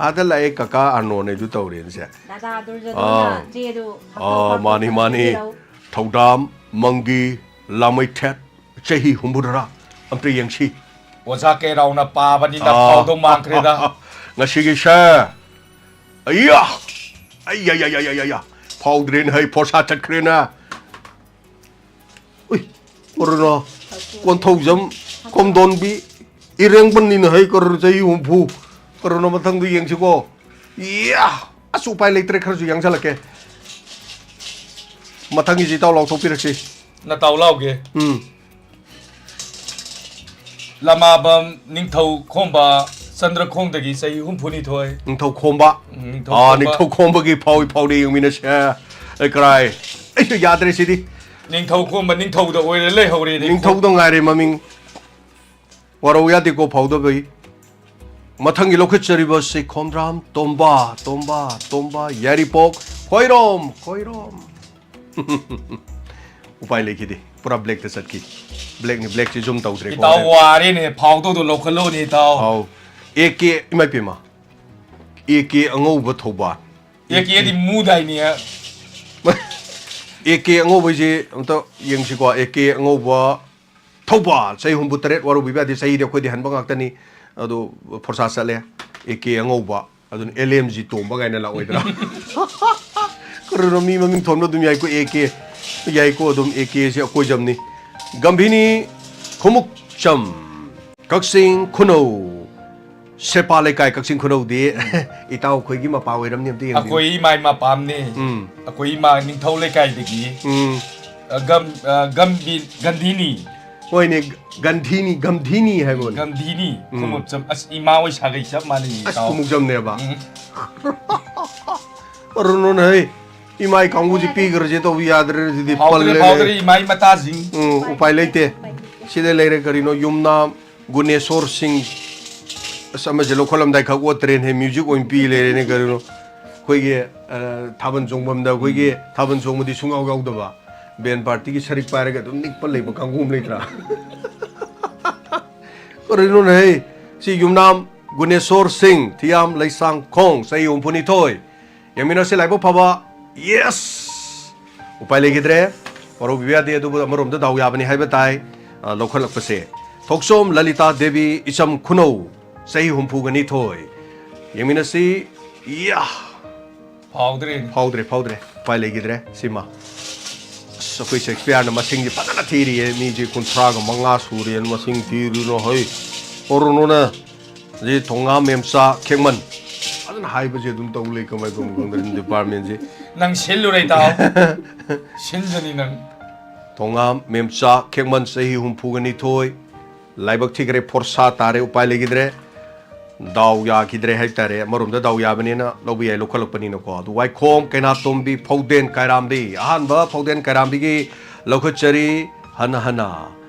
ꯑꯥꯗ ꯂꯥꯛꯑꯦ ꯀꯀꯥ ꯑꯥꯔꯅꯣꯟ ꯍꯥꯏꯗꯨ ꯇꯧꯔꯦꯅꯦ ꯁꯦ꯫ ꯗꯥꯗꯥ ꯗꯨꯔꯖꯣꯙꯟꯅ ꯑꯥ꯫ ꯆꯦꯗꯨ ꯍꯥꯞꯇꯣꯛ ꯑꯥ, ꯍꯥꯞꯇꯣꯛ ꯃꯥꯅꯤ, ꯃꯥꯅꯤ꯫ ꯍꯥꯞꯄꯤꯔꯛꯎ꯫ ꯊꯧꯗꯥꯝ ꯃꯪꯒꯤ ꯂꯥꯃꯩꯊꯦꯠ ꯆꯍꯤ ꯍꯨꯝꯐꯨꯇꯔꯥ꯫ ꯑꯝꯇ ꯌꯦꯡꯁꯤ꯫ ꯑꯣꯖꯥ ꯀꯩꯔꯥꯎꯅ ꯄꯥꯕꯅꯤꯅ ꯑꯥ꯫ ꯐꯥꯎꯗꯧ ꯃꯥꯟꯈ꯭ꯔꯦꯗ꯫ ꯉꯁꯤꯒꯤꯁꯦ, ꯑꯩꯌꯥ! ꯑꯩꯌꯥ! ꯐꯥꯎꯗ꯭ꯔꯦꯅꯦ ꯍꯩ, ꯐꯣꯔꯁꯥ ꯆꯠꯈ꯭ꯔꯦꯅꯦ꯫ ꯎꯏ, ꯀꯣꯔꯣꯅꯥ, ꯀꯣꯟꯊꯧꯖꯝ, ꯀꯣꯝꯗꯣꯟꯕꯤ, ꯏꯔꯦꯡꯕꯟꯅꯤꯅ ꯍꯩ, ꯀꯣꯔꯣꯅꯥ ꯆꯍꯤ ꯍꯨꯝꯐꯨ꯫ ꯀꯣꯔꯣꯅꯥ ꯃꯊꯪꯗ ꯌꯦꯡꯁꯤꯀꯣ꯫ ꯏꯌꯥ! ꯑꯁ, ꯎꯄꯥꯏ ꯂꯩꯇ꯭ꯔꯦ, ꯈꯔꯁꯨ ꯌꯥꯡꯁꯜꯂꯛꯀꯦ꯫ ꯃꯊꯪꯒꯤꯁꯤ ꯏꯇꯥꯎ ꯂꯥꯎꯊꯣꯛꯄꯤꯔꯛꯁꯤ꯫ ꯅꯇꯥꯎ ꯂꯥꯎꯒꯦ꯫ ꯎꯝ꯫ ꯂꯃꯥꯕꯝ ꯅꯤꯡꯊꯧ ꯈꯣꯝꯕ ꯆꯟꯗ꯭ꯔꯈꯣꯡꯗꯒꯤ ꯆꯍꯤ ꯍꯨꯝꯐꯨꯅꯤꯊꯣꯏ꯫ ꯅꯤꯡꯊꯧ ꯈꯣꯝꯕ꯫ ꯎꯝ, ꯅꯤꯡꯊꯧ ꯑꯥ, ꯈꯣꯝꯕ꯫ ꯅꯤꯡꯊꯧ ꯈꯣꯝꯕꯒꯤ ꯐꯥꯎꯏ ꯐꯥꯎꯔꯤ ꯌꯦꯡꯃꯤꯟꯅꯁꯦ꯫ ꯑꯩ ꯀꯔꯥꯏ? ꯑꯩꯁꯨ ꯌꯥꯗ꯭ꯔꯦ ꯁꯤꯗꯤ꯫ ꯅꯤꯡꯊꯧ ꯈꯣꯝꯕ ꯅꯤꯡꯊꯧꯗ ꯑꯣꯏꯔ ꯂꯩꯍꯧꯔꯦꯅꯦ꯫ ꯅꯤꯡꯊꯧꯗ ꯉꯥꯏꯔꯦ ꯃꯃꯤꯡ꯫ ꯋꯥꯔꯧ ꯌꯥꯗꯦꯀꯣ ꯐꯥꯎꯗꯕꯩ꯫ ꯃꯊꯪꯒꯤ ꯂꯧꯈꯠꯆꯔꯤꯕꯁꯤ ꯈꯣꯝꯗ꯭ꯔꯥꯝ ꯇꯣꯝꯕ, ꯇꯣꯝꯕ, ꯇꯣꯝꯕ, ꯌꯥꯏꯔꯤꯄꯣꯛ, ꯈꯣꯏꯔꯣꯝ, ꯈꯣꯏꯔꯣꯝ꯫ ꯎꯄꯥꯏ ꯂꯩꯈꯤꯗꯦ꯫ ꯄꯨꯔꯥ ꯕ꯭ꯂꯦꯛꯇ ꯆꯠꯈꯤ꯫ ꯕ꯭ꯂꯦꯛꯅꯤ, ꯕ꯭ꯂꯦꯛꯁꯤ ꯖꯨꯝ ꯇꯧꯗ꯭ꯔꯦꯀꯣ꯫ ꯏꯇꯥꯎ ꯋꯥꯔꯦꯅꯦ, ꯐꯥꯎꯗꯧꯗꯣ ꯂꯧꯈꯠꯂꯣꯅꯦ, ꯏꯇꯥꯎ꯫ ꯑꯥꯎ꯫ ꯑꯦ ꯀꯦ, ꯏꯃꯥ ꯏꯄꯦꯝꯃ꯫ ꯑꯦ ꯀꯦ ꯑꯉꯧꯕ ꯊꯧꯕꯥꯜ꯫ ꯑꯦ ꯀꯦꯗꯤ ꯃꯨꯗꯥꯏꯅꯦ꯫ ꯑꯦ ꯀꯦ ꯑꯉꯧꯕꯩꯁꯦ ꯑꯝꯇ ꯌꯦꯡꯁꯤꯀꯣ꯫ ꯑꯦ ꯀꯦ ꯑꯉꯧꯕ ꯊꯧꯕꯥꯜ, ꯆꯍꯤ ꯍꯨꯝꯐꯨ ꯇꯔꯦꯠ, ꯋꯥꯔꯧꯕꯤꯕ ꯌꯥꯗꯦ, ꯆꯍꯤꯗꯤ ꯑꯩꯈꯣꯏꯗꯤ ꯍꯟꯕ ꯉꯥꯛꯇꯅꯤ꯫ ꯑꯗꯣ ꯐꯣꯔꯁꯥ ꯆꯠꯂꯦ꯫ ꯑꯦ ꯀꯦ ꯑꯉꯧꯕ, ꯑꯗꯨꯅ ꯑꯦꯜ ꯑꯦꯝ ꯖꯤ ꯇꯣꯝꯕ ꯀꯥꯏꯅ ꯂꯥꯛꯑꯣꯏꯗ꯭ꯔꯥ? ꯀꯔꯤꯅꯣ, ꯃꯤ ꯃꯃꯤꯡ ꯊꯣꯟꯕ ꯑꯗꯨꯝ ꯌꯥꯏꯀꯣ, ꯑꯦ ꯀꯦ꯫ ꯌꯥꯏꯀꯣ, ꯑꯗꯨꯝ ꯑꯦ ꯀꯦꯁꯦ ꯑꯩꯈꯣꯏꯖꯝꯅꯤ꯫ ꯒꯝꯚꯤꯅꯤ ꯈꯨꯃꯨꯛꯆꯝ꯫ ꯀꯛꯆꯤꯡ ꯈꯨꯅꯧ꯫ ꯁꯦꯄꯥ ꯂꯩꯀꯥꯏ, ꯀꯛꯆꯤꯡ ꯈꯨꯅꯧꯗꯤ꯫ ꯏꯇꯥꯎ ꯑꯩꯈꯣꯏꯒꯤ ꯃꯄꯥ ꯑꯣꯏꯔꯝꯅꯤ, ꯑꯝꯇ ꯌꯦꯡꯕꯤꯌꯨ꯫ ꯑꯩꯈꯣꯏ ꯏꯃꯥ ꯏꯃꯥ ꯄꯥꯝꯅꯦ꯫ ꯎꯝ꯫ ꯑꯩꯈꯣꯏ ꯏꯃꯥ ꯅꯤꯡꯊꯧ ꯂꯩꯀꯥꯏꯗꯒꯤ꯫ ꯎꯝ꯫ ꯑ, ꯒꯝ-, ꯑ, ꯒꯝꯕꯤ-, ꯒꯟꯙꯤꯅꯤ꯫ ꯍꯣꯏꯅꯦ, ꯒꯟꯙꯤꯅꯤ, ꯒꯝꯙꯤꯅꯤ ꯍꯥꯏꯕꯅꯦ꯫ ꯒꯝꯙꯤꯅꯤ꯫ ꯎꯝ꯫ ꯈꯨꯃꯨꯛꯆꯝ꯫ ꯑꯁ, ꯏꯃꯥ ꯍꯣꯏ ꯁꯥꯒꯩ ꯆꯞ ꯃꯥꯟꯅꯩ, ꯑꯁ, ꯏꯇꯥꯎ꯫ ꯈꯨꯃꯨꯛꯆꯝꯅꯦꯕ꯫ ꯎꯝ꯫ ꯑꯔꯨꯟ ꯍꯣꯏ, ꯏꯃꯥꯏ ꯀꯥꯡꯕꯨꯁꯤ ꯄꯤꯈ꯭ꯔꯁꯦ ꯇꯧꯕ ꯌꯥꯗ꯭ꯔꯦ, ꯁꯤꯗꯤ ꯐꯥꯎꯗ꯭ꯔꯦ, ꯄꯜꯂꯦꯅꯦ꯫ ꯐꯥꯎꯗ꯭ꯔꯦ, ꯏꯃꯥꯏ ꯃꯇꯥꯁꯤꯡ꯫ ꯎꯝ, ꯎꯄꯥꯏ ꯂꯩꯇꯦ꯫ ꯁꯤꯗ ꯂꯩꯔꯦ ꯀꯔꯤꯅꯣ, ꯌꯨꯝꯅꯥꯝ, ꯒꯨꯅꯦꯁꯣꯔ ꯁꯤꯡ꯫ ꯑꯁ, ꯑꯃꯁꯦ ꯂꯧꯈꯠꯂꯝꯗꯥꯏ ꯈꯛ ꯑꯣꯠꯇ꯭ꯔꯦꯅꯦ, ꯃ꯭ꯌꯨꯖꯤꯛ ꯑꯣꯏꯅ ꯄꯤ ꯂꯩꯔꯦꯅꯦ ꯀꯔꯤꯅꯣ꯫ ꯑꯩꯈꯣꯏꯒꯤ, ꯑ, ꯊꯥꯕꯜ ꯆꯣꯡꯐꯝꯗ ꯑꯩꯈꯣꯏꯒꯤ ꯊꯥꯕꯜ ꯆꯣꯡꯕꯗꯤ ꯁꯨꯡꯌꯥꯎ ꯌꯥꯎꯗꯕ, ꯕꯦꯟ ꯄꯥꯔꯇꯤꯒꯤ ꯁꯔꯤꯛ ꯄꯥꯏꯔꯒ ꯑꯗꯨꯝ ꯅꯤꯛꯄ ꯂꯩꯕ ꯀꯥꯡꯕꯨ ꯑꯃ ꯂꯩꯇ꯭ꯔꯥ? ꯀꯔꯤꯅꯣꯅꯦ ꯍꯦ? ꯁꯤ ꯌꯨꯝꯅꯥꯝ ꯒꯨꯅꯦꯁꯣꯔ ꯁꯤꯡ, ꯊꯤꯌꯥꯝ ꯂꯩꯁꯥꯡꯈꯣꯡ, ꯆꯍꯤ ꯍꯨꯝꯐꯨꯅꯤꯊꯣꯏ꯫ ꯌꯦꯡꯃꯤꯟꯅꯁꯤ, ꯂꯥꯏꯕꯛ ꯐꯕ꯫ Yes! ꯎꯄꯥꯏ ꯂꯩꯈꯤꯗ꯭ꯔꯦ꯫ ꯋꯥꯔꯧꯕꯤꯕ ꯌꯥꯗꯦ, ꯑꯗꯨꯕꯨ ꯑꯃꯔꯣꯝꯗ ꯗꯥꯎ ꯌꯥꯕꯅꯤ ꯍꯥꯏꯕ ꯇꯥꯏ, ꯑ, ꯂꯧꯈꯠꯂꯛꯄꯁꯦ꯫ ꯊꯣꯛꯆꯣꯝ ꯂꯂꯤꯇꯥ ꯗꯦꯕꯤ ꯏꯆꯝ ꯈꯨꯅꯧ, ꯆꯍꯤ ꯍꯨꯝꯐꯨꯒ ꯅꯤꯊꯣꯏ꯫ ꯌꯦꯡꯃꯤꯟꯅꯁꯤ꯫ ꯌꯥ! ꯐꯥꯎꯗ꯭ꯔꯦꯅꯦ꯫ ꯐꯥꯎꯗ꯭ꯔꯦ, ꯐꯥꯎꯗ꯭ꯔꯦ꯫ ꯎꯄꯥꯏ ꯂꯩꯈꯤꯗ꯭ꯔꯦ ꯁꯤꯃ꯫ ꯑꯁ, ꯑꯩꯈꯣꯏ ꯁꯦꯛꯁꯄꯤꯌꯔꯅ ꯃꯁꯤꯡꯁꯦ ꯐꯖꯅ ꯊꯤꯔꯤꯌꯦ꯫ ꯃꯤꯁꯦ ꯀꯨꯟꯊ꯭ꯔꯥꯒ ꯃꯉꯥ ꯁꯨꯔꯦꯅ ꯃꯁꯤꯡ ꯊꯤꯔꯨꯅꯨ ꯍꯣꯏ꯫ ꯍꯣꯔꯨꯅꯨꯅ꯫ ꯁꯤ ꯊꯣꯉꯥꯝ ꯃꯦꯝꯆꯥ ꯈꯦꯛꯃꯟ꯫ ꯐꯖꯅ ꯍꯥꯏꯕꯁꯦ ꯑꯗꯨꯝ ꯇꯧ ꯂꯩ, ꯀꯃꯥꯏꯅ ꯇꯧꯕꯅꯣ ꯈꯪꯗ꯭ꯔꯦ departmentꯁꯦ꯫ ꯅꯪ ꯁꯤꯜꯂꯨꯔꯦ, ꯏꯇꯥꯎ꯫ ꯁꯤꯟꯖꯅꯤ ꯅꯪ꯫ ꯊꯣꯉꯥꯝ ꯃꯦꯝꯆꯥ ꯈꯦꯛꯃꯟ, ꯆꯍꯤ ꯍꯨꯝꯐꯨꯒ ꯅꯤꯊꯣꯏ꯫ ꯂꯥꯏꯕꯛ ꯊꯤꯈ꯭ꯔꯦ, ꯐꯣꯔꯁꯥ ꯇꯥꯔꯦ, ꯎꯄꯥꯏ ꯂꯩꯈꯤꯗ꯭ꯔꯦ꯫ ꯗꯥꯎ ꯌꯥꯈꯤꯗ꯭ꯔꯦ ꯍꯥꯏꯇꯥꯔꯦ꯫ ꯑꯃꯔꯣꯝꯗ ꯗꯥꯎ ꯌꯥꯕꯅꯤꯅ ꯂꯧꯕ ꯌꯥꯏ, ꯂꯧꯈꯠꯂꯛꯄꯅꯤꯅꯀꯣ꯫ ꯑꯗꯨ ꯋꯥꯏꯈꯣꯝ ꯀꯩꯅꯥꯇꯣꯝꯕꯤ ꯐꯧꯗꯦꯟ ꯀꯥꯏꯔꯥꯝꯕꯤ꯫ ꯑꯍꯥꯟꯕ ꯐꯧꯗꯦꯟ ꯀꯥꯏꯔꯥꯝꯕꯤꯒꯤ ꯂꯧꯈꯠꯆꯔꯤ ꯍꯟꯅ ꯍꯟꯅ꯫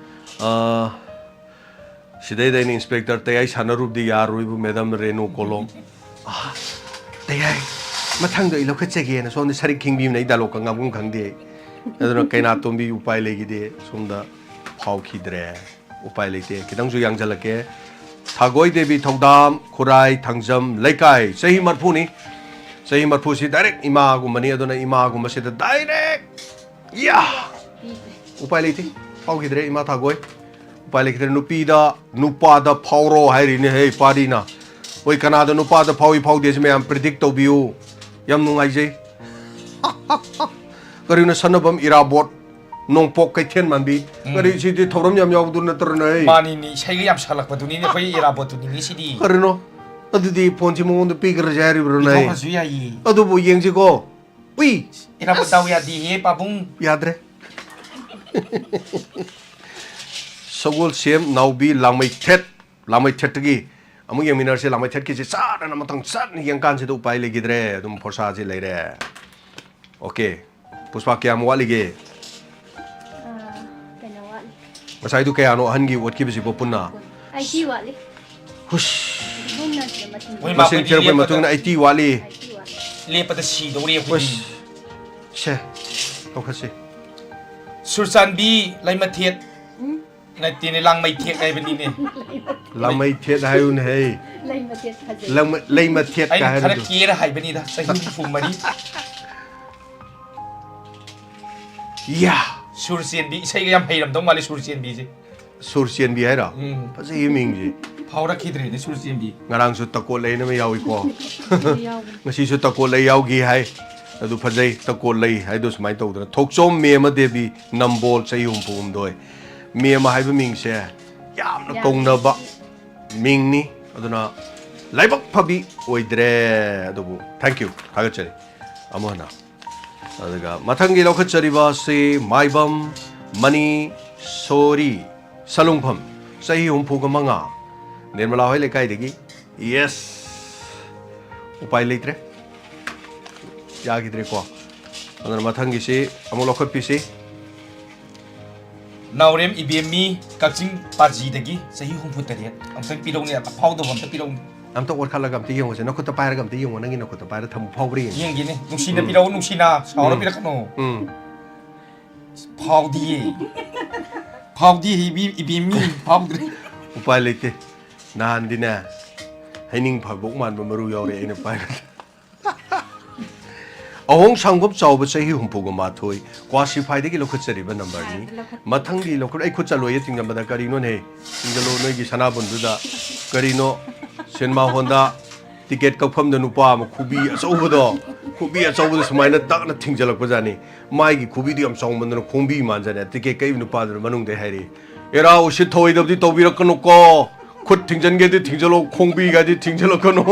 ꯑ, ꯁꯤꯗꯩꯗ ꯑꯩꯅ ꯏꯟꯁꯄꯦꯛꯇꯔ ꯇꯌꯥꯏ ꯁꯥꯟꯅꯔꯨꯕꯗꯤ ꯌꯥꯔꯣꯏꯕꯨ, ꯃꯦꯗꯥꯝ ꯔꯦꯅꯨ ꯀꯣꯂꯣꯝ꯫ ꯑꯥ, ꯇꯌꯥꯏ, ꯃꯊꯪꯗꯣ ꯑꯩ ꯂꯧꯈꯠꯆꯒꯦꯅ ꯁꯣꯝꯗ ꯁꯔꯤꯛ ꯈꯤꯡꯕꯤꯕꯅ ꯑꯩ ꯗꯥꯏꯂꯣꯛꯀ ꯉꯥꯡꯐꯝ ꯈꯪꯗꯦ ꯑꯩ꯫ ꯑꯗꯨꯅ ꯀꯩꯅꯥꯇꯣꯝꯕꯤ ꯎꯄꯥꯏ ꯂꯩꯈꯤꯗꯦ, ꯁꯣꯝꯗ ꯐꯥꯎꯈꯤꯗ꯭ꯔꯦ꯫ ꯎꯄꯥꯏ ꯂꯩꯇꯦ, ꯈꯤꯇꯪꯁꯨ ꯌꯥꯡꯖꯜꯂꯛꯀꯦ꯫ ꯊꯥꯒꯣꯏ ꯗꯦꯕꯤ ꯊꯧꯗꯥꯝ, ꯈꯨꯔꯥꯏ ꯊꯥꯡꯖꯝ ꯂꯩꯀꯥꯏ, ꯆꯍꯤ ꯃꯔꯐꯨꯅꯤ꯫ ꯆꯍꯤ ꯃꯔꯐꯨꯁꯤ direct ꯏꯃꯥꯒꯨꯝꯕꯅꯤ, ꯑꯗꯨꯅ ꯏꯃꯥꯒꯨꯝꯕꯁꯤꯗ direct꯫ ꯌꯥ! ꯎꯄꯥꯏ ꯂꯩꯇꯦ, ꯐꯥꯎꯈꯤꯗ꯭ꯔꯦ ꯏꯃꯥ ꯊꯥꯒꯣꯏ꯫ ꯎꯄꯥꯏ ꯂꯩꯈꯤꯗ꯭ꯔꯦ꯫ ꯅꯨꯄꯤꯗ, ꯅꯨꯄꯥꯗ ꯐꯥꯎꯔꯣ ꯍꯥꯏꯔꯤꯅꯦ ꯍꯦ ꯄꯥꯔꯤꯅ꯫ ꯍꯣꯏ, ꯀꯅꯥꯗ ꯅꯨꯄꯥꯗ ꯐꯥꯎꯏ ꯐꯥꯎꯗꯦꯁꯤ ꯃꯌꯥꯝ predict ꯇꯧꯕꯤꯌꯨ꯫ ꯌꯥꯝ ꯅꯨꯡꯉꯥꯏꯖꯩ꯫ ꯀꯔꯤꯅꯣ ꯁꯥꯟꯅꯐꯝ ꯏꯔꯥꯕꯣꯠ, ꯅꯣꯡꯄꯣꯛ ꯀꯩꯊꯦꯜ ꯃꯥꯟꯕꯤ? ꯎꯝ꯫ ꯀꯔꯤ ꯁꯤꯗꯤ ꯊꯧꯔꯝ ꯌꯥꯝ ꯌꯥꯎꯕꯗꯨ ꯅꯠꯇ꯭ꯔꯅꯦ? ꯃꯥꯅꯤꯅꯦ, ꯏꯁꯩꯒ ꯌꯥꯝ ꯁꯥꯠꯂꯛꯄꯗꯨꯅꯤꯅꯦ ꯑꯩꯈꯣꯏ ꯏꯔꯥꯕꯣꯠꯇꯨꯅꯤꯅꯦ ꯁꯤꯗꯤ꯫ ꯀꯔꯤꯅꯣ? ꯑꯗꯨꯗꯤ ꯐꯣꯟꯁꯤ ꯃꯉꯣꯟꯗ ꯄꯤꯈ꯭ꯔꯁꯦ ꯍꯥꯏꯔꯤꯕ꯭ꯔꯣꯅꯦ? ꯄꯤꯊꯣꯛꯈ꯭ꯔꯁꯨ ꯌꯥꯏꯌꯦ꯫ ꯑꯗꯨꯕꯨ ꯌꯦꯡꯁꯤꯀꯣ꯫ ꯎꯏ! ꯏꯔꯥꯕꯣꯠ ꯑꯁ! ꯗꯥꯎ ꯌꯥꯗꯦꯍꯦ ꯄꯥꯕꯨꯡ꯫ ꯌꯥꯗ꯭ꯔꯦ꯫ ꯁꯒꯣꯜꯁꯦꯝ ꯅꯥꯎꯕꯤ ꯂꯥꯡꯃꯩꯊꯦꯠ, ꯂꯥꯡꯃꯩꯊꯦꯠꯇꯒꯤ ꯑꯃꯨꯛ ꯌꯦꯡꯃꯤꯟꯅꯔꯁꯦ꯫ ꯂꯥꯡꯃꯩꯊꯦꯠꯀꯤꯁꯦ ꯆꯥꯗꯅ ꯃꯇꯥꯡ ꯆꯥꯗꯅ ꯌꯦꯡꯀꯥꯟꯁꯤꯗ ꯎꯄꯥꯏ ꯂꯩꯈꯤꯗ꯭ꯔꯦ꯫ ꯑꯗꯨꯝ ꯐꯣꯔꯁꯥꯁꯤ ꯂꯩꯔꯦ꯫ ꯑꯣꯀꯦ꯫ ꯄꯨꯁꯄꯥ, ꯀꯌꯥꯝ ꯋꯥꯠꯂꯤꯒꯦ? ꯑꯥ, ꯀꯩꯅꯣ ꯋꯥꯠꯂꯤ꯫ ꯉꯁꯥꯏꯗꯨ ꯀꯌꯥꯅꯣ ꯑꯍꯟꯒꯤ ꯑꯣꯠꯈꯤꯕꯁꯤꯕꯨ ꯄꯨꯟꯅ? ꯑꯩꯠꯇꯤ ꯋꯥꯠꯂꯤ꯫ ꯍꯨꯁ꯫ ꯏꯕꯨꯡꯅ ꯁꯤꯗ ꯃꯁꯤꯡ ꯃꯣꯏ ꯊꯤꯔꯦ꯫ ꯃꯁꯤꯡ ꯃꯥꯄꯨꯗꯤ ꯊꯤꯔꯛꯄꯒꯤ ꯂꯦꯞꯄꯗ ꯃꯇꯨꯡ ꯏꯟꯅ ꯑꯩꯠꯇꯤ ꯋꯥꯠꯂꯤ꯫ ꯑꯩꯠꯇꯤ ꯋꯥꯠꯂꯤ꯫ ꯂꯦꯞꯄꯗ ꯁꯤꯗꯧꯔꯤ ꯑꯩꯈꯣꯏꯗꯤ꯫ ꯍꯨꯁ꯫ ꯁꯦ, ꯂꯧꯈꯠꯁꯤ꯫ ꯁꯨꯔꯆꯥꯟꯕꯤ ꯂꯩꯃꯊꯦꯠ꯫ ꯎꯝ꯫ ꯅꯠꯇꯦꯅꯦ, ꯂꯥꯡꯃꯩꯊꯦꯠ ꯍꯥꯏꯕꯅꯤꯅꯦ꯫ ꯂꯥꯡꯃꯩꯊꯦꯠ ꯍꯥꯏꯌꯨꯅꯦ ꯍꯦ꯫ ꯂꯩ ꯃꯊꯦꯠ ꯐꯖꯩ꯫ ꯂꯪꯃ-, ꯂꯩ ꯃꯊꯦꯠ ꯀꯥꯏ ꯑꯩꯅ ꯈꯔ ꯍꯥꯏꯔꯤꯗꯣ꯫ ꯀꯦꯔ ꯍꯥꯏꯕꯅꯤꯗ, ꯆꯍꯤ ꯍꯨꯝꯐꯨ ꯃꯔꯤ꯫ ꯌꯥ! ꯁꯨꯔ ꯆꯦꯟꯕꯤ, ꯏꯁꯩꯒ ꯌꯥꯝ ꯍꯩꯔꯝꯗꯧ ꯃꯥꯜꯂꯤ ꯁꯨꯔ ꯆꯦꯟꯕꯤꯁꯦ꯫ ꯁꯨꯔ ꯆꯦꯟꯕꯤ ꯍꯥꯏꯔꯣ? ꯎꯝ꯫ ꯐꯖꯩꯌꯦ ꯃꯤꯡꯁꯦ꯫ ꯐꯥꯎꯔꯛꯈꯤꯗ꯭ꯔꯦꯅꯦ ꯁꯨꯔ ꯆꯦꯟꯕꯤ꯫ ꯉꯔꯥꯡꯁꯨ ꯇꯀꯣꯠ ꯂꯩꯅ ꯑꯃ ꯌꯥꯎꯏꯀꯣ꯫ ꯌꯥꯎꯕꯅꯦ꯫ ꯉꯁꯤꯁꯨ ꯇꯀꯣꯠ ꯂꯩ ꯌꯥꯎꯈꯤ ꯍꯥꯏ꯫ ꯑꯗꯨ ꯐꯖꯩ꯫ ꯇꯀꯣꯠ ꯂꯩ ꯍꯥꯏꯗꯣ ꯁꯨꯃꯥꯏꯅ ꯇꯧꯗꯅ, ꯊꯣꯛꯆꯣꯝ ꯃꯦꯝꯃ ꯗꯦꯕꯤ ꯅꯝꯕꯣꯜ, ꯆꯍꯤ ꯍꯨꯝꯐꯨ ꯍꯨꯝꯗꯣꯏ꯫ ꯃꯦꯝꯃ ꯍꯥꯏꯕ ꯃꯤꯡꯁꯦ ꯌꯥꯝꯅ ꯌꯥꯝ ꯀꯧꯅꯕ ꯃꯤꯡꯅꯤ꯫ ꯑꯗꯨꯅ ꯂꯥꯏꯕꯛ ꯐꯕꯤ ꯑꯣꯏꯗ꯭ꯔꯦ꯫ ꯑꯗꯨꯕꯨ thank you, ꯊꯥꯒꯠꯆꯔꯤ ꯑꯃꯨꯛ ꯍꯟꯅ꯫ ꯑꯗꯨꯒ ꯃꯊꯪꯒꯤ ꯂꯧꯈꯠꯆꯔꯤꯕ ꯑꯁꯤ ꯃꯥꯏꯕꯝ ꯃꯅꯤ ꯁꯣꯔꯤ ꯁꯂꯨꯡꯐꯝ, ꯆꯍꯤ ꯍꯨꯝꯐꯨꯒ ꯃꯉꯥ, ꯅꯤꯔꯃꯂꯥ ꯍꯣꯏ ꯂꯩꯀꯥꯏꯗꯒꯤ꯫ Yes, ꯎꯄꯥꯏ ꯂꯩꯇ꯭ꯔꯦ, ꯌꯥꯈꯤꯗ꯭ꯔꯦꯀꯣ꯫ ꯑꯗꯨꯅ ꯃꯊꯪꯒꯤꯁꯤ ꯑꯃꯨꯛ ꯂꯧꯈꯠꯄꯤꯁꯤ꯫ ꯅꯥꯎꯔꯦꯝ ꯏꯕꯦꯝꯃꯤ, ꯀꯛꯆꯤꯡ ꯄꯥꯖꯤꯗꯒꯤ, ꯆꯍꯤ ꯍꯨꯝꯐꯨ ꯇꯔꯦꯠ꯫ ꯑꯝꯇꯪ ꯄꯤꯔꯧꯅꯦ, ꯑꯐꯥꯎꯗꯕ ꯑꯝꯇ ꯄꯤꯔꯧꯅꯦ꯫ ꯑꯝꯇ ꯑꯣꯠꯈꯠꯂꯒ ꯑꯝꯇ ꯌꯦꯡꯉꯨꯁꯦ꯫ ꯅꯈꯨꯠꯇ ꯄꯥꯏꯔꯒ ꯑꯝꯇ ꯌꯦꯡꯉꯣ, ꯅꯪꯒꯤ ꯅꯈꯨꯠꯇ ꯄꯥꯏꯔꯒ ꯊꯝꯃꯨ, ꯐꯥꯎꯕ꯭ꯔꯥ ꯌꯦꯡꯒꯦ꯫ ꯌꯦꯡꯒꯦꯅꯦ, ꯅꯨꯡꯁꯤꯅ ꯎꯝ꯫ ꯄꯤꯔꯛꯑꯣ, ꯅꯨꯡꯁꯤꯅ ꯁꯥꯎꯔ ꯎꯝ꯫ ꯄꯤꯔꯛꯀꯅꯣ꯫ ꯎꯝ꯫ ꯐꯥꯎꯗꯤꯌꯦ꯫ ꯐꯥꯎꯗꯤ ꯏꯕꯤ-, ꯏꯕꯦꯝꯃꯤ, ꯐꯥꯎꯗ꯭ꯔꯦ꯫ ꯎꯄꯥꯏ ꯂꯩꯇꯦ꯫ ꯅꯍꯥꯟꯗꯤꯅꯦ, ꯍꯩꯅꯤꯡ ꯐꯥꯕꯣꯛ ꯃꯥꯟꯕ ꯃꯔꯨ ꯌꯥꯎꯔꯦ ꯑꯩꯅ ꯄꯥꯏꯕꯗ꯫ ꯑꯍꯣꯡ ꯁꯥꯡꯕꯝ ꯆꯥꯎꯕ, ꯆꯍꯤ ꯍꯨꯝꯐꯨꯒ ꯃꯥꯊꯣꯏ, ꯀ꯭ꯋꯥꯁꯤꯐꯥꯏꯗꯒꯤ ꯂꯧꯈꯠꯆꯔꯤꯕ ꯅꯝꯕꯔꯅꯤ꯫ ꯂꯧꯈꯠ- ꯃꯊꯪꯒꯤ ꯂꯧꯈꯠ-, ꯑꯩ ꯈꯨꯠ ꯆꯠꯂꯣꯏꯌꯦ ꯊꯤꯡꯖꯟꯕꯗ꯫ ꯀꯔꯤꯅꯣꯅꯦ? ꯊꯤꯡꯖꯜꯂꯣ ꯅꯣꯏꯒꯤ ꯁꯅꯥꯕꯨꯟꯗꯨꯗ꯫ ꯀꯔꯤꯅꯣ? ꯁꯤꯅꯦꯃꯥ ꯍꯣꯜꯗ ꯇꯤꯀꯦꯠ ꯀꯛꯐꯝꯗ ꯅꯨꯄꯥ ꯑꯃ ꯈꯨꯕꯤ ꯑꯆꯧꯕꯗꯣ, ꯈꯨꯕꯤ ꯑꯆꯧꯕꯗꯣ ꯁꯨꯃꯥꯏꯅ ꯇꯛꯅ ꯊꯤꯡꯖꯜꯂꯛꯄꯖꯥꯠꯅꯤ꯫ ꯃꯥꯒꯤ ꯈꯨꯕꯤꯗꯨ ꯌꯥꯝ ꯆꯥꯎꯃꯟꯗꯅ ꯈꯣꯡꯕꯤ ꯃꯥꯟꯖꯥꯠꯅꯤ꯫ ꯇꯤꯀꯦꯠ ꯀꯛꯏꯕ ꯅꯨꯄꯥꯗꯨꯅ ꯃꯅꯨꯡꯗ ꯍꯥꯏꯔꯛꯏ, "ꯑꯦꯔꯥ, ꯎꯁꯤꯠ ꯊꯧꯑꯣꯏꯗꯕꯗꯤ ꯇꯧꯕꯤꯔꯛꯀꯅꯨꯀꯣ, ꯈꯨꯠ ꯊꯤꯡꯖꯟꯒꯦꯗꯤ ꯊꯤꯡꯖꯜꯂꯣ, ꯈꯣꯡꯕꯤꯒꯗꯤ ꯊꯤꯡꯖꯜꯂꯛꯀꯅꯨ"꯫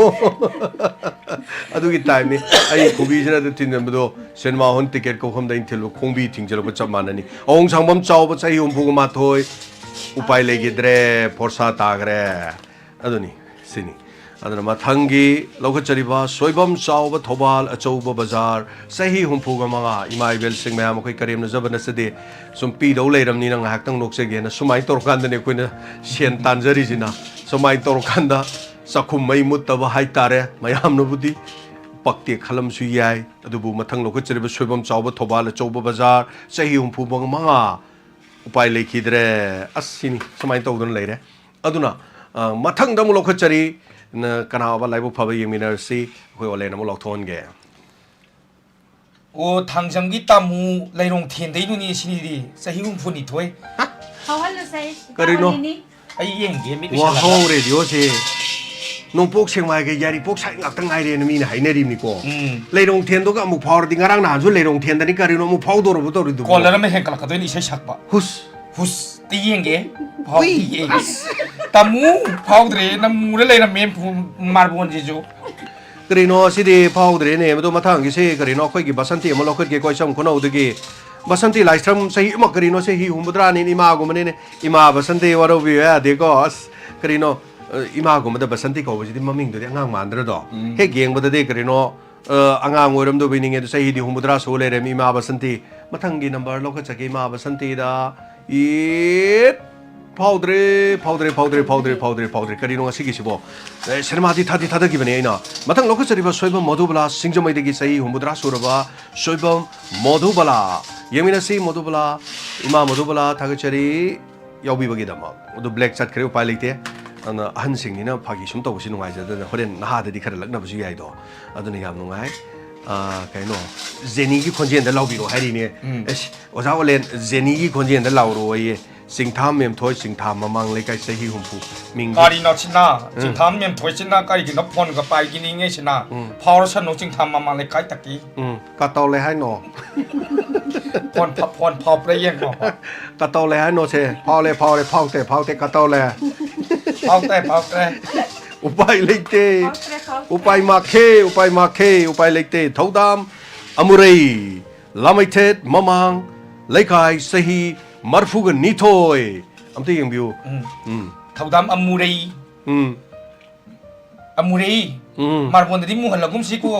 ꯑꯗꯨꯒꯤ ꯇꯥꯏꯞꯅꯤ꯫ ꯑꯩ ꯈꯨꯕꯤꯁꯤꯅ ꯑꯗꯨ ꯊꯤꯡꯖꯟꯕꯗꯣ ꯁꯤꯅꯦꯃꯥ ꯍꯣꯜ ꯇꯤꯀꯦꯠ ꯀꯛꯐꯝꯗ ꯑꯩꯅ ꯊꯤꯜꯂꯨ ꯈꯣꯡꯕꯤ ꯊꯤꯡꯖꯜꯂꯛꯄ ꯆꯞ ꯃꯥꯟꯅꯅꯤ꯫ ꯑꯍꯣꯡ ꯁꯥꯡꯕꯝ ꯆꯥꯎꯕ, ꯆꯍꯤ ꯍꯨꯝꯐꯨꯒ ꯃꯥꯊꯣꯏ, ꯎꯄꯥꯏ ꯂꯩꯈꯤꯗ꯭ꯔꯦ, ꯐꯣꯔꯁꯥ ꯇꯥꯈ꯭ꯔꯦ꯫ ꯑꯗꯨꯅꯤ, ꯁꯤꯅꯤ꯫ ꯑꯗꯨꯅ ꯃꯊꯪꯒꯤ ꯂꯧꯈꯠꯆꯔꯤꯕ ꯁꯣꯏꯕꯝ ꯆꯥꯎꯕ, ꯊꯧꯕꯥꯜ ꯑꯆꯧꯕ ꯕꯖꯥꯔ, ꯆꯍꯤ ꯍꯨꯝꯐꯨꯒ ꯃꯉꯥ, ꯏꯃꯥ ꯏꯕꯦꯜꯁꯤꯡ ꯃꯌꯥꯝ, ꯑꯩꯈꯣꯏ ꯀꯔꯦꯝꯅꯖꯕ ꯅꯠꯆꯗꯦ꯫ ꯁꯨꯝ ꯄꯤꯗꯧ ꯂꯩꯔꯕꯅꯤꯅ ꯉꯥꯏꯍꯥꯛꯇꯪ ꯅꯣꯛꯆꯒꯦꯅ ꯁꯨꯃꯥꯏꯅ ꯇꯧꯔꯀꯥꯟꯗꯅꯦ ꯑꯩꯈꯣꯏꯅ ꯁꯦꯟ ꯇꯥꯟꯖꯔꯤꯁꯤꯅ꯫ ꯁꯨꯃꯥꯏꯅ ꯇꯧꯔꯀꯥꯟꯗ ꯆꯥꯛꯈꯨꯝ ꯃꯩ ꯃꯨꯠꯇꯕ ꯍꯥꯏꯇꯥꯔꯦ꯫ ꯃꯌꯥꯝꯅꯕꯨꯗꯤ ꯄꯛꯇꯦ ꯈꯜꯂꯝꯁꯨ ꯌꯥꯏ, ꯑꯗꯨꯕꯨ ꯃꯊꯪ ꯂꯧꯈꯠꯆꯔꯤꯕ ꯁꯣꯏꯕꯝ ꯆꯥꯎꯕ, ꯊꯧꯕꯥꯜ ꯑꯆꯧꯕ ꯕꯖꯥꯔ, ꯆꯍꯤ ꯍꯨꯝꯐꯨ ꯃꯉꯥ, ꯎꯄꯥꯏ ꯂꯩꯈꯤꯗ꯭ꯔꯦ꯫ ꯑꯁ, ꯁꯤꯅꯤ, ꯁꯨꯃꯥꯏꯅ ꯇꯧꯗꯅ ꯂꯩꯔꯦ꯫ ꯑꯗꯨꯅ, ꯑ, ꯃꯊꯪꯗ ꯑꯃꯨꯛ ꯂꯧꯈꯠꯆꯔꯤ꯫ ꯅ-, ꯀꯅꯥ ꯑꯣꯏꯕ ꯂꯥꯏꯕꯛ ꯐꯕ ꯌꯦꯡꯃꯤꯟꯅꯔꯁꯤ꯫ ꯑꯩꯈꯣꯏ ꯑꯣꯂꯦꯟ ꯑꯃꯨꯛ ꯂꯥꯎꯊꯣꯛꯍꯟꯒꯦ꯫ ꯑꯣ, ꯊꯥꯡꯖꯝꯒꯤ ꯇꯥꯃꯨ ꯂꯩꯔꯣꯡꯊꯦꯟꯗꯩꯗꯨꯅꯤ ꯁꯤꯅꯤꯗꯤ, ꯆꯍꯤ ꯍꯨꯝꯐꯨꯅꯤꯊꯣꯏ꯫ ꯐꯥꯎꯍꯜꯂꯁꯦ꯫ ꯀꯔꯤꯅꯣ? ꯐꯥꯎꯍꯜꯂꯤꯅꯤ꯫ ꯑꯩ ꯌꯦꯡꯒꯦ ꯃꯤꯠ ꯋꯥꯍꯧ ꯎꯏꯁꯜꯂꯒ꯫ ꯔꯦꯗꯤꯑꯣꯁꯦ ꯅꯣꯡꯄꯣꯛ ꯁꯦꯛꯃꯥꯏꯒ ꯌꯥꯏꯔꯤꯄꯣꯛ ꯁꯥꯏꯠ ꯉꯥꯛꯇ ꯉꯥꯏꯔꯦꯅ ꯃꯤꯅ ꯍꯥꯏꯅꯔꯤꯕꯅꯤꯀꯣ꯫ ꯎꯝ꯫ ꯂꯩꯔꯣꯡꯊꯦꯟꯗꯨꯒ ꯑꯃꯨꯛ ꯐꯥꯎꯔꯗꯤ ꯉꯔꯥꯡ ꯅꯍꯥꯟꯁꯨ ꯂꯩꯔꯣꯡꯊꯦꯟꯗꯅꯤ ꯀꯔꯤꯅꯣ ꯑꯃꯨꯛ ꯐꯥꯎꯗꯧꯔꯕ ꯇꯧꯔꯤꯗꯨꯕꯣ? ꯀꯣꯂꯔ ꯑꯃ ꯍꯦꯟꯀꯠꯂꯛꯀꯗꯣꯏꯅꯤ ꯏꯁꯩ ꯁꯛꯄ꯫ ꯍꯨꯁ꯫ ꯍꯨꯁ꯫ ꯑꯩ ꯌꯦꯡꯒꯦ꯫ ꯐꯥꯎꯗꯤꯌꯦ꯫ ꯇꯥꯃꯨ ꯐꯥꯎꯗ꯭ꯔꯦ ꯅ ꯃꯨꯔ ꯂꯩꯔꯝꯃꯦ ꯐꯨ- ꯃꯥꯔꯕꯣꯟꯁꯤꯁꯨ꯫ ꯀꯔꯤꯅꯣ ꯁꯤꯗꯤ ꯐꯥꯎꯗ꯭ꯔꯦꯅꯦ? ꯃꯗꯨ ꯃꯊꯪꯒꯤꯁꯦ ꯀꯔꯤꯅꯣ? ꯑꯩꯈꯣꯏꯒꯤ ꯕꯁꯟꯇꯤ ꯑꯃ ꯂꯧꯈꯠꯀꯦ ꯀꯣꯏꯁꯝ ꯈꯨꯅꯧꯗꯒꯤ꯫ ꯕꯁꯟꯇꯤ ꯂꯥꯏꯁ꯭ꯔꯝ ꯆꯍꯤ ꯑꯃ ꯀꯔꯤꯅꯣ? ꯆꯍꯤ ꯍꯨꯝꯐꯨꯇꯔꯥꯅꯤ ꯏꯃꯥꯒꯨꯝꯕꯅꯤꯅꯦ꯫ ꯏꯃꯥ ꯕꯁꯟꯇꯤ ꯋꯥꯔꯧꯕꯤꯕ ꯌꯥꯗꯦꯀꯣ꯫ ꯑꯁ ꯀꯔꯤꯅꯣ? ꯑ, ꯏꯃꯥꯒꯨꯝꯕꯗ ꯕꯁꯟꯇꯤ ꯀꯧꯕꯁꯤꯗꯤ ꯃꯃꯤꯡꯗꯨꯗꯤ ꯑꯉꯥꯡ ꯃꯥꯟꯗ꯭ꯔꯗꯣ? ꯎꯝ꯫ ꯍꯦꯛ ꯌꯦꯡꯕꯗꯗꯤ ꯀꯔꯤꯅꯣ? ꯑ, ꯑꯉꯥꯡ ꯑꯣꯏꯔꯝꯗꯧꯕꯩ ꯅꯤꯡꯉꯦ꯫ ꯑꯗꯨ ꯆꯍꯤꯗꯤ ꯍꯨꯝꯐꯨꯇꯔꯥ ꯁꯨ ꯂꯩꯔꯦ ꯏꯃꯥ ꯕꯁꯟꯇꯤ꯫ ꯃꯊꯪꯒꯤ ꯅꯝꯕꯔ ꯂꯧꯈꯠꯆꯒꯦ ꯏꯃꯥ ꯕꯁꯟꯇꯤꯗ꯫ ꯏꯠ! ꯐꯥꯎꯗ꯭ꯔꯦ, ꯐꯥꯎꯗ꯭ꯔꯦ, ꯐꯥꯎꯗ꯭ꯔꯦ, ꯐꯥꯎꯗ꯭ꯔꯦ, ꯐꯥꯎꯗ꯭ꯔꯦ꯫ ꯀꯔꯤꯅꯣ ꯉꯁꯤꯒꯤꯁꯤꯕꯣ? ꯑꯦ, ꯁꯤꯅꯦꯃꯥꯗꯤ ꯊꯥꯗꯤ ꯊꯥꯗꯈꯤꯕꯅꯦ ꯑꯩꯅ꯫ ꯃꯊꯪ ꯂꯧꯈꯠꯆꯔꯤꯕ ꯁꯣꯏꯕꯝ ꯃꯣꯙꯨꯕꯂꯥ, ꯁꯤꯡꯖꯃꯩꯗꯒꯤ ꯆꯍꯤ ꯍꯨꯝꯐꯨꯇꯔꯥ ꯁꯨꯔꯕ ꯁꯣꯏꯕꯝ ꯃꯣꯙꯨꯕꯂꯥ꯫ ꯌꯦꯡꯃꯤꯟꯅꯁꯤ ꯃꯣꯙꯨꯕꯂꯥ꯫ ꯏꯃꯥ ꯃꯣꯙꯨꯕꯂꯥ, ꯊꯥꯒꯠꯆꯔꯤ ꯌꯥꯎꯕꯤꯕꯒꯤꯗꯃꯛ꯫ ꯑꯗꯨ ꯕ꯭ꯂꯦꯛ ꯆꯠꯈ꯭ꯔꯦ, ꯎꯄꯥꯏ ꯂꯩꯇꯦ꯫ ꯑꯗꯨꯅ ꯑꯍꯟꯁꯤꯡꯅꯤꯅ ꯐꯥꯒꯤ ꯁꯨꯝ ꯇꯧꯕꯁꯤ ꯅꯨꯡꯉꯥꯏꯖꯗꯅ ꯍꯣꯔꯦꯟ ꯅꯍꯥꯗꯗꯤ ꯈꯔ ꯂꯛꯅꯕꯁꯨ ꯌꯥꯏꯗꯣ꯫ ꯑꯗꯨꯅ ꯌꯥꯝ ꯅꯨꯡꯉꯥꯏ꯫ ꯑ, ꯀꯩꯅꯣ, ꯖꯦꯅꯤꯒꯤ ꯈꯣꯟꯖꯦꯜꯗ ꯂꯥꯎꯕꯤꯔꯣ ꯍꯥꯏꯔꯤꯅꯦ꯫ ꯎꯝ꯫ ꯑꯁ, ꯑꯣꯖꯥ ꯑꯣꯂꯦꯟ, ꯖꯦꯅꯤꯒꯤ ꯈꯣꯟꯖꯦꯜꯗ ꯂꯥꯎꯔꯣꯌꯦ꯫ ꯆꯤꯡꯊꯥꯝ ꯃꯦꯝꯊꯣꯏ, ꯆꯤꯡꯊꯥꯝ ꯃꯃꯥꯡ ꯂꯩꯀꯥꯏ, ꯆꯍꯤ ꯍꯨꯝꯐꯨ꯫ ꯃꯤꯡꯗꯤ ꯀꯔꯤꯅꯣ ꯁꯤꯅ? ꯆꯤꯡꯊꯥꯝ ꯃꯦꯝꯊꯣꯏꯁꯤꯅ ꯀꯔꯤꯒꯤꯅꯣ ꯐꯣꯟꯒ ꯄꯥꯏꯈꯤꯅꯤꯡꯉꯤꯁꯤꯅ? ꯎꯝ꯫ ꯐꯥꯎꯔꯁꯅꯨ ꯆꯤꯡꯊꯥꯝ ꯃꯃꯥꯡ ꯂꯩꯀꯥꯏꯗꯒꯤ꯫ ꯎꯝ, ꯀꯇꯧꯂꯦ ꯍꯥꯏꯅꯣ? ꯐꯣꯟ ꯐ- ꯐꯣꯟ ꯐꯥꯎꯕ꯭ꯔꯥ ꯌꯦꯡꯉꯣ꯫ ꯀꯇꯧꯂꯦ ꯍꯥꯏꯅꯣ ꯁꯦ? ꯐꯥꯎꯂꯦ, ꯐꯥꯎꯂꯦ, ꯐꯥꯎꯇꯦ, ꯐꯥꯎꯇꯦ, ꯀꯇꯧꯂꯦ꯫ ꯐꯥꯎꯇ꯭ꯔꯦ, ꯐꯥꯎꯇ꯭ꯔꯦ꯫ ꯎꯄꯥꯏ ꯂꯩꯇꯦ꯫ ꯐꯥꯎꯇ꯭ꯔꯦ, ꯐꯥꯎꯇ꯭ꯔꯦ꯫ ꯎꯄꯥꯏ ꯃꯥꯛꯈꯦ, ꯎꯄꯥꯏ ꯃꯥꯛꯈꯦ, ꯎꯄꯥꯏ ꯂꯩꯇꯦ꯫ ꯊꯧꯗꯥꯝ ꯑꯃꯨꯔꯩ, ꯂꯥꯃꯩꯊꯦꯠ ꯃꯃꯥꯡ ꯂꯩꯀꯥꯏ, ꯆꯍꯤ ꯃꯔꯐꯨꯒ ꯅꯤꯊꯣꯏ꯫ ꯑꯝꯇ ꯌꯦꯡꯕꯤꯌꯨ꯫ ꯎꯝ꯫ ꯎꯝ, ꯊꯧꯗꯥꯝ ꯑꯃꯨꯔꯩ꯫ ꯎꯝ꯫ ꯑꯃꯨꯔꯩ꯫ ꯎꯝ꯫ ꯃꯥꯔꯕꯣꯟꯗꯗꯤ ꯃꯨꯍꯜꯂꯒꯨꯝꯁꯤꯀꯣ꯫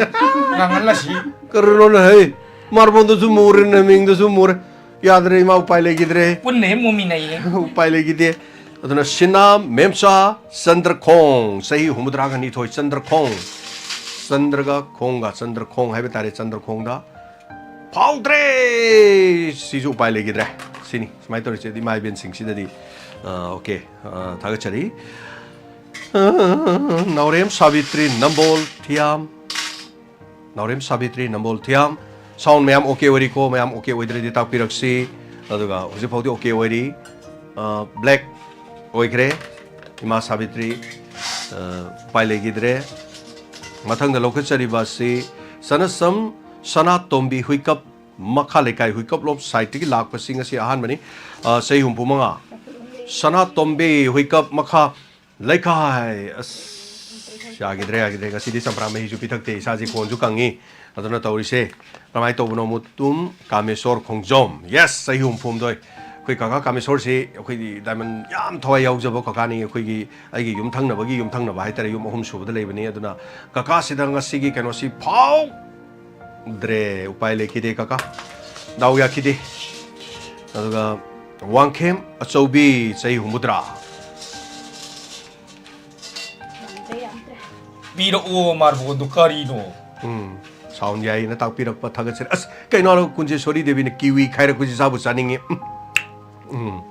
ꯉꯥꯡꯍꯜꯂꯁꯤ꯫ ꯀꯔꯤꯅꯣꯅꯦ ꯍꯩ? ꯃꯥꯔꯕꯣꯟꯗꯁꯨ ꯃꯨꯔꯦ, ꯅꯃꯤꯡꯗꯁꯨ ꯃꯨꯔꯦ꯫ ꯌꯥꯗ꯭ꯔꯦ ꯏꯃꯥ, ꯎꯄꯥꯏ ꯂꯩꯈꯤꯗ꯭ꯔꯦ꯫ ꯄꯨꯟꯅ ꯍꯦꯛ ꯃꯨꯃꯤꯟꯅꯩꯌꯦ꯫ ꯎꯄꯥꯏ ꯂꯩꯈꯤꯗꯦ꯫ ꯑꯗꯨꯅ ꯁꯤꯅꯥ ꯃꯦꯝꯆꯥ ꯆꯟꯗ꯭ꯔꯈꯣꯡ, ꯆꯍꯤ ꯍꯨꯝꯐꯨꯇꯔꯥꯒ ꯅꯤꯊꯣꯏ, ꯆꯟꯗ꯭ꯔꯈꯣꯡ꯫ ꯆꯟꯗ꯭ꯔꯒ ꯈꯣꯡꯒ, ꯆꯟꯗ꯭ꯔꯈꯣꯡ ꯍꯥꯏꯕ ꯇꯥꯔꯦ, ꯆꯟꯗ꯭ꯔꯈꯣꯡꯗ꯫ ꯐꯥꯎꯗ꯭ꯔꯦ! ꯁꯤꯁꯨ ꯎꯄꯥꯏ ꯂꯩꯈꯤꯗ꯭ꯔꯦ꯫ ꯁꯤꯅꯤ꯫ ꯁꯨꯃꯥꯏꯅ ꯇꯧꯔꯤꯁꯦ ꯏꯃꯥ ꯏꯕꯦꯟꯁꯤꯡꯁꯤꯗꯗꯤ꯫ ꯑ, ꯑꯣꯀꯦ꯫ ꯑ, ꯊꯥꯒꯠꯆꯔꯤ꯫ ꯑ, ꯅꯥꯎꯔꯦꯝ ꯁꯥꯕꯤꯇ꯭ꯔꯤ ꯅꯝꯕꯣꯜ ꯊꯤꯌꯥꯝ꯫ ꯅꯥꯎꯔꯦꯝ ꯁꯥꯕꯤꯇ꯭ꯔꯤ ꯅꯝꯕꯣꯜ ꯊꯤꯌꯥꯝ꯫ ꯁꯥꯎꯟ ꯃꯌꯥꯝ ꯑꯣꯀꯦ ꯑꯣꯏꯔꯤꯀꯣ? ꯃꯌꯥꯝ ꯑꯣꯀꯦ ꯑꯣꯏꯗ꯭ꯔꯗꯤ ꯇꯥꯛꯄꯤꯔꯛꯁꯤ꯫ ꯑꯗꯨꯒ ꯍꯧꯖꯤꯛ ꯐꯥꯎꯗꯤ ꯑꯣꯀꯦ ꯑꯣꯏꯔꯤ꯫ ꯑ, ꯕ꯭ꯂꯦꯛ ꯑꯣꯏꯈ꯭ꯔꯦ꯫ ꯏꯃꯥ ꯁꯥꯕꯤꯇ꯭ꯔꯤ, ꯑ, ꯎꯄꯥꯏ ꯂꯩꯈꯤꯗ꯭ꯔꯦ꯫ ꯃꯊꯪꯗ ꯂꯧꯈꯠꯆꯔꯤꯕ ꯑꯁꯤ ꯁꯅꯁꯝ ꯁꯅꯥꯇꯣꯝꯕꯤ ꯍꯨꯏꯀꯞ, ꯃꯈꯥ ꯂꯩꯀꯥꯏ ꯍꯨꯏꯀꯞ ꯂꯣꯞ ꯁꯥꯏꯠꯇꯒꯤ ꯂꯥꯛꯄꯁꯤꯡ ꯑꯁꯤ ꯑꯍꯥꯟꯕꯅꯤ꯫ ꯑ, ꯆꯍꯤ ꯍꯨꯝꯐꯨ ꯃꯉꯥ꯫ ꯁꯅꯥꯇꯣꯝꯕꯤ ꯍꯨꯏꯀꯞ ꯃꯈꯥ ꯂꯩꯀꯥꯏ꯫ ꯑꯁ, ꯌꯥꯈꯤꯗ꯭ꯔꯦ, ꯌꯥꯈꯤꯗ꯭ꯔꯦ꯫ ꯉꯁꯤꯗꯤ ꯆꯝꯄ꯭ꯔꯥ ꯃꯍꯤꯁꯨ ꯄꯤꯊꯛꯇꯦ, ꯏꯁꯥꯁꯤ ꯈꯣꯟꯁꯨ ꯀꯪꯉꯤ꯫ ꯑꯗꯨꯅ ꯇꯧꯔꯤꯁꯦ꯫ ꯀꯃꯥꯏꯅ ꯇꯧꯕꯅꯣ? ꯃꯨꯇꯨꯝ ꯀꯥꯃꯦꯁꯣꯔ ꯈꯣꯡꯖꯣꯝ꯫ ꯌꯦꯁ, ꯆꯍꯤ ꯍꯨꯝꯐꯨ ꯍꯨꯝꯗꯣꯏ꯫ ꯑꯩꯈꯣꯏ ꯀꯀꯥ ꯀꯥꯃꯦꯁꯣꯔꯁꯤ ꯑꯩꯈꯣꯏꯒꯤ ꯗꯥꯏꯃꯟ ꯌꯥꯝ ꯊꯋꯥꯏ ꯌꯥꯎꯖꯕ ꯀꯀꯥꯅꯤ꯫ ꯑꯩꯈꯣꯏꯒꯤ, ꯑꯩꯒꯤ ꯌꯨꯝꯊꯪꯅꯕꯒꯤ ꯌꯨꯝꯊꯪꯅꯕ ꯍꯥꯏꯇꯥꯔꯦ, ꯌꯨꯝ ꯑꯍꯨꯝ ꯁꯨꯕꯗ ꯂꯩꯕꯅꯤ꯫ ꯑꯗꯨꯅ ꯀꯀꯥꯁꯤꯗ ꯉꯁꯤꯒꯤ ꯀꯩꯅꯣꯁꯤ ꯐꯥꯎ ꯗ꯭ꯔꯦ, ꯎꯄꯥꯏ ꯂꯩꯈꯤꯗꯦ ꯀꯀꯥ, ꯗꯥꯎ ꯌꯥꯈꯤꯗꯦ꯫ ꯑꯗꯨꯒ ꯋꯥꯡꯈꯦꯝ ꯑꯆꯧꯕꯤ, ꯆꯍꯤ ꯍꯨꯝꯐꯨꯇꯔꯥ꯫ ꯄꯤꯔꯛꯑꯣ ꯃꯥꯔꯕꯣꯟꯗꯣ ꯀꯔꯤꯅꯣ? ꯎꯝ, ꯁꯥꯎꯟ ꯌꯥꯏꯅ ꯇꯥꯛꯄꯤꯔꯛꯄ ꯊꯥꯒꯠꯆꯔꯤ꯫ ꯑꯁ, ꯀꯩꯅꯣ ꯍꯥꯏꯔꯣ, ꯀꯨꯟꯖꯦꯁꯣꯔꯤ ꯗꯦꯕꯤꯅ ꯀꯤꯋꯤ ꯈꯥꯏꯔꯛꯄꯁꯤ ꯆꯥꯕꯨ ꯆꯥꯅꯤꯡꯉꯤ꯫ ꯎꯝ, ꯎꯝ꯫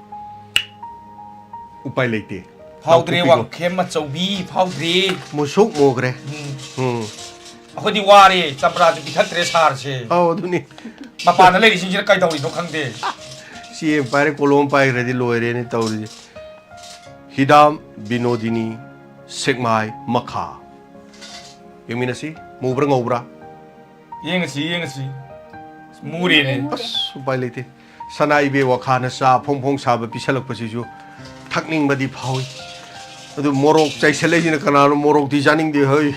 ꯎꯄꯥꯏ ꯂꯩꯇꯦ꯫ ꯐꯥꯎꯗ꯭ꯔꯦ ꯂꯥꯎꯊꯣꯛꯄꯤꯈꯣ꯫ ꯋꯥꯡꯈꯦꯝ ꯑꯆꯧꯕꯤ, ꯐꯥꯎꯗ꯭ꯔꯦ꯫ ꯃꯨꯁꯨꯛ ꯃꯨꯈ꯭ꯔꯦ꯫ ꯎꯝ꯫ ꯎꯝ꯫ ꯑꯩꯈꯣꯏꯗꯤ ꯋꯥꯔꯦ, ꯆꯝꯄ꯭ꯔꯥꯁꯨ ꯄꯤꯊꯛꯇ꯭ꯔꯦ ꯁꯥꯔꯁꯦ꯫ ꯑꯧ, ꯑꯗꯨꯅꯤ꯫ ꯃꯄꯥꯟꯗ ꯂꯩꯔꯤꯁꯤꯡꯁꯤꯅ ꯀꯩꯗꯧꯔꯤꯅꯣ ꯈꯪꯗꯦ꯫ ꯆꯦ ꯑꯃ ꯄꯥꯏꯔꯦ, ꯀꯣꯂꯣꯝ ꯑꯃ ꯄꯥꯏꯈ꯭ꯔꯗꯤ ꯂꯣꯏꯔꯦꯅꯦ ꯇꯧꯔꯤꯁꯦ꯫ ꯍꯤꯗꯥꯝ ꯕꯤꯅꯣꯗꯤꯅꯤ, ꯁꯦꯛꯃꯥꯏ ꯃꯈꯥ꯫ ꯌꯦꯡꯃꯤꯟꯅꯁꯤ, ꯃꯨꯕ꯭ꯔꯥ ꯉꯧꯕ꯭ꯔꯥ? ꯌꯦꯡꯉꯁꯤ, ꯌꯦꯡꯉꯁꯤ꯫ ꯃꯨꯔꯦꯅꯦ꯫ ꯑꯁ, ꯎꯄꯥꯏ ꯂꯩꯇꯦ꯫ ꯁꯅꯥ ꯏꯕꯦ ꯋꯥꯈꯥꯅ ꯆꯥ ꯐꯣꯡ ꯐꯣꯡ ꯁꯥꯕ ꯄꯤꯁꯜꯂꯛꯄꯁꯤꯁꯨ ꯊꯛꯅꯤꯡꯕꯗꯤ ꯐꯥꯎꯏ꯫ ꯑꯗꯨ ꯃꯣꯔꯣꯛ ꯆꯥꯏꯁꯜꯂꯛꯏꯁꯤꯅ ꯀꯅꯥꯅꯣ? ꯃꯣꯔꯣꯛꯇꯤ ꯆꯥꯅꯤꯡꯗꯦ ꯍꯣꯏ꯫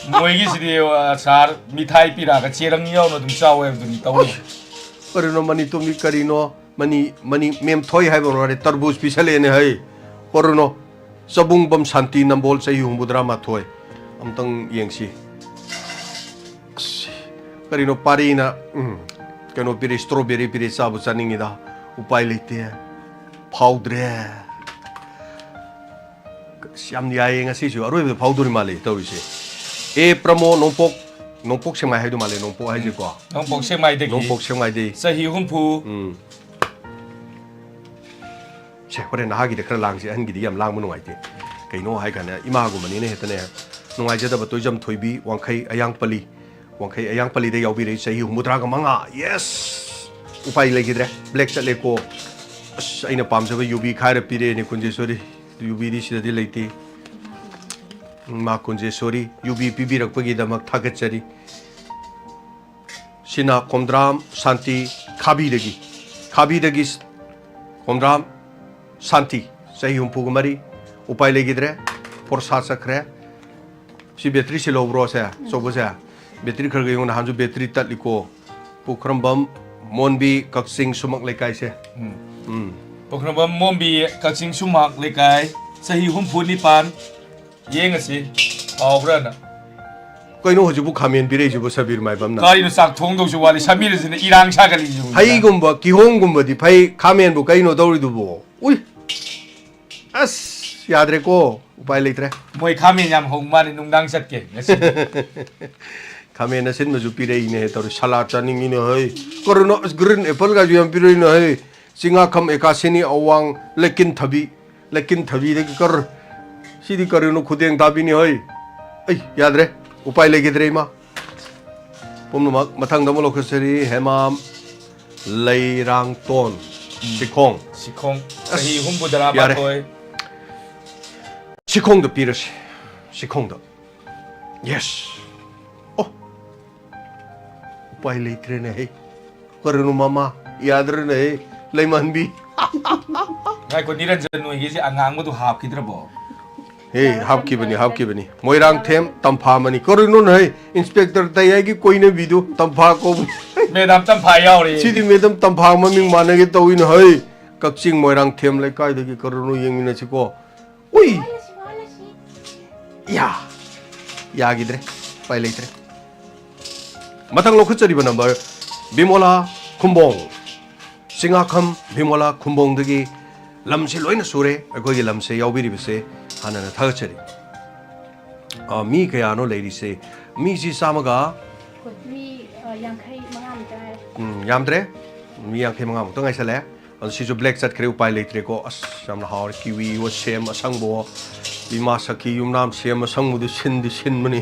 ꯃꯣꯏꯒꯤꯁꯤꯗꯤ, ꯑ, ꯁꯥꯔ, ꯃꯤꯊꯥꯏ ꯄꯤꯔꯛꯑꯒ ꯆꯦꯔꯪ ꯌꯥꯎꯅ ꯑꯗꯨꯝ ꯆꯥꯎ ꯍꯥꯏꯕꯗꯨꯅꯤ ꯇꯧꯔꯤꯁꯦ꯫ ꯀꯔꯤꯅꯣ ꯃꯅꯤ ꯇꯨꯝꯕꯤ ꯀꯔꯤꯅꯣ? ꯃꯅꯤ, ꯃꯅꯤ ꯃꯦꯝ ꯊꯣꯏ ꯍꯥꯏꯕ ꯑꯣꯏꯔꯦ, ꯇꯔꯕꯨꯖ ꯄꯤꯁꯜꯂꯛꯑꯦꯅꯦ ꯍꯩ꯫ ꯀꯔꯤꯅꯣ? ꯆꯕꯨꯡꯕꯝ ꯁꯥꯟꯇꯤ ꯅꯝꯕꯣꯜ, ꯆꯍꯤ ꯍꯨꯝꯐꯨꯇꯔꯥ ꯃꯥꯊꯣꯏ꯫ ꯑꯝꯇꯪ ꯌꯦꯡꯁꯤ꯫ ꯑꯁ, ꯀꯔꯤꯅꯣ ꯄꯥꯔꯤꯅ, ꯎꯝ, ꯀꯩꯅꯣ ꯄꯤꯔꯤ, ꯁ꯭ꯇ꯭ꯔꯣꯕꯦꯔꯤ ꯄꯤꯔꯤ, ꯆꯥꯕꯨ ꯆꯥꯅꯤꯡꯉꯤꯗ꯫ ꯎꯄꯥꯏ ꯂꯩꯇꯦ꯫ ꯐꯥꯎꯗ꯭ꯔꯦ꯫ ꯑꯁ, ꯌꯥꯝ ꯌꯥꯏꯌꯦ ꯉꯁꯤꯁꯨ꯫ ꯑꯔꯣꯏꯕꯗ ꯐꯥꯎꯗꯣꯔꯤ ꯃꯥꯜꯂꯦ ꯇꯧꯔꯤꯁꯦ꯫ ꯑꯦ ꯄ꯭ꯔꯃꯣ ꯅꯣꯡꯄꯣꯛ, ꯅꯣꯡꯄꯣꯛ ꯁꯦꯛꯃꯥꯏ ꯍꯥꯏꯗꯣ ꯃꯥꯜꯂꯦ, ꯅꯣꯡꯄꯣꯛ ꯍꯥꯏꯁꯦꯀꯣ꯫ ꯅꯣꯡꯄꯣꯛ ꯁꯦꯛꯃꯥꯏꯗꯒꯤ꯫ ꯅꯣꯡꯄꯣꯛ ꯁꯦꯛꯃꯥꯏꯗꯩ꯫ ꯆꯍꯤ ꯍꯨꯝꯐꯨ꯫ ꯎꯝ꯫ ꯁꯦ, ꯍꯣꯔꯦꯟ ꯅꯍꯥꯒꯤꯗꯤ ꯈꯔ ꯂꯥꯡꯁꯤ, ꯑꯍꯟꯒꯤꯗꯤ ꯌꯥꯝ ꯂꯥꯡꯕ ꯅꯨꯡꯉꯥꯏꯇꯦ꯫ ꯀꯩꯅꯣ ꯍꯥꯏ ꯀꯥꯟꯗ ꯏꯃꯥꯒꯨꯝꯕꯅꯤꯅ ꯍꯦꯛꯇꯅꯦ ꯅꯨꯡꯉꯥꯏꯖꯗꯕ꯫ ꯇꯣꯏꯖꯝ ꯊꯣꯏꯕꯤ, ꯋꯥꯡꯈꯩ ꯑꯌꯥꯡꯄꯜꯂꯤ, ꯋꯥꯡꯈꯩ ꯑꯌꯥꯡꯄꯜꯂꯤꯗ ꯌꯥꯎꯕꯤꯔꯛꯏ, ꯆꯍꯤ ꯍꯨꯝꯐꯨꯇꯔꯥꯒ ꯃꯉꯥ꯫ ꯌꯦꯁ! ꯎꯄꯥꯏ ꯂꯩꯈꯤꯗ꯭ꯔꯦ, ꯕ꯭ꯂꯦꯛ ꯆꯠꯂꯦꯀꯣ꯫ ꯑꯁ, ꯑꯩꯅ ꯄꯥꯝꯖꯕ ꯌꯨꯕꯤ ꯈꯥꯏꯔ ꯄꯤꯔꯛꯑꯦꯅꯦ, ꯀꯨꯟꯖꯦꯁꯣꯔꯤ꯫ ꯌꯨꯕꯤꯗꯤ ꯁꯤꯗꯗꯤ ꯂꯩꯇꯦ꯫ ꯃꯥ ꯀꯨꯟꯖꯦꯁꯣꯔꯤ ꯌꯨꯕꯤ ꯄꯤꯕꯤꯔꯛꯄꯒꯤꯗꯃꯛ ꯊꯥꯒꯠꯆꯔꯤ꯫ ꯁꯤꯅ ꯀꯣꯝꯗ꯭ꯔꯥꯝ ꯁꯥꯟꯇꯤ ꯈꯥꯕꯤꯗꯒꯤ, ꯈꯥꯕꯤꯗꯒꯤ ꯀꯣꯝꯗ꯭ꯔꯥꯝ ꯁꯥꯟꯇꯤ, ꯆꯍꯤ ꯍꯨꯝꯐꯨꯒ ꯃꯔꯤ꯫ ꯎꯄꯥꯏ ꯂꯩꯈꯤꯗ꯭ꯔꯦ, ꯐꯣꯔꯁꯥ ꯆꯠꯈ꯭ꯔꯦ꯫ ꯁꯤ ꯕꯦꯇ꯭ꯔꯤ ꯁꯤꯜꯍꯧꯕ꯭ꯔꯣ ꯁꯦ, ꯑꯆꯧꯕꯁꯦ? ꯕꯦꯇ꯭ꯔꯤ ꯈꯔ ꯈꯔ ꯌꯦꯡꯉꯨ, ꯅꯍꯥꯟꯁꯨ ꯕꯦꯇ꯭ꯔꯤ ꯇꯠꯂꯤꯀꯣ꯫ ꯄꯨꯈ꯭ꯔꯝꯕꯝ ꯃꯣꯟꯕꯤ, ꯀꯛꯆꯤꯡ ꯁꯨꯃꯛ ꯂꯩꯀꯥꯏꯁꯦ꯫ ꯎꯝ꯫ ꯎꯝ꯫ ꯄꯨꯈ꯭ꯔꯝꯕꯝ ꯃꯣꯟꯕꯤ, ꯀꯛꯆꯤꯡ ꯁꯨꯃꯛ ꯂꯩꯀꯥꯏ, ꯆꯍꯤ ꯍꯨꯝꯐꯨ ꯅꯤꯄꯥꯟ꯫ ꯌꯦꯡꯉꯁꯤ, ꯍꯥꯎꯕ꯭ꯔꯥꯅ꯫ ꯀꯩꯅꯣ ꯍꯧꯖꯤꯛꯄꯨ ꯈꯥꯃꯦꯟ ꯄꯤꯔꯛꯏꯁꯤꯕꯨ, ꯁꯕꯤꯔ ꯃꯥꯏꯕꯝꯅ? ꯀꯔꯤꯅꯣ ꯆꯥꯛ ꯊꯣꯡꯗꯧꯁꯨ ꯋꯥꯠꯂꯤ, ꯁꯃꯤꯔꯁꯤꯅ ꯏꯔꯥꯡ ꯁꯥꯒꯠꯂꯤꯁꯤꯕꯨ? ꯍꯩꯒꯨꯝꯕ, ꯀꯤꯍꯣꯝꯒꯨꯝꯕꯗꯤ ꯐꯩ, ꯈꯥꯃꯦꯟꯕꯨ ꯀꯩꯅꯣ ꯇꯧꯔꯤꯗꯨꯕꯨ? ꯎꯏ! ꯑꯁ, ꯌꯥꯗ꯭ꯔꯦꯀꯣ, ꯎꯄꯥꯏ ꯂꯩꯇ꯭ꯔꯦ꯫ ꯃꯣꯏ ꯈꯥꯃꯦꯟ ꯌꯥꯝ ꯍꯧ ꯃꯥꯜꯂꯦ, ꯅꯨꯡꯗꯥꯡ ꯆꯠꯀꯦ ꯉꯁꯤ꯫ ꯈꯥꯃꯦꯟ ꯑꯁꯤꯟꯕꯁꯨ ꯄꯤꯔꯛꯏꯅꯦ ꯍꯦ, ꯇꯧꯔꯤ, ꯁꯂꯥꯗ ꯆꯥꯅꯤꯡꯉꯤꯅꯦ ꯍꯩ꯫ ꯀꯔꯤꯅꯣ, ꯑꯁ, green apple ꯒꯁꯨ ꯌꯥꯝ ꯄꯤꯔꯛꯏꯅꯦ ꯍꯩ꯫ ꯆꯤꯡꯉꯥꯈꯝ ꯑꯦꯀꯥꯁꯤꯅꯤ ꯑꯋꯥꯡ ꯂꯩꯀꯤꯟ ꯊꯕꯤ, ꯂꯩꯀꯤꯟ ꯊꯕꯤꯗꯒꯤ ꯀꯔ-, ꯁꯤꯗꯤ ꯀꯔꯤꯅꯣ, ꯈꯨꯗꯦꯡ ꯊꯥꯕꯤꯅꯤ ꯍꯩ꯫ ꯑꯩ, ꯌꯥꯗ꯭ꯔꯦ, ꯎꯄꯥꯏ ꯂꯩꯈꯤꯗ꯭ꯔꯦ ꯏꯃꯥ꯫ ꯄꯨꯝꯅꯃꯛ ꯃꯊꯪꯗ ꯑꯃꯨꯛ ꯂꯧꯈꯠꯆꯔꯤ꯫ ꯍꯦꯃꯥꯝ ꯂꯩꯔꯥꯡꯇꯣꯟ ꯁꯤꯈꯣꯡ꯫ ꯁꯤꯈꯣꯡ꯫ ꯑꯁ, ꯆꯍꯤ ꯍꯨꯝꯐꯨꯇꯔꯥ ꯌꯥꯔꯦ꯫ ꯃꯥꯊꯣꯏ꯫ ꯁꯤꯈꯣꯡꯗ ꯄꯤꯔꯁꯤ꯫ ꯁꯤꯈꯣꯡꯗ꯫ Yes꯫ ꯑꯣ꯫ ꯎꯄꯥꯏ ꯂꯩꯇ꯭ꯔꯦꯅꯦ ꯍꯦ꯫ ꯀꯔꯤꯅꯣ ꯃꯃꯥ? ꯌꯥꯗ꯭ꯔꯦꯅꯦ ꯍꯦ꯫ ꯂꯩꯃꯥꯟꯕꯤ꯫ ꯉꯥꯏꯈꯣ, ꯅꯤꯔꯟꯖꯟ, ꯅꯣꯏꯒꯤꯁꯦ ꯑꯉꯥꯡꯕꯗꯨ ꯍꯥꯞꯈꯤꯗ꯭ꯔꯕꯣ? ꯍꯦ, ꯍꯥꯞꯈꯤꯕꯅꯤ, ꯍꯥꯞꯈꯤꯕꯅꯤ꯫ ꯃꯣꯏꯔꯥꯡꯊꯦꯝ ꯇꯝꯐꯥꯃꯅꯤ꯫ ꯀꯔꯤꯅꯣꯅꯦ ꯍꯦ? Inspector ꯇꯌꯥꯏꯒꯤ ꯀꯣꯏꯅꯕꯤꯗꯨ ꯇꯝꯐꯥ ꯀꯧꯕꯅꯤ꯫ ꯃꯦꯗꯥꯝ ꯇꯝꯐꯥ ꯌꯥꯎꯔꯤ꯫ ꯁꯤꯗꯤ ꯃꯦꯗꯥꯝ ꯇꯝꯐꯥ ꯃꯃꯤꯡ ꯃꯥꯟꯅꯒꯦ ꯇꯧꯏꯅꯦ ꯍꯩ꯫ ꯀꯛꯆꯤꯡ ꯃꯣꯏꯔꯥꯡꯊꯦꯝ ꯂꯩꯀꯥꯏꯗꯒꯤ ꯀꯔꯤꯅꯣ ꯌꯦꯡꯃꯤꯟꯅꯁꯤꯀꯣ꯫ ꯎꯏ! ꯌꯥ! ꯌꯥꯈꯤꯗ꯭ꯔꯦ꯫ ꯎꯄꯥꯏ ꯂꯩꯇ꯭ꯔꯦ꯫ ꯃꯊꯪ ꯂꯧꯈꯠꯆꯔꯤꯕ number, ꯕꯤꯃꯣꯂꯥ ꯈꯨꯝꯕꯣꯡ꯫ ꯆꯤꯡꯉꯥꯈꯝ ꯕꯤꯃꯣꯂꯥ ꯈꯨꯝꯕꯣꯡꯗꯒꯤ ꯂꯝꯁꯦ ꯂꯣꯏꯅ ꯁꯨꯔꯦ꯫ ꯑꯩꯈꯣꯏꯒꯤ ꯂꯝꯁꯦ ꯌꯥꯎꯕꯤꯔꯤꯕꯁꯦ ꯍꯥꯟꯅꯅ ꯊꯥꯒꯠꯆꯔꯤ꯫ ꯑ, ꯃꯤ ꯀꯌꯥꯅꯣ ꯂꯩꯔꯤꯁꯦ? ꯃꯤꯁꯤ ꯆꯥꯝꯃꯒ ꯃꯤ, ꯑ, ꯌꯥꯡꯈꯩ ꯃꯉꯥꯃꯨꯛꯇ ꯉꯥꯏꯔꯦ꯫ ꯎꯝ, ꯌꯥꯝꯗ꯭ꯔꯦ꯫ ꯃꯤ ꯌꯥꯡꯈꯩ ꯃꯉꯥꯃꯨꯛꯇ ꯉꯥꯏꯁꯜꯂꯦ꯫ ꯑꯗꯣ ꯁꯤꯁꯨ black ꯆꯠꯈ꯭ꯔꯦ, ꯎꯄꯥꯏ ꯂꯩꯇ꯭ꯔꯦꯀꯣ꯫ ꯑꯁ, ꯌꯥꯝꯅ ꯍꯥꯎꯔꯦ꯫ ꯀꯤꯋꯤꯋꯣ, ꯁꯦꯝ ꯑꯁꯪꯕꯋꯣ, ꯏꯃꯥ ꯁꯈꯤ ꯌꯨꯝꯅꯥꯝ ꯁꯦꯝ ꯑꯁꯪꯕꯗꯨ ꯁꯤꯟꯗꯤ ꯁꯤꯟꯕꯅꯤ꯫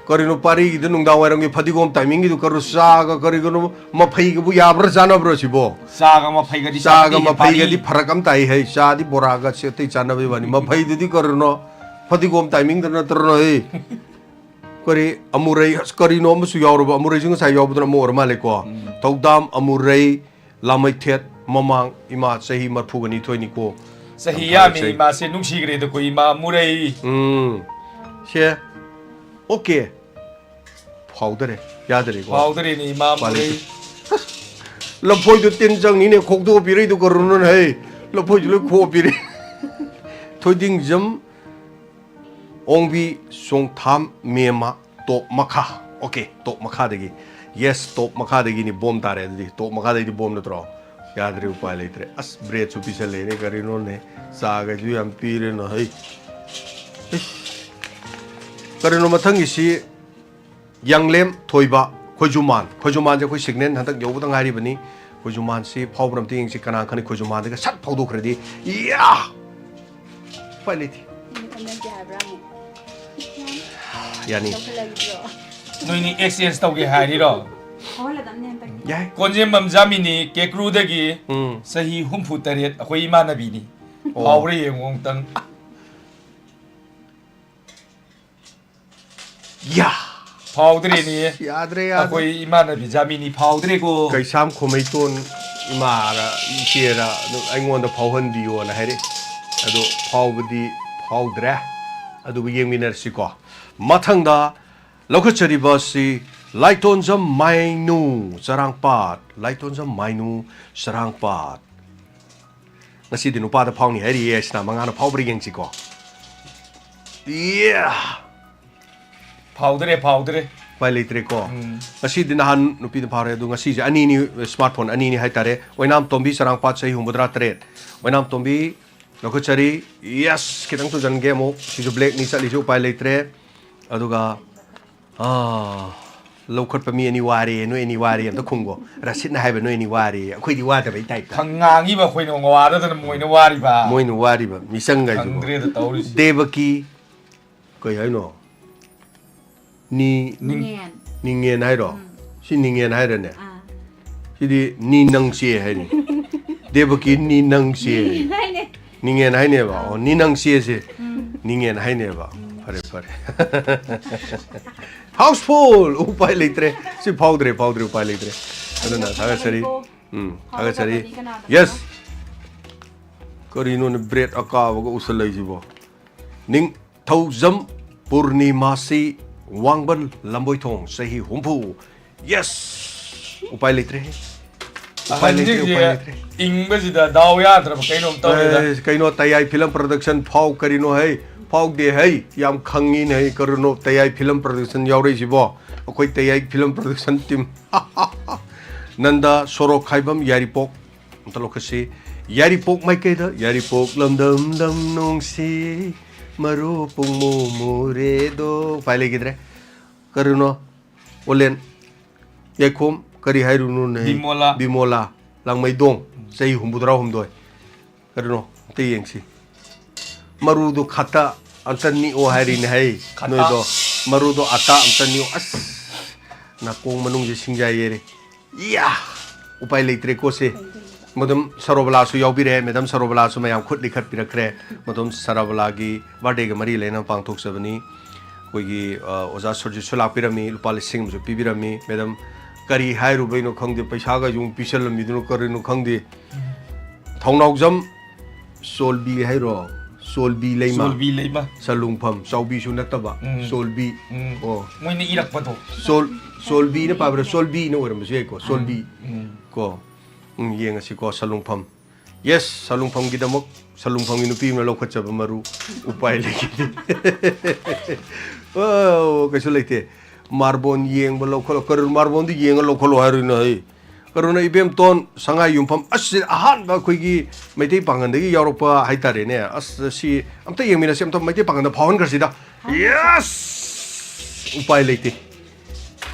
ꯀꯔꯤꯅꯣ ꯄꯥꯔꯤꯒꯤꯗ ꯅꯨꯡꯗꯥꯡ ꯋꯥꯏꯔꯝꯒꯤ ꯐꯗꯤꯒꯣꯝ ꯇꯥꯏꯃꯤꯡꯒꯤꯗꯨ ꯀꯔꯨ ꯆꯥꯒ ꯀꯔꯤꯒꯅꯣ ꯃꯐꯩꯒꯕꯨ ꯌꯥꯕ꯭ꯔꯥ ꯆꯥꯅꯕ꯭ꯔꯣ ꯁꯤꯕꯣ? ꯆꯥꯒ ꯃꯐꯩꯒꯗꯤ ꯆꯥꯒ ꯆꯥꯅꯗꯦꯅꯦ, ꯃꯐꯩꯒꯗꯤ ꯄꯥꯔꯤ꯫ ꯐꯔꯛ ꯑꯃ ꯇꯥꯏ ꯍꯩ꯫ ꯆꯥꯗꯤ ꯕꯣꯔꯥꯒꯁꯦ ꯑꯇꯩ ꯆꯥꯅꯕꯩ ꯋꯥꯅꯤ꯫ ꯃꯐꯩꯗꯨꯗꯤ ꯀꯔꯤꯅꯣ? ꯐꯗꯤꯒꯣꯝ ꯇꯥꯏꯃꯤꯡꯗ ꯅꯠꯇ꯭ꯔꯅꯣ ꯍꯩ? ꯀꯔꯤ ꯑꯃꯨꯔꯩ, ꯑꯁ, ꯀꯔꯤꯅꯣ ꯑꯃꯁꯨ ꯌꯥꯎꯔꯕ? ꯑꯃꯨꯔꯩꯁꯤ ꯉꯁꯥꯏ ꯌꯥꯎꯕꯗꯨꯅ ꯑꯃ ꯑꯣꯏꯔ ꯃꯥꯜꯂꯦꯀꯣ꯫ ꯎꯝ꯫ ꯊꯧꯗꯥꯝ, ꯑꯃꯨꯔꯩ, ꯂꯥꯃꯩꯊꯦꯠ, ꯃꯃꯥꯡ ꯏꯃꯥ ꯆꯍꯤ ꯃꯔꯐꯨꯒ ꯅꯤꯊꯣꯏꯅꯤꯀꯣ꯫ ꯆꯍꯤ ꯌꯥꯝ ꯌꯥꯝꯃꯤ ꯐꯔꯦ, ꯏꯃꯥꯁꯦ, ꯅꯨꯡꯁꯤꯈ꯭ꯔꯦꯗꯀꯣ ꯏꯃꯥ ꯑꯃꯨꯔꯩ꯫ ꯎꯝ꯫ ꯁꯦ꯫ ꯑꯣꯀꯦ꯫ ꯐꯥꯎꯗꯔꯦ꯫ ꯌꯥꯗꯔꯦꯀꯣ꯫ ꯐꯥꯎꯗꯔꯦꯅꯦ ꯏꯃꯥ ꯎꯄꯥꯏ ꯂꯩꯇꯦ꯫ ꯃꯨꯔꯩ꯫ ꯂꯐꯣꯏꯗꯨ ꯇꯤꯟ ꯆꯪꯅꯤꯅꯦ, ꯈꯣꯛꯇꯣꯛꯑ ꯄꯤꯔꯛꯏꯗꯨ ꯀꯔꯨꯅꯣꯅꯦ ꯍꯩ? ꯂꯐꯣꯏꯗꯨ ꯂꯣꯏ ꯈꯣꯛꯑ ꯄꯤꯔꯛꯏ꯫ ꯊꯣꯏꯗꯤꯡꯖꯝ ꯑꯣꯡꯕꯤ ꯆꯣꯡꯊꯥꯝ ꯃꯦꯝꯃ ꯇꯣꯞ ꯃꯈꯥ꯫ ꯑꯣꯀꯦ, ꯇꯣꯞ ꯃꯈꯥꯗꯒꯤ꯫ ꯌꯦꯁ, ꯇꯣꯞ ꯃꯈꯥꯗꯒꯤꯅꯤ ꯕꯣꯝ ꯇꯥꯔꯦ ꯑꯗꯨꯗꯤ꯫ ꯇꯣꯞ ꯃꯈꯥꯗꯒꯤꯗꯤ ꯕꯣꯝ ꯅꯠꯇ꯭ꯔꯣ? ꯌꯥꯗ꯭ꯔꯦ, ꯎꯄꯥꯏ ꯂꯩꯇ꯭ꯔꯦ꯫ ꯑꯁ, ꯕ꯭ꯔꯦꯗꯁꯨ ꯄꯤꯁꯜꯂꯛꯑꯦꯅꯦ, ꯀꯔꯤꯅꯣꯅꯦ? ꯆꯥꯒꯁꯨ ꯌꯥꯝ ꯄꯤꯔꯦꯅ ꯍꯩ꯫ ꯏꯁ꯫ ꯀꯔꯤꯅꯣ ꯃꯊꯪꯒꯤꯁꯤ? ꯌꯥꯡꯂꯦꯝ ꯊꯣꯏꯕ ꯈꯣꯏꯖꯨꯃꯥꯟ꯫ ꯈꯣꯏꯖꯨꯃꯥꯟꯁꯦ ꯑꯩꯈꯣꯏ ꯁꯤꯒꯅꯦꯜ ꯍꯟꯗꯛ ꯌꯧꯕꯗ ꯉꯥꯏꯔꯤꯕꯅꯤ꯫ ꯈꯣꯏꯖꯨꯃꯥꯟꯁꯤ ꯐꯥꯎꯕ꯭ꯔꯥ ꯑꯝꯇ ꯌꯦꯡꯁꯤ, ꯀꯅꯥ ꯈꯪꯅꯤ ꯈꯣꯏꯖꯨꯃꯥꯟꯗꯒ ꯁꯠ ꯐꯥꯎꯗꯣꯛꯈ꯭ꯔꯗꯤ꯫ ꯌꯥ! ꯎꯄꯥꯏ ꯂꯩꯇꯦ꯫ ꯅꯨꯃꯤꯠ ꯑꯃꯒꯤ ꯍꯥꯏꯕ꯭ꯔꯥ ꯑꯃꯨꯛ? ꯌꯥꯅꯤ꯫ ꯂꯧꯈꯠꯂꯒꯦ꯫ ꯅꯣꯏꯅꯤ ꯑꯦꯛꯁꯆꯦꯟꯖ ꯇꯧꯒꯦ ꯍꯥꯏꯔꯤꯔꯣ? ꯐꯥꯎꯍꯜꯂꯗꯕꯅꯦ ꯍꯟꯗꯛꯇꯤ꯫ ꯌꯥꯏ꯫ ꯀꯣꯟꯖꯦꯝꯕꯝ ꯖꯥꯃꯤꯅꯤ ꯀꯦꯀ꯭ꯔꯨꯗꯒꯤ ꯎꯝ꯫ ꯆꯍꯤ ꯍꯨꯝꯐꯨ ꯇꯔꯦꯠ ꯑꯩꯈꯣꯏ ꯏꯃꯥꯟꯅꯕꯤꯅꯤ꯫ ꯑꯣ꯫ ꯐꯥꯎꯕ꯭ꯔꯥ ꯌꯦꯡꯉꯨ ꯑꯃꯨꯛꯇꯪ꯫ ꯌꯥ! ꯐꯥꯎꯗ꯭ꯔꯦꯅꯦ꯫ ꯑꯁ, ꯌꯥꯗ꯭ꯔꯦ, ꯌꯥꯗ꯭ꯔꯦ꯫ ꯑꯩꯈꯣꯏ ꯏꯃꯥꯟꯅꯕꯤ ꯖꯥꯃꯤꯅꯤ ꯐꯥꯎꯗ꯭ꯔꯦꯀꯣ꯫ ꯀꯩꯁꯥꯝ ꯈꯣꯃꯩꯇꯣꯟ ꯏꯃꯥꯔ ꯏꯆꯦꯔ ꯑꯗꯨ ꯑꯩꯉꯣꯟꯗ ꯐꯥꯎꯍꯟꯕꯤꯌꯣꯅ ꯍꯥꯏꯔꯛꯑꯦ꯫ ꯑꯗꯣ ꯐꯥꯎꯕꯗꯤ ꯐꯥꯎꯗ꯭ꯔꯦ꯫ ꯑꯗꯨꯕꯨ ꯌꯦꯡꯃꯤꯟꯅꯔꯁꯤꯀꯣ꯫ ꯃꯊꯪꯗ ꯂꯧꯈꯠꯆꯔꯤꯕ ꯑꯁꯤ ꯂꯥꯏꯇꯣꯟꯖꯝ ꯃꯥꯏꯅꯨ ꯆꯔꯥꯡꯄꯥꯠ, ꯂꯥꯏꯇꯣꯟꯖꯝ ꯃꯥꯏꯅꯨ ꯆꯔꯥꯡꯄꯥꯠ꯫ ꯉꯁꯤꯗꯤ ꯅꯨꯄꯥꯗ ꯐꯥꯎꯅꯤ ꯍꯥꯏꯔꯤꯌꯦ, ꯁꯤꯅ ꯃꯉꯥꯅ ꯐꯥꯎꯕ꯭ꯔꯥ ꯌꯦꯡꯁꯤꯀꯣ꯫ ꯏꯌꯥ! ꯐꯥꯎꯗ꯭ꯔꯦ, ꯐꯥꯎꯗ꯭ꯔꯦ꯫ ꯎꯄꯥꯏ ꯂꯩꯇ꯭ꯔꯦꯀꯣ꯫ ꯎꯝ꯫ ꯉꯁꯤꯗꯤ ꯅꯍꯥꯟ ꯅꯨꯄꯤꯗ ꯐꯥꯎꯔꯦ, ꯑꯗꯣ ꯉꯁꯤꯁꯦ ꯑꯅꯤꯅꯤ, ꯁ꯭ꯃꯥꯔꯠ ꯐꯣꯟ ꯑꯅꯤꯅꯤ ꯍꯥꯏꯇꯥꯔꯦ꯫ ꯑꯣꯏꯅꯥꯝ ꯇꯣꯝꯕꯤ ꯆꯔꯥꯡꯄꯥꯠ ꯆꯍꯤ ꯍꯨꯝꯐꯨꯇꯔꯥ ꯇꯔꯦꯠ꯫ ꯑꯣꯏꯅꯥꯝ ꯇꯣꯝꯕꯤ ꯂꯧꯈꯠꯆꯔꯤ꯫ ꯌꯦꯁ! ꯈꯤꯇꯪ ꯇꯨꯖꯟꯒꯦ ꯑꯃꯨꯛ꯫ ꯁꯤꯁꯨ ꯕ꯭ꯂꯦꯛꯅꯤ ꯆꯠꯂꯤꯁꯦ, ꯎꯄꯥꯏ ꯂꯩꯇ꯭ꯔꯦ꯫ ꯑꯗꯨꯒ, ꯑꯥ, ꯂꯧꯈꯠꯄ ꯃꯤ ꯑꯅꯤ ꯋꯥꯔꯦ, ꯅꯣꯏ ꯑꯅꯤ ꯋꯥꯔꯦ, ꯑꯝꯇ ꯈꯨꯝꯒꯣ꯫ ꯔꯁꯤꯠꯅ ꯍꯥꯏꯕ ꯅꯣꯏ ꯑꯅꯤ ꯋꯥꯔꯦ, ꯑꯩꯈꯣꯏꯗꯤ ꯋꯥꯗꯕꯩ ꯇꯥꯏꯞꯇ꯫ ꯈꯪ ꯉꯥꯡꯉꯤꯕ ꯑꯩꯈꯣꯏꯅ ꯋꯥꯗꯗꯅ ꯃꯣꯏꯅ ꯋꯥꯔꯤꯕ꯫ ꯃꯣꯏꯅ ꯋꯥꯔꯤꯕ, ꯃꯤꯆꯪꯒꯥꯏꯁꯤꯕꯣ꯫ ꯈꯪꯗ꯭ꯔꯦꯗ ꯇꯧꯔꯤꯁꯤ꯫ ꯗꯦꯕꯀꯤ, ꯀꯩ ꯍꯥꯏꯅꯣ? ꯅꯤ ꯅꯤꯡ- ꯅꯤꯡꯉꯦꯟ꯫ ꯅꯤꯡꯉꯦꯟ ꯍꯥꯏꯔꯣ? ꯎꯝ꯫ ꯁꯤ ꯅꯤꯡꯉꯦꯟ ꯍꯥꯏꯔꯅꯦ? ꯑꯥ꯫ ꯁꯤꯗꯤ ꯅꯤ ꯅꯪ ꯆꯦ ꯍꯥꯏꯅꯤ꯫ ꯗꯦꯕꯀꯤ ꯅꯤ ꯅꯪ ꯆꯦ ꯍꯥꯏꯅꯤ꯫ ꯍꯥꯏꯅꯦ꯫ ꯅꯤꯡꯉꯦꯟ ꯍꯥꯏꯅꯦꯕ꯫ ꯑꯣ, ꯅꯤ ꯅꯪ ꯆꯦꯁꯦ ꯎꯝ꯫ ꯅꯤꯡꯉꯦꯟ ꯍꯥꯏꯅꯦꯕ꯫ ꯐꯔꯦ, ꯐꯔꯦ꯫ ꯍꯥꯎꯁꯐꯨꯜ! ꯎꯄꯥꯏ ꯂꯩꯇ꯭ꯔꯦ꯫ ꯁꯤ ꯐꯥꯎꯗ꯭ꯔꯦ, ꯐꯥꯎꯗ꯭ꯔꯦ, ꯎꯄꯥꯏ ꯂꯩꯇ꯭ꯔꯦ꯫ ꯑꯗꯨꯅ ꯊꯥꯒꯠꯆꯔꯤ꯫ ꯎꯝ, ꯊꯥꯒꯠꯆꯔꯤ꯫ ꯐꯥꯎꯗꯕꯗꯤ ꯀꯅꯥꯗꯅꯣ? ꯌꯦꯁ! ꯀꯔꯤꯅꯣꯅꯦ ꯕ꯭ꯔꯦꯗ ꯑꯀꯥꯕꯒ ꯎꯁꯜꯂꯛꯏꯁꯤꯕꯣ? ꯅꯤꯡꯊꯧꯖꯝ ꯄꯨꯔꯅꯤꯃꯥꯁꯤ ꯋꯥꯡꯕꯟ ꯂꯝꯕꯣꯏꯊꯣꯡ ꯆꯍꯤ ꯍꯨꯝꯐꯨ꯫ ꯌꯦꯁ! ꯎꯄꯥꯏ ꯂꯩꯇ꯭ꯔꯦ꯫ ꯎꯄꯥꯏ ꯂꯩꯇ꯭ꯔꯦ, ꯑꯍꯟꯁꯤꯡꯁꯦ ꯎꯄꯥꯏ ꯂꯩꯇ꯭ꯔꯦ꯫ ꯏꯪꯕꯁꯤꯗ ꯗꯥꯎ ꯌꯥꯗ꯭ꯔꯕ ꯀꯩꯅꯣꯝ ꯇꯧꯔꯦꯗ꯫ ꯑꯦ, ꯀꯩꯅꯣ ꯇꯌꯥꯏ ꯐꯤꯂꯝ ꯄ꯭ꯔꯗꯛꯁꯟ ꯐꯥꯎ ꯀꯔꯤꯅꯣ ꯍꯩ? ꯐꯥꯎꯗꯦ ꯍꯩ? ꯌꯥꯝ ꯈꯪꯉꯤꯅꯦ ꯍꯩ꯫ ꯀꯔꯤꯅꯣ ꯇꯌꯥꯏ ꯐꯤꯂꯝ ꯄ꯭ꯔꯗꯛꯁꯟ ꯌꯥꯎꯔꯛꯏꯁꯤꯕꯣ? ꯑꯩꯈꯣꯏ ꯇꯌꯥꯏ ꯐꯤꯂꯝ ꯄ꯭ꯔꯗꯛꯁꯟ ꯇꯤꯝ꯫ ꯅꯟꯗ ꯁꯣꯔꯣꯛ ꯈꯥꯏꯕꯝ ꯌꯥꯏꯔꯤꯄꯣꯛ꯫ ꯑꯝꯇ ꯂꯧꯈꯠꯁꯤ꯫ ꯌꯥꯏꯔꯤꯄꯣꯛ ꯃꯥꯏꯀꯩꯗ, ꯌꯥꯏꯔꯤꯄꯣꯛ ꯂꯝꯗꯝ ꯗꯝ ꯅꯨꯡꯁꯤ, ꯃꯔꯨ ꯄꯨꯡꯃꯨ ꯃꯨꯔꯦꯗꯣ꯫ ꯎꯄꯥꯏ ꯂꯩꯈꯤꯗ꯭ꯔꯦ꯫ ꯀꯔꯤꯅꯣ? ꯑꯣꯂꯦꯟ, ꯌꯥꯏꯈꯣꯝ, ꯀꯔꯤ ꯍꯥꯏꯔꯨꯅꯨꯅꯦ? ꯕꯤꯃꯣꯂꯥ꯫ ꯕꯤꯃꯣꯂꯥ, ꯂꯥꯡꯃꯩꯗꯣꯡ, ꯆꯍꯤ ꯍꯨꯝꯐꯨꯇꯔꯥꯍꯨꯝꯗꯣꯏ꯫ ꯀꯔꯤꯅꯣ? ꯑꯝꯇ ꯌꯦꯡꯁꯤ꯫ ꯃꯔꯨꯗꯨ ꯈꯠꯇ ꯑꯝꯇ ꯅꯤꯛꯑꯣ ꯍꯥꯏꯔꯤꯅꯦ ꯍꯩ꯫ ꯈꯠꯇ꯫ ꯅꯣꯏꯗꯣ ꯃꯔꯨꯗꯣ ꯑꯇꯥ ꯑꯝꯇ ꯅꯤꯛꯑꯣ꯫ ꯑꯁ! ꯅꯥꯀꯣꯡ ꯃꯅꯨꯡꯁꯦ ꯁꯤꯡꯖꯥꯏ ꯌꯦꯔꯦ꯫ ꯌꯥ! ꯎꯄꯥꯏ ꯂꯩꯇ꯭ꯔꯦꯀꯣ ꯁꯦ꯫ ꯃꯗꯨꯝ ꯁꯔꯣꯕꯂꯥꯁꯨ ꯌꯥꯎꯕꯤꯔꯦ꯫ ꯃꯦꯗꯥꯝ ꯁꯔꯣꯕꯂꯥꯁꯨ ꯃꯌꯥꯝ ꯈꯨꯠ ꯂꯤꯈꯠꯄꯤꯔꯛꯈ꯭ꯔꯦ꯫ ꯃꯗꯨꯝ ꯁꯔꯣꯕꯂꯥꯒꯤ ꯕꯥꯔꯗꯦꯒ ꯃꯔꯤ ꯂꯩꯅꯅ ꯄꯥꯡꯊꯣꯛꯆꯕꯅꯤ꯫ ꯑꯩꯈꯣꯏꯒꯤ, ꯑ, ꯑꯣꯖꯥ ꯁꯨꯔꯖꯤꯠꯁꯨ ꯂꯥꯛꯄꯤꯔꯝꯃꯤ, ꯂꯨꯄꯥ ꯂꯤꯁꯤꯡ ꯑꯃꯁꯨ ꯄꯤꯕꯤꯔꯝꯃꯤ꯫ ꯃꯦꯗꯥꯝ, ꯀꯔꯤ ꯍꯥꯏꯔꯨꯕꯩꯅꯣ ꯈꯪꯗꯦ, ꯄꯩꯁꯥꯒꯁꯨ ꯑꯃꯨꯛ ꯄꯤꯁꯜꯂꯝꯃꯤꯗꯨꯅ ꯀꯔꯤꯅꯣ ꯈꯪꯗꯦ꯫ ꯊꯧꯅꯥꯎꯖꯝ ꯁꯣꯜꯕꯤ ꯍꯥꯏꯔꯣ? ꯁꯣꯜꯕꯤ ꯂꯩꯃ꯫ ꯁꯣꯜꯕꯤ ꯂꯩꯃ꯫ ꯁꯂꯨꯡꯐꯝ, ꯆꯥꯎꯕꯤꯁꯨ ꯅꯠꯇꯕ, ꯎꯝ꯫ ꯁꯣꯜꯕꯤ꯫ ꯎꯝ꯫ ꯑꯣ꯫ ꯃꯣꯏꯅ ꯏꯔꯛꯄꯗꯣ꯫ ꯁꯣꯜ-, ꯁꯣꯜꯕꯤꯅ ꯄꯥꯕ꯭ꯔꯥ? ꯁꯣꯜꯕꯤꯅ ꯑꯣꯏꯔꯝꯕꯁꯨ ꯌꯥꯏꯀꯣ, ꯁꯣꯜꯕꯤ꯫ ꯎꯝ꯫ ꯀꯣ꯫ ꯎꯝ, ꯌꯦꯡꯉꯁꯤꯀꯣ, ꯁꯂꯨꯡꯐꯝ꯫ ꯌꯦꯁ, ꯁꯂꯨꯡꯐꯝꯒꯤꯗꯃꯛ, ꯁꯂꯨꯡꯐꯝꯒꯤ ꯅꯨꯄꯤ ꯑꯃꯅ ꯂꯧꯈꯠꯆꯕ ꯃꯔꯨ꯫ ꯎꯄꯥꯏ ꯂꯩꯈꯤꯗꯦ꯫ ꯑꯣ, ꯀꯩꯁꯨ ꯂꯩꯇꯦ꯫ ꯃꯥꯔꯕꯣꯟ ꯌꯦꯡꯕ ꯂꯧꯈꯠꯂꯣ꯫ ꯀꯔꯤꯅꯣ ꯃꯥꯔꯕꯣꯟꯗꯨ ꯌꯦꯡꯉ ꯂꯧꯈꯠꯂꯣ ꯍꯥꯏꯔꯨꯏꯅꯣ ꯍꯩ? ꯀꯔꯤꯅꯣ ꯏꯕꯦꯝꯇꯣꯟ ꯁꯉꯥꯏ ꯌꯨꯝꯐꯝ? ꯑꯁ, ꯁꯤ ꯑꯍꯥꯟꯕ ꯑꯩꯈꯣꯏꯒꯤ ꯃꯩꯇꯩ ꯄꯥꯡꯒꯜꯗꯒꯤ ꯌꯥꯎꯔꯛꯄ ꯍꯥꯏꯇꯥꯔꯦꯅꯦ꯫ ꯑꯁ, ꯁꯤ ꯑꯝꯇ ꯌꯦꯡꯃꯤꯟꯅꯁꯤ, ꯑꯝꯇ ꯃꯩꯇꯩ ꯄꯥꯡꯒꯜꯗ ꯐꯥꯎꯍꯟꯈ꯭ꯔꯁꯤꯗ꯫ ꯌꯦꯁ! ꯎꯄꯥꯏ ꯂꯩꯇꯦ꯫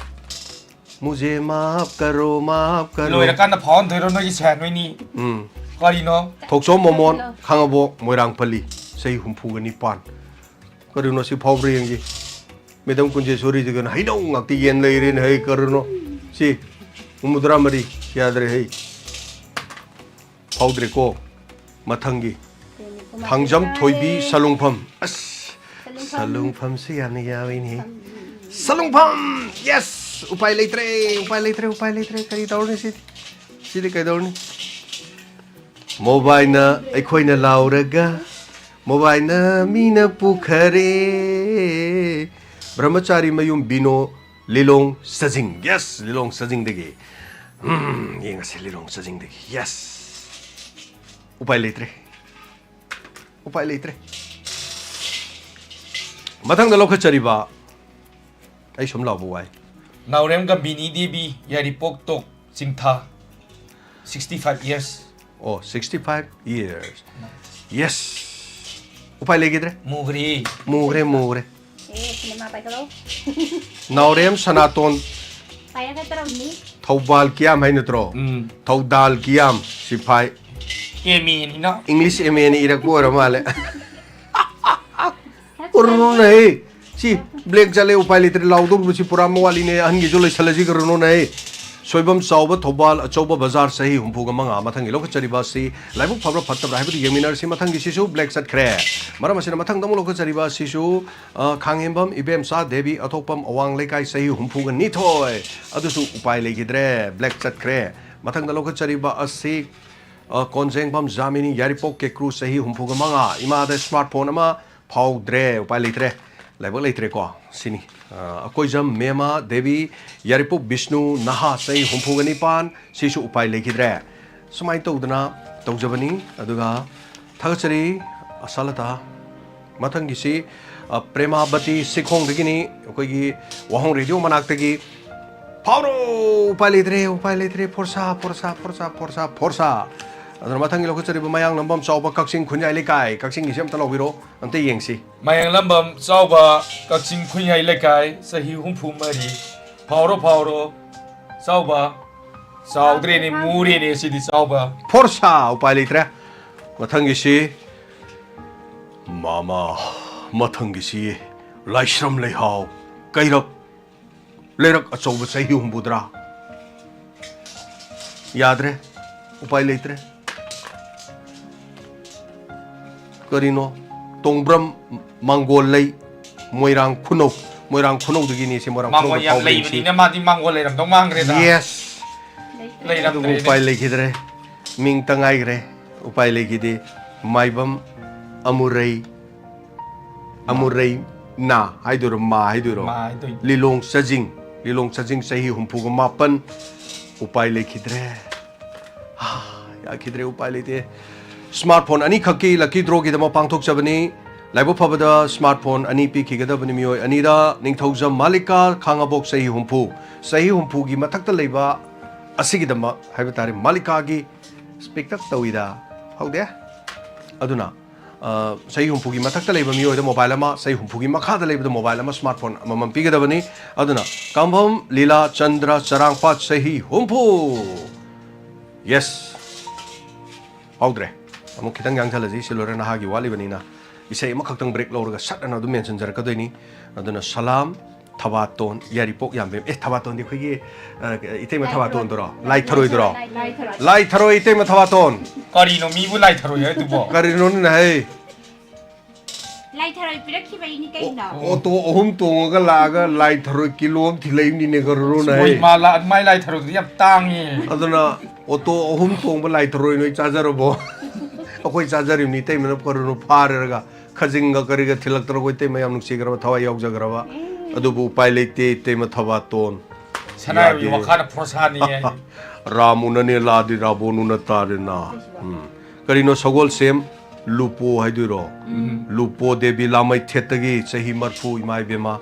ꯃꯨꯖꯦ ꯃꯥꯐ ꯀꯔꯣ, ꯃꯥꯐ ꯀꯔꯣ꯫ ꯂꯣꯏꯔꯀꯥꯟꯗ ꯐꯥꯎꯍꯟꯗꯣꯏꯔꯣ ꯅꯣꯏꯒꯤ ꯁꯦ ꯅꯣꯏꯅꯤ? ꯎꯝ꯫ ꯀꯔꯤꯅꯣ? ꯊꯣꯛꯆꯣꯝ ꯃꯣꯃꯣꯟ, ꯈꯥꯡꯉꯕꯣꯛ, ꯃꯣꯏꯔꯥꯡꯄꯜꯂꯤ, ꯆꯍꯤ ꯍꯨꯝꯐꯨꯒ ꯅꯤꯄꯥꯟ꯫ ꯀꯔꯤꯅꯣ ꯁꯤ ꯐꯥꯎꯕ꯭ꯔꯥ ꯌꯦꯡꯒꯦ꯫ ꯃꯦꯗꯥꯝ ꯀꯨꯟꯖꯦꯁꯣꯔꯤꯗꯤ ꯀꯩꯅꯣ, ꯍꯩꯅꯧ ꯉꯥꯛꯇ ꯌꯦꯟ ꯂꯩꯔꯦꯅꯦ, ꯍꯩ ꯀꯔꯨꯅꯣ꯫ ꯁꯤ ꯍꯨꯝꯐꯨꯇꯔꯥ ꯃꯔꯤ ꯌꯥꯗ꯭ꯔꯦ, ꯍꯩ꯫ ꯐꯥꯎꯗ꯭ꯔꯦꯀꯣ꯫ ꯃꯊꯪꯒꯤ꯫ ꯊꯥꯡꯖꯝ ꯊꯣꯏꯕꯤ ꯁꯂꯨꯡꯐꯝ꯫ ꯑꯁ, ꯁꯂꯨꯡꯐꯝ꯫ ꯁꯂꯨꯡꯐꯝꯁꯤ ꯌꯥꯝꯅ ꯌꯥꯎꯏꯅꯦ꯫ ꯁꯝ-, ꯁꯂꯨꯡꯐꯝ! Yes! ꯎꯄꯥꯏ ꯂꯩꯇ꯭ꯔꯦ, ꯎꯄꯥꯏ ꯂꯩꯇ꯭ꯔꯦ, ꯎꯄꯥꯏ ꯂꯩꯇ꯭ꯔꯦ꯫ ꯀꯔꯤ ꯇꯧꯔꯅꯤ ꯁꯤꯗꯤ? ꯁꯤꯗꯤ ꯀꯩꯗꯧꯔꯅꯤ? ꯃꯣꯕꯥꯏꯅ ꯑꯩꯈꯣꯏꯅ ꯂꯥꯎꯔꯒ, ꯃꯣꯕꯥꯏꯅ ꯃꯤꯅ ꯄꯨꯈꯔꯦ꯫ ꯕ꯭ꯔꯍ꯭ꯃꯆꯥꯔꯤ ꯃꯌꯨꯝ ꯕꯤꯅꯣ, ꯂꯤꯂꯣꯡ ꯆꯖꯤꯡ꯫ Yes, ꯂꯤꯂꯣꯡ ꯆꯖꯤꯡꯗꯒꯤ꯫ ꯎꯝ, ꯌꯦꯡꯉꯁꯤ ꯂꯤꯂꯣꯡ ꯆꯖꯤꯡꯗꯒꯤ꯫ Yes! ꯎꯄꯥꯏ ꯂꯩꯇ꯭ꯔꯦ꯫ ꯎꯄꯥꯏ ꯂꯩꯇ꯭ꯔꯦ꯫ ꯃꯊꯪꯗ ꯂꯧꯈꯠꯆꯔꯤꯕ, ꯑꯩ ꯁꯨꯝ ꯂꯥꯎꯕ ꯋꯥꯏ꯫ ꯅꯥꯎꯔꯦꯝ ꯒꯝꯕꯤꯅꯤ ꯗꯦꯕꯤ, ꯌꯥꯏꯔꯤꯄꯣꯛ ꯇꯣꯛ ꯆꯤꯡꯊꯥ, sixty five years꯫ ꯑꯣ, sixty five years꯫ Yes꯫ ꯎꯄꯥꯏ ꯂꯩꯈꯤꯗ꯭ꯔꯦ꯫ ꯃꯨꯈ꯭ꯔꯦ꯫ ꯃꯨꯈ꯭ꯔꯦ, ꯃꯨꯈ꯭ꯔꯦ꯫ ꯑꯦ, ꯁꯤꯅꯦꯃꯥ ꯄꯥꯏꯈꯠꯂꯣ꯫ ꯅꯥꯎꯔꯦꯝ ꯁꯅꯥꯇꯣꯟ꯫ ꯄꯥꯏꯔꯒ ꯇꯧꯔꯝꯅꯤ꯫ ꯊꯧꯕꯥꯜ ꯀꯤꯌꯥꯝ ꯍꯥꯏ ꯅꯠꯇ꯭ꯔꯣ? ꯎꯝ꯫ ꯊꯧꯗꯥꯜ ꯀꯤꯌꯥꯝ ꯁꯤꯐꯥꯏ꯫ ꯑꯦꯝ ꯑꯦꯅꯤꯅ꯫ English M A ꯅ ꯏꯔꯛꯄ ꯑꯣꯏꯔ ꯃꯥꯜꯂꯦ꯫ ꯀꯔꯤꯅꯣꯅꯦ? ꯁꯤ black ꯆꯠꯂꯦ, ꯎꯄꯥꯏ ꯂꯩꯇ꯭ꯔꯦ꯫ ꯂꯥꯎꯗꯧꯔꯤꯕꯁꯤ ꯄꯨꯔꯥ ꯃꯋꯥꯂꯤꯅꯦ꯫ ꯑꯍꯟꯒꯤꯁꯨ ꯂꯩꯁꯜꯂꯁꯤ ꯀꯔꯤꯅꯣꯅꯦ? ꯁꯣꯏꯕꯝ ꯆꯥꯎꯕ ꯊꯧꯕꯥꯜ ꯑꯆꯧꯕ ꯕꯖꯥꯔ, ꯆꯍꯤ ꯍꯨꯝꯐꯨꯒ ꯃꯉꯥ꯫ ꯃꯊꯪꯒꯤ ꯂꯧꯈꯠꯆꯔꯤꯕ ꯑꯁꯤ ꯂꯥꯏꯕꯛ ꯐꯕ꯭ꯔꯥ ꯐꯠꯇꯕ꯭ꯔꯥ ꯍꯥꯏꯕꯗꯨ ꯌꯦꯡꯃꯤꯟꯅꯔꯁꯤ꯫ ꯃꯊꯪꯒꯤꯁꯤꯁꯨ black ꯆꯠꯈ꯭ꯔꯦ꯫ ꯃꯔꯝ ꯑꯁꯤꯅ ꯃꯊꯪꯗ ꯑꯃꯨꯛ ꯂꯧꯈꯠꯆꯔꯤꯕ ꯑꯁꯤꯁꯨ, ꯑ, ꯈꯥꯡꯍꯦꯝꯕꯝ ꯏꯕꯦꯝꯆꯥ ꯗꯦꯕꯤ ꯑꯊꯣꯛꯄꯝ ꯑꯋꯥꯡ ꯂꯩꯀꯥꯏ, ꯆꯍꯤ ꯍꯨꯝꯐꯨꯒ ꯅꯤꯊꯣꯏ꯫ ꯑꯗꯨꯁꯨ ꯎꯄꯥꯏ ꯂꯩꯈꯤꯗ꯭ꯔꯦ, black ꯆꯠꯈ꯭ꯔꯦ꯫ ꯃꯊꯪꯗ ꯂꯧꯈꯠꯆꯔꯤꯕ ꯑꯁꯤ, ꯑ, ꯀꯣꯟꯖꯦꯡꯕꯝ ꯖꯥꯃꯤꯅꯤ ꯌꯥꯏꯔꯤꯄꯣꯛ ꯀꯦꯀ꯭ꯔꯨ, ꯆꯍꯤ ꯍꯨꯝꯐꯨꯒ ꯃꯉꯥ꯫ ꯏꯃꯥꯗ smartphone ꯑꯃ ꯐꯥꯎꯗ꯭ꯔꯦ, ꯎꯄꯥꯏ ꯂꯩꯇ꯭ꯔꯦ, ꯂꯥꯏꯕꯛ ꯂꯩꯇ꯭ꯔꯦꯀꯣ꯫ ꯁꯤꯅꯤ꯫ ꯑ, ꯑꯀꯣꯏꯖꯝ ꯃꯦꯃꯥ ꯗꯦꯕꯤ, ꯌꯥꯏꯔꯤꯄꯣꯛ ꯕꯤꯁꯅꯨ ꯅꯍꯥ, ꯆꯍꯤ ꯍꯨꯝꯐꯨꯒ ꯅꯤꯄꯥꯟ, ꯁꯤꯁꯨ ꯎꯄꯥꯏ ꯂꯩꯈꯤꯗ꯭ꯔꯦ꯫ ꯁꯨꯃꯥꯏꯅ ꯇꯧꯗꯅ ꯇꯧꯖꯕꯅꯤ꯫ ꯑꯗꯨꯒ ꯊꯥꯒꯠꯆꯔꯤ ꯑꯁꯥꯂꯇꯥ꯫ ꯃꯊꯪꯒꯤꯁꯤ, ꯑ, ꯄ꯭ꯔꯦꯃꯥꯕꯇꯤ ꯁꯤꯈꯣꯡꯗꯒꯤꯅꯤ, ꯑꯩꯈꯣꯏꯒꯤ ꯋꯥꯍꯣꯡ ꯔꯦꯗꯤꯑꯣ ꯃꯅꯥꯛꯇꯒꯤ꯫ ꯐꯥꯎꯔꯣ! ꯎꯄꯥꯏ ꯂꯩꯇ꯭ꯔꯦ, ꯎꯄꯥꯏ ꯂꯩꯇ꯭ꯔꯦ꯫ ꯐꯣꯔꯁꯥ, ꯐꯣꯔꯁꯥ, ꯐꯣꯔꯁꯥ, ꯐꯣꯔꯁꯥ, ꯐꯣꯔꯁꯥ꯫ ꯑꯗꯨꯅ ꯃꯊꯪꯒꯤ ꯂꯧꯈꯠꯆꯔꯤꯕ ꯃꯌꯥꯡ ꯅꯝꯕꯝ ꯆꯥꯎꯕ, ꯀꯛꯆꯤꯡ ꯈꯨꯟꯌꯥꯏ ꯂꯩꯀꯥꯏ꯫ ꯀꯛꯆꯤꯡꯒꯤꯁꯤ ꯑꯝꯇ ꯂꯧꯕꯤꯔꯣ, ꯑꯝꯇ ꯌꯦꯡꯁꯤ꯫ ꯃꯌꯥꯡ ꯂꯝꯕꯝ ꯆꯥꯎꯕ, ꯀꯛꯆꯤꯡ ꯈꯨꯟꯌꯥꯏ ꯂꯩꯀꯥꯏ, ꯆꯍꯤ ꯍꯨꯝꯐꯨ ꯃꯔꯤ꯫ ꯐꯥꯎꯔꯣ, ꯐꯥꯎꯔꯣ, ꯆꯥꯎꯕ꯫ ꯆꯥꯎꯗ꯭ꯔꯦꯅꯦ, ꯃꯨꯔꯦꯅꯦ ꯁꯤꯗꯤ ꯆꯥꯎꯕ꯫ ꯐꯣꯔꯁꯥ! ꯎꯄꯥꯏ ꯂꯩꯇ꯭ꯔꯦ꯫ ꯃꯊꯪꯒꯤꯁꯤ, ꯃꯥꯃꯥ, ꯃꯊꯪꯒꯤꯁꯤ ꯂꯥꯏꯁ꯭ꯔꯝ ꯂꯩꯍꯥꯎ ꯀꯩꯔꯛ ꯂꯩꯔꯛ ꯑꯆꯧꯕ ꯆꯍꯤ ꯍꯨꯝꯐꯨꯇꯔꯥ꯫ ꯌꯥꯗ꯭ꯔꯦ, ꯎꯄꯥꯏ ꯂꯩꯇ꯭ꯔꯦ꯫ ꯀꯔꯤꯅꯣ? ꯇꯣꯡꯕ꯭ꯔꯝ ꯃꯥꯡꯒꯣꯜ ꯂꯩ, ꯃꯣꯏꯔꯥꯡ ꯈꯨꯅꯧ꯫ ꯃꯣꯏꯔꯥꯡ ꯈꯨꯅꯧꯗꯒꯤꯅꯤ ꯁꯤ, ꯃꯣꯏꯔꯥꯡ ꯃꯥꯡꯒꯣꯜ ꯈꯨꯅꯧꯗ ꯌꯥꯝ ꯐꯥꯎꯕ ꯂꯩꯁꯤ꯫ ꯂꯩꯕꯅꯤꯅ ꯃꯥꯗꯤ ꯃꯥꯡꯒꯣꯜ ꯂꯩꯔꯝꯗꯧ ꯃꯥꯡꯈ꯭ꯔꯦꯗ꯫ Yes꯫ ꯂꯩꯔꯝꯗ꯭ꯔꯦꯅꯦ꯫ ꯑꯗꯨꯕꯨ ꯎꯄꯥꯏ ꯂꯩꯈꯤꯗ꯭ꯔꯦ꯫ ꯃꯤꯡꯇ ꯉꯥꯏꯈ꯭ꯔꯦ꯫ ꯎꯄꯥꯏ ꯂꯩꯈꯤꯗꯦ꯫ ꯃꯥꯏꯕꯝ ꯑꯃꯨꯔꯩ, ꯑꯃꯨꯔꯩ ꯅꯥ ꯍꯥꯏꯗꯣꯏꯔꯣ, ꯃꯥ ꯍꯥꯏꯗꯣꯏꯔꯣ? ꯃꯥ ꯍꯥꯏꯗꯣꯏꯅꯤ꯫ ꯂꯤꯂꯣꯡ ꯆꯖꯤꯡ, ꯂꯤꯂꯣꯡ ꯆꯖꯤꯡ ꯆꯍꯤ ꯍꯨꯝꯐꯨꯒ ꯃꯥꯄꯟ꯫ ꯎꯄꯥꯏ ꯂꯩꯈꯤꯗ꯭ꯔꯦ꯫ ꯍꯥ, ꯌꯥꯈꯤꯗ꯭ꯔꯦ, ꯎꯄꯥꯏ ꯂꯩꯇꯦ꯫ Smart phone ꯑꯅꯤꯈꯛꯀꯤ lucky draw ꯒꯤꯗꯃꯛ ꯄꯥꯡꯊꯣꯛꯆꯕꯅꯤ꯫ ꯂꯥꯏꯕꯛ ꯐꯕꯗ smart phone ꯑꯅꯤ ꯄꯤꯈꯤꯒꯗꯕꯅꯤ ꯃꯤꯑꯣꯏ ꯑꯅꯤꯗ꯫ ꯅꯤꯡꯊꯧꯖꯝ ꯃꯥꯂꯤꯀꯥ ꯈꯥꯉꯕꯣꯛ ꯆꯍꯤ ꯍꯨꯝꯐꯨ꯫ ꯆꯍꯤ ꯍꯨꯝꯐꯨꯒꯤ ꯃꯊꯛꯇ ꯂꯩꯕ ꯑꯁꯤꯒꯤꯗꯃꯛ ꯍꯥꯏꯕ ꯇꯥꯔꯦ, ꯃꯥꯂꯤꯀꯥꯒꯤ ꯄꯤꯛꯇꯛ ꯇꯧꯏꯗ꯫ ꯍꯧꯗꯦ꯫ ꯑꯗꯨꯅ ꯑ, ꯆꯍꯤ ꯍꯨꯝꯐꯨꯒꯤ ꯃꯊꯛꯇ ꯂꯩꯕ ꯃꯤꯑꯣꯏꯗ mobile ꯑꯃ, ꯆꯍꯤ ꯍꯨꯝꯐꯨꯒꯤ ꯃꯈꯥꯗ ꯂꯩꯕꯗ mobile ꯑꯃ, smart phone ꯑꯃꯃꯝ ꯄꯤꯒꯗꯕꯅꯤ꯫ ꯑꯗꯨꯅ ꯀꯥꯝꯕꯝ ꯂꯤꯂꯥ ꯆꯟꯗ꯭ꯔ ꯆꯔꯥꯡꯄꯥꯠ ꯆꯍꯤ ꯍꯨꯝꯐꯨ꯫ Yes꯫ ꯍꯧꯗ꯭ꯔꯦ꯫ ꯑꯃꯨꯛ ꯈꯤꯇꯪ ꯌꯥꯡꯁꯜꯂꯁꯤ, ꯁꯤ ꯂꯣꯏꯔ ꯅꯍꯥꯒꯤ ꯋꯥꯠꯂꯤꯕꯅꯤꯅ꯫ ꯏꯁꯩ ꯑꯃꯈꯛꯇꯪ break ꯂꯧꯔꯒ ꯁꯠ ꯑꯅ ꯑꯗꯨꯝ mention ꯖꯔꯛꯀꯗꯣꯏꯅꯤ꯫ ꯑꯗꯨꯅ ꯁꯂꯥꯝ, ꯊꯕꯥꯇꯣꯟ, ꯌꯥꯏꯔꯤꯄꯣꯛ ꯌꯥꯝꯕꯦꯝ꯫ ꯑꯦ, ꯊꯕꯥꯇꯣꯟꯗꯤ ꯑꯩꯈꯣꯏꯒꯤ, ꯑ, ꯏꯇꯩꯃ ꯊꯕꯥꯇꯣꯟꯗꯨꯔꯣ? ꯂꯥꯏ ꯊꯔꯣꯏꯗꯨꯔꯣ? ꯂꯥꯏ ꯊꯔꯣꯏ꯫ ꯂꯥꯏ ꯊꯔꯣꯏ, ꯏꯇꯩꯃ ꯊꯕꯥꯇꯣꯟ꯫ ꯀꯔꯤꯅꯣ ꯃꯤꯕꯨ ꯂꯥꯏ ꯊꯔꯣꯏ ꯍꯥꯏꯗꯨꯕꯣ? ꯀꯔꯤꯅꯣꯅꯦ ꯍꯩ? ꯂꯥꯏ ꯊꯔꯣꯏ ꯄꯤꯔꯛꯈꯤꯕꯩꯅꯤ ꯀꯩꯅꯣ꯫ ꯑꯣ, ꯑꯣꯇꯣ ꯑꯍꯨꯝ ꯇꯣꯡꯉꯒ ꯂꯥꯛꯑꯒ ꯂꯥꯏ ꯊꯔꯣꯏ ꯀꯤꯂꯣ ꯑꯃ ꯊꯤꯜꯂꯛꯏꯕꯅꯤꯅꯦ, ꯀꯔꯤꯅꯣꯅꯦ ꯍꯣꯏ, ꯍꯩ? ꯃꯥ ꯂꯥ-, ꯃꯥꯏ ꯂꯥꯏ ꯊꯔꯣꯏꯗꯨꯗꯤ ꯌꯥꯝ ꯇꯥꯡꯉꯦ꯫ ꯑꯗꯨꯅ ꯑꯣꯇꯣ ꯑꯍꯨꯝ ꯇꯣꯡꯕ ꯂꯥꯏ ꯊꯔꯣꯏ ꯅꯣꯏ ꯆꯥꯖꯔꯕꯣ? ꯑꯩꯈꯣꯏ ꯆꯥꯖꯔꯤꯕꯅꯤ, ꯏꯇꯩꯃꯅ ꯀꯔꯤꯅꯣ ꯐꯥꯔꯦꯔꯒ꯫ ꯈꯖꯤꯡꯒ ꯀꯔꯤꯒ ꯊꯤꯜꯂꯛꯇꯅ ꯑꯩꯈꯣꯏ ꯏꯇꯩꯃ ꯌꯥꯝ ꯅꯨꯡꯁꯤꯈ꯭ꯔꯕ, ꯊꯋꯥꯏ ꯌꯥꯎꯖꯈ꯭ꯔꯕ꯫ ꯑꯗꯨꯕꯨ ꯎꯄꯥꯏ ꯂꯩꯇꯦ, ꯏꯇꯩꯃ ꯊꯕꯥꯇꯣꯟ꯫ ꯁꯅꯥꯔꯩ ꯌꯥꯗꯦ꯫ ꯃꯈꯥꯗ ꯐꯣꯔꯁꯥꯅꯤ ꯍꯥꯏ꯫ ꯔꯥꯝ ꯎꯅꯅꯦ ꯂꯥꯗꯤ ꯔꯥꯕꯣꯟ ꯎꯅ ꯇꯥꯔꯦꯅ꯫ ꯎꯝ꯫ ꯀꯔꯤꯅꯣ ꯁꯒꯣꯜꯁꯦꯝ ꯂꯨꯄꯣ ꯍꯥꯏꯗꯣꯏꯔꯣ? ꯎꯝ꯫ ꯂꯨꯄꯣ ꯗꯦꯕꯤ ꯂꯥꯃꯩꯊꯦꯠꯇꯒꯤ ꯆꯍꯤ ꯃꯔꯐꯨ, ꯏꯃꯥ ꯏꯕꯦꯝꯃ꯫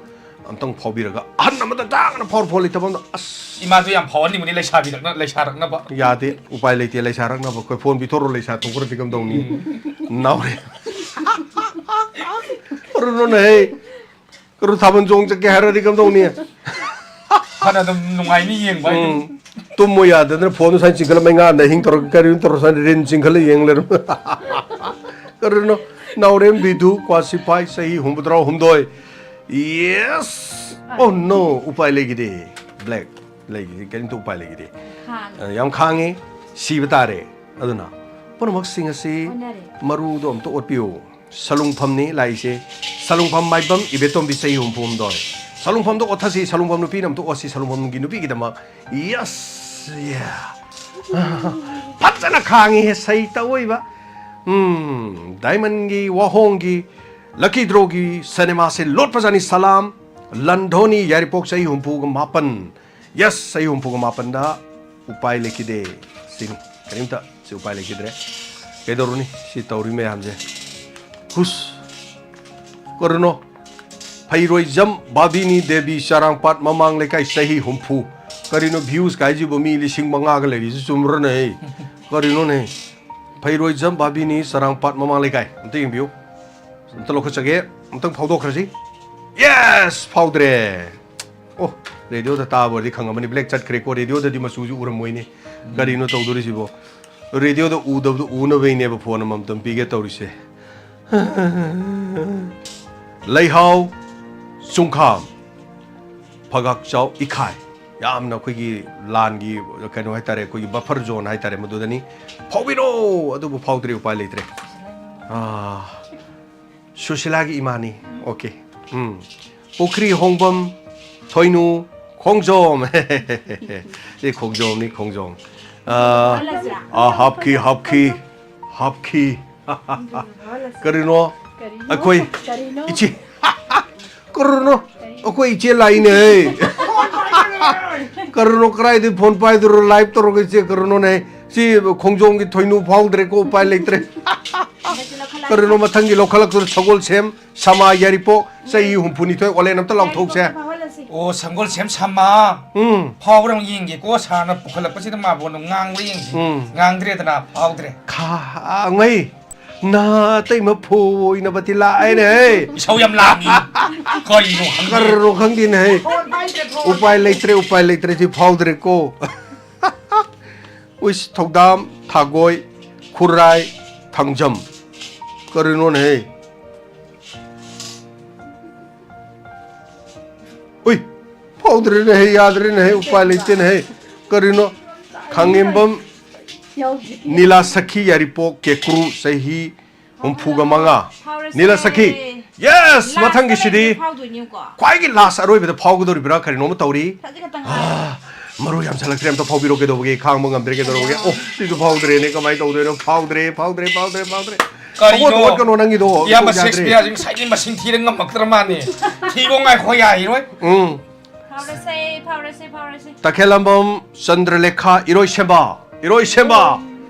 ꯑꯝꯇꯪ ꯐꯥꯎꯕꯤꯔꯒ ꯑꯍꯟ ꯑꯃꯗ ꯇꯥꯡꯅ ꯐꯥꯎꯔ ꯐꯣꯟ ꯂꯩꯇꯕ ꯑꯃꯗ ꯑꯁ꯫ ꯏꯃꯥꯗꯣ ꯌꯥꯝ ꯐꯥꯎꯍꯟꯅꯤꯡꯕꯅꯤ ꯂꯩꯁꯥꯕꯤꯔꯛꯅ-, ꯂꯩꯁꯥꯔꯛꯅꯕ꯫ ꯌꯥꯗꯦ, ꯎꯄꯥꯏ ꯂꯩꯇꯦ, ꯂꯩꯁꯥꯔꯛꯅꯕ꯫ ꯑꯩꯈꯣꯏ ꯐꯣꯟ ꯄꯤꯊꯣꯔꯛꯑꯣ, ꯂꯩꯁꯥ ꯊꯣꯛꯈ꯭ꯔꯗꯤ ꯀꯝꯗꯧꯅꯤ? ꯎꯝ꯫ ꯅꯥꯎꯔꯦ꯫ ꯀꯔꯤꯅꯣꯅꯦ ꯍꯦ? ꯀꯔꯨ ꯊꯥꯕꯜ ꯆꯣꯡ ꯆꯠꯀꯦ ꯍꯥꯏꯔꯗꯤ ꯀꯝꯗꯧꯅꯤ? ꯐꯅ ꯑꯗꯨꯝ ꯅꯨꯡꯉꯥꯏꯅꯤ ꯌꯦꯡꯕ ꯍꯥꯏꯗꯨꯅꯤ꯫ ꯎꯝ꯫ ꯇꯨꯝꯃꯣ ꯌꯥꯗꯗꯅ ꯐꯣꯟꯗꯨ ꯁꯨꯃꯥꯏꯅ ꯆꯤꯡꯈꯠꯂ ꯃꯩꯉꯥꯟꯗ ꯑꯍꯤꯡ ꯇꯧꯔꯒ ꯀꯔꯤꯅꯣ ꯇꯧꯔ ꯁꯨꯃꯥꯏꯅ ꯔꯤꯟ ꯆꯤꯡꯈꯠꯂ ꯌꯦꯡ ꯂꯩꯔꯝ꯫ ꯀꯔꯤꯅꯣ? ꯅꯥꯎꯔꯦꯝ ꯕꯤꯗꯨ, ꯀ꯭ꯋꯥꯁꯤꯐꯥꯏ, ꯆꯍꯤ ꯍꯨꯝꯐꯨꯇꯔꯥ ꯍꯨꯝꯗꯣꯏ꯫ Yes. Oh no, ꯎꯄꯥꯏ ꯂꯩꯈꯤꯗꯦ꯫ Black ꯂꯩꯈꯤꯗꯦ, ꯀꯔꯤꯝꯇ ꯎꯄꯥꯏ ꯂꯩꯈꯤꯗꯦ꯫ ꯈꯥꯡꯉꯦ꯫ ꯑ, ꯌꯥꯝ ꯈꯥꯡꯉꯤ꯫ ꯁꯤꯕ ꯇꯥꯔꯦ꯫ ꯑꯗꯨꯅ ꯄꯨꯝꯅꯃꯛꯁꯤꯡ ꯑꯁꯤ ꯍꯣꯠꯅꯔꯦ꯫ ꯃꯔꯨꯗꯣ ꯑꯝꯇ ꯑꯣꯠꯄꯤꯌꯨ꯫ ꯁꯂꯨꯡꯐꯝꯅꯤ ꯂꯥꯛꯏꯁꯦ꯫ ꯁꯂꯨꯡꯐꯝ ꯃꯥꯏꯕꯝ ꯏꯕꯦꯇꯣꯝꯕꯤ, ꯆꯍꯤ ꯍꯨꯝꯐꯨ ꯍꯨꯝꯗꯣꯏ꯫ ꯁꯂꯨꯡꯐꯝꯗꯣ ꯑꯣꯠꯊꯁꯤ, ꯁꯂꯨꯡꯐꯝ ꯅꯨꯄꯤꯅ ꯑꯝꯇ ꯑꯣꯠꯁꯤ, ꯁꯂꯨꯡꯐꯝꯒꯤ ꯅꯨꯄꯤꯒꯤꯗꯃꯛ꯫ Yes, yeah. ꯐꯖꯅ ꯈꯥꯡꯉꯤꯍꯦ, ꯁꯩ ꯇꯧꯏꯕ꯫ ꯎꯝ, ꯗꯥꯏꯃꯟꯒꯤ ꯋꯥꯍꯣꯡꯒꯤ ꯂꯛꯀꯤ ꯗ꯭ꯔꯣꯒꯤ ꯁꯤꯅꯦꯃꯥꯁꯦ ꯂꯣꯠꯄꯖꯥꯠꯅꯤ꯫ ꯁꯂꯥꯝ, ꯂꯟꯙꯣꯅꯤ ꯌꯥꯏꯔꯤꯄꯣꯛ, ꯆꯍꯤ ꯍꯨꯝꯐꯨꯒ ꯃꯥꯄꯟ꯫ Yes, ꯆꯍꯤ ꯍꯨꯝꯐꯨꯒ ꯃꯥꯄꯟꯗ ꯎꯄꯥꯏ ꯂꯩꯈꯤꯗꯦ꯫ ꯁꯤꯅꯤ, ꯀꯔꯤꯝꯇ ꯁꯤ ꯎꯄꯥꯏ ꯂꯩꯈꯤꯗ꯭ꯔꯦ꯫ ꯀꯩꯗꯧꯔꯨꯅꯤ, ꯁꯤ ꯇꯧꯔꯤ ꯃꯌꯥꯝꯁꯦ꯫ ꯍꯨꯁ, ꯀꯔꯤꯅꯣ? ꯐꯩꯔꯣꯏꯖꯝ ꯕꯥꯕꯤꯅꯤ ꯗꯦꯕꯤ, ꯆꯔꯥꯡꯄꯥꯠ ꯃꯃꯥꯡ ꯂꯩꯀꯥꯏ, ꯆꯍꯤ ꯍꯨꯝꯐꯨ꯫ ꯀꯔꯤꯅꯣ views ꯀꯥꯏꯁꯤꯕꯨ? ꯃꯤ ꯂꯤꯁꯤꯡ ꯃꯉꯥꯒ ꯂꯩꯔꯤꯁꯤ ꯆꯨꯝꯕ꯭ꯔꯅꯦ? ꯀꯔꯤꯅꯣꯅꯦ? ꯐꯩꯔꯣꯏꯖꯝ ꯕꯥꯕꯤꯅꯤ, ꯆꯔꯥꯡꯄꯥꯠ ꯃꯃꯥꯡ ꯂꯩꯀꯥꯏ꯫ ꯑꯝꯇ ꯌꯦꯡꯕꯤꯌꯨ꯫ ꯑꯝꯇ ꯂꯧꯈꯠꯆꯒꯦ꯫ ꯑꯝꯇꯪ ꯐꯥꯎꯗꯣꯛꯈ꯭ꯔꯁꯤ꯫ Yes! ꯐꯥꯎꯗ꯭ꯔꯦ꯫ ꯑꯣ, ꯔꯦꯗꯤꯑꯣꯗ ꯇꯥꯕ ꯑꯣꯏꯔꯗꯤ ꯈꯪꯉꯝꯃꯅꯤ꯫ Black ꯆꯠꯈ꯭ꯔꯦꯀꯣ꯫ ꯔꯦꯗꯤꯑꯣꯗꯗꯤ ꯃꯆꯨꯁꯨ ꯎꯔꯝꯃꯣꯏꯅꯦ꯫ ꯀꯔꯤꯅꯣ ꯇꯧꯗꯣꯔꯤꯁꯤꯕꯣ? ꯔꯦꯗꯤꯑꯣꯗ ꯎꯗꯕꯗꯣ ꯎꯅꯕꯩꯅꯦꯕ ꯐꯣꯟ ꯑꯃꯃꯝꯇꯪ ꯄꯤꯒꯦ ꯇꯧꯔꯤꯁꯦ꯫ ꯂꯩꯍꯥꯎ ꯆꯨꯡꯈꯥꯝ, ꯐꯒꯥꯛꯆꯥꯎ ꯏꯈꯥꯏ꯫ ꯌꯥꯝꯅ ꯑꯩꯈꯣꯏꯒꯤ ꯂꯥꯟꯒꯤ ꯀꯩꯅꯣ ꯍꯥꯏꯇꯥꯔꯦ, ꯑꯩꯈꯣꯏꯒꯤ buffer zone ꯍꯥꯏꯇꯥꯔꯦ, ꯃꯗꯨꯗꯅꯤ꯫ ꯐꯥꯎꯕꯤꯔꯣ! ꯑꯗꯨꯕꯨ ꯐꯥꯎꯗ꯭ꯔꯤ, ꯎꯄꯥꯏ ꯂꯩꯇ꯭ꯔꯦ꯫ ꯑꯥ, ꯁꯨꯁꯤꯂꯥꯒꯤ ꯏꯃꯥꯅꯤ꯫ Okay꯫ ꯎꯝ꯫ ꯄꯨꯈ꯭ꯔꯤ ꯍꯣꯡꯕꯝ, ꯊꯣꯏꯅꯨ, ꯈꯣꯡꯖꯣꯝ꯫ ꯁꯤ ꯈꯣꯡꯖꯣꯝꯅꯤ, ꯈꯣꯡꯖꯣꯝ꯫ ꯑꯥ, ꯑꯥ, ꯍꯥꯞꯈꯤ, ꯍꯥꯞꯈꯤ, ꯍꯥꯞꯈꯤ꯫ ꯀꯔꯤꯅꯣ? ꯀꯔꯤꯅꯣ? ꯑꯩꯈꯣꯏ ꯀꯔꯤꯅꯣ? ꯏꯆꯦ꯫ ꯀꯔꯤꯅꯣ? ꯑꯩꯈꯣꯏ ꯏꯆꯦ ꯂꯥꯛꯏꯅꯦ꯫ ꯀꯔꯤꯅꯣ? ꯀꯔꯥꯏꯗꯩ ꯐꯣꯟ ꯄꯥꯏꯗꯣꯏꯔꯣ? Live ꯇꯧꯔꯒ ꯏꯆꯦ ꯀꯔꯤꯅꯣꯅꯦ? ꯁꯤ ꯈꯣꯡꯖꯣꯝꯒꯤ ꯊꯣꯏꯅꯨ ꯐꯥꯎꯗ꯭ꯔꯦꯀꯣ, ꯎꯄꯥꯏ ꯂꯩꯇ꯭ꯔꯦ꯫ ꯀꯔꯤꯅꯣ ꯃꯊꯪꯒꯤ ꯂꯧꯈꯠꯂꯛꯇꯣꯏꯔꯣ? ꯁꯒꯣꯜꯁꯦꯝ, ꯁꯃꯥ ꯌꯥꯏꯔꯤꯄꯣꯛ, ꯆꯍꯤ ꯍꯨꯝꯐꯨꯅꯤꯊꯣꯏ ꯑꯣꯂꯦꯟ ꯑꯝꯇ ꯂꯥꯎꯊꯣꯛꯁꯦ꯫ ꯑꯣ, ꯁꯒꯣꯜꯁꯦꯝ ꯁꯃꯥ꯫ ꯎꯝ꯫ ꯐꯥꯎꯕ꯭ꯔꯥ ꯑꯃꯨꯛ ꯌꯦꯡꯒꯦꯀꯣ, ꯁꯥꯔꯅ ꯄꯨꯈꯠꯂꯛꯄꯁꯤꯗ ꯃꯥꯕꯨ ꯑꯗꯨꯝ ꯉꯥꯡꯕ꯭ꯔꯥ ꯌꯦꯡꯁꯤ꯫ ꯎꯝ꯫ ꯉꯥꯡꯗ꯭ꯔꯦꯗꯅ, ꯐꯥꯎꯗ꯭ꯔꯦ꯫ ꯈꯥꯡꯉꯩ, ꯅꯥꯇꯩꯃ ꯐꯣꯏꯅꯕꯗꯤ ꯂꯥꯛꯑꯦꯅꯦ꯫ ꯏꯁꯧ ꯌꯥꯝ ꯂꯥꯡꯉꯤ꯫ ꯀꯔꯤꯅꯣ ꯈꯪꯗꯦ꯫ ꯀꯔꯤꯅꯣ ꯈꯪꯗꯦꯅꯦ꯫ ꯎꯄꯥꯏ ꯂꯩꯇ꯭ꯔꯦ, ꯎꯄꯥꯏ ꯂꯩꯇ꯭ꯔꯦ, ꯁꯤ ꯐꯥꯎꯗ꯭ꯔꯦꯀꯣ꯫ ꯎꯏꯁ, ꯊꯧꯗꯥꯝ, ꯊꯥꯒꯣꯏ, ꯈꯨꯔꯥꯏ, ꯊꯥꯡꯖꯝ꯫ ꯀꯔꯤꯅꯣꯅꯦꯍꯦ? ꯐꯥꯎꯗ꯭ꯔꯦꯅꯦ ꯍꯦ, ꯌꯥꯗ꯭ꯔꯦꯅꯦ ꯍꯦ, ꯎꯄꯥꯏ ꯂꯩꯇꯦꯅꯦ ꯍꯦ꯫ ꯀꯔꯤꯅꯣ? ꯈꯥꯡꯉꯦꯝꯕꯝ ꯅꯤꯂꯥ ꯁꯈꯤ ꯌꯥꯏꯔꯤꯄꯣꯛ ꯀꯦꯀ꯭ꯔꯨ, ꯆꯍꯤ ꯍꯨꯝꯐꯨꯒ ꯃꯉꯥ꯫ ꯐꯥꯎꯔꯁꯦ꯫ ꯅꯤꯂꯥ ꯁꯈꯤ꯫ Yes! Last ꯃꯊꯪꯒꯤꯁꯤꯗꯤ ꯑꯔꯣꯏꯕꯗ ꯐꯥꯎꯗꯣꯏꯅꯤꯀꯣ꯫ ꯈ꯭ꯋꯥꯏꯒꯤ last ꯑꯔꯣꯏꯕꯗ ꯐꯥꯎꯒꯗꯧꯔꯤꯕ꯭ꯔꯥ ꯀꯔꯤꯅꯣꯝꯃ ꯇꯧꯔꯤ꯫ ꯈꯖꯤꯛ ꯈꯛꯇꯪ ꯉꯥꯏꯔꯦ꯫ ꯑꯥ, ꯃꯔꯨ ꯌꯥꯝꯁꯜꯂꯛꯇ꯭ꯔꯦ, ꯑꯝꯇ ꯐꯥꯎꯕꯤꯔꯣ꯫ ꯀꯩꯗꯧꯕꯒꯦ? ꯈꯥꯡꯕ ꯉꯝꯗ꯭ꯔꯦ꯫ ꯀꯩꯗꯧꯔꯕꯒꯦ? ꯑꯣ, ꯁꯤꯁꯨ ꯐꯥꯎꯗ꯭ꯔꯦꯅꯦ꯫ ꯀꯃꯥꯏꯅ ꯇꯧꯗꯣꯏꯅꯣ? ꯐꯥꯎꯗ꯭ꯔꯦ, ꯐꯥꯎꯗ꯭ꯔꯦ, ꯐꯥꯎꯗ꯭ꯔꯦ, ꯐꯥꯎꯗ꯭ꯔꯦ꯫ ꯀꯔꯤꯅꯣ? ꯍꯧꯒꯠ-, ꯍꯧꯒꯠꯀꯅꯣ, ꯅꯪꯒꯤꯗꯣ꯫ ꯏꯌꯥꯝꯕ ꯌꯥꯗ꯭ꯔꯦ꯫ ꯁꯦꯛꯁꯄꯤꯌꯔꯁꯤ ꯉꯁꯥꯏꯗꯩ ꯃꯁꯤꯡ ꯊꯤꯔ ꯉꯝꯃꯛꯇ꯭ꯔ ꯃꯥꯅꯦ꯫ ꯊꯤꯕ ꯉꯥꯏꯈꯣ ꯌꯥꯏꯔꯣꯏ꯫ ꯎꯝ꯫ ꯐꯥꯎꯔꯁꯦ, ꯐꯥꯎꯔꯁꯦ, ꯐꯥꯎꯔꯁꯦ꯫ ꯇꯈꯦꯂꯝꯕꯝ ꯆꯟꯗ꯭ꯔꯂꯦꯈꯥ ꯏꯔꯣꯏꯁꯦꯝꯕ꯫ ꯏꯔꯣꯏꯁꯦꯝꯕ꯫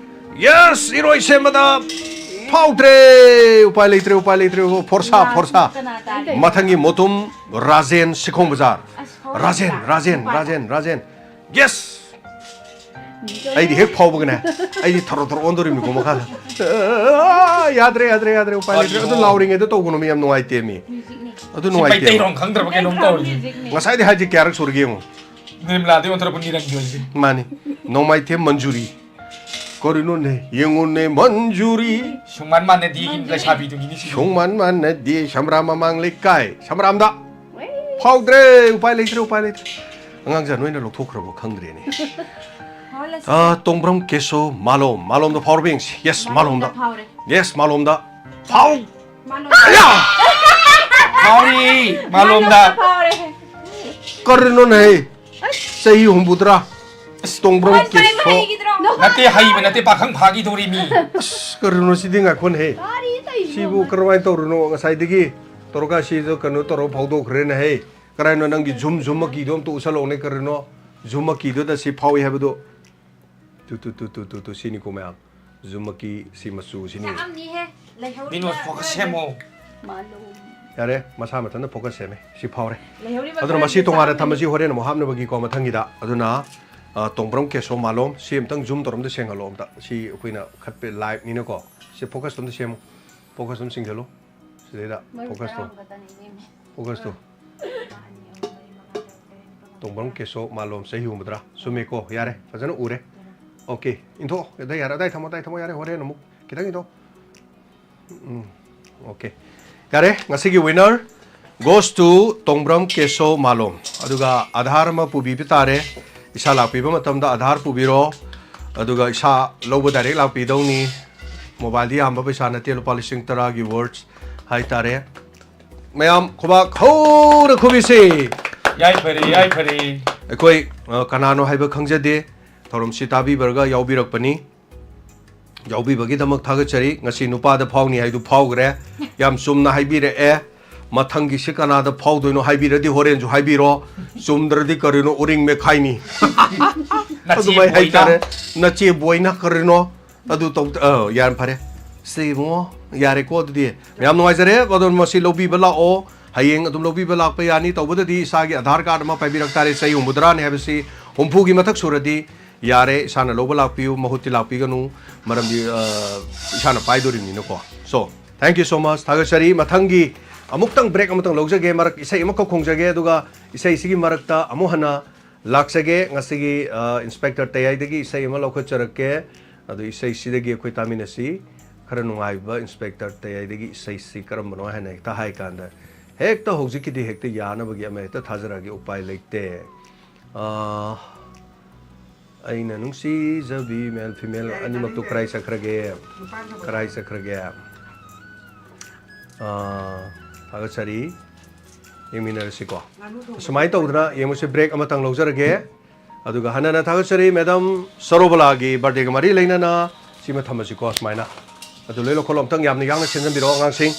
Yes, ꯏꯔꯣꯏꯁꯦꯝꯕꯗ ꯐꯥꯎꯗ꯭ꯔꯦ꯫ ꯎꯄꯥꯏ ꯂꯩꯇ꯭ꯔꯦ, ꯎꯄꯥꯏ ꯂꯩꯇ꯭ꯔꯦ꯫ ꯐꯣꯔꯁꯥ, last ꯐꯣꯔꯁꯥ꯫ ꯀꯅꯥ ꯇꯥꯔꯦ? ꯃꯊꯪꯒꯤ ꯃꯣꯇꯨꯝ ꯔꯥꯖꯦꯟ ꯁꯤꯈꯣꯡ ꯕꯖꯥꯔ꯫ ꯑꯁ, ꯐꯥꯎꯔꯦ꯫ ꯔꯥꯖꯦꯟ, ꯔꯥꯖꯦꯟ, ꯅꯨꯄꯥ꯫ ꯔꯥꯖꯦꯟ, ꯔꯥꯖꯦꯟ꯫ Yes! ꯑꯩꯗꯤ ꯍꯦꯛ ꯐꯥꯎꯕꯒꯅꯦ, ꯑꯩꯗꯤ ꯊꯔꯣ ꯊꯔꯣ ꯑꯣꯟꯗꯣꯔꯤꯕꯅꯤꯀꯣ ꯃꯈꯥꯗ꯫ ꯑꯥ, ꯌꯥꯗ꯭ꯔꯦ, ꯌꯥꯗ꯭ꯔꯦ, ꯌꯥꯗ꯭ꯔꯦ, ꯎꯄꯥꯏ ꯂꯩꯇ꯭ꯔꯦ꯫ ꯑꯗꯨ ꯀꯔꯤꯅꯣ? ꯂꯥꯎꯔꯤꯉꯩꯗ ꯇꯧꯒꯅꯨ ꯃꯤ, ꯌꯥꯝ ꯅꯨꯡꯉꯥꯏꯇꯦ ꯃꯤ꯫ Musicꯅꯤ꯫ ꯑꯗꯨ ꯁꯤ ꯅꯨꯡꯉꯥꯏꯇꯦꯕ꯫ ꯃꯩꯇꯩꯔꯣꯟ ꯈꯪꯗ꯭ꯔꯕ ꯀꯩꯅꯣꯝ ꯇꯧꯔꯤ꯫ Musicꯅꯤ꯫ ꯉꯁꯥꯏꯗꯤ ꯍꯥꯏꯁꯦ ꯀꯌꯥꯔꯛ ꯁꯨꯔꯒꯦ ꯌꯦꯡꯉꯨ꯫ ꯅꯤꯔꯃꯂꯥꯗꯩ ꯑꯣꯟꯊꯣꯔꯛꯄ ꯅꯤꯔꯟꯖꯣꯟꯁꯦ꯫ ꯃꯥꯅꯤ꯫ ꯅꯣꯡꯃꯥꯏꯊꯦꯝ ꯃꯟꯖꯨꯔꯤ꯫ ꯀꯔꯤꯅꯣꯅꯦ? ꯌꯦꯡꯉꯨꯅꯦ ꯃꯟꯖꯨꯔꯤ꯫ ꯁꯨꯡꯃꯥꯟ ꯃꯥꯟꯅꯗꯦ ꯂꯩꯁꯥꯕꯤꯗꯨꯒꯤꯅꯤ ꯁꯤꯁꯨ꯫ ꯁꯨꯡꯃꯥꯟ ꯃꯥꯟꯅꯗꯦ ꯁꯝꯔꯥꯝ ꯃꯃꯥꯡ ꯂꯩꯀꯥꯏ꯫ ꯁꯝꯔꯥꯝꯗ꯫ ꯐꯥꯎꯗ꯭ꯔꯦ, ꯎꯄꯥꯏ ꯂꯩꯇ꯭ꯔꯦ, ꯎꯄꯥꯏ ꯂꯩꯇ꯭ꯔꯦ꯫ ꯑꯉꯥꯡꯁꯦ ꯅꯣꯏꯅ ꯂꯧꯊꯣꯛꯈ꯭ꯔꯕ ꯈꯪꯗ꯭ꯔꯦꯅꯦ꯫ ꯍꯣꯏ, ꯂꯣꯏꯁꯤꯜꯂꯦ꯫ ꯑꯥ, ꯇꯣꯡꯕ꯭ꯔꯝ ꯀꯦꯁꯣ ꯃꯥꯂꯣꯝ, ꯃꯥꯂꯣꯝꯗ ꯐꯥꯎꯔꯕ ꯌꯦꯡꯁꯤ꯫ Yes, ꯃꯥꯂꯣꯝꯗ ꯃꯥꯂꯣꯝꯗ꯫ ꯐꯥꯎꯔꯦ꯫ Yes, ꯃꯥꯂꯣꯝꯗ꯫ ꯐꯥꯎ! ꯃꯥꯂꯣꯝꯗ꯫ ꯑꯌꯥ! ꯐꯥꯎꯔꯤ, ꯃꯥꯂꯣꯝꯗ꯫ ꯃꯥꯂꯣꯝꯗ ꯐꯥꯎꯔꯦ꯫ ꯀꯔꯤꯅꯣꯅꯦ? ꯆꯍꯤ ꯍꯨꯝꯐꯨꯇꯔꯥ꯫ ꯑꯁ, ꯇꯣꯡꯕ꯭ꯔꯝ ꯍꯣꯏ, ꯀꯦꯁꯣ꯫ ꯍꯩꯈꯤꯗ꯭ꯔꯣ? ꯅꯠꯇꯦ, ꯍꯩꯕ ꯅꯠꯇꯦ, ꯄꯥꯈꯪ ꯐꯥꯈꯤꯗꯧꯔꯤ ꯃꯤ꯫ ꯑꯁ, ꯀꯔꯤꯅꯣ ꯁꯤꯗꯤ? ꯉꯥꯏꯈꯣꯅꯦꯍꯦ꯫ ꯀꯔꯤ ꯇꯧꯔꯤꯅꯣ? ꯁꯤꯕꯨ ꯀꯔꯝꯍꯥꯏꯅ ꯇꯧꯔꯤꯅꯣ? ꯉꯁꯥꯏꯗꯒꯤ ꯇꯧꯔꯒ ꯁꯤꯗ ꯀꯩꯅꯣ ꯇꯧꯔꯒ ꯐꯥꯎꯗꯣꯛꯈ꯭ꯔꯦꯅꯦꯍꯦ꯫ ꯀꯔꯥꯏꯅꯣ ꯅꯪꯒꯤ ꯖꯨꯝ, ꯖꯨꯝ ꯃꯀꯤꯗꯣ ꯑꯝꯇ ꯎꯠꯁꯜꯂꯛꯑꯣꯅꯦ, ꯀꯔꯤꯅꯣ? ꯖꯨꯝ ꯃꯀꯤꯗꯨꯗ ꯁꯤ ꯐꯥꯎꯏ ꯍꯥꯏꯕꯗꯣ꯫ ꯇꯨ, ꯇꯨ, ꯇꯨ, ꯇꯨ, ꯇꯨ, ꯇꯨ, ꯁꯤꯅꯤꯀꯣ ꯃꯌꯥꯝ꯫ ꯖꯨꯝ ꯃꯀꯤ ꯁꯤ ꯃꯆꯨ ꯁꯤꯅꯤ꯫ ꯌꯥꯝꯅꯤꯍꯦ꯫ ꯂꯩꯍꯧꯔꯤꯕ ꯃꯤꯅꯣꯁ ꯐꯣꯀꯁ ꯁꯦꯝꯃꯣ꯫ ꯃꯥꯂꯣꯝ꯫ ꯌꯥꯔꯦ, ꯃꯁꯥ ꯃꯊꯟꯇ ꯐꯣꯀꯁ ꯁꯦꯝꯃꯦ꯫ ꯁꯤ ꯐꯥꯎꯔꯦ꯫ ꯂꯩꯍꯧꯔꯤꯕ ꯑꯗꯨꯅ ꯃꯁꯤ ꯈꯔꯗꯤ ꯇꯣꯉꯥꯟꯅ ꯆꯥꯝꯃꯤ꯫ ꯊꯝꯃꯁꯤ, ꯍꯣꯔꯦꯟ ꯑꯃꯨꯛ ꯍꯥꯞꯅꯕꯒꯤꯀꯣ, ꯃꯊꯪꯒꯤꯗ꯫ ꯑꯗꯨꯅ, ꯑ, ꯇꯣꯡꯕ꯭ꯔꯝ ꯀꯦꯁꯣ ꯃꯥꯂꯣꯝ, ꯁꯤ ꯑꯝꯇꯪ ꯖꯨꯝ ꯇꯧꯔ ꯑꯝꯇ ꯁꯦꯡꯍꯜꯂꯣ ꯑꯝꯇ꯫ ꯁꯤ ꯑꯩꯈꯣꯏꯅ ꯈꯠꯄ ꯂꯥꯏꯚꯅꯤꯅꯀꯣ꯫ ꯁꯤ ꯐꯣꯀꯁ ꯑꯝꯇ ꯁꯦꯝꯃꯨ꯫ ꯐꯣꯀꯁ ꯑꯝꯇ ꯆꯤꯡꯁꯤꯜꯂꯨ꯫ ꯁꯤꯗꯩꯗ ꯃꯔꯨ ꯐꯣꯀꯁꯇꯣ꯫ ꯇꯔꯥꯃꯨꯛ ꯈꯛꯇꯅꯦ, ꯏꯅꯦꯝꯃ꯫ ꯐꯣꯀꯁꯇꯣ꯫ ꯇꯣꯡꯕ꯭ꯔꯝ ꯀꯦꯁꯣ ꯃꯥꯂꯣꯝ ꯆꯍꯤ ꯍꯨꯝꯐꯨꯇꯔꯥ꯫ ꯆꯨꯝꯃꯦꯀꯣ? ꯌꯥꯔꯦ, ꯐꯖꯅ ꯎꯔꯦ꯫ ꯑꯣꯀꯦ, ꯏꯟꯊꯣꯛꯑꯣ꯫ ꯑꯗꯥꯏ ꯌꯥꯔꯦ, ꯑꯗꯥꯏ ꯊꯝꯃꯣ, ꯑꯗꯥꯏ ꯊꯝꯃꯣ, ꯌꯥꯔꯦ꯫ ꯍꯣꯔꯦꯟ ꯑꯃꯨꯛ ꯈꯤꯇꯪ ꯏꯟꯊꯣꯛꯑꯣ꯫ ꯎꯝ, ꯑꯣꯀꯦ꯫ ꯌꯥꯔꯦ, ꯉꯁꯤꯒꯤ winner Goes to ꯇꯣꯡꯕ꯭ꯔꯝ ꯀꯦꯁꯣ ꯃꯥꯂꯣꯝ꯫ ꯑꯗꯨꯒ ꯑꯙꯥꯔ ꯑꯃ ꯄꯨꯕꯤꯕ ꯇꯥꯔꯦ꯫ ꯏꯁꯥ ꯂꯥꯛꯄꯤꯕ ꯃꯇꯝꯗ ꯑꯙꯥꯔ ꯄꯨꯕꯤꯔꯣ꯫ ꯑꯗꯨꯒ ꯏꯁꯥ ꯂꯧꯕ direct ꯂꯥꯛꯄꯤꯗꯧꯅꯤ꯫ ꯃꯣꯕꯥꯏꯜꯗꯤ ꯌꯥꯝꯕ ꯄꯩꯁꯥ ꯅꯠꯇꯦ, ꯂꯨꯄꯥ ꯂꯤꯁꯤꯡ ꯇꯔꯥꯒꯤ worth ꯍꯥꯏꯇꯥꯔꯦ꯫ ꯃꯌꯥꯝ ꯈꯨꯕꯥꯛ ꯍꯧꯔ ꯈꯨꯕꯤꯁꯤ꯫ ꯌꯥꯏꯐꯔꯦ, ꯌꯥꯏꯐꯔꯦ꯫ ꯑꯩꯈꯣꯏ, ꯑ, ꯀꯅꯥꯅꯣ ꯍꯥꯏꯕ ꯈꯪꯖꯗꯦ꯫ ꯊꯧꯔꯝꯁꯤ ꯇꯥꯕꯤꯕꯔꯒ ꯌꯥꯎꯕꯤꯔꯛꯄꯅꯤ꯫ ꯌꯥꯎꯕꯤꯕꯒꯤꯗꯃꯛ ꯊꯥꯒꯠꯆꯔꯤ꯫ ꯉꯁꯤ ꯅꯨꯄꯥꯗ ꯐꯥꯎꯅꯤ ꯍꯥꯏꯗꯨ ꯐꯥꯎꯈ꯭ꯔꯦ꯫ ꯌꯥꯝ ꯆꯨꯝꯅ ꯍꯥꯏꯕꯤꯔꯛꯑꯦ꯫ ꯃꯊꯪꯒꯤꯁꯤ ꯀꯅꯥꯗ ꯐꯥꯎꯗꯣꯏꯅꯣ ꯍꯥꯏꯕꯤꯔꯗꯤ ꯍꯣꯔꯦꯟꯁꯨ ꯍꯥꯏꯕꯤꯔꯣ꯫ ꯆꯨꯝꯗ꯭ꯔꯗꯤ ꯀꯔꯤꯅꯣ ꯎꯔꯤꯡ ꯃꯦꯈꯥꯏꯅꯤ꯫ ꯅꯆꯦ ꯑꯗꯨꯃꯥꯏ ꯕꯣꯏꯅ꯫ ꯍꯥꯏꯇꯥꯔꯦ꯫ ꯅꯆꯦ ꯕꯣꯏꯅ ꯀꯔꯤꯅꯣ? ꯑꯗꯨ ꯇꯧ-, ꯑ, ꯌꯥꯔꯦ, ꯐꯔꯦ꯫ ꯁꯦ ꯏꯕꯨꯡꯉꯣ, ꯌꯥꯔꯦꯀꯣ ꯑꯗꯨꯗꯤ꯫ ꯃꯌꯥꯝ ꯅꯨꯡꯉꯥꯏꯖꯔꯦ꯫ ꯑꯗꯣ ꯃꯁꯤ ꯂꯧꯕꯤꯕ ꯂꯥꯛꯑꯣ꯫ ꯍꯌꯦꯡ ꯑꯗꯨꯝ ꯂꯧꯕꯤꯕ ꯂꯥꯛꯄ ꯌꯥꯅꯤ꯫ ꯇꯧꯕꯗꯗꯤ ꯏꯁꯥꯒꯤ ꯑꯙꯥꯔ ꯀꯥꯔꯗ ꯑꯃ ꯄꯥꯏꯕꯤꯔꯛ ꯇꯥꯔꯦ꯫ ꯆꯍꯤ ꯍꯨꯝꯐꯨꯇꯔꯥꯅꯤ ꯍꯥꯏꯕꯁꯤ ꯍꯨꯝꯐꯨꯒꯤ ꯃꯊꯛ ꯁꯨꯔꯗꯤ ꯌꯥꯔꯦ, ꯏꯁꯥꯅ ꯂꯧꯕ ꯂꯥꯛꯄꯤꯌꯨ, ꯃꯍꯨꯠꯇꯤ ꯂꯥꯛꯄꯤꯒꯅꯨ꯫ ꯃꯔꯝꯗꯤ, ꯑ, ꯏꯁꯥꯅ ꯄꯥꯏꯗꯣꯔꯤꯕꯅꯤꯅꯀꯣ꯫ So, thank you so much꯫ ꯊꯥꯒꯠꯆꯔꯤ꯫ ꯃꯊꯪꯒꯤ ꯑꯃꯨꯛꯇꯪ break ꯑꯃꯇꯪ ꯂꯧꯖꯒꯦ, ꯃꯔꯛ ꯏꯁꯩ ꯑꯃꯈꯛ ꯈꯣꯡꯖꯒꯦ, ꯑꯗꯨꯒ ꯏꯁꯩꯁꯤꯒꯤ ꯃꯔꯛꯇ ꯑꯃꯨꯛ ꯍꯟꯅ ꯂꯥꯛꯆꯒꯦ꯫ ꯉꯁꯤꯒꯤ, ꯑ, ꯏꯟꯁꯄꯦꯛꯇꯔ ꯇꯌꯥꯏꯗꯒꯤ ꯏꯁꯩ ꯑꯃ ꯂꯧꯈꯠꯆꯔꯛꯀꯦ꯫ ꯑꯗꯨ ꯏꯁꯩꯁꯤꯗꯒꯤ ꯑꯩꯈꯣꯏ ꯇꯥꯃꯤꯟꯅꯁꯤ꯫ ꯈꯔ ꯅꯨꯡꯉꯥꯏꯕ ꯏꯟꯁꯄꯦꯛꯇꯔ ꯇꯌꯥꯏꯗꯒꯤ ꯏꯁꯩꯁꯤ ꯀꯔꯝꯕꯅꯣ ꯍꯥꯏꯅ ꯍꯦꯛꯇ ꯍꯥꯏ ꯀꯥꯟꯗ, ꯍꯦꯛꯇ ꯍꯧꯖꯤꯛꯀꯤꯗꯤ ꯍꯦꯛꯇ ꯌꯥꯅꯕꯒꯤ ꯑꯃ ꯍꯦꯛꯇ ꯊꯥꯖꯔꯛꯑꯒꯦ, ꯎꯄꯥꯏ ꯂꯩꯇꯦ꯫ ꯑ, ꯑꯩꯅ ꯅꯨꯡꯁꯤꯖꯕꯤ, male female ꯑꯅꯤꯃꯛꯇꯨ ꯀꯔꯥꯏ ꯆꯠꯈ꯭ꯔꯒꯦ? ꯀꯔꯥꯏ ꯆꯠꯈ꯭ꯔꯒꯦ? ꯑ, ꯊꯥꯒꯠꯆꯔꯤ꯫ ꯌꯦꯡꯃꯤꯟꯅꯔꯁꯤꯀꯣ꯫ ꯁꯨꯃꯥꯏꯅ ꯇꯧꯗꯅ ꯌꯦꯡꯕꯁꯦ, break ꯑꯃꯇꯪ ꯂꯧꯖꯔꯒꯦ꯫ ꯑꯗꯨꯒ ꯍꯟꯅꯅ ꯊꯥꯒꯠꯆꯔꯤ, ꯃꯦꯗꯥꯝ ꯁꯔꯣꯕꯂꯥꯒꯤ birthdayꯒ ꯃꯔꯤ ꯂꯩꯅꯅ ꯁꯤꯃ ꯊꯝꯃꯁꯤꯀꯣ, ꯁꯨꯃꯥꯏꯅ꯫ ꯑꯗꯨ ꯂꯣꯏ ꯂꯧꯈꯠꯂꯣ, ꯑꯝꯇꯪ ꯌꯥꯝꯅ ꯌꯥꯡꯅ ꯁꯦꯝꯖꯟꯕꯤꯔꯛꯑꯣ, ꯑꯉꯥꯡꯁꯤꯡ꯫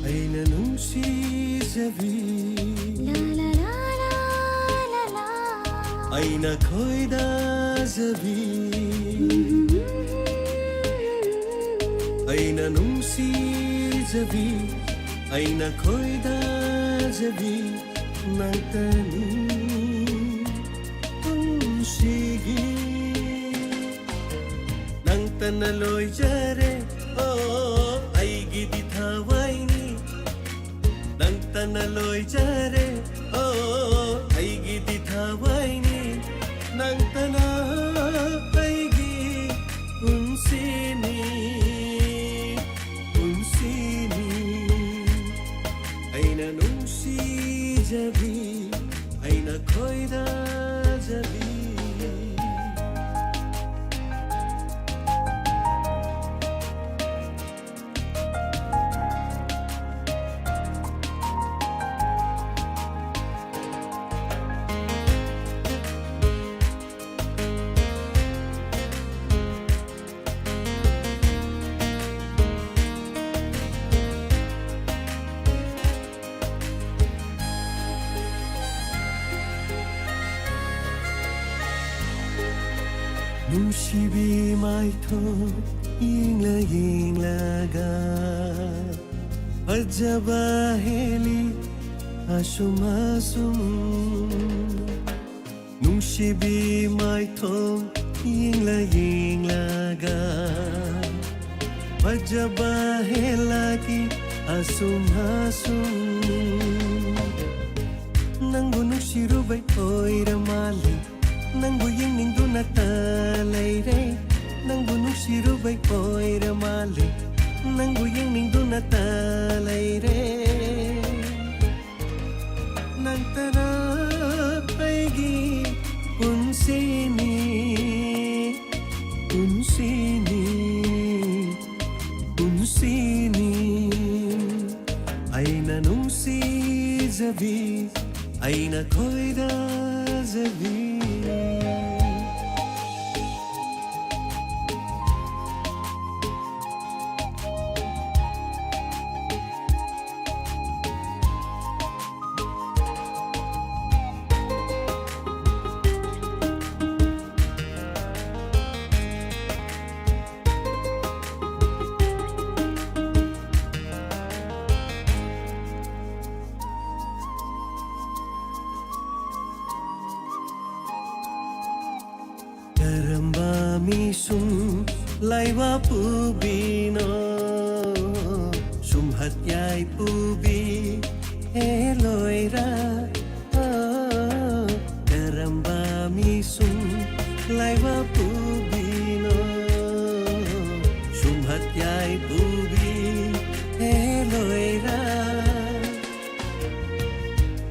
ꯑꯩꯅ ꯅꯨꯡꯁꯤꯖꯕꯤ, ꯑꯩꯅ ꯈꯣꯏꯗꯥꯖꯕꯤ, ꯑꯩꯅ ꯅꯨꯡꯁꯤꯖꯕꯤ, ꯑꯩꯅ ꯈꯣꯏꯗꯥꯖꯕꯤ ꯅꯪꯇꯅꯤ꯫ ꯅꯪꯇꯅ ꯂꯣꯏꯖꯔꯦ, ꯑꯣ, ꯑꯩꯒꯤꯗꯤ ꯊꯋꯥꯏꯅꯤ꯫ ꯅꯪꯇꯅ ꯂꯣꯏꯖꯔꯦ, ꯑꯣ, ꯑꯩꯒꯤꯗꯤ ꯊꯋꯥꯏꯅꯤ꯫ ꯅꯪꯇꯅ ꯑꯩꯒꯤ ꯄꯨꯟꯁꯤꯅꯤ, ꯄꯨꯟꯁꯤꯅꯤ꯫ ꯑꯩꯅ ꯅꯨꯡꯁꯤꯖꯕꯤ, ꯑꯩꯅ ꯈꯣꯏꯗꯥꯖꯕꯤ꯫ ꯅꯨꯡꯁꯤꯕꯤ ꯃꯥꯏꯊꯣꯡ ꯌꯦꯡꯂ ꯌꯦꯡꯂꯒ ꯐꯖꯕ ꯍꯦꯜꯂꯤ ꯑꯁꯨꯝ ꯑꯁꯨꯝ꯫ ꯅꯨꯡꯁꯤꯕꯤ ꯃꯥꯏꯊꯣꯡ ꯌꯦꯡꯂ ꯌꯦꯡꯂꯒ ꯐꯖꯕ ꯍꯦꯜꯂꯛꯏ ꯑꯁꯨꯝ ꯑꯁꯨꯝ꯫ ꯅꯪꯕꯨ ꯅꯨꯡꯁꯤꯔꯨꯕꯩ ꯑꯣꯏꯔ ꯃꯥꯜꯂꯦ, ꯅꯪꯕꯨ ꯌꯦꯡꯅꯤꯡꯗꯨꯅꯇ ꯂꯩꯔꯦ꯫ ꯅꯪꯕꯨ ꯅꯨꯡꯁꯤꯔꯨꯕꯩ ꯑꯣꯏꯔ ꯃꯥꯜꯂꯦ, ꯅꯪꯕꯨ ꯌꯦꯡꯅꯤꯡꯗꯨꯅꯇ ꯂꯩꯔꯦ꯫ ꯅꯪꯇꯅ ꯑꯩꯒꯤ ꯄꯨꯟꯁꯤꯅꯤ, ꯄꯨꯟꯁꯤꯅꯤ, ꯄꯨꯟꯁꯤꯅꯤ꯫ ꯑꯩꯅ ꯅꯨꯡꯁꯤꯖꯕꯤ, ꯑꯩꯅ ꯈꯣꯏꯗꯥꯖꯕꯤ꯫ ꯄꯨꯕꯤꯅꯣ, ꯁꯨꯝꯍꯠ ꯌꯥꯏ ꯄꯨꯕꯤ, ꯍꯦ ꯂꯣꯏꯔ꯫ ꯑꯣ, ꯀꯔꯝꯕ ꯃꯤꯁꯨꯝ ꯂꯥꯏꯕ ꯄꯨꯕꯤꯅꯣ, ꯁꯨꯝꯍꯠ ꯌꯥꯏ ꯄꯨꯕꯤ, ꯍꯦ ꯂꯣꯏꯔ꯫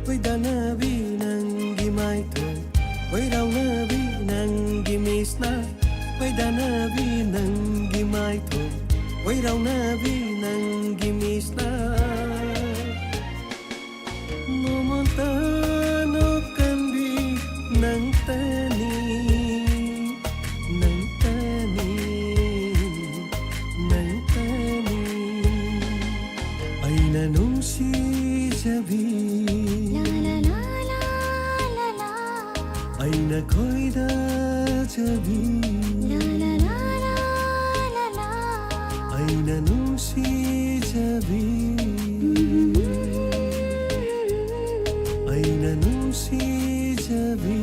ꯈꯣꯏꯗꯥꯅꯕꯤ ꯅꯪꯒꯤ ꯃꯥꯏꯊꯣꯡ, ꯈꯣꯏꯔꯥꯎꯅꯕꯤ ꯅꯪꯒꯤ ꯃꯤꯠꯁꯅ, ꯈꯣꯏꯗꯥꯅꯕꯤ ꯅꯪꯒꯤ ꯃꯥꯏꯊꯣꯡ, ꯈꯣꯏꯔꯥꯎꯅꯕꯤ ꯅꯪꯒꯤ ꯃꯤꯠꯁꯅ꯫ ꯅꯣꯡꯃꯇ ꯅꯣꯛꯀꯟꯕꯤ ꯅꯪꯇꯅꯤ, ꯅꯪꯇꯅꯤ, ꯅꯪꯇꯅꯤ꯫ ꯑꯩꯅ ꯅꯨꯡꯁꯤꯖꯕꯤ, ꯑꯩꯅ ꯈꯣꯏꯗꯥꯖꯕꯤ, ꯑꯩꯅ ꯅꯨꯡꯁꯤꯖꯕꯤ, ꯑꯩꯅ ꯅꯨꯡꯁꯤꯖꯕꯤ꯫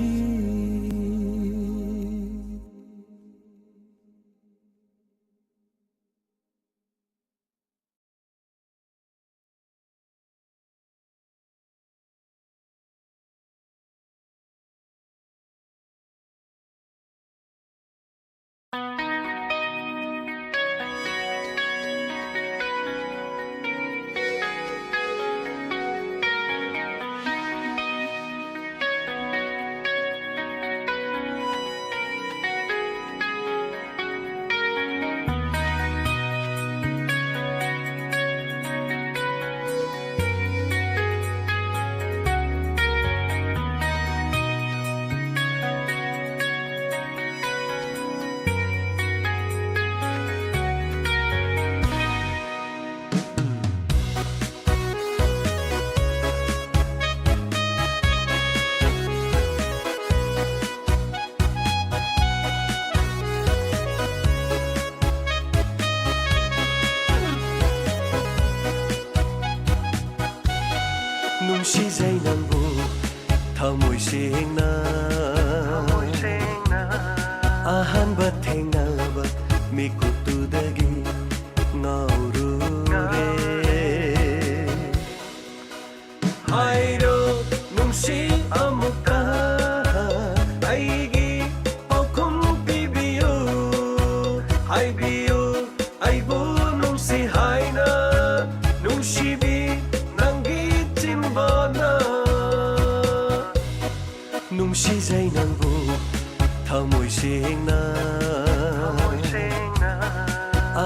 ꯅꯨꯡꯁꯤꯖꯩ ꯅꯪꯕꯨ ꯊꯃꯣꯏ ꯁꯦꯡꯅ꯫ ꯑꯍꯥꯟꯕ ꯊꯦꯡꯅꯕ ꯃꯤꯀꯨꯞꯇꯨ ꯍꯥꯏꯅ ꯅꯨꯡꯁꯤꯕꯤ ꯅꯪꯒꯤ ꯆꯤꯝꯕꯥꯜꯅ꯫ ꯅꯨꯡꯁꯤꯖꯩ ꯅꯪꯕꯨ ꯊꯃꯣꯏ ꯁꯦꯡꯅ꯫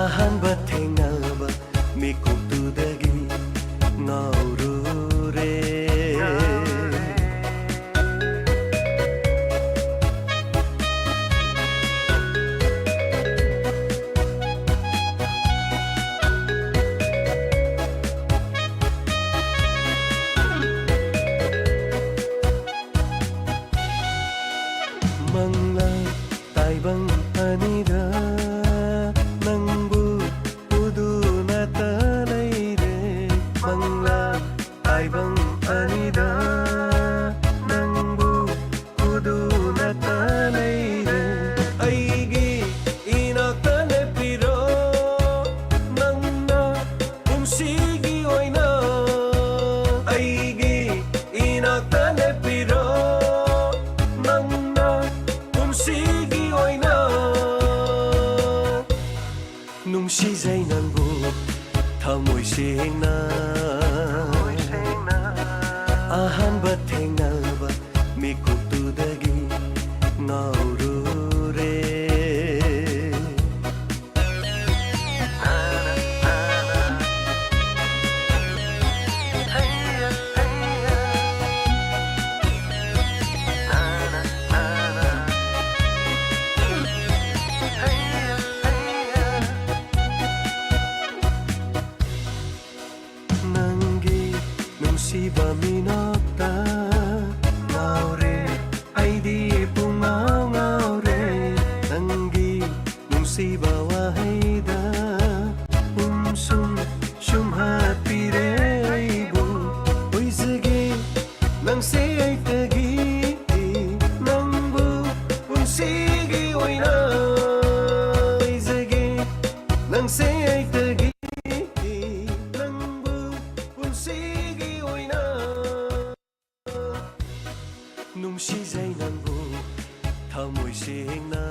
ꯑꯍꯥꯟꯕ ꯊꯦꯡꯅꯕ ꯃꯤꯀꯨꯞꯇꯨꯗꯒꯤ ꯉꯥꯎꯔꯨꯔꯦ꯫ ꯃꯪꯂꯥ ꯇꯥꯏꯕꯪ ꯑꯅꯤꯗ ꯅꯪꯕꯨ ꯎꯗꯨꯅꯇ ꯂꯩꯔꯦ꯫ ꯃꯪꯂꯥ ꯇꯥꯏꯕꯪ ꯑꯅꯤꯗ ꯅꯪꯕꯨ ꯎꯗꯨꯅꯇ ꯂꯩꯔꯦ꯫ ꯑꯩꯒꯤ ꯏꯅꯥꯛꯇ ꯂꯦꯞꯄꯤꯔꯣ ꯅꯪꯅ ꯄꯨꯟꯁꯤꯒꯤ ꯑꯣꯏꯅ꯫ ꯑꯩꯒꯤ ꯏꯅꯥꯛꯇ ꯂꯦꯞꯄꯤꯔꯣ ꯅꯪꯅ ꯄꯨꯟꯁꯤꯒꯤ ꯑꯣꯏꯅ꯫ ꯅꯨꯡꯁꯤꯖꯩ ꯅꯪꯕꯨ ꯊꯃꯣꯏ ꯁꯦꯡꯅ꯫ ꯑꯍꯥꯟꯕ ꯊꯦꯡꯅꯕ ꯃꯤꯀꯨꯞꯇꯨꯗꯒꯤ ꯉꯥꯎꯔꯨꯔꯦ꯫ ꯅꯪꯒꯤ ꯅꯨꯡꯁꯤꯕ ꯃꯤꯅꯣꯛꯇ ꯉꯥꯎꯔꯦ꯫ ꯑꯩꯗꯤ ꯄꯨꯡꯉꯥꯎ ꯉꯥꯎꯔꯦ꯫ ꯅꯪꯒꯤ ꯅꯨꯡꯁꯤꯕ ꯋꯥꯍꯩꯗ ꯎꯝꯁꯨꯝ ꯁꯨꯝꯍꯠꯄꯤꯔꯦ ꯑꯩꯕꯨ꯫ ꯑꯣꯏꯖꯒꯦ ꯅꯪꯁꯦ ꯑꯩꯇꯒꯤ, ꯅꯪꯕꯨ ꯄꯨꯟꯁꯤꯒꯤ ꯑꯣꯏꯅ꯫ ꯑꯣꯏꯖꯒꯦ ꯅꯪꯁꯦ ꯑꯩꯇꯒꯤ, ꯅꯪꯕꯨ ꯄꯨꯟꯁꯤꯒꯤ ꯑꯣꯏꯅ꯫ ꯅꯨꯡꯁꯤꯖꯩ ꯅꯪꯕꯨ ꯊꯃꯣꯏ ꯁꯦꯡꯅ꯫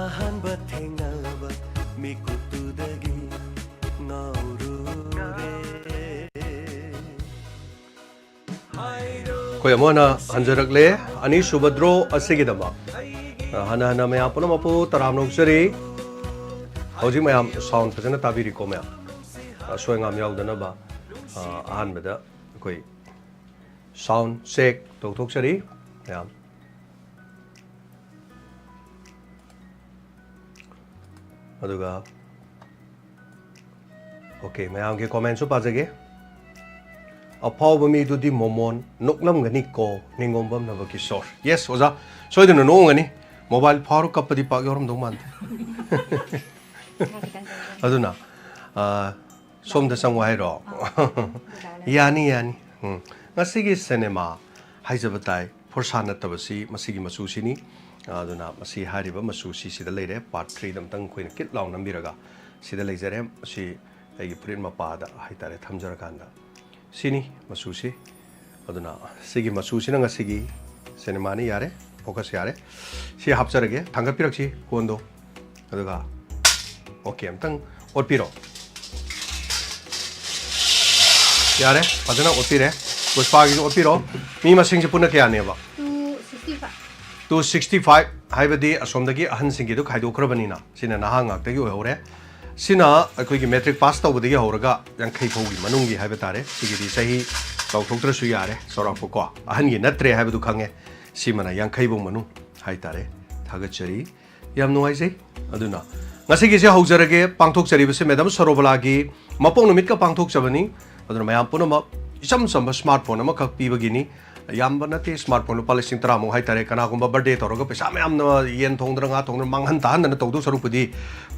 ꯑꯍꯥꯟꯕ ꯊꯦꯡꯅꯕ ꯃꯤꯀꯨꯞꯇꯨꯗꯒꯤ ꯉꯥꯎꯔꯨꯔꯦ꯫ ꯑꯩꯈꯣꯏ ꯑꯃꯨꯛ ꯍꯟꯅ ꯍꯟꯖꯔꯛꯂꯦ꯫ ꯑꯅꯤꯁꯨꯕ draw ꯑꯁꯤꯒꯤꯗꯃꯛ, ꯑ, ꯍꯟꯅ ꯍꯟꯅ ꯃꯌꯥꯝ ꯄꯨꯝꯅꯃꯛꯄꯨ ꯇꯔꯥꯝꯅ ꯑꯣꯛꯆꯔꯤ꯫ ꯍꯧꯖꯤꯛ ꯃꯌꯥꯝ sound ꯐꯖꯅ ꯇꯥꯕꯤꯔꯤꯀꯣ ꯃꯌꯥꯝ? ꯑꯁꯣꯏ ꯑꯉꯥꯝ ꯌꯥꯎꯗꯅꯕ, ꯑ, ꯑꯍꯥꯟꯕꯗ ꯑꯩꯈꯣꯏ sound check ꯇꯧꯊꯣꯛꯆꯔꯤ ꯃꯌꯥꯝ꯫ ꯑꯗꯨꯒ, okay, ꯃꯌꯥꯝꯒꯤ commentꯁꯨ ꯄꯥꯖꯒꯦ꯫ ꯑꯐꯥꯎꯕ ꯃꯤꯗꯨꯗꯤ ꯃꯣꯃꯣꯟ ꯅꯣꯛꯂꯝꯒꯅꯤꯀꯣ, ꯅꯤꯡꯉꯣꯝꯕꯝ ꯅꯕꯀꯤꯁꯣꯔ꯫ Yes, ꯑꯣꯖꯥ, ꯁꯣꯏꯗꯅ ꯅꯣꯛꯑꯝꯒꯅꯤ꯫ Mobile ꯐꯥꯎꯔ ꯀꯞꯄꯗꯤ ꯄꯥꯛ ꯌꯥꯎꯔꯝꯗꯧ ꯃꯥꯟꯗꯦ꯫ ꯑꯗꯨꯅ, ꯑ, ꯁꯣꯝꯗ ꯆꯪꯉꯣ ꯍꯥꯏꯔꯣ? ꯌꯥꯅꯤ, ꯌꯥꯅꯤ꯫ ꯎꯝ꯫ ꯉꯁꯤꯒꯤ cinema ꯍꯥꯏꯖꯕ ꯇꯥꯏ, ꯐꯣꯔꯁꯥ ꯅꯠꯇꯕꯁꯤ ꯃꯁꯤꯒꯤ ꯃꯆꯨꯁꯤꯅꯤ꯫ ꯑꯗꯨꯅ ꯃꯁꯤ ꯍꯥꯏꯔꯤꯕ ꯃꯆꯨꯁꯤ ꯁꯤꯗ ꯂꯩꯔꯦ꯫ Part threeꯗ ꯑꯝꯇꯪ ꯑꯩꯈꯣꯏꯅ ꯀꯤꯠ ꯂꯥꯎ ꯅꯝꯕꯤꯔꯒ ꯁꯤꯗ ꯂꯩꯖꯔꯦ꯫ ꯃꯁꯤ ꯑꯩꯒꯤ ꯐꯨꯔꯤꯠ ꯃꯄꯥꯗ ꯍꯥꯏꯇꯥꯔꯦ ꯊꯝꯖꯔꯀꯥꯟꯗ꯫ ꯁꯤꯅꯤ ꯃꯆꯨꯁꯤ꯫ ꯑꯗꯨꯅ ꯁꯤꯒꯤ ꯃꯆꯨꯁꯤꯅ ꯉꯁꯤꯒꯤ cinemaꯅꯤ꯫ ꯌꯥꯔꯦ, focus ꯌꯥꯔꯦ꯫ ꯁꯤ ꯍꯥꯞꯆꯔꯒꯦ, ꯊꯥꯡꯒꯠꯄꯤꯔꯛꯁꯤ ꯀꯣꯟꯗꯣ꯫ ꯑꯗꯨꯒ, okay, ꯑꯝꯇꯪ ꯑꯣꯠꯄꯤꯔꯣ꯫ ꯌꯥꯔꯦ, ꯐꯖꯅ ꯑꯣꯠꯄꯤꯔꯦ꯫ ꯄꯨꯁꯄꯥꯒꯤꯁꯨ ꯑꯣꯠꯄꯤꯔꯣ꯫ ꯃꯤ ꯃꯁꯤꯡꯁꯦ ꯄꯨꯟꯅ ꯀꯌꯥꯅꯦꯕ? Two sixty five. Two sixty five ꯍꯥꯏꯕꯗꯤ ꯑꯁꯣꯝꯗꯒꯤ ꯑꯍꯟꯁꯤꯡꯒꯤꯗꯨ ꯈꯥꯏꯗꯣꯛꯈ꯭ꯔꯕꯅꯤꯅ꯫ ꯁꯤꯅ ꯅꯍꯥ ꯉꯥꯛꯇꯒꯤ ꯑꯣꯏꯍꯧꯔꯦ꯫ ꯁꯤꯅ ꯑꯩꯈꯣꯏꯒꯤ matric pass ꯇꯧꯕꯗꯒꯤ ꯍꯧꯔꯒ ꯌꯥꯡꯈꯩ ꯐꯥꯎꯒꯤ ꯃꯅꯨꯡꯒꯤ ꯍꯥꯏꯕ ꯇꯥꯔꯦ꯫ ꯁꯤꯒꯤꯗꯤ ꯆꯍꯤ ꯆꯥꯎꯊꯣꯛꯇ꯭ꯔꯁꯨ ꯌꯥꯔꯦ, ꯆꯥꯎꯔꯥꯛꯄꯀꯣ꯫ ꯑꯍꯟꯒꯤ ꯅꯠꯇ꯭ꯔꯦ ꯍꯥꯏꯕꯗꯨ ꯈꯪꯉꯦ꯫ ꯁꯤꯃꯅ ꯌꯥꯡꯈꯩ ꯐꯥꯎ ꯃꯅꯨꯡ ꯍꯥꯏꯇꯥꯔꯦ꯫ ꯊꯥꯒꯠꯆꯔꯤ꯫ ꯌꯥꯝ ꯅꯨꯡꯉꯥꯏꯖꯩ꯫ ꯑꯗꯨꯅ ꯉꯁꯤꯒꯤꯁꯦ ꯍꯧꯖꯔꯒꯦ꯫ ꯄꯥꯡꯊꯣꯛꯆꯔꯤꯕꯁꯤ Madam ꯁꯔꯣꯕꯂꯥꯒꯤ ꯃꯄꯣꯛ ꯅꯨꯃꯤꯠꯀ ꯄꯥꯡꯊꯣꯛꯆꯕꯅꯤ꯫ ꯑꯗꯨꯅ ꯃꯌꯥꯝ ꯄꯨꯝꯅꯃꯛ ꯏꯆꯝ ꯆꯝꯕ smartphone ꯑꯃꯈꯛ ꯄꯤꯕꯒꯤꯅꯤ꯫ ꯌꯥꯝꯕ ꯅꯠꯇꯦ, smartphone ꯂꯨꯄꯥ ꯂꯤꯁꯤꯡ ꯇꯔꯥꯃꯨꯛ ꯍꯥꯏꯇꯥꯔꯦ꯫ ꯀꯅꯥꯒꯨꯝꯕ birthday ꯇꯧꯔꯒ ꯄꯩꯁꯥ ꯃꯌꯥꯝꯅ ꯌꯦꯟ ꯊꯣꯡꯗꯅ ꯉꯥ ꯊꯣꯡꯗꯅ ꯃꯥꯡꯍꯟ ꯇꯥꯍꯟꯗꯅ ꯇꯧꯗꯧ ꯁꯔꯨꯛꯄꯨꯗꯤ,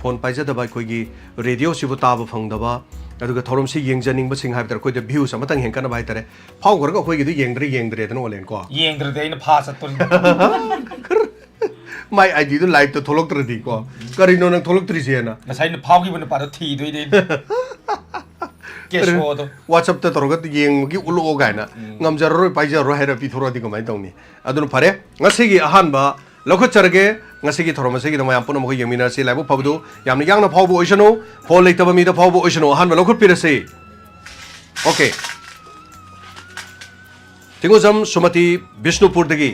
phone ꯄꯥꯏꯖꯗꯕ ꯑꯩꯈꯣꯏꯒꯤ radioꯁꯤꯕꯨ ꯇꯥꯕ ꯐꯪꯗꯕ, ꯑꯗꯨꯒ ꯊꯧꯔꯝꯁꯤ ꯌꯦꯡꯖꯅꯤꯡꯕꯁꯤꯡ ꯍꯥꯏꯕ ꯇꯥꯔꯦ, ꯑꯩꯈꯣꯏꯗ views ꯑꯃꯇꯪ ꯍꯦꯟꯒꯠꯅꯕ ꯍꯥꯏꯇꯥꯔꯦ꯫ ꯐꯥꯎꯈ꯭ꯔꯒ ꯑꯩꯈꯣꯏꯒꯤꯗꯨ ꯌꯦꯡꯗ꯭ꯔꯦ, ꯌꯦꯡꯗ꯭ꯔꯦꯗꯅ ꯑꯣꯂꯦꯟꯀꯣ꯫ ꯌꯦꯡꯗ꯭ꯔꯗꯤ ꯑꯩꯅ ꯐꯥ ꯆꯠꯇꯣꯔꯤ꯫ ꯃꯥꯏ IDꯗꯨ liveꯇ ꯊꯣꯛꯂꯛꯇ꯭ꯔꯗꯤꯀꯣ꯫ ꯀꯔꯤꯅꯣ ꯅꯪ ꯊꯣꯛꯂꯛꯇ꯭ꯔꯤꯁꯦꯅ? ꯉꯁꯥꯏ ꯑꯩꯅ ꯐꯥꯎꯈꯤꯕ ꯅꯨꯄꯥꯗꯣ ꯊꯤꯗꯣꯏꯅꯦ ꯑꯩꯅ꯫ ꯀꯦꯁꯣꯗꯣ꯫ WhatsAppꯇ ꯇꯧꯔꯒ ꯌꯦꯡꯕꯒꯤ ꯎꯠꯂꯛꯑꯣ ꯀꯥꯏꯅ꯫ ꯎꯝ꯫ ꯉꯝꯖꯔꯔꯣꯏ, ꯄꯥꯏꯖꯔꯔꯣꯏ ꯍꯥꯏꯔ ꯄꯤꯊꯣꯔꯛꯑꯗꯤ ꯀꯃꯥꯏꯅ ꯇꯧꯅꯤ? ꯑꯗꯨꯅ ꯐꯔꯦ, ꯉꯁꯤꯒꯤ ꯑꯍꯥꯟꯕ ꯂꯧꯈꯠꯆꯔꯒꯦ꯫ ꯉꯁꯤꯒꯤ ꯊꯧꯔꯝ ꯑꯁꯤꯒꯤꯗꯃꯛ ꯃꯌꯥꯝ ꯄꯨꯝꯅꯃꯛ ꯌꯦꯡꯃꯤꯟꯅꯔꯁꯤ꯫ ꯂꯥꯏꯕꯛ ꯐꯕꯗꯨ ꯌꯥꯝꯅ ꯌꯥꯡꯅ ꯐꯥꯎꯕ ꯑꯣꯏꯁꯅꯨ꯫ ꯐꯣꯟ ꯂꯩꯇꯕ ꯃꯤꯗ ꯐꯥꯎꯕ ꯑꯣꯏꯁꯅꯨ꯫ ꯑꯍꯥꯟꯕ ꯂꯧꯈꯠꯄꯤꯔꯁꯤ꯫ ꯑꯣꯀꯦ꯫ ꯊꯤꯡꯒꯣꯖꯝ ꯁꯨꯃꯇꯤ ꯕꯤꯁꯅꯨꯄꯨꯔꯗꯒꯤ꯫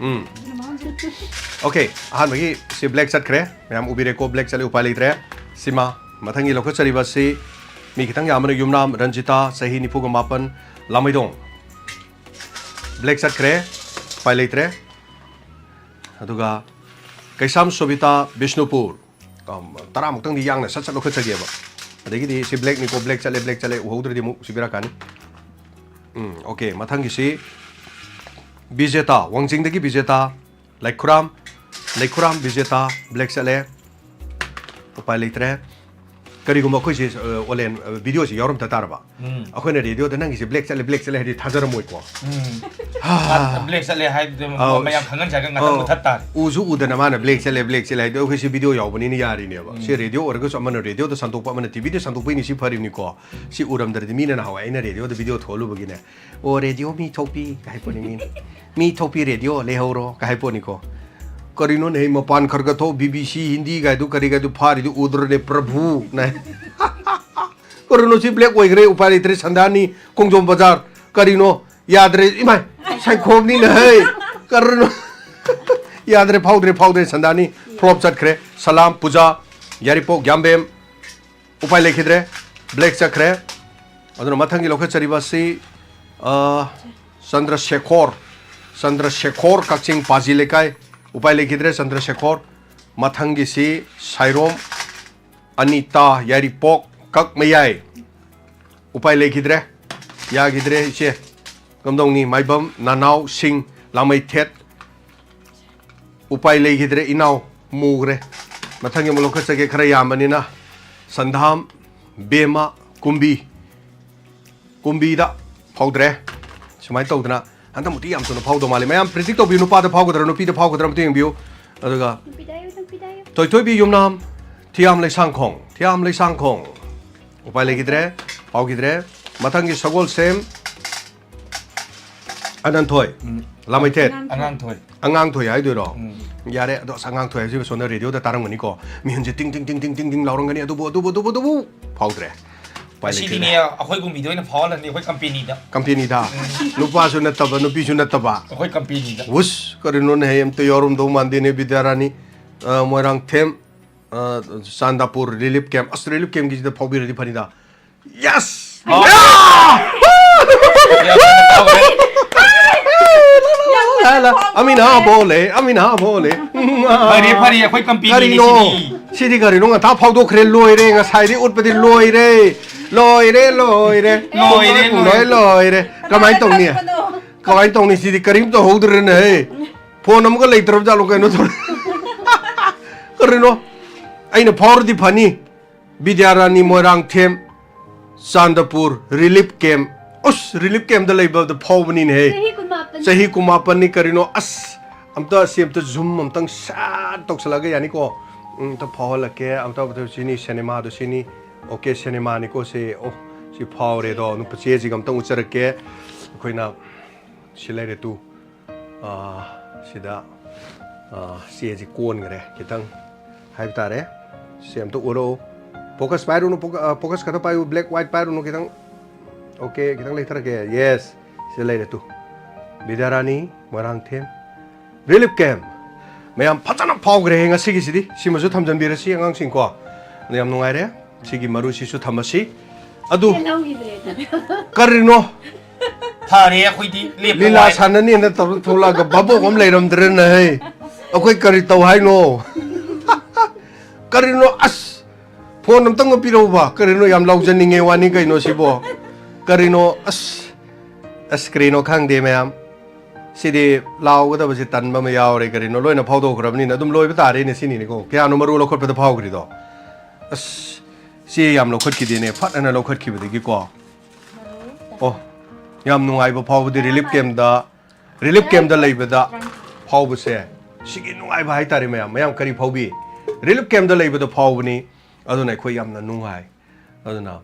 ꯎꯝ꯫ ꯑꯣꯀꯦ, ꯑꯍꯥꯟꯕꯒꯤ ꯁꯤ ꯕ꯭ꯂꯦꯛ ꯆꯠꯈ꯭ꯔꯦ꯫ ꯃꯌꯥꯝ ꯎꯕꯤꯔꯦꯀꯣ, ꯕ꯭ꯂꯦꯛ ꯆꯠꯂꯦ, ꯎꯄꯥꯏ ꯂꯩꯇ꯭ꯔꯦ꯫ ꯁꯤꯃ ꯃꯊꯪꯒꯤ ꯂꯧꯈꯠꯆꯔꯤꯕ ꯑꯁꯤ ꯃꯤ ꯈꯤꯇꯪ ꯌꯥꯝꯕꯅ ꯌꯨꯝꯅꯥꯝ ꯔꯟꯖꯤꯇꯥ, ꯆꯍꯤ ꯅꯤꯐꯨꯒ ꯃꯥꯄꯟ, ꯂꯥꯃꯩꯗꯣꯡ꯫ ꯕ꯭ꯂꯦꯛ ꯆꯠꯈ꯭ꯔꯦ, ꯎꯄꯥꯏ ꯂꯩꯇ꯭ꯔꯦ꯫ ꯑꯗꯨꯒ ꯀꯩꯁꯥꯝ ꯁꯣꯕꯤꯇꯥ ꯕꯤꯁꯅꯨꯄꯨꯔ꯫ ꯀꯝ-, ꯇꯔꯥꯃꯨꯛꯇꯪꯗꯤ ꯌꯥꯡꯅ ꯁꯠ ꯁꯠ ꯂꯧꯈꯠꯆꯒꯦꯕ꯫ ꯑꯗꯒꯤꯗꯤ ꯁꯤ ꯕ꯭ꯂꯦꯛꯅꯤꯀꯣ, ꯕ꯭ꯂꯦꯛ ꯆꯠꯂꯦ, ꯕ꯭ꯂꯦꯛ ꯆꯠꯂꯦ, ꯎꯍꯧꯗ꯭ꯔꯗꯤ ꯑꯃꯨꯛ ꯁꯤ ꯕꯦꯔꯥ ꯀꯥꯅꯤ꯫ ꯎꯝ, ꯑꯣꯀꯦ, ꯃꯊꯪꯒꯤꯁꯤ ꯕꯤꯖꯦꯇꯥ, ꯋꯥꯡꯖꯤꯡꯗꯒꯤ ꯕꯤꯖꯦꯇꯥ, ꯂꯩꯈꯨꯔꯥꯝ, ꯂꯩꯈꯨꯔꯥꯝ ꯕꯤꯖꯦꯇꯥ, ꯕ꯭ꯂꯦꯛ ꯆꯠꯂꯦ꯫ ꯎꯄꯥꯏ ꯂꯩꯇ꯭ꯔꯦ꯫ ꯀꯔꯤꯒꯨꯝꯕ ꯑꯩꯈꯣꯏꯁꯦ, ꯑ, ꯑꯣꯂꯦꯟ, ꯑ, ꯚꯤꯗꯤꯑꯣꯁꯤ ꯌꯥꯎꯔꯝꯗ ꯇꯥꯔꯕ, ꯎꯝ꯫ ꯑꯩꯈꯣꯏꯅ ꯔꯦꯗꯤꯑꯣꯗ "ꯅꯪꯒꯤꯁꯦ ꯕ꯭ꯂꯦꯛ ꯆꯠꯂꯦ, ꯕ꯭ꯂꯦꯛ ꯆꯠꯂꯦ" ꯍꯥꯏꯗꯤ ꯊꯥꯖꯔꯝꯃꯣꯏꯀꯣ꯫ ꯎꯝ꯫ ꯍꯥ꯫ ꯕ꯭ꯂꯦꯛ ꯆꯠꯂꯦ ꯍꯥꯏꯗꯨꯗ ꯑꯧ꯫ ꯃꯌꯥꯝ ꯈꯪꯍꯟꯖꯔꯒ ꯉꯥꯛꯇꯪ ꯑꯧ꯫ ꯃꯨꯊꯠ ꯇꯥꯔꯦ꯫ ꯎꯁꯨ ꯎꯗꯅ ꯃꯥꯅ "ꯕ꯭ꯂꯦꯛ ꯆꯠꯂꯦ, ꯕ꯭ꯂꯦꯛ ꯆꯠꯂꯦ" ꯍꯥꯏꯗꯣ, ꯑꯩꯈꯣꯏ ꯁꯤ ꯚꯤꯗꯤꯑꯣ ꯌꯥꯎꯕꯅꯤꯅ ꯌꯥꯔꯤꯅꯦꯕ꯫ ꯎꯝ꯫ ꯁꯤ ꯔꯦꯗꯤꯑꯣ ꯑꯣꯏꯔꯒꯁꯨ ꯑꯃꯅ ꯔꯦꯗꯤꯑꯣꯗ ꯁꯟꯗꯣꯛꯄ, ꯑꯃꯅ ꯇꯤꯚꯤꯗ ꯁꯟꯗꯣꯛꯄꯩꯅꯤ, ꯁꯤ ꯐꯔꯤꯕꯅꯤꯀꯣ꯫ ꯁꯤ ꯎꯔꯝꯗ꯭ꯔꯗꯤ ꯃꯤꯅ ꯅꯍꯥꯟꯋꯥꯏ ꯑꯩꯅ ꯔꯦꯗꯤꯑꯣꯗ ꯚꯤꯗꯤꯑꯣ ꯊꯣꯛꯍꯜꯂꯨꯕꯒꯤꯅꯦ, "ꯑꯣ, ꯔꯦꯗꯤꯑꯣ ꯃꯤ ꯊꯣꯛꯄꯤ" ꯀꯥꯏ ꯄꯣꯠꯅꯤ ꯃꯤꯅ꯫ "ꯃꯤ ꯊꯣꯛꯄꯤ ꯔꯦꯗꯤꯑꯣ ꯂꯩꯍꯧꯔꯣ" ꯀꯥꯏ ꯄꯣꯠꯅꯤꯀꯣ꯫ ꯀꯔꯤꯅꯣꯅꯦ, ꯃꯄꯥꯟ ꯈꯔ ꯈꯔ ꯊꯣꯛ, ꯕꯤ ꯕꯤ ꯁꯤ ꯍꯤꯟꯗꯤ ꯀꯥꯏꯗꯨ ꯀꯔꯤ ꯀꯥꯏꯗꯨ ꯐꯥꯔꯤꯗꯨ ꯎꯗ꯭ꯔꯅꯦ ꯄ꯭ꯔꯚꯨ ꯅꯥꯏ꯫ ꯀꯔꯤꯅꯣ ꯁꯤ ꯕ꯭ꯂꯦꯛ ꯑꯣꯏꯈ꯭ꯔꯦ, ꯎꯄꯥꯏ ꯂꯩꯇ꯭ꯔꯦ, ꯁꯟꯗꯥꯅꯤ, ꯈꯣꯡꯖꯣꯝ ꯕꯖꯥꯔ, ꯀꯔꯤꯅꯣ? ꯌꯥꯗ꯭ꯔꯦ, ꯏꯃꯥꯏ, ꯁꯥꯏꯈꯣꯝꯅꯤꯅ, ꯍꯩ, ꯀꯔꯤꯅꯣ? ꯌꯥꯗ꯭ꯔꯦ, ꯐꯥꯎꯗ꯭ꯔꯦ, ꯐꯥꯎꯗ꯭ꯔꯦ, ꯁꯟꯗꯥꯅꯤ, ꯐ꯭ꯂꯣꯞ ꯆꯠꯈ꯭ꯔꯦ, ꯁꯂꯥꯝ, ꯄꯨꯖꯥ, ꯌꯥꯏꯔꯤꯄꯣꯛ, ꯌꯥꯝꯕꯦꯝ, ꯎꯄꯥꯏ ꯂꯩꯈꯤꯗ꯭ꯔꯦ, ꯕ꯭ꯂꯦꯛ ꯆꯠꯈ꯭ꯔꯦ꯫ ꯑꯗꯨꯅ ꯃꯊꯪꯒꯤ ꯂꯧꯈꯠꯆꯔꯤꯕ ꯑꯁꯤ, ꯑ, ꯆꯟꯗ꯭ꯔꯁꯦꯈꯣꯔ, ꯆꯟꯗ꯭ꯔꯁꯦꯈꯣꯔ, ꯀꯛꯆꯤꯡ ꯄꯥꯖꯤ ꯂꯩꯀꯥꯏ, ꯎꯄꯥꯏ ꯂꯩꯈꯤꯗ꯭ꯔꯦ, ꯆꯟꯗ꯭ꯔꯁꯦꯈꯣꯔ꯫ ꯃꯊꯪꯒꯤꯁꯤ ꯁꯥꯏꯔꯣꯝ, ꯑꯅꯤꯇꯥ, ꯌꯥꯏꯔꯤꯄꯣꯛ, ꯀꯛꯃꯌꯥꯏ꯫ ꯎꯄꯥꯏ ꯂꯩꯈꯤꯗ꯭ꯔꯦ, ꯌꯥꯈꯤꯗ꯭ꯔꯦ ꯏꯆꯦ꯫ ꯀꯝꯗꯧꯅꯤ? ꯃꯥꯏꯕꯝ, ꯅꯅꯥꯎ, ꯁꯤꯡ, ꯂꯥꯃꯩꯊꯦꯠ꯫ ꯎꯄꯥꯏ ꯂꯩꯈꯤꯗ꯭ꯔꯦ ꯏꯅꯥꯎ, ꯃꯨꯈ꯭ꯔꯦ꯫ ꯃꯊꯪꯒꯤ ꯑꯃꯨꯛ ꯂꯧꯈꯠꯆꯒꯦ, ꯈꯔ ꯌꯥꯝꯕꯅꯤꯅ꯫ ꯁꯟꯙꯥꯝ, ꯕꯦꯝꯃ, ꯀꯨꯝꯕꯤ꯫ ꯀꯨꯝꯕꯤꯗ ꯐꯥꯎꯗ꯭ꯔꯦ꯫ ꯁꯨꯃꯥꯏꯅ ꯇꯧꯗꯅ ꯍꯟꯗꯛꯃꯨꯛꯇꯤ ꯌꯥꯝ ꯊꯨꯅ ꯐꯥꯎꯗꯧ ꯃꯥꯜꯂꯤ꯫ ꯃꯌꯥꯝ ꯄ꯭ꯔꯤꯗꯤꯛ ꯇꯧꯕꯤꯌꯨ, ꯅꯨꯄꯥꯗ ꯐꯥꯎꯒꯗ꯭ꯔꯥ ꯅꯨꯄꯤꯗ ꯐꯥꯎꯒꯗ꯭ꯔꯥ ꯑꯝꯇ ꯌꯦꯡꯕꯤꯌꯨ꯫ ꯑꯗꯨꯒ ꯅꯨꯄꯤꯗ ꯑꯌꯨ, ꯅꯨꯄꯤꯗ ꯑꯌꯨ꯫ ꯊꯣꯏꯊꯣꯏꯕꯤ ꯌꯨꯝꯅꯥꯝ, ꯊꯤꯌꯥꯝ ꯂꯩꯁꯥꯡꯈꯣꯡ, ꯊꯤꯌꯥꯝ ꯂꯩꯁꯥꯡꯈꯣꯡ꯫ ꯎꯄꯥꯏ ꯂꯩꯈꯤꯗ꯭ꯔꯦ, ꯐꯥꯎꯈꯤꯗ꯭ꯔꯦ꯫ ꯃꯊꯪꯒꯤ ꯁꯒꯣꯜꯁꯦꯝ, ꯑꯅꯟꯊꯣꯏ, ꯎꯝ꯫ ꯂꯥꯃꯩꯊꯦꯟ, ꯑꯉꯥꯡꯊꯣꯏ꯫ ꯑꯉꯥꯡꯊꯣꯏ ꯍꯥꯏꯗꯣꯏꯔꯣ? ꯎꯝ꯫ ꯌꯥꯔꯦ, ꯑꯗꯣ ꯑꯁ, ꯑꯉꯥꯡꯊꯣꯏ ꯍꯥꯏꯁꯤꯕ ꯁꯣꯝꯗ ꯔꯦꯗꯤꯑꯣꯗ ꯇꯥꯔꯝꯒꯅꯤꯀꯣ꯫ ꯃꯤꯍꯨꯟꯁꯦ ꯇꯤꯡ ꯇꯤꯡ ꯇꯤꯡ ꯇꯤꯡ ꯇꯤꯡ ꯇꯤꯡ ꯂꯥꯎꯔꯝꯒꯅꯤ꯫ ꯑꯗꯨꯕꯨ ꯑꯗꯨꯕꯨ ꯑꯗꯨꯕꯨ ꯑꯗꯨꯕꯨ ꯐꯥꯎꯗ꯭ꯔꯦ꯫ ꯎꯄꯥꯏ ꯂꯩꯇꯦ꯫ ꯑꯁꯤꯗꯤꯅꯦ, ꯑꯩꯈꯣꯏ ꯒꯨꯝꯕꯤꯗ ꯑꯣꯏꯅ ꯐꯥꯎꯍꯜꯂꯅꯤ, ꯑꯩꯈꯣꯏ ꯀꯝꯄꯦꯅꯤꯗ꯫ ꯀꯝꯄꯦꯅꯤꯗ ꯅꯨꯄꯥꯁꯨ ꯅꯠꯇꯕ, ꯅꯨꯄꯤꯁꯨ ꯅꯠꯇꯕ꯫ ꯑꯩꯈꯣꯏ ꯀꯝꯄꯦꯅꯤꯗ꯫ ꯋꯨꯁ, ꯀꯔꯤꯅꯣꯅꯦ ꯍꯦ, ꯑꯝꯇ ꯌꯥꯎꯔꯝꯗꯧ ꯃꯥꯟꯗꯦꯅꯦ, ꯕꯤꯗ꯭ꯌꯥꯔꯥꯅꯤ꯫ ꯑ, ꯃꯣꯏꯔꯥꯡꯊꯦꯝ, ꯑ, ꯆꯥꯟꯗꯥꯄꯨꯔ ꯔꯤꯂꯤꯐ ꯀꯦꯝꯞ꯫ ꯑꯁ, ꯔꯤꯂꯤꯐ ꯀꯦꯝꯞꯀꯤꯁꯤꯗ ꯐꯥꯎꯕꯤꯔꯗꯤ ꯐꯅꯤꯗ꯫ ꯌꯦꯁ! ꯑꯣ꯫ ꯌꯥꯝ ꯐꯥꯎꯈ꯭ꯔꯦ꯫ ꯑꯃꯤꯅ ꯕꯣꯂꯦ, ꯑꯃꯤꯅ ꯕꯣꯂꯦ꯫ ꯐꯔꯦ, ꯐꯔꯦ, ꯑꯩꯈꯣꯏ ꯀꯝꯄꯦꯅꯤꯅꯤ ꯀꯔꯤꯅꯣ? ꯁꯤꯗꯤ꯫ ꯁꯤꯗꯤ ꯀꯔꯤꯅꯣ? ꯉꯟꯇꯥ ꯐꯥꯎꯗꯣꯛꯈ꯭ꯔꯦ, ꯂꯣꯏꯔꯦ꯫ ꯉꯁꯥꯏꯗꯤ ꯎꯠꯄꯗꯤ ꯂꯣꯏꯔꯦ꯫ ꯂꯣꯏꯔꯦ, ꯂꯣꯏꯔꯦ꯫ ꯂꯣꯏꯔꯦ, ꯂꯣꯏ, ꯂꯣꯏꯔꯦ꯫ ꯀꯃꯥꯏꯅ ꯇꯧꯅꯤ? ꯀꯃꯥꯏꯅ ꯇꯧꯅꯤ? ꯁꯤꯗꯤ ꯀꯔꯤꯝ ꯇꯧꯍꯧꯗ꯭ꯔꯦꯅꯦ, ꯍꯦ꯫ ꯐꯣꯟ ꯑꯃꯒ ꯂꯩꯇ꯭ꯔꯕ ꯖꯥꯠꯂꯣ ꯀꯩꯅꯣ ꯇꯧꯔꯦ? ꯀꯔꯤꯅꯣ? ꯑꯩꯅ ꯐꯥꯎꯔꯗꯤ ꯐꯅꯤ꯫ ꯕꯤꯗ꯭ꯌꯥꯔꯥꯅꯤ ꯃꯣꯏꯔꯥꯡꯊꯦꯝ, ꯆꯥꯟꯗꯄꯨꯔ ꯔꯤꯂꯤꯐ ꯀꯦꯝꯞ꯫ ꯑꯁ, ꯔꯤꯂꯤꯐ ꯀꯦꯝꯞꯇ ꯂꯩꯕꯗ ꯐꯥꯎꯕꯅꯤꯅꯦꯍꯦ꯫ ꯆꯍꯤ ꯀꯨꯟꯃꯥꯄꯟꯅꯤ꯫ ꯆꯍꯤ ꯀꯨꯟꯃꯥꯄꯟꯅꯤ, ꯀꯔꯤꯅꯣ? ꯑꯁ, ꯑꯝꯇ ꯁꯤ ꯑꯝꯇ ꯖꯨꯝ ꯑꯝꯇꯪ ꯁꯠ ꯇꯧꯁꯜꯂꯛꯑꯒ ꯌꯥꯅꯤꯀꯣ? ꯎꯝ, ꯑꯝꯇ ꯐꯥꯎꯍꯜꯂꯛꯀꯦ꯫ ꯑꯝꯇ, ꯑꯝꯇ ꯁꯤꯅꯤ, ꯁꯤꯅꯦꯃꯥꯗꯣ ꯁꯤꯅꯤ꯫ ꯑꯣꯀꯦ, ꯁꯤꯅꯦꯃꯥꯅꯤꯀꯣ ꯁꯤ꯫ ꯑꯣ, ꯁꯤ ꯐꯥꯎꯔꯦꯗꯣ꯫ ꯅꯨꯄꯥ ꯆꯦꯁꯤꯒ ꯑꯝꯇꯪ ꯎꯠꯆꯔꯛꯀꯦ꯫ ꯑꯩꯈꯣꯏꯅ ꯁꯤ ꯂꯩꯔꯦ ꯇꯨ꯫ ꯑꯥ, ꯁꯤꯗ, ꯑꯥ, ꯆꯦꯁꯤ ꯀꯣꯟꯈ꯭ꯔꯦ ꯈꯤꯇꯪ ꯍꯥꯏꯕ ꯇꯥꯔꯦ꯫ ꯁꯤ ꯑꯝꯇ ꯎꯔꯛꯎ꯫ ꯐꯣꯀꯁ ꯄꯥꯏꯔꯨꯅꯨ, ꯐꯣꯀ-, ꯑꯥ, ꯐꯣꯀꯁ ꯈꯛꯇ ꯄꯥꯏꯌꯨ, ꯕ꯭ꯂꯦꯛ ꯋꯥꯏꯠ ꯄꯥꯏꯔꯨꯅꯨ, ꯈꯤꯇꯪ꯫ ꯑꯣꯀꯦ, ꯈꯤꯇꯪ ꯂꯩꯊꯔꯛꯀꯦ꯫ ꯌꯦꯁ, ꯁꯤꯗ ꯂꯩꯔꯦ ꯇꯨ꯫ Bidyarani Moirangthem relief camp. ꯃꯌꯥꯝ ꯐꯖꯅ ꯐꯥꯎꯈ꯭ꯔꯦ ꯉꯁꯤꯒꯤꯁꯤꯗꯤ꯫ ꯁꯤꯃꯁꯨ ꯊꯝꯖꯟꯕꯤꯔꯁꯤ ꯑꯉꯥꯡꯁꯤꯡꯀꯣ꯫ ꯑꯗ ꯌꯥꯝ ꯅꯨꯡꯉꯥꯏꯔꯦ꯫ ꯁꯤꯒꯤ ꯃꯔꯨꯁꯤꯁꯨ ꯊꯝꯃꯁꯤ꯫ ꯑꯗꯨ ꯀꯔꯤꯅꯣ? ꯐꯔꯦ, ꯑꯩꯈꯣꯏꯗꯤ ꯂꯦꯞꯄ ꯂꯤꯂꯥ ꯋꯥꯏ꯫ ꯁꯥꯟꯅꯅꯦꯅ ꯇꯧꯔ ꯊꯣꯛꯂꯛꯑꯒ ꯚꯥꯕꯣꯛ ꯑꯃ ꯂꯩꯔꯝꯗ꯭ꯔꯦꯅꯦ, ꯍꯦ꯫ ꯑꯩꯈꯣꯏ ꯀꯔꯤ ꯇꯧ ꯍꯥꯏꯅꯣ? ꯀꯔꯤꯅꯣ? ꯑꯁ, ꯐꯣꯟ ꯑꯝꯇꯪ ꯄꯤꯔꯛꯎꯕ꯫ ꯀꯔꯤꯅꯣ, ꯌꯥꯝ ꯂꯥꯎꯖꯅꯤꯡꯉꯦ ꯋꯥꯅꯤ ꯀꯩꯅꯣ ꯁꯤꯕꯣ? ꯀꯔꯤꯅꯣ? ꯑꯁ, ꯑꯁ, ꯀꯔꯤꯅꯣ ꯈꯪꯗꯦ ꯃꯌꯥꯝ꯫ ꯁꯤꯗꯤ ꯂꯥꯎꯒꯗꯕꯁꯦ ꯇꯟꯕ ꯑꯃ ꯌꯥꯎꯔꯦ꯫ ꯀꯔꯤꯅꯣ, ꯂꯣꯏꯅ ꯐꯥꯎꯗꯣꯛꯈ꯭ꯔꯕꯅꯤꯅ ꯑꯗꯨꯝ ꯂꯣꯏꯕ ꯇꯥꯔꯦꯅꯦ ꯁꯤꯅꯤꯅꯦꯀꯣ꯫ ꯀꯌꯥꯅꯣ ꯃꯔꯨ ꯂꯧꯈꯠꯄꯗ ꯐꯥꯎꯈ꯭ꯔꯤꯗꯣ? ꯑꯁ, ꯆꯦ ꯌꯥꯝ ꯂꯧꯈꯠꯈꯤꯗꯦꯅꯦ, ꯐꯠ ꯍꯥꯏꯅ ꯂꯧꯈꯠꯈꯤꯕꯗꯒꯤꯀꯣ꯫ ꯑꯣ, ꯌꯥꯝ ꯅꯨꯡꯉꯥꯏꯕ ꯐꯥꯎꯕꯗꯤ ꯔꯤꯂꯤꯐ ꯀꯦꯝꯞꯇ, ꯔꯤꯂꯤꯐ ꯀꯦꯝꯞꯇ ꯂꯩꯕꯗ ꯐꯥꯎꯕꯁꯦ, ꯁꯤꯒꯤ ꯅꯨꯡꯉꯥꯏꯕ ꯍꯥꯏꯇꯥꯔꯦ ꯃꯌꯥꯝ꯫ ꯃꯌꯥꯝ ꯀꯔꯤ ꯐꯥꯎꯕꯤ? ꯔꯤꯂꯤꯐ ꯀꯦꯝꯞꯇ ꯂꯩꯕꯗ ꯐꯥꯎꯕꯅꯤ꯫ ꯑꯗꯨꯅ ꯑꯩꯈꯣꯏ ꯌꯥꯝꯅ ꯅꯨꯡꯉꯥꯏ꯫ ꯑꯗꯨꯅ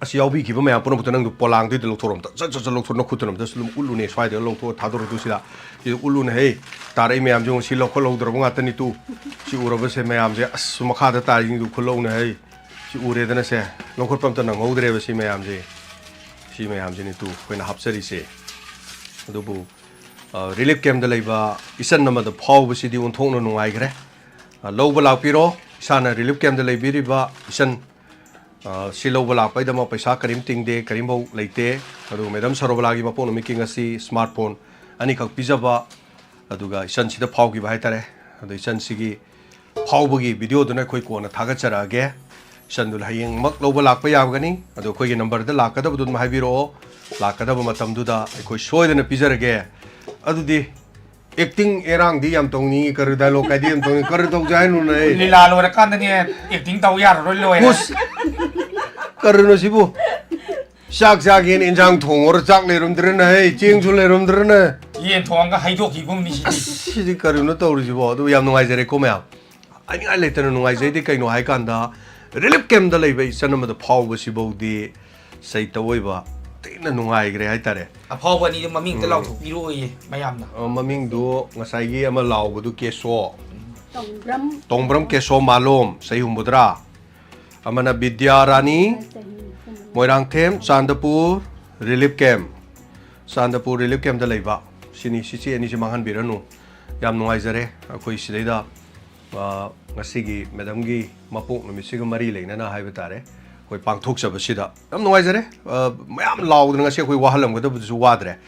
ꯑꯁꯤ ꯌꯥꯎꯕꯤꯈꯤꯕ ꯃꯌꯥꯝ ꯄꯨꯝꯅꯃꯛꯇ ꯅꯪꯗꯨ ꯄꯣꯂꯥꯡꯗꯨꯗ ꯂꯧꯊꯣꯔꯛꯑꯣ, ꯑꯝꯇ ꯆꯠ ꯆꯠ ꯆꯠ ꯂꯧꯊꯣꯔꯛꯑꯣ, ꯅꯈꯨꯠꯇꯨꯅ ꯑꯝꯇ ꯑꯗꯨꯝ ꯎꯠꯂꯨꯅꯦ, ꯁ꯭ꯋꯥꯏꯗ ꯂꯧꯊꯣꯛꯑ ꯊꯥꯗꯣꯔꯛꯑꯣ ꯇꯨ ꯁꯤꯗ, ꯁꯤꯗ ꯎꯠꯂꯨꯅꯦ꯫ ꯍꯦ, ꯇꯥꯔꯛꯏ ꯃꯌꯥꯝꯁꯦ ꯌꯦꯡꯉꯣ, ꯁꯤ ꯂꯧꯈꯠꯍꯧꯗ꯭ꯔꯕ ꯉꯥꯛꯇꯅꯤ ꯇꯨ꯫ ꯁꯤ ꯎꯔꯕꯁꯦ ꯃꯌꯥꯝꯁꯦ, ꯑꯁ, ꯃꯈꯥꯗ ꯇꯥꯔꯤꯁꯤꯡꯗꯨ ꯈꯨꯠꯂꯧꯅꯦ꯫ ꯍꯦ, ꯁꯤ ꯎꯔꯦꯗꯅ ꯁꯦ, ꯂꯧꯈꯠꯄ ꯑꯝꯇ ꯅꯪꯍꯧꯗ꯭ꯔꯦꯕ ꯁꯤ ꯃꯌꯥꯝꯁꯦ꯫ ꯁꯤ ꯃꯌꯥꯝꯁꯤꯅꯤ ꯇꯨ ꯑꯩꯈꯣꯏꯅ ꯍꯥꯞꯆꯔꯤꯁꯦ꯫ ꯑꯗꯨꯕꯨ, ꯑ, ꯔꯤꯂꯤꯐ ꯀꯦꯝꯞꯇ ꯂꯩꯕ ꯏꯆꯟ ꯑꯃꯗ ꯐꯥꯎꯕꯁꯤꯗꯤ ꯑꯣꯟꯊꯣꯛꯅ ꯅꯨꯡꯉꯥꯏꯈ꯭ꯔꯦ꯫ ꯑ, ꯂꯧꯕ ꯂꯥꯛꯄꯤꯔꯣ, ꯏꯁꯥꯅ ꯔꯤꯂꯤꯐ ꯀꯦꯝꯞꯇ ꯂꯩꯕꯤꯔꯤꯕ ꯏꯆꯟ, ꯑ, ꯁꯤ ꯂꯧꯕ ꯂꯥꯛꯄꯩꯗꯃꯛ ꯄꯩꯁꯥ ꯀꯔꯤꯝ ꯇꯤꯡꯗꯦ, ꯀꯔꯤꯝꯐꯧ ꯂꯩꯇꯦ꯫ ꯑꯗꯨꯒ ꯃꯦꯗꯥꯝ ꯁꯔꯣꯕꯂꯥꯒꯤ ꯃꯄꯣꯛ ꯅꯨꯃꯤꯠꯀꯤ ꯉꯁꯤ ꯁ꯭ꯃꯥꯔꯠ ꯐꯣꯟ ꯑꯅꯤꯈꯛ ꯄꯤꯖꯕ, ꯑꯗꯨꯒ ꯏꯆꯟꯁꯤꯗ ꯐꯥꯎꯈꯤꯕ ꯍꯥꯏꯇꯥꯔꯦ꯫ ꯑꯗꯣ ꯏꯆꯟꯁꯤꯒꯤ ꯐꯥꯎꯕꯒꯤ ꯚꯤꯗꯤꯑꯣꯗꯨꯅ ꯑꯩꯈꯣꯏ ꯀꯣꯟꯅ ꯊꯥꯒꯠꯆꯔꯛꯑꯒꯦ꯫ ꯏꯆꯟꯗꯨ ꯍꯌꯦꯡꯃꯛ ꯂꯧꯕ ꯂꯥꯛꯄ ꯌꯥꯒꯅꯤ꯫ ꯑꯗꯣ ꯑꯩꯈꯣꯏꯒꯤ ꯅꯝꯕꯔꯗ ꯂꯥꯛꯀꯗꯕꯗꯨ ꯑꯗꯨꯝ ꯍꯥꯏꯕꯤꯔꯛꯑꯣ꯫ ꯂꯥꯛꯀꯗꯕ ꯃꯇꯝꯗꯨꯗ ꯑꯩꯈꯣꯏ ꯁꯣꯏꯗꯅ ꯄꯤꯖꯔꯒꯦ꯫ ꯑꯗꯨꯗꯤ ꯑꯦꯛꯇꯤꯡ ꯑꯦꯔꯥꯡꯗꯤ ꯌꯥꯝ ꯇꯧꯅꯤꯡꯉꯤ, ꯀꯔꯤ ꯗꯥꯏꯂꯣꯛ ꯀꯥꯏꯗꯤ ꯌꯥꯝ ꯇꯧꯅꯤꯡꯉꯤ, ꯀꯔꯤ ꯇꯧꯁꯦ ꯍꯥꯏꯅꯣꯅꯦ? ꯂꯤꯂꯥ ꯂꯣꯏꯔꯀꯥꯟꯗꯅꯦ ꯑꯦꯛꯇꯤꯡ ꯇꯧ ꯌꯥꯔꯔꯣꯏ, ꯂꯣꯏꯔꯦ꯫ ꯎꯁ! ꯀꯔꯤꯅꯣ ꯁꯤꯕꯨ? ꯆꯥꯛ ꯆꯥꯒꯦꯅ ꯏꯟꯖꯥꯡ ꯊꯣꯡꯉꯨꯔ ꯆꯥꯛ ꯂꯩꯔꯝꯗ꯭ꯔꯦꯅꯦ, ꯍꯩ, ꯆꯦꯡꯁꯨ ꯂꯩꯔꯝꯗ꯭ꯔꯦꯅꯦ꯫ ꯌꯦꯟ ꯊꯣꯡꯉꯒ ꯍꯩꯗꯣꯛꯈꯤꯒꯨꯝꯅꯤ ꯁꯤꯗꯤ꯫ ꯑꯁ, ꯁꯤꯗꯤ ꯀꯔꯤꯅꯣ ꯇꯧꯔꯤꯁꯤꯕꯣ? ꯑꯗꯨ ꯌꯥꯝ ꯅꯨꯡꯉꯥꯏꯖꯔꯦꯀꯣ ꯃꯌꯥꯝ꯫ ꯍꯥꯏꯅꯤꯡꯉꯥꯏ ꯂꯩꯇꯅ ꯅꯨꯡꯉꯥꯏꯖꯩꯗꯤ ꯀꯩꯅꯣ ꯍꯥꯏꯀꯥꯟꯗ, ꯔꯤꯂꯤꯐ ꯀꯦꯝꯞꯇ ꯂꯩꯕ ꯏꯆꯟ ꯑꯃꯗ ꯐꯥꯎꯕꯁꯤꯐꯥꯎꯗꯤ ꯁꯩꯇ ꯑꯣꯏꯕ ꯊꯤꯅ ꯅꯨꯡꯉꯥꯏꯈ꯭ꯔꯦ ꯍꯥꯏꯇꯥꯔꯦ꯫ ꯑꯐꯥꯎꯕ ꯑꯅꯤꯗꯣ ꯃꯃꯤꯡ ꯑꯝꯇ ꯎꯝ꯫ ꯂꯥꯎꯊꯣꯛꯄꯤꯔꯛꯑꯣꯌꯦ ꯃꯌꯥꯝꯅ꯫ ꯑ, ꯃꯃꯤꯡꯗꯨ ꯉꯁꯥꯏꯒꯤ ꯑꯃ ꯂꯥꯎꯕꯗꯨ ꯀꯦꯁꯣ꯫ ꯇꯣꯡꯕ꯭ꯔꯝ꯫ ꯇꯣꯡꯕ꯭ꯔꯝ ꯀꯦꯁꯣ ꯃꯥꯂꯣꯝ, ꯆꯍꯤ ꯍꯨꯝꯐꯨꯇꯔꯥ꯫ ꯑꯃꯅ ꯕꯤꯗ꯭ꯌꯥ ꯔꯥꯅꯤ, ꯃꯣꯏꯔꯥꯡꯊꯦꯝ, ꯆꯥꯟꯗꯄꯨꯔ ꯔꯤꯂꯤꯐ ꯀꯦꯝꯞ꯫ ꯆꯥꯟꯗꯄꯨꯔ ꯔꯤꯂꯤꯐ ꯀꯦꯝꯞꯇ ꯂꯩꯕ꯫ ꯁꯤꯅꯤ, ꯁꯤꯆꯦ ꯑꯅꯤꯁꯤ ꯃꯥꯡꯍꯟꯕꯤꯔꯅꯨ꯫ ꯌꯥꯝ ꯅꯨꯡꯉꯥꯏꯖꯔꯦ꯫ ꯑꯩꯈꯣꯏ ꯁꯤꯗꯩꯗ, ꯑ, ꯉꯁꯤꯒꯤ ꯃꯦꯗꯥꯝꯒꯤ ꯃꯄꯣꯛ ꯅꯨꯃꯤꯠꯁꯤꯒ ꯃꯔꯤ ꯂꯩꯅꯅ ꯍꯥꯏꯕ ꯇꯥꯔꯦ, ꯑꯩꯈꯣꯏ ꯄꯥꯡꯊꯣꯛꯆꯕꯁꯤꯗ ꯌꯥꯝ ꯅꯨꯡꯉꯥꯏꯖꯔꯦ꯫ ꯑ, ꯃꯌꯥꯝ ꯂꯥꯎꯗꯅ ꯉꯁꯤ ꯑꯩꯈꯣꯏ ꯋꯥꯍꯜꯂꯝꯒꯗꯕꯗꯨꯁꯨ ꯋꯥꯗ꯭ꯔꯦ꯫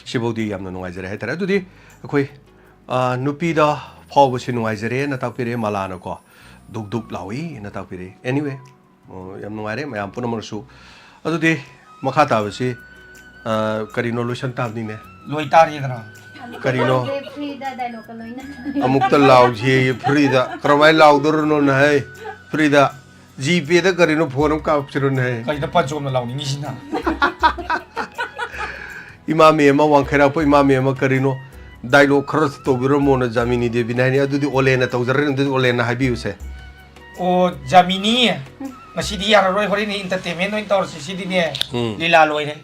ꯁꯤꯐꯧꯗꯤ ꯌꯥꯝꯅ ꯅꯨꯡꯉꯥꯏꯖꯔꯦ ꯍꯥꯏꯇꯥꯔꯦ꯫ ꯑꯗꯨꯗꯤ ꯑꯩꯈꯣꯏ, ꯑ, ꯅꯨꯄꯤꯗ ꯐꯥꯎꯕꯁꯤ ꯅꯨꯡꯉꯥꯏꯖꯔꯦꯅ ꯇꯥꯛꯄꯤꯔꯛꯑꯦ ꯃꯂꯥꯅꯀꯣ, ꯙꯨꯛ ꯙꯨꯛ ꯂꯥꯎꯏꯅ ꯇꯥꯛꯄꯤꯔꯛꯑꯦ꯫ Anyway, ꯑꯣ, ꯌꯥꯝ ꯅꯨꯡꯉꯥꯏꯔꯦ ꯃꯌꯥꯝ ꯄꯨꯝꯅꯃꯛꯅꯁꯨ꯫ ꯑꯗꯨꯗꯤ ꯃꯈꯥ ꯇꯥꯕꯁꯤ, ꯑ, ꯀꯔꯤꯅꯣ, ꯂꯣꯏꯁꯟ ꯇꯥꯕꯅꯤꯅꯦ꯫ ꯂꯣꯏ ꯇꯥꯔꯦꯗꯅ꯫ ꯀꯔꯤꯅꯣ? ꯐ꯭ꯔꯤꯗ ꯗꯥꯏꯂꯣꯛꯀ ꯂꯣꯏꯅ꯫ ꯑꯃꯨꯛꯇ ꯂꯥꯎꯁꯤ ꯐ꯭ꯔꯤꯗ꯫ ꯀꯔꯝꯍꯥꯏꯅ ꯂꯥꯎꯗꯣꯔꯤꯅꯣꯅ ꯍꯥꯏ? ꯐ꯭ꯔꯤꯗ꯫ ꯖꯤ ꯄꯦꯗ ꯀꯔꯤꯅꯣ ꯐꯣꯟ ꯑꯃ ꯀꯥꯞꯁꯤꯔꯣꯅꯦ ꯍꯥꯏ꯫ ꯀꯔꯤꯗ ꯄꯟꯆꯣꯝꯅ ꯂꯥꯎꯅꯤꯡꯉꯤꯁꯤꯅ? ꯏꯃꯥ ꯃꯦꯝ ꯑꯃ, ꯋꯥꯡꯈꯩꯔꯥꯛꯄ ꯏꯃꯥ ꯃꯦꯝ ꯑꯃ ꯀꯔꯤꯅꯣ? ꯗꯥꯏꯂꯣꯛ ꯈꯔ ꯇꯧꯕꯤꯔꯝꯃꯣꯅ ꯖꯥꯃꯤꯅꯤ ꯗꯦꯕꯤꯅ ꯍꯥꯏꯅꯤ꯫ ꯑꯗꯨꯗꯤ ꯑꯣꯂꯦꯟꯅ ꯇꯧꯖꯔꯅꯤ, ꯑꯗꯨꯗꯤ ꯑꯣꯂꯦꯟꯅ ꯍꯥꯏꯕꯤꯌꯨꯁꯦ꯫ ꯑꯣ, ꯖꯥꯃꯤꯅꯤ꯫ ꯉꯁꯤꯗꯤ ꯌꯥꯔꯔꯣꯏ, ꯍꯣꯔꯦꯟ entertainment ꯑꯣꯏꯅ ꯇꯧꯔꯁꯤ꯫ ꯁꯤꯗꯤꯅꯦ, ꯎꯝ꯫ ꯂꯤꯂꯥ ꯂꯣꯏꯔꯦ꯫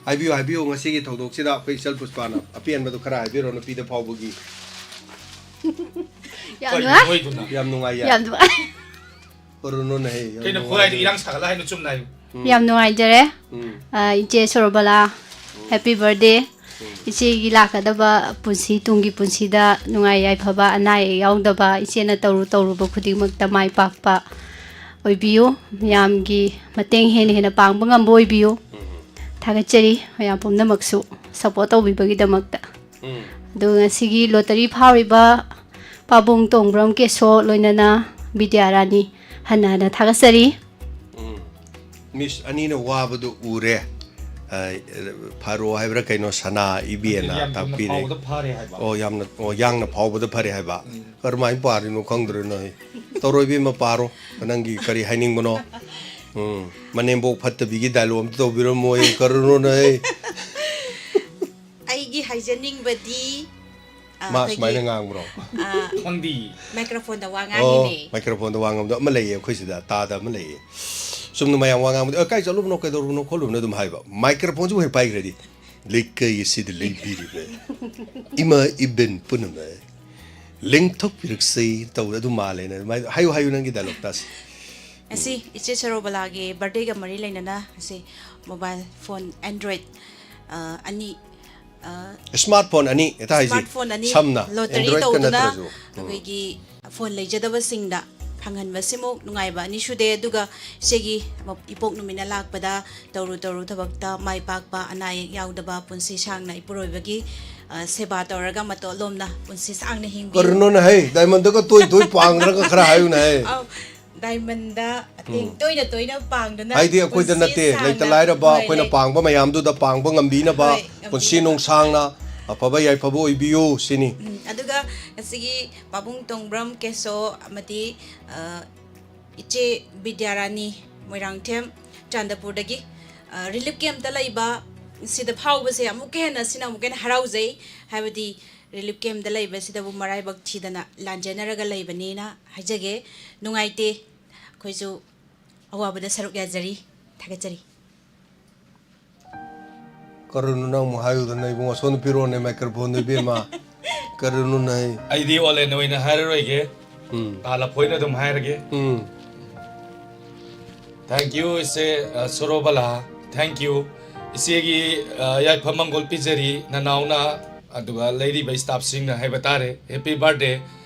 ꯍꯥꯏꯕꯤꯌꯨ, ꯍꯥꯏꯕꯤꯌꯨ, ꯉꯁꯤꯒꯤ ꯊꯧꯗꯣꯛꯁꯤꯗ ꯑꯩꯈꯣꯏ ꯏꯆꯜ ꯄꯨꯁꯄꯥꯅ ꯑꯄꯦꯟꯕꯗꯣ ꯈꯔ ꯍꯥꯏꯕꯤꯔꯣ, ꯅꯨꯄꯤꯗ ꯐꯥꯎꯕꯒꯤ꯫ ꯌꯥꯝ ꯀꯩꯅꯣ ꯅꯨꯡꯉꯥꯏ꯫ ꯃꯣꯏꯗꯨꯅ? ꯌꯥꯝ ꯅꯨꯡꯉꯥꯏ ꯌꯥꯏ꯫ ꯌꯥꯝ ꯅꯨꯡꯉꯥꯏ꯫ ꯀꯔꯨꯅꯣꯅꯦ ꯍꯦ, ꯌꯥꯝ ꯀꯩꯅꯣ ꯅꯨꯡꯉꯥꯏ ꯈꯨꯔꯥꯏꯗꯨ ꯌꯥꯏ꯫ ꯏꯔꯥꯡ ꯁꯥꯒꯠꯂ ꯍꯥꯏꯅꯣ, ꯆꯨꯝꯅ ꯍꯥꯏꯌꯨ꯫ ꯎꯝ꯫ ꯌꯥꯝ ꯅꯨꯡꯉꯥꯏꯖꯔꯦ꯫ ꯎꯝ꯫ ꯑ, ꯏꯆꯦ ꯁꯣꯔꯣꯕꯂꯥ, ꯎꯝ꯫ Happy birthday꯫ ꯎꯝ꯫ ꯏꯆꯦꯒꯤ ꯂꯥꯛꯀꯗꯕ ꯄꯨꯟꯁꯤ, ꯇꯨꯡꯒꯤ ꯄꯨꯟꯁꯤꯗ ꯅꯨꯡꯉꯥꯏ ꯌꯥꯏꯐꯕ, ꯑꯅꯥ ꯑꯌꯦꯛ ꯌꯥꯎꯗꯕ, ꯏꯆꯦꯅ ꯇꯧꯔꯨ ꯇꯧꯔꯨꯕ ꯈꯨꯗꯤꯡꯃꯛꯇ ꯃꯥꯏ ꯄꯥꯛꯄ ꯑꯣꯏꯕꯤꯌꯨ꯫ ꯃꯌꯥꯝꯒꯤ ꯃꯇꯦꯡ ꯍꯦꯟꯅ ꯍꯦꯟꯅ ꯄꯥꯡꯕ ꯉꯝꯕ ꯑꯣꯏꯕꯤꯌꯨ꯫ ꯎꯝ꯫ ꯊꯥꯒꯠꯆꯔꯤ ꯃꯌꯥꯝ ꯄꯨꯝꯅꯃꯛꯁꯨ support ꯇꯧꯕꯤꯕꯒꯤꯗꯃꯛꯇ꯫ ꯎꯝ꯫ ꯑꯗꯨꯒ ꯉꯁꯤꯒꯤ lottery ꯐꯥꯎꯔꯤꯕ ꯄꯥꯕꯨꯡ ꯇꯣꯡꯕ꯭ꯔꯝ ꯀꯦꯁꯣ ꯂꯣꯏꯅꯅ ꯕꯤꯗ꯭ꯌꯥꯔꯥꯅꯤ ꯍꯟꯅ ꯍꯟꯅ ꯊꯥꯒꯠꯆꯔꯤ꯫ ꯎꯝ꯫ Miss ꯑꯅꯤꯅ ꯋꯥꯕꯗꯨ ꯎꯔꯦ꯫ ꯑ, ꯐꯔꯣ ꯍꯥꯏꯕ꯭ꯔꯥ ꯀꯩꯅꯣ, ꯁꯅꯥ ꯏꯕꯦꯟꯅ ꯌꯥꯝ ꯊꯨꯅ ꯇꯥꯛꯄꯤꯔꯦ꯫ ꯐꯥꯎꯕꯗ ꯐꯔꯦ ꯍꯥꯏꯕ꯫ ꯑꯣ, ꯌꯥꯝꯅ, ꯑꯣ, ꯌꯥꯡꯅ ꯐꯥꯎꯕꯗ ꯐꯔꯦ ꯍꯥꯏꯕ꯫ ꯎꯝ꯫ ꯀꯔꯝꯍꯥꯏꯅ ꯄꯥꯔꯤꯅꯣ ꯈꯪꯗ꯭ꯔꯦ ꯅꯣꯏ꯫ ꯇꯧꯔꯣꯏꯕꯤ ꯑꯃ ꯄꯥꯔꯣ꯫ ꯅꯪꯒꯤ ꯀꯔꯤ ꯍꯥꯏꯅꯤꯡꯕꯅꯣ? ꯎꯝ꯫ ꯃꯅꯦꯝꯕꯣꯛ ꯐꯠꯇꯕꯤꯒꯤ dialogue ꯑꯝꯇ ꯇꯧꯕꯤꯔꯝꯃꯣꯏ꯫ ꯀꯔꯨꯅꯣꯅꯦ꯫ ꯑꯩꯒꯤ ꯍꯥꯏꯖꯅꯤꯡꯕꯗꯤ, ꯑ, ꯃꯥ ꯑꯩꯈꯣꯏꯒꯤ, ꯁꯨꯃꯥꯏꯅ ꯉꯥꯡꯕ꯭ꯔꯣ? ꯑ, ꯈꯪꯗꯤ꯫ Microphoneꯗ ꯋꯥ ꯑꯣ, ꯉꯥꯡꯉꯤꯅꯦ꯫ Microphoneꯗ ꯋꯥ ꯉꯥꯡꯕꯗꯣ ꯑꯃ ꯂꯩꯌꯦ ꯑꯩꯈꯣꯏ ꯁꯤꯗ, ꯇꯥꯗ ꯑꯃ ꯂꯩꯌꯦ꯫ ꯆꯨꯝꯅ ꯃꯌꯥꯝ ꯋꯥ ꯉꯥꯡꯕꯗ, "ꯑ, ꯀꯥꯏ ꯆꯠꯂꯨꯕꯅꯣ, ꯀꯩꯗꯧꯔꯨꯕꯅꯣ, ꯈꯣꯠꯂꯨꯕꯅꯣ?" ꯑꯗꯨꯝ ꯍꯥꯏꯕ꯫ Microphoneꯁꯤꯕꯨ ꯍꯦꯛ ꯄꯥꯏꯈ꯭ꯔꯗꯤ, "ꯂꯩꯀꯥꯏ ꯑꯁꯤꯗ ꯂꯩꯕꯤꯔꯤꯕ ꯏꯃꯥ ꯏꯕꯦꯟ ꯄꯨꯝꯅꯃꯛ ꯂꯦꯡꯊꯣꯛꯄꯤꯔꯛꯁꯤ" ꯇꯧꯕꯗ ꯑꯗꯨꯝ ꯃꯥꯜꯂꯦꯅ꯫ ꯑꯗꯨꯃꯥꯏꯅ ꯍꯥꯏꯌꯨ, ꯍꯥꯏꯌꯨ, ꯅꯪꯒꯤ dialogue ꯇꯥꯁꯤ꯫ ꯉꯁꯤ ꯏꯆꯦ ꯁꯔꯣꯕꯂꯥꯒꯤ birthdayꯒ ꯃꯔꯤ ꯂꯩꯅꯅ ꯉꯁꯤ mobile phone Android, ꯑ, ꯑꯅꯤ, ꯑ, Smartphone ꯑꯅꯤ, ꯍꯦꯛꯇ ꯍꯥꯏꯁꯤ꯫ Smartphone ꯑꯅꯤ ꯁꯝꯅ, lottery Androidꯀ ꯇꯧꯗꯨꯅ ꯅꯠꯇ꯭ꯔꯁꯨ꯫ ꯎꯝ꯫ ꯑꯩꯈꯣꯏꯒꯤ phone ꯂꯩꯖꯗꯕꯁꯤꯡꯗ ꯐꯪꯍꯟꯕꯁꯤꯃꯨꯛ ꯅꯨꯡꯉꯥꯏꯕ ꯑꯅꯤ ꯁꯨꯗꯦ꯫ ꯑꯗꯨꯒ ꯏꯆꯦꯒꯤ ꯃ-, ꯏꯄꯣꯛ ꯅꯨꯃꯤꯠꯅ ꯂꯥꯛꯄꯗ ꯇꯧꯔꯨ ꯇꯧꯔꯨ ꯊꯕꯛꯇ ꯃꯥꯏ ꯄꯥꯛꯄ, ꯑꯅꯥ ꯑꯌꯦꯛ ꯌꯥꯎꯗꯕ, ꯄꯨꯟꯁꯤ ꯁꯥꯡꯅ ꯏꯄꯨꯔꯣꯏꯕꯒꯤ, ꯑ, ꯁꯦꯕꯥ ꯇꯧꯔꯒ ꯃꯇꯣꯟ ꯂꯣꯝꯅ ꯄꯨꯟꯁꯤ ꯁꯥꯡꯅ ꯍꯤꯡꯕꯤꯌꯨ꯫ ꯀꯔꯤꯅꯣꯅꯦ ꯍꯩ? Diamondꯒ ꯇꯣꯏ ꯇꯣꯏ ꯄꯥꯡꯗꯅꯒ ꯈꯔ ꯍꯥꯏꯌꯨꯅꯦ ꯍꯩ꯫ ꯑꯧ, diamondꯗ ꯑꯊꯦꯡ ꯎꯝ꯫ ꯇꯣꯏꯅ ꯇꯣꯏꯅ ꯄꯥꯡꯗꯨꯅ ꯍꯥꯏꯗꯤ ꯑꯩꯈꯣꯏꯗ ꯄꯨꯟꯁꯤ ꯅꯠꯇꯦ, ꯁꯥꯡꯅ ꯂꯩꯇ ꯂꯥꯏꯔꯕ ꯅꯨꯡꯉꯥꯏ ꯑꯩꯈꯣꯏꯅ ꯂꯩ-, ꯄꯥꯡꯕ ꯃꯌꯥꯝꯗꯨꯗ ꯄꯥꯡꯕ ꯉꯝꯕꯤꯅꯕ, ꯍꯣꯏ, ꯄꯨꯟꯁꯤ ꯉꯝꯕꯤꯅꯕ꯫ ꯅꯨꯡꯁꯥꯡꯅ ꯑꯐꯕ ꯌꯥꯏꯐꯕ ꯑꯣꯏꯕꯤꯌꯨ ꯁꯤꯅꯤ꯫ ꯎꯝ, ꯑꯗꯨꯒ ꯉꯁꯤꯒꯤ ꯄꯥꯕꯨꯡ ꯇꯣꯡꯕ꯭ꯔꯝ ꯀꯦꯁꯣ ꯑꯃꯗꯤ, ꯑ, ꯏꯆꯦ ꯕꯤꯗ꯭ꯌꯥꯔꯥꯅꯤ ꯃꯣꯏꯔꯥꯡꯊꯦꯝ ꯆꯥꯟꯗꯄꯨꯔꯗꯒꯤ, ꯑ, relief campꯇ ꯂꯩꯕ ꯁꯤꯗ ꯐꯥꯎꯕꯁꯦ ꯑꯃꯨꯛꯀ ꯍꯦꯟꯅ, ꯁꯤꯅ ꯑꯃꯨꯛꯀ ꯍꯦꯟꯅ ꯍꯔꯥꯎꯖꯩ꯫ ꯍꯥꯏꯕꯗꯤ relief campꯇ ꯂꯩꯕꯁꯤꯗꯕꯨ ꯃꯔꯥꯏꯕꯛ ꯊꯤꯗꯅ ꯂꯥꯟꯖꯦꯟꯅꯔꯒ ꯂꯩꯕꯅꯤꯅ ꯍꯥꯏꯖꯒꯦ꯫ ꯅꯨꯡꯉꯥꯏꯇꯦ꯫ ꯑꯩꯈꯣꯏꯁꯨ ꯑꯋꯥꯕꯗ ꯁꯔꯨꯛ ꯌꯥꯖꯔꯤ꯫ ꯊꯥꯒꯠꯆꯔꯤ꯫ ꯀꯔꯤꯅꯣ ꯅꯪ ꯑꯃꯨꯛ ꯍꯥꯏꯌꯨꯗꯅ ꯏꯕꯨꯡꯉꯣ? ꯑꯁꯣꯝꯗ ꯄꯤꯔꯛꯑꯣꯅꯦ microphone ꯗꯣ ꯏꯕꯦꯝꯃ꯫ ꯀꯔꯤꯅꯣꯅꯦ? ꯑꯩꯗꯤ ꯑꯣꯂꯦꯟ ꯑꯣꯏꯅ ꯍꯥꯏꯔꯔꯣꯏꯒꯦ꯫ ꯎꯝ ꯇꯥ ꯂꯐꯣꯏꯅ ꯑꯗꯨꯝ ꯍꯥꯏꯔꯒꯦ꯫ ꯎꯝ Thank you, ꯏꯆꯦ, ꯑ, ꯁꯣꯔꯣꯕꯂꯥ꯫ Thank you꯫ ꯏꯆꯦꯒꯤ, ꯑ, ꯌꯥꯏꯐ ꯃꯪꯒꯣꯜ ꯄꯤꯖꯔꯤ ꯅꯅꯥꯎꯅ, ꯑꯗꯨꯒ ꯂꯩꯔꯤꯕ staff ꯁꯤꯡꯅ ꯍꯥꯏꯕ ꯇꯥꯔꯦ꯫ Happy birthday꯫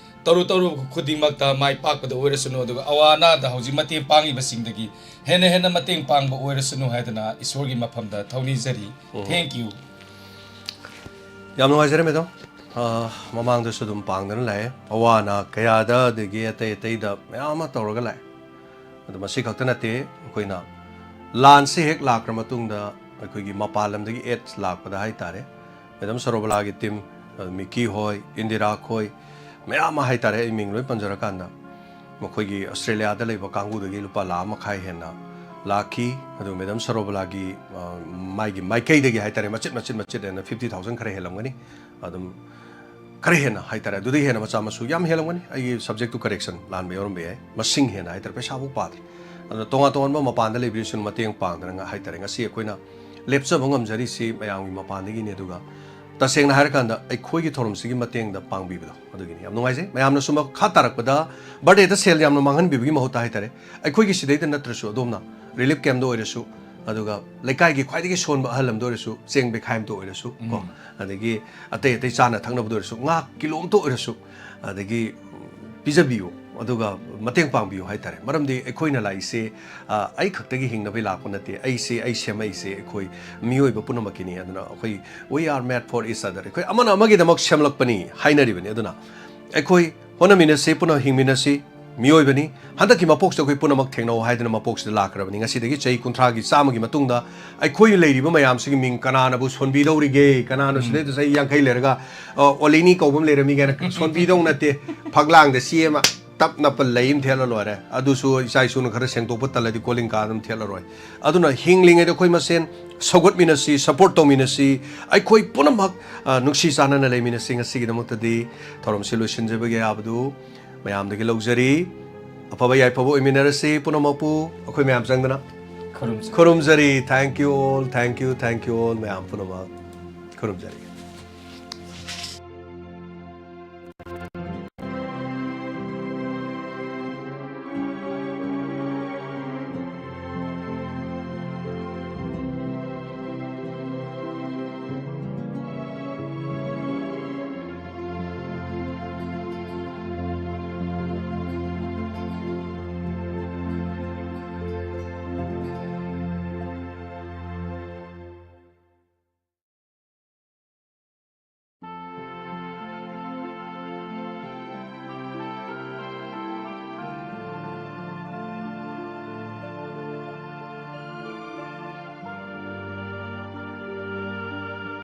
ꯇꯧꯔꯨ ꯇꯧꯔꯨ ꯈꯨꯗꯤꯡꯃꯛꯇ ꯃꯥꯏ ꯄꯥꯛꯄꯗ ꯑꯣꯏꯔꯁꯅꯨ, ꯑꯗꯨꯒ ꯑꯋꯥ ꯑꯅꯥꯗ ꯍꯧꯖꯤꯛ ꯃꯇꯦꯡ ꯄꯥꯡꯉꯤꯕꯁꯤꯡꯗꯒꯤ ꯍꯦꯟꯅ ꯍꯦꯟꯅ ꯃꯇꯦꯡ ꯄꯥꯡꯕ ꯑꯣꯏꯔꯁꯅꯨ ꯍꯥꯏꯗꯅ ꯏꯁꯣꯔꯒꯤ ꯃꯐꯝꯗ ꯊꯧꯅꯤꯖꯔꯤ꯫ Thank you꯫ ꯌꯥꯝ ꯅꯨꯡꯉꯥꯏꯖꯔꯦ madam꯫ ꯑ, ꯃꯃꯥꯡꯗꯁꯨ ꯑꯗꯨꯝ ꯄꯥꯡꯗꯅ ꯂꯥꯛꯑꯦ꯫ ꯑꯋꯥ ꯑꯅꯥ ꯀꯌꯥꯗ, ꯑꯗꯒꯤ ꯑꯇꯩ ꯑꯇꯩꯗ ꯃꯌꯥꯝ ꯑꯃ ꯇꯧꯔꯒ ꯂꯥꯛꯑꯦ꯫ ꯑꯗꯨ ꯃꯁꯤ ꯈꯛꯇ ꯅꯠꯇꯦ, ꯑꯩꯈꯣꯏꯅ ꯂꯥꯟꯁꯤ ꯍꯦꯛ ꯂꯥꯛꯈ꯭ꯔ ꯃꯇꯨꯡꯗ ꯑꯩꯈꯣꯏꯒꯤ ꯃꯄꯥꯟ ꯂꯝꯗꯒꯤ aid ꯂꯥꯛꯄꯗ ꯍꯥꯏ ꯇꯥꯔꯦ, madam ꯁꯔꯣꯕꯂꯥꯒꯤ team, ꯑ, ꯃꯤꯀꯤ ꯍꯣꯏ, ꯏꯟꯗꯤꯔꯥ ꯈꯣꯏ, ꯃꯌꯥꯝ ꯑꯃ ꯍꯥꯏ ꯇꯥꯔꯦ, ꯑꯩ ꯃꯤꯡ ꯂꯣꯏ ꯄꯟꯖꯔꯀꯥꯟꯗ, ꯃꯈꯣꯏꯒꯤ ꯑꯣꯁꯇ꯭ꯔꯦꯂꯤꯌꯥꯗ ꯂꯩꯕ ꯀꯥꯡꯕꯨꯗꯒꯤ ꯂꯨꯄꯥ ꯂꯥꯈ ꯃꯈꯥꯏ ꯍꯦꯟꯅ ꯂꯥꯛꯈꯤ꯫ ꯑꯗꯨ madam ꯁꯔꯣꯕꯂꯥꯒꯤ, ꯑ, ꯃꯥꯒꯤ ꯃꯥꯏꯀꯩꯗꯒꯤ ꯍꯥꯏ ꯇꯥꯔꯦ, ꯃꯆꯤꯠ ꯃꯆꯤꯠ ꯃꯆꯤꯠ ꯍꯦꯟꯅ fifty thousand ꯈꯔ ꯍꯦꯜꯂꯝꯒꯅꯤ꯫ ꯑꯗꯨꯝ ꯈꯔ ꯍꯦꯟꯅ ꯍꯥꯏ ꯇꯥꯔꯦ, ꯑꯗꯨꯗꯒꯤ ꯍꯦꯟꯅ ꯃꯆꯥ ꯃꯁꯨ ꯌꯥꯝ ꯍꯦꯜꯂꯝꯒꯅꯤ꯫ ꯑꯩꯒꯤ subject ꯇꯨ correction ꯂꯥꯟꯕ ꯌꯥꯎꯔꯝꯕ ꯌꯥꯏ꯫ ꯃꯁꯤꯡ ꯍꯦꯟꯅ ꯍꯥꯏ ꯇꯥꯔꯦ, ꯄꯩꯁꯥꯐꯥꯎ ꯄꯥꯗ꯭ꯔꯤ꯫ ꯑꯗꯨꯅ ꯇꯣꯉꯥꯟ ꯇꯣꯉꯥꯟꯕ ꯃꯄꯥꯟꯗ ꯂꯩꯕꯤꯔꯤꯁꯤꯡ ꯃꯇꯦꯡ ꯄꯥꯡꯗꯅ ꯉ-, ꯍꯥꯏ ꯇꯥꯔꯦ, ꯉꯁꯤ ꯑꯩꯈꯣꯏꯅ ꯂꯦꯞꯆꯕ ꯉꯝꯖꯔꯤꯁꯤ ꯃꯌꯥꯝꯒꯤ ꯃꯄꯥꯟꯗꯒꯤꯅꯤ꯫ ꯑꯗꯨꯒ ꯇꯁꯦꯡꯅ ꯍꯥꯏꯔꯀꯥꯟꯗ ꯑꯩꯈꯣꯏꯒꯤ ꯊꯧꯔꯝꯁꯤꯒꯤ ꯃꯇꯦꯡꯗ ꯄꯥꯡꯕꯤꯕꯗꯣ ꯑꯗꯨꯒꯤꯅꯤ꯫ ꯌꯥꯝ ꯅꯨꯡꯉꯥꯏꯖꯩ꯫ ꯃꯌꯥꯝꯅꯁꯨ ꯃꯈꯥ ꯇꯥꯔꯛꯄꯗ birthday ꯗ ꯁꯦꯜ ꯌꯥꯝꯅ ꯃꯥꯡꯍꯟꯕꯤꯕꯒꯤ ꯃꯍꯨꯠꯇ ꯍꯥꯏ ꯇꯥꯔꯦ, ꯑꯩꯈꯣꯏꯒꯤ ꯁꯤꯗꯩꯗ ꯅꯠꯇ꯭ꯔꯁꯨ ꯑꯗꯣꯝꯅ relief camp ꯇ ꯑꯣꯏꯔꯁꯨ, ꯑꯗꯨꯒ ꯂꯩꯀꯥꯏꯒꯤ ꯈ꯭ꯋꯥꯏꯗꯒꯤ ꯁꯣꯟꯕ ꯑꯍꯜ ꯑꯃꯗ ꯑꯣꯏꯔꯁꯨ ꯆꯦꯡ ꯕꯦꯈꯥꯏ ꯑꯃꯇ ꯑꯣꯏꯔꯁꯨ ꯀꯣ, ꯑꯗꯒꯤ ꯑꯇꯩ ꯑꯇꯩ ꯆꯥꯅ ꯊꯛꯅꯕꯗ ꯑꯣꯏꯔꯁꯨ, ꯉꯥ ꯀꯤꯂꯣ ꯑꯃꯇ ꯑꯣꯏꯔꯁꯨ, ꯑꯗꯒꯤ ꯄꯤꯖꯕꯤꯌꯨ, ꯑꯗꯨꯒ ꯃꯇꯦꯡ ꯄꯥꯡꯕꯤꯌꯨ ꯍꯥꯏ ꯇꯥꯔꯦ꯫ ꯃꯔꯝꯗꯤ ꯑꯩꯈꯣꯏꯅ ꯂꯥꯛꯏꯁꯦ, ꯑ, ꯑꯩ ꯈꯛꯇꯒꯤ ꯍꯤꯡꯅꯕꯩ ꯂꯥꯛꯄ ꯅꯠꯇꯦ꯫ ꯑꯩꯁꯦ, ꯑꯩ ꯁꯦꯝꯃꯛꯏꯁꯦ ꯑꯩꯈꯣꯏ ꯃꯤꯑꯣꯏꯕ ꯄꯨꯝꯅꯃꯛꯀꯤꯅꯤ꯫ ꯑꯗꯨꯅ ꯑꯩꯈꯣꯏ we are made for each other, ꯑꯩꯈꯣꯏ ꯑꯃꯅ ꯑꯃꯒꯤꯗꯃꯛ ꯁꯦꯝꯂꯛꯄꯅꯤ ꯍꯥꯏꯅꯔꯤꯕꯅꯤ꯫ ꯑꯗꯨꯅ ꯑꯩꯈꯣꯏ ꯍꯣꯠꯅꯃꯤꯟꯅꯁꯤ, ꯄꯨꯟꯅ ꯍꯤꯡꯃꯤꯟꯅꯁꯤ꯫ ꯃꯤꯑꯣꯏꯕꯅꯤ, ꯍꯟꯗꯛꯀꯤ ꯃꯄꯣꯛꯁꯤꯗ ꯑꯩꯈꯣꯏ ꯄꯨꯝꯅꯃꯛ ꯊꯦꯡꯅꯧ ꯍꯥꯏꯗꯅ ꯃꯄꯣꯛꯁꯤꯗ ꯂꯥꯛꯈ꯭ꯔꯕꯅꯤ꯫ ꯉꯁꯤꯗꯒꯤ ꯆꯍꯤ ꯀꯨꯟꯊ꯭ꯔꯥꯒꯤ, ꯆꯥꯝꯃꯒꯤ ꯃꯇꯨꯡꯗ ꯑꯩꯈꯣꯏ ꯂꯩꯔꯤꯕ ꯃꯌꯥꯝꯁꯤꯒꯤ ꯃꯤꯡ ꯀꯅꯥꯅꯕꯨ ꯁꯣꯟꯕꯤꯗꯧꯔꯤꯒꯦ? ꯀꯅꯥꯅꯣ ꯁꯤꯗꯩꯗ ꯆꯍꯤ ꯌꯥꯡꯈꯩ ꯂꯩꯔꯒ, ꯑ, ꯑꯣꯂꯤꯅꯤ ꯀꯧꯕ ꯑꯃ ꯂꯩꯔꯝꯃꯤ ꯀꯥꯏꯅ ꯁꯣꯟꯕꯤꯗꯧ ꯅꯠꯇꯦ꯫ ꯐꯛꯂꯥꯡꯗ ꯆꯦ ꯑꯃ ꯇꯞ ꯅꯞꯄ ꯂꯩ ꯑꯃ ꯊꯦꯠꯂ ꯂꯣꯏꯔꯦ꯫ ꯑꯗꯨꯁꯨ ꯏꯆꯥ ꯏꯁꯨꯅ ꯈꯔ ꯁꯦꯡꯗꯣꯛꯄ ꯇꯜꯂꯗꯤ ꯀꯣꯂꯤꯡ ꯀꯥ ꯑꯗꯨꯝ ꯊꯦꯠꯂꯔꯣꯏ꯫ ꯑꯗꯨꯅ ꯍꯤꯡꯂꯤꯉꯩꯗ ꯑꯩꯈꯣꯏ ꯃꯁꯦꯟ ꯁꯧꯒꯠꯃꯤꯟꯅꯁꯤ, support ꯇꯧꯃꯤꯟꯅꯁꯤ, ꯑꯩꯈꯣꯏ ꯄꯨꯝꯅꯃꯛ, ꯑ, ꯅꯨꯡꯁꯤ ꯆꯥꯟꯅꯅ ꯂꯩꯃꯤꯟꯅꯁꯤ꯫ ꯉꯁꯤꯒꯤꯗꯃꯛꯇꯗꯤ ꯊꯧꯔꯝꯁꯤ ꯂꯣꯏꯁꯤꯟꯖꯕꯒꯤ ꯑꯌꯥꯕꯗꯨ ꯃꯌꯥꯝꯗꯒꯤ ꯂꯧꯖꯔꯤ꯫ ꯑꯐꯕ ꯌꯥꯏꯐꯕ ꯑꯣꯏꯃꯤꯟꯅꯔꯁꯤ ꯄꯨꯝꯅꯃꯛꯄꯨ꯫ ꯑꯩꯈꯣꯏ ꯃꯌꯥꯝ ꯆꯪꯗꯅ ꯈꯨꯔꯨꯝꯖꯔꯤ꯫ ꯈꯨꯔꯨꯝꯖꯔꯤ꯫ Thank you all, thank you, thank you all ꯃꯌꯥꯝ ꯄꯨꯝꯅꯃꯛ꯫ ꯈꯨꯔꯨꯝꯖꯔꯤ꯫